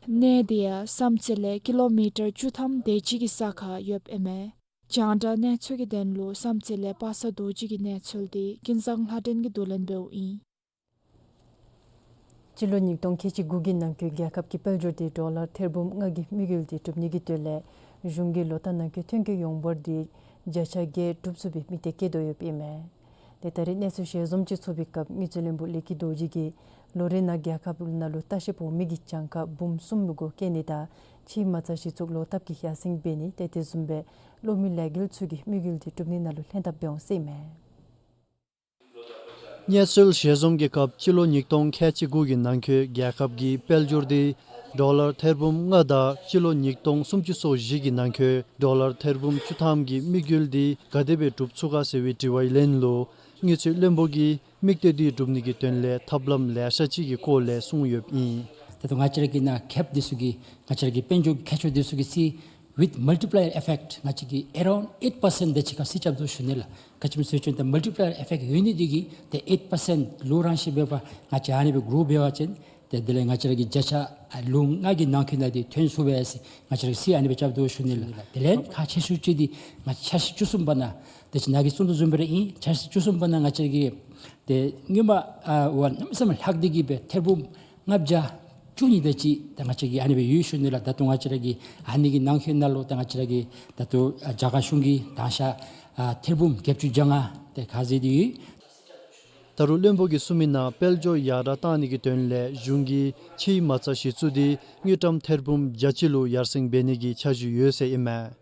གནས་འདི་ཡང་བསམ་རྩེ་ལས་ཀི་ལོ་མི་ཊར་བཅུ་ཐམ་དེ་ཅིག་གི་ས་ཁར་ཡོདཔ་ཨིན་མས། རྒྱང་བསྒྲགས་གནས་ཚུལ་གྱི་དོན་ལུ་བསམ་རྩེ་ལས་པ་སངས་རྡོ་རྗེ་གི་གནས་ཚུལ་འདི་ཀུན་བཟང་ལྷ་སྒྲོན་གྱིས་བསྡུ་ལེན་འབདཝ་ཨིན། སྤྱི་ལོ་ཉིས་སྟོང་ཁལ་གཅིག་དགུ་གི་ནང་འཁོད་རྒྱལ་ཁབ་ཀྱི་དཔལ་འབྱོར་འདི་ཌོ་ལར་ཐེར་འབུམ་ལྔ་གི་དམིགས་ཡུལ་འདི་འགྲུབ་ནི་གི་དོན་ལས་གཞུང་གིས་ལོ་ལྟར་ནང་འཁོད་ཐོན་སྐྱེད་ཡོངས་འབོར་འདི་བརྒྱ་ཆ་བརྒྱད་སྒྲུབ་ཚུགས་པའི་དམིགས་གཏད་བསྐྱེད་དོ་ཡོདཔ་ཨིན་མས། ཏེ་ད་རེས་གནས་ཚུལ་ཞལ་འཛོམས་ཅིག་ཚོགས་པའི་སྐབས་དངུལ་རྩིས་བློན་པོ་ལས་ཀྱི་རྡོ་རྗེ་གིས་ལོ་རེ་ནང་རྒྱལ་ཁབ་ནང་ལུ་ལྟ་བཤལཔ་འོང་མི་གི་གྱངས་ཁ་འབུམ་གསུམ་ལུ་སྒོ་བཀལ་ནི་དང་ཕྱིའི་མ་རྩ་གཞི་བཙུགས་ལོག་ཐབས་ཀྱི་ཡར་སེང་འབད་ནི་ཏེ་དེ་བཟུམ་སྦེ་གློག་མེ་ལས་འགུལ་ཚུ་གི་དམིགས་ཡུལ་འདི་འགྲུབ་ནི་ནང་ལུ་ལྷན་ཐབས་འབད་འོང་ཟེར་ཨིན་མས། གནས་ཚུལ་ཞལ་འཛོམས་ཀྱི་སྐབས་སྤྱི་ལོ་ཉིས་སྟོང་ཁལ་གཅིག་དགུ་གི་ནང་འཁོད་རྒྱལ་ཁབ་ཀྱི་དཔལ་འབྱོར་འདི་ཌོ་ལར་ཐེར་འབུམ་ལྔ་དང་སྤྱི་ལོ་ཉིས་སྟོང་སུམ་ཅུ་སོ་བཞི་གི་ནང་འཁོད་ཌོ་ལར་ཐེར་འབུམ་བཅུ་ཐམ་གྱི་དམིགས་ཡུལ་འདི་ག་དེ་སྦེ་འགྲུབ་ཚུགས་ག་ཟེར་བའི་དྲི་བའི་ལན་ལུ་དངུལ་རྩིས་བློན་པོ་གིས་དམིགས་གཏད་འདི་འགྲུབ་ནི་གི་དོན་ལས་ཐབས་ལམ་ལེ་ཤ་ཅིག་གི་སྐོར་ལས་གསུངས་ཡོདཔ་ཨིན། ད་ལྟོ་ང་བཅས་ར་གི་ནཱ་ཁེབ་འདི་ཚུ་གི་ང་བཅས་ར་གི་དཔལ་འབྱོར་གྱི་ཁྱད་ཆོས་འདི་ཚུ་གི་རྩིས་with multiplier effect ང་བཅས་ཀྱིས་around eight percent དེ་ཅིག་ཁར་རྩིས་རྐྱབ་དོ་ཞུ་ནི་ལགས། ག་ཅི་སྨོ་ཟེར་བ་ཅིན་ད་multiplier effect ཡོད་ནི་འདི་གིས་ད་eight percent ལུ་རང་བཞིན་འབད་བ་ང་བཅས་ཨ་ནི་སྦེ་གྲོས་འབད་བ་ཅིན་ཏེ་དེ་ལས་ང་བཅས་ར་གི་བརྒྱ་ཆ་ལུ་ལྔ་གི་ནང་འཁོད་ནང་འདི་ཐོན་ཚུགས་པས་ཟེར་ང་བཅས་ར་གིས་རྩིས་ཨ་ནི་སྦེ་རྐྱབ་དོ་ཞུ་ནི་ལགས། དེ་ལས་ཁག་ཆེ་ཤོས་ཅིག་འདི་ང་འཆར་གཞི་བཅུ་གསུམ་པ་ནང་ཏེ་ཅིག་ནཱ་གིས་གསུང་དོ་བཟུམ་སྦེ་ར་ཨིན། འཆར་གཞི་བཅུ་གསུམ་པ་ནང་ང་བཅས་ར་གི་ཏེ་སྔོན་མ་ཨ་བ་གནམ་མེད་ས་མེད་ལྷག་སྟེ་གི་སྦེ་ཐེར་འབུམ་ལྔ་བརྒྱ་བཅུ་གཉིས་དེ་ཅིག་ད་ང་བཅས་ཀྱི་ཨ་ནི་སྦེ་ཡོད་ཞུ་ནི་ལགས། ད་ལྟོ་ང་བཅས་ར་གི་ཨ་ནི་གི་ནང་འཁོད་ནང་ལུ་ད་ང་བཅས་ར་གི་ད་ལྟོ་ཨ་རྒྱ་གར་གཞུང་གིས་དང་ཤ་ཨ་ཐེར་འབུམ་བརྒྱད་ཅུ་གྱ་ལྔ་དེ་ཁ་བཟེད་དེ་ཡོད། ད་རུང་བློན་པོ་གིས་གསུངས་མི་ནང་དཔལ་འབྱོར་ཡར་དྲག་གཏང་ནི་གི་དོན་ལས་གཞུང་གིས་ཕྱིའི་མ་རྩ་གཞི་བཙུགས་འདི་དངུལ་ཀྲམ་ཐེར་འབུམ་བརྒྱ་གཅིག་ལུ་ཡར་སེང་འབད་ནི་གི་འཆར་གཞི་ཡོད་ཟེར་ཨིན་མས།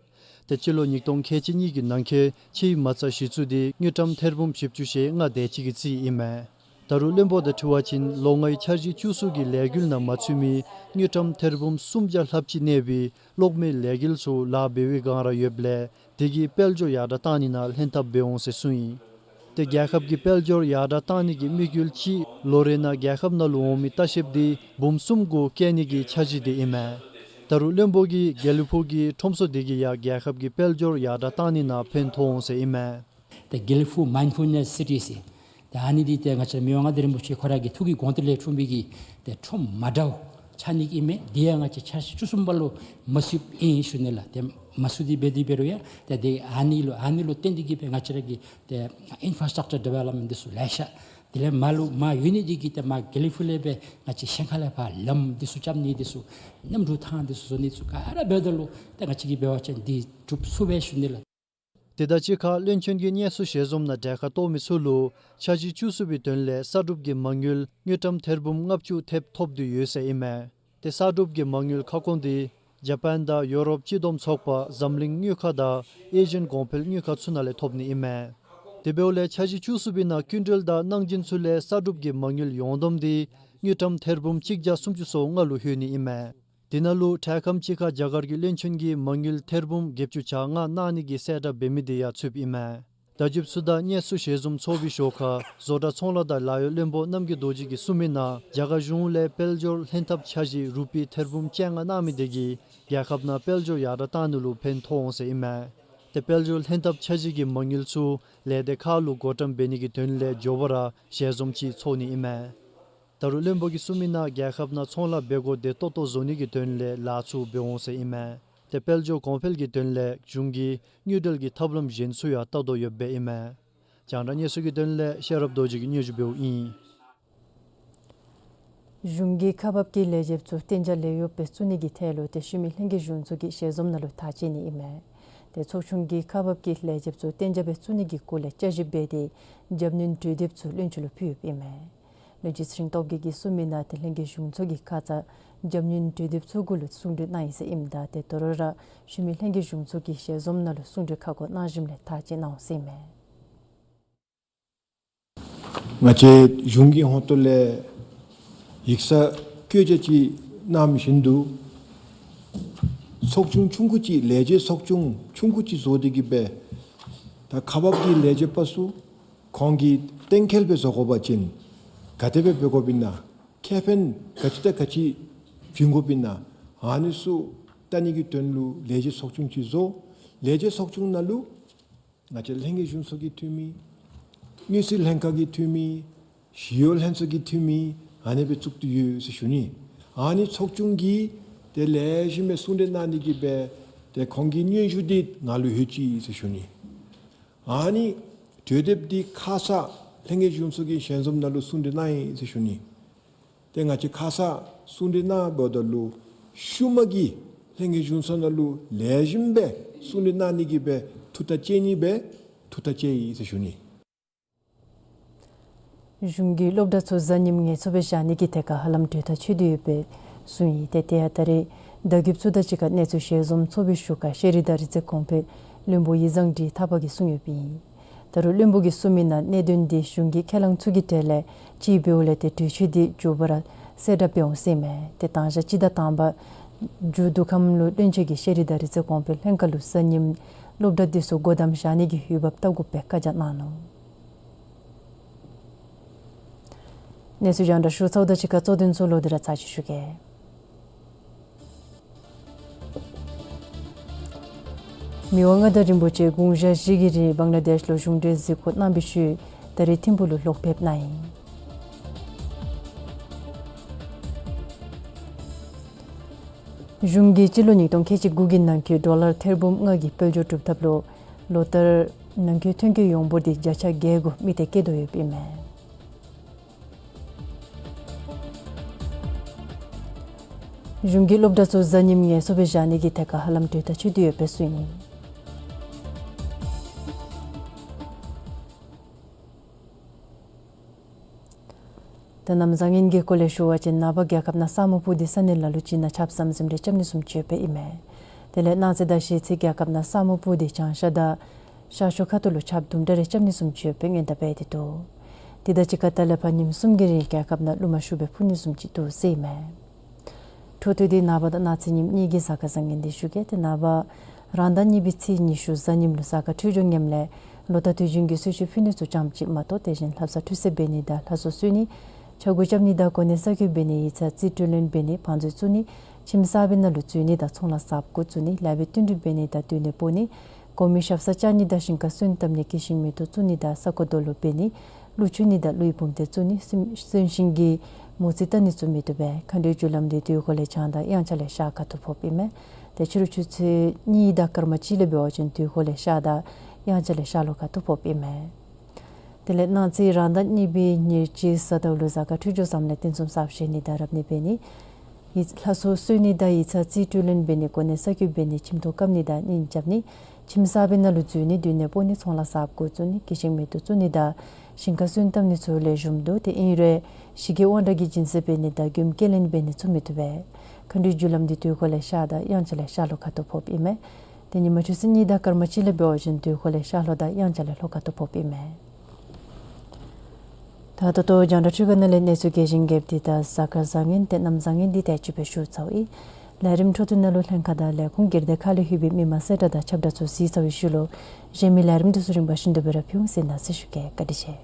ཏེ་སྤྱི་ལོ་ཉིས་སྟོང་ཁལ་གཅིག་གཉིས་ཀྱི་ནང་འཁོད་ཕྱིའི་མ་རྩ་གཞི་བཙུགས་འདི་དངུལ་ཀྲམ་ཐེར་འབུམ་བཞི་བཅུ་ཞེ་ལྔ་དེ་ཅིག་གི་རྩིས་ཨིན་མས། ད་རུང་བློན་པོ་དང་འཁྲིལ་བ་ཅིན་ལོ་ལྔའི་འཆར་གཞི་བཅུ་གསུམ་གྱི་ལས་འགུལ་ནང་མ་ཚུད་མི་དངུལ་ཀྲམ་ཐེར་འབུམ་སུམ་བརྒྱ་ལྷགཔ་ཅིག་གནས་པའི་གློག་མེ་ལས་འགུལ་ཚུ་ལཱ་འབད་བའི་བསྒང་ར་ཡོདཔ་ལས་དེ་གིས་དཔལ་འབྱོར་ཡར་དྲག་གཏང་ནི་ནང་ལྷན་ཐབས་འབད་འོང་ཟེར་གསུངས་ཡི། ཏེ་རྒྱལ་ཁབ་ཀྱི་དཔལ་འབྱོར་ཡར་དྲག་གཏང་ནི་གི་དམིགས་ཡུལ་གཅིག་ལོ་རེ་ནང་རྒྱལ་ཁབ་ནང་ལུ་འོང་མི་ལྟ་བཤལཔ་འདི་འབུམ་གསུམ་སྒོ་བཀལ་ནི་གི་འཆར་གཞི་འདི་ཨིན་མས། ད་རུང་བློན་པོ་གིས་དགེ་ལེགས་ཕུག་གི་ཁྲོམ་ཚོགས་འདི་གིས་ཡང་རྒྱལ་ཁབ་ཀྱི་དཔལ་འབྱོར་ཡར་དྲག་གཏང་ནི་ནང་ཕན་ཐོགས་འོང་ཟེར་ཨིན་མས། ཏེ་དགེ་ལེགས་ཕུག་མའིནཌ་ཕུལ་ནེསི་སི་ཊི་ཟེར། ཏེ་ཨ་ནི་འདི་ཏེ་ང་བཅས་མི་དབང་མངའ་བདག་རིན་པོ་ཆེ་ཁོ་ར་གི་ཐུགས་ཀྱི་དགོངས་གཏེར་ལས་འཁྲུངས་པའི་གི་ཏེ་ཁྲོམ་མ་འདྲཝ་ཆགས་ནི་ཨིན་མས། དེ་ཡང་ང་བཅས་འཆར་གཞི་བཅུ་གསུམ་པ་ལུ་མ་ཚུདཔ་ཨིན་ཞུ་ནི་ལགས། ཏེ་མ་ཚུད་དེ་འབད་དེ་འབད་རུང་ཡང་ཏེ་དེ་ཨ་ནི་ལུ་ཨ་ནི་ལུ་བརྟེན་ཏེ་གི་སྦེ་ང་བཅས་ར་གི་ཏེ་ཨིན་ཕ་ར་སི་ཊག་ཅར་ཌི་ཝེ་ལོབ་མེནཊ་འདི་ཚུ་ལེ་ཤ་དེ་ལས་མར་ལུ་མར་ཡོད་ནི་འདི་གིས་ཏེ་མར་དགེ་ལེགས་ཕུག་ལས་སྦེ་ང་བཅས་ཤན་ཁ་ལས་ཕར་ལམ་འདི་ཚུ་རྐྱབ་ནི་འདི་ཚུ་གནམ་གྲུ་ཐང་འདི་ཚུ་བཟོ་ནི་ཚུ་ག་ར་འབདཝ་ད་ལུ་ཏེ་ང་བཅས་ཀྱིས་འབད་བ་ཅིན་འདི་འགྲུབ་ཚུགས་པས་ཞུ་ནི་ལགས། དེ་དང་གཅིག་ཁར་བློན་ཆེན་གྱིས་གནས་ཚུལ་ཞལ་འཛོམས་ནང་གྲལ་ཁར་གཏོགས་མི་ཚུ་ལུ་འཆར་གཞི་བཅུ་གསུམ་པའི་དོན་ལས་གསར་སྒྲུབ་ཀྱི་མ་དངུལ་དངུལ་ཀྲམ་ཐེར་འབུམ་ལྔ་བཅུ་ཐེབས་ཐོབ་སྟེ་ཡོད་ཟེར་ཨིན་མས། ཏེ་གསར་སྒྲུབ་ཀྱི་མ་དངུལ་ཁ་སྐོང་འདི་ཇ་པཱན་དང་ཡོ་རོབ་སྤྱི་བསྡོམས་ཚོགས་པ་འཛམ་གླིང་དངུལ་ཁང་དང་ཨེ་ཤི་ཡན་གོང་འཕེལ་དངུལ་ཁང་ཚུ་ནང་ལས་ཐོབ་ནི་ཨིན་མས། དེ་འབདཝ་ལས་འཆར་གཞི་བཅུ་གསུམ་པའི་ནང་སྐྱིན་འགྲུལ་དང་གནང་སྦྱིན་ཚུ་ལས་གསར་སྒྲུབ་ཀྱི་མ་དངུལ་ཡོངས་བསྡོམས་འདི་དངུལ་ཀྲམ་ཐེར་འབུམ་གཅིག་བརྒྱ་སུམ་ཅུ་སོ་ལྔ་ལུ་ལྷོད་ནི་ཨིན་མས། དེ་ནང་ལུ་འཕྲལ་ཁམས་ཅིག་ཁར་རྒྱ་གར་གྱི་བློན་ཆེན་གྱིས་མ་དངུལ་ཐེར་འབུམ་བརྒྱད་ཅུ་གྱ་ལྔ་གནང་ནི་གི་གསལ་བསྒྲགས་འབད་མི་དེ་ཡང་ཚུདཔ་ཨིན་མས། ད་ཅིག་ཚུ་དང་གནས་ཚུལ་ཞལ་འཛོམས་ཚོགས་པའི་ཞོར་ཁར་བཟོ་གྲྭ་ཚོང་ལཱ་དང་ལཱ་གཡོག་བློན་པོ་རྣམ་རྒྱལ་རྡོ་རྗེ་གིས་གསུངས་མི་ནང་རྒྱ་གར་གཞུང་ལས་དཔལ་འབྱོར་ལྷན་ཐབས་འཆར་གཞི་རུ་པི་ཐེར་འབུམ་བཅོ་ལྔ་གནང་མི་དེ་གིས་རྒྱལ་ཁབ་ནང་དཔལ་འབྱོར་ཡར་དྲག་བཏང་ནི་ལུ་ཕན་ཐོགས་འོང་ཟེར་ཨིན་མས། ཏེ་དཔལ་འབྱོར་ལྷན་ཐབས་འཆར་གཞི་གི་མ་དངུལ་ཚུ་ལས་སྡེ་ཁག་ལུ་བགོ་བཀྲམ་འབད་ནི་གི་དོན་ལས་མགྱོགས་པ་ར་ཞལ་འཛོམས་ཅིག་ཚོགས་ནི་ཨིན་མས། ད་རུང་བློན་པོ་གིས་གསུངས་མི་ནང་རྒྱལ་ཁབ་ནང་ཚོང་ལཱ་འབད་དགོཔ་བདེ་ཏོག་ཏོ་བཟོ་ནི་གི་དོན་ལས་ལཱ་ཚུ་འབད་འོང་ཟེར་ཨིན་མས། ཏེ་དཔལ་འབྱོར་གོང་འཕེལ་གྱི་དོན་ལས་གཞུང་གིས་དངུལ་འབྲེལ་གྱི་ཐབས་ལམ་གཞན་ཚུ་ཡང་བལྟ་དོ་ཡོདཔ་སྦེ་ཨིན་མས། རྒྱང་བསྒྲགས་གནས་ཚུལ་གྱི་དོན་ལས་ཤེས་རབ་རྡོ་རྗེ་གིས་སྙན་ཞུ་འབདཝ་ཨིན། གཞུང་གིས་ཁག་འབག་གི་ལས་བྱེདཔ་ཚུ་གཏན་འཇགས་ལས་གཡོགཔ་སྦེ་བཙུགས་ནི་གི་ཐད་ལུ་ཏེ་ཤུལ་མའི་ལྷན་རྒྱས་གཞུང་ཚོགས་ཀྱི་ཞལ་འཛོམས་ནང་ལུ་ཐག་བཅད་ནི་ཨིན་མས། ཏེ་ཚོགས་ཆུང་གིས་ཁག་འབག་གི་ལས་བྱེདཔ་ཚུ་གཏན་འཇགས་སྦེ་བཙུགས་ནི་གི་སྐོར་ལས་བསྐྱར་ཞིབ་འབད་དེ་རྒྱབ་སྣོན་གྲོས་འདེབས་ཚུ་བློན་ཆེན་ལུ་ཕུལཝ་ཨིན་མས། བློན་ཆེན་ཚེ་རིང་སྟོབས་རྒྱས་ཀྱིས་གསུངས་མི་ནང་ཏེ་ལྷན་རྒྱས་གཞུང་ཚོགས་ཀྱིས་ཁ་ཙ་རྒྱབ་སྣོན་གྲོས་འདེབས་ཚུ་གུ་ལུ་གསུང་གྲོས་གནང་ཡི་ཟེར་ཨིནམ་ད་ཏེ་དོ་རུང་ར་ཤུལ་མའི་ལྷན་རྒྱས་གཞུང་ཚོགས་ཀྱི་ཞལ་འཛོམས་ནང་ལུ་གསུང་གྲོས་ཁག་གོ་གནང་ཞིནམ་ལས་ཐག་བཅད་གནང་འོང་ཟེར་ཨིན་མས། ང་བཅས་གཞུང་གི་ཧོངས་ཏོ་ལས་ཡིག་ཚང་བཀོད་རྒྱ་ཅིག་གནང་མི་བཞིན་དུ་ཚོགས་ཆུང་ཆུང་ཀུ་ཅིག་ལས་བྱེད་ཚོགས་ཆུང་ཆུང་ཀུ་ཅིག་བཟོ་སྟེ་གི་སྦེ་ད་ཁག་འབག་གི་ལས་བྱེདཔ་ཚུ་ཁོང་གིས་གཏན་འཁེལ་སྦེ་བཟོ་དགོ་པ་ཅིན་ག་དེ་སྦེ་འབད་དགོཔ་ཨིན་ན་ཁེ་ཕན་ག་ཅི་དང་ག་ཅི་བྱིན་དགོཔ་ཨིན་ན་ཨ་ནི་ཚུ་བལྟ་ནི་གི་དོན་ལུ་ལས་བྱེད་ཚོགས་ཆུང་ཅིག་བཟོ། ལས་བྱེད་ཚོགས་ཆུང་ནང་ལུ་ང་བཅས་ལྷན་རྒྱས་གཞུང་ཚོགས་ཀྱི་འཐུས་མི་དངུལ་རྩིས་ལྷན་ཁག་གི་འཐུས་མི་ཞི་གཡོག་ལྷན་ཚོགས་ཀྱི་འཐུས་མི་ཨ་ནི་སྦེ་བཙུགས་ཏེ་ཡོད་ཟེར་ཞུ་ནི། ཨ་ནི་ཚོགས་ཆུང་གིས་ཏེ་ལེགས་ཤོམ་སྦེ་གསུང་གྲོས་གནང་ནི་གི་སྦེ་ཏེ་ཁོང་གི་སྙན་ཞུ་འདི་ང་ལུ་ལྷོད་ཅི་ཟེར་ཞུ་ནི། ཨ་ནི་གྲོས་འདེབས་འདི་ཁ་ཙ་ལྷན་རྒྱས་གཞུང་ཚོགས་ཀྱི་ཞལ་འཛོམས་ནང་ལུ་གསུང་གྲོས་གནང་ཡི་ཟེར་ཞུ་ནི། ཏེ་ང་བཅས་ཁ་ཙ་གསུང་གྲོས་གནངམ་ད་ལུ་ཤུལ་མ་གི་ལྷན་རྒྱས་གཞུང་ཚོགས་ནང་ལུ་ལེགས་ཤོམ་སྦེ་གསུང་གྲོས་གནང་ནི་གི་སྦེ་ཐུགས་ཐག་བཅད་ནི་སྦེ་ཐུགས་ཐག་བཅད་ཡི་ཟེར་ཞུ་ནི། གཞུང་གིས་སློབ་གྲྭ་ཚུ་གཟའ་ཉིམ་ངལ་འཚོ་སྦེ་བཞག་ནི་གི་ཐད་ཁར་ཧ་ལམ་གྲོས་ཐག་ཆོད་དེ་ཡོདཔ་སྦེ་གསུངས་ཡི། ཏེ་དེ་ཡང་ད་རེས་བརྡ་བརྒྱུདཔ་ཚུ་དང་གཅིག་ཁར་གནས་ཚུལ་ཞལ་འཛོམས་ཚོགས་པའི་ཤུལ་ཁར་ཤེས་རིག་དང་རིག་རྩལ་གོང་འཕེལ་བློན་པོ་ཡིག་བཟང་འབྲི་ཐར་པ་གིས་གསུངས་ཡོདཔ་ཨིན། ད་རུང་བློན་པོ་གིས་གསུངས་མི་ནང་གནད་དོན་འདི་གཞུང་གི་ཁས་བླངས་ཚུ་གི་གྲས་ལས་གཅིག་འབདཝ་ལས་ཏེ་གྲོས་ཆོད་འདི་མགྱོགས་པ་ར་གསལ་བསྒྲགས་འབད་འོང་ཟེར་ཨིན་མས། ཏེ་དང་ཞག་སྤྱི་ཟླ་དང་པ་མཇུག་བསྡུ་ཁམས་ལུ་བློན་ཆེན་གྱིས་ཤེས་རིག་དང་རིག་རྩལ་གོང་འཕེལ་ལྷན་ཁག་ལུ་གཟའ་ཉིམ་སློབ་གྲྭ་འདི་ཚུ་སྒོ་བསྡམ་བཞག་ནི་གི་འོས་འབབ་བལྟ་དགོཔ་སྦེ་བཀའ་རྒྱ་གནང་ནུག། གནས་ཚུལ་རྒྱང་བསྒྲགས་ཞུ་ཚརཝ་དང་གཅིག་ཁར་གཙོ་དོན་ཚུ་ལོག་སྟེ་ར་ཚར་གཅིག་ཞུ་གེ། མི་དབང་མངའ་བདག་རིན་པོ་ཆེ་དགུང་ཞག་བཞི་གི་རིང་བང་ལ་དེཤ་ལུ་གཞུང་འབྲེལ་གཟིགས་སྐོར་གནང་བའི་ཤུལ་ད་རེས་ཐིམ་ཕུག་ལུ་ལོག་ཕེབས་གནང་ཡི། གཞུང་གིས་སྤྱི་ལོ་ཉིས་སྟོང་ཁལ་གཅིག་དགུ་གི་ནང་འཁོད་ཌོ་ལར་ཐེར་འབུམ་ལྔ་གི་དཔལ་འབྱོར་གྲུབ་ཐབས་ལུ་ལོ་ལྟར་ནང་འཁོད་ཐོན་སྐྱེད་ཡོངས་འབོར་འདི་བརྒྱ་ཆ་བརྒྱད་དགུ་མི་སྟེར་བསྐྱེད་དོ་ཡོདཔ་ཨིན་མས། གཞུང་གིས་སློབ་གྲྭ་ཚུ་གཟའ་ཉིམ་ངལ་གསོ་སྦེ་བཞག་ནི་གི་ཐད་ཁར་ཧ་ལམ་གྲོས་ཐག་ཆོད་དེ་ཡོདཔ་སྦེ་གསུངས་ཡི། ད་གནམ་བཟང་ངན་གྱི་སྐོར་ལས་ཞུ་བ་ཅིན་ནངས་པ་རྒྱལ་ཁབ་ནང་ས་སྨུག་སྤུབས་ཏེ་ས་གནས་ལ་ལུ་ཅིག་ནང་ཆརཔ་ཟམ་ཟིམ་རེ་རྐྱབ་ནི་བཟུམ་ཅིག་ཡོདཔ་ཨིན་མས། དེ་ལས་གནངས་ཚེ་དང་གཞེས་ཚེ་རྒྱལ་ཁབ་ནང་ས་སྨུག་སྤུབས་ཏེ་བྱང་ཤར་དང་ཤར་ཕྱོགས་ཁ་ཐུག་ལུ་ཆརཔ་དུམ་གྲ་རེ་རྐྱབ་ནི་བཟུམ་ཅིག་ཡོདཔ་སྦེ་སྔོན་བརྡ་འབད་དེ་འདུག། དེ་དང་གཅིག་ཁར་ད་ལས་ཕར་ཉིནམ་གསུམ་གྱི་རིང་རྒྱལ་ཁབ་ནང་རླུང་མ་ཤུགས་སྦེ་འཕུ་ནི་བཟུམ་ཅིག་འདུག་ཟེར་ཨིན་མས། འཕྲོ་མཐུད་དེ་ནངས་པ་དང་གནངས་ཚེ་ཉིནམ་གཉིས་ཀྱི་གཟའ་སྐར་བཟང་ངན་འདི་ཞུ་གེ། ཏེ་ནངས་པ་རང་ཟླ་གཉིས་པའི་ཚེས་ཉི་ཤུ་གཟའ་ཉིམ་ལུ་གཟའ་སྐར་འཕྲོད་སྦྱོར་ངནམ་ལས་ལོ་ཟླ་དུས་རྒྱུན་གྱི་གསོལ་མཆོད་ཕུལ་ནི་ཚུ་ཙམ་ཅིག་མ་གཏོགས་དེ་བཞིན་ལྷ་བསངས་ཁྲུས་གསོལ་འབད་ནི་དང་ལྷ་གསོལ་གསོལ་ནི་ཕྱག་གུ་རྐྱབ་ནི་དང་གོ་གནས་གསར་བསྐོ་འབད་ནི་ཡིག་ཚང་རྩིས་སྤྲོད་ལེན་འབད་ནི་བང་མཛོད་བཙུགས་ནི་ཁྱིམ་གསར་པའི་ནང་ལུ་འཛུལ་ནི་དང་ཚོང་ལཱ་གསརཔ་འགོ་བཙུགས་ནི་ལེགས་པའི་བསྟུན་གྲོས་འབད་ནི་དང་སྡོད་གནས་སྤོ་ནི་གོང་མའི་ཞབས་སར་བཅར་ནི་དང་ཞིང་ཁར་སོན་བཏབ་ནི་སྐྱེས་ཤིང་མེ་ཏོག་བཙུགས་ནི་དང་ས་རྐོ་རྡོ་སློག་འབད་ནི་ཀླུ་མཆོད་ནི་དང་ཀླུ་ཡི་འབུམ་སྡེ་བཙུགས་ནི་གསོན་གསོན་ཤིང་གི་མོ་རྩིས་བལྟ་ནི་ཚུ་མི་བཏུབ་པས། མཁའ་འགྲོའི་རྒྱུ་ལམ་འདི་དུས་འཁོར་ལས་བྱང་དང་དབྱངས་འཆར་ལས་ཤར་ཁ་ཐུག་ཕོགཔ་ཨིན་མས། ཏེ་ཕྱི་རུ་ཆུ་ཚོད་གཉིས་དང་སྐར་མ་གཅིག་ལས་འབད་བ་ཅིན་དུས་འཁོར་ལས་ཤར་དང་དབྱངས་འཆར་ལས་ཤར་ལྷོ་ཁ་ཐུག་ཕོགཔ་ཨིན་མས། དེ་ལས་གནངས་ཚེ་རང་ཟླ་གཉིས་པའི་ཉེར་གཅིག་གཟའ་ཟླ་བ་ལུ་གཟའ་སྐར་འཕྲོད་སྦྱོར་བཟངམ་ལས་རྟེན་གསུམ་གསརཔ་བཞེངས་ནི་དང་རབ་གནས་འབད་ནི་ཡིག་ལྷ་གསོལ་གསོལ་ནི་དང་ཡིག་ཚང་རྩིས་སྤྲོད་ལེན་འབད་ནི་གོ་གནས་གསར་བསྐོ་འབད་ནི་ཁྱིམ་ཐོག་བཀབ་ནི་དང་གཉེན་རྐྱབ་ནི་ཁྱིམ་གསར་པའི་ནང་ལུ་འཛུལ་ནི་སྡོད་གནས་སྤོ་ནི་ཚོང་ལཱ་གསརཔ་འགོ་བཙུགས་ནི་སྐྱེས་ཤིང་མེ་ཏོག་བཙུགས་ནི་དང་ཞིང་ཁར་སོན་བཏབ་ནི་ཚུ་ལེགས་ཤོམ་འདུག། ཏེ་ཨིན་རུང་ཞི་རྒྱས་དབང་དྲག་གི་སྦྱིན་སྲེག་འབད་ནི་དང་མགྱོནམ་སྐྱེལ་ལེན་འབད་ནི་ཚུ་མི་བཏུབ་པས། མཁའ་འགྲོའི་རྒྱུ་ལམ་འདི་དུས་འཁོར་ལས་ཤར་དང་དབྱངས་འཆར་ལས་ཤར་ལྷོ་ཁ་ཐུག་ཕོགཔ་ཨིན་མས། ཏེ་ཉིན་མ་ཆུ་ཚོད་གཉིས་དང་སྐར་མ་གཅིག་ལས་འབད་བ་ཅིན་དུས་འཁོར་ལས་ཤར་ལྷོ་དང་དབྱངས་འཆར་ལས་ལྷོ་ཁ་ཐུག་ཕོགཔ་ཨིན་མས། ད་ད་ལྟོ་རྒྱང་བསྒྲགས་འཕྲུལ་ཁང་ནང་ལས་གནས་ཚུལ་རྒྱས་ཤིང་རྒྱསཔ་འདི་དང་གཟའ་སྐར་བཟང་ངན་ཏེ་གནམ་བཟང་ངན་འདི་དེ་ཅིག་སྦེ་ཞུ་ཚརཝ་ཨིན། ལས་རིམ་འཕྲོ་མཐུད་ནང་ལུ་ལྷན་ཁག་དང་ལས་ཁུངས་སྒེར་སྡེ་ཁག་ལས་ལྷོད་པའི་མི་མང་གསལ་བསྒྲགས་དང་ཁྱབ་བསྒྲགས་ཚུ་གཟིགས་ཚར་བའི་ཤུལ་ལུ་གཞན་མི་ལས་རིམ་འདི་ཚུ་རིམ་པ་བཞིན་དུ་སྦེ་ར་ཕུལ་འོང་ཟེར་ནཱ་གསལ་ཞུ་གེ། བཀའ་དྲིན་ཆེ།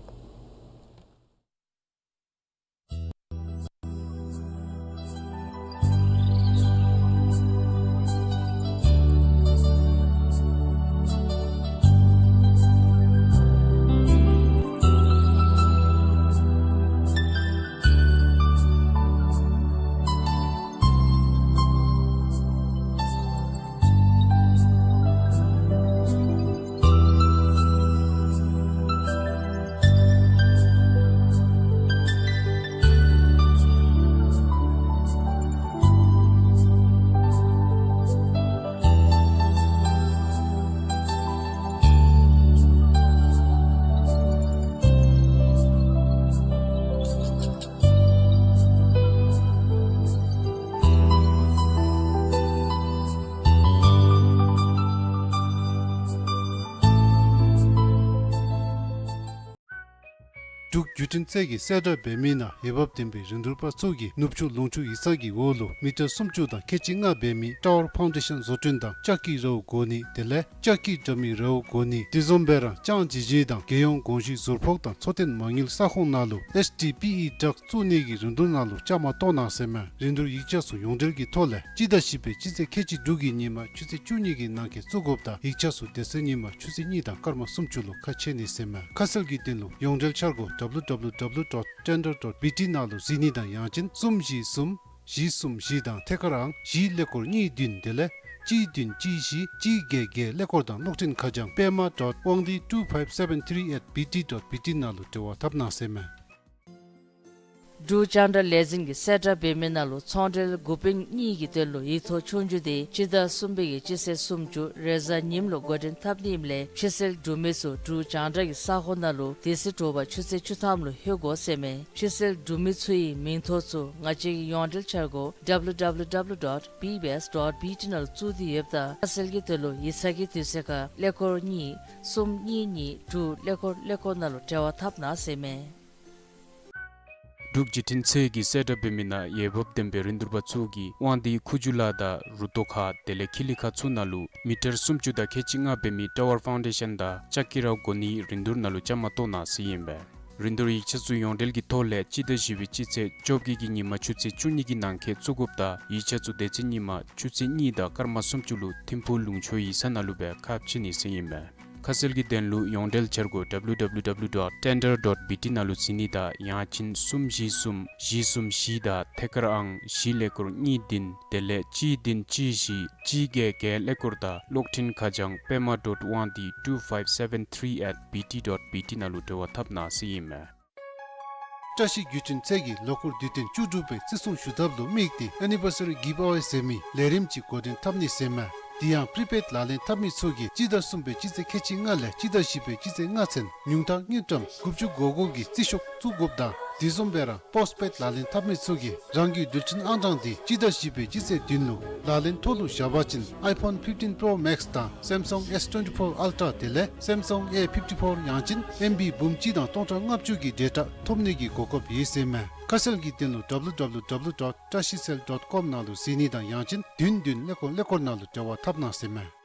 འབྲུག་བརྒྱུད་འཕྲིན་ཚད་ཀྱི་གསལ་བསྒྲགས་འབད་མི་ནང་འོས་འབབ་ལྡན་པའི་རིན་བསྡུར་པ་ཚུ་གིས་ནུབ་ཕྱོགས་ལུང་ཕྱོགས་ཡིག་ཚང་གི་འོག་ལུ་མི་ཊར་སུམ་ཅུ་དང་ཁལ་གཅིག་ལྔ་འབད་མི་ཊ་ཝར་ཕའུན་ཌེ་ཤན་བཟོ་སྐྲུན་དང་ལྕགས་ཀྱི་རཝ་གོ་ནི་དེ་ལས་ལྕགས་ཀྱི་དྲ་མིག་རཝ་གོ་ནི་དེ་བཟུམ་སྦེ་ར་ལྕང་བྱི་ཅི་དང་རྒྱལ་ཡོངས་གོང་ཞུས་ཟུར་ཕོགས་དང་འཚོ་རྟེན་མ་དངུལ་ས་ཁོངས་ནང་ལུ་ཨེས་ཊི་པི་ཨི་ཌག་བཙུགས་ནི་གི་རིན་བསྡུར་ནང་ལུ་བཅའ་མར་གཏོགས་གནང་ཟེར་མས། རིན་བསྡུར་ཡིག་ཆ་ཚུ་ཡོངས་འབྲེལ་གྱི་ཐོག་ལས་སྤྱི་ཟླ་བཞི་པའི་སྤྱི་ཚེས་ཁལ་གཅིག་དྲུག་གི་ཉིན་མ་ཆུ་ཚོད་བཅུ་གཉིས་ཀྱི་ནང་འཁོད་བཙུགས་དགོཔ་དང་ཡིག་ཆ་ཚུ་དེ་ཚེ་ཉིན་མ་ཆུ་ཚོད་གཉིས་དང་སྐར་མ་སུམ་ཅུ་ལུ་ཁ་ཕྱེ་ནི་ཟེར་མས། ཁ་གསལ་གྱི་དོན་ལུ་ཡོངས་འབྲེལ་འཆར་སྒོ་ཌབ་ལུ་ཌབ་ལུ་ཌབ་ལུ་ཌོཊ་ཊེན་ཌར་ཌོཊ་བི་ཊི་ནང་ལུ་གཟིགས་ནི་དང་ཡང་ཅིན་གསུམ་བཞི་གསུམ་བཞི་གསུམ་བཞི་དང་ཐད་ཀར་ཨང་བཞི་ཀླད་ཀོར་གཉིས་བདུན་དེ་ལས་གཅིག་བདུན་གཅིག་བཞི་གཅིག་བརྒྱད་བརྒྱད་ཀླད་ཀོར་དང་གློག་འཕྲིན་ཁ་བྱང་པདྨ་ཌོཊ་དབང་འདུས་two five seven three at B T dot B T ནང་ལུ་འབྲེལ་བ་འཐབ་གནང་ཟེར་མས། འབྲུག་རྒྱང་བསྒྲགས་ལས་འཛིན་གྱིས་གསལ་བསྒྲགས་འབད་མི་ནང་ལུ་ཚོང་འབྲེལ་འགོ་དཔོན་གཉིས་ཀྱི་དོན་ལུ་ཡིག་ཐོག་ཆོས་རྒྱུགས་དེ་སྤྱི་ཟླ་གསུམ་པའི་གི་སྤྱི་ཚེས་སུམ་ཅུ་རེས་གཟའ་ཉིམ་ལུ་འགོ་འདྲེན་འཐབ་ནི་ཨིནམ་ལས་ཕྱི་སེལ་འབྲུག་མི་ཚུ་འབྲུག་རྒྱང་བསྒྲགས་ཀྱི་ས་ཁོངས་ནང་ལུ་དེ་ཚེ་དྲོ་པ་ཆུ་ཚོད་བཅུ་ཐམ་ལུ་ལྷོད་དགོ་ཟེར་མས། ཕྱི་སེལ་འབྲུག་མི་ཚུ་གི་མིང་ཐོ་ཚུ་ང་བཅས་ཀྱི་ཡོངས་འབྲེལ་འཆར་སྒོ་ཌབ་ལུ་ཌབ་ལུ་ཌབ་ལུ་ཌོཊ་བི་བི་ཨེསི་ཌོཊ་བི་ཊི་ནང་ལུ་བཙུགས་ཏེ་ཡོདཔ་ད་ཁ་གསལ་གྱི་དོན་ལུ་ཡིག་ཚང་གི་དུས་ཚོད་ཁར་ཀླད་ཀོར་གཉིས་གསུམ་གཉིས་གཉིས་དྲུག་ཀླད་ཀོར་ཀླད་ཀོར་ནང་ལུ་འབྲེལ་བ་འཐབ་གནང་ཟེར་མས། འབྲུག་བརྒྱུད་འཕྲིན་ཚད་ཀྱི་གསལ་བསྒྲགས་འབད་མི་ནང་འོས་འབབ་ལྡན་པའི་རིན་བསྡུར་པ་ཚུ་གིས་དབང་འདུས་ཁུ་བྱུག་ལ་དང་རུ་ཏོ་ཁ་དེ་ལས་ཁི་ལི་ཁ་ཚུ་ནང་ལུ་མི་ཊར་སུམ་ཅུ་དང་ཁལ་གཅིག་ལྔ་འབད་མི་ཊ་ཝར་ཕའུན་ཌེ་ཤན་དང་ལྕགས་ཀྱི་རཝ་གོ་ནི་རིན་བསྡུར་ནང་ལུ་བཅའ་མར་གཏོགས་གནང་ཟེར་ཨིན་པས། རིན་བསྡུར་ཡིག་ཆ་ཚུ་ཡོངས་འབྲེལ་གྱི་ཐོག་ལས་སྤྱི་ཟླ་བཞི་པའི་སྤྱི་ཚེས་བཅོ་བརྒྱད་ཀྱི་ཉིན་མ་ཆུ་ཚོད་བཅུ་གཉིས་ཀྱི་ནང་འཁོད་བཙུགས་དགོཔ་ད་ཡིག་ཆ་ཚུ་དེ་ཚེ་ཉིན་མ་ཆུ་ཚོད་གཉིས་དང་སྐར་མ་སུམ་ཅུ་ལུ་ཐིམ་ཕུག་ལུང་ཕྱོགས་ཡིག་ཚང་ནང་ལུ་སྦེ་ཁ་ཕྱེ་ནི་ཟེར་ཨིན་མས། ཁ་གསལ་གྱི་དོན་ལུ་ཡོངས་འབྲེལ་འཆར་སྒོ་ཌབ་ལུ་ཌབ་ལུ་ཌབ་ལུ་ཌོཊ་ཊེན་ཌར་ཌོཊ་བི་ཊི་ནང་ལུ་གཟིགས་ནི་དང་ཡང་ཅིན་གསུམ་བཞི་གསུམ་བཞི་གསུམ་བཞི་དང་ཐད་ཀར་ཨང་བཞི་ཀླད་ཀོར་གཉིས་བདུན་དེ་ལས་གཅིག་བདུན་གཅིག་བཞི་གཅིག་བརྒྱད་བརྒྱད་ཀླད་ཀོར་དང་གློག་འཕྲིན་ཁ་བྱང་པདྨ་ཌོཊ་དབང་འདུས་two five seven three at B T dot B T ནང་ལུ་འབྲེལ་བ་འཐབ་གནང་ཟེར་ཨིན་མས། བཀྲ་ཤིས་བརྒྱུད་འཕྲིན་ཚད་ཀྱིས་ལོ་འཁོར་དུས་སྟོན་བཅུ་དྲུག་པའི་བརྩི་སྲུང་ཞུ་ཐབས་ལུ་དམིགས་ཏེ་ཨེ་ནི་བར་སི་རི་གིབ་ཨ་ཝེ་ཟེར་མི་ལས་རིམ་ཅིག་འགོ་འདྲེན་འཐབ་ནི་ཟེར་མས། དེ་ཡང་པི་རི་པེཌ་ལག་ལེན་འཐབ་མི་ཚུ་གིས་སྤྱི་ཟླ་གསུམ་པའི་སྤྱི་ཚེས་ཁལ་གཅིག་ལྔ་ལས་སྤྱི་ཟླ་བཞི་པའི་སྤྱི་ཚེས་ལྔ་ཚུན་ཉུང་མཐའ་དངུལ་ཀྲམ་དགུ་བཅུ་གོ་དགུ་གི་རྩིས་ཤོག་བཙུགས་དགོཔ་དང་དེ་བཟུམ་སྦེ་ར་པོསཊ་པེཌ་ལག་ལེན་འཐབ་མི་ཚུ་གིས་རང་གི་རྡུལ་ཕྲན་ཨང་གྲངས་དེ་སྤྱི་ཟླ་བཞི་པའི་སྤྱི་ཚེས་བདུན་ལུ་ལག་ལེན་ཐོག་ལུ་བཞག་པ་ཅིན་ཨའི་ཕོན་ཕིཕ་ཊིན་པྲོ་མེཀསི་དང་སེམ་སང་ཨེསི་ཊུ་ཝེན་ཊི་ཕོར་ཨལ་ཊ་དེ་ལས་སེམ་སང་ཨེ་ཕིཕ་ཊི་ཕོར་ཡང་ཅིན་ཨེམ་བི་འབུམ་གཅིག་དང་སྟོང་ཕྲག་ལྔ་བཅུ་གི་ཌེ་ཊ་ཐོབ་ནི་གི་གོ་སྐབས་ཡོད་ཟེར་མས། ཁ་གསལ་གྱི་དོན་ལུ་ཌབ་ལུ་ཌབ་ལུ་ཌབ་ལུ་ཌོཊ་བཀྲ་ཤིས་སེལ་ཌོཊ་ཀོམ་ནང་ལུ་གཟིགས་ནི་དང་ཡང་ཅིན་བདུན་བདུན་ཀླད་ཀོར་ཀླད་ཀོར་ནང་ལུ་འབྲེལ་བ་འཐབ་གནང་ཟེར་མས།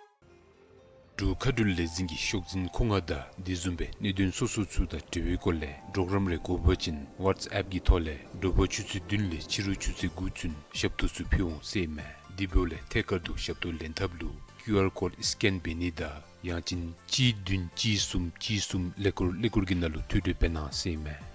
འབྲུག་མཁའ་འགྲུལ་ལས་འཛིན་གྱི་ཤོག་འཛིན་ཁོ་ང་དང་དེ་བཟུམ་སྦེ་གནད་དོན་སོ་སོ་ཚུ་དང་འབྲེལ་བའི་སྐོར་ལས་གྲོགས་རམ་རེ་དགོ་པ་ཅིན་ཝཊས་ཨེཔ་གི་ཐོག་ལས་དྲོ་པ་ཆུ་ཚོད་བདུན་ལས་ཕྱི་རུ་ཆུ་ཚོད་དགུ་ཚུན་ཞབས་ཏོག་ཚུ་ཕུལ་འོང་ཟེར་མས། དེ་འབདཝ་ལས་ཐད་ཀར་དུ་ཞབས་ཏོག་ལེན་ཐབས་ལུ་ཀིའུ་ཨར་ཀོཌ་སི་ཀེན་འབད་ནི་དང་ཡང་ཅིན་གཅིག་བདུན་གཅིག་གསུམ་གཅིག་གསུམ་ཀླད་ཀོར་ཀླད་ཀོར་གྱི་ནང་ལུ་ཐོ་འགོད་འབད་གནང་ཟེར་མས།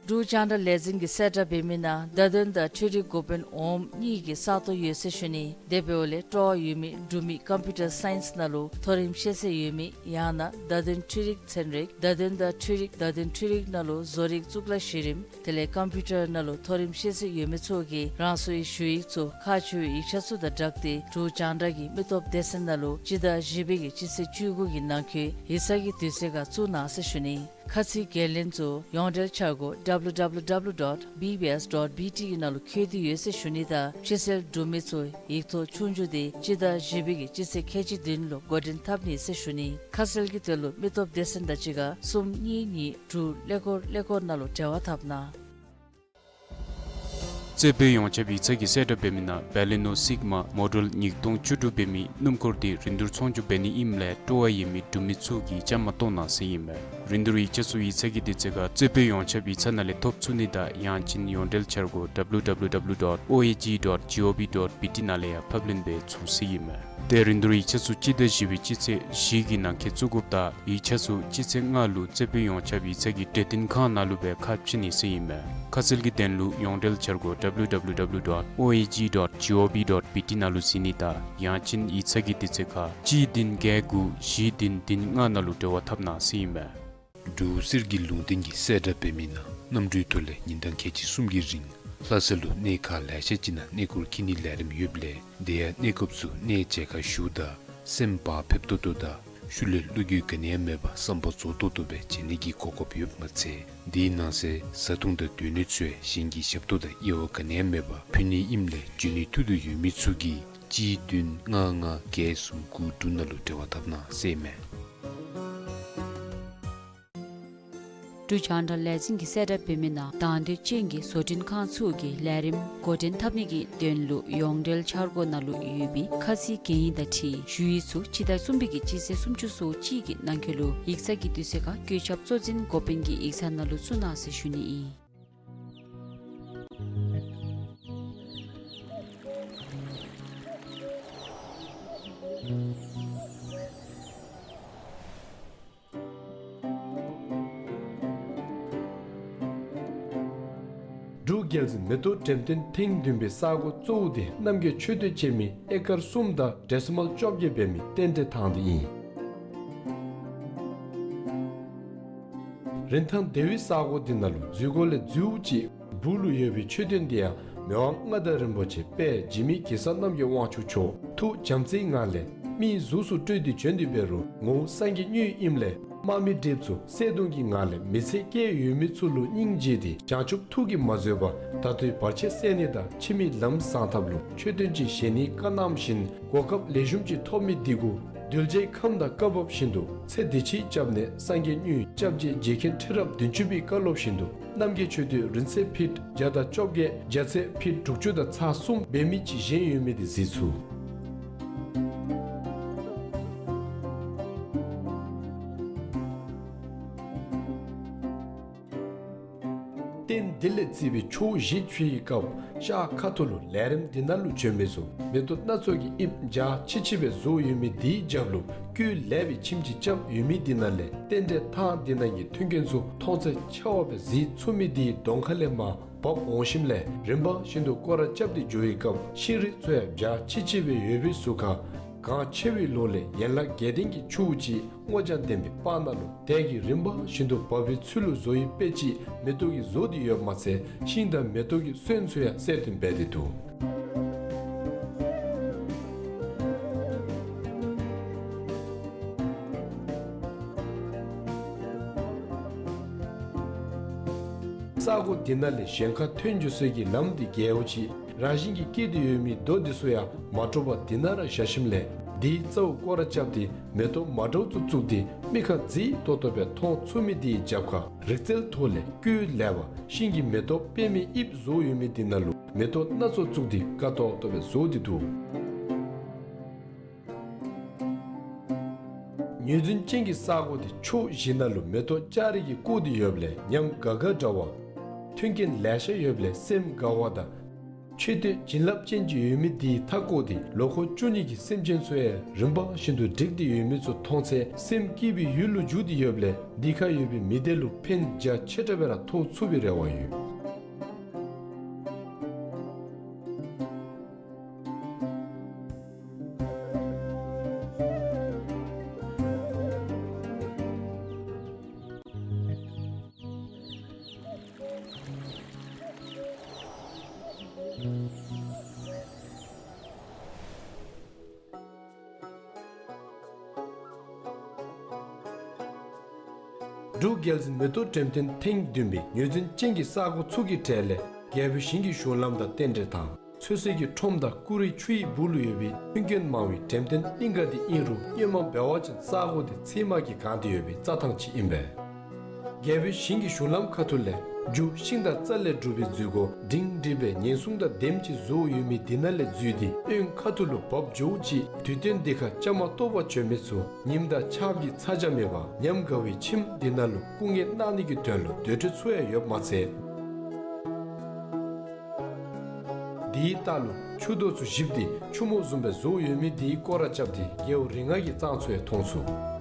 འབྲུག་རྒྱང་བསྒྲགས་ལས་འཛིན་གྱིས་གསལ་བསྒྲགས་འབད་མི་ནང་བརྡ་དོན་དང་འཕྲུལ་རིག་འགོ་དཔོན་འོགམ་གཉིས་ཀྱི་ས་སྟོང་ཡོད་ཟེར་ཞུ་ནི། དེ་འབདཝ་ལས་སྤྲོ་བ་ཡོད་མི་འབྲུག་མི་ཀམ་པིའུ་ཊར་སའིནསི་ནང་ལུ་མཐོ་རིམ་ཤེས་ཚད་ཡོད་མི་ཡང་ན་བརྡ་དོན་འཕྲུལ་རིག་ཚན་རིག་བརྡ་དོན་དང་འཕྲུལ་རིག་བརྡ་དོན་འཕྲུལ་རིག་ནང་ལུ་བཟོ་རིག་གཙུག་ལག་གཞི་རིམ་དེ་ལས་ཀམ་པིའུ་ཊར་ནང་ལུ་མཐོ་རིམ་ཤེས་ཚད་ཡོད་མི་ཚུ་གིས་རང་སོའི་ཞུ་ཡིག་ཚུ་ཁག་ཆེ་བའི་ཡིག་ཆ་ཚུ་དང་སྦྲགས་ཏེ་འབྲུག་རྒྱང་བསྒྲགས་ཀྱི་མི་སྟོབས་སྡེ་ཚན་ནང་ལུ་སྤྱི་ཟླ་བཞི་པའི་གི་སྤྱི་ཚེས་བཅུ་དགུ་གི་ནང་འཁོད་ཡིག་ཚང་གི་དུས་ཚོད་ཁར་བཙུགས་གནང་ཟེར་ཞུ་ནི། ཁ་ཚིག་འགན་ལེན་ཚུ་ཡོངས་འབྲེལ་འཆར་སྒོ་W W W dot B B S dot B T གི་ནང་ལུ་བཀོད་དེ་ཡོད་ཟེར་ཞུ་ནི་དང་ཕྱི་སེལ་འབྲུག་མི་ཚུ་ཡིག་ཐོག་ཆོས་རྒྱུགས་དེ་སྤྱི་ཟླ་བཞི་པའི་གི་སྤྱི་ཚེས་ཁལ་གཅིག་བདུན་ལུ་འགོ་འདྲེན་འཐབ་ནི་ཟེར་ཞུ་ནི། ཁ་གསལ་གྱི་དོན་ལུ་མི་སྟོབས་སྡེ་ཚན་དང་གཅིག་ཁར་གསུམ་གཉིས་གཉིས་དྲུག་ཀླད་ཀོར་ཀླད་ཀོར་ནང་ལུ་འབྲེལ་བ་འཐབ་གནང་། རྩེ་དཔོན་ཡོངས་ཁྱབ་ཡིག་ཚང་གིས་གསལ་བསྒྲགས་འབད་མི་ནང་བེ་ལི་ནོ་སིག་མ་མོ་ཌེལ་ཉིས་སྟོང་བཅུ་དྲུག་འབད་མི་སྣུམ་འཁོར་འདི་རིན་བསྡུར་ཚོང་སྒྱུར་འབད་ནི་ཨིནམ་ལས་སྤྲོ་བ་ཡོད་མི་འབྲུག་མི་ཚུ་གིས་བཅའ་མར་གཏོགས་གནང་ཟེར་ཨིན་མས། རིན་བསྡུར་ཡིག་ཆ་ཚུ་ཡིག་ཚང་གི་དུས་ཚོད་ཁར་རྩེ་དཔོན་ཡོངས་ཁྱབ་ཡིག་ཚང་ནང་ལས་ཐོབ་ཚུགས་ནི་དང་ཡང་ཅིན་ཡོངས་འབྲེལ་འཆར་སྒོ་W W W dot O A G dot G O V dot B T ནང་ལས་ཡང་ཕབ་ལེན་འབད་ཚུགས་ཟེར་ཨིན་མས། ཏེ་རིན་བསྡུར་ཡིག་ཆ་ཚུ་སྤྱི་ཟླ་བཞི་པའི་སྤྱི་ཚེས་བཞི་གི་ནང་འཁོད་བཙུགས་དགོཔ་དང་ཡིག་ཆ་ཚུ་སྤྱི་ཚེས་ལྔ་ལུ་རྩེ་དཔོན་ཡོངས་ཁྱབ་ཡིག་ཚང་གི་གྲོས་སྟོན་ཁང་ནང་ལུ་སྦེ་ཁ་ཕྱེ་ནི་ཟེར་ཨིན་མས། ཁ་གསལ་གྱི་དོན་ལུ་ཡོངས་འབྲེལ་འཆར་སྒོ་W W W dot O A G dot G O V dot B T ནང་ལུ་གཟིགས་ནི་དང་ཡང་ཅིན་ཡིག་ཚང་གི་དུས་ཚོད་ཁར་གཅིག་བདུན་བརྒྱད་དགུ་བཞི་བདུན་བདུན་ལྔ་ནང་ལུ་འབྲེལ་བ་འཐབ་གནང་ཟེར་ཨིན་མས། འབྲུག་གསེར་གྱི་ལུང་བསྟན་གྱིས་གསལ་བསྒྲགས་འབད་མི་ནང་གནམ་གྲུའི་ཐོག་ལས་ཉིན་གྲངས་ཁལ་གཅིག་གསུམ་གྱི་རིང་ལྷ་ས་ལུ་གནས་ཁག་ལེ་ཤ་ཅིག་ནང་གནས་སྐོར་འཁྱིད་ནིའི་ལས་རིམ་ཡོདཔ་ལས་དེ་ཡང་གནས་སྐབས་སུ་གནས་མཇལ་ཁ་ཞུཝ་ད་སེམས་བག་ཕེབས་ཏོག་ཏོ་དང་ཤུལ་ལས་བློ་འགྱོད་ག་ནི་ཡང་མེད་པར་བསམ་པ་རྫོགས་ཏོག་ཏོ་སྦེ་མཇལ་ནི་གི་གོ་སྐབས་ཡོདཔ་མ་ཚད་དེའི་ནང་གསེས་བཟའ་འཐུང་དང་སྡོད་གནས་ཚུ་ཡང་གཞན་གྱི་ཞབས་ཏོག་དང་དབྱེ་བ་ག་ནི་ཡང་མེད་པར་ཕུལ་ནི་ཨིནམ་ལས་འབྱོན་ནིའི་ཐུགས་འདོད་ཡོད་མི་ཚུ་གིས་གཅིག་བདུན་ལྔ་ལྔ་བརྒྱད་གསུམ་དགུ་དྲུག་ནང་ལུ་འབྲེལ་བ་འཐབ་གནང་ཟེར་ཨིན་མས། འབྲུག་རྒྱང་བསྒྲགས་ལས་འཛིན་གྱིས་གསལ་བསྒྲགས་འབད་མི་ནང་དང་འདོད་ཅན་གྱི་བཟོ་སྐྲུན་ཁང་ཚུ་གིས་ལས་རིམ་འགོ་འདྲེན་འཐབ་ནི་གི་དོན་ལུ་ཡོངས་འབྲེལ་འཆར་སྒོ་ནང་ལུ་ཡོད་པའི་ཁ་ཚིག་གན་ཡིག་དང་འཁྲིལ་ཞུ་ཡིག་ཚུ་སྤྱི་ཟླ་གསུམ་པའི་གི་སྤྱི་ཚེས་སུམ་ཅུ་སོ་གཅིག་གི་ནང་འཁོད་ལུ་ཡིག་ཚང་གི་དུས་ཚོད་ཁར་བཀོད་ཁྱབ་གཙོ་འཛིན་འགོ་དཔོན་གྱི་ཡིག་ཚང་ནང་ལུ་བཙུགས་གནང་ཟེར་ཞུ་ནི་ཨིན། འབྲུག་རྒྱལ་འཛིན་མེ་ཏོག་འགྲེམས་སྟོན་ཐེངས་བདུན་པའི་ས་གོ་གཙོ་བོ་དེ་རྣམ་རྒྱལ་མཆོད་རྟེན་ཆེན་མོའི་ཨེ་ཀར་གསུམ་དང་ཌེ་སི་མལ་བཅོ་བརྒྱད་འབད་མི་རྟེན་འབྲེལ་ཐང་དེ་ཨིན། རིན་ཐང་དེ་བའི་ས་གོ་དེ་ནང་ལུ་འཛུལ་སྒོ་ལས་འཛུལཝ་ཅིག་སྦུག་ལུ་ཡོད་པའི་མཆོད་རྟེན་དེ་ཡང་མི་དབང་མངའ་བདག་རིན་པོ་ཆེ་དཔལ་འཇིགས་མེད་གེ་སར་རྣམ་རྒྱལ་དབང་ཕྱུག་མཆོག་ཐུགས་བྱམས་བརྩེའི་ངང་ལས་མིའི་གཟུགས་སུ་སྤྲུལ་ཏེ་བྱོན་ཏེ་འབད་རུང་ངོ་བོ་སངས་རྒྱས་དངོས་ཨིནམ་ལས་དམག་མི་གྲིབ་ཚུ་གསལ་སྟོང་གི་ངང་ལས་མི་ཚེ་བསྐྱལ་ཡོད་མི་ཚུ་ལུ་སྙིང་རྗེ་སྟེ་བྱང་ཆུབ་ཐུགས་ཀྱིས་མ་བཟོད་པར་ད་ལྟོའི་བར་ཆད་སེལ་ནི་དང་ཕྱི་མའི་ལམ་བཟང་ཐབས་ལུ་མཆོད་རྟེན་ཅིག་བཞེངས་ནིའི་བཀའ་གནངམ་བཞིན་གོ་སྐབས་ལེགས་ཤོམ་ཅིག་ཐོབ་མི་འདི་གུ་གདུལ་བྱའི་ཁམས་དང་བཀའ་བབས་བཞིན་དུ་ཚེ་འདི་ཕྱིའི་སྐྱབས་གནས་སངས་རྒྱས་དངོས་སྐྱབས་རྗེ་རྗེ་མཁན་ཁྲི་རབས་བདུན་ཅུ་པའི་བཀའ་སློབ་བཞིན་དུ་རྣམ་རྒྱལ་མཆོད་རྟེན་རིང་བསྲེལ་ཕིཊ་བརྒྱ་དང་བཅོ་བརྒྱད་རྒྱ་ཚད་ཕིཊ་དྲུག་ཅུ་དང་ཚག་གསུམ་འབད་མི་ཅིག་བཞེངས་ཡོད་མི་དེ་གཟིགས་ཚུགས། རྟེན་འདི་ལས་བརྩིས་པའི་ཕྱོགས་བཞི་ཕྱེ་བའི་སྐབས་ཤར་ཁ་ཐུག་ལུ་ལས་རིམ་འདི་ནང་ལུ་བྱོན་མི་ཚུ་མེ་ཏོག་སྣ་ཚོགས་ཀྱི་དབྱིབས་འཇའ་ཆི་ཆི་སྦེ་བཟོ་ཡོད་མི་དེའི་རྒྱབ་ལུ་བཀོད་ལེགས་པའི་ཁྱིམ་ཅིག་རྐྱབ་ཡོད་མི་དེ་ནང་ལས་རྟེན་འབྲེལ་ཐང་དེ་ནང་གི་མཐུན་རྐྱེན་ཚུ་མཐོང་ཚད་ཆེ་བ་སྦེ་གཟིགས་ཚུགས་མི་དེའི་གདོང་ཁ་ལས་མར་བབས་འོང་ཞིནམ་ལས་རིམ་པ་བཞིན་དུ་སྐོར་ར་རྐྱབ་སྟེ་འགྱོ་བའི་སྐབས་ཤིང་རིགས་ཚུ་ཡང་འཇའ་ཆི་ཆི་སྦེ་ཡོད་པའི་ཟུར་ཁར་གངས་ཆེ་བའི་ལོགས་ལས་ཡན་ལག་བརྒྱད་ལྡན་གྱི་ཆུ་བོ་ཅིག་སྔོ་ལྗང་ལྡན་པའི་པར་ནང་ལུ་དལ་གྱིས་རིམ་པ་བཞིན་དུ་འབབ་པའི་ཚུལ་ལུ་བཟོ་བའི་དཔེ་ཅིག་མེ་ཏོག་གིས་བཟོ་སྟེ་ཡོདཔ་མ་ཚད་ཤིང་དང་མེ་ཏོག་གི་སོན་ཚུ་ཡང་གསལ་སྟོན་འབད་དེ་འདུག། ས་གོ་འདི་ནང་ལས་གཞན་ཁར་ཐོན་འགྱོ་སའི་གི་ལམ་འདི་རྒྱལཝ་ཅིག་རང་བཞིན་གྱིས་སྐྱེས་ཏེ་ཡོད་མི་རྡོ་འདི་ཚུ་ཡང་མ་དཀྲོགས་པར་འདི་ནང་ར་བཞག་ཞིནམ་ལས་འདིའི་རྩ་བོ་སྐོར་ར་རྐྱབ་སྟེ་མེ་ཏོག་མ་འདྲཝ་ཚུ་བཙུགས་ཏེ་མིག་ཁར་མཛེས་ཏོག་ཏོ་སྦེ་མཐོང་ཚུགས་མི་དེའི་རྒྱབ་ཁར་རིག་རྩལ་ཐོག་ལས་བཀོད་ལེགས་པ་ཤིང་གི་མེ་ཏོག་པདྨའི་དབྱིབས་བཟོ་ཡོད་མི་དེ་ནང་ལུ་མེ་ཏོག་སྣ་ཚོགས་བཙུགས་ཏེ་དགའ་ཏོག་ཏོ་སྦེ་བཟོ་སྟེ་འདུག། ངོས་འཛིན་ཅན་གྱི་ས་གོ་དེ་ཕྱོགས་བཞི་ནང་ལུ་མེ་ཏོག་ལྕགས་རི་གིས་བསྐོར་ཏེ་ཡོདཔ་ལས་ཉམས་དགའ་དགའ་འདྲ་བ། མཐུན་རྐྱེན་ལེ་ཤ་ཡོདཔ་ལས་སེམས་དགའ་བ་དང་། མཆོད་རྟེན་བྱིན་རླབས་ཅན་ཅིག་ཡོད་མི་དེའི་མཐའ་བསྐོར་ཏེ་ལོ་འཁོར་བཅུ་གཉིས་ཀྱི་སེམས་ཅན་ཚུ་ཡང་རིམ་པ་བཞིན་དུ་བསྒྲིགས་ཏེ་ཡོད་མི་ཚུ་མཐོང་ཚེ་སེམས་སྐྱིད་པའི་ཡུལ་ལུ་འགྱུར་ཏེ་ཡོདཔ་ལས་འདི་ཁར་ཡོད་པའི་མི་སྡེ་ལུ་ཕན་རྒྱ་ཆེ་དྲགས་སྦེ་ར་ཐོགས་ཚུགས་པའི་རེ་བ་ཡོད། འབྲུག་རྒྱལ་འཛིན་མེ་ཏོག་འགྲེམས་སྟོན་ཐེངས་བདུན་པའི་ངོས་འཛིན་ཅན་གྱི་ས་གོ་ཚུ་གི་གྲས་ལས་རྒྱལ་པོའི་ཞིང་གི་གཞུང་ལམ་དང་རྟེན་འབྲེལ་ཐང་། ཚོད་བསྲེ་གི་ཁྲོམ་དང་ཀུ་རེའི་ཆུ་ཡི་སྦུག་ལུ་ཡོད་པའི་མཐུན་རྐྱེན་མང་བའི་འགྲེམས་སྟོན་གླིང་ག་དེ་ཨིན་རུང་སྔོན་མ་འབད་བ་ཅིན་ས་གོ་དེ་ཚལ་མ་གིས་གང་སྟེ་ཡོད་པའི་རྩྭ་ཐང་ཅིག་ཨིན་པས། རྒྱལ་པོའི་ཞིང་གི་གཞུང་ལམ་ཁ་ཐུག་ལས་རྒྱུ་ཤིང་དང་རྩྭ་ལས་གྲུབ་པའི་འཛུལ་སྒོ་འབྲིང་འགྲིབ་པའི་ཉེན་སྲུང་དང་ལྡེམ་ཅིག་བཟོ་ཡོད་མི་འདི་ནང་ལས་འཛུལ་ཏེ་གཡོན་ཁ་ཐུག་ལུ་བབས་འགྱོ་ཅིག། དུས་སྟོན་འདི་ཁར་བཅའ་མར་གཏོགས་པར་བྱོན་མི་ཚུ་ཉིམ་དང་ཆརཔ་གིས་ཚ་གྱང་མེད་པར་ཉམས་དགའ་བའི་ཁྱིམ་འདི་ནང་ལུ་སྐུ་ངལ་གནང་ནི་གི་དོན་ལུ་སྡོད་ཁྲི་ཚུ་ཡང་ཡོདཔ་མ་ཚད། དེའི་ལྟག་ལུ་ཆུ་རྡོ་ཚུ་བཞིབས་ཏེ་ཆུ་མོ་བཟུམ་སྦེ་བཟོ་ཡོད་མི་དེའི་སྐོར་ར་རྐྱབ་སྟེ་རྒྱལ་པོ་རིགས་ལྔ་གི་གཙང་ཚུ་ཡང་མཐོང་ཚུགས།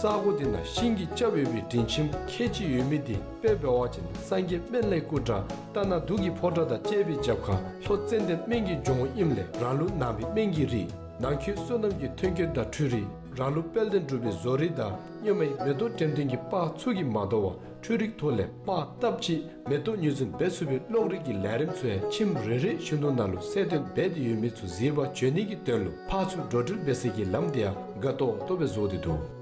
ས་གོ་དེ་ནང་ཤིང་གིས་བཅབས་ཡོད་པའི་དྲིན་ཆེན་ཁལ་གཅིག་ཡོད་མི་དེ་དཔེ་འབད་བ་ཅིན་སངས་རྒྱས་སྨན་བླའི་སྐུ་འདྲ་ལྟ་ན་སྡུག་གི་ཕོ་བྲང་དང་བཅས་པའི་རྒྱབ་ཁར་ལྷོ་ཙན་དན་སྨན་གྱི་ལྗོངས་ཨིནམ་ལས་རང་ལུགས་ནང་པའི་སྨན་གྱི་རིགས། ནང་འཁོད་བསོད་ནམས་ཀྱི་ཐོན་སྐྱེད་དང་འཕྲུལ་རིགས། རང་ལུགས་དཔལ་ལྡན་འབྲུག་པའི་བཟོ་རིགས་དང་སྔོན་མའི་མེ་ཏོག་འགྲེམས་སྟོན་གྱི་པར་ཚུ་གིས་མ་དོ་བར་འཕྲུལ་རིག་ཐོག་ལས་པར་བཏབ་ཅིག་མེ་ཏོག་ཉོ་འཛིན་འབད་ཚུགས་པའི་གློག་རིག་གི་ལས་རིམ་ཚུ་ཡང་ཁྱིམ་རེ་རེ་བཞིན་དུ་ནང་ལུ་གསལ་སྟོན་འབད་དེ་ཡོད་མི་ཚུ་གཟིགས་པར་བྱོན་ནི་གི་དོན་ལུ་ཕར་ཚུར་འགྲོ་འགྲུལ་འབད་སའི་གི་ལམ་དེ་ཡང་དགའ་ཏོག་ཏོ་སྦེ་བཟོ་སྟེ་འདུག།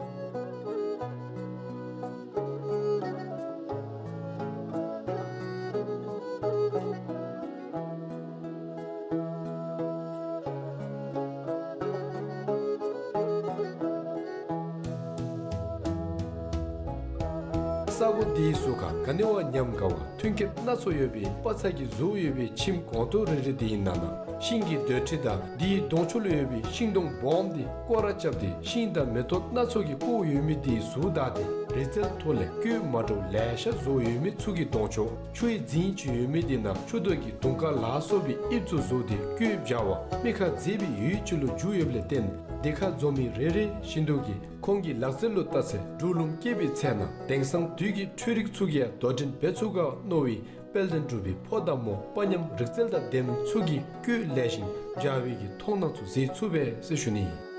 ས་གོ་འདིའི་ཟུར་ཁར་ག་ནི་བ་ཉམས་དགའ་བ་ཐོན་སྐྱེད་སྣ་ཚོགས་ཡོད་པའི་པ་ཚ་གིས་བཟོ་ཡོད་པའི་ཁྱིམ་གོང་ཐོག་རེ་རེ་དེའི་ནང་ན་ཤིང་གི་སྡོད་ཁྲི་དང་དེའི་གདོང་ཕྱོགས་ལུ་ཡོད་པའི་ཤིང་སྡོང་སྦོམ་དེ་སྐོར་ར་རྐྱབ་སྟེ་ཤིང་དང་མེ་ཏོག་སྣ་ཚོགས་ཀྱིས་བསྐོར་ཡོད་མི་དེའི་ཟུར་བདའ་སྟེ་རི་རྩལ་ཐོག་ལས་བཀོད་མ་འདྲཝ་ལེ་ཤ་བཟོ་ཡོད་མི་ཚུ་གི་གདོང་ཕྱོགས་ཆུ་ཡི་རྫིང་ཅིག་ཡོད་མི་དེ་ནང་ཆུ་རྡོ་གི་དུང་དཀར་ལ་སོགས་པའི་དབྱིབས་ཚུ་བཟོ་སྟེ་བཀོད་འབྱར་བ་མི་ཁ་མཛེས་པའི་ཡུལ་ཅིག་ལུ་འགྱུར་ཡོདཔ་ལས་བརྟེན་དེ་ཁར་འཛོམས་མི་རེ་རེ་བཞིན་དུ་གིས་ཁོང་གི་ལག་རྩལ་ལུ་བལྟ་ཚེ་འབྲུག་ལུང་སྐྱེས་པའི་ཚལ་ནང་དེང་སང་དུས་ཀྱི་འཕྲུལ་རིག་ཚུ་གིས་ཡང་དོ་འགྲན་འབད་ཚུགས་ག་མནོ་བའི་དཔལ་ལྡན་འབྲུག་པའི་ཕོ་དང་མོ་དཔའ་ཉམས་རིག་རྩལ་དང་ལྡན་ཚུ་གིས་བཀོད་ལེགས་ཤིང་འཇའ་འོད་ཀྱི་མཐོང་སྣང་ཚུ་གཟིགས་ཚུགས་པས་ཟེར་ཞུ་ནི་ཨིན།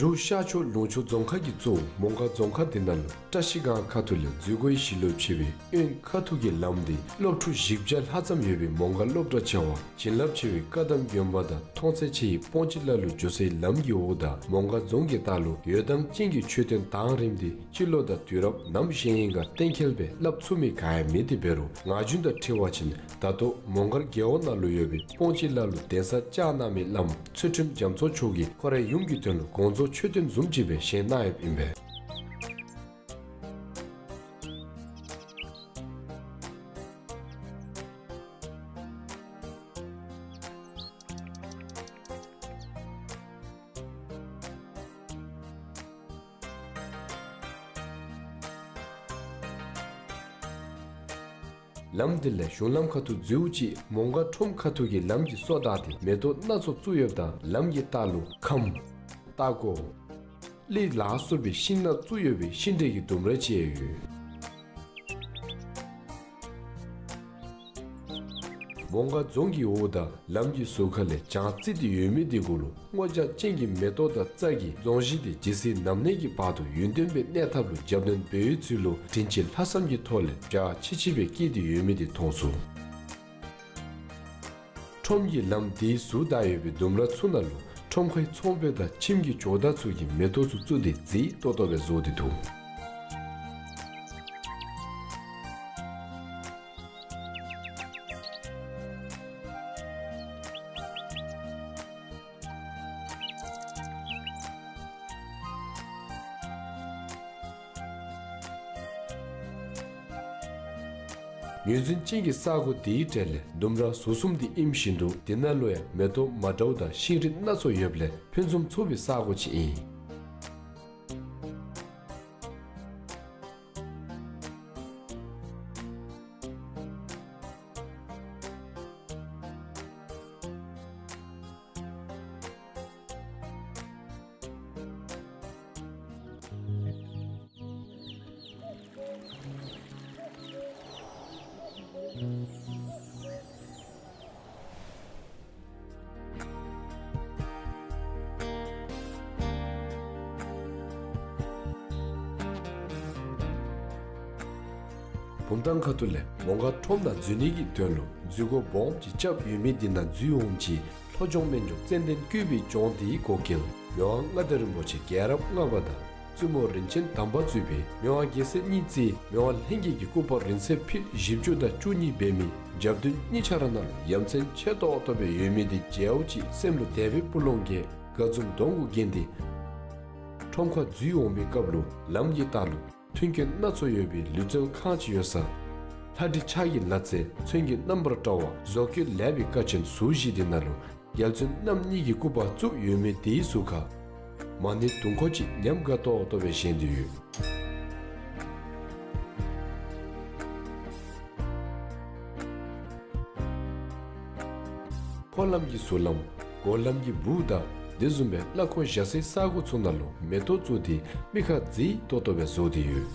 འབྲུག་ཤར་ཕྱོགས་ལུང་ཕྱོགས་རྫོང་ཁག་གི་གཙོ་བོ་མོང་སྒར་རྫོང་ཁག་འདི་ནང་ལུ་བཀྲ་ཤིས་སྒང་ཁ་ཐུག་ལས་འཛུལ་སྒོའི་ཞི་ལུ་ཕྱེ་བའི་གཡོན་ཁ་ཐུག་གི་ལམ་འདི་གློག་ཕྲུག་བཞི་བརྒྱ་ལྷག་ཙམ་ཡོད་པའི་མོང་སྒར་སློབ་གྲྭ་ཆེ་བ་བྱིན་རླབས་ཆེ་བའི་བཀའ་གདམས་དགོན་པ་དང་མཐོང་ཚད་ཆེ་བའི་སྤོང་སྤྱིལ་ལ་ལུ་འགྱོ་སའི་ལམ་གྱི་འོག་དང་མོང་སྒར་རྫོང་གི་ལྟག་ལུ་འོད་མདངས་ཅན་གྱི་མཆོད་རྟེན་དང་རིམ་འདི་སྤྱི་ལོ་དང་དུས་རབས་ནམ་བཞེངས་ཡི་ག་གཏན་འཁེལ་སྦེ་སླབ་ཚུགས་མི་ག་ཡང་མེད། དེ་འབད་རུང་ངག་རྒྱུན་དང་འཁྲིལ་བ་ཅིན་ད་ལྟོ་མོང་སྒར་རྒེད་འོག་ནང་ལུ་ཡོད་པའི་སྤོང་སྤྱིལ་ལ་ལུ་གདན་ས་བཅགས་གནང་མི་བླམ་ཚུལ་ཁྲིམས་རྒྱ་མཚོ་མཆོག་གིས་ཁོ་རའི་ཡུམ་གྱི་དོན་ལུ་དགོངས་རྫོགས་མཆོད་རྟེན་བཟུམ་ཅིག་སྦེ་བཞེངས་གནང་ཡོདཔ་ཨིན་པས། ལམ་འདི་ལས་གཞུང་ལམ་ཁ་ཐུག་འཛུལཝ་ཅིག་མོང་སྒར་ཁྲོམ་ཁ་ཐུག་གི་ལམ་གྱི་སོ་བདའ་སྟེ་མེ་ཏོག་སྣ་ཚོགས་བཙུགས་ཡོདཔ་དང་ལམ་གྱི་ལྟག་ལུ་ཁམ། རྟ་མགོ། གླི་ལ་སོགས་པའི་ཤིང་ནགས་བཙུགས་ཡོད་པའི་ཤིང་འབྲས་ཀྱི་ལྡུམ་ར་ཅིག་ཡང་ཡོད། མོང་སྒར་རྫོང་གི་འོག་དང་ལམ་གྱི་ཟུར་ཁ་ལས་བྱང་རྩིག་སྟེ་ཡོད་མི་འདི་གུ་ལུ་སྔོ་ལྗང་ཅན་གྱི་མེ་ཏོག་དང་རྩྭ་གིས་རྫོང་གཞི་འདི་ཇི་སྲིད་ནམ་གནས་ཀྱི་བར་དུ་ཡུན་བརྟན་པའི་གནས་ཐབས་ལུ་རྒྱབ་སྣོན་འབད་བའི་ཚུལ་ལུ་དྲིན་ཅན་ལྷག་བསམ་གྱི་ཐོག་ལས་འཇའ་ཆི་ཆི་སྦེ་སྐྱེས་ཏེ་ཡོད་མི་འདི་མཐོང་ཚུགས། ཁྲོམ་གྱི་ལམ་འདིའི་ཟུར་བདའ་ཡོད་པའི་ལྡུམ་ར་ཚུ་ནང་ལུ་ཁྲོམ་ཁའི་ཚོང་དཔོན་དང་ཁྱིམ་གྱི་ཇོ་བདག་ཚུ་གིས་མེ་ཏོག་ཚུ་བཙུགས་ཏེ་མཛེས་ཏོག་ཏོ་སྦེ་བཟོ་སྟེ་འདུག། ངོས་འཛིན་ཅན་གྱི་ས་གོ་འདིའི་གྲས་ལས་ལྡུམ་ར་ཟུར་གསུམ་འདི་ཨིནམ་བཞིན་དུ་འདི་ནང་ལུ་ཡང་མེ་ཏོག་མ་འདྲཝ་དང་ཤིང་རིགས་སྣ་ཚོགས་ཡོདཔ་ལས་ཕུན་སུམ་ཚོགས་པའི་ས་གོ་ཅིག་ཨིན། བུམ་ཐང་ཁ་ཐུག་ལས་མོང་སྒར་ཁྲོམ་ནང་འཛུལ་ནི་གི་དོན་ལུ་འཛུལ་སྒོ་སྦོམ་ཅིག་རྐྱབ་ཡོད་མི་འདི་ནང་འཛུལ་འོང་ཅི། ལྷོ་ལྗོངས་སྨན་ལྗོངས་ཙན་དན་བཀོད་པའི་ལྗོངས་འདིའི་སྒོ་འགེལ་མི་དབང་མངའ་བདག་རིན་པོ་ཆེ་རྒྱལ་རབས་ལྔ་པ་དང་བཙུན་མོ་རིན་ཆེན་དམ་པ་གཙོས་པའི་མི་དབང་རྒྱལ་སྲས་གཉིས་བརྩིས་མི་དབང་ལྷན་རྒྱས་ཀྱི་སྐུ་པར་རིང་ཚད་ཕིཊ་བཞི་བཅུ་དང་བཅུ་གཉིས་འབད་མི་རྒྱབ་མདུན་གཉིས་ཆ་ར་ནང་ལུ་ཡ་མཚན་ཆེ་ཏོག་ཏོ་སྦེ་ཡོད་མི་འདི་མཇལཝ་ཅིག་སེམས་ལུ་དད་པའི་སྤུ་ལོང་སྐྱེས། དགའ་འཛུམ་གདོང་གུ་བརྒྱན་ཏེ་ཁྲོམ་ཁར་འཛུལ་འོང་པའི་སྐབས་ལུ་ལམ་གྱི་ལྟག་ལུ་མཐུན་རྐྱེན་སྣ་ཚོགས་ཡོད་པའི་ལུས་རྩལ་ཁང་ཅིག་ཡོད་ས། ལྷ་འབྲི་ཆགས་ཀྱི་ལ་རྩེ་ཚོན་གྱི་རྣམ་པར་བཀྲ་བ་བཟོ་བཀོད་ལེགས་པའི་ཀ་ཆེན་ཟུར་བཞི་འདི་ནང་ལུ་རྒྱལ་བཙུན་རྣམ་གཉིས་ཀྱི་སྐུ་པར་བཙུགས་ཡོད་མི་དེའི་ཟུར་ཁར་མ་ཎི་དུང་འཁོར་ཅིག་ཉམས་དགའ་ཏོག་ཏོ་སྦེ་བཞེངས་ཏེ་ཡོད། འཁོར་ལམ་གྱི་ཟུར་ལམ་སྒོ་ལམ་གྱི་སྦུག་དང་དེ་བཟུམ་སྦེ་གླ་འཁོར་བཞག་སའི་ས་སྒོ་ཚུ་ནང་ལུ་མེ་ཏོག་བཙུགས་ཏེ་མིག་ཁར་མཛེས་ཏོག་ཏོ་སྦེ་བཟོ་སྟེ་ཡོད།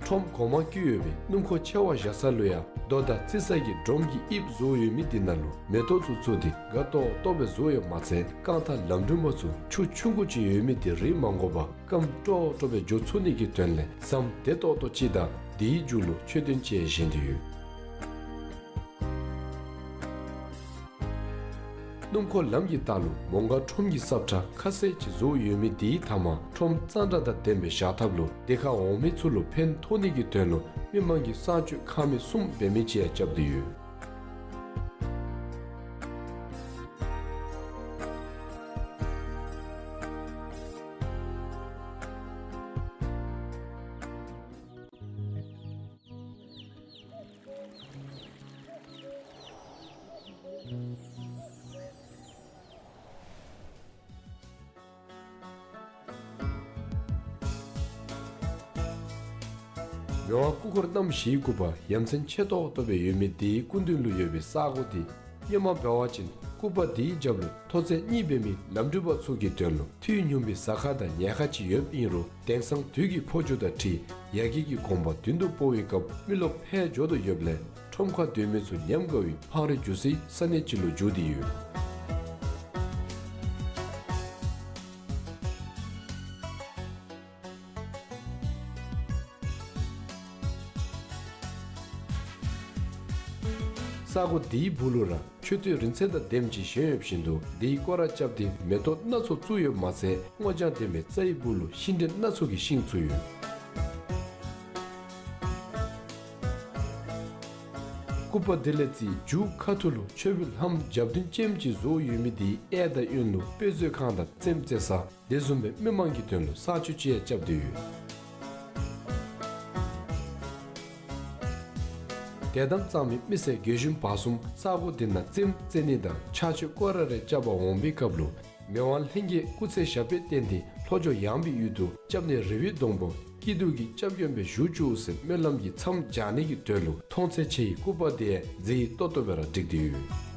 ཁྲོམ་གོང་མར་བཀོད་ཡོད་པའི་སྣུམ་འཁོར་ཆེ་བ་བཞག་ས་ལུ་ཡང་རྡོ་དང་རྩི་ས་གི་སྒྲོམ་གྱི་དབྱིབས་བཟོ་ཡོད་མི་འདི་ནང་ལུ་མེ་ཏོག་ཚུ་བཙུགས་ཏེ་དགའ་ཏོག་ཏོ་སྦེ་བཟོ་ཡོདཔ་མ་ཚད་རྐང་ཐང་ལམ་འགྲུལ་པ་ཚུ་ཆུ་ཆུང་ཀུ་ཅིག་ཡོད་མི་འདི་རིག་མ་དགོ་པར་སྐམ་ཏོག་ཏོ་སྦེ་འགྱོ་ཚུགས་ནི་གི་དོན་ལས་བཟང་བདེ་ཏོག་ཏོ་ཅིག་དང་དེའི་མཇུག་ལུ་མཆོད་རྟེན་ཅིག་བཞེངས་ཏེ་ཡོད། སྣུམ་འཁོར་ལམ་གྱི་ལྟག་ལུ་མོང་སྒར་ཁྲོམ་གྱི་ས་ཁྲ་ཁ་གསལ་ཅིག་བཟོ་ཡོད་མི་དེའི་མཐའ་མར་ཁྲོམ་གཙང་སྦྲ་དང་ལྡན་པའི་བཞག་ཐབས་ལུ་དེ་ཁར་འོང་མི་ཚུ་ལུ་ཕན་ཐོགས་ནི་གི་དོན་ལུ་མི་མང་གི་གསང་སྤྱོད་ཁང་མིག་གསུམ་འབད་མི་ཅིག་ཡང་རྐྱབ་སྟེ་ཡོད། མི་དབང་སྐུ་འཁོར་རྣམ་བཞིའི་སྐུ་པར་ཡ་མཚན་ཆེ་ཏོག་ཏོ་སྦེ་ཡོད་མི་དེའི་སྐུ་མདུན་ལུ་ཡོད་པའི་ས་སྒོ་དེ་སྔོན་མ་འབད་བ་ཅིན་སྐུ་པར་དེའི་རྒྱབ་ལུ་མཐོ་ཚད་གཉིས་འབད་མི་ལམ་འགྲུལ་པ་ཚུ་གི་དོན་ལུ་ཐོག་སྙོམས་པའི་ཟ་ཁང་དང་ཉལ་ཁང་ཅིག་ཡོདཔ་ཨིན་རུང་དེང་སང་དུས་ཀྱི་འཕོ་འགྱུར་དང་འཁྲིལ་ཡར་རྒྱས་ཀྱི་གོམ་པ་མདུན་དུ་སྤོ་བའི་སྐབས་མི་རློབས་འཕེལ་འགྱོ་དོ་ཡོདཔ་ལས་ཁྲོམ་ཁར་སྡོད་མི་ཚུ་ཉམས་དགའ་བའི་འཕང་རིས་འགྱོ་སའི་ས་གནས་ཅིག་ལུ་འགྱུར་ཏེ་ཡོད། ས་སྒོ་དེའི་སྦུག་ལུ་ར་མཆོད་རྟེན་རིང་ཚད་དང་ལྡནམ་ཅིག་བཞེངས་ཡོདཔ་བཞིན་དུ་དེའི་སྐོར་ར་རྐྱབ་སྟེ་མེ་ཏོག་སྣ་ཚོགས་བཙུགས་ཡོདཔ་མ་ཚད་སྔོ་ལྗང་ལྡན་པའི་རྩྭ་ཡི་སྦུག་ལུ་ཤིང་འབྲས་སྣ་ཚོགས་ཀྱི་ཤིང་བཙུགས་ཡོད། སྐུ་པར་དེ་ལས་རྩིས་མཇུག་ཁ་ཐུག་ལུ་མཆོད་པའི་ལྷམ་རྒྱབ་མདུན་ཅནམ་ཅིག་བཟོ་ཡོད་མི་དེའི་གཡས་དང་གཡོན་ལུ་དཔེ་མཛོད་ཁང་དང་རྩེདམོ་རྩེ་ས་དེ་བཟུམ་སྦེ་མི་མང་གི་དོན་ལུ་གསང་སྤྱོད་ཅིག་ཡང་རྐྱབ་སྟེ་ཡོད། དད་དམ་གཙང་མའི་མི་སེར་དགེ་བཤེས་བར་གསུམ་ས་སྒོ་དེ་ནང་རྩེདམོ་རྩེ་ནི་དང་ཕྱག་མཆོད་སྐོར་ར་རེ་རྐྱབ་པར་འོང་པའི་སྐབས་ལུ་མི་དབང་ལྷན་རྒྱས་སྐུ་ཚེ་ཞབས་པད་བརྟན་ཏེ་ལྷོ་ཕྱོགས་ཡངས་པའི་ཡུལ་དུ་སྐྱབས་གནས་རི་བོའི་སྡོང་པོ་སྐྱིད་སྡུག་གི་སྐྱབས་མགོན་སྦེ་བཞུགས་བཅུག་ཟེར་སྨོན་ལམ་གྱི་མཚམས་སྦྱར་ནི་གི་དོན་ལུ་མཐོང་ཚད་ཆེ་བའི་སྐུ་པར་དེ་ཡང་མཛེས་ཏོག་ཏོ་སྦེ་ར་བསྒྲིགས་ཏེ་ཡོད།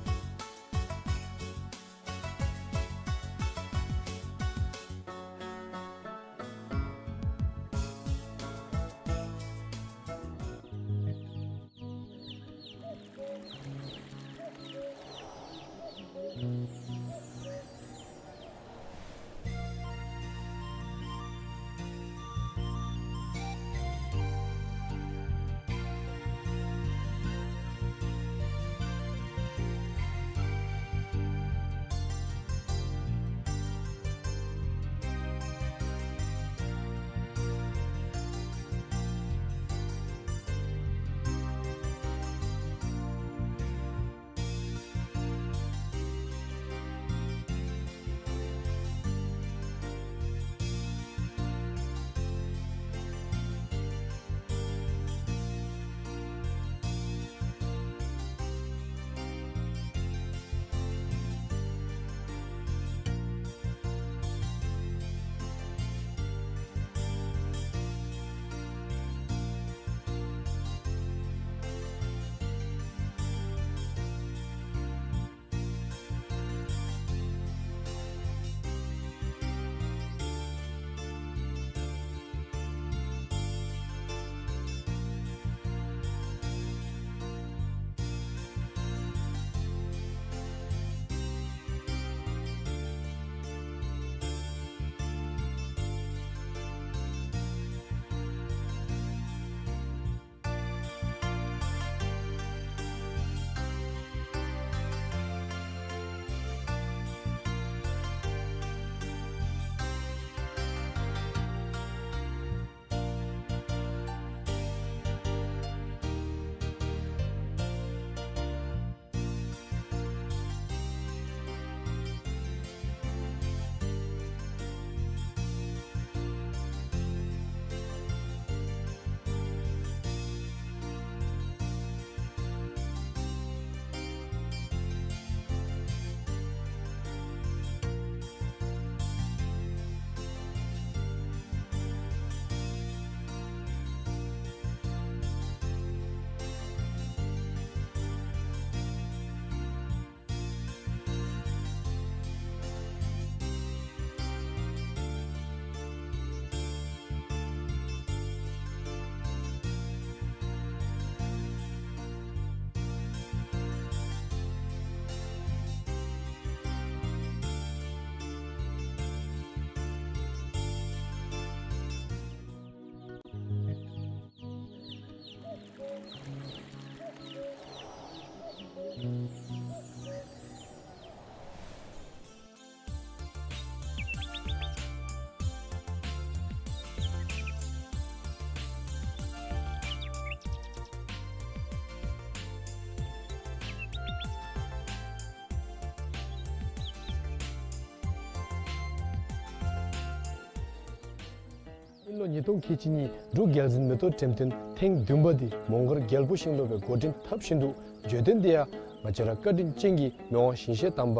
དབྱིན་ལོ་ཉིས་སྟོང་ཁལ་གཅིག་གཉིས་འབྲུག་རྒྱལ་འཛིན་མེ་ཏོག་འགྲེམས་སྟོན་ཐེངས་བདུན་པ་འདི་མོང་སྒར་རྒྱལ་པོ་ཤིང་ལུ་སྦེ་འགོ་འདྲེན་འཐབ་བཞིན་དུ་བརྗོད་དོན་འདི་ཡང་ང་བཅས་ར་བཀའ་དྲིན་ཅན་གྱི་མི་དབང་ཞིང་གཤེགས་དམ་པ་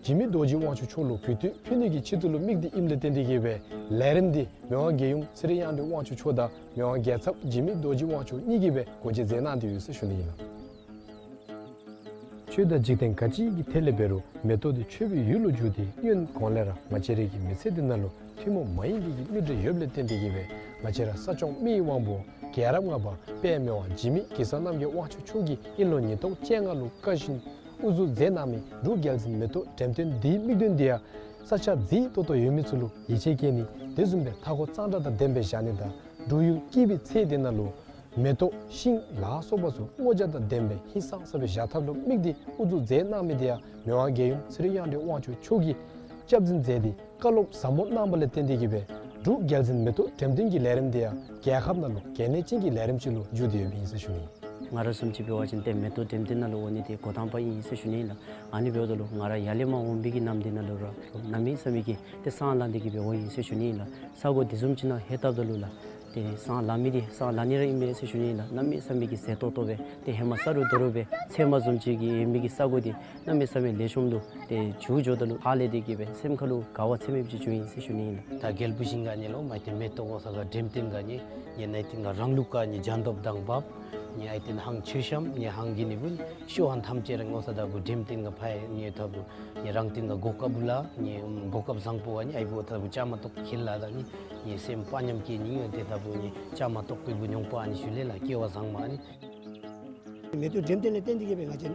འཇིགས་མེད་རྡོ་རྗེ་དབང་ཕྱུག་མཆོག་ལུ་གུས་བཏུད་ཕུལ་ནི་གི་ཆེད་དུ་ལུ་དམིགས་ཏེ་ཨིནམ་ལས་བརྟེན་ཏེ་གིས་སྦེ་ལས་རིམ་འདི་མི་དབང་རྒྱལ་ཡུམ་ཚེ་རིང་དབྱངས་སྒྲོན་དབང་ཕྱུག་མཆོག་དང་མི་དབང་རྒྱལ་ཚབ་འཇིགས་མེད་རྡོ་རྗེ་དབང་ཕྱུག་གཉིས་ཀྱིས་སྦེ་འགོ་འབྱེད་མཛད་གནང་སྟེ་ཡོད་ཟེར་ཞུ་ནི་ཨིན་ལགས། ཆོས་དང་འཇིག་རྟེན་ག་ཅི་གི་ཐད་ལས་འབད་རུང་མེ་ཏོག་འདི་མཆོད་པའི་ཡུལ་ལུ་གྱུར་ཏེ་སྔོན་གོང་ལས་ར་ང་བཅས་རའི་གི་མི་ཚེ་འདི་ནང་ལུ་ཐུན་མོང་མ་ཡིན་པའི་གི་མིག་འབྲས་ཡོདཔ་ལས་བརྟེན་ཏེ་གིས་སྦེ་ང་བཅས་ར་ས་སྐྱོང་མི་ཡི་དབང་པོ་རྒྱལ་རབས་ལྔ་པ་དཔལ་མི་དབང་འཇིགས་མེད་གེ་སར་རྣམ་རྒྱལ་དབང་ཕྱུག་མཆོག་གིས་དབྱིན་ལོ་ཉིས་སྟོང་བཅོ་ལྔ་ལུ་བཀའ་བཞིན་དབུ་འཛུགས་མཛད་གནང་མི་འབྲུག་རྒྱལ་འཛིན་མེ་ཏོག་འགྲེམས་སྟོན་འདིའི་དམིགས་དོན་འདི་ཡང་ས་ཆ་མཛེས་ཏོག་ཏོ་ཡོད་མི་ཚུ་ལུ་ཡིད་ཆེས་བསྐྱེད་ནི་དེ་བཟུམ་སྦེ་མཐའ་འཁོར་གཙང་སྦྲ་དང་ལྡན་པའི་བཞག་ནི་དང་འབྲུག་ཡུལ་སྐྱིད་པའི་ཚལ་འདི་ནང་ལུ་མེ་ཏོག་ཤིང་ལ་སོགས་པ་ཚུ་སྔོ་སྦྱར་དང་ལྡན་པའི་ཧིང་སངས་ས་སྦེ་བཞག་ཐབས་ལུ་དམིགས་ཏེ་དབུ་འཛུགས་མཛད་གནང་མི་དེ་ཡང་མི་དབང་རྒྱལ་ཡུམ་ཚེ་རིང་དབྱངས་སྒྲོན་དབང་ཕྱུག་མཆོག་གིས་སྐྱབས་འཛིན་མཛད་དེ་བཀའ་སློབ་ཟབ་མོ་གནང་བ་ལས་བརྟེན་ཏེ་གིས་སྦེ་འབྲུག་རྒྱལ་འཛིན་མེ་ཏོག་འགྲེམས་སྟོན་གྱི་ལས་རིམ་དེ་ཡང་རྒྱལ་ཁབ་ནང་ལུ་གལ་གནད་ཅན་གྱི་ལས་རིམ་ཅིག་ལུ་འགྱུར་ཏེ་ཡོདཔ་ཨིན་ཟེར་ཞུ་ནི། ང་ར་བཟུམ་ཅིག་འབད་བ་ཅིན་ཏེ་མེ་ཏོག་འགྲེམས་སྟོན་ནང་ལུ་འོང་ནི་དེ་འགོ་དང་པ་ཨིན་ཟེར་ཞུ་ནི་ལགས། ཨ་ནི་འབདཝ་ད་ལུ་ང་ར་ཡར་ལས་མར་འོང་པའི་གི་ནམ་དེ་ནང་ལུ་ར་གནམ་མེད་ས་མེད་ཀྱི་ཏེ་སང་ལངས་ཏེ་གིས་སྦེ་འོང་ཡི་ཟེར་ཞུ་ནི་ལགས། ས་གོ་དེ་བཟུམ་ཅིག་ནང་ལྷོད་བལྟཝ་ད་ལུ་ལགས། ཏེ་སང་ལངས་མི་འདི་སང་ལངས་ནི་ར་ཨིན་མས་ཟེར་ཞུ་ནི་ལགས། གནམ་མེད་ས་མེད་ཀྱི་མཛེས་ཏོག་ཏོ་སྦེ་ཏེ་ཧེ་མ་ས་རུ་རྡོ་རུ་སྦེ་ཚལ་མ་བཟུམ་ཅིག་གི་ཡོད་མི་གི་ས་གོ་འདི་གནམ་མེད་ས་མེད་ལེགས་ཤོམ་ལུ་ཏེ་འགྱུར་འགྱོཝ་ད་ལུ་ཧ་ལས་ཏེ་གིས་སྦེ་སེམས་ཁ་ལུ་དགའ་བ་ཚད་མེདཔ་ཅིག་བྱུང་ཡི་ཟེར་ཞུ་ནི་ཨིན་ལགས། ད་རྒྱལ་པོ་ཤིང་ག་ནི་ལོ་མ་ཏེ་མེ་ཏོག་འོང་ས་ག་འགྲེམས་སྟོན་ག་ནི་ནི་ནཱ་ཏེ་ག་རང་ལུགས་ག་ནི་སྦྱང་དོཔ་དང་འབདཝ་ནི་ཨའི་ཏེན་ཧང་ཆོས་བཤམ་ནི་ཧང་གི་ནི་བུན་ཤོ་ཧང་ཐམས་ཅད་ར་འོང་ས་ད་བུ་འགྲེམས་སྟོན་ག་ཕར་ནི་ད་བུ་ནི་རང་སྟེང་ག་གོ་སྐབས་ལ་ནི་གོ་སྐབས་བཟང་པོ་ཨ་ནི་ཨའི་བུ་ད་བུ་བཅའ་མར་གཏོགས་ཁེལ་ལ་ད་ནི་ནི་སེམས་དཔའ་ཉམས་སྐྱེ་ནི་ཡོད། ཏེ་ད་བུ་ནི་བཅའ་མར་གཏོགས་པའི་བུ་མྱོང་པ་ཨ་ནི་ཞུ་ལེ་ལགས། སྐལ་བ་བཟང་མ་ཨ་ནི། མེ་ཏོག་འགྲེམས་སྟོན་ལས་བརྟེན་ཏེ་གིས་སྦེ་ང་བཅས་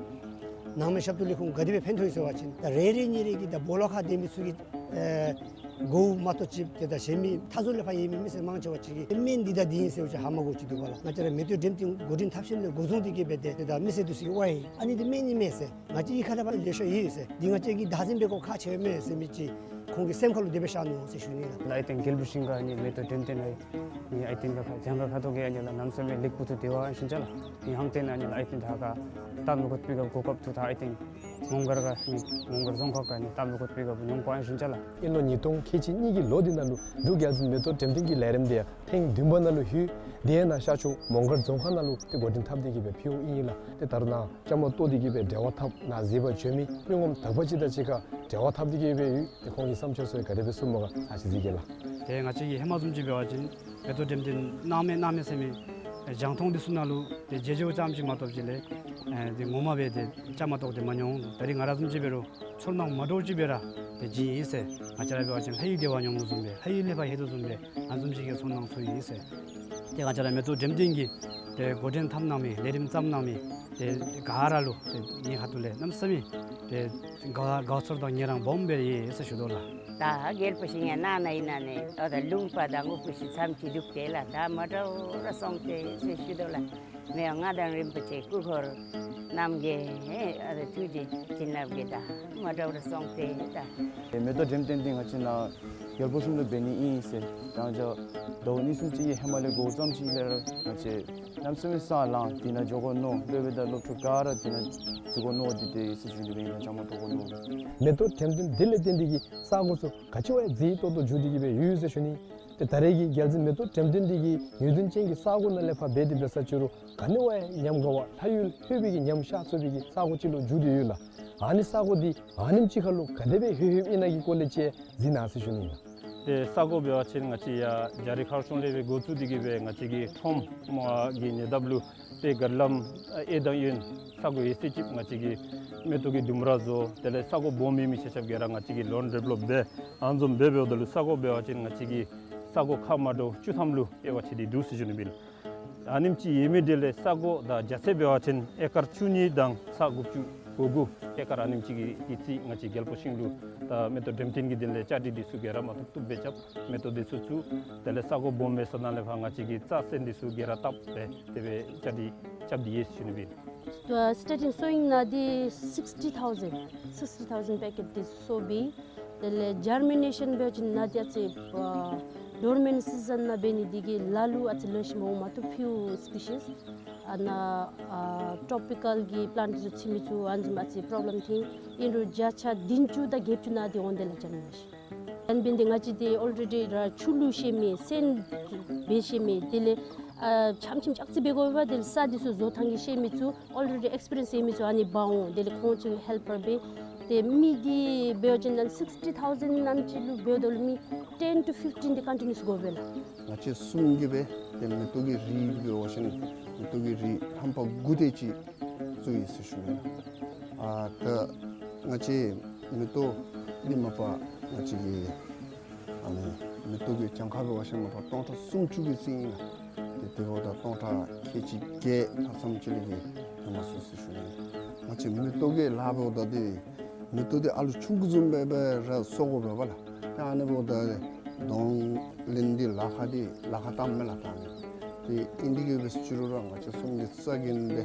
ནང་པའི་ཞབས་ཏོག་ལས་ཁུངས་ག་དེ་སྦེ་ཕན་ཐོགས་ཡི་ཟེར་བ་ཅིན་ད་རེ་རེ་གཉིས་རེ་གིས་ད་སྦོ་ལོགས་ཁར་སྡོད་མི་ཚུ་གིས་ཨེ་གོཝ་མ་གཏོགས་ཅིག་ཏེ་ད་གཞན་མི་མཐའ་ཟུར་ལས་ཕར་ཡོད་མི་མི་སེར་མང་ཆེ་བ་ཅིག་གིས་སྨན་འདི་དང་འདི་ཨིན་ཟེར་བ་ཅིན་ཧ་མ་གོ་ཅིག་འདུག་པ་ལགས། ང་བཅས་ར་མེ་ཏོག་འགྲེམས་སྟོན་འགོ་འདྲེན་འཐབ་ཞིནམ་ལས་འགོ་བཟུང་སྟེ་གིས་སྦེ་ཏེ་ཏེ་ད་མི་སེར་འདི་ཚུ་གིས་ཝའི་ཨ་ནི་འདི་སྨན་ཨིན་མས་ཟེར། ང་བཅས་གཡུས་ཁ་ལས་ཕར་ལེ་ཤ་ཡོད་ཟེར། འདི་ང་བཅས་ཀྱིས་བདག་འཛིན་འབད་དགོཔ་ཁག་ཆེ་ཡོད་མས་ཟེར་མི་ཅིག་ཁོང་གི་སེམས་ཁ་ལུ་དེ་སྦེ་ཤར་ནུག་ཟེར་ཞུ་ནི་ལགས། ལགས་ཨའི་ཏེན་རྒྱལ་པོ་ཤིང་ག་ནི་མེ་ཏོག་འགྲེམས་སྟོན་ལགས་ནི་ཨའི་ཏེན་ག་ཁ་གྱངས་ཁ་ཁ་ཐུག་གི་ཨ་ནི་ལགས་གནམ་མེད་ས་མེད་ལེགས་པོ་ཐུག་དེ་བ་ཨ་ནི་ཞིན་ཅ་ལགས། ནི་ཧང་ཏེན་ཨ་ནི་ལགས་ཨའི་ཏེན་ད་ག་སྟབས་མ་བཀོད་པའི་ག་གོ་སྐབས་ཐུག་ད་ཨའི་ཏེན་མོང་སྒར་ག་ནི་མོང་སྒར་རྫོང་ཁག་ག་ནི་སྟབས་མ་བཀོད་པའི་ག་བུ་མྱོང་པ་ཨ་ནི་ཞིན་ཅ་ལགས། དབྱིན་ལོ་ཉིས་སྟོང་ཁལ་གཅིག་གཉིས་ཀྱི་ལོ་འདི་ནང་ལུ་འབྲུག་རྒྱལ་འཛིན་མེ་ཏོག་འགྲེམས་སྟོན་གྱི་ལས་རིམ་འདི་ཡང་ཐེངས་བདུན་པ་ནང་ལུ་ལྷོད། དེ་ཡང་ནཱ་ཤར་ཕྱོགས་མོང་སྒར་རྫོང་ཁག་ནང་ལུ་ཏེ་འགོ་འདྲེན་འཐབ་སྟེ་གིས་སྦེ་ཕུལཝ་ཨིན་ལགས། ཏེ་ད་རུང་ནཱ་བཅའ་མར་གཏོགས་ཏེ་གིས་སྦེ་འབྲེལ་བ་འཐབ་ནཱ་གཟིགས་པར་བྱོན་མི་མི་ངོམ་དག་པ་ཅིག་དང་གཅིག་ཁར་འབྲེལ་བ་འཐབ་སྟེ་གིས་སྦེ་ཡོད། ཏེ་ཁོང་གི་བསམ་འཆར་ཚུ་ག་དེ་སྦེ་གསུངམ་མས་ག་ཨ་ཅིག་གཟིགས་གེ་ལགས། ཏེ་ང་བཅས་ཀྱིས་ཧེ་མ་བཟུམ་ཅིག་འབད་བ་ཅིན་མེ་ཏོག་འགྲེམས་སྟོན་གནང་མས་གནང་མས་ཟེར་མི་རྒྱང་མཐོང་འདི་ཚུ་ནང་ལུ་ཏེ་མཇལ་མཇལཝ་ཙམ་ཅིག་མ་གཏོགས་ཅིག་ལས་ཨེ་ཏེ་ངོ་མ་སྦེ་ཏེ་བཅའ་མར་གཏོགས་ཏེ་མ་མྱོང་། ད་རིས་ང་ར་བཟུམ་ཅིག་འབད་རུང་ཚོར་སྣང་མ་འདྲཝ་ཅིག་སྦེ་ར་ཏེ་བྱིན་ཡི་ཟེར། ང་བཅས་ར་འབད་བ་ཅིན་ལྷ་ཡི་བདེ་བ་མྱོང་དོ་བཟུམ་སྦེ་ལྷ་ཡུལ་ལས་ཕར་ལྷོད་དོ་བཟུམ་སྦེ་ཨ་བཟུམ་ཅིག་གི་ཚོར་སྣང་ཚོར་ཡི་ཟེར། ཏེ་ང་བཅས་ར་མེ་ཏོག་འགྲེམས་སྟོན་གྱི་ཏེ་འགོ་འདྲེན་འཐབ་གནང་མི་ལས་རིམ་བརྩམ་གནང་མི་ཏེ་ག་ར་ལུ་ཏེ་ངེའི་ཁ་ཐུག་ལས་གནམ་མེད་ས་མེད་ཏེ་དགའ་དགའ་ཚོར་དང་ངལ་རངས་སྦོམ་སྦེ་ཡོད་ཟེར་ཞུ་དོ་ལགས། ད་རྒྱལ་པོ་ཤིང་ཡང་ནང་ན་ཨིན་ན་ནི་ཨོ་ད་ལུང་པ་དང་དངོས་པོ་ཅིག་ཙམ་ཅིག་འདུག་ཏེ་ལགས། ད་མ་འདྲཝ་ར་སོང་སྟེ་ཟེར་ཞུ་དོ་ལགས། མི་དབང་མངའ་བདག་རིན་པོ་ཆེ་སྐུ་འཁོར་རྣམས་ཀྱི་ཨ་ཐུགས་རྗེ་བྱིན་རླབས་ཀྱིས་ད་མ་འདྲཝ་ར་སོང་སྟེ་ད། མེ་ཏོག་འགྲེམས་སྟོན་འདི་ང་བཅས་ནཱ་རྒྱལ་པོ་ཤིང་ལུ་འབད་ནི་ཨིན་ཟེར། ད་ང་བཅས་ཟླཝ་གཉིས་གསུམ་ཅིག་གི་ཧེ་མ་ལས་འགོཝ་ཙམ་ཅིག་ལས་ར་ང་བཅས་གནམ་མེད་ས་མེད་སང་ལངས་དེ་ནང་འགྱོ་དགོ་མནོ། སློབ་དཔོན་དང་སློབ་ཕྲུག་ག་ར་དེ་ནང་འཛུལ་དགོ་མནོ་སྟེ་ཏེ་ཟེར་ཞུ་ནི་སྦེ་ཨིན་ལགས། བཅའ་མར་གཏོགས་དགོ་མནོ། མེ་ཏོག་འགྲེམས་སྟོན་འདི་ལས་བརྟེན་ཏེ་གིས་ས་གོ་ཚུ་ག་ཅི་བ་ཡང་མཛེས་ཏོག་ཏོ་འགྱུར་ཏེ་གིས་སྦེ་ཡོད་ཟེར་ཞུ་ནི། ཏེ་ད་རེས་ཀྱི་རྒྱལ་འཛིན་མེ་ཏོག་འགྲེམས་སྟོན་འདི་གིས་ཡུན་བདུན་ཅན་གྱི་ས་གོ་ནང་ལས་ཕར་འབད་དེ་འབད་ས་ཅིག་རུང་ག་ནི་བ་ཡང་ཉམས་དགའ་བ་ལྷ་ཡུལ་ལྷོད་པའི་གི་ཉམས་ཤར་ཚུགས་པའི་གི་ས་གོ་ཅིག་ལུ་འགྱུར་ཏེ་ཡོད་ལགས། ཨ་ནི་ས་གོ་འདི་ཨ་ནེམ་ཅིག་ཁར་ལུ་ག་དེ་སྦེ་ལྷོད་ལྷོདཔ་ཨིན་ན་གི་སྐོར་ལས་ཅིག་གཟིགས་གནང་ཟེར་ཞུ་ནི་ཨིན་ལགས། ཏེ་ས་གོ་འབད་བ་ཅིན་ང་བཅས་ཡར་རྒྱ་རི་མཁར་གཞུང་ལས་སྦེ་འགོ་བཙུགས་ཏེ་གིས་སྦེ་ང་བཅས་ཀྱི་ཁྲོམ་གྱི་ཉེ་འདབས་ལུ་ཏེ་གར་ལམ་ཨེ་དང་གཡོན་ས་གོ་ཡོད་ཚད་ཅིག་ང་བཅས་ཀྱི་མེ་ཏོག་གི་ལྡུམ་ར་བཟོ། དེ་ལས་ས་གོ་སྦོམ་ཡོད་མི་ཆ་ཁྱབ་ཀྱིས་ར་ང་བཅས་ཀྱིས་ལོན་ཌེ་བེ་ལོབ་འབད་ཨ་ནི་བཟུམ་འབད་འབདཝ་ད་ལུ་ས་གོ་འབད་བ་ཅིན་ང་བཅས་ཀྱི་ས་གོ་ཁག་མ་འདྲཝ་བཅུ་ཐམ་ལུ་དབྱེ་བ་ཕྱེ་སྟེ་འདུག་ཟེར་ཞུ་ནི་ཨིན། ཨ་ནེམ་ཅིག་ཡོད་མི་འདི་ལས་ས་གོ་དང་རྒྱ་ཚད་འབད་བ་ཅིན་ཨེ་ཀར་བཅུ་གཉིས་དང་ས་དགུ་བཅུ་གོ་དགུ་ཨེ་ཀར་ཨ་ནེམ་ཅིག་གི་རྩིས་ང་བཅས་རྒྱལ་པོ་ཤིང་ལུ་ད་མེ་ཏོག་འགྲེམས་སྟོན་གྱི་དོན་ལས་བཅའ་སྒྲིག་འདི་ཚུ་ག་ར་མ་ཐུབ་ཐུབ་སྦེ་རྐྱབ། མེ་ཏོག་འདི་ཚུ་བཙུགས། དེ་ལས་ས་གོ་སྦོམ་འབད་ས་ནང་ལས་ཕར་ང་བཅས་ཀྱིས་རྩྭ་སོན་འདི་ཚུ་ག་ར་བཏབ་སྦེ་དེ་སྦེ་བཅའ་སྒྲིག་རྐྱབ་སྟེ་ཡོད་ཟེར་ཞུ་ནི་ཨིན། ཨ་starting sowing ནང་འདི་sixty thousand, sixty thousand packet འདི་སོ་བི། དེ་ལས་ཇར་མི་ནེ་ཤཱན་འབད་བ་ཅིན་ནཱ་འདི་ཨ་ཙི་ཨ་ཌོར་མེནཊ་སི་ཛན་ནང་འབད་ནི་འདི་གིས་ལ་ལུ་ཨ་ཙི་ལེགས་ཤོམ་འོང་མ་བཏུབ། ཕིའུ་སི་པི་ཤིས་ཨ་ནཱ་ཨ་ཊོ་པི་ཀཱལ་གྱི་པི་ལཱནཊ་ཚུ་ཚུད་མི་ཚུ་ཨ་ནི་བཟུམ་ཨ་ཙི་པོརོབ་ལེམ་ཐོན། ཨིན་རུང་བརྒྱ་ཆ་བདུན་ཅུ་དང་བརྒྱད་ཅུ་ནང་འདི་འོང་དེ་ལགས་ཇར་མི་ནེ་ཤཱན། ཡང་འབདན་ཏེ་ང་བཅས་ཏེ་ཨོལ་རེ་ཌི་ར་ཆུ་བླུག་ཤེས་མི་སེན་འབད་ཤེས་མི་དེ་ལས་ཨ་ཆམ་ཆིམ་ཅོག་ཙེ་འབད་དགོ་པས། དེ་ལས་ས་འདི་ཚུ་བཟོ་ཐངས་ཀྱི་ཤེས་མི་ཚུ་ཨོལ་རེ་ཌི་ཨེགསི་པི་རི་ཡེནསི་ཡོད་མི་ཚུ་ཨ་ནི་འབག་འོང་། དེ་ལས་ཁོང་ཚུ་ཧེལ་པར་འབད། ཏེ་མི་འདི་འབད་བ་ཅིན་ཨ་ནི་སིགསི་ཊི་ཐའུ་ཟེན་ནང་ཅིག་ལུ་འབདཝ་ད་ལུ་མི་ཊེན་ཊུ་ཕིཕ་ཊིན་འདི་ཀོན་ཊི་ནིའུ་སི་དགོ་པས་ལགས། ང་བཅས་གསུམ་གྱིས་སྦེ་ཏེ་མེ་ཏོག་གི་རིགས་འབད་བ་ཅིན་མེ་ཏོག་གི་རིགས་རྣམ་པ་དགུ་དེ་ཅིག་བཙུགས་ཡི་ཟེར་ཞུ་ནི། ཨ་ད་ང་བཅས་མེ་ཏོག་འདི་མ་པ་ང་བཅས་ཀྱི་ཨ་ནི་མེ་ཏོག་གི་གྱངས་ཁ་འབད་བ་ཅིན་མ་པ་སྟོང་ཕྲག་སུམ་ཅུ་གི་རྩིས་ཨིན་ལགས། ཏེ་དེ་འབདཝ་ད་སྟོང་ཕྲག་ཁལ་གཅིག་བརྒྱད་ལྷག་ཙམ་ཅིག་ལས་ཡར་མ་སོང་ཟེར་ཞུ་ནི། ང་བཅས་མེ་ཏོག་གི་ལཱ་འབདཝ་ད་འདི་མེ་ཏོག་འདི་ཨ་ལུ་ཆུང་ཀུ་བཟུམ་སྦེ་སྦེ་ར་གསོ་དགོ་པས་ལགས། ཏེ་ཨ་ནི་འབདཝ་ད་གདོང་ལེན་འདི་ལཱ་ཁག་འདི་ལཱ་ཁག་དྲགས་མས་ལགས། ད་ཨ་ནི་ཏེ་ཨིན་དེ་གིས་འབད་ཟེར་ཞུ་རུང་ར་ང་བཅས་གསུམ་གྱིས་རྩ་འགེངས་སྦེ་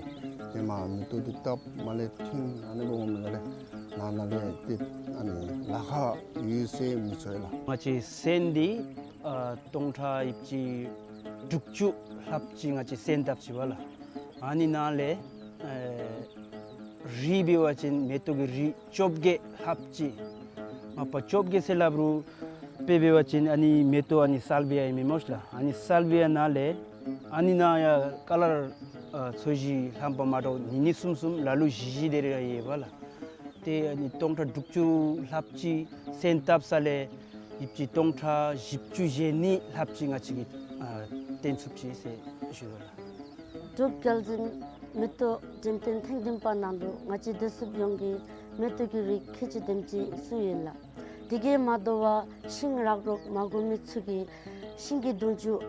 ཏེ་མ་མེ་ཏོག་འདི་བཏབ་མ་ལས་ཐོན་ཨ་ནི་འབདཝ་མས་ལགས། ནང་ན་ལས་ཏེ་ཨ་ནི་ལཱ་ཁག་ཡོད་ཟེར་མི་ཚོར་ལགས། ང་བཅས་སེན་འདི་ཨ་སྟོང་ཕྲག་ཡིབ་ཅིག་དྲུག་ཅུ་ལྷགཔ་ཅིག་ང་བཅས་སེན་བཏབ་ཅི་པ་ལགས། ཨ་ནི་ནང་ལས་ཨེ་རིགས་འབད་བ་ཅིན་མེ་ཏོག་གི་རིགས་བཅོ་བརྒྱད་ལྷགཔ་ཅིག། མ་པ་བཅོ་བརྒྱད་ཟེར་སླབ་རུང་དཔེ་འབད་བ་ཅིན་ཨ་ནི་མེ་ཏོག་ཨ་ནི་སཱལ་བི་ཡ་ཨིན་མས་སྨོ་ཤིག་ལགས། ཨ་ནི་སཱལ་བི་ཡ་ནང་ལས་ཨ་ནི་ནང་ཡང་ཀ་ལར་ཨ་ཚོས་གཞི་ལྷམ་པ་མ་འདྲཝ་ཉིས་ཉིས་གསུམ་གསུམ་ལ་ལུ་བཞི་བཞི་དེ་རེ་ཡོད་པ་ལགས། ཏེ་ཨ་ནི་སྟོང་ཕྲག་དྲུག་ཅུ་ལྷགཔ་ཅིག་སེན་བཏབ་ས་ལས་ཡིབ་ཅིག་སྟོང་ཕྲག་བཞི་བཅུ་ཞེ་གཉིས་ལྷགཔ་ཅིག་ང་བཅས་ཀྱིས་ཨ་བཏོན་ཚུགས་ཅི་ཟེར་ཞུ་དོ་ལགས། འབྲུག་རྒྱལ་འཛིན་མེ་ཏོག་འགྲེམས་སྟོན་ཐེངས་བདུན་པ་ནང་ལུ་ང་བཅས་བདེ་སྲུངཔ་ཡོངས་ཀྱིས་མེ་ཏོག་གི་རིགས་ཁལ་གཅིག་དེམ་ཅིག་བཙུགས་ཡི་ལགས། དེ་གིས་མ་དོ་བར་ཤིང་རག་རོག་མ་དགོ་མི་ཚུ་གིས་ཤིང་གི་སྡོང་ཆུང་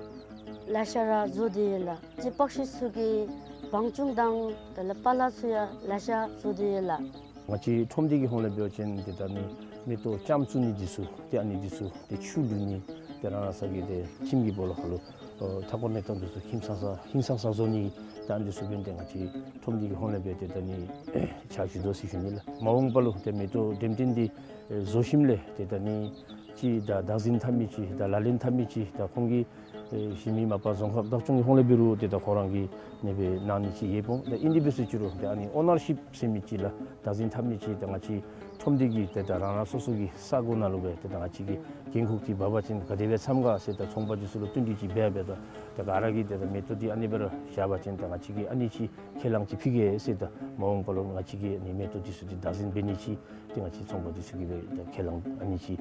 ལེ་ཤ་ར་བཟོ་སྟེ་ཡོད་ལགས། ཅིག་པགས་ཤུ་ཚུ་གིས་བང་ཅུང་དང་དེ་ལས་པ་ལ་ཚུ་ཡང་ལེ་ཤ་བཟོ་སྟེ་ཡོད་ལགས། ང་བཅས་ཁྲོམ་སྡེ་གི་ཧོངས་ལས་འབད་བ་ཅིན་ཏེ་ད་ཨ་ནི་མེ་ཏོག་ལྕངམ་བཙུགས་ནི་འདི་ཚུ་ཏེ་ཨ་ནི་འདི་ཚུ་ཏེ་ཆུ་བླུག་ནི་ཏེ་རང་རང་ས་གི་ཏེ་ཁྱིམ་གྱི་སྦོ་ལོགས་ཁར་ལུ་ཨོ་མཐའ་འཁོར་གནས་སྟངས་འདི་ཚུ་ཧིང་སངས་ས་ཧིང་སངས་ས་བཟོ་ནི་ཏེ་ཨ་ནི་འདི་ཚུ་འབདན་ཏེ་ང་བཅས་ཁྲོམ་སྡེ་གི་ཧོངས་ལས་འབད་ཏེ་ད་ཨ་ནི་ཕྱག་ཞུ་དོ་ཟེར་ཞུ་ནི་ལགས། མ་འོངས་པ་ལུ་ཏེ་མེ་ཏོག་འགྲེམས་སྟོན་འདི་ཨེ་བཟོ་ཞིནམ་ལས་ཏེ་ད་ཨ་ནི་ཅིག་ད་བདག་འཛིན་འཐབ་མི་ཅིག་ད་ལག་ལེན་འཐབ་མི་ཅིག་ད་ཁོང་གི་ཨེ་གཞི་མི་མ་པ་རྫོང་ཁག་བདག་སྐྱོང་གི་ཧོངས་ལས་འབད་རུང་ཏེ་ད་ཁོ་ར་གིས་ཨ་ནི་སྦེ་གནང་ནི་ཅིག་ཡོདཔ་འོང་། ད་ཨིན་དེ་འབད་ཟེར་ཞུ་རུང་ཏེ་ཨ་ནི་ཨོ་ནར་ཤིཔ་ཟེར་མི་ཅིག་ལགས། བདག་འཛིན་འཐབ་མི་ཅིག་ད་ང་བཅས་ཁྲོམ་སྡེ་གི་ཏེ་ད་རང་རང་སོ་སོ་གི་ས་གོ་ནང་ལུ་སྦེ་ཏེ་ད་ང་བཅས་ཀྱིས་འགན་ཁུར་ཅིག་འབག་པ་ཅིན་ག་དེ་སྦེ་འཚམས་ག་ཟེར་ད་ཚོང་པ་འདི་ཚུ་ལུ་བསྟུན་གྲོས་ཅིག་འབད་འབད་ད་ད་ག་ར་གིས་ཏེ་ད་མེ་ཏོག་འདི་ཨ་ནི་སྦེ་ར་བཞག་པ་ཅིན་ད་ང་བཅས་ཀྱིས་ཨ་ནི་ཅིག་ཁས་བླངས་ཅིག་ཕུལ་གེ་ཟེར་ད་མ་འོངས་པ་ལུ་ང་བཅས་ཀྱིས་ཨ་ནི་མེ་ཏོག་འདི་ཚུ་འདི་བདག་འཛིན་འབད་ནི་ཅིག་ཏེ་ང་བཅས་ཚོང་པ་འདི་ཚུ་གིས་སྦེ་ད་ཁས་བླངས་ཨ་ནི་ཅིག་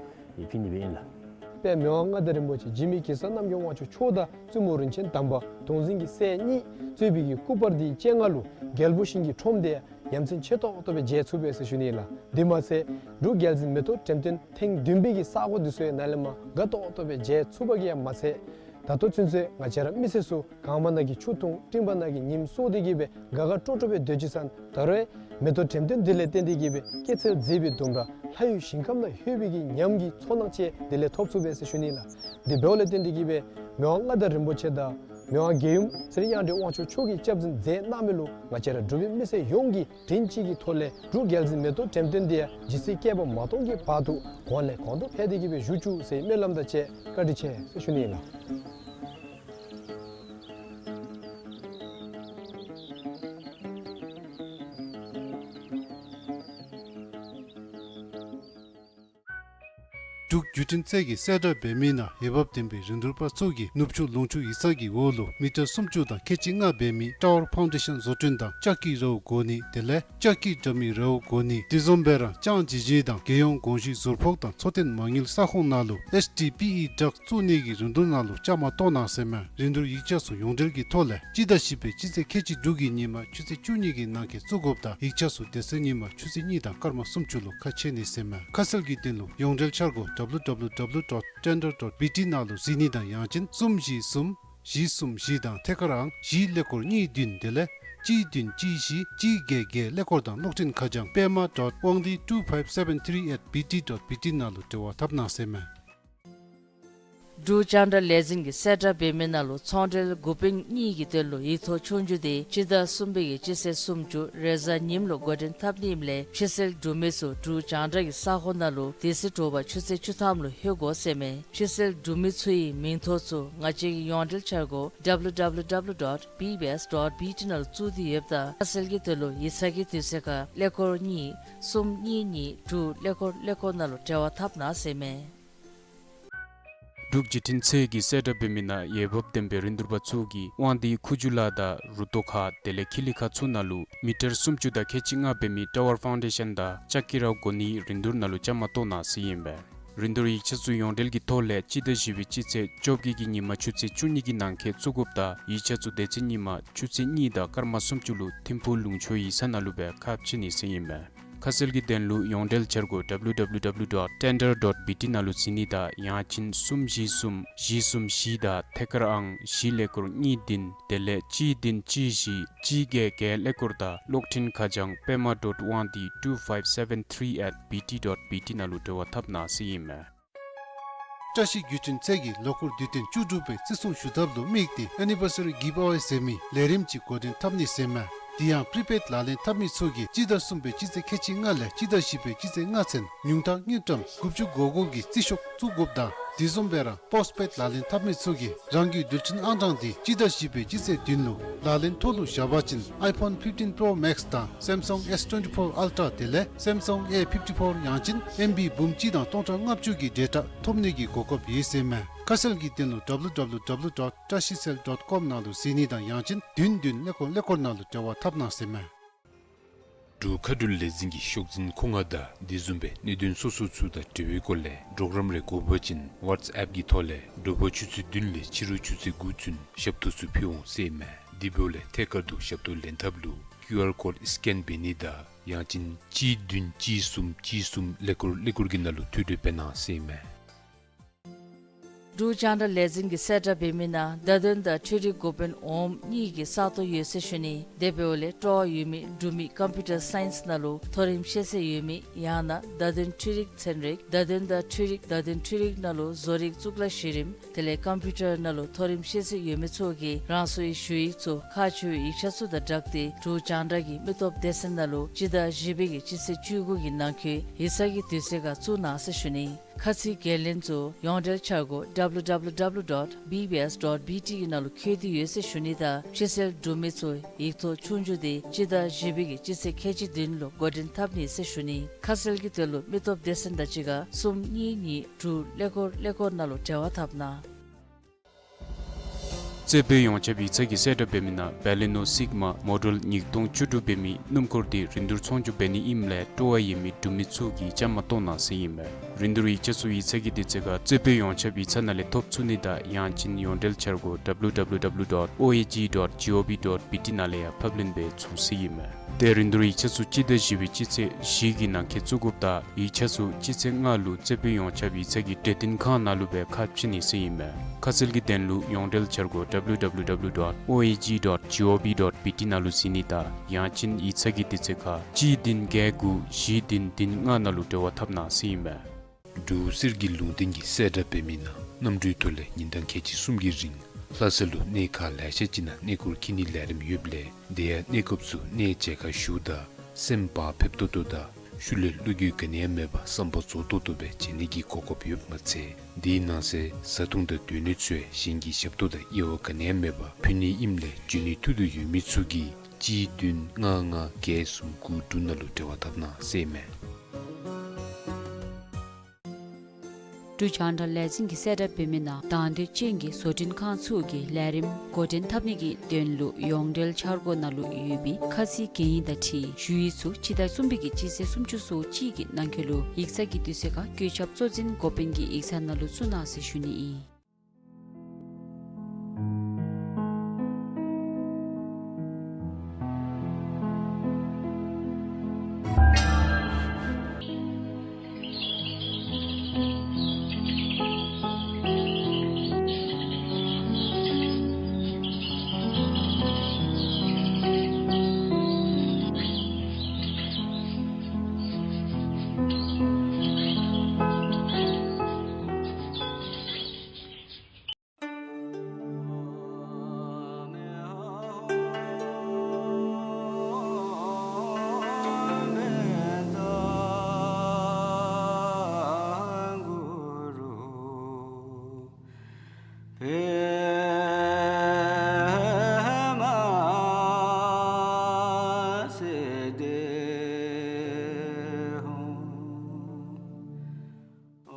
ཕུལ་ནི་སྦེ་ཨིན་ལགས། དཔལ་མི་དབང་མངའ་བདག་རིན་པོ་ཆེ་འཇིགས་མེད་གེ་སར་རྣམ་རྒྱལ་དབང་ཕྱུག་མཆོག་དང་བཙུན་མོ་རིན་ཆེན་དམ་པ་གདུང་འཛིན་གྱི་སྲས་གཉིས་གཙོས་པའི་གི་སྐུ་པར་འདི་སྤྱན་སྔ་ལུ་རྒྱལ་པོ་ཞིང་གི་ཁྲོམ་སྡེ་ཡ་ཡ་མཚན་ཆེ་ཏོག་ཏོ་སྦེ་མཇལ་ཚུགས་པས་ཟེར་ཞུ་ནི་ལགས། དེ་མ་ཚད་འབྲུག་རྒྱལ་འཛིན་མེ་ཏོག་འགྲེམས་སྟོན་ཐེངས་བདུན་པའི་གི་ས་གོ་འདི་ཚུ་ཡང་ནཱ་ལས་མར་དགའ་ཏོག་ཏོ་སྦེ་མཇལ་ཚུགས་པ་གིས་ཡང་མ་ཚད་ད་ལྟོ་ཚུན་ཚོད་ང་བཅས་ར་མི་སེར་ཚུ་གངམ་ནང་གི་ཆུ་འཐུང་སྤྲིནམ་ནང་གི་ཉིམ་སྲོ་སྟེ་གིས་སྦེ་དགའ་དགའ་སྤྲོ་སྤྲོ་སྦེ་སྡོད་ཅི་ཟེར་ན་ད་རུང་མེ་ཏོག་འགྲེམས་སྟོན་འདི་ལས་བརྟེན་ཏེ་གིས་སྦེ་སྐྱེད་ཚལ་མཛེས་པའི་ལྡུམ་ར་ལྷ་ཡུལ་ཞིང་ཁམས་ལ་ལྷོད་པའི་གི་ཉམས་ཀྱི་ཚོར་སྣང་ཅིག་དེ་ལས་ཐོབ་ཚུགས་པས་ཟེར་ཞུ་ནི་ལགས། དེ་འབདཝ་ལས་བརྟེན་ཏེ་གིས་སྦེ་མི་དབང་མངའ་བདག་རིན་པོ་ཆེ་དང་མི་དབང་རྒྱལ་ཡུམ་ཚེ་རིང་དབྱངས་སྒྲོན་དབང་ཕྱུག་མཆོག་གིས་སྐྱབས་འཛིན་མཛད་གནང་མི་ལུ་ང་བཅས་ར་འབྲུག་པའི་མི་སེར་ཡོངས་ཀྱིས་དྲིན་གཅིག་གི་ཐོག་ལས་འབྲུག་རྒྱལ་འཛིན་མེ་ཏོག་འགྲེམས་སྟོན་འདི་ཡང་ཇི་སྲིད་བསྐལ་པ་མ་སྟོངས་ཀྱི་བར་དུ་གོང་ལས་གོང་དུ་འཕེལ་ཏེ་གིས་སྦེ་བཞུགས་བཅུག་ཟེར་སྨོན་ལམ་དང་བཅས་བཀའ་དྲིན་ཆེ་ཟེར་ཞུ་ནི་ཨིན་ལགས། འབྲུག་བརྒྱུད་འཕྲིན་རྩེ་གིས་གསལ་བསྒྲགས་འབད་མི་ནང་འོས་འབབ་ལྡན་པའི་རིན་བསྡུར་པ་ཚུ་གིས་ནུབ་ཕྱོགས་ལུང་ཕྱོགས་ཡིག་ཚང་གི་འོག་ལུ་མི་ཊར་སུམ་ཅུ་དང་ཁལ་གཅིག་ལྔ་འབད་མི་ཊ་ཝར་ཕའུན་ཌེ་ཤན་བཟོ་སྐྲུན་དང་ལྕགས་ཀྱི་རཝ་བསྒོར་ནི་དེ་ལས་ལྕགས་ཀྱི་དྲ་མིག་རཝ་བསྒོར་ནི་དེ་བཟུམ་སྦེ་ར་ལྕང་ལྗིད་ལྗིད་དང་རྒྱལ་ཡོངས་གོང་ཞུས་ཟུར་ཕོག་དང་འཚོ་རྟེན་མ་དངུལ་ས་ཁོངས་ནང་ལུ་ཨེསི་ཌི་པི་ཨི་ཌག་བཙུགས་ནི་གི་རིན་བསྡུར་ནང་ལུ་བཅའ་མར་གཏོགས་གནང་ཟེར་མས། རིན་བསྡུར་ཡིག་ཆ་ཚུ་ཡོངས་འབྲེལ་གྱི་ཐོག་ལས་སྤྱི་ཟླ་བཞི་པའི་སྤྱི་ཚེས་ཁལ་གཅིག་དྲུག་གི་ཉིན་མ་ཆུ་ཚོད་བཅུ་གཉིས་ཀྱི་ནང་འཁོད་བཙུགས་དགོཔ་དང་ཡིག་ཆ་ཚུ་དེ་ཚེ་ཉིན་མ་ཆུ་ཚོད་གཉིས་དང་སྐར་མ་སུམ་ཅུ་ལུ་ཁ་ཕྱེ་ནི་ཟེར་མས། ཁ་གསལ་གྱི་དོན་ལུ་ཡོངས་འབྲེལ་འཆར་སྒོ་ཌབ་ལུ་ཌབ་ལུ་ཌབ་ལུ་ཌོཊ་ཊེན་ཌར་ཌོཊ་བི་ཊི་ནང་ལུ་གཟིགས་ནི་དང་ཡང་ཅིན་གསུམ་བཞི་གསུམ་བཞི་གསུམ་བཞི་དང་ཐད་ཀར་ཨང་བཞི་ཀླད་ཀོར་གཉིས་བདུན་དེ་ལས་གཅིག་བདུན་གཅིག་བཞི་གཅིག་བརྒྱད་བརྒྱད་ཀླད་ཀོར་དང་གློག་འཕྲིན་ཁ་བྱང་པདྨ་dot wangdi two five seven three at B T dot B T ནང་ལུ་འབྲེལ་བ་འཐབ་གནང་ཟེར་མས། འབྲུག་རྒྱང་བསྒྲགས་ལས་འཛིན་གྱིས་གསལ་བསྒྲགས་འབད་མི་ནང་ལུ་ཚོང་འབྲེལ་འགོ་དཔོན་གཉིས་ཀྱི་དོན་ལུ་ཡིག་ཐོག་ཆོས་རྒྱུགས་དེ་སྤྱི་ཟླ་གསུམ་པའི་གི་སྤྱི་ཚེས་སུམ་ཅུ་རེས་གཟའ་ཉིམ་ལུ་འགོ་འདྲེན་འཐབ་ནི་ཨིནམ་ལས་ཕྱི་སེལ་འབྲུག་མི་ཚུ་འབྲུག་རྒྱང་བསྒྲགས་ཀྱི་ས་ཁོངས་ནང་ལུ་དེ་ཚེ་དྲོ་པ་ཆུ་ཚོད་བཅུ་ཐམ་ལུ་ལྷོད་དགོ་ཟེར་མས། ཕྱི་སེལ་འབྲུག་མི་ཚུ་གི་མིང་ཐོ་ཚུ་ང་བཅས་ཀྱི་ཡོངས་འབྲེལ་འཆར་སྒོ་ཌབ་ལུ་ཌབ་ལུ་ཌབ་ལུ་ཌོཊ་བི་ཨི་བི་ཨེསི་ཌོཊ་བི་ཊི་ནང་ལུ་བཙུགས་ཏེ་ཡོདཔ་ད་ཁ་གསལ་གྱི་དོན་ལུ་ཡིག་ཚང་གི་དུས་ཚོད་ཁར་ཀླད་ཀོར་གཉིས་གསུམ་གཉིས་གཉིས་དྲུག་ཀླད་ཀོར་ཀླད་ཀོར་ནང་ལུ་འབྲེལ་བ་འཐབ་གནང་ཟེར་མས། འབྲུག་བརྒྱུད་འཕྲིན་ཚད་ཀྱི་གསལ་བསྒྲགས་འབད་མི་ནང་འོས་འབབ་ལྡན་པའི་རིན་བསྡུར་པ་ཚུ་གིས་དབང་འདུས་ཁུ་བྱུག་ལ་དང་རུ་ཏོ་ཁ་དེ་ལས་ཁི་ལི་ཁ་ཚུ་ནང་ལུ་མི་ཊར་སུམ་ཅུ་དང་ཁལ་གཅིག་ལྔ་འབད་མི་ཊ་ཝར་ཕའུན་ཌེ་ཤཱན་དང་ལྕགས་ཀི་ར་གོ་ནི་རིན་བསྡུར་ནང་ལུ་བཅའ་མར་གཏོགས་གནང་ཟེར་ཨིན་པས། རིན་བསྡུར་ཡིག་ཆ་ཚུ་ཡོངས་འབྲེལ་གྱི་ཐོག་ལས་སྤྱི་ཟླ་བཞི་པའི་སྤྱི་ཚེས་བཅོ་བརྒྱད་ཀྱི་ཉིན་མ་ཆུ་ཚོད་བཅུ་གཉིས་ཀྱི་ནང་འཁོད་བཙུགས་དགོཔ་དང་ཡིག་ཆ་ཚུ་དེ་ཚེ་ཉིན་མ་ཆུ་ཚོད་གཉིས་དང་སྐར་མ་སུམ་ཅུ་ལུ་ཐིམ་ཕུག་ལུང་ཕྱོགས་ཡིག་ཚང་ནང་ལུ་སྦེ་ཁ་ཕྱེ་ནི་ཟེར་ཨིན་པས། ཁ་གསལ་གྱི་དོན་ལུ་ཡོངས་འབྲེལ་འཆར་སྒོ་W W W dot tender dot B T ནང་ལུ་གཟིགས་ནི་དང་ཡང་ཅིན་གསུམ་བཞི་གསུམ་བཞི་གསུམ་བཞི་དང་ཐད་ཀར་ཨང་བཞི་ཀླད་ཀོར་གཉིས་བདུན་དེ་ལས་གཅིག་བདུན་གཅིག་བཞི་གཅིག་བརྒྱད་བརྒྱད་ཀླད་ཀོར་དང་གློག་འཕྲིན་ཁ་བྱང་པདྨ་dot དབང་འདུས་two five seven three at B T dot B T ནང་ལུ་འབྲེལ་བ་འཐབ་གནང་ཟེར་ཨིན་མས། བཀྲ་ཤིས་བརྒྱུད་འཕྲིན་ཚད་ཀྱིས་ལོ་འཁོར་དུས་སྟོན་བཅུ་དྲུག་པའི་བརྩི་སྲུང་ཞུ་ཐབས་ལུ་དམིགས་ཏེ་ཨེ་ནི་བར་སི་རི་གིབ་ཨ་ཝེ་ཟེར་མི་ལས་རིམ་ཅིག་འགོ་འདྲེན་འཐབ་ནི་ཟེར་མས། དེ་ཡང་པི་རི་པེཌ་ལག་ལེན་འཐབ་མི་ཚུ་གིས་སྤྱི་ཟླ་གསུམ་པའི་སྤྱི་ཚེས་ཁལ་གཅིག་ལྔ་ལས་སྤྱི་ཟླ་བཞི་པའི་སྤྱི་ཚེས་ལྔ་ཚུན་ཉུང་མཐའ་དངུལ་ཀྲམ་དགུ་བཅུ་གོ་དགུ་གི་རྩིས་ཤོག་བཙུགས་དགོཔ་དང་དེ་བཟུམ་སྦེ་ར་པོསཊ་པེཌ་ལག་ལེན་འཐབ་མི་ཚུ་གིས་རང་གི་རྡུལ་ཕྲན་ཨང་གྲངས་དེ་སྤྱི་ཟླ་བཞི་པའི་སྤྱི་ཚེས་བདུན་ལུ་ལག་ལེན་ཐོག་ལུ་བཞག་པ་ཅིན་ཨའི་ཕོན་ཕིབ་ཊིན་པྲོ་མེགསི་དང་སེམ་སང་ཨེསི་ཊུ་ཝེན་ཊི་ཕོར་ཨལ་ཊྲ་དེ་ལས་སེམ་སང་ཨེ་ཕིབ་ཊི་ཕོར་ཡང་ཅིན་ཨེམ་བི་འབུམ་གཅིག་དང་སྟོང་ཕྲག་ལྔ་བཅུ་གི་ཌེ་ཊ་ཐོབ་ནི་གི་གོ་སྐབས་ཡོད་ཟེར་མས། ཁ་གསལ་གྱི་དོན་ལུ་W W W dot trashiecell dot com ནང་ལུ་གཟིགས་ནི་དང་ཡང་ཅིན་བདུན་བདུན་ཀླད་ཀོར་ཀླད་ཀོར་ནང་ལུ་འབྲེལ་བ་འཐབ་གནང་ཟེར་མས། འབྲུག་མཁའ་འགྲུལ་ལས་འཛིན་གྱི་ཤོག་འཛིན་མཁོ་མངགས་དང་དེ་བཟུམ་སྦེ་གནད་དོན་སོ་སོ་ཚུ་དང་འབྲེལ་བའི་སྐོར་ལས་གྲོགས་རམ་རེ་དགོ་པ་ཅིན་ཝཊས་ཨེཔ་གི་ཐོག་ལས་དྲོ་པ་ཆུ་ཚོད་བདུན་ལས་ཕྱི་རུ་ཆུ་ཚོད་དགུ་ཚུན་ཞབས་ཏོག་ཚུ་ཕུལ་འོང་ཟེར་མས། དེ་འབདཝ་ལས་ཐད་ཀར་དུ་ཞབས་ཏོག་ལེན་ཐབས་ལུ་ཀིའུ་ཨར་ཀོཌ་སི་ཀེན་འབད་ནི་དང་ཡང་ཅིན་གཅིག་བདུན་གཅིག་གསུམ་གཅིག་གསུམ་ཀླད་ཀོར་ཀླད་ཀོར་གྱི་ནང་ལུ་ཐོ་འགོད་འབད་གནང་ཟེར་མས། འབྲུག་རྒྱང་བསྒྲགས་ལས་འཛིན་གྱིས་གསལ་བསྒྲགས་འབད་མི་ནང་བརྡ་དོན་དང་འཕྲུལ་རིག་འགོ་དཔོན་འོགམ་གཉིས་ཀྱི་ས་སྟོང་ཡོད་ཟེར་ཞུ་ནི། དེ་འབདཝ་ལས་སྤྲོ་བ་ཡོད་མི་འབྲུག་མི་ཀམ་པིའུ་ཊར་སའིནསི་ནང་ལུ་མཐོ་རིམ་ཤེས་ཚད་ཡོད་མི་ཡང་ན་བརྡ་དོན་འཕྲུལ་རིག་ཚན་རིག་བརྡ་དོན་དང་འཕྲུལ་རིག་བརྡ་དོན་འཕྲུལ་རིག་ནང་ལུ་བཟོ་རིག་གཙུག་ལག་གཞི་རིམ་དེ་ལས་ཀམ་པིའུ་ཊར་ནང་ལུ་མཐོ་རིམ་ཤེས་ཚད་ཡོད་མི་ཚུ་གིས་རང་སོའི་ཞུ་ཡིག་ཚུ་ཁག་ཆེ་བའི་ཡིག་ཆ་ཚུ་དང་སྦྲགས་ཏེ་འབྲུག་རྒྱང་བསྒྲགས་ཀྱི་མི་སྟོབས་སྡེ་ཚན་ནང་ལུ་སྤྱི་ཟླ་བཞི་པའི་གི་སྤྱི་ཚེས་བཅུ་དགུ་གི་ནང་འཁོད་ཡིག་ཚང་གི་དུས་ཚོད་ཁར་བཙུགས་གནང་ཟེར་ཞུ་ནི། ཁ་ཚིག་འགན་ལེན་ཚུ་ཡོངས་འབྲེལ་འཆར་སྒོ་W W W dot B B S dot B T གི་ནང་ལུ་བཀོད་དེ་ཡོད་ཟེར་ཞུ་ནི་དང་ཕྱི་སེལ་འབྲུག་མི་ཚུ་ཡིག་ཐོག་ཆོས་རྒྱུགས་དེ་སྤྱི་ཟླ་བཞི་པའི་གི་སྤྱི་ཚེས་ཁལ་གཅིག་བདུན་ལུ་འགོ་འདྲེན་འཐབ་ནི་ཟེར་ཞུ་ནི། ཁ་གསལ་གྱི་དོན་ལུ་མི་སྟོབས་སྡེ་ཚན་དང་གཅིག་ཁར་གསུམ་གཉིས་གཉིས་དྲུག་ཀླད་ཀོར་ཀླད་ཀོར་ནང་ལུ་འབྲེལ་བ་འཐབ་གནང་། རྩེ་དཔོན་ཡོངས་ཁྱབ་ཡིག་ཚང་གིས་གསལ་བསྒྲགས་འབད་མི་ནང་བེ་ལི་ནོ་སིག་མ་མོ་ཌེལ་ཉིས་སྟོང་བཅུ་དྲུག་འབད་མི་སྣུམ་འཁོར་དེ་རིན་བསྡུར་ཚོང་སྒྱུར་འབད་ནི་ཨིནམ་ལས་སྤྲོ་བ་ཡོད་མི་འབྲུག་མི་ཚུ་གིས་བཅའ་མར་གཏོགས་གནང་ཟེར་ཨིན་མས། རིན་བསྡུར་ཡིག་ཆ་ཚུ་ཡིག་ཚང་གི་དུས་ཚོད་ཁར་རྩེ་དཔོན་ཡོངས་ཁྱབ་ཡིག་ཚང་ནང་ལས་ཐོབ་ཚུགས་ནི་དང་ཡང་ཅིན་ཡོངས་འབྲེལ་འཆར་སྒོ་W W W dot O A G dot G O V dot B T ནང་ལས་ཡང་ཕབ་ལེན་འབད་ཚུགས་ཟེར་ཨིན་མས། ཏེ་རིན་བསྡུར་ཡིག་ཆ་ཚུ་སྤྱི་ཟླ་བཞི་པའི་སྤྱི་ཚེས་བཞི་གི་ནང་འཁོད་བཙུགས་དགོཔ་དང་ཡིག་ཆ་ཚུ་སྤྱི་ཚེས་ལྔ་ལུ་རྩེ་དཔོན་ཡོངས་ཁྱབ་ཡིག་ཚང་གི་གྲོས་བསྟུན་ཁང་ནང་ལུ་སྦེ་ཁ་ཕྱེ་ནི་ཟེར་ཨིན་མས། ཁ་གསལ་གྱི་དོན་ལུ་ཡོངས་འབྲེལ་འཆར་སྒོ་W W W dot O A G dot G O V dot B T ནང་ལུ་གཟིགས་ནི་དང་ཡང་ཅིན་ཡིག་ཚང་གི་དུས་ཚོད་ཁར་གཅིག་བདུན་བརྒྱད་དགུ་བཞི་བདུན་བདུན་ལྔ་ནང་ལུ་འབྲེལ་བ་འཐབ་གནང་ཟེར་ཨིན་མས། འབྲུག་གསེར་གྱི་ལུང་བསྟན་གྱིས་གསལ་བསྒྲགས་འབད་མི་ནང་གནམ་གྲུའི་ཐོག་ལས་ཉིན་གྲངས་ཁལ་གཅིག་གསུམ་གྱི་རིང་ལྷ་ས་ལུ་གནས་ཁག་ལེ་ཤ་ཅིག་ནང་གནས་སྐོར་འཁྱིད་ནིའི་ལས་རིམ་ཡོདཔ་ལས་དེ་ཡང་གནས་སྐབས་སུ་གནས་མཇལ་ཁ་ཞུཝ་ད་སེམས་བག་ཕེབས་ཏོག་ཏོ་དང་ཤུལ་ལས་བློ་འགྱོད་ག་ནི་ཡང་མེད་པར་བསམ་པ་རྫོགས་ཏོག་ཏོ་སྦེ་མཇལ་ནི་གི་གོ་སྐབས་ཡོདཔ་མ་ཚད་དེའི་ནང་གསེས་བཟའ་འཐུང་དང་སྡོད་གནས་ཚུ་ཡང་གཞན་གྱི་ཞབས་ཏོག་དང་དབྱེ་བ་ག་ནི་ཡང་མེད་པར་ཕུལ་ནི་ཨིནམ་ལས་འབྱོན་ནི་ཐུགས་འདོད་ཡོད་མི་ཚུ་གིས་གཅིག་བདུན་ལྔ་ལྔ་བརྒྱད་གསུམ་དགུ་དྲུག་ནང་ལུ་འབྲེལ་བ་འཐབ་གནང་ཟེར་ཨིན་མས། འབྲུག་རྒྱང་བསྒྲགས་ལས་འཛིན་གྱིས་གསལ་བསྒྲགས་འབད་མི་ནང་དང་འདོད་ཅན་གྱི་བཟོ་སྐྲུན་ཁང་ཚུ་གིས་ལས་རིམ་འགོ་འདྲེན་འཐབ་ནི་གི་དོན་ལུ་ཡོངས་འབྲེལ་འཆར་སྒོ་ནང་ལུ་ཡོད་པའི་ཁ་ཚིག་གན་ཡིག་དང་འཁྲིལ་ཞུ་ཡིག་ཚུ་སྤྱི་ཟླ་གསུམ་པའི་གི་སྤྱི་ཚེས་སུམ་ཅུ་སོ་གཅིག་གི་ནང་འཁོད་ལུ་ཡིག་ཚང་གི་དུས་ཚོད་ཁར་བཀོད་ཁྱབ་གཙོ་འཛིན་འགོ་དཔོན་གྱི་ཡིག་ཚང་ནང་ལུ་བཙུགས་གནང་ཟེར་ཞུ་ནི་ཨིན།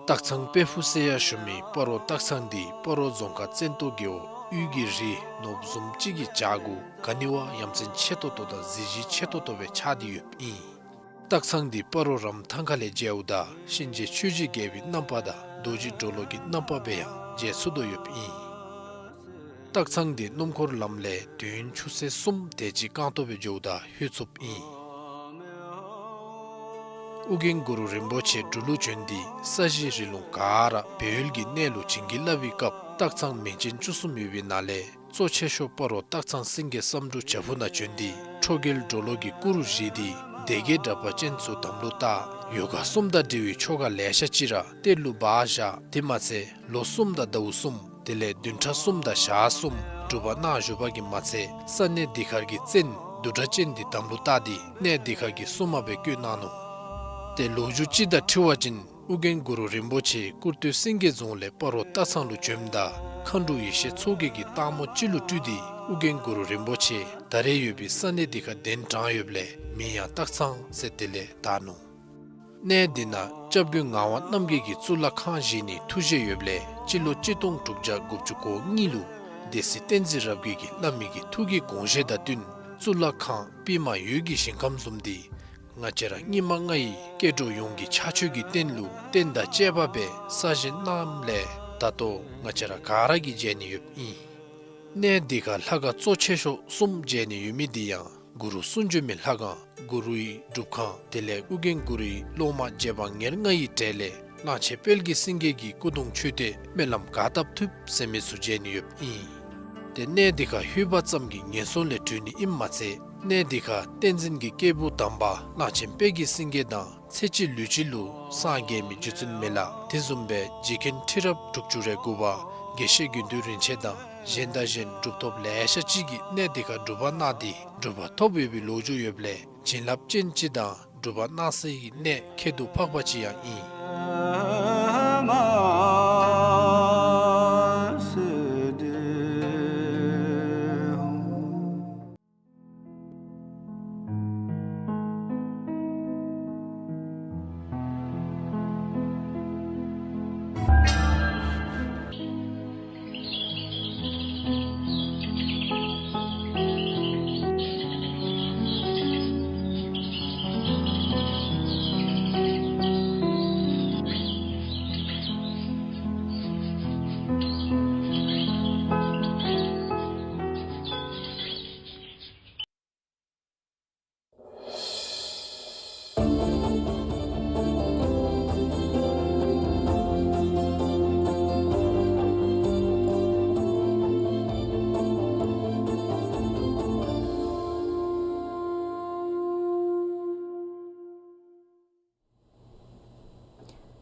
སྟག་ཚང་དཔལ་ཕུག་ཟེར་ཡང་ཞུ་མི་སྤ་རོ་སྟག་ཚང་འདི་སྤ་རོ་རྫོང་ཁག་བཙན་ཏོ་རྒེད་འོག་དབུས་ཀྱི་རི་ནོར་བུ་བཟུམ་ཅིག་གི་བྱག་གུ་ག་ནི་བ་ཡ་མཚན་ཆེ་ཏོག་ཏོ་དང་གཟི་བརྗིད་ཆེ་ཏོག་ཏོ་སྦེ་ཆགས་ཏེ་ཡོདཔ་ཨིན། སྟག་ཚང་འདི་སྤ་རོ་རམ་ཐང་ཁ་ལས་མཇལཝ་ད་གཤིན་རྗེ་ཆོས་ཀྱི་རྒྱལ་པོའི་རྣམ་པ་དང་རྡོ་རྗེ་གྲོ་ལོད་ཀྱི་རྣམ་པ་སྦེ་ཡང་མཇལ་ཚུགས་དོ་ཡོདཔ་ཨིན། སྟག་ཚང་འདི་སྣུམ་འཁོར་ལམ་ལས་དུས་ཡུན་ཆུ་ཚོད་གསུམ་དེ་ཅིག་རྐང་ཐང་སྦེ་འགྱོཝ་ད་ལྷོད་ཚུགསཔ་ཨིན། ཨོ་རྒྱན་གུ་རུ་རིན་པོ་ཆེ་འབྲུག་ལུ་བྱོན་ཏེ་ས་གཞི་རི་ལུང་ག་ར་སྦས་ཡུལ་གྱི་གནས་ལུ་བྱིན་གྱིས་བརླབས་པའི་སྐབས་སྟག་ཚང་མིང་ཅན་བཅུ་གསུམ་ཡོད་པའི་ནང་ལས་གཙོ་ཆེ་ཤོས་སྤ་རོ་སྟག་ཚང་སེང་གེ་བསམ་འགྲུབ་བྱག་ཕུག་ནང་བྱོན་ཏེ་ཁྲོ་རྒྱལ་གྲོ་ལོད་ཀྱི་སྐུ་རུ་བཞེངས་ཏེ་སྡེ་བརྒྱད་དྲེགས་པ་ཅན་ཚུ་དམ་ལུ་བཏགས། ཡོ་ག་གསུམ་དང་འབྲེལ་བའི་ཆོ་ག་ལེ་ཤ་ཅིག་ར་གཏེར་ལུ་སྦ་བཞག། དེ་མ་ཚད་ལོ་གསུམ་དང་ཟླཝ་གསུམ་དེ་ལས་བདུན་ཕྲག་གསུམ་དང་ཞག་གསུམ་སྒྲུབ་པ་གནང་བཞུགས་པ་གིས་མ་ཚད་ས་གནས་འདི་ཁར་གྱི་བཙན་བདུད་དྲེགས་ཅན་འདི་དམ་ལུ་བཏགས་ཏེ་གནས་འདི་ཁར་གྱི་སྲུང་མ་སྦེ་བསྐོས་གནང་ནུག། ཏེ་ལོ་རྒྱུས་ཅིག་དང་འཁྲིལ་བ་ཅིན་ཨོ་རྒྱན་གུ་རུ་རིན་པོ་ཆེ་ཀུར་སྟོད་སེང་གེ་རྫོང་ལས་སྤ་རོ་སྟག་ཚང་ལུ་བྱོནམ་ད་མཁའ་འགྲོ་ཡེ་ཤེས་མཚོ་རྒྱལ་གྱིས་སྟག་མོ་ཅིག་ལུ་སྤྲུལ་ཏེ་ཨོ་རྒྱན་གུ་རུ་རིན་པོ་ཆེ་ད་རེས་ཡོད་པའི་ས་གནས་འདི་ཁར་གདན་དྲངས་ཡོདཔ་ལས་མིང་ཡང་སྟག་ཚང་ཟེར་དེ་ལས་བཏགས་ནུག། གནས་འདི་ནང་སྐྱབས་མགོན་ངག་དབང་རྣམ་རྒྱལ་གྱིས་གཙུག་ལག་ཁང་བཞེངས་ནིའི་ཐུགས་བཞེད་ཡོདཔ་ལས་སྤྱི་ལོ་གཅིག་སྟོང་དྲུག་བརྒྱ་དགུ་བཅུ་གོ་གཉིས་ལུ་སྡེ་སྲིད་བསྟན་འཛིན་རབ་རྒྱས་ཀྱིས་བླ་མའི་གི་ཐུགས་ཀྱི་དགོངས་བཞེད་དང་བསྟུན་གཙུག་ལག་ཁང་པདྨ་འོད་ཀྱི་ཞིང་ཁམས་བཟུམ་འདི་ང་བཅས་ར་སྙིགས་མ་ལྔ་ཡི་སྐྱེ་འགྲོ་ཡོངས་ཀྱི་ཕྱག་མཆོད་ཀྱི་རྟེན་ལུ་རྟེན་དང་བཅས་པ་སྦེ་གསར་བཞེངས་གནངམ་ལས་ད་ལྟོ་ང་བཅས་ར་ག་ར་གིས་མཇལ་ནི་ཡོདཔ་ཨིན། གནས་འདི་ཁར་ལྷ་ཁང་གཙོ་ཆེ་ཤོས་གསུམ་མཇལ་ནི་ཡོད་མི་འདི་ཡང་གུ་རུ་གསུང་བྱོན་མའི་ལྷ་ཁང་གུ་རུའི་སྒྲུབ་ཁང་དེ་ལས་ཨོ་རྒྱན་གུ་རུའི་སློབ་མ་རྗེ་འབངས་ཉེར་ལྔ་ཡི་གྲས་ལས་གླང་ཆེན་དཔལ་གྱི་སེང་གེ་གི་སྐུ་གདུང་མཆོད་རྟེན་སྨོན་ལམ་ག་བཏབ་ཐུབ་ཟེར་མི་ཚུ་མཇལ་ནི་ཡོདཔ་ཨིན། ཏེ་གནས་འདི་ཁར་ལྷོད་པ་ཙམ་གྱིས་ངན་སོང་ལས་གྲོལ་ནི་ཨིནམ་མ་ཚད་གནས་འདི་ཁར་བསྟན་འཛིན་གྱི་སྐྱེས་བུ་དམ་པ་གླང་ཆེན་དཔལ་གྱི་སེང་གེ་དང་ཚེ་གཅིག་ལུས་གཅིག་ལུ་སངས་རྒྱས་མི་རྗེ་བཙུན་མི་ལ་དེ་བཟུམ་སྦེ་རྗེ་མཁན་ཁྲི་རབས་དྲུག་ཅུ་རེ་དགུ་པ་དགེ་བཤེས་དགེ་འདུན་རིན་ཆེན་དང་གཞན་དང་གཞན་གྲུབ་ཐོབ་ལེ་ཤ་ཅིག་གིས་གནས་འདི་ཁར་སྒྲུབ་པ་གནང་སྟེ་གྲུབ་པ་ཐོབ་ཡོད་པའི་ལོ་རྒྱུས་ཡོདཔ་ལས་བྱིན་རླབས་ཅན་ཅིག་དང་གྲུབ་པ་གནང་སའི་གནས་ཁྱད་དུ་འཕགས་པ་ཅིག་ཡང་ཨིན།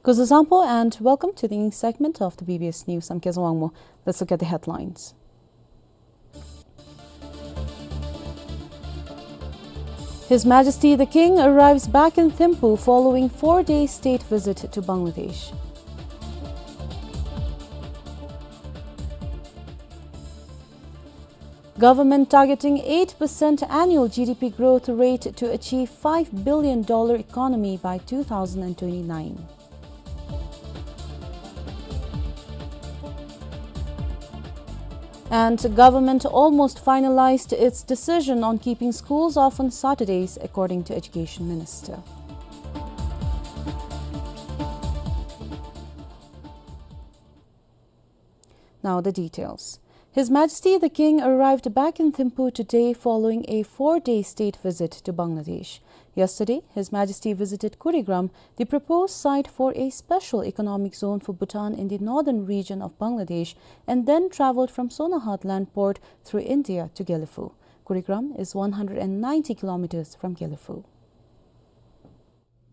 Kuzuzangpo and welcome to the segment of the B B S News. I'm Kezang Wangmo. Let's look at the headlines. His Majesty the King arrives back in Thimphu following four-day state visit to Bangladesh. Government targeting eight percent annual G D P growth rate to achieve five billion dollar economy by two thousand and twenty-nine. And government almost finalized its decision on keeping schools off on Saturdays, according to Education Minister. Now the details. His Majesty the King arrived back in Thimphu today following a four-day state visit to Bangladesh. Yesterday, His Majesty visited Kurigram, the proposed site for a special economic zone for Bhutan in the northern region of Bangladesh, and then travelled from Sonarhat land port through India to Gelephu. Kurigram is one hundred and ninety kilometres from Gelephu.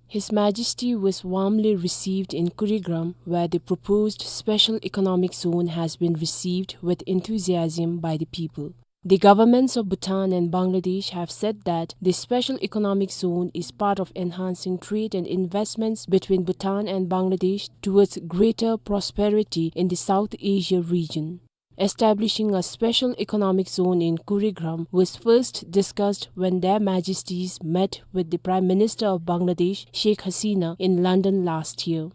His Majesty was warmly received in Kurigram, where the proposed special economic zone has been received with enthusiasm by the people. The governments of Bhutan and Bangladesh have said that the special economic zone is part of enhancing trade and investments between Bhutan and Bangladesh towards greater prosperity in the South Asia region. Establishing a special economic zone in Kurigram was first discussed when Their Majesties met with the Prime Minister of Bangladesh, Sheikh Hasina, in London last year.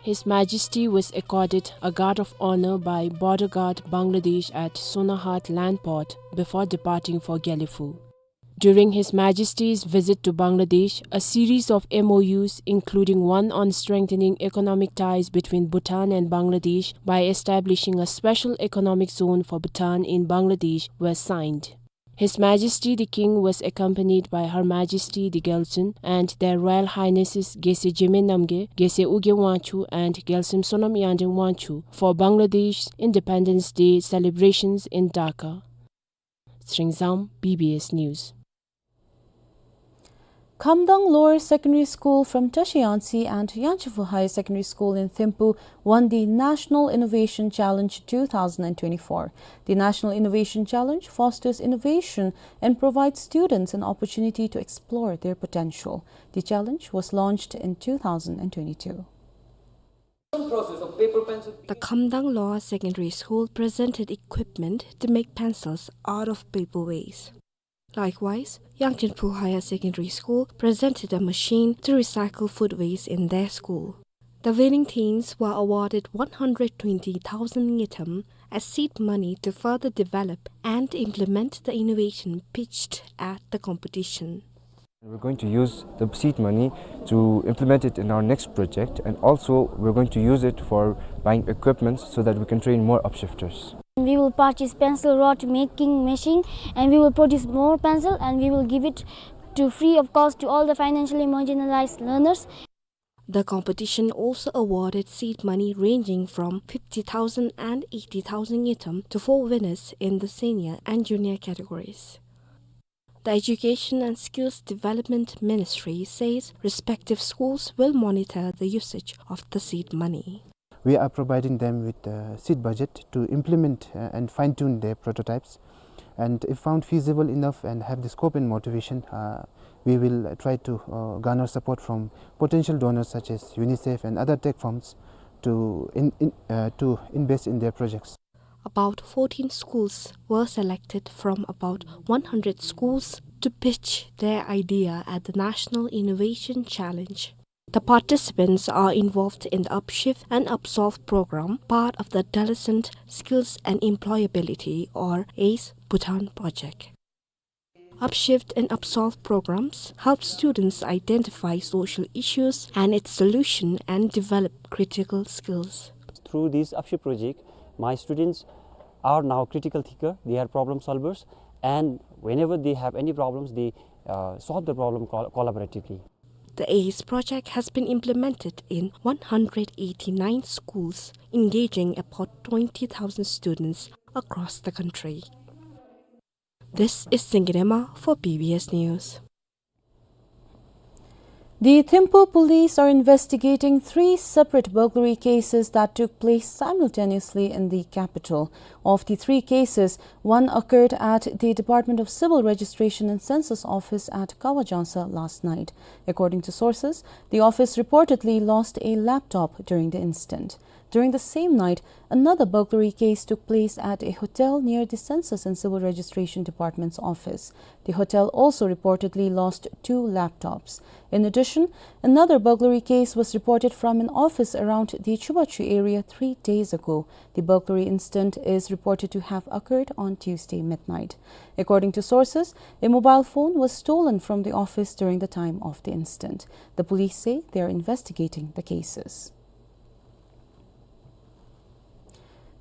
His Majesty was accorded a Guard of Honor by Border Guard Bangladesh at Sonahat Land Port before departing for Gelephu. During His Majesty's visit to Bangladesh, a series of M O Us, including one on strengthening economic ties between Bhutan and Bangladesh by establishing a special economic zone for Bhutan in Bangladesh, were signed. His Majesty the King was accompanied by Her Majesty the Gyaltsuen and Their Royal Highnesses Geshe Jigme Namgyel, Geshe Ugyen Wangchuck, and Gyaltsuen Sonam Yanden Wangchuck for Bangladesh's Independence Day celebrations in Dhaka. Tshering Zam, B B S News. Khamdang Lower Secondary School from Tashi Yangtse and Yangchenphu Higher Secondary School in Thimphu won the National Innovation Challenge two thousand and twenty-four. The National Innovation Challenge fosters innovation and provides students an opportunity to explore their potential. The challenge was launched in two thousand and twenty-two. The Khamdang Lower Secondary School presented equipment to make pencils out of paper waste. Likewise, Yangchenphu Higher Secondary School presented a machine to recycle food waste in their school. The winning teams were awarded one hundred twenty thousand ngultrum as seed money to further develop and implement the innovation pitched at the competition. We're going to use the seed money to implement it in our next project, and also we're going to use it for buying equipments so that we can train more upshifters. We will purchase pencil rod making machine, and we will produce more pencil, and we will give it to free of cost to all the financially marginalized learners. The competition also awarded seed money ranging from fifty thousand and eighty thousand ngultrum to four winners in the senior and junior categories. The Education and Skills Development Ministry says respective schools will monitor the usage of the seed money. We are providing them with a seed budget to implement, uh, and fine-tune their prototypes. And if found feasible enough and have the scope and motivation, uh, we will try to, uh, garner support from potential donors such as UNICEF and other tech firms to in, in, uh, to invest in their projects. About fourteen schools were selected from about one hundred schools to pitch their idea at the National Innovation Challenge. The participants are involved in the Upshift and Upsolve program, part of the Adolescent Skills and Employability, or ACE Bhutan project. Upshift and Upsolve programs help students identify social issues and its solution and develop critical skills. Through this Upshift project, my students are now critical thinker, they are problem solvers, and whenever they have any problems, they, uh, solve the problem col-, collaboratively. The ACE project has been implemented in one hundred eighty-nine schools, engaging about twenty thousand students across the country. This is Singirema for B B S News. The Thimphu police are investigating three separate burglary cases that took place simultaneously in the capital. Of the three cases, one occurred at the Department of Civil Registration and Census office at Kawajangsa last night. According to sources, the office reportedly lost a laptop during the incident. During the same night, another burglary case took place at a hotel near the Census and Civil Registration Department's office. The hotel also reportedly lost two laptops. In addition, another burglary case was reported from an office around the Chubachu area three days ago. The burglary incident is reported to have occurred on Tuesday midnight. According to sources, a mobile phone was stolen from the office during the time of the incident. The police say they are investigating the cases.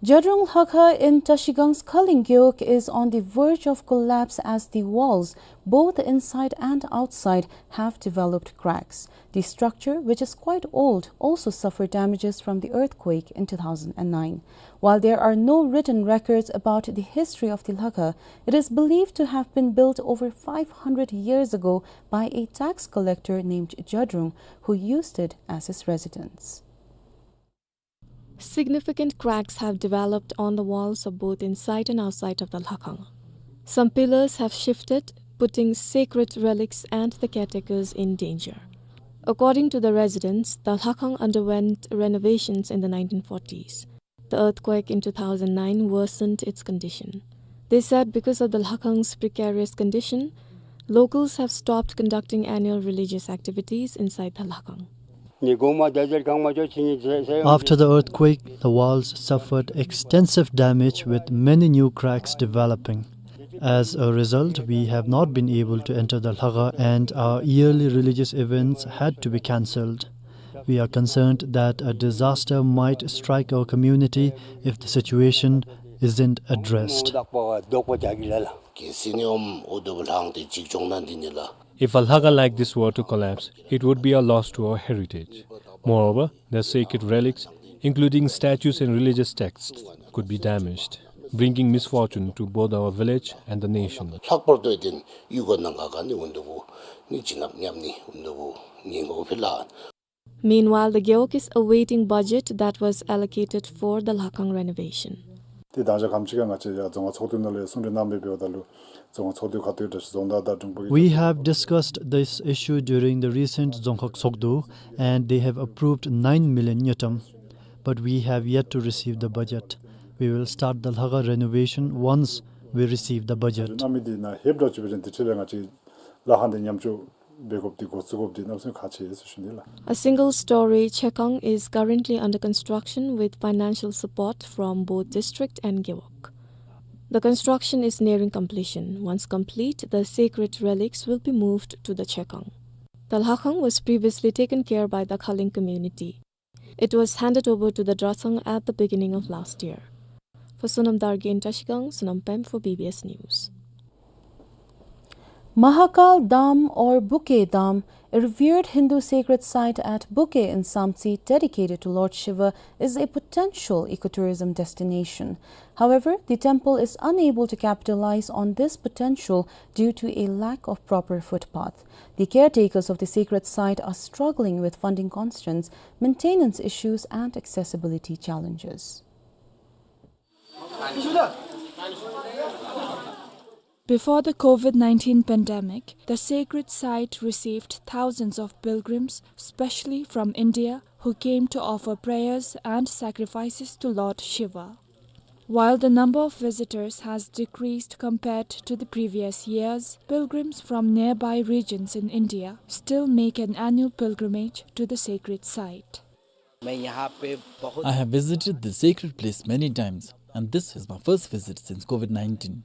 Jadrung Lhakha in Tashigang's Khaling Gewog is on the verge of collapse as the walls, both inside and outside, have developed cracks. The structure, which is quite old, also suffered damages from the earthquake in two thousand and nine. While there are no written records about the history of the Lhakha, it is believed to have been built over five hundred years ago by a tax collector named Jadrung, who used it as his residence. Significant cracks have developed on the walls of both inside and outside of the Lhakhang. Some pillars have shifted, putting sacred relics and the caretakers in danger. According to the residents, the Lhakhang underwent renovations in the nineteen forties. The earthquake in two thousand nine worsened its condition. They said because of the Lhakhang's precarious condition, locals have stopped conducting annual religious activities inside the Lhakhang. After the earthquake, the walls suffered extensive damage, with many new cracks developing. As a result, we have not been able to enter the Lhakhang, and our yearly religious events had to be cancelled. We are concerned that a disaster might strike our community if the situation isn't addressed. If a Lhakhang like this were to collapse, it would be a loss to our heritage. Moreover, the sacred relics, including statues and religious texts, could be damaged, bringing misfortune to both our village and the nation. Meanwhile, the Gewog is awaiting budget that was allocated for the Lhakhang renovation. ཏེ་ད་ཅི་ཁམས་ཅིག་ཁར་ང་བཅས་རྫོང་ཁག་ཚོགས་འདུ་ནང་ལས་གསུང་གྲོས་གནང་མི་འབདཝ་ད་ལུ་རྫོང་ཁག་ཚོགས་འདུ་ཁ་ཐུག་ད་ཅི་རྫོང་བདག་དང་དྲུང་འཕར་གྱིས། We have discussed this issue during the recent Dzongkhag Tshogdu, and they have approved nine million ngultrum. But we have yet to receive the budget. We will start the Lhakhang renovation once we receive the budget. གནང་མི་འདི་ནང་ལྷོདཔ་ད་ཅིག་འབད་བ་ཅིན་འདི་འཕྲལ་ལས་ང་བཅས་ལྷ་ཁང་འདི་ཉམས་བཅོས་འབད་དགོཔ་འདི་འགོ་བཙུགས་དགོཔ་འདི་གནམ་མེད་ས་མེད་ཁག་ཆེ་ཟེར་ཞུ་ནི་ལགས། A single-story Chekhang is currently under construction with financial support from both district and Gewog. The construction is nearing completion. Once complete, the sacred relics will be moved to the Chekhang. The Lhakhang was previously taken care by the Khaling community. It was handed over to the Dratshang at the beginning of last year. For Sonam Dargin, Trashigang, Sonam Pem for B B S News. Mahakal Dham or Buke Dham, a revered Hindu sacred site at Buke in Samtse dedicated to Lord Shiva, is a potential ecotourism destination. However, the temple is unable to capitalize on this potential due to a lack of proper footpath. The caretakers of the sacred site are struggling with funding constraints, maintenance issues, and accessibility challenges. Before the COVID nineteen pandemic, the sacred site received thousands of pilgrims, especially from India, who came to offer prayers and sacrifices to Lord Shiva. While the number of visitors has decreased compared to the previous years, pilgrims from nearby regions in India still make an annual pilgrimage to the sacred site. I have visited this sacred place many times, and this is my first visit since COVID nineteen.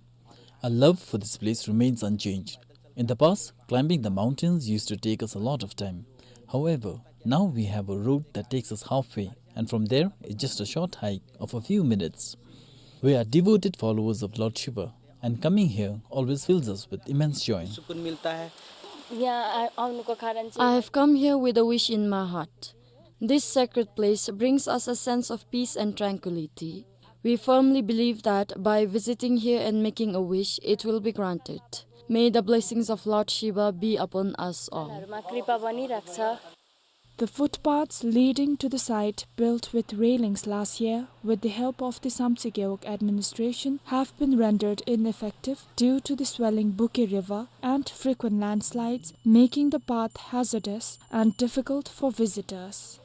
Our love for this place remains unchanged. In the past, climbing the mountains used to take us a lot of time. However, now we have a route that takes us halfway, and from there, it's just a short hike of a few minutes. We are devoted followers of Lord Shiva, and coming here always fills us with immense joy. I have come here with a wish in my heart. This sacred place brings us a sense of peace and tranquility. We firmly believe that by visiting here and making a wish, it will be granted. May the blessings of Lord Shiva be upon us all. The footpaths leading to the site, built with railings last year with the help of the Samtse Gewog administration, have been rendered ineffective due to the swelling Buke River and frequent landslides, making the path hazardous and difficult for visitors.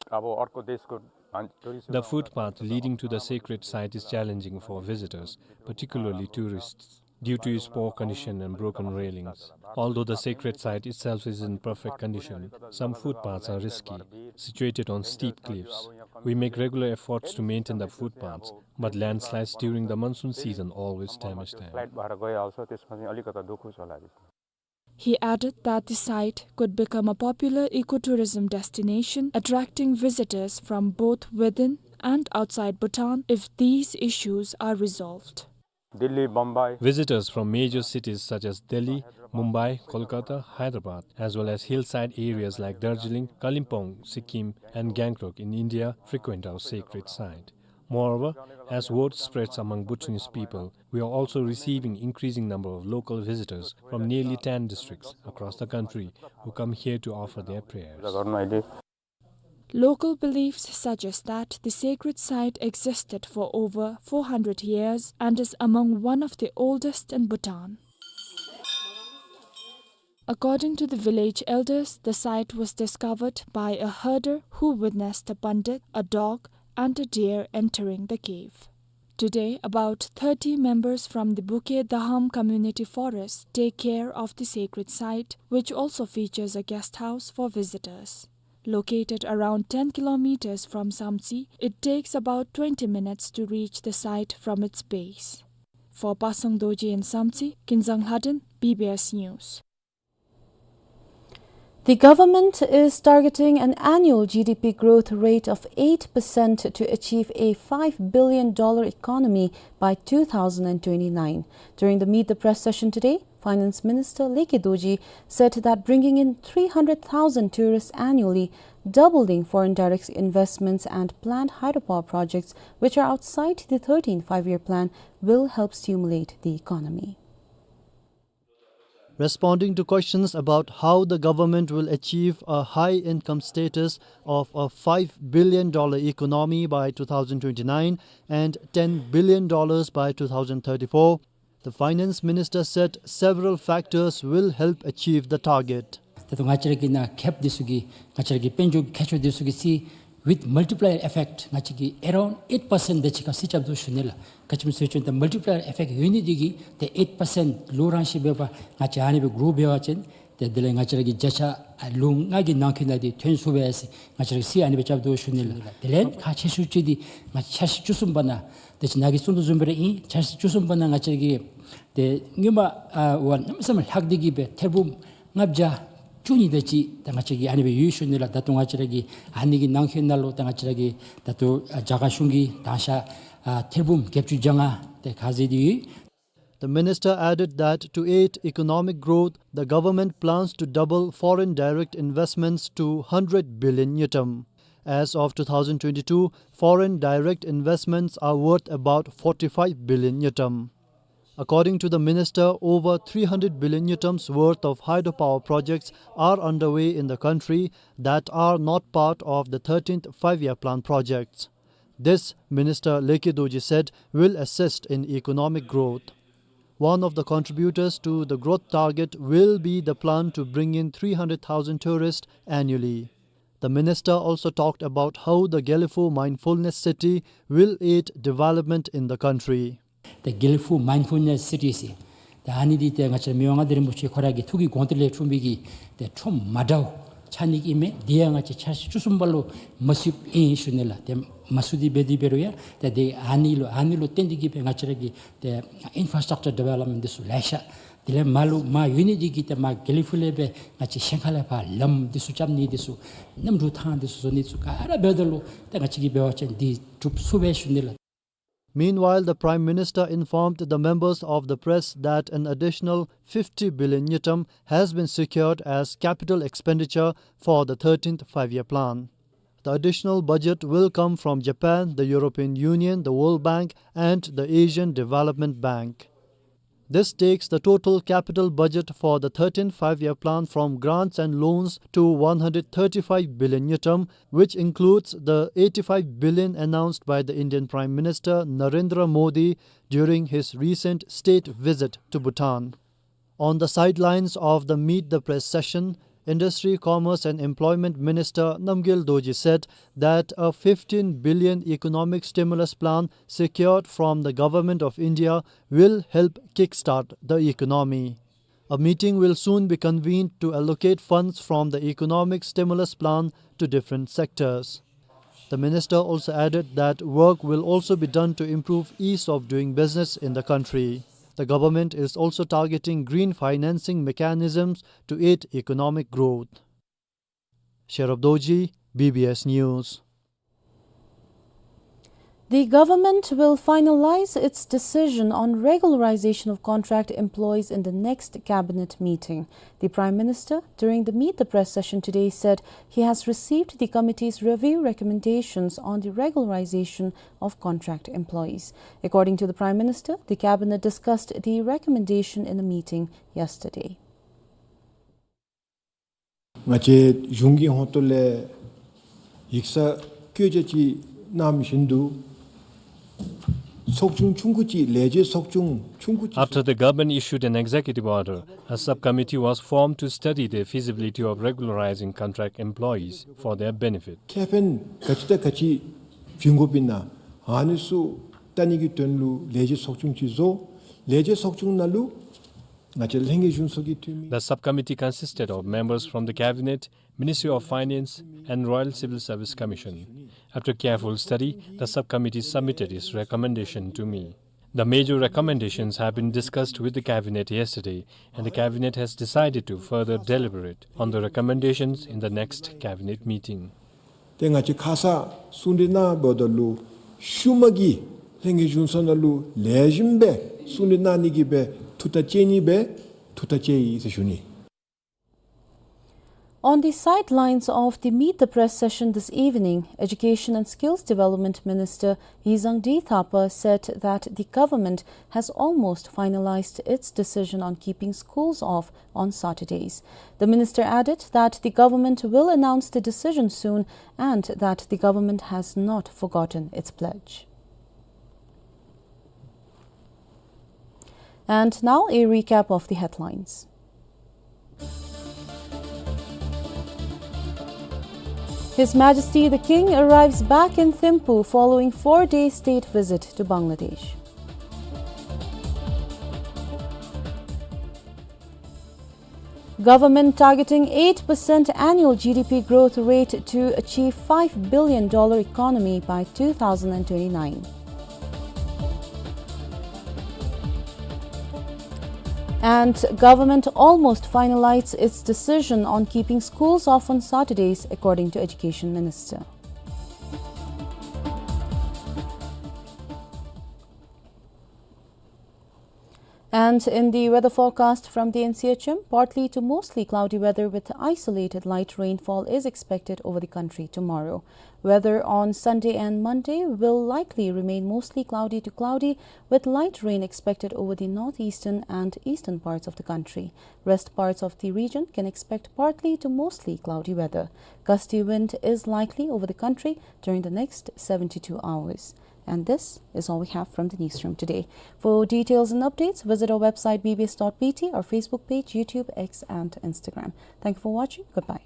The footpath leading to the sacred site is challenging for visitors, particularly tourists, due to its poor condition and broken railings. Although the sacred site itself is in perfect condition, some footpaths are risky, situated on steep cliffs. We make regular efforts to maintain the footpaths, but landslides during the monsoon season always damage them. He added that the site could become a popular ecotourism destination, attracting visitors from both within and outside Bhutan if these issues are resolved. Visitors from major cities such as Delhi, Mumbai, Kolkata, Hyderabad, as well as hillside areas like Darjeeling, Kalimpong, Sikkim, and Gangtok in India frequent our sacred site. Moreover, as word spreads among Bhutanese people, we are also receiving increasing number of local visitors from nearly ten districts across the country who come here to offer their prayers. Local beliefs suggest that the sacred site existed for over four hundred years and is among one of the oldest in Bhutan. According to the village elders, the site was discovered by a herder who witnessed a pandit, a dog, and a deer entering the cave. Today, about thirty members from the Bukhe Daham Community Forest take care of the sacred site, which also features a guest house for visitors. Located around ten kilometers from Samtse, it takes about twenty minutes to reach the site from its base. For Pasang Dorji in Samtse, Kinzang Lhaden, B B S News. The government is targeting an annual G D P growth rate of eight percent to achieve a five billion dollar economy by two thousand and twenty-nine. During the Meet the Press session today, Finance Minister Leke Dorji said that bringing in three hundred thousand tourists annually, doubling foreign direct investments and planned hydropower projects which are outside the thirteenth Five-Year Plan will help stimulate the economy. Responding to questions about how the government will achieve a high income status of a five billion dollar economy by two thousand twenty-nine and ten billion dollars by two thousand thirty-four, the finance minister said several factors will help achieve the target. ད་ལྟོ་ང་བཅས་ར་གི་ནཱ་ཁེབ་འདི་ཚུ་གི་ང་བཅས་ར་གི་དཔལ་འབྱོར་ཁྱད་ཆོས་འདི་ཚུ་གི་རྩིས་with multiplier effect ང་བཅས་ཀྱིས་around eight percent དེ་ཅིག་ཁར་རྩིས་རྐྱབ་དོ་ཞུ་ནི་ལགས། ག་ཅི་སྨོ་ཟེར་བ་ཅིན་ད་multiplier effect ཡོད་ནི་འདི་གིས་ཏེ་eight percent ལུ་རང་ཤི་འབད་བ་ང་བཅས་ཨ་ནི་སྦེ་གྲུབ་འབད་བ་ཅིན་ཏེ་དེ་ལས་ང་བཅས་ར་གི་བརྒྱ་ཆ་ལུ་ལྔ་གི་ནང་འཁོད་ནང་འདི་ཐོན་ཚུགས་པས་ཟེར་ང་བཅས་ར་གིས་རྩིས་ཨ་ནི་སྦེ་རྐྱབ་དོ་ཞུ་ནི་ལགས། དེ་ལས་ཁག་ཆེ་ཤོས་ཅིག་འདི་ང་བཅས་ཆ་ཤས་བཅུ་གསུམ་པ་ནང་ཏེ་ཅིག་ནཱ་གིས་གསུང་དོ་བཟུམ་སྦེ་ར་ཨིན། ཆ་ཤས་བཅུ་གསུམ་པ་ནང་ང་བཅས་ར་གི་ཏེ་སྔོན་མ་ཨ་བ་གནམ་མེད་ས་མེད་ལྷག་སྟེ་གི་སྦེ་ཐེར་འབུམ་ལྔ་བརྒྱ་བཅུ་གཉིས་དེ་ཅིག་ད་ང་བཅས་ཀྱི་ཨ་ནི་སྦེ་ཡོད་ཞུ་ནི་ལགས། ད་ལྟོ་ང་བཅས་ར་གི་ཨ་ནི་གི་ནང་འཁོད་ནང་ལུ་ད་ང་བཅས་ར་གི་ད་ལྟོ་ཨ་རྒྱ་གར་གཞུང་གིས་དང་ཤ་ཨ་ཐེར་འབུམ་བརྒྱད་ཅུ་གྱ་ལྔ་དེ་ཁ་ཟེར་ཏེ་ཡོད། The minister added that to aid economic growth, the government plans to double foreign direct investments to hundred billion ngultrum. As of two thousand twenty-two, foreign direct investments are worth about forty-five billion ngultrum. According to the minister, over three hundred billion ngultrum's worth of hydropower projects are underway in the country that are not part of the thirteenth Five-Year Plan projects. This, Minister Leke Dorji said, will assist in economic growth. One of the contributors to the growth target will be the plan to bring in three hundred thousand tourists annually. The minister also talked about how the Gelephu Mindfulness City will aid development in the country. ཏེ་Gelephu Mindfulness City ཟེར། ཏེ་ཨ་ནི་འདི་ཏེ་ང་བཅས་མི་དབང་མངའ་བདག་རིན་པོ་ཆེ་ཁོ་ར་གི་ཐུགས་ཀྱི་དགོངས་དོན་ལས་འཁྲུངས་པའི་གི་ཏེ་ཁྲོམ་མ་འདྲཝ་ཆགས་ནི་ཨིན་མས། འདི་ཡང་ང་བཅས་ཆ་ཤས་བཅུ་གསུམ་པ་ལུ་མ་ཚུདཔ་ཨིན་ཞུ་ནི་ལགས། ཏེ་མ་ཚུད་དེ་འབད་དེ་འབད་རུང་ཡང་ཏེ་འདི་ཨ་ནི་ལུ་ཨ་ནི་ལུ་བརྟེན་ཏེ་གི་སྦེ་ང་བཅས་ར་གི་ཏེ་infrastructure development འདི་ཚུ་ལེ་ཤ་དེ་ལས་མར་ལུ་མར་ཡོད་ནི་འདི་གིས་ཏེ་མར་དགེ་ལེགས་ཕུག་ལས་སྦེ་ང་བཅས་ཤན་ཁ་ལས་ཕར་ལམ་འདི་ཚུ་རྐྱབ་ནི་འདི་ཚུ་གནམ་གྲུ་ཐང་འདི་ཚུ་བཟོ་ནི་ཚུ་ག་ར་འབདཝ་ད་ལུ་ཏེ་ང་བཅས་ཀྱིས་འབད་བ་ཅིན་འདི་གྲུབ་ཚུགས་པས་ཞུ་ནི་ལགས། Meanwhile, the Prime Minister informed the members of the press that an additional fifty billion ngultrum has been secured as capital expenditure for the thirteenth Five-Year Plan. The additional budget will come from Japan, the European Union, the World Bank, and the Asian Development Bank. This takes the total capital budget for the thirteenth Five-Year Plan from grants and loans to one hundred thirty-five billion ngultrum, which includes the eighty-five billion announced by the Indian Prime Minister Narendra Modi during his recent state visit to Bhutan. On the sidelines of the Meet the Press session, Industry, Commerce and Employment Minister Namgyel Dorji said that a fifteen billion economic stimulus plan secured from the Government of India will help kickstart the economy. A meeting will soon be convened to allocate funds from the economic stimulus plan to different sectors. The minister also added that work will also be done to improve ease of doing business in the country. The government is also targeting green financing mechanisms to aid economic growth. Sherab Dorji, B B S News. The government will finalize its decision on regularization of contract employees in the next cabinet meeting. The Prime Minister, during the Meet the Press session today, said he has received the committee's review recommendations on the regularization of contract employees. According to the Prime Minister, the cabinet discussed the recommendation in a meeting yesterday. ང་བཅས་གཞུང་གི་ཧོངས་ལས་ཡིག་ཚང་བཀོད་རྒྱ་ཅིག་གནང་བཞིན་དུ་ཚོགས་ཆུང་ཆུང་ཀུ་ཅིག་ལས་བྱེད་ཚོགས་ཆུང་ཆུང་ཀུ་ཅིག After the government issued an executive order, a subcommittee was formed to study the feasibility of regularizing contract employees for their benefit. ཁེ་ཕན་ག་ཅི་དང་ག་ཅི་བྱིན་དགོཔ་ཨིན་ན་ཨ་ནི་ཚུ་ བལྟ་ནི་གི་དོན་ལུ་ལས་བྱེད་ཚོགས་ཆུང་ཅིག་བཟོ། ལས་བྱེད་ཚོགས་ཆུང་ནང་ལུ་ང་བཅས་ལྷན་རྒྱས་གཞུང་ཚོགས་ཀྱི་འཐུས་མི། The subcommittee consisted of members from the cabinet, Ministry of Finance, and Royal Civil Service Commission. After careful study, the subcommittee submitted its recommendation to me. The major recommendations have been discussed with the cabinet yesterday, and the cabinet has decided to further deliberate on the recommendations in the next cabinet meeting. ཏེ་ང་བཅས་ཁ་ཙ་གསུང་གྲོས་གནང་འབདཝ་ད་ལུ་ཤུལ་མ་གི་ལྷན་རྒྱས་གཞུང་ཚོགས་ནང་ལུ་ལེགས་ཤོམ་སྦེ་གསུང་གྲོས་གནང་ནི་གི་སྦེ་ཐུགས་ཐག་བཅད་ནི་སྦེ་ཐུགས་ཐག་བཅད་ཡི་ཟེར་ཞུ་ནི། On the sidelines of the Meet the Press session this evening, Education and Skills Development Minister Yizang D Thapa said that the government has almost finalized its decision on keeping schools off on Saturdays. The minister added that the government will announce the decision soon and that the government has not forgotten its pledge. And now a recap of the headlines. His Majesty the King arrives back in Thimphu following four-day state visit to Bangladesh. Government targeting eight percent annual G D P growth rate to achieve five billion dollar economy by two thousand and twenty-nine. And government almost finalized its decision on keeping schools off on Saturdays, according to Education Minister. And in the weather forecast from the N C H M, partly to mostly cloudy weather with isolated light rainfall is expected over the country tomorrow. Weather on Sunday and Monday will likely remain mostly cloudy to cloudy, with light rain expected over the northeastern and eastern parts of the country. Rest parts of the region can expect partly to mostly cloudy weather. Gusty wind is likely over the country during the next seventy-two hours. And this is all we have from the newsroom today. For details and updates, visit our website B B S dot B T, our Facebook page, YouTube, X, and Instagram. Thank you for watching. Goodbye.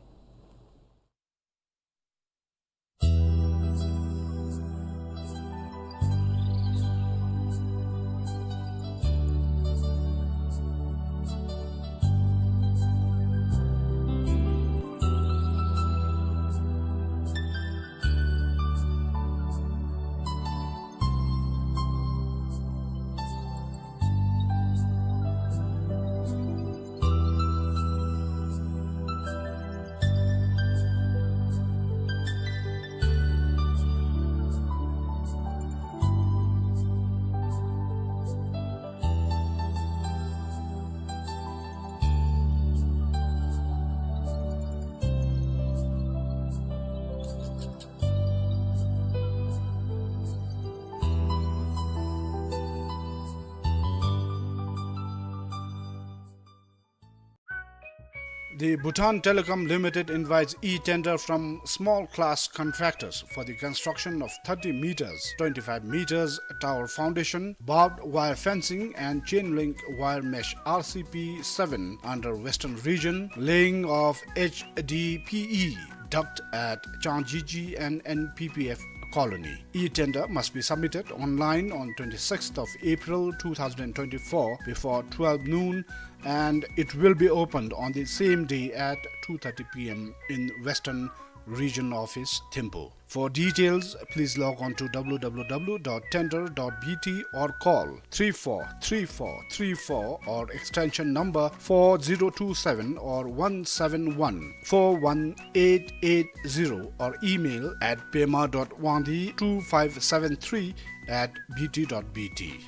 The Bhutan Telecom Limited invites e-tender from small class contractors for the construction of thirty meters, twenty-five meters tower foundation, barbed wire fencing and chain link wire mesh R C P seven under Western Region, laying of H D P E duct at Changjiji and N P P F colony. E-tender must be submitted online on twenty-sixth of April two thousand twenty-four before twelve noon, and it will be opened on the same day at two thirty P M in Western Region Office, Thimphu. For details, please log on to W W W dot tender dot B T or call three four three four three four or extension number four zero two seven or one seven one four one eight eight zero or email at pema dot wangdi two five seven three at B T dot B T.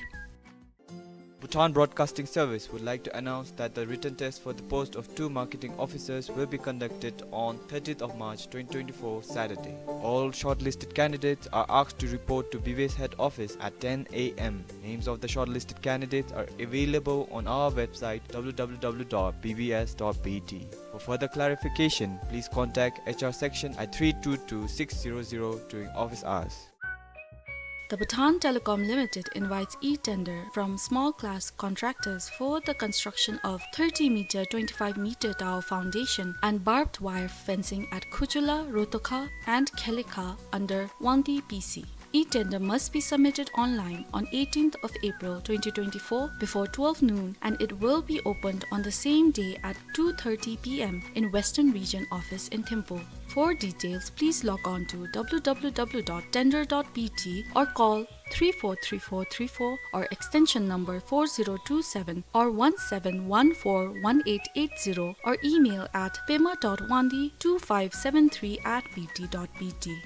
Bhutan Broadcasting Service would like to announce that the written test for the post of two marketing officers will be conducted on thirtieth of March twenty twenty-four, Saturday. All shortlisted candidates are asked to report to B B S head office at ten A M. Names of the shortlisted candidates are available on our website W W W dot B B S dot B T. For further clarification, please contact H R section at three two two six zero zero during office hours. The Bhutan Telecom Limited invites e-tender from small class contractors for the construction of thirty meter, twenty-five meter tower foundation and barbed wire fencing at Khuchula, Rotokha and Khelekha under Wangdi P C. E-tender must be submitted online on eighteenth of April twenty twenty-four before twelve noon, and it will be opened on the same day at two thirty p m in Western Region Office in Thimphu. For details, please log on to w w w dot tender dot b t or call three four three four three four or extension number four zero two seven or one seven one four one eight eight zero or email at pema dot wandi two five seven three at b t dot b t.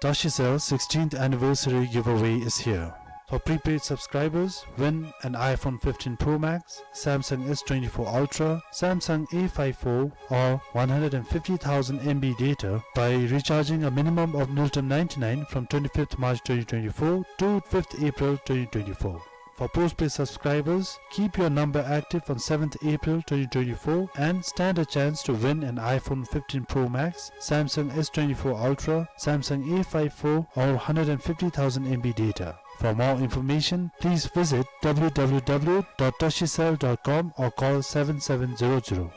Tashicel sixteenth anniversary giveaway is here. For prepaid subscribers, win an iPhone fifteen Pro Max, Samsung S twenty-four Ultra, Samsung A five four, or one hundred and fifty thousand M B data by recharging a minimum of Miltem ninety-nine from twenty-fifth March twenty twenty-four to fifth April twenty twenty-four. For postpaid subscribers, keep your number active on seventh April twenty twenty-four and stand a chance to win an iPhone fifteen Pro Max, Samsung S twenty-four Ultra, Samsung A five four, or one hundred and fifty thousand M B data. For more information, please visit w w w dot tashicel dot com or call seven seven zero zero.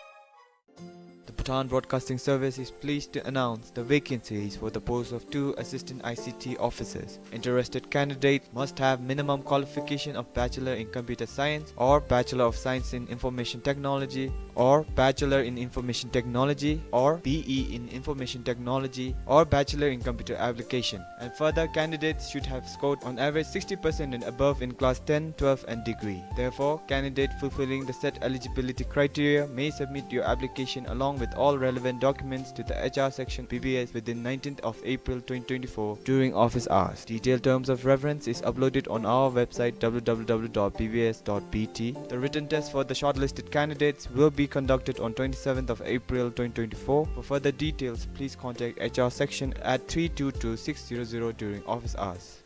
The Bhutan Broadcasting Service is pleased to announce the vacancies for the post of two assistant I C T officers. Interested candidates must have minimum qualification of Bachelor in Computer Science or Bachelor of Science in Information Technology or Bachelor in Information Technology or B E in Information Technology or Bachelor in Computer Application. And further, candidates should have scored on average sixty percent and above in class ten, twelve and degree. Therefore, candidate fulfilling the set eligibility criteria may submit your application along with all relevant documents to the H R section B B S within nineteenth of April twenty twenty-four during office hours. Detailed terms of reference is uploaded on our website w w w dot b b s dot b t. The written test for the shortlisted candidates will be conducted on twenty-seventh of April twenty twenty-four. For further details, please contact H R section at three two two six zero zero during office hours.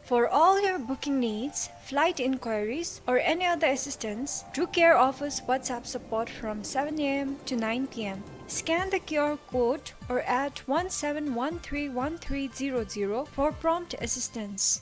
For all your booking needs, flight inquiries, or any other assistance, Drew Care offers WhatsApp support from seven a m to nine p m. Scan the Q R code or at one seven one three one three zero zero for prompt assistance.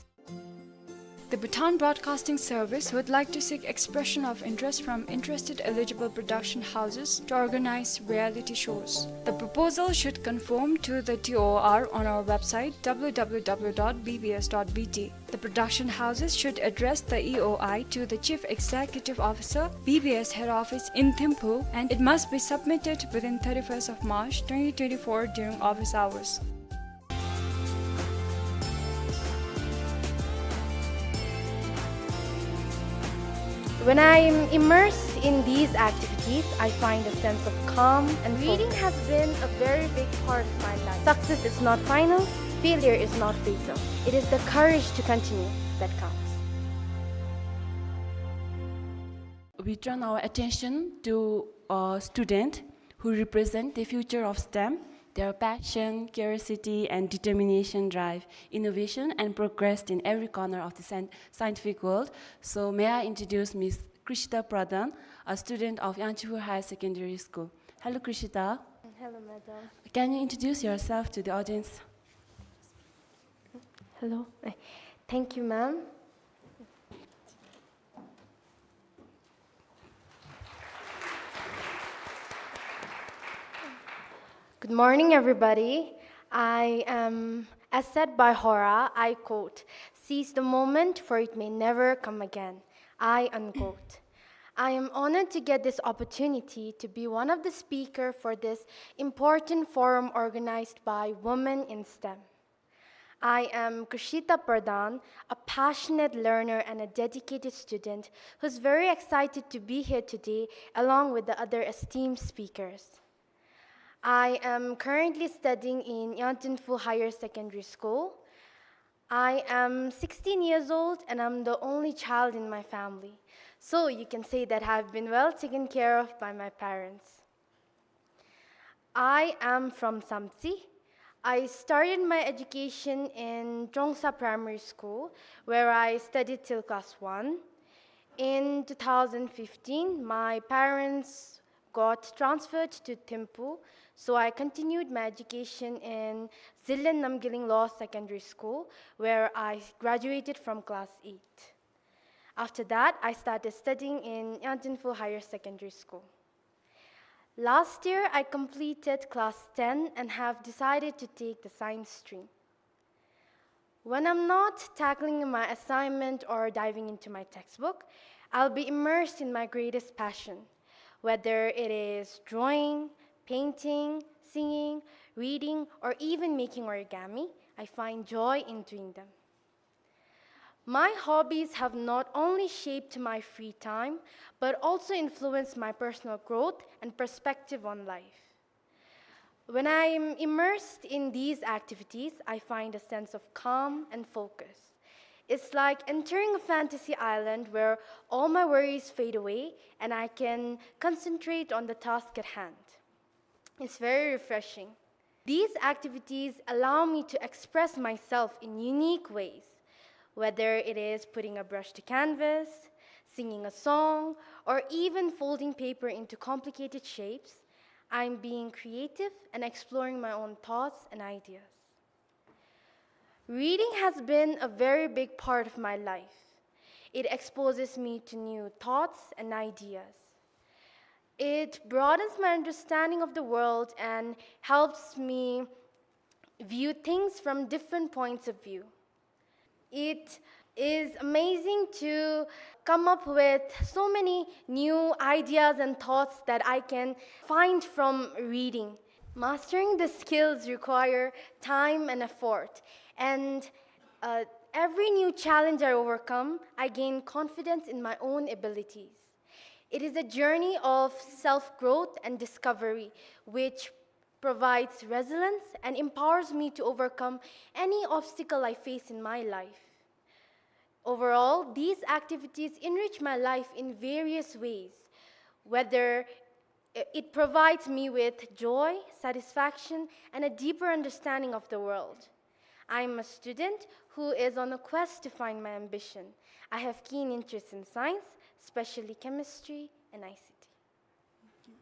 The Bhutan Broadcasting Service would like to seek expression of interest from interested eligible production houses to organize reality shows. The proposal should conform to the T O R on our website w w w dot b b s dot b t. The production houses should address the E O I to the Chief Executive Officer, B B S Head Office in Thimphu, and it must be submitted within thirty-first of March twenty twenty-four during office hours. When I am immersed in these activities, I find a sense of calm and focus. Reading has been a very big part of my life. Success is not final, failure is not fatal. It is the courage to continue that counts. We turn our attention to a student who represent the future of STEM. Their passion, curiosity, and determination drive innovation and progress in every corner of the scien-, scientific world. So may I introduce Miss Krishita Pradhan, a student of Yangtsefu Higher Secondary School. Hello, Krishita. Hello, madam. Can you introduce yourself to the audience? Hello. Eh, thank you, ma'am. Good morning, everybody. I am, as said by Hora, I quote, "Seize the moment, for it may never come again." I unquote. I am honored to get this opportunity to be one of the speaker for this important forum organized by Women in STEM. I am Krishita Pradhan, a passionate learner and a dedicated student who's very excited to be here today along with the other esteemed speakers. I am currently studying in Yangtsefu Higher Secondary School. I am sixteen years old and I'm the only child in my family. So you can say that I've been well taken care of by my parents. I am from Samtse. I started my education in Trongsa Primary School, where I studied till class one. In two thousand fifteen, my parents got transferred to Thimphu, so I continued my education in Zillen Namgilling Lower Secondary School, where I graduated from class eight. After that, I started studying in Yangtsefu Higher Secondary School. Last year, I completed class ten and have decided to take the science stream. When I'm not tackling my assignment or diving into my textbook, I'll be immersed in my greatest passion. Whether it is drawing, painting, singing, reading, or even making origami, I find joy in doing them. My hobbies have not only shaped my free time, but also influenced my personal growth and perspective on life. When I'm immersed in these activities, I find a sense of calm and focus. It's like entering a fantasy island where all my worries fade away and I can concentrate on the task at hand. It's very refreshing. These activities allow me to express myself in unique ways, whether it is putting a brush to canvas, singing a song, or even folding paper into complicated shapes. I'm being creative and exploring my own thoughts and ideas. Reading has been a very big part of my life. It exposes me to new thoughts and ideas. It broadens my understanding of the world and helps me view things from different points of view. It is amazing to come up with so many new ideas and thoughts that I can find from reading. Mastering the skills require time and effort, and, uh, every new challenge I overcome, I gain confidence in my own abilities. It is a journey of self-growth and discovery, which provides resilience and empowers me to overcome any obstacle I face in my life. Overall, these activities enrich my life in various ways, whether i-, it provides me with joy, satisfaction, and a deeper understanding of the world. I am a student who is on a quest to find my ambition. I have keen interest in science, especially chemistry and I C T.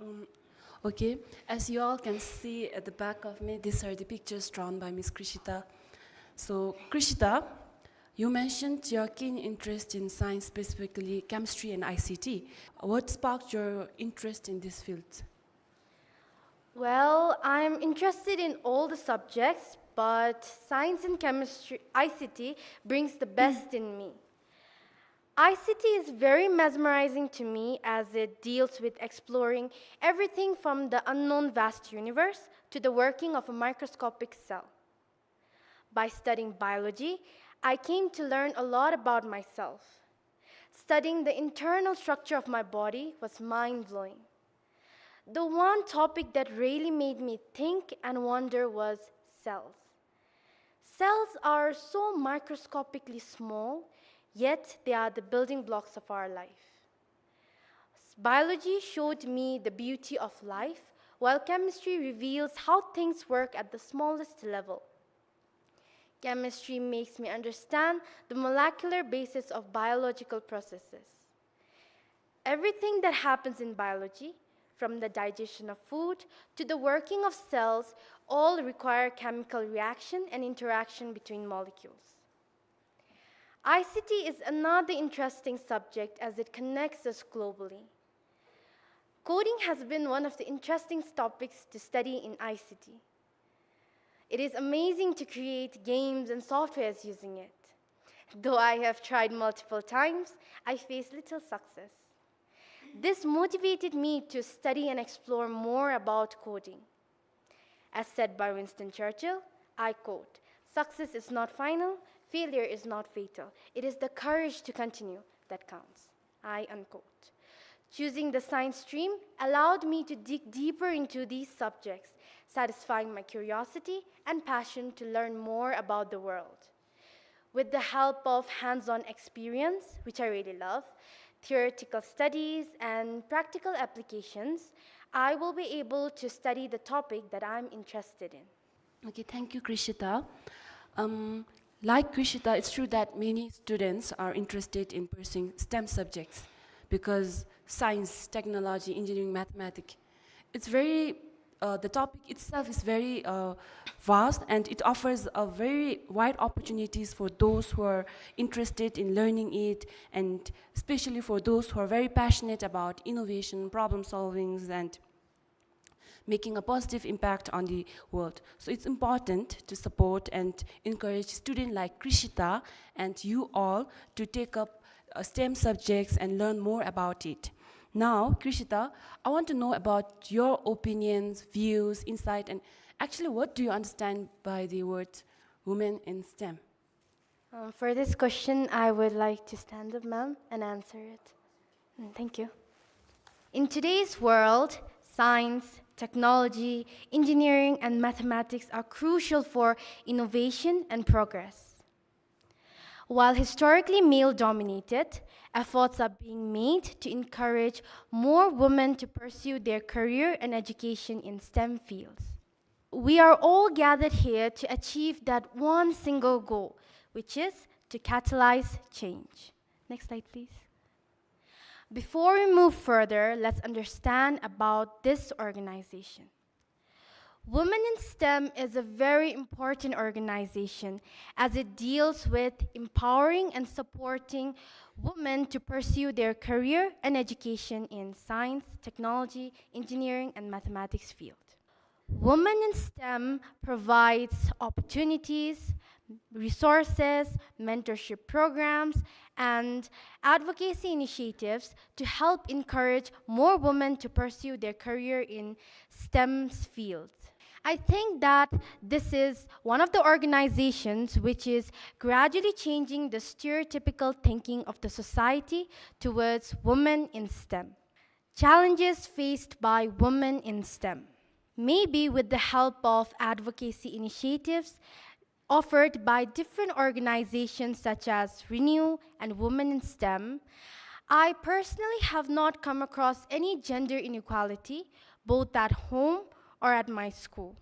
Um, okay, as you all can see at the back of me, these are the pictures drawn by Miss Krishita. So, Krishita, you mentioned your keen interest in science, specifically chemistry and I C T. What sparked your interest in this field? Well, I'm interested in all the subjects, but science and chemistry, I C T, brings the best in me. I C T is very mesmerizing to me as it deals with exploring everything from the unknown vast universe to the working of a microscopic cell. By studying biology, I came to learn a lot about myself. Studying the internal structure of my body was mind-blowing. The one topic that really made me think and wonder was cells. Cells are so microscopically small, yet they are the building blocks of our life. Biology showed me the beauty of life, while chemistry reveals how things work at the smallest level. Chemistry makes me understand the molecular basis of biological processes. Everything that happens in biology, from the digestion of food to the working of cells, all require chemical reaction and interaction between molecules. I C T is another interesting subject as it connects us globally. Coding has been one of the interesting topics to study in I C T. It is amazing to create games and softwares using it. Though I have tried multiple times, I face little success. This motivated me to study and explore more about coding. As said by Winston Churchill, I quote, "Success is not final, failure is not fatal. It is the courage to continue that counts." I unquote. Choosing the science stream allowed me to dig deeper into these subjects, satisfying my curiosity and passion to learn more about the world. With the help of hands-on experience, which I really love, theoretical studies, and practical applications, I will be able to study the topic that I'm interested in. Okay, thank you, Krishita. Um, like Krishita, it's true that many students are interested in pursuing STEM subjects because science, technology, engineering, mathematics, it's very, uh, the topic itself is very, uh, vast, and it offers a very wide opportunities for those who are interested in learning it, and especially for those who are very passionate about innovation, problem solvings, and making a positive impact on the world. So it's important to support and encourage students like Krishita and you all to take up uh, STEM subjects and learn more about it. Now, Krishita, I want to know about your opinions, views, insight, and actually, what do you understand by the word women in STEM? Um, for this question, I would like to stand up, ma'am, and answer it. Mm, thank you. In today's world, science, technology, engineering, and mathematics are crucial for innovation and progress. While historically male dominated, efforts are being made to encourage more women to pursue their career and education in STEM fields. We are all gathered here to achieve that one single goal, which is to catalyze change. Next slide, please. Before we move further, let's understand about this organization. Women in STEM is a very important organization as it deals with empowering and supporting women to pursue their career and education in science, technology, engineering, and mathematics field. Women in STEM provides opportunities, resources, mentorship programs, and advocacy initiatives to help encourage more women to pursue their career in STEM fields. I think that this is one of the organizations which is gradually changing the stereotypical thinking of the society towards women in STEM. Challenges faced by women in STEM. Maybe with the help of advocacy initiatives offered by different organizations such as Renew and Women in STEM, I personally have not come across any gender inequality, both at home or at my school.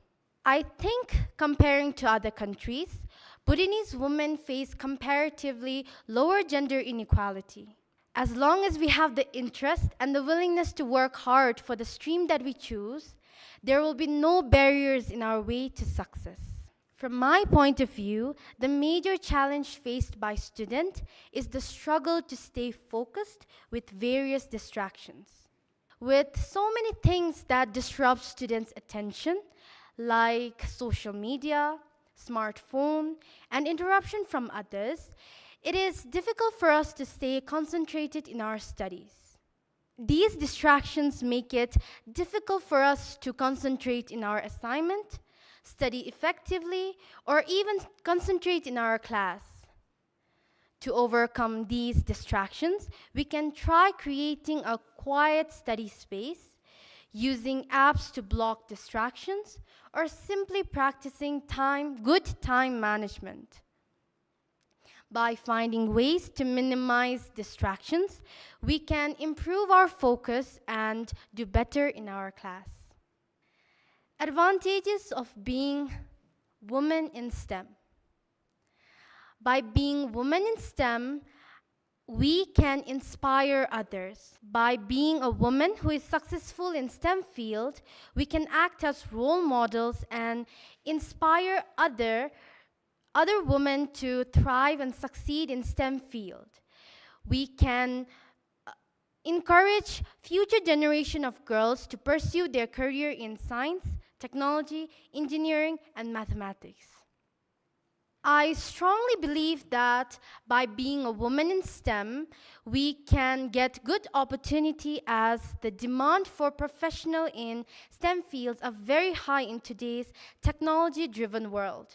I think, comparing to other countries, Bhutanese women face comparatively lower gender inequality. As long as we have the interest and the willingness to work hard for the stream that we choose, there will be no barriers in our way to success. From my point of view, the major challenge faced by student is the struggle to stay focused with various distractions. With so many things that disrupt students' attention, like social media, smartphone, and interruption from others, it is difficult for us to stay concentrated in our studies. These distractions make it difficult for us to concentrate in our assignment, study effectively, or even concentrate in our class. To overcome these distractions, we can try creating a quiet study space, using apps to block distractions, or simply practicing time, good time management. By finding ways to minimize distractions, we can improve our focus and do better in our class. Advantages of being women in STEM. By being women in STEM, we can inspire others. By being a woman who is successful in STEM field, we can act as role models and inspire other, other women to thrive and succeed in STEM field. We can uh, encourage future generation of girls to pursue their career in science, technology, engineering, and mathematics. I strongly believe that by being a woman in STEM, we can get good opportunity as the demand for professional in STEM fields are very high in today's technology-driven world.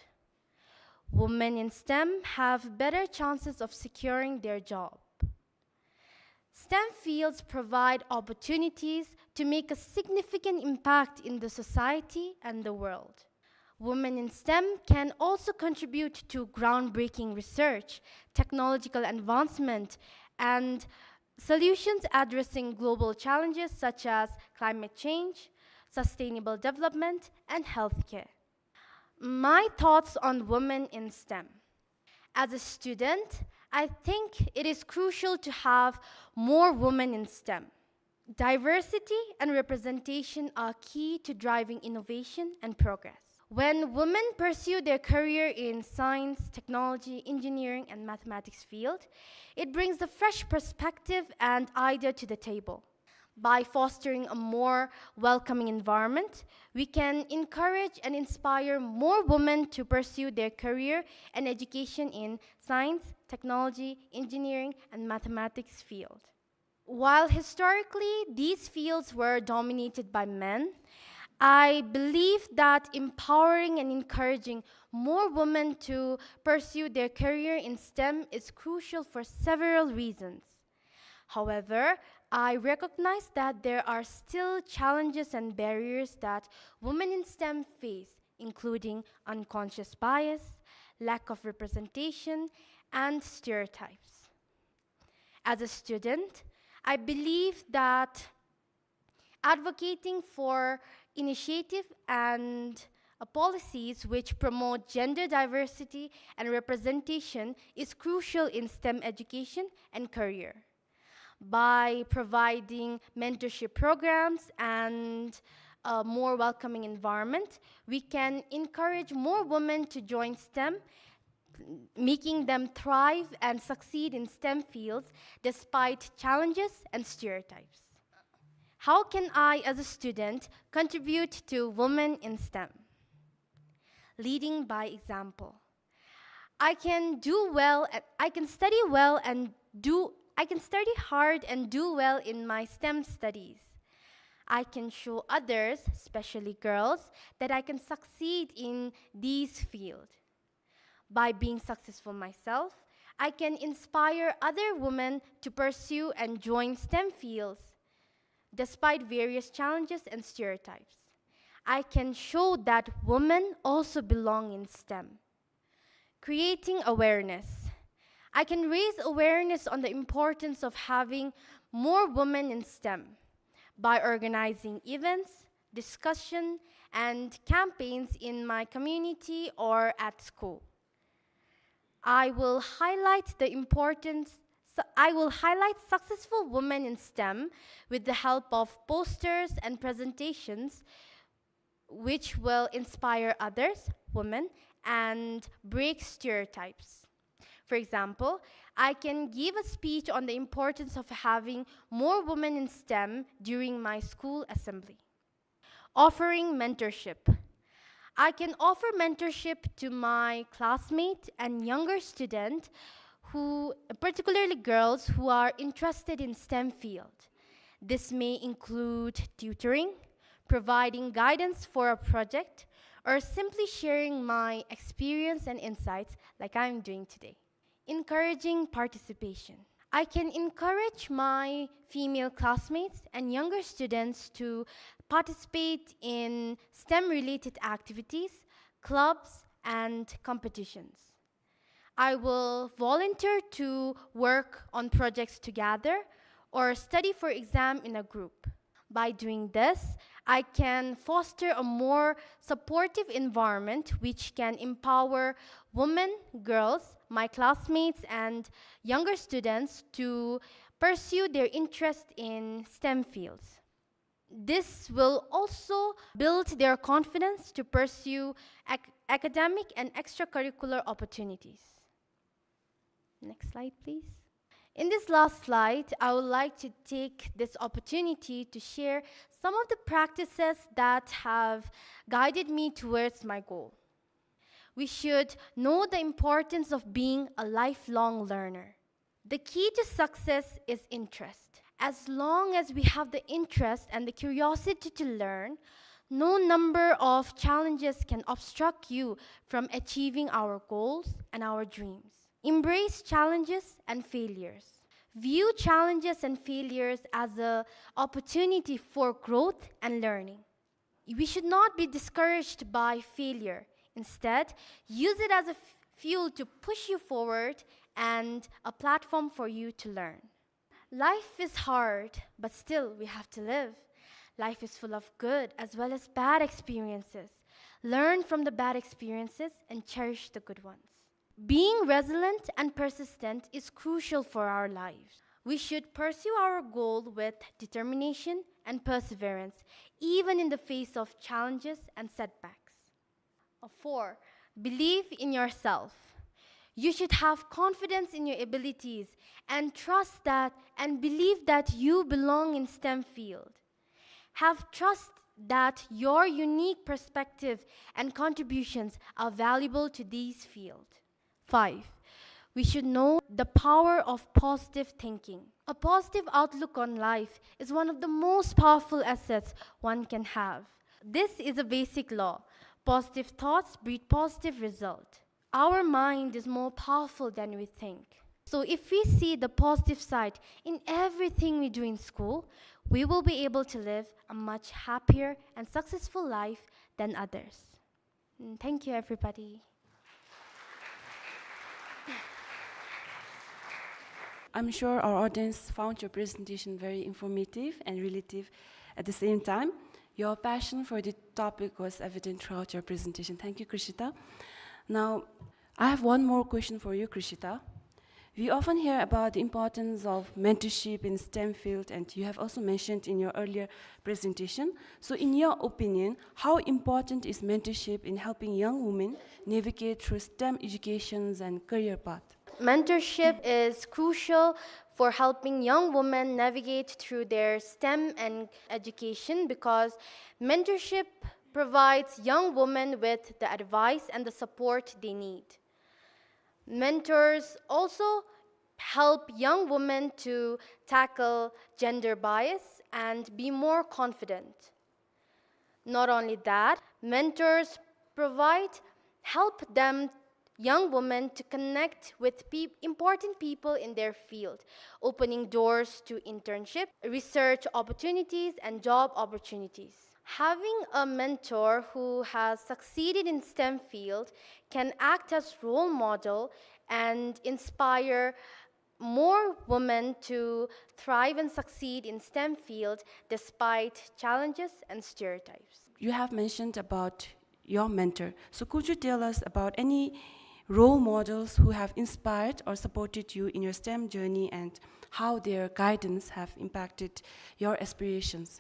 Women in STEM have better chances of securing their job. STEM fields provide opportunities to make a significant impact in the society and the world. Women in STEM can also contribute to groundbreaking research, technological advancement, and solutions addressing global challenges such as climate change, sustainable development, and healthcare. My thoughts on women in STEM. As a student, I think it is crucial to have more women in STEM. Diversity and representation are key to driving innovation and progress. When women pursue their career in science, technology, engineering, and mathematics field, it brings a fresh perspective and idea to the table. By fostering a more welcoming environment, we can encourage and inspire more women to pursue their career and education in science, technology, engineering, and mathematics field. While historically these fields were dominated by men, I believe that empowering and encouraging more women to pursue their career in STEM is crucial for several reasons. However, I recognize that there are still challenges and barriers that women in STEM face, including unconscious bias, lack of representation, and stereotypes. As a student, I believe that advocating for initiative and, uh, policies which promote gender diversity and representation is crucial in STEM education and career. By providing mentorship programs and a more welcoming environment, we can encourage more women to join STEM, making them thrive and succeed in STEM fields despite challenges and stereotypes. How can I, as a student, contribute to women in STEM? Leading by example. I can do well, at, I can study well and do, I can study hard and do well in my STEM studies. I can show others, especially girls, that I can succeed in these fields. By being successful myself, I can inspire other women to pursue and join STEM fields, despite various challenges and stereotypes. I can show that women also belong in STEM. Creating awareness. I can raise awareness on the importance of having more women in STEM by organizing events, discussion, and campaigns in my community or at school. I will highlight the importance, su-, I will highlight successful women in STEM with the help of posters and presentations which will inspire others, women, and break stereotypes. For example, I can give a speech on the importance of having more women in STEM during my school assembly. Offering mentorship. I can offer mentorship to my classmate and younger student who, particularly girls who are interested in STEM field. This may include tutoring, providing guidance for a project, or simply sharing my experience and insights like I'm doing today. Encouraging participation. I can encourage my female classmates and younger students to participate in STEM-related activities, clubs, and competitions. I will volunteer to work on projects together or study for exam in a group. By doing this, I can foster a more supportive environment which can empower women, girls, my classmates, and younger students to pursue their interest in STEM fields. This will also build their confidence to pursue ac-, academic and extracurricular opportunities. Next slide, please. In this last slide, I would like to take this opportunity to share some of the practices that have guided me towards my goal. We should know the importance of being a lifelong learner. The key to success is interest. As long as we have the interest and the curiosity to learn, no number of challenges can obstruct you from achieving our goals and our dreams. Embrace challenges and failures. View challenges and failures as an opportunity for growth and learning. We should not be discouraged by failure. Instead, use it as a f-, fuel to push you forward and a platform for you to learn. Life is hard, but still we have to live. Life is full of good as well as bad experiences. Learn from the bad experiences and cherish the good ones. Being resilient and persistent is crucial for our lives. We should pursue our goal with determination and perseverance, even in the face of challenges and setbacks. Uh, four, believe in yourself. You should have confidence in your abilities and trust that and believe that you belong in STEM field. Have trust that your unique perspective and contributions are valuable to this field. Five, we should know the power of positive thinking. A positive outlook on life is one of the most powerful assets one can have. This is a basic law. Positive thoughts breed positive result. Our mind is more powerful than we think. So if we see the positive side in everything we do in school, we will be able to live a much happier and successful life than others. Mm, thank you, everybody. I'm sure our audience found your presentation very informative and relative at the same time. Your passion for the topic was evident throughout your presentation. Thank you, Krishita. Now, I have one more question for you, Krishita. We often hear about the importance of mentorship in STEM field, and you have also mentioned in your earlier presentation. So in your opinion, how important is mentorship in helping young women navigate through STEM educations and career path? Mentorship is crucial for helping young women navigate through their STEM and education because mentorship provides young women with the advice and the support they need. Mentors also help young women to tackle gender bias and be more confident. Not only that, mentors provide, help them, young women, to connect with peop- important people in their field, opening doors to internship, research opportunities, and job opportunities. Having a mentor who has succeeded in STEM field can act as role model and inspire more women to thrive and succeed in STEM field despite challenges and stereotypes. You have mentioned about your mentor. So could you tell us about any role models who have inspired or supported you in your STEM journey and how their guidance have impacted your aspirations?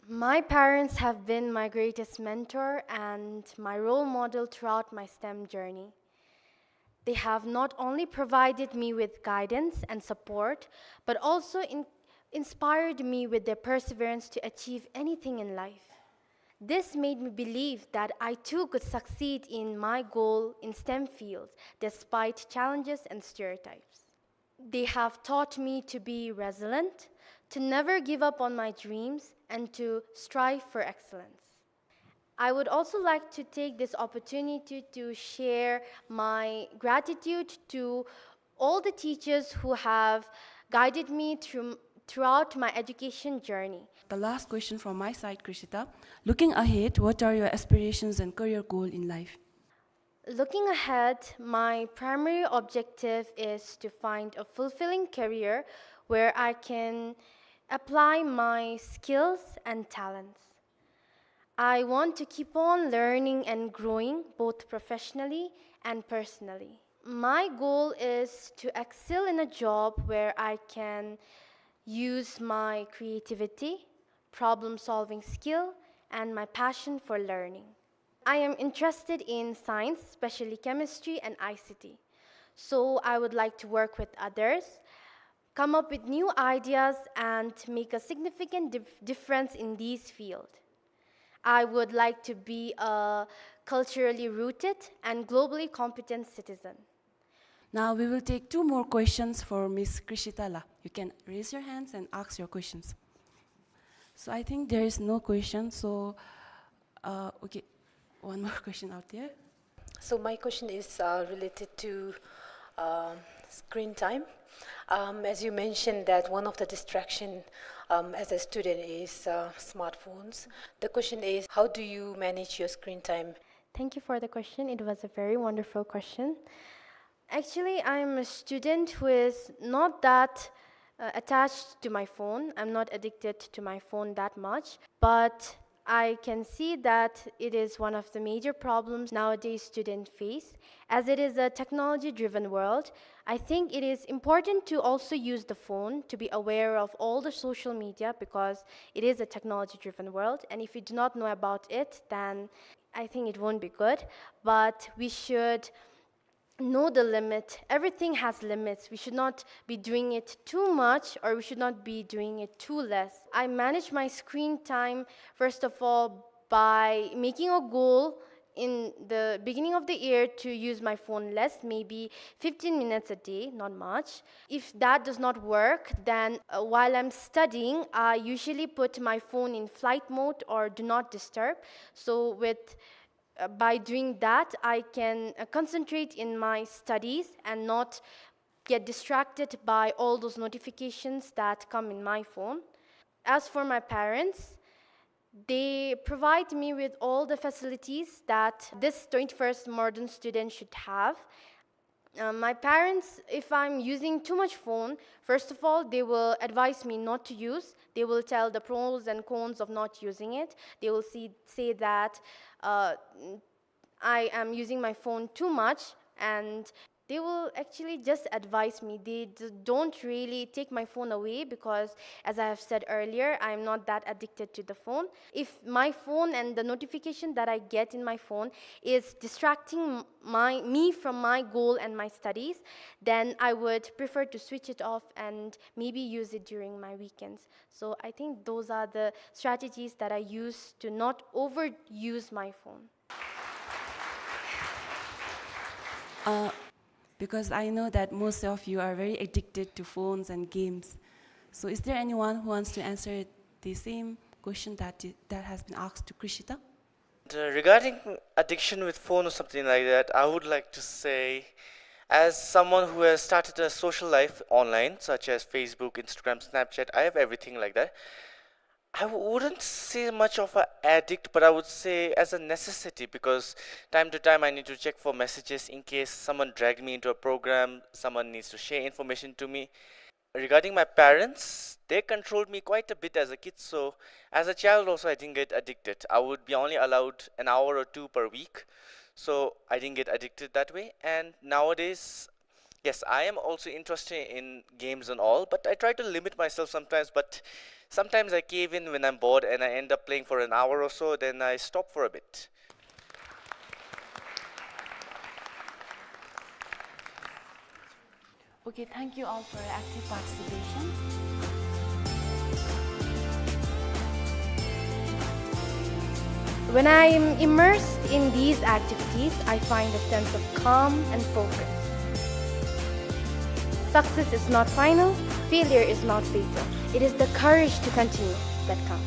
My parents have been my greatest mentor and my role model throughout my STEM journey. They have not only provided me with guidance and support, but also in- inspired me with their perseverance to achieve anything in life. This made me believe that I too could succeed in my goal in STEM fields despite challenges and stereotypes. They have taught me to be resilient, to never give up on my dreams, and to strive for excellence. I would also like to take this opportunity to share my gratitude to all the teachers who have guided me through, throughout my education journey. The last question from my side, Krishita. Looking ahead, what are your aspirations and career goal in life? Looking ahead, my primary objective is to find a fulfilling career where I can apply my skills and talents. I want to keep on learning and growing both professionally and personally. My goal is to excel in a job where I can use my creativity, problem-solving skill, and my passion for learning. I am interested in science, especially chemistry and I C T. So I would like to work with others, come up with new ideas, and make a significant dif- difference in these fields. I would like to be a culturally rooted and globally competent citizen. Now we will take two more questions for Miss Krishita La. You can raise your hands and ask your questions. So I think there is no question. So, uh, okay, one more question out there. So my question is, uh, related to, um, screen time. Um, as you mentioned that one of the distraction, um, as a student is, uh, smartphones. The question is, how do you manage your screen time? Thank you for the question. It was a very wonderful question. Actually, I'm a student who is not that, uh, attached to my phone. I'm not addicted to my phone that much, but I can see that it is one of the major problems nowadays students face. As it is a technology-driven world, I think it is important to also use the phone to be aware of all the social media because it is a technology-driven world. And if you do not know about it, then I think it won't be good. But we should know the limit. Everything has limits. We should not be doing it too much, or we should not be doing it too less. I manage my screen time, first of all, by making a goal in the beginning of the year to use my phone less, maybe fifteen minutes a day, not much. If that does not work, then, uh, while I'm studying, I usually put my phone in flight mode or do not disturb. So with, uh, by doing that, I can, uh, concentrate in my studies and not get distracted by all those notifications that come in my phone. As for my parents, they provide me with all the facilities that this twenty-first modern student should have. Uh, my parents, if I'm using too much phone, first of all, they will advise me not to use. They will tell the pros and cons of not using it. They will see, say that, uh, I am using my phone too much, and they will actually just advise me. They d-, don't really take my phone away because, as I have said earlier, I'm not that addicted to the phone. If my phone and the notification that I get in my phone is distracting m-, my, me from my goal and my studies, then I would prefer to switch it off and maybe use it during my weekends. So I think those are the strategies that I use to not overuse my phone. Uh, because I know that most of you are very addicted to phones and games. So is there anyone who wants to answer the same question that i-, that has been asked to Krishita? Uh, regarding addiction with phone or something like that, I would like to say, as someone who has started a social life online, such as Facebook, Instagram, Snapchat, I have everything like that. I wouldn't say much of an addict, but I would say as a necessity, because time to time I need to check for messages in case someone dragged me into a program, someone needs to share information to me. Regarding my parents, they controlled me quite a bit as a kid, so as a child also I didn't get addicted. I would be only allowed an hour or two per week, so I didn't get addicted that way. And nowadays, yes, I am also interested in games and all, but I try to limit myself sometimes, but sometimes I cave in when I'm bored and I end up playing for an hour or so, then I stop for a bit. Okay, thank you all for your active participation. When I am immersed in these activities, I find a sense of calm and focus. Success is not final, failure is not fatal. It is the courage to continue that counts.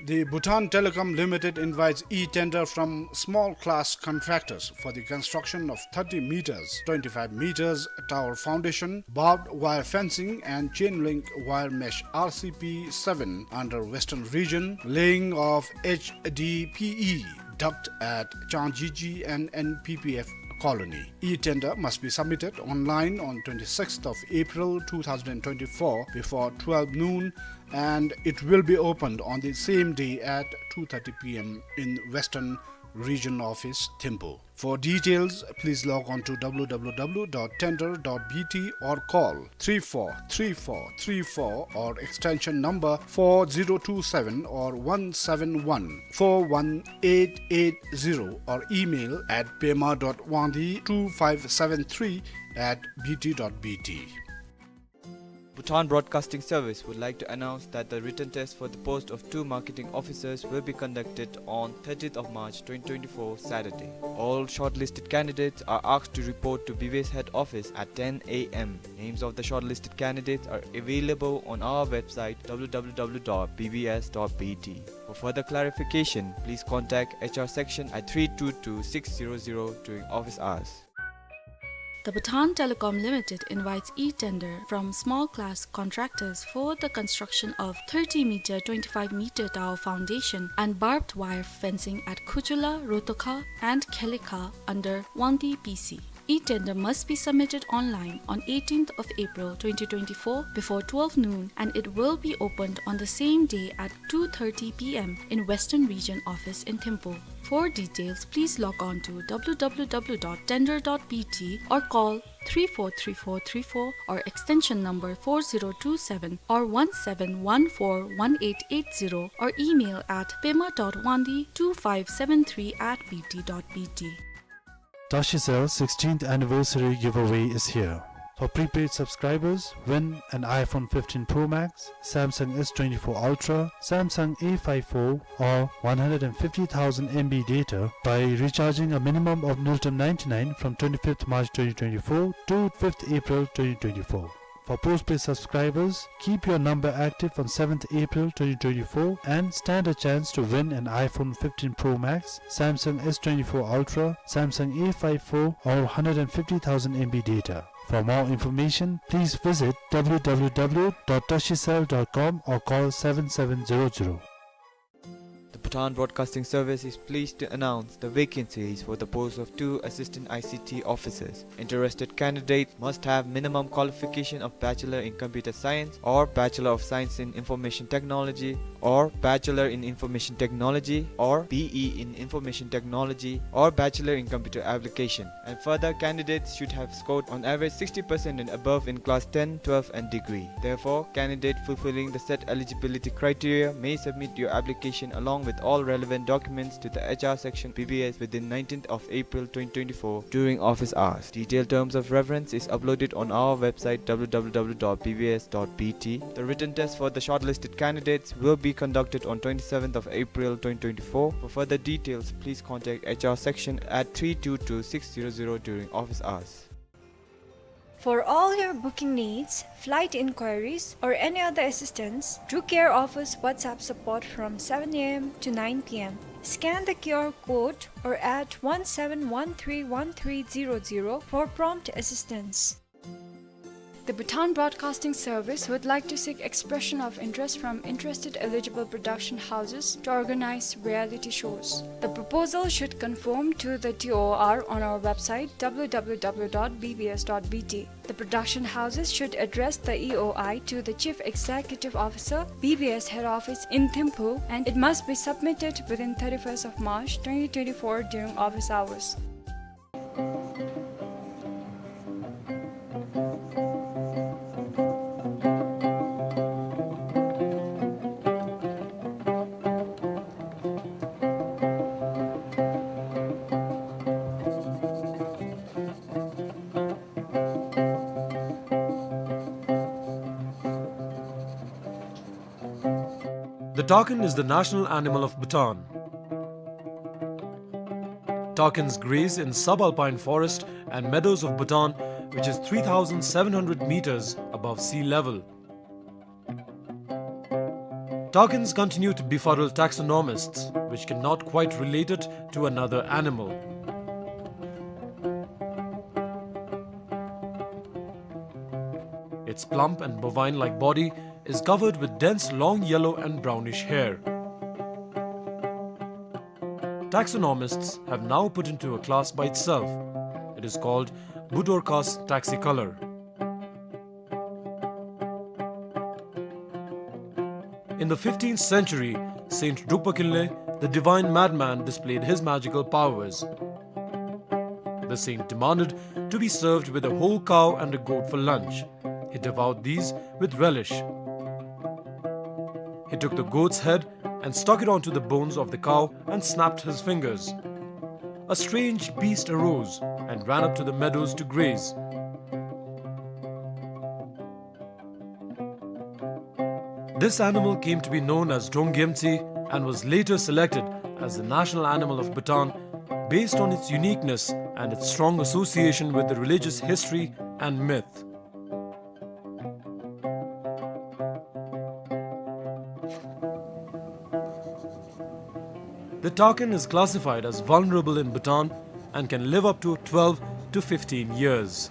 The Bhutan Telecom Limited invites e-tender from small class contractors for the construction of thirty meters, twenty-five meters tower foundation, barbed wire fencing and chain link wire mesh R C P seven under Western Region, laying of H D P E duct at Changjiji and N P P F colony. E-tender must be submitted online on twenty-sixth of April two thousand twenty-four before twelve noon, and it will be opened on the same day at two thirty P M in Western Region Office, Thimphu. For details, please log on to W W W dot tender dot B T or call three four three four three four or extension number four zero two seven or one seven one four one eight eight zero or email at pema dot wangdi two five seven three at B T dot B T. Bhutan Broadcasting Service would like to announce that the written test for the post of two marketing officers will be conducted on thirtieth of March twenty twenty-four, Saturday. All shortlisted candidates are asked to report to B B S head office at ten A M. Names of the shortlisted candidates are available on our website, W W W dot B B S dot B T. For further clarification, please contact H R section at three two two six zero zero during office hours. The Bhutan Telecom Limited invites e-tender from small class contractors for the construction of thirty meter, twenty-five meter tower foundation and barbed wire fencing at Khuchula, Rotokha and Khelekha under Wangdi P C. E-tender must be submitted online on eighteenth of April twenty twenty-four before twelve noon, and it will be opened on the same day at two thirty p m in Western Region Office in Thimphu. For details, please log on to w w w dot tender dot b t or call three four three four three four or extension number four zero two seven or one seven one four one eight eight zero or email at pema dot wangdi two five seven three at b t dot b t. Tashicel sixteenth anniversary giveaway is here. For prepaid subscribers, win an iPhone fifteen Pro Max, Samsung S twenty-four Ultra, Samsung A five four, or one hundred and fifty thousand M B data by recharging a minimum of Niltum ninety-nine from twenty-fifth March twenty twenty-four to fifth April twenty twenty-four. For postpaid subscribers, keep your number active on seventh April twenty twenty-four and stand a chance to win an iPhone fifteen Pro Max, Samsung S twenty-four Ultra, Samsung A five four, or hundred and fifty thousand M B data. For more information, please visit w w w dot tashicel dot com or call seven seven zero zero. The Bhutan Broadcasting Service is pleased to announce the vacancies for the post of two assistant I C T officers. Interested candidates must have minimum qualification of Bachelor in Computer Science or Bachelor of Science in Information Technology or Bachelor in Information Technology or B E in Information Technology or Bachelor in Computer Application. And further, candidates should have scored on average sixty percent and above in class ten, twelve and degree. Therefore, candidate fulfilling the set eligibility criteria may submit your application along with all relevant documents to the H R section B B S within nineteenth of April twenty twenty-four during office hours. Detailed terms of reference is uploaded on our website w w w dot b b s dot b t. The written test for the shortlisted candidates will be conducted on twenty-seventh of April twenty twenty-four. For further details, please contact H R section at three two two six zero zero during office hours. For all your booking needs, flight inquiries, or any other assistance, Drew Care offers WhatsApp support from seven a m to nine p m. Scan the Q R code or add one seven one three one three zero zero for prompt assistance. The Bhutan Broadcasting Service would like to seek expression of interest from interested eligible production houses to organize reality shows. The proposal should conform to the T O R on our website w w w dot b b s dot b t. The production houses should address the E O I to the Chief Executive Officer, B B S Head Office in Thimphu, and it must be submitted within thirty-first of March twenty twenty-four during office hours. The takin is the national animal of Bhutan. Takins graze in subalpine forest and meadows of Bhutan, which is three thousand seven hundred meters above sea level. Takins continue to befuddle taxonomists, which cannot quite relate it to another animal. Its plump and bovine-like body is covered with dense long yellow and brownish hair. Taxonomists have now put into a class by itself. It is called Budorcas taxicolor. In the fifteenth century, Saint Drukpa Kinley, the divine madman, displayed his magical powers. The saint demanded to be served with a whole cow and a goat for lunch. He devoured these with relish. He took the goat's head and stuck it onto the bones of the cow and snapped his fingers. A strange beast arose and ran up to the meadows to graze. This animal came to be known as Drongyemtsi and was later selected as the national animal of Bhutan based on its uniqueness and its strong association with the religious history and myth. The takin is classified as vulnerable in Bhutan and can live up to twelve to fifteen years.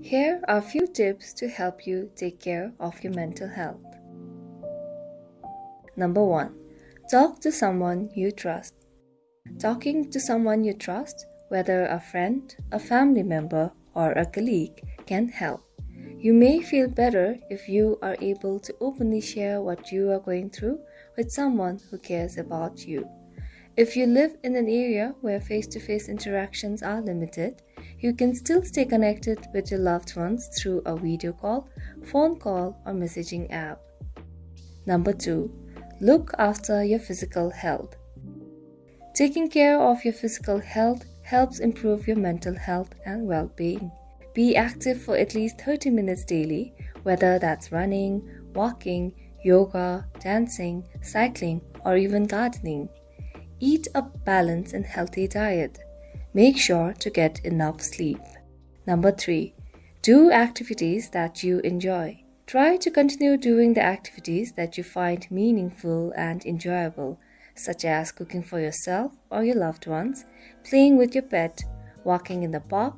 Here are few tips to help you take care of your mental health. Number one, talk to someone you trust. Talking to someone you trust, whether a friend, a family member, or a colleague, can help. You may feel better if you are able to openly share what you are going through with someone who cares about you. If you live in an area where face-to-face interactions are limited, you can still stay connected with your loved ones through a video call, phone call, or messaging app. Number two, look after your physical health. Taking care of your physical health helps improve your mental health and well-being. Be active for at least thirty minutes daily, whether that's running, walking, yoga, dancing, cycling, or even gardening. Eat a balanced and healthy diet. Make sure to get enough sleep. Number three, do activities that you enjoy. Try to continue doing the activities that you find meaningful and enjoyable, such as cooking for yourself or your loved ones, playing with your pet, walking in the park,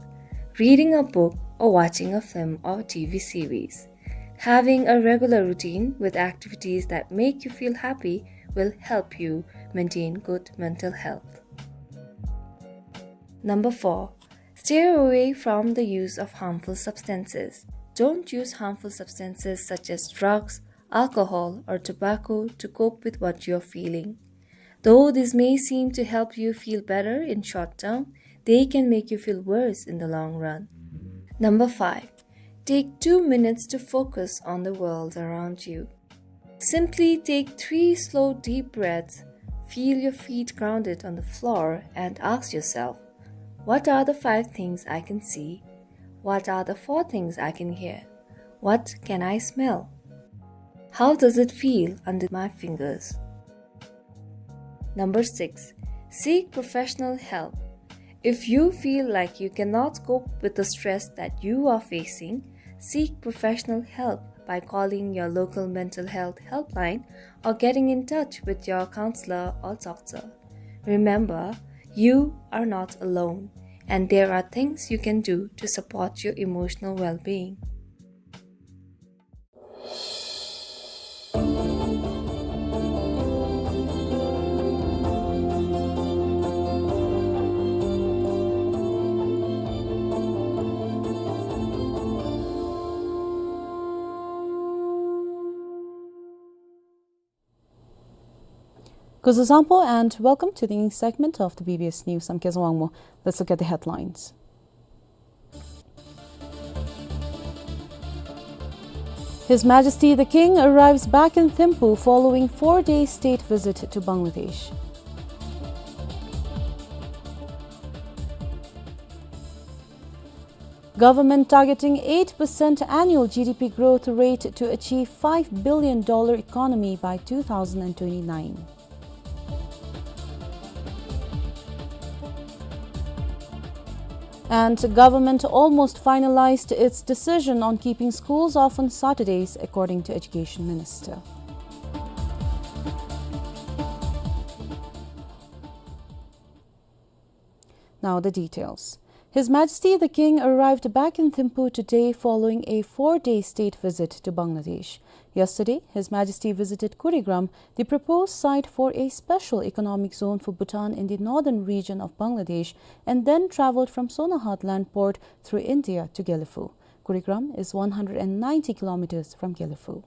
reading a book, or watching a film or T V series. Having a regular routine with activities that make you feel happy will help you maintain good mental health. Number four, steer away from the use of harmful substances. Don't use harmful substances such as drugs, alcohol, or tobacco to cope with what you're feeling. Though this may seem to help you feel better in short term, they can make you feel worse in the long run. Number five, take two minutes to focus on the world around you. Simply take three slow, deep breaths, feel your feet grounded on the floor, and ask yourself, "What are the five things I can see? What are the four things I can hear? What can I smell? How does it feel under my fingers?" Number six, seek professional help. If you feel like you cannot cope with the stress that you are facing, seek professional help by calling your local mental health helpline or getting in touch with your counselor or doctor. Remember, you are not alone, and there are things you can do to support your emotional well-being. Kuzuzangpo and welcome to the news segment of the B B S News. I'm Kezang Wangmo. Let's look at the headlines. His Majesty the King arrives back in Thimphu following four-day state visit to Bangladesh. Government targeting eight percent annual G D P growth rate to achieve five billion dollar economy by two thousand and twenty-nine. And government almost finalized its decision on keeping schools off on Saturdays, according to Education Minister. Now the details. His Majesty the King arrived back in Thimphu today following a four-day state visit to Bangladesh. Yesterday, His Majesty visited Kurigram, the proposed site for a special economic zone for Bhutan in the northern region of Bangladesh, and then traveled from Sonarhat land port through India to Gelephu. Kurigram is one hundred and ninety kilometers from Gelephu.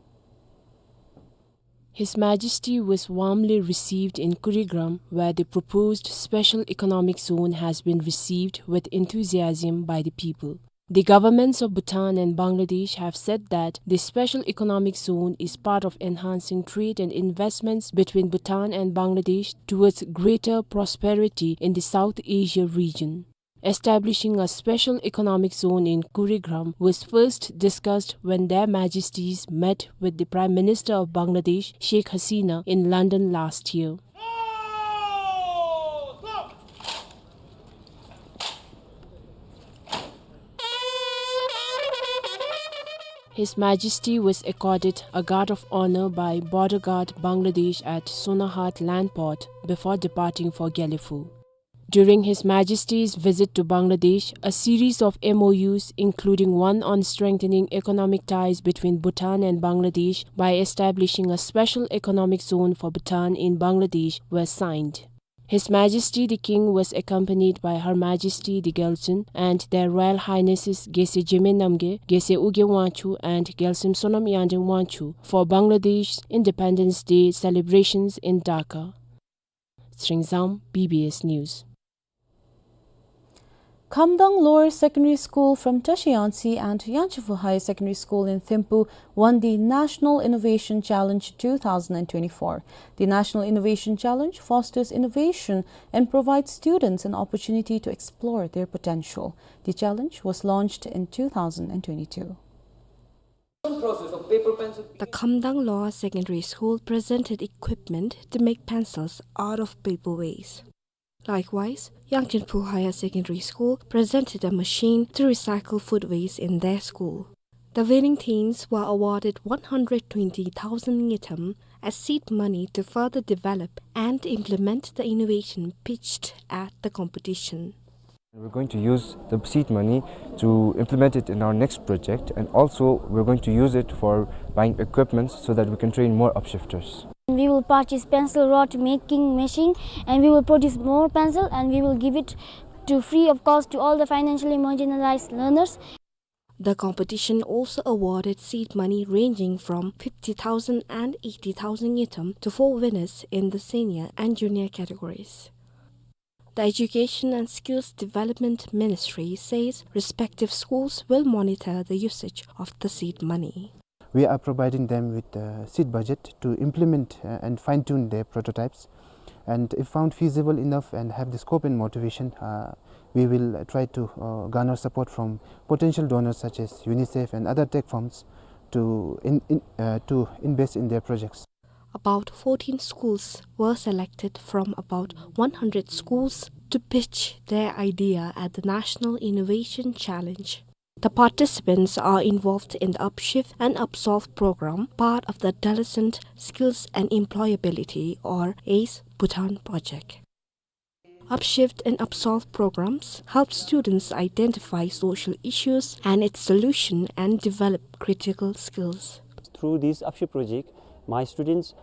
His Majesty was warmly received in Kurigram, where the proposed special economic zone has been received with enthusiasm by the people. The governments of Bhutan and Bangladesh have said that the special economic zone is part of enhancing trade and investments between Bhutan and Bangladesh towards greater prosperity in the South Asia region. Establishing a special economic zone in Kurigram was first discussed when Their Majesties met with the Prime Minister of Bangladesh, Sheikh Hasina, in London last year. His Majesty was accorded a guard of honor by Border Guard Bangladesh at Sonarhat Land Port before departing for Gelephu. During His Majesty's visit to Bangladesh, a series of M O Us, including one on strengthening economic ties between Bhutan and Bangladesh by establishing a special economic zone for Bhutan in Bangladesh, were signed. His Majesty the King was accompanied by Her Majesty the Gyaltsuen and Their Royal Highnesses Gyaltsuen Jigme Namgay, Gyaltsuen Ugye Wangchuck, and Gyaltsuen Sonam Yangden Wangchuck for Bangladesh's Independence Day celebrations in Dhaka. Tshering Zam, B B S News. Khamdang Lower Secondary School from Tashi Yangtse and Yangchenphu Higher Secondary School in Thimphu won the National Innovation Challenge two thousand and twenty-four. The National Innovation Challenge fosters innovation and provides students an opportunity to explore their potential. The challenge was launched in two thousand and twenty-two. The Khamdang Lower Secondary School presented equipment to make pencils out of paper waste. Likewise, Yangchenphu Higher Secondary School presented a machine to recycle food waste in their school. The winning teams were awarded one hundred twenty thousand ngultrum as seed money to further develop and implement the innovation pitched at the competition. We're going to use the seed money to implement it in our next project, and also we're going to use it for buying equipments so that we can train more upshifters. We will purchase pencil rod making machine, and we will produce more pencil, and we will give it to free of cost to all the financially marginalized learners. The competition also awarded seed money ranging from fifty thousand and eighty thousand ngultrum to four winners in the senior and junior categories. The Education and Skills Development Ministry says respective schools will monitor the usage of the seed money. We are providing them with a seed budget to implement, uh, and fine-tune their prototypes. And if found feasible enough and have the scope and motivation, uh, we will try to, uh, garner support from potential donors such as UNICEF and other tech firms to in-, in-, uh, to invest in their projects. About fourteen schools were selected from about one hundred schools to pitch their idea at the National Innovation Challenge. The participants are involved in the Upshift and Upsolve program, part of the Adolescent Skills and Employability, or ACE Bhutan project. Upshift and Upsolve programs help students identify social issues and its solution and develop critical skills. Through this Upshift project, my students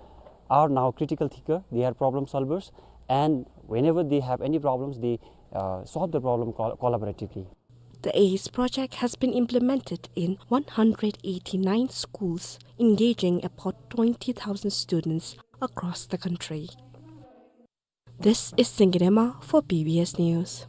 are now critical thinker, they are problem solvers, and whenever they have any problems, they, uh, solve the problem col-, collaboratively. The ACE project has been implemented in one hundred eighty-nine schools, engaging about twenty thousand students across the country. This is Singye Dema for B B S News.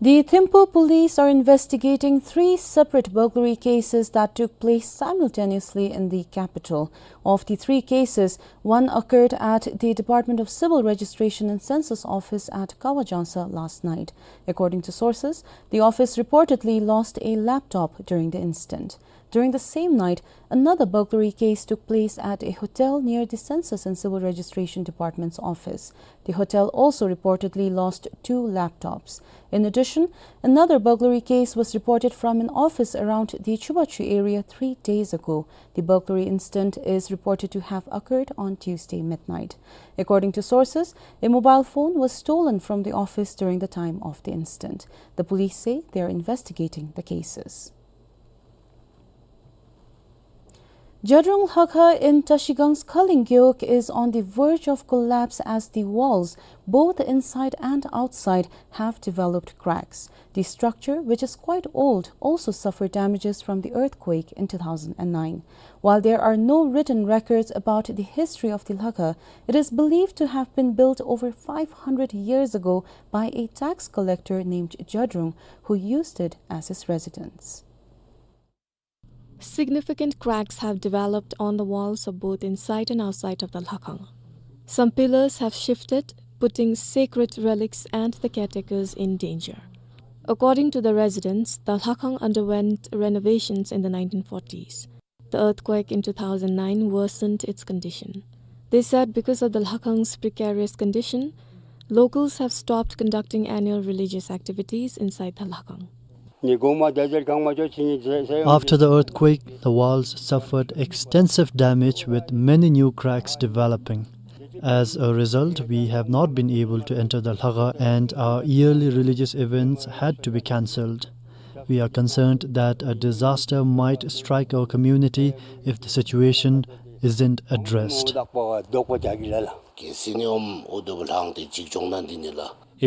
The Thimphu police are investigating three separate burglary cases that took place simultaneously in the capital. Of the three cases, one occurred at the Department of Civil Registration and Census office at Kawajangsa last night. According to sources, the office reportedly lost a laptop during the incident. During the same night, another burglary case took place at a hotel near the Census and Civil Registration Department's office. The hotel also reportedly lost two laptops. In addition, another burglary case was reported from an office around the Chubachu area three days ago. The burglary incident is reported to have occurred on Tuesday midnight. According to sources, a mobile phone was stolen from the office during the time of the incident. The police say they are investigating the cases. Jadrong Lhakha in Tashigang's Khaling Gewog is on the verge of collapse as the walls, both inside and outside, have developed cracks. The structure, which is quite old, also suffered damages from the earthquake in two thousand and nine. While there are no written records about the history of the Lhakha, it is believed to have been built over five hundred years ago by a tax collector named Jadrong, who used it as his residence. Significant cracks have developed on the walls of both inside and outside of the Lhakhang. Some pillars have shifted, putting sacred relics and the caretakers in danger. According to the residents, the Lhakhang underwent renovations in the nineteen forties. The earthquake in two thousand nine worsened its condition. They said because of the Lhakhang's precarious condition, locals have stopped conducting annual religious activities inside the Lhakhang. After the earthquake, the walls suffered extensive damage, with many new cracks developing. As a result, we have not been able to enter the Lhakhang, and our yearly religious events had to be cancelled. We are concerned that a disaster might strike our community if the situation isn't addressed. If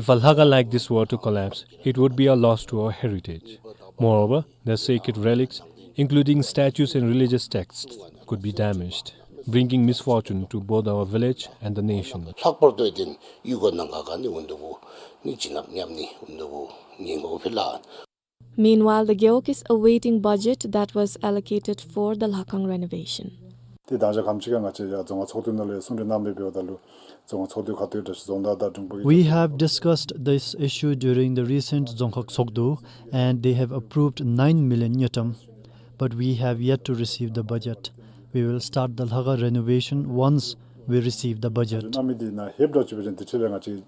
a Lhakhang like this were to collapse, it would be a loss to our heritage. Moreover, the sacred relics, including statues and religious texts, could be damaged, bringing misfortune to both our village and the nation. Meanwhile, the Gewog is awaiting budget that was allocated for the Lhakhang renovation. ཏེ་ད་ཆ་ཁམས་ཅིག་ཁར་ང་བཅས་ཡང་རྫོང་ཁག་ཚོགས་འདུ་ནང་ལུ་ཡང་གསུང་གྲོས་གནང་སྦེ་འབདཝ་ད་ལུ་རྫོང་ཁག་ཚོགས་འདུ་ཁ་ཐུག་ད་ཅི་རྫོང་བདག་དང་དྲུང་འཕར་གྱིས། We have discussed this issue during the recent རྫོང་ཁག་ཚོགས་འདུ, and they have approved nine million ngultrum. But we have yet to receive the budget. We will start the Lhakhang renovation once we receive the budget. གནང་མི་འདི་ནང་ལྷོདཔ་འདྲཝ་ཅིག་འབད་བ་ཅིན་དེ་འཕྲལ་ལས་ང་བཅས་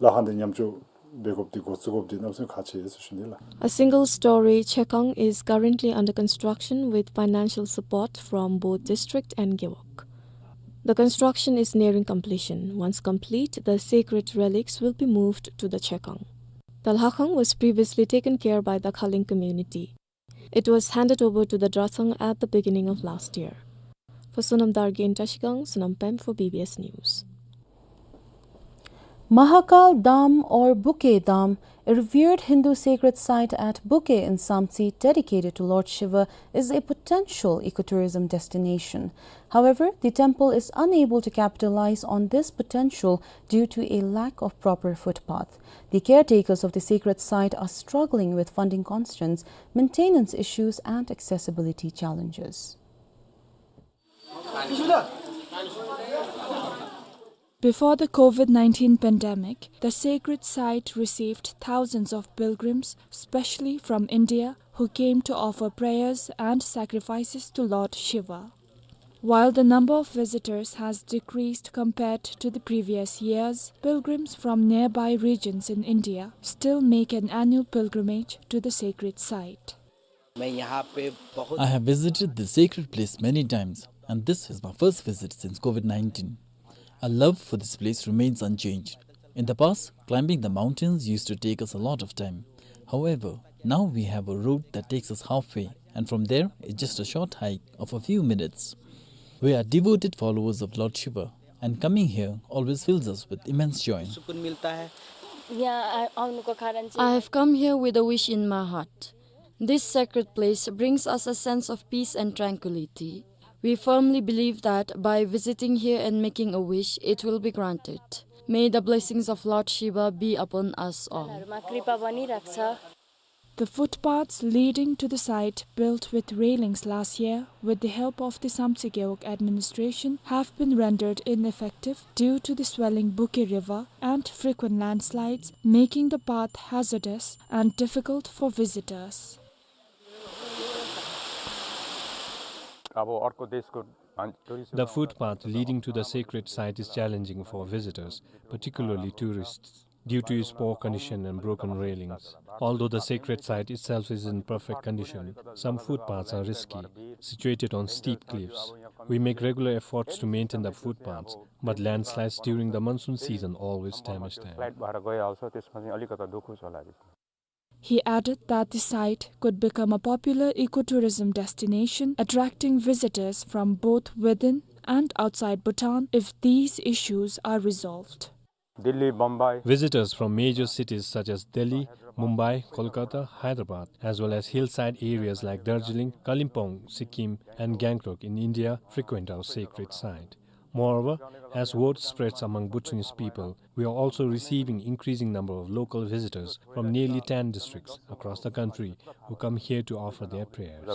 ལྷ་ཁང་འདི་ཉམས་བཅོས་འབད་དགོཔ་འདི་འགོ་བཙུགས་དགོཔ་འདི་གནམ་མེད་ས་མེད་ཁག་ཆེ་ཟེར་ཞུ་ནི་ལགས། A single-story chekang is currently under construction with financial support from both district and Gewog. The construction is nearing completion. Once complete, the sacred relics will be moved to the chekang. The Lhakhang was previously taken care by the Khaling community. It was handed over to the Dratsang at the beginning of last year. For Sonam Dargin, Trashigang, Sonam Pem for B B S News. Mahakal Dham or Buke Dham, a revered Hindu sacred site at Buke in Samtse dedicated to Lord Shiva, is a potential ecotourism destination. However, the temple is unable to capitalize on this potential due to a lack of proper footpath. The caretakers of the sacred site are struggling with funding constraints, maintenance issues, and accessibility challenges. Before the COVID nineteen pandemic, the sacred site received thousands of pilgrims, especially from India, who came to offer prayers and sacrifices to Lord Shiva. While the number of visitors has decreased compared to the previous years, pilgrims from nearby regions in India still make an annual pilgrimage to the sacred site. I have visited this sacred place many times, and this is my first visit since COVID nineteen. Our love for this place remains unchanged. In the past, climbing the mountains used to take us a lot of time. However, now we have a route that takes us halfway, and from there, it's just a short hike of a few minutes. We are devoted followers of Lord Shiva, and coming here always fills us with immense joy. I have come here with a wish in my heart. This sacred place brings us a sense of peace and tranquility. We firmly believe that by visiting here and making a wish, it will be granted. May the blessings of Lord Shiva be upon us all. The footpaths leading to the site, built with railings last year with the help of the Samtse Gewog administration, have been rendered ineffective due to the swelling Buke River and frequent landslides, making the path hazardous and difficult for visitors. The footpath leading to the sacred site is challenging for visitors, particularly tourists, due to its poor condition and broken railings. Although the sacred site itself is in perfect condition, some footpaths are risky, situated on steep cliffs. We make regular efforts to maintain the footpaths, but landslides during the monsoon season always damage them. He added that the site could become a popular ecotourism destination, attracting visitors from both within and outside Bhutan if these issues are resolved. Visitors from major cities such as Delhi, Mumbai, Kolkata, Hyderabad, as well as hillside areas like Darjeeling, Kalimpong, Sikkim, and Gangtok in India frequent our sacred site. Moreover, as word spreads among Bhutanese people, we are also receiving increasing number of local visitors from nearly ten districts across the country who come here to offer their prayers.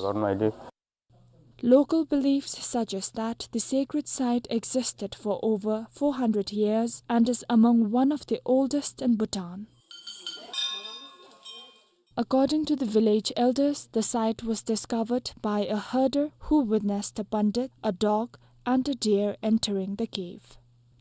Local beliefs suggest that the sacred site existed for over four hundred years and is among one of the oldest in Bhutan. According to the village elders, the site was discovered by a herder who witnessed a pandit, a dog, and a deer entering the cave.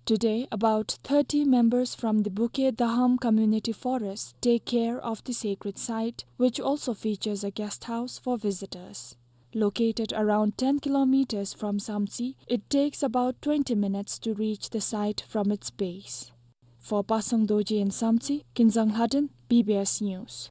Today, about thirty members from the Buke Daham Community Forest take care of the sacred site, which also features a guest house for visitors. Located around ten kilometers from Samtse, it takes about twenty minutes to reach the site from its base. For Pasang Dorji in Samtse, Kinzang Lhaden, B B S News.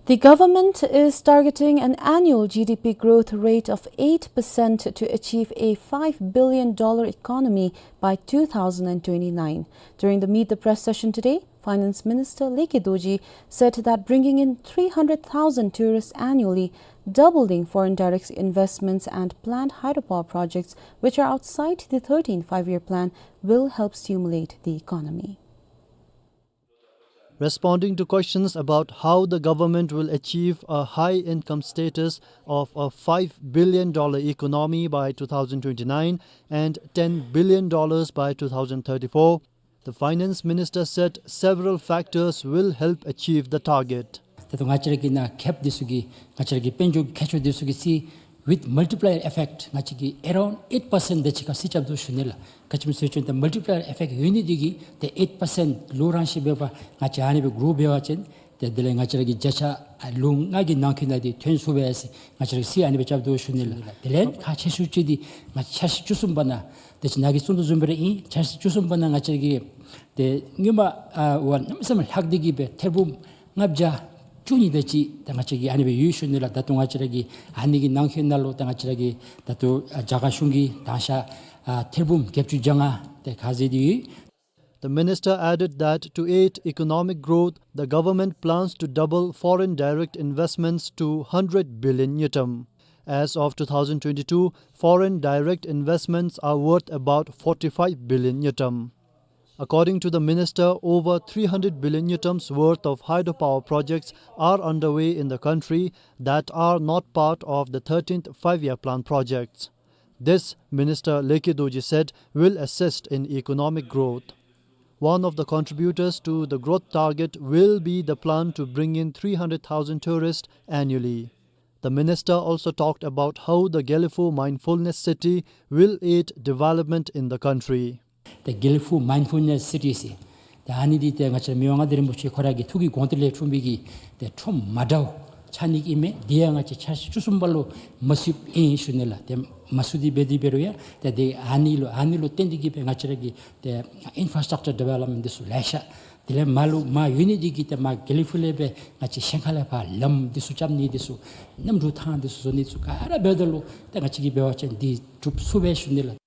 The government is targeting an annual G D P growth rate of eight percent to achieve a five billion dollar economy by two thousand and twenty-nine. During the Meet the Press session today, Finance Minister Leke Dorji said that bringing in three hundred thousand tourists annually, doubling foreign direct investments and planned hydropower projects which are outside the thirteenth Five-Year Plan will help stimulate the economy. Responding to questions about how the government will achieve a high income status of a five billion dollar economy by two thousand twenty-nine and ten billion dollars by two thousand thirty-four, the finance minister said several factors will help achieve the target. ད་ལྟོ་ང་བཅས་ར་གི་ནཱ་ཁེབ་འདི་ཚུ་གི་ང་བཅས་ར་གི་དཔལ་འབྱོར་གྱི་ཁྱད་ཆོས་འདི་ཚུ་གི་སི་with multiplier effect ང་བཅས་ཀྱི་around eight percent དེ་ཅིག་ཁར་སི་རྐྱབ་དོ་ཞུ་ནི་ལགས། ག་ཅི་སྨོ་ཟེར་བ་ཅིན་ད་multiplier effect ཡོད་ནི་འདི་གིས་ཏེ་eight percent ལུ་རང་ཤི་འབད་བ་ང་བཅས་ཨ་ནི་སྦེ་གོཝ་འབད་བ་ཅིན་ཏེ་དེ་ལས་ང་བཅས་ར་གི་བརྒྱ་ཆ་ལུ་ལྔ་གི་ནང་འཁོད་ནང་འདི་ཐོན་ཚུགས་པས་ཟེར་ང་བཅས་ར་གིས་སི་ཨ་ནི་སྦེ་རྐྱབ་དོ་ཞུ་ནི་ལགས། དེ་ལས་ཁག་ཆེ་ཤོས་ཅིག་འདི་ང་བཅས་ཆ་ཤས་བཅུ་གསུམ་པ་ནང་དེ་ཅིག་ནཱ་གིས་གསུང་དོ་བཟུམ་སྦེ་ར་ཨིན། ཆ་ཤས་བཅུ་གསུམ་པ་ནང་ང་བཅས་ར་གི་ཏེ་སྔོན་མ་ཨ་བ་གནམ་མེད་ས་མེད་ལྷག་སྟེ་གི་སྦེ་ཐེར་འབུམ་ལྔ་བརྒྱ་བཅུ་གཉིས་དེ་ཅིག་ད་ང་བཅས་ཀྱི་ཨ་ནི་སྦེ་ཡོད་ཞུ་ནི་ལགས། ད་ལྟོ་ང་བཅས་ར་གི་ཨ་ནི་གི་ནང་འཁོད་ནང་ལུ་ད་ང་བཅས་ར་གི་ད་ལྟོ་ཨ་རྒྱ་གར་གཞུང་གིས་དང་ཤ་ཨ་ཐེར་འབུམ་བརྒྱད་ཅུ་གྱ་ལྔ་དེ་ཁ་ཟེར་ཏེ་ཡོད། The minister added that to aid economic growth, the government plans to double foreign direct investments to hundred billion ngultrum. As of two thousand twenty-two, foreign direct investments are worth about forty-five billion ngultrum. According to the minister, over three hundred billion ngultrums worth of hydropower projects are underway in the country that are not part of the thirteenth Five-Year Plan projects. This, Minister Leke Dorji said, will assist in economic growth. One of the contributors to the growth target will be the plan to bring in three hundred thousand tourists annually. The minister also talked about how the Gelephu Mindfulness City will aid development in the country. ད་Gelephu Mindfulness City ཟེར་ད་ཨ་ནི་འདི་ཏེ་ང་བཅས་མི་དབང་མངའ་བདག་རིན་པོ་ཆེ་ཁོ་ར་གི་ཐུགས་ཀྱི་དགོངས་དོན་ལས་འཁྲུངས་པའི་གི་ཏེ་ཁྲོམ་མ་འདྲཝ་ཆགས་ནི་ཨིན་མས། འདི་ཡང་ང་བཅས་ཆ་ཤས་བཅུ་གསུམ་པ་ལུ་མ་ཚུདཔ་ཨིན་ཞུ་ནི་ལགས། ཏེ་མ་ཚུད་དེ་འབད་དེ་འབད་རུང་ཡང་ཏེ་འདི་ཨ་ནི་ལུ་ཨ་ནི་ལུ་བརྟེན་ཏེ་གི་སྦེ་ང་བཅས་ར་གི་ཏེ་ཨིན་ཕ་ར་སི་ཊག་ཅར་ཌི་ཝེ་ལོབ་མེནཊ་འདི་ཚུ་ལེ་ཤ་དེ་ལས་མར་ལུ་མར་ཡོད་ནི་འདི་གིས་ཏེ་མར་དགེ་ལེགས་ཕུག་ལས་སྦེ་ང་བཅས་ཤན་ཁ་ལས་ཕར་ལམ་འདི་ཚུ་རྐྱབ་ནི་འདི་ཚུ་གནམ་གྲུ་ཐང་འདི་ཚུ་བཟོ་ནི་ཚུ་ག་ར་འབདཝ་ད་ལུ་ཏེ་ང་བཅས་ཀྱིས་འབད་བ་ཅིན་འདི་འགྲུབ་ཚུགས་པས་ཞུ་ནི་ལགས།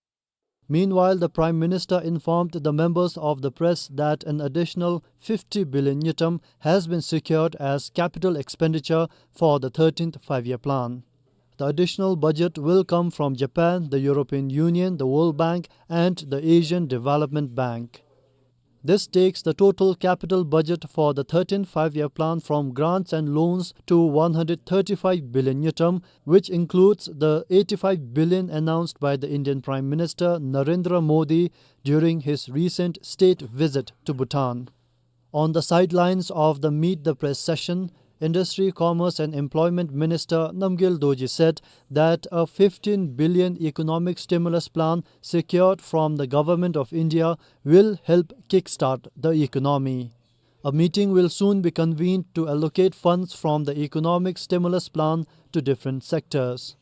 Meanwhile, the Prime Minister informed the members of the press that an additional fifty billion ngultrum has been secured as capital expenditure for the thirteenth Five-Year Plan. The additional budget will come from Japan, the European Union, the World Bank, and the Asian Development Bank. This takes the total capital budget for the thirteenth Five-Year Plan from grants and loans to one hundred thirty-five billion ngultrum, which includes the eighty-five billion announced by the Indian Prime Minister Narendra Modi during his recent state visit to Bhutan. On the sidelines of the Meet the Press session, Industry, Commerce and Employment Minister Namgyel Dorji said that a fifteen billion economic stimulus plan secured from the Government of India will help kickstart the economy. A meeting will soon be convened to allocate funds from the economic stimulus plan to different sectors.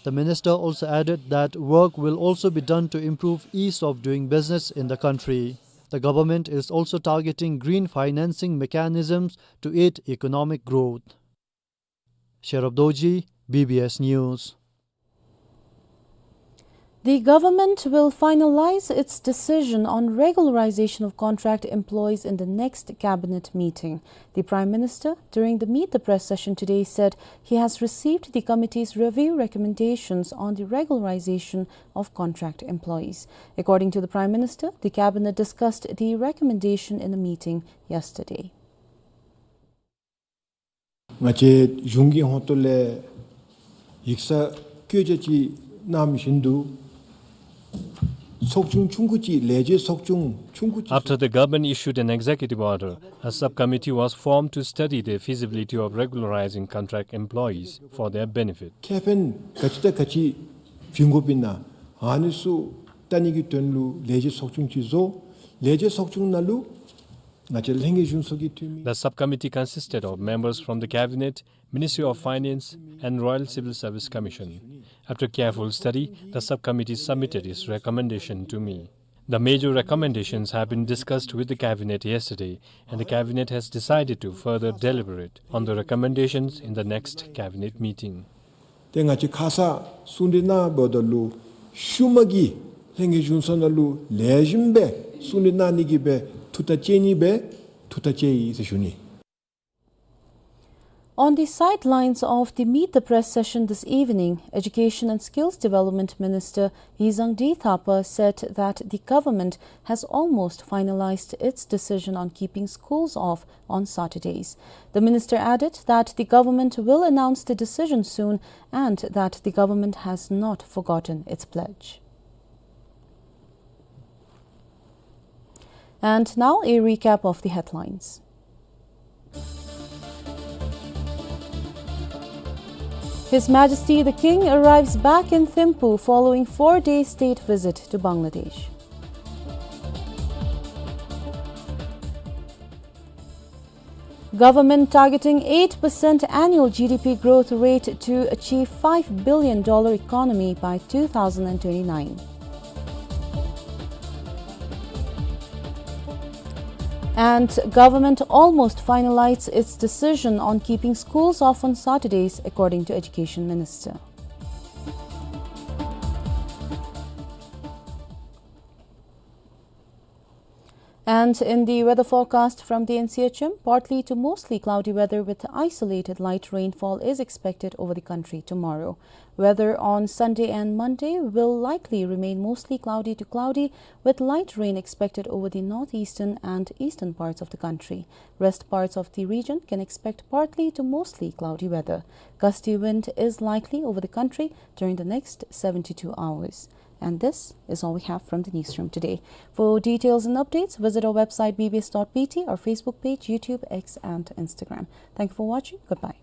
The minister also added that work will also be done to improve ease of doing business in the country. The government is also targeting green financing mechanisms to aid economic growth. Sherab Dorji, B B S News. The government will finalize its decision on regularization of contract employees in the next cabinet meeting. The Prime Minister, during the Meet the Press session today, said he has received the committee's review recommendations on the regularization of contract employees. According to the Prime Minister, the cabinet discussed the recommendation in a meeting yesterday. ང་བཅས་གཞུང་གི་ཧོངས་ཏོ་ལས་ཡིག་ཚང་བཀོད་རྒྱ་ཅིག་གནངམ་བཞིན་དུ་ཚོགས་ཆུང་ཆུང་ཀུ་ཅིག་ལས་བྱེད་ཚོགས་ཆུང་ཆུང་ཀུ་ཅིག After the government issued an executive order, a subcommittee was formed to study the feasibility of regularizing contract employees for their benefit. ཁེ་ཕན་ག་ཅི་དང་ག་ཅི་བྱིན་དགོཔ་ཨིན་ན་ཨ་ནི་ཚུ་བལྟ་ནི་གི་དོན་ལུ་ལས་བྱེད་ཚོགས་ཆུང་ཅིག་བཟོ། ལས་བྱེད་ཚོགས་ཆུང་ནང་ལུ་ ང་བཅས་ལྷན་རྒྱས་གཞུང་ཚོགས་ཀྱི་འཐུས་མི། The subcommittee consisted of members from the Cabinet, Ministry of Finance, and Royal Civil Service Commission. After careful study, the subcommittee submitted its recommendation to me. The major recommendations have been discussed with the Cabinet yesterday, and the Cabinet has decided to further deliberate on the recommendations in the next Cabinet meeting. ཏེ་ང་བཅས་ཁ་ཙ་གསུང་གྲོས་གནང་འབདཝ་ད་ལུ་ཤུལ་མ་གི་ལྷན་རྒྱས་གཞུང་ཚོགས་ནང་ལུ་ལེགས་ཤོམ་སྦེ་གསུང་གྲོས་གནང་ནི་གི་སྦེ་ཐུགས་ཐག་བཅད་ནི་སྦེ་ཐུགས་ཐག་བཅད་ཡི་ཟེར་ཞུ་ནི། On the sidelines of the Meet the Press session this evening, Education and Skills Development Minister Hizang D Thapa said that the government has almost finalized its decision on keeping schools off on Saturdays. The minister added that the government will announce the decision soon and that the government has not forgotten its pledge. And now a recap of the headlines. His Majesty the King arrives back in Thimphu following four-day state visit to Bangladesh. Government targeting eight percent annual G D P growth rate to achieve five billion dollar economy by two thousand and twenty-nine. And government almost finalized its decision on keeping schools off on Saturdays, according to Education Minister. And in the weather forecast from the N C H M, partly to mostly cloudy weather with isolated light rainfall is expected over the country tomorrow. Weather on Sunday and Monday will likely remain mostly cloudy to cloudy, with light rain expected over the northeastern and eastern parts of the country. Rest parts of the region can expect partly to mostly cloudy weather. Gusty wind is likely over the country during the next seventy-two hours. And this is all we have from the newsroom today. For details and updates, visit our website B B S dot B T, our Facebook page, YouTube, X, and Instagram. Thank you for watching. Goodbye.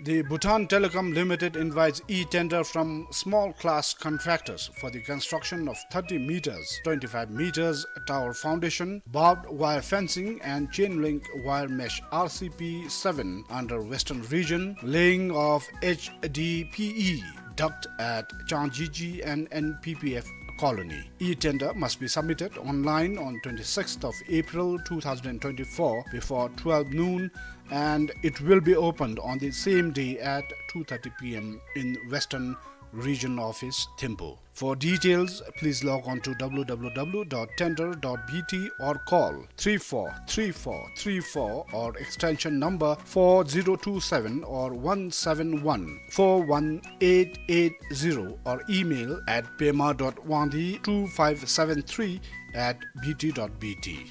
The Bhutan Telecom Limited invites e-tender from small class contractors for the construction of thirty meters, twenty-five meters tower foundation, barbed wire fencing and chain link wire mesh R C P seven under Western Region, laying of H D P E duct at Changjiji and N P P F colony. E-tender must be submitted online on twenty-sixth of April two thousand twenty-four before twelve noon, and it will be opened on the same day at two thirty P M in Western Region Office, Thimphu. For details, please log on to W W W dot tender dot B T or call three four three four three four or extension number four zero two seven or one seven one four one eight eight zero or email at pema dot wangdi two five seven three at B T dot B T.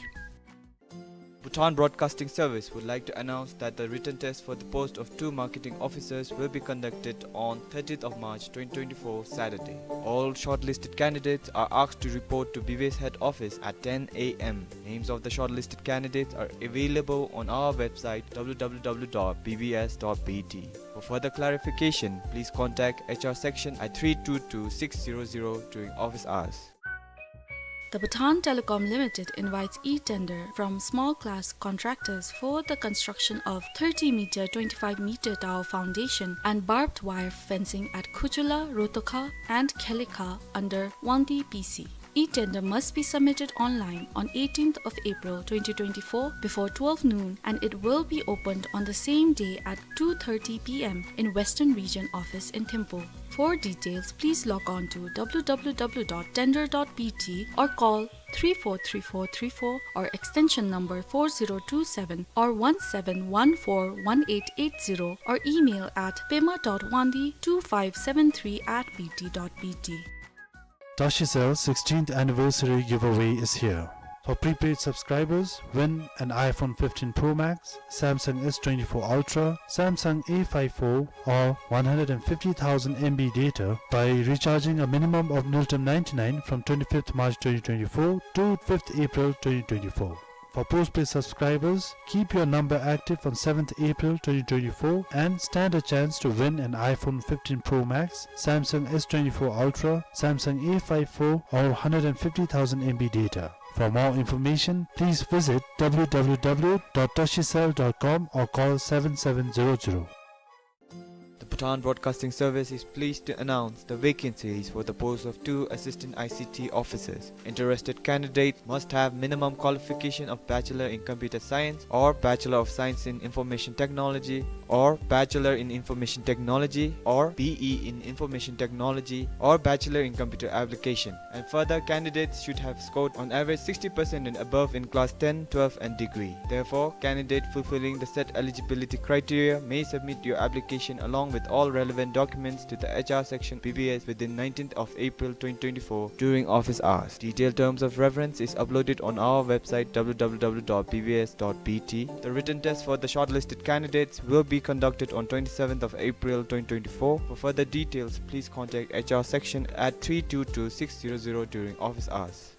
Bhutan Broadcasting Service would like to announce that the written test for the post of two marketing officers will be conducted on thirtieth of March twenty twenty-four, Saturday. All shortlisted candidates are asked to report to B B S head office at ten A M. Names of the shortlisted candidates are available on our website W W W dot B B S dot B T. For further clarification, please contact H R section at three two two six zero zero during office hours. The Bhutan Telecom Limited invites e-tender from small class contractors for the construction of thirty meter, twenty-five meter tower foundation and barbed wire fencing at Khuchula, Rotoka and Khelekha under Wangdi P C. E-tender must be submitted online on eighteenth of April twenty twenty-four before twelve noon, and it will be opened on the same day at two thirty p m in Western Region Office in Thimphu. For details, please log on to w w w dot tender dot b t or call three four three four three four or extension number four zero two seven or one seven one four one eight eight zero or email at pema dot wandi two five seven three at b t dot b t. Tashicel sixteenth anniversary giveaway is here. For prepaid subscribers, win an iPhone fifteen Pro Max, Samsung S twenty-four Ultra, Samsung A five four, or one hundred and fifty thousand M B data by recharging a minimum of Niltum ninety-nine from twenty-fifth March twenty twenty-four to fifth April twenty twenty-four. For postpaid subscribers, keep your number active on seventh April twenty twenty-four and stand a chance to win an iPhone fifteen Pro Max, Samsung S twenty-four Ultra, Samsung A five four, or one hundred fifty thousand M B data. For more information, please visit w w w dot tashicel dot com or call seven seven zero zero. The Bhutan Broadcasting Service is pleased to announce the vacancies for the post of two assistant I C T officers. Interested candidates must have minimum qualification of Bachelor in Computer Science or Bachelor of Science in Information Technology or Bachelor in Information Technology or B E in Information Technology or Bachelor in Computer Application. And further, candidates should have scored on average sixty percent and above in class ten, twelve and degree. Therefore, candidate fulfilling the set eligibility criteria may submit your application along with all relevant documents to the H R section B B S within nineteenth of April twenty twenty-four during office hours. Detailed terms of reference is uploaded on our website w w w dot b b s dot b t. The written test for the shortlisted candidates will be conducted on twenty-seventh of April twenty twenty-four. For further details, please contact H R section at three two two six zero zero during office hours.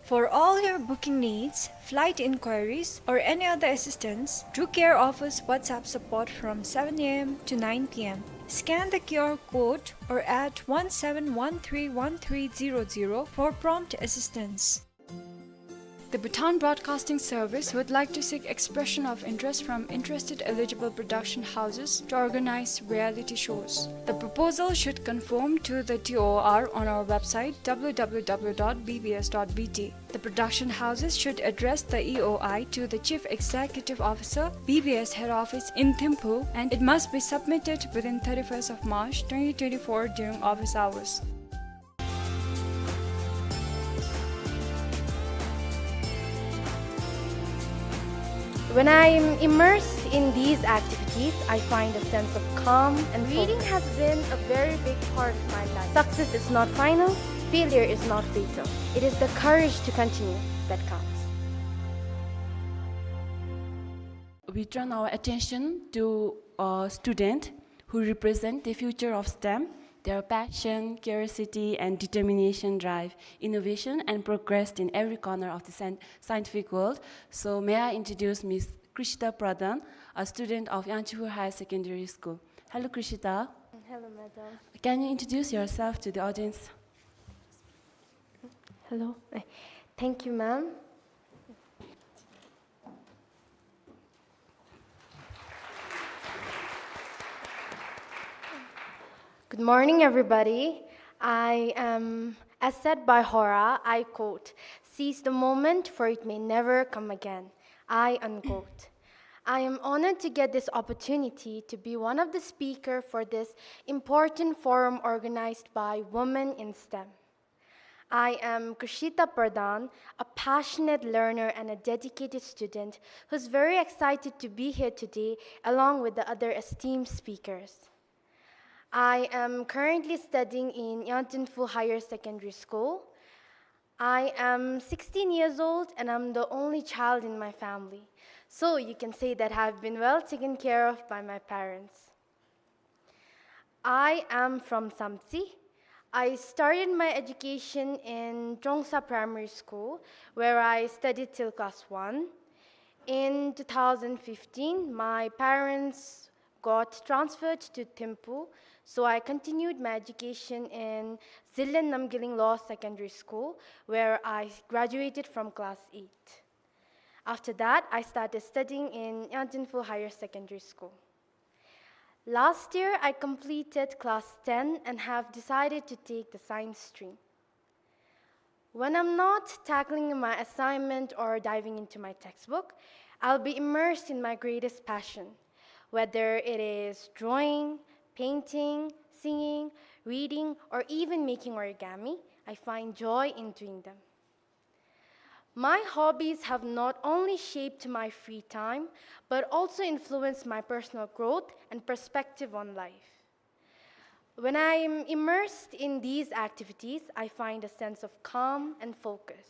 For all your booking needs, flight inquiries, or any other assistance, Drew Care offers WhatsApp support from seven a m to nine p m. Scan the Q R code or at one seven one three one three zero zero for prompt assistance. The Bhutan Broadcasting Service would like to seek expression of interest from interested eligible production houses to organize reality shows. The proposal should conform to the T O R on our website w w w dot b b s dot b t. The production houses should address the E O I to the Chief Executive Officer, B B S Head Office in Thimphu, and it must be submitted within thirty-first of March twenty twenty-four during office hours. When I am immersed in these activities, I find a sense of calm and focus. Reading has been a very big part of my life. Success is not final, failure is not fatal. It is the courage to continue that counts. We turn our attention to a student who represent the future of STEM. Their passion, curiosity, and determination drive innovation and progress in every corner of the scien-, scientific world. So may I introduce Miss Krishita Pradhan, a student of Yangtseofu Higher Secondary School. Hello, Krishita. Hello, madam. Can you introduce yourself to the audience? Hello. Eh, thank you, ma'am. Good morning, everybody. I am, as said by Hora, I quote, "Seize the moment, for it may never come again." I unquote. I am honored to get this opportunity to be one of the speaker for this important forum organized by Women in STEM. I am Krishita Pradhan, a passionate learner and a dedicated student who's very excited to be here today along with the other esteemed speakers. I am currently studying in Yangtseofu Higher Secondary School. I am sixteen years old and I'm the only child in my family. So you can say that I've been well taken care of by my parents. I am from Samtse. I started my education in Trongsa Primary School, where I studied till class one. In two thousand fifteen, my parents got transferred to Thimphu, so I continued my education in Zillen Namgilling Lower Secondary School, where I graduated from class eight. After that, I started studying in Yangtseofu Higher Secondary School. Last year, I completed class ten and have decided to take the science stream. When I'm not tackling my assignment or diving into my textbook, I'll be immersed in my greatest passion. Whether it is drawing, painting, singing, reading, or even making origami, I find joy in doing them. My hobbies have not only shaped my free time, but also influenced my personal growth and perspective on life. When I'm immersed in these activities, I find a sense of calm and focus.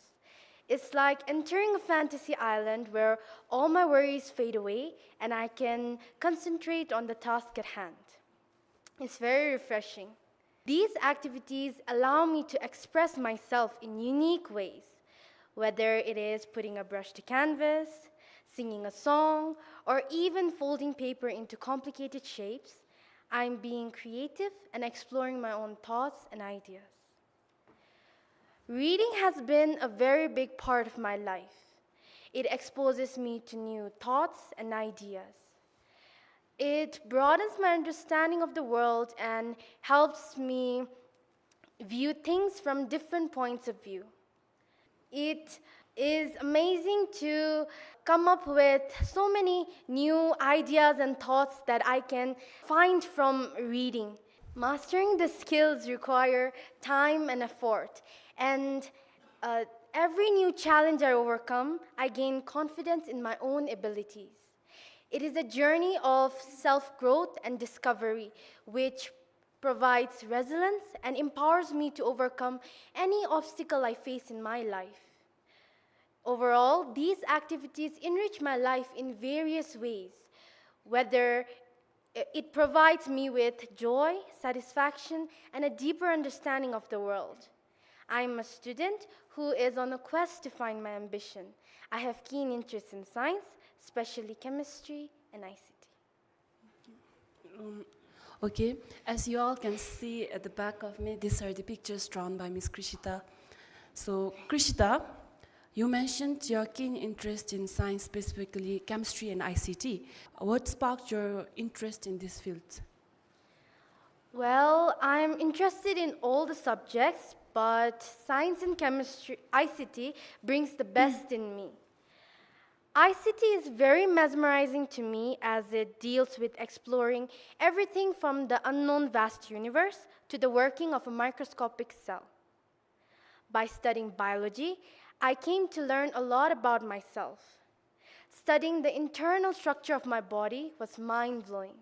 It's like entering a fantasy island where all my worries fade away and I can concentrate on the task at hand. It's very refreshing. These activities allow me to express myself in unique ways, whether it is putting a brush to canvas, singing a song, or even folding paper into complicated shapes. I'm being creative and exploring my own thoughts and ideas. Reading has been a very big part of my life. It exposes me to new thoughts and ideas. It broadens my understanding of the world and helps me view things from different points of view. It is amazing to come up with so many new ideas and thoughts that I can find from reading. Mastering the skills require time and effort, and, uh, every new challenge I overcome, I gain confidence in my own abilities. It is a journey of self-growth and discovery, which provides resilience and empowers me to overcome any obstacle I face in my life. Overall, these activities enrich my life in various ways, whether i-, it provides me with joy, satisfaction, and a deeper understanding of the world. I am a student who is on a quest to find my ambition. I have keen interest in science, especially chemistry and I C T. Um, okay, as you all can see at the back of me, these are the pictures drawn by Miss Krishita. So, Krishita, you mentioned your keen interest in science, specifically chemistry and I C T. What sparked your interest in this field? Well, I'm interested in all the subjects, but science and chemistry, I C T, brings the best in me. I C T is very mesmerizing to me as it deals with exploring everything from the unknown vast universe to the working of a microscopic cell. By studying biology, I came to learn a lot about myself. Studying the internal structure of my body was mind-blowing.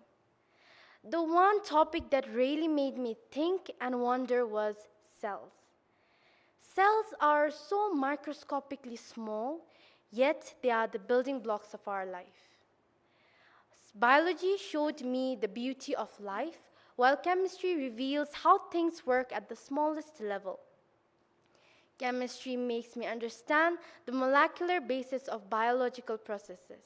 The one topic that really made me think and wonder was cells. Cells are so microscopically small, yet they are the building blocks of our life. Biology showed me the beauty of life, while chemistry reveals how things work at the smallest level. Chemistry makes me understand the molecular basis of biological processes.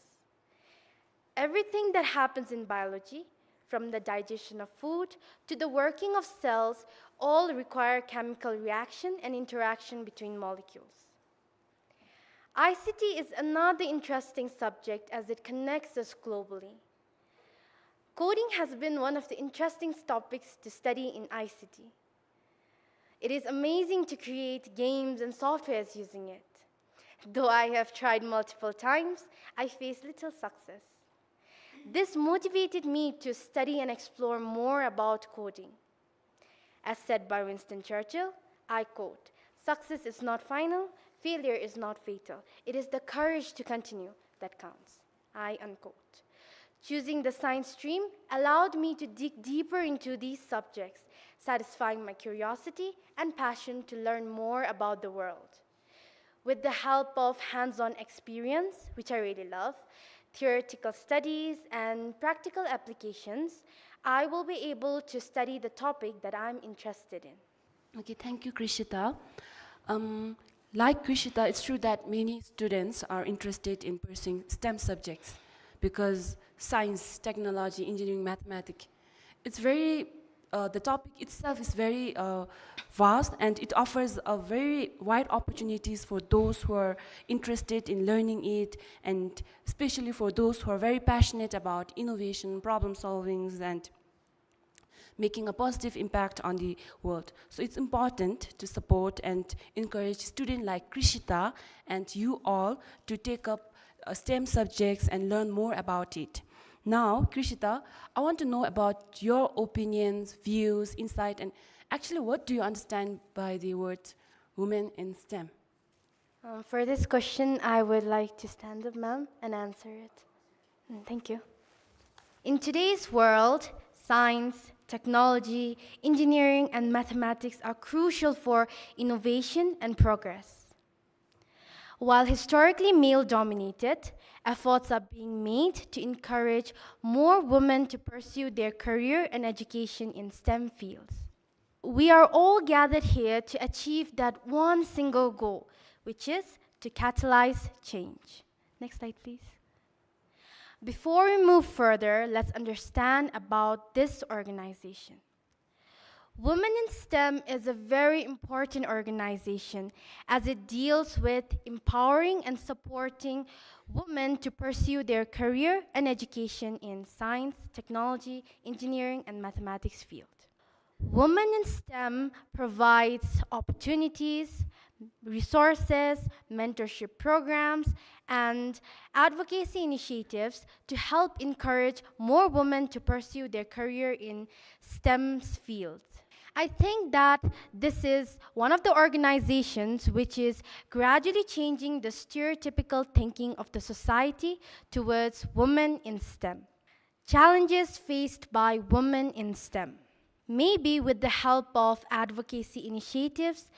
Everything that happens in biology, from the digestion of food to the working of cells, all require chemical reaction and interaction between molecules. I C T is another interesting subject as it connects us globally. Coding has been one of the interesting topics to study in I C T. It is amazing to create games and softwares using it. Though I have tried multiple times, I face little success. This motivated me to study and explore more about coding. As said by Winston Churchill, I quote, "Success is not final, failure is not fatal. It is the courage to continue that counts." I unquote. Choosing the science stream allowed me to dig deeper into these subjects, satisfying my curiosity and passion to learn more about the world. With the help of hands-on experience, which I really love, theoretical studies, and practical applications, I will be able to study the topic that I'm interested in. Okay, thank you, Krishita. Um, like Krishita, it's true that many students are interested in pursuing STEM subjects because science, technology, engineering, mathematics, it's very, uh, the topic itself is very, uh, vast, and it offers a very wide opportunities for those who are interested in learning it, and especially for those who are very passionate about innovation, problem solvings, and making a positive impact on the world. So it's important to support and encourage students like Krishita and you all to take up uh, STEM subjects and learn more about it. Now, Krishita, I want to know about your opinions, views, insight, and actually, what do you understand by the word women in STEM? Um, for this question, I would like to stand up, ma'am, and answer it. Mm, thank you. In today's world, science, technology, engineering, and mathematics are crucial for innovation and progress. While historically male dominated, efforts are being made to encourage more women to pursue their career and education in STEM fields. We are all gathered here to achieve that one single goal, which is to catalyze change. Next slide, please. Before we move further, let's understand about this organization. Women in STEM is a very important organization as it deals with empowering and supporting women to pursue their career and education in science, technology, engineering, and mathematics field. Women in STEM provides opportunities, resources, mentorship programs, and advocacy initiatives to help encourage more women to pursue their career in STEM fields. I think that this is one of the organizations which is gradually changing the stereotypical thinking of the society towards women in STEM. Challenges faced by women in STEM. Maybe with the help of advocacy initiatives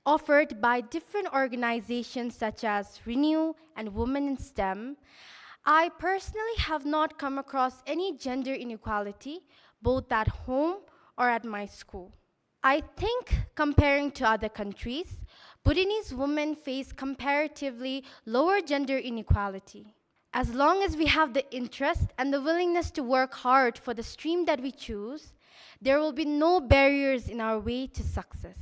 offered by different organizations such as Renew and Women in STEM, I personally have not come across any gender inequality, both at home or at my school. I think, comparing to other countries, Bhutanese women face comparatively lower gender inequality. As long as we have the interest and the willingness to work hard for the stream that we choose, there will be no barriers in our way to success.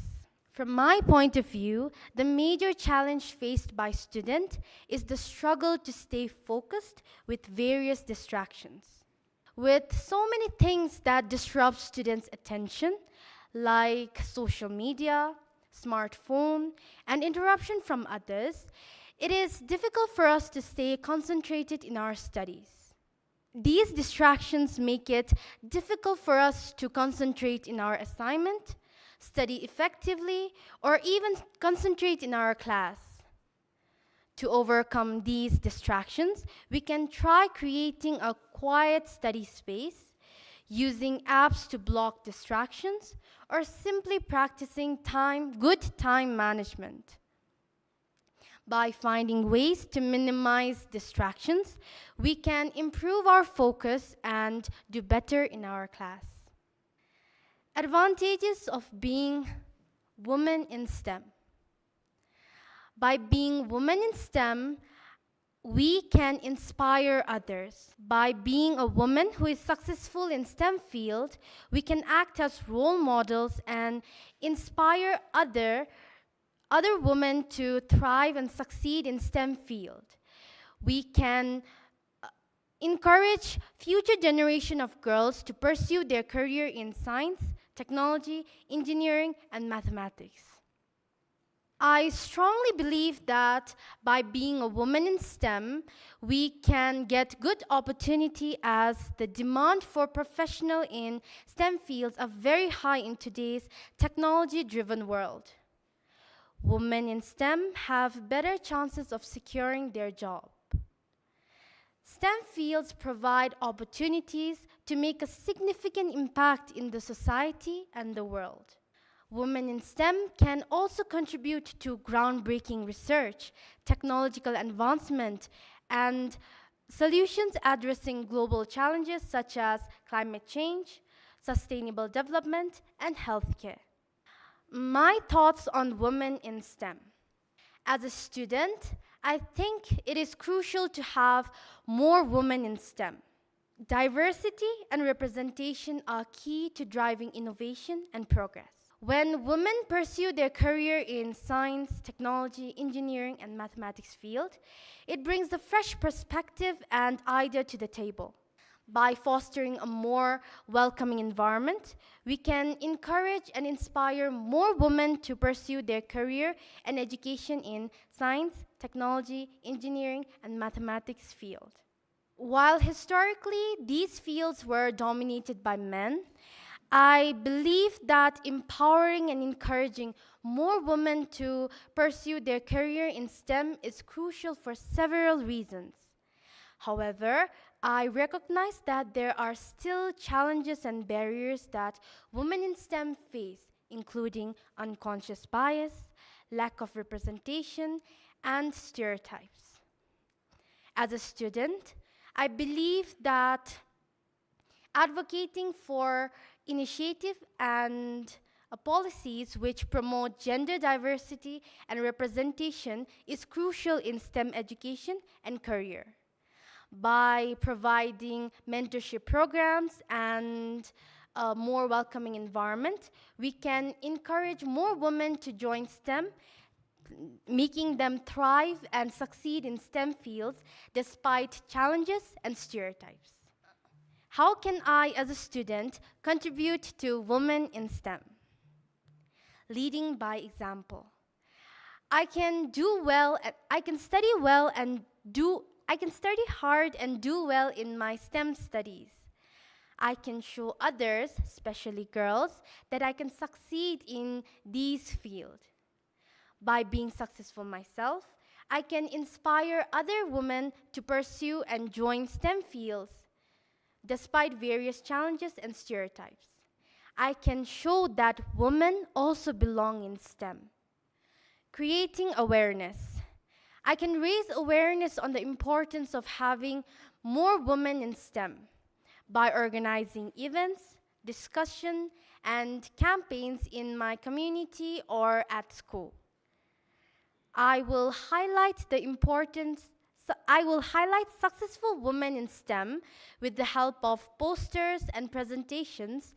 From my point of view, the major challenge faced by student is the struggle to stay focused with various distractions. With so many things that disrupt students' attention, like social media, smartphone, and interruption from others, it is difficult for us to stay concentrated in our studies. These distractions make it difficult for us to concentrate in our assignment, study effectively, or even concentrate in our class. To overcome these distractions, we can try creating a quiet study space, using apps to block distractions, or simply practicing time, good time management. By finding ways to minimize distractions, we can improve our focus and do better in our class. Advantages of being women in STEM. By being women in STEM, we can inspire others. By being a woman who is successful in STEM field, we can act as role models and inspire other, other women to thrive and succeed in STEM field. We can uh, encourage future generation of girls to pursue their career in science, technology, engineering, and mathematics. I strongly believe that by being a woman in STEM, we can get good opportunity as the demand for professional in STEM fields are very high in today's technology-driven world. Women in STEM have better chances of securing their job. STEM fields provide opportunities to make a significant impact in the society and the world. Women in STEM can also contribute to groundbreaking research, technological advancement, and solutions addressing global challenges such as climate change, sustainable development, and healthcare. My thoughts on women in STEM. As a student, I think it is crucial to have more women in STEM. Diversity and representation are key to driving innovation and progress. When women pursue their career in science, technology, engineering, and mathematics field, it brings a fresh perspective and idea to the table. By fostering a more welcoming environment, we can encourage and inspire more women to pursue their career and education in science, technology, engineering, and mathematics field. While historically these fields were dominated by men, I believe that empowering and encouraging more women to pursue their career in STEM is crucial for several reasons. However, I recognize that there are still challenges and barriers that women in STEM face, including unconscious bias, lack of representation, and stereotypes. As a student, I believe that advocating for initiative and, uh, policies which promote gender diversity and representation is crucial in STEM education and career. By providing mentorship programs and a more welcoming environment, we can encourage more women to join STEM, making them thrive and succeed in STEM fields despite challenges and stereotypes. How can I, as a student, contribute to women in STEM? Leading by example. I can do well, at, I can study well and do, I can study hard and do well in my STEM studies. I can show others, especially girls, that I can succeed in these fields. By being successful myself, I can inspire other women to pursue and join STEM fields, despite various challenges and stereotypes. I can show that women also belong in STEM. Creating awareness. I can raise awareness on the importance of having more women in STEM by organizing events, discussion, and campaigns in my community or at school. I will highlight the importance, I will highlight successful women in STEM with the help of posters and presentations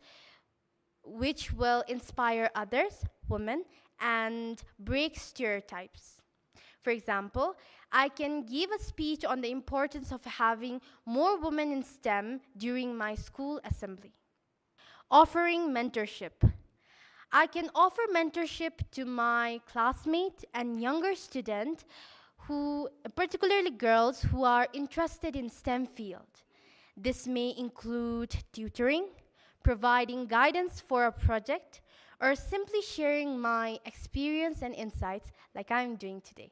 which will inspire others, women, and break stereotypes. For example, I can give a speech on the importance of having more women in STEM during my school assembly. Offering mentorship. I can offer mentorship to my classmate and younger student who, particularly girls who are interested in STEM field. This may include tutoring, providing guidance for a project, or simply sharing my experience and insights like I'm doing today.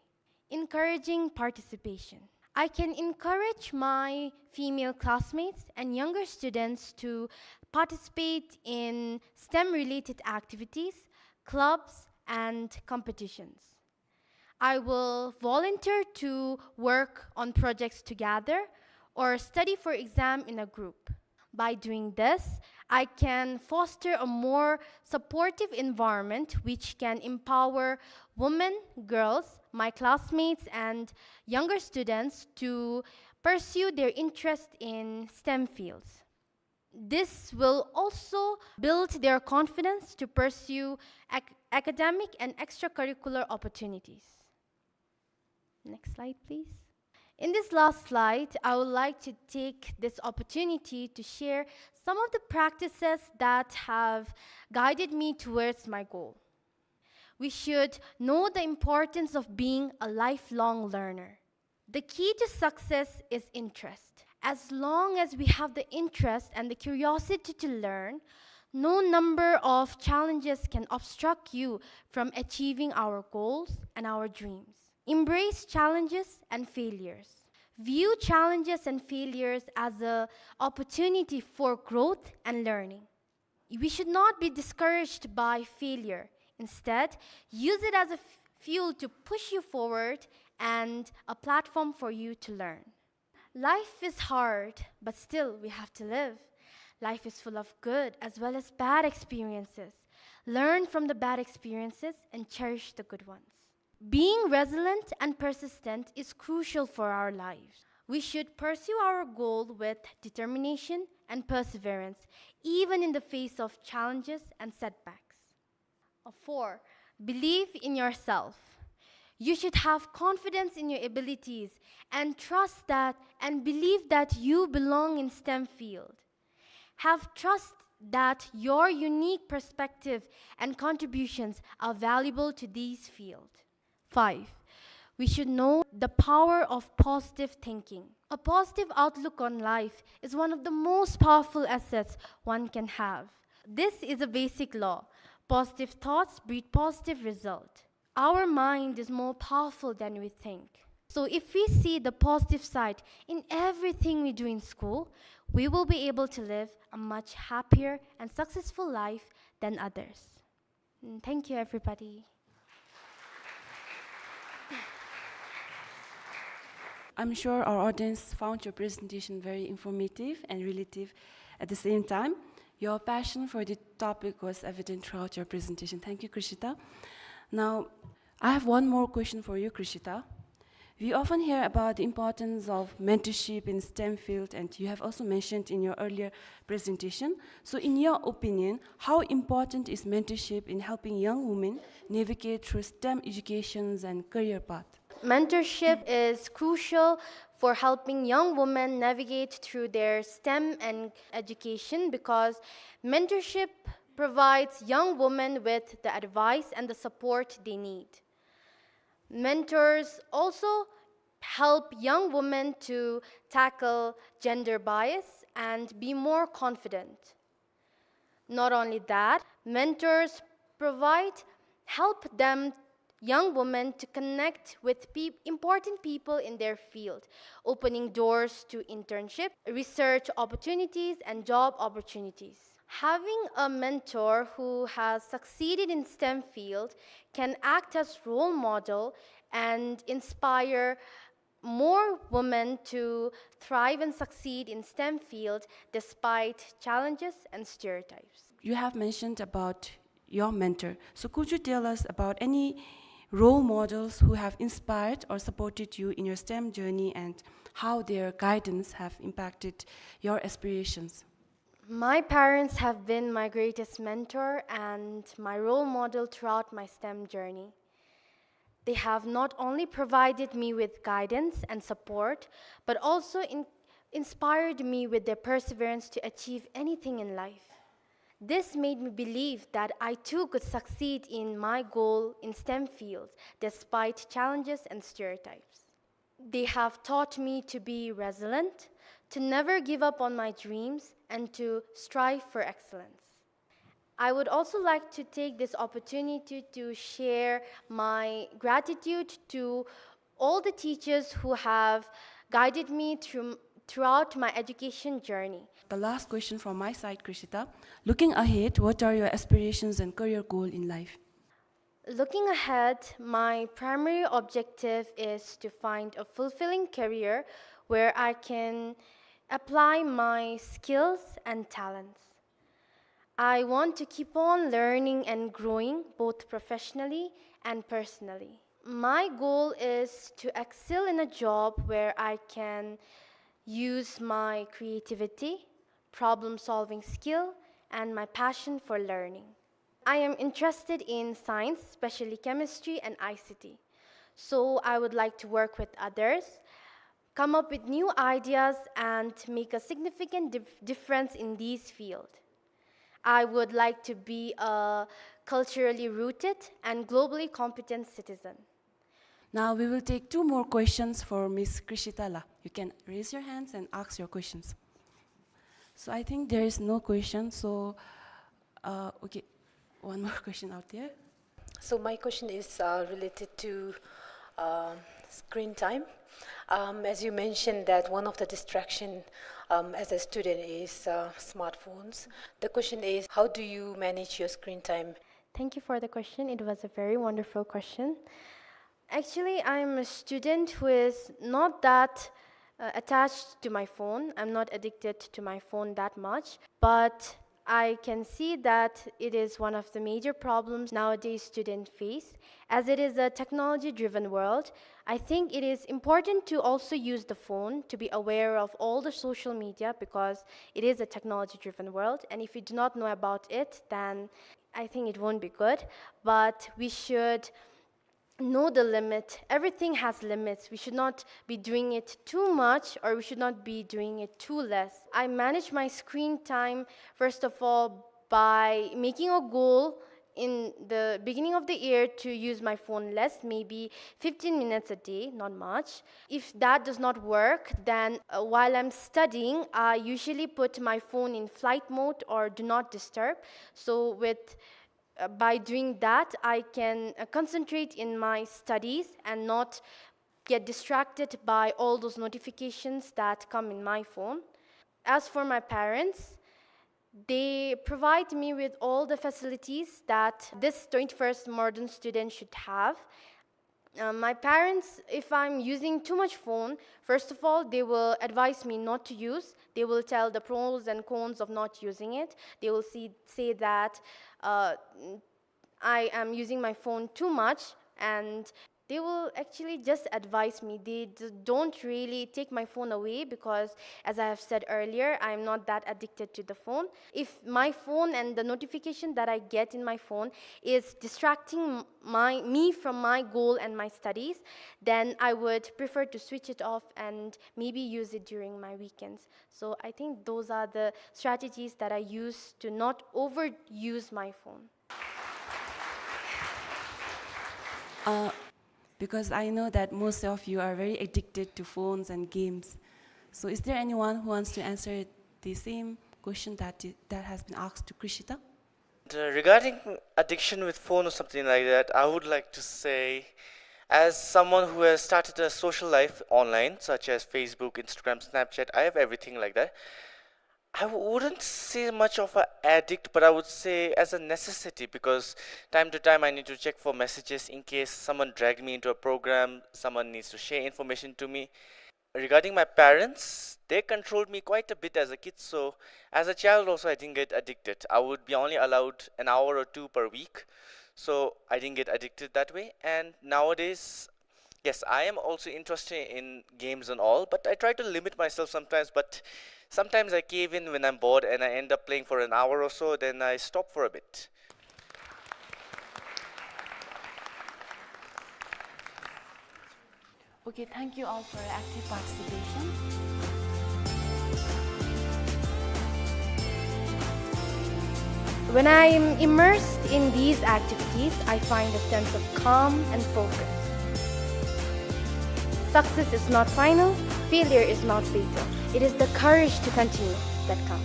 Encouraging participation. I can encourage my female classmates and younger students to participate in STEM-related activities, clubs, and competitions. I will volunteer to work on projects together or study for exam in a group. By doing this, I can foster a more supportive environment which can empower women, girls, my classmates, and younger students to pursue their interest in STEM fields. This will also build their confidence to pursue ac-, academic and extracurricular opportunities. Next slide, please. In this last slide, I would like to take this opportunity to share some of the practices that have guided me towards my goal. We should know the importance of being a lifelong learner. The key to success is interest. As long as we have the interest and the curiosity to learn, no number of challenges can obstruct you from achieving our goals and our dreams. Embrace challenges and failures. View challenges and failures as an opportunity for growth and learning. We should not be discouraged by failure. Instead, use it as a f-, fuel to push you forward and a platform for you to learn. Life is hard, but still we have to live. Life is full of good as well as bad experiences. Learn from the bad experiences and cherish the good ones. Being resilient and persistent is crucial for our lives. We should pursue our goal with determination and perseverance, even in the face of challenges and setbacks. Uh, four, believe in yourself. You should have confidence in your abilities and trust that and believe that you belong in STEM field. Have trust that your unique perspective and contributions are valuable to this field. Five, we should know the power of positive thinking. A positive outlook on life is one of the most powerful assets one can have. This is a basic law. Positive thoughts breed positive result. Our mind is more powerful than we think. So if we see the positive side in everything we do in school, we will be able to live a much happier and successful life than others. Mm, thank you, everybody. I'm sure our audience found your presentation very informative and relative at the same time. Your passion for the topic was evident throughout your presentation. Thank you, Krishita. Now, I have one more question for you, Krishita. We often hear about the importance of mentorship in STEM field, and you have also mentioned in your earlier presentation. So in your opinion, how important is mentorship in helping young women navigate through STEM educations and career path? Mentorship is crucial for helping young women navigate through their STEM and education because mentorship provides young women with the advice and the support they need. Mentors also help young women to tackle gender bias and be more confident. Not only that, mentors provide, help them, young women, to connect with peop- important people in their field, opening doors to internship, research opportunities, and job opportunities. Having a mentor who has succeeded in STEM field can act as role model and inspire more women to thrive and succeed in STEM field despite challenges and stereotypes. You have mentioned about your mentor. So could you tell us about any role models who have inspired or supported you in your STEM journey and how their guidance have impacted your aspirations? My parents have been my greatest mentor and my role model throughout my STEM journey. They have not only provided me with guidance and support, but also in- inspired me with their perseverance to achieve anything in life. This made me believe that I too could succeed in my goal in STEM fields despite challenges and stereotypes. They have taught me to be resilient, to never give up on my dreams, and to strive for excellence. I would also like to take this opportunity to share my gratitude to all the teachers who have guided me through, throughout my education journey. The last question from my side, Krishita. Looking ahead, what are your aspirations and career goal in life? Looking ahead, my primary objective is to find a fulfilling career where I can apply my skills and talents. I want to keep on learning and growing both professionally and personally. My goal is to excel in a job where I can use my creativity, problem-solving skill, and my passion for learning. I am interested in science, especially chemistry and I C T. So I would like to work with others, come up with new ideas, and make a significant dif- difference in these fields. I would like to be a culturally rooted and globally competent citizen. Now we will take two more questions for Miss Krishita La. You can raise your hands and ask your questions. So I think there is no question. So, uh, okay, one more question out there. So my question is, uh, related to, uh, screen time. Um, as you mentioned that one of the distraction, um, as a student is, uh, smartphones. The question is, how do you manage your screen time? Thank you for the question. It was a very wonderful question. Actually, I'm a student who is not that, uh, attached to my phone. I'm not addicted to my phone that much, but I can see that it is one of the major problems nowadays students face. As it is a technology-driven world, I think it is important to also use the phone to be aware of all the social media because it is a technology-driven world. And if you do not know about it, then I think it won't be good. But we should know the limit. Everything has limits. We should not be doing it too much, or we should not be doing it too less. I manage my screen time, first of all, by making a goal in the beginning of the year to use my phone less, maybe fifteen minutes a day, not much. If that does not work, then, uh, while I'm studying, I usually put my phone in flight mode or do not disturb. So with, uh, by doing that, I can, uh, concentrate in my studies and not get distracted by all those notifications that come in my phone. As for my parents, they provide me with all the facilities that this twenty-first modern student should have. Uh, my parents, if I'm using too much phone, first of all, they will advise me not to use. They will tell the pros and cons of not using it. They will see, say that, uh, I am using my phone too much, and they will actually just advise me. They d-, don't really take my phone away because, as I have said earlier, I'm not that addicted to the phone. If my phone and the notification that I get in my phone is distracting m-, my, me from my goal and my studies, then I would prefer to switch it off and maybe use it during my weekends. So I think those are the strategies that I use to not overuse my phone. Uh, because I know that most of you are very addicted to phones and games. So is there anyone who wants to answer the same question that i-, that has been asked to Krishita? Uh, regarding addiction with phone or something like that, I would like to say, as someone who has started a social life online, such as Facebook, Instagram, Snapchat, I have everything like that. I wouldn't say much of an addict, but I would say as a necessity, because time to time I need to check for messages in case someone dragged me into a program, someone needs to share information to me. Regarding my parents, they controlled me quite a bit as a kid, so as a child also I didn't get addicted. I would be only allowed an hour or two per week, so I didn't get addicted that way. And nowadays, yes, I am also interested in games and all, but I try to limit myself sometimes, but sometimes I cave in when I'm bored and I end up playing for an hour or so, then I stop for a bit. Okay, thank you all for your active participation. When I am immersed in these activities, I find a sense of calm and focus. Success is not final, failure is not fatal. It is the courage to continue that counts.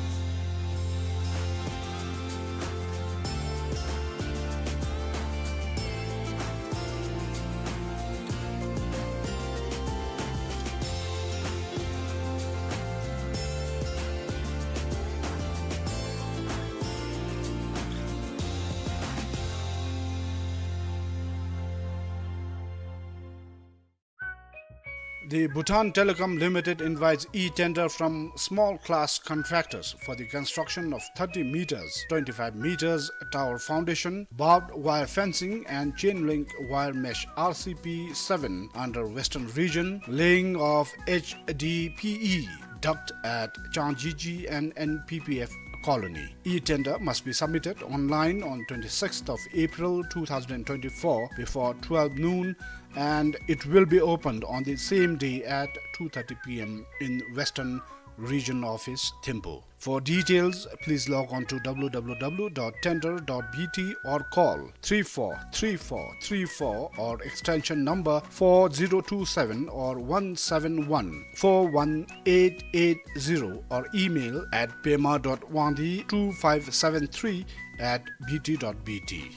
The Bhutan Telecom Limited invites e-tender from small class contractors for the construction of thirty meters, twenty-five meters tower foundation, barbed wire fencing and chain link wire mesh R C P seven under Western Region, laying of H D P E duct at Changjiji and N P P F colony. E-tender must be submitted online on twenty-sixth of April two thousand twenty-four before twelve noon, and it will be opened on the same day at two thirty P M in Western Region Office, Thimphu. For details, please log on to W W W dot tender dot B T or call three four three four three four or extension number four zero two seven or one seven one four one eight eight zero or email at pema dot wangdi two five seven three at B T dot B T.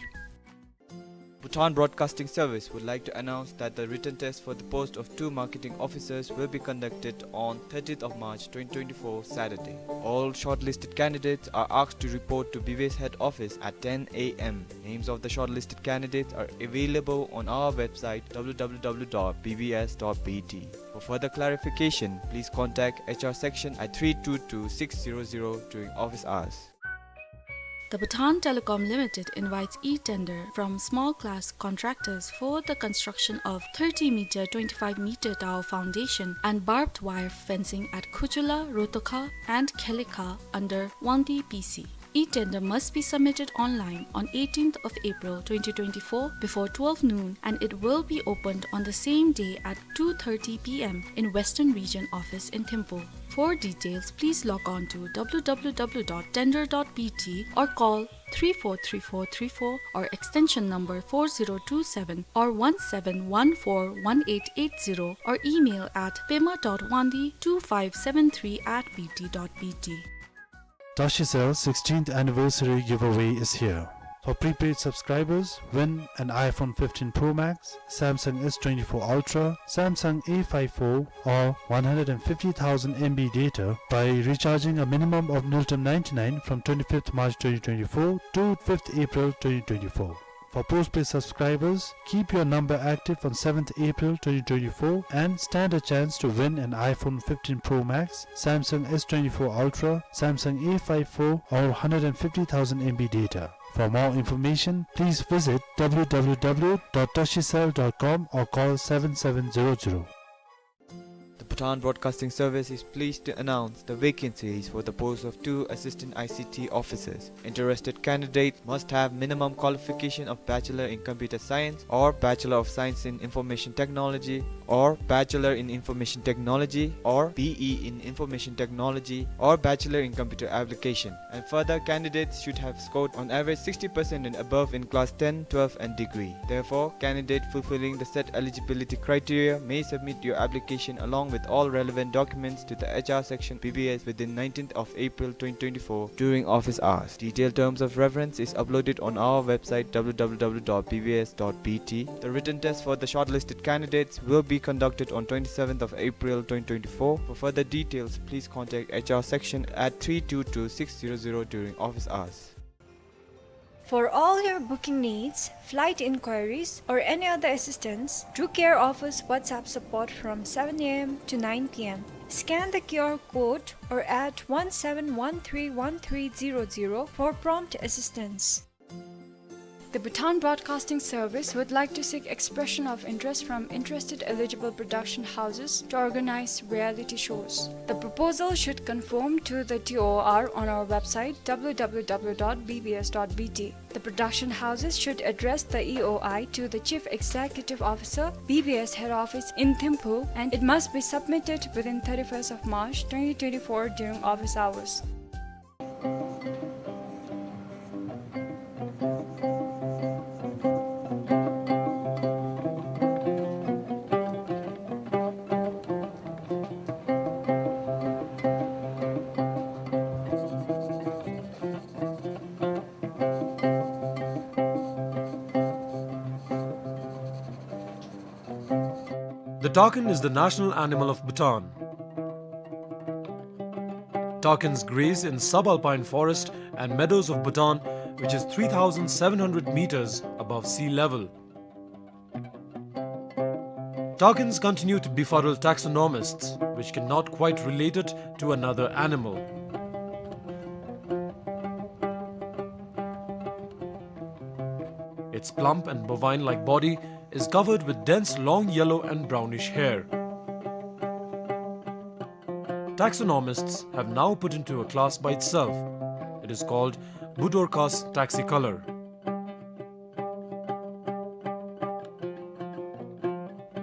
Bhutan Broadcasting Service would like to announce that the written test for the post of two marketing officers will be conducted on thirtieth of March twenty twenty-four, Saturday. All shortlisted candidates are asked to report to B B S head office at ten A M. Names of the shortlisted candidates are available on our website, W W W dot B B S dot B T. For further clarification, please contact H R section at three two two six zero zero during office hours. The Bhutan Telecom Limited invites e-tender from small class contractors for the construction of thirty meter, twenty-five meter tower foundation and barbed wire fencing at Khuchula, Rotokha and Khelekha under Wangdi P C. E-tender must be submitted online on eighteenth of April twenty twenty-four before twelve noon, and it will be opened on the same day at two thirty p m in Western Region Office in Thimphu. For details, please log on to w w w dot tender dot b t or call three four three four three four or extension number four zero two seven or one seven one four one eight eight zero or email at pema dot wangdi two five seven three at b t dot b t. Tashicel sixteenth anniversary giveaway is here. For prepaid subscribers, win an iPhone fifteen Pro Max, Samsung S twenty-four Ultra, Samsung A five four, or one hundred and fifty thousand M B data by recharging a minimum of Niltum ninety-nine from twenty-fifth March twenty twenty-four to fifth April twenty twenty-four. For postpaid subscribers, keep your number active on seventh April twenty twenty-four and stand a chance to win an iPhone fifteen Pro Max, Samsung S twenty-four Ultra, Samsung A five four, or hundred and fifty thousand M B data. For more information, please visit w w w dot tashicel dot com or call seven seven zero zero. The Bhutan Broadcasting Service is pleased to announce the vacancies for the post of two assistant I C T officers. Interested candidates must have minimum qualification of Bachelor in Computer Science or Bachelor of Science in Information Technology or Bachelor in Information Technology or B E in Information Technology or Bachelor in Computer Application. And further, candidates should have scored on average sixty percent and above in class ten, twelve and degree. Therefore, candidate fulfilling the set eligibility criteria may submit your application along with all relevant documents to the H R section B B S within nineteenth of April twenty twenty-four during office hours. Detailed terms of reference is uploaded on our website w w w dot b b s dot b t. The written test for the shortlisted candidates will be conducted on twenty-seventh of April twenty twenty-four. For further details, please contact H R section at three two two six zero zero during office hours. For all your booking needs, flight inquiries, or any other assistance, Drew Care offers WhatsApp support from seven a m to nine p m. Scan the Q R code or at one seven one three one three zero zero for prompt assistance. The Bhutan Broadcasting Service would like to seek expression of interest from interested eligible production houses to organize reality shows. The proposal should conform to the T O R on our website w w w dot b b s dot b t. The production houses should address the E O I to the Chief Executive Officer, B B S Head Office in Thimphu, and it must be submitted within thirty-first of March twenty twenty-four during office hours. The takin is the national animal of Bhutan. Takins graze in subalpine forest and meadows of Bhutan, which is three thousand seven hundred meters above sea level. Takins continue to befuddle taxonomists, which cannot quite relate it to another animal. Its plump and bovine-like body is covered with dense long yellow and brownish hair. Taxonomists have now put into a class by itself. It is called Budorcas taxicolor.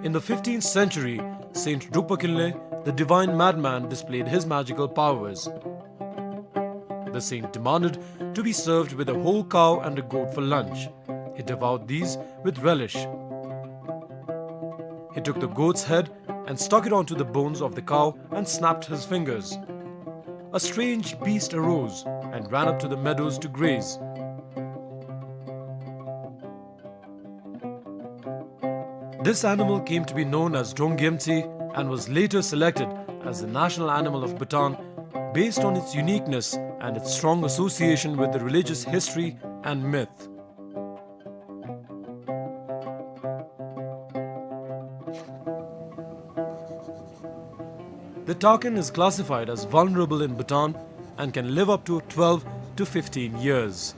In the fifteenth century, Saint Drukpa Kinley, the divine madman, displayed his magical powers. The saint demanded to be served with a whole cow and a goat for lunch. He devoured these with relish. He took the goat's head and stuck it onto the bones of the cow and snapped his fingers. A strange beast arose and ran up to the meadows to graze. This animal came to be known as Drong Gyemtse and was later selected as the national animal of Bhutan based on its uniqueness and its strong association with the religious history and myth. The takin is classified as vulnerable in Bhutan and can live up to twelve to fifteen years.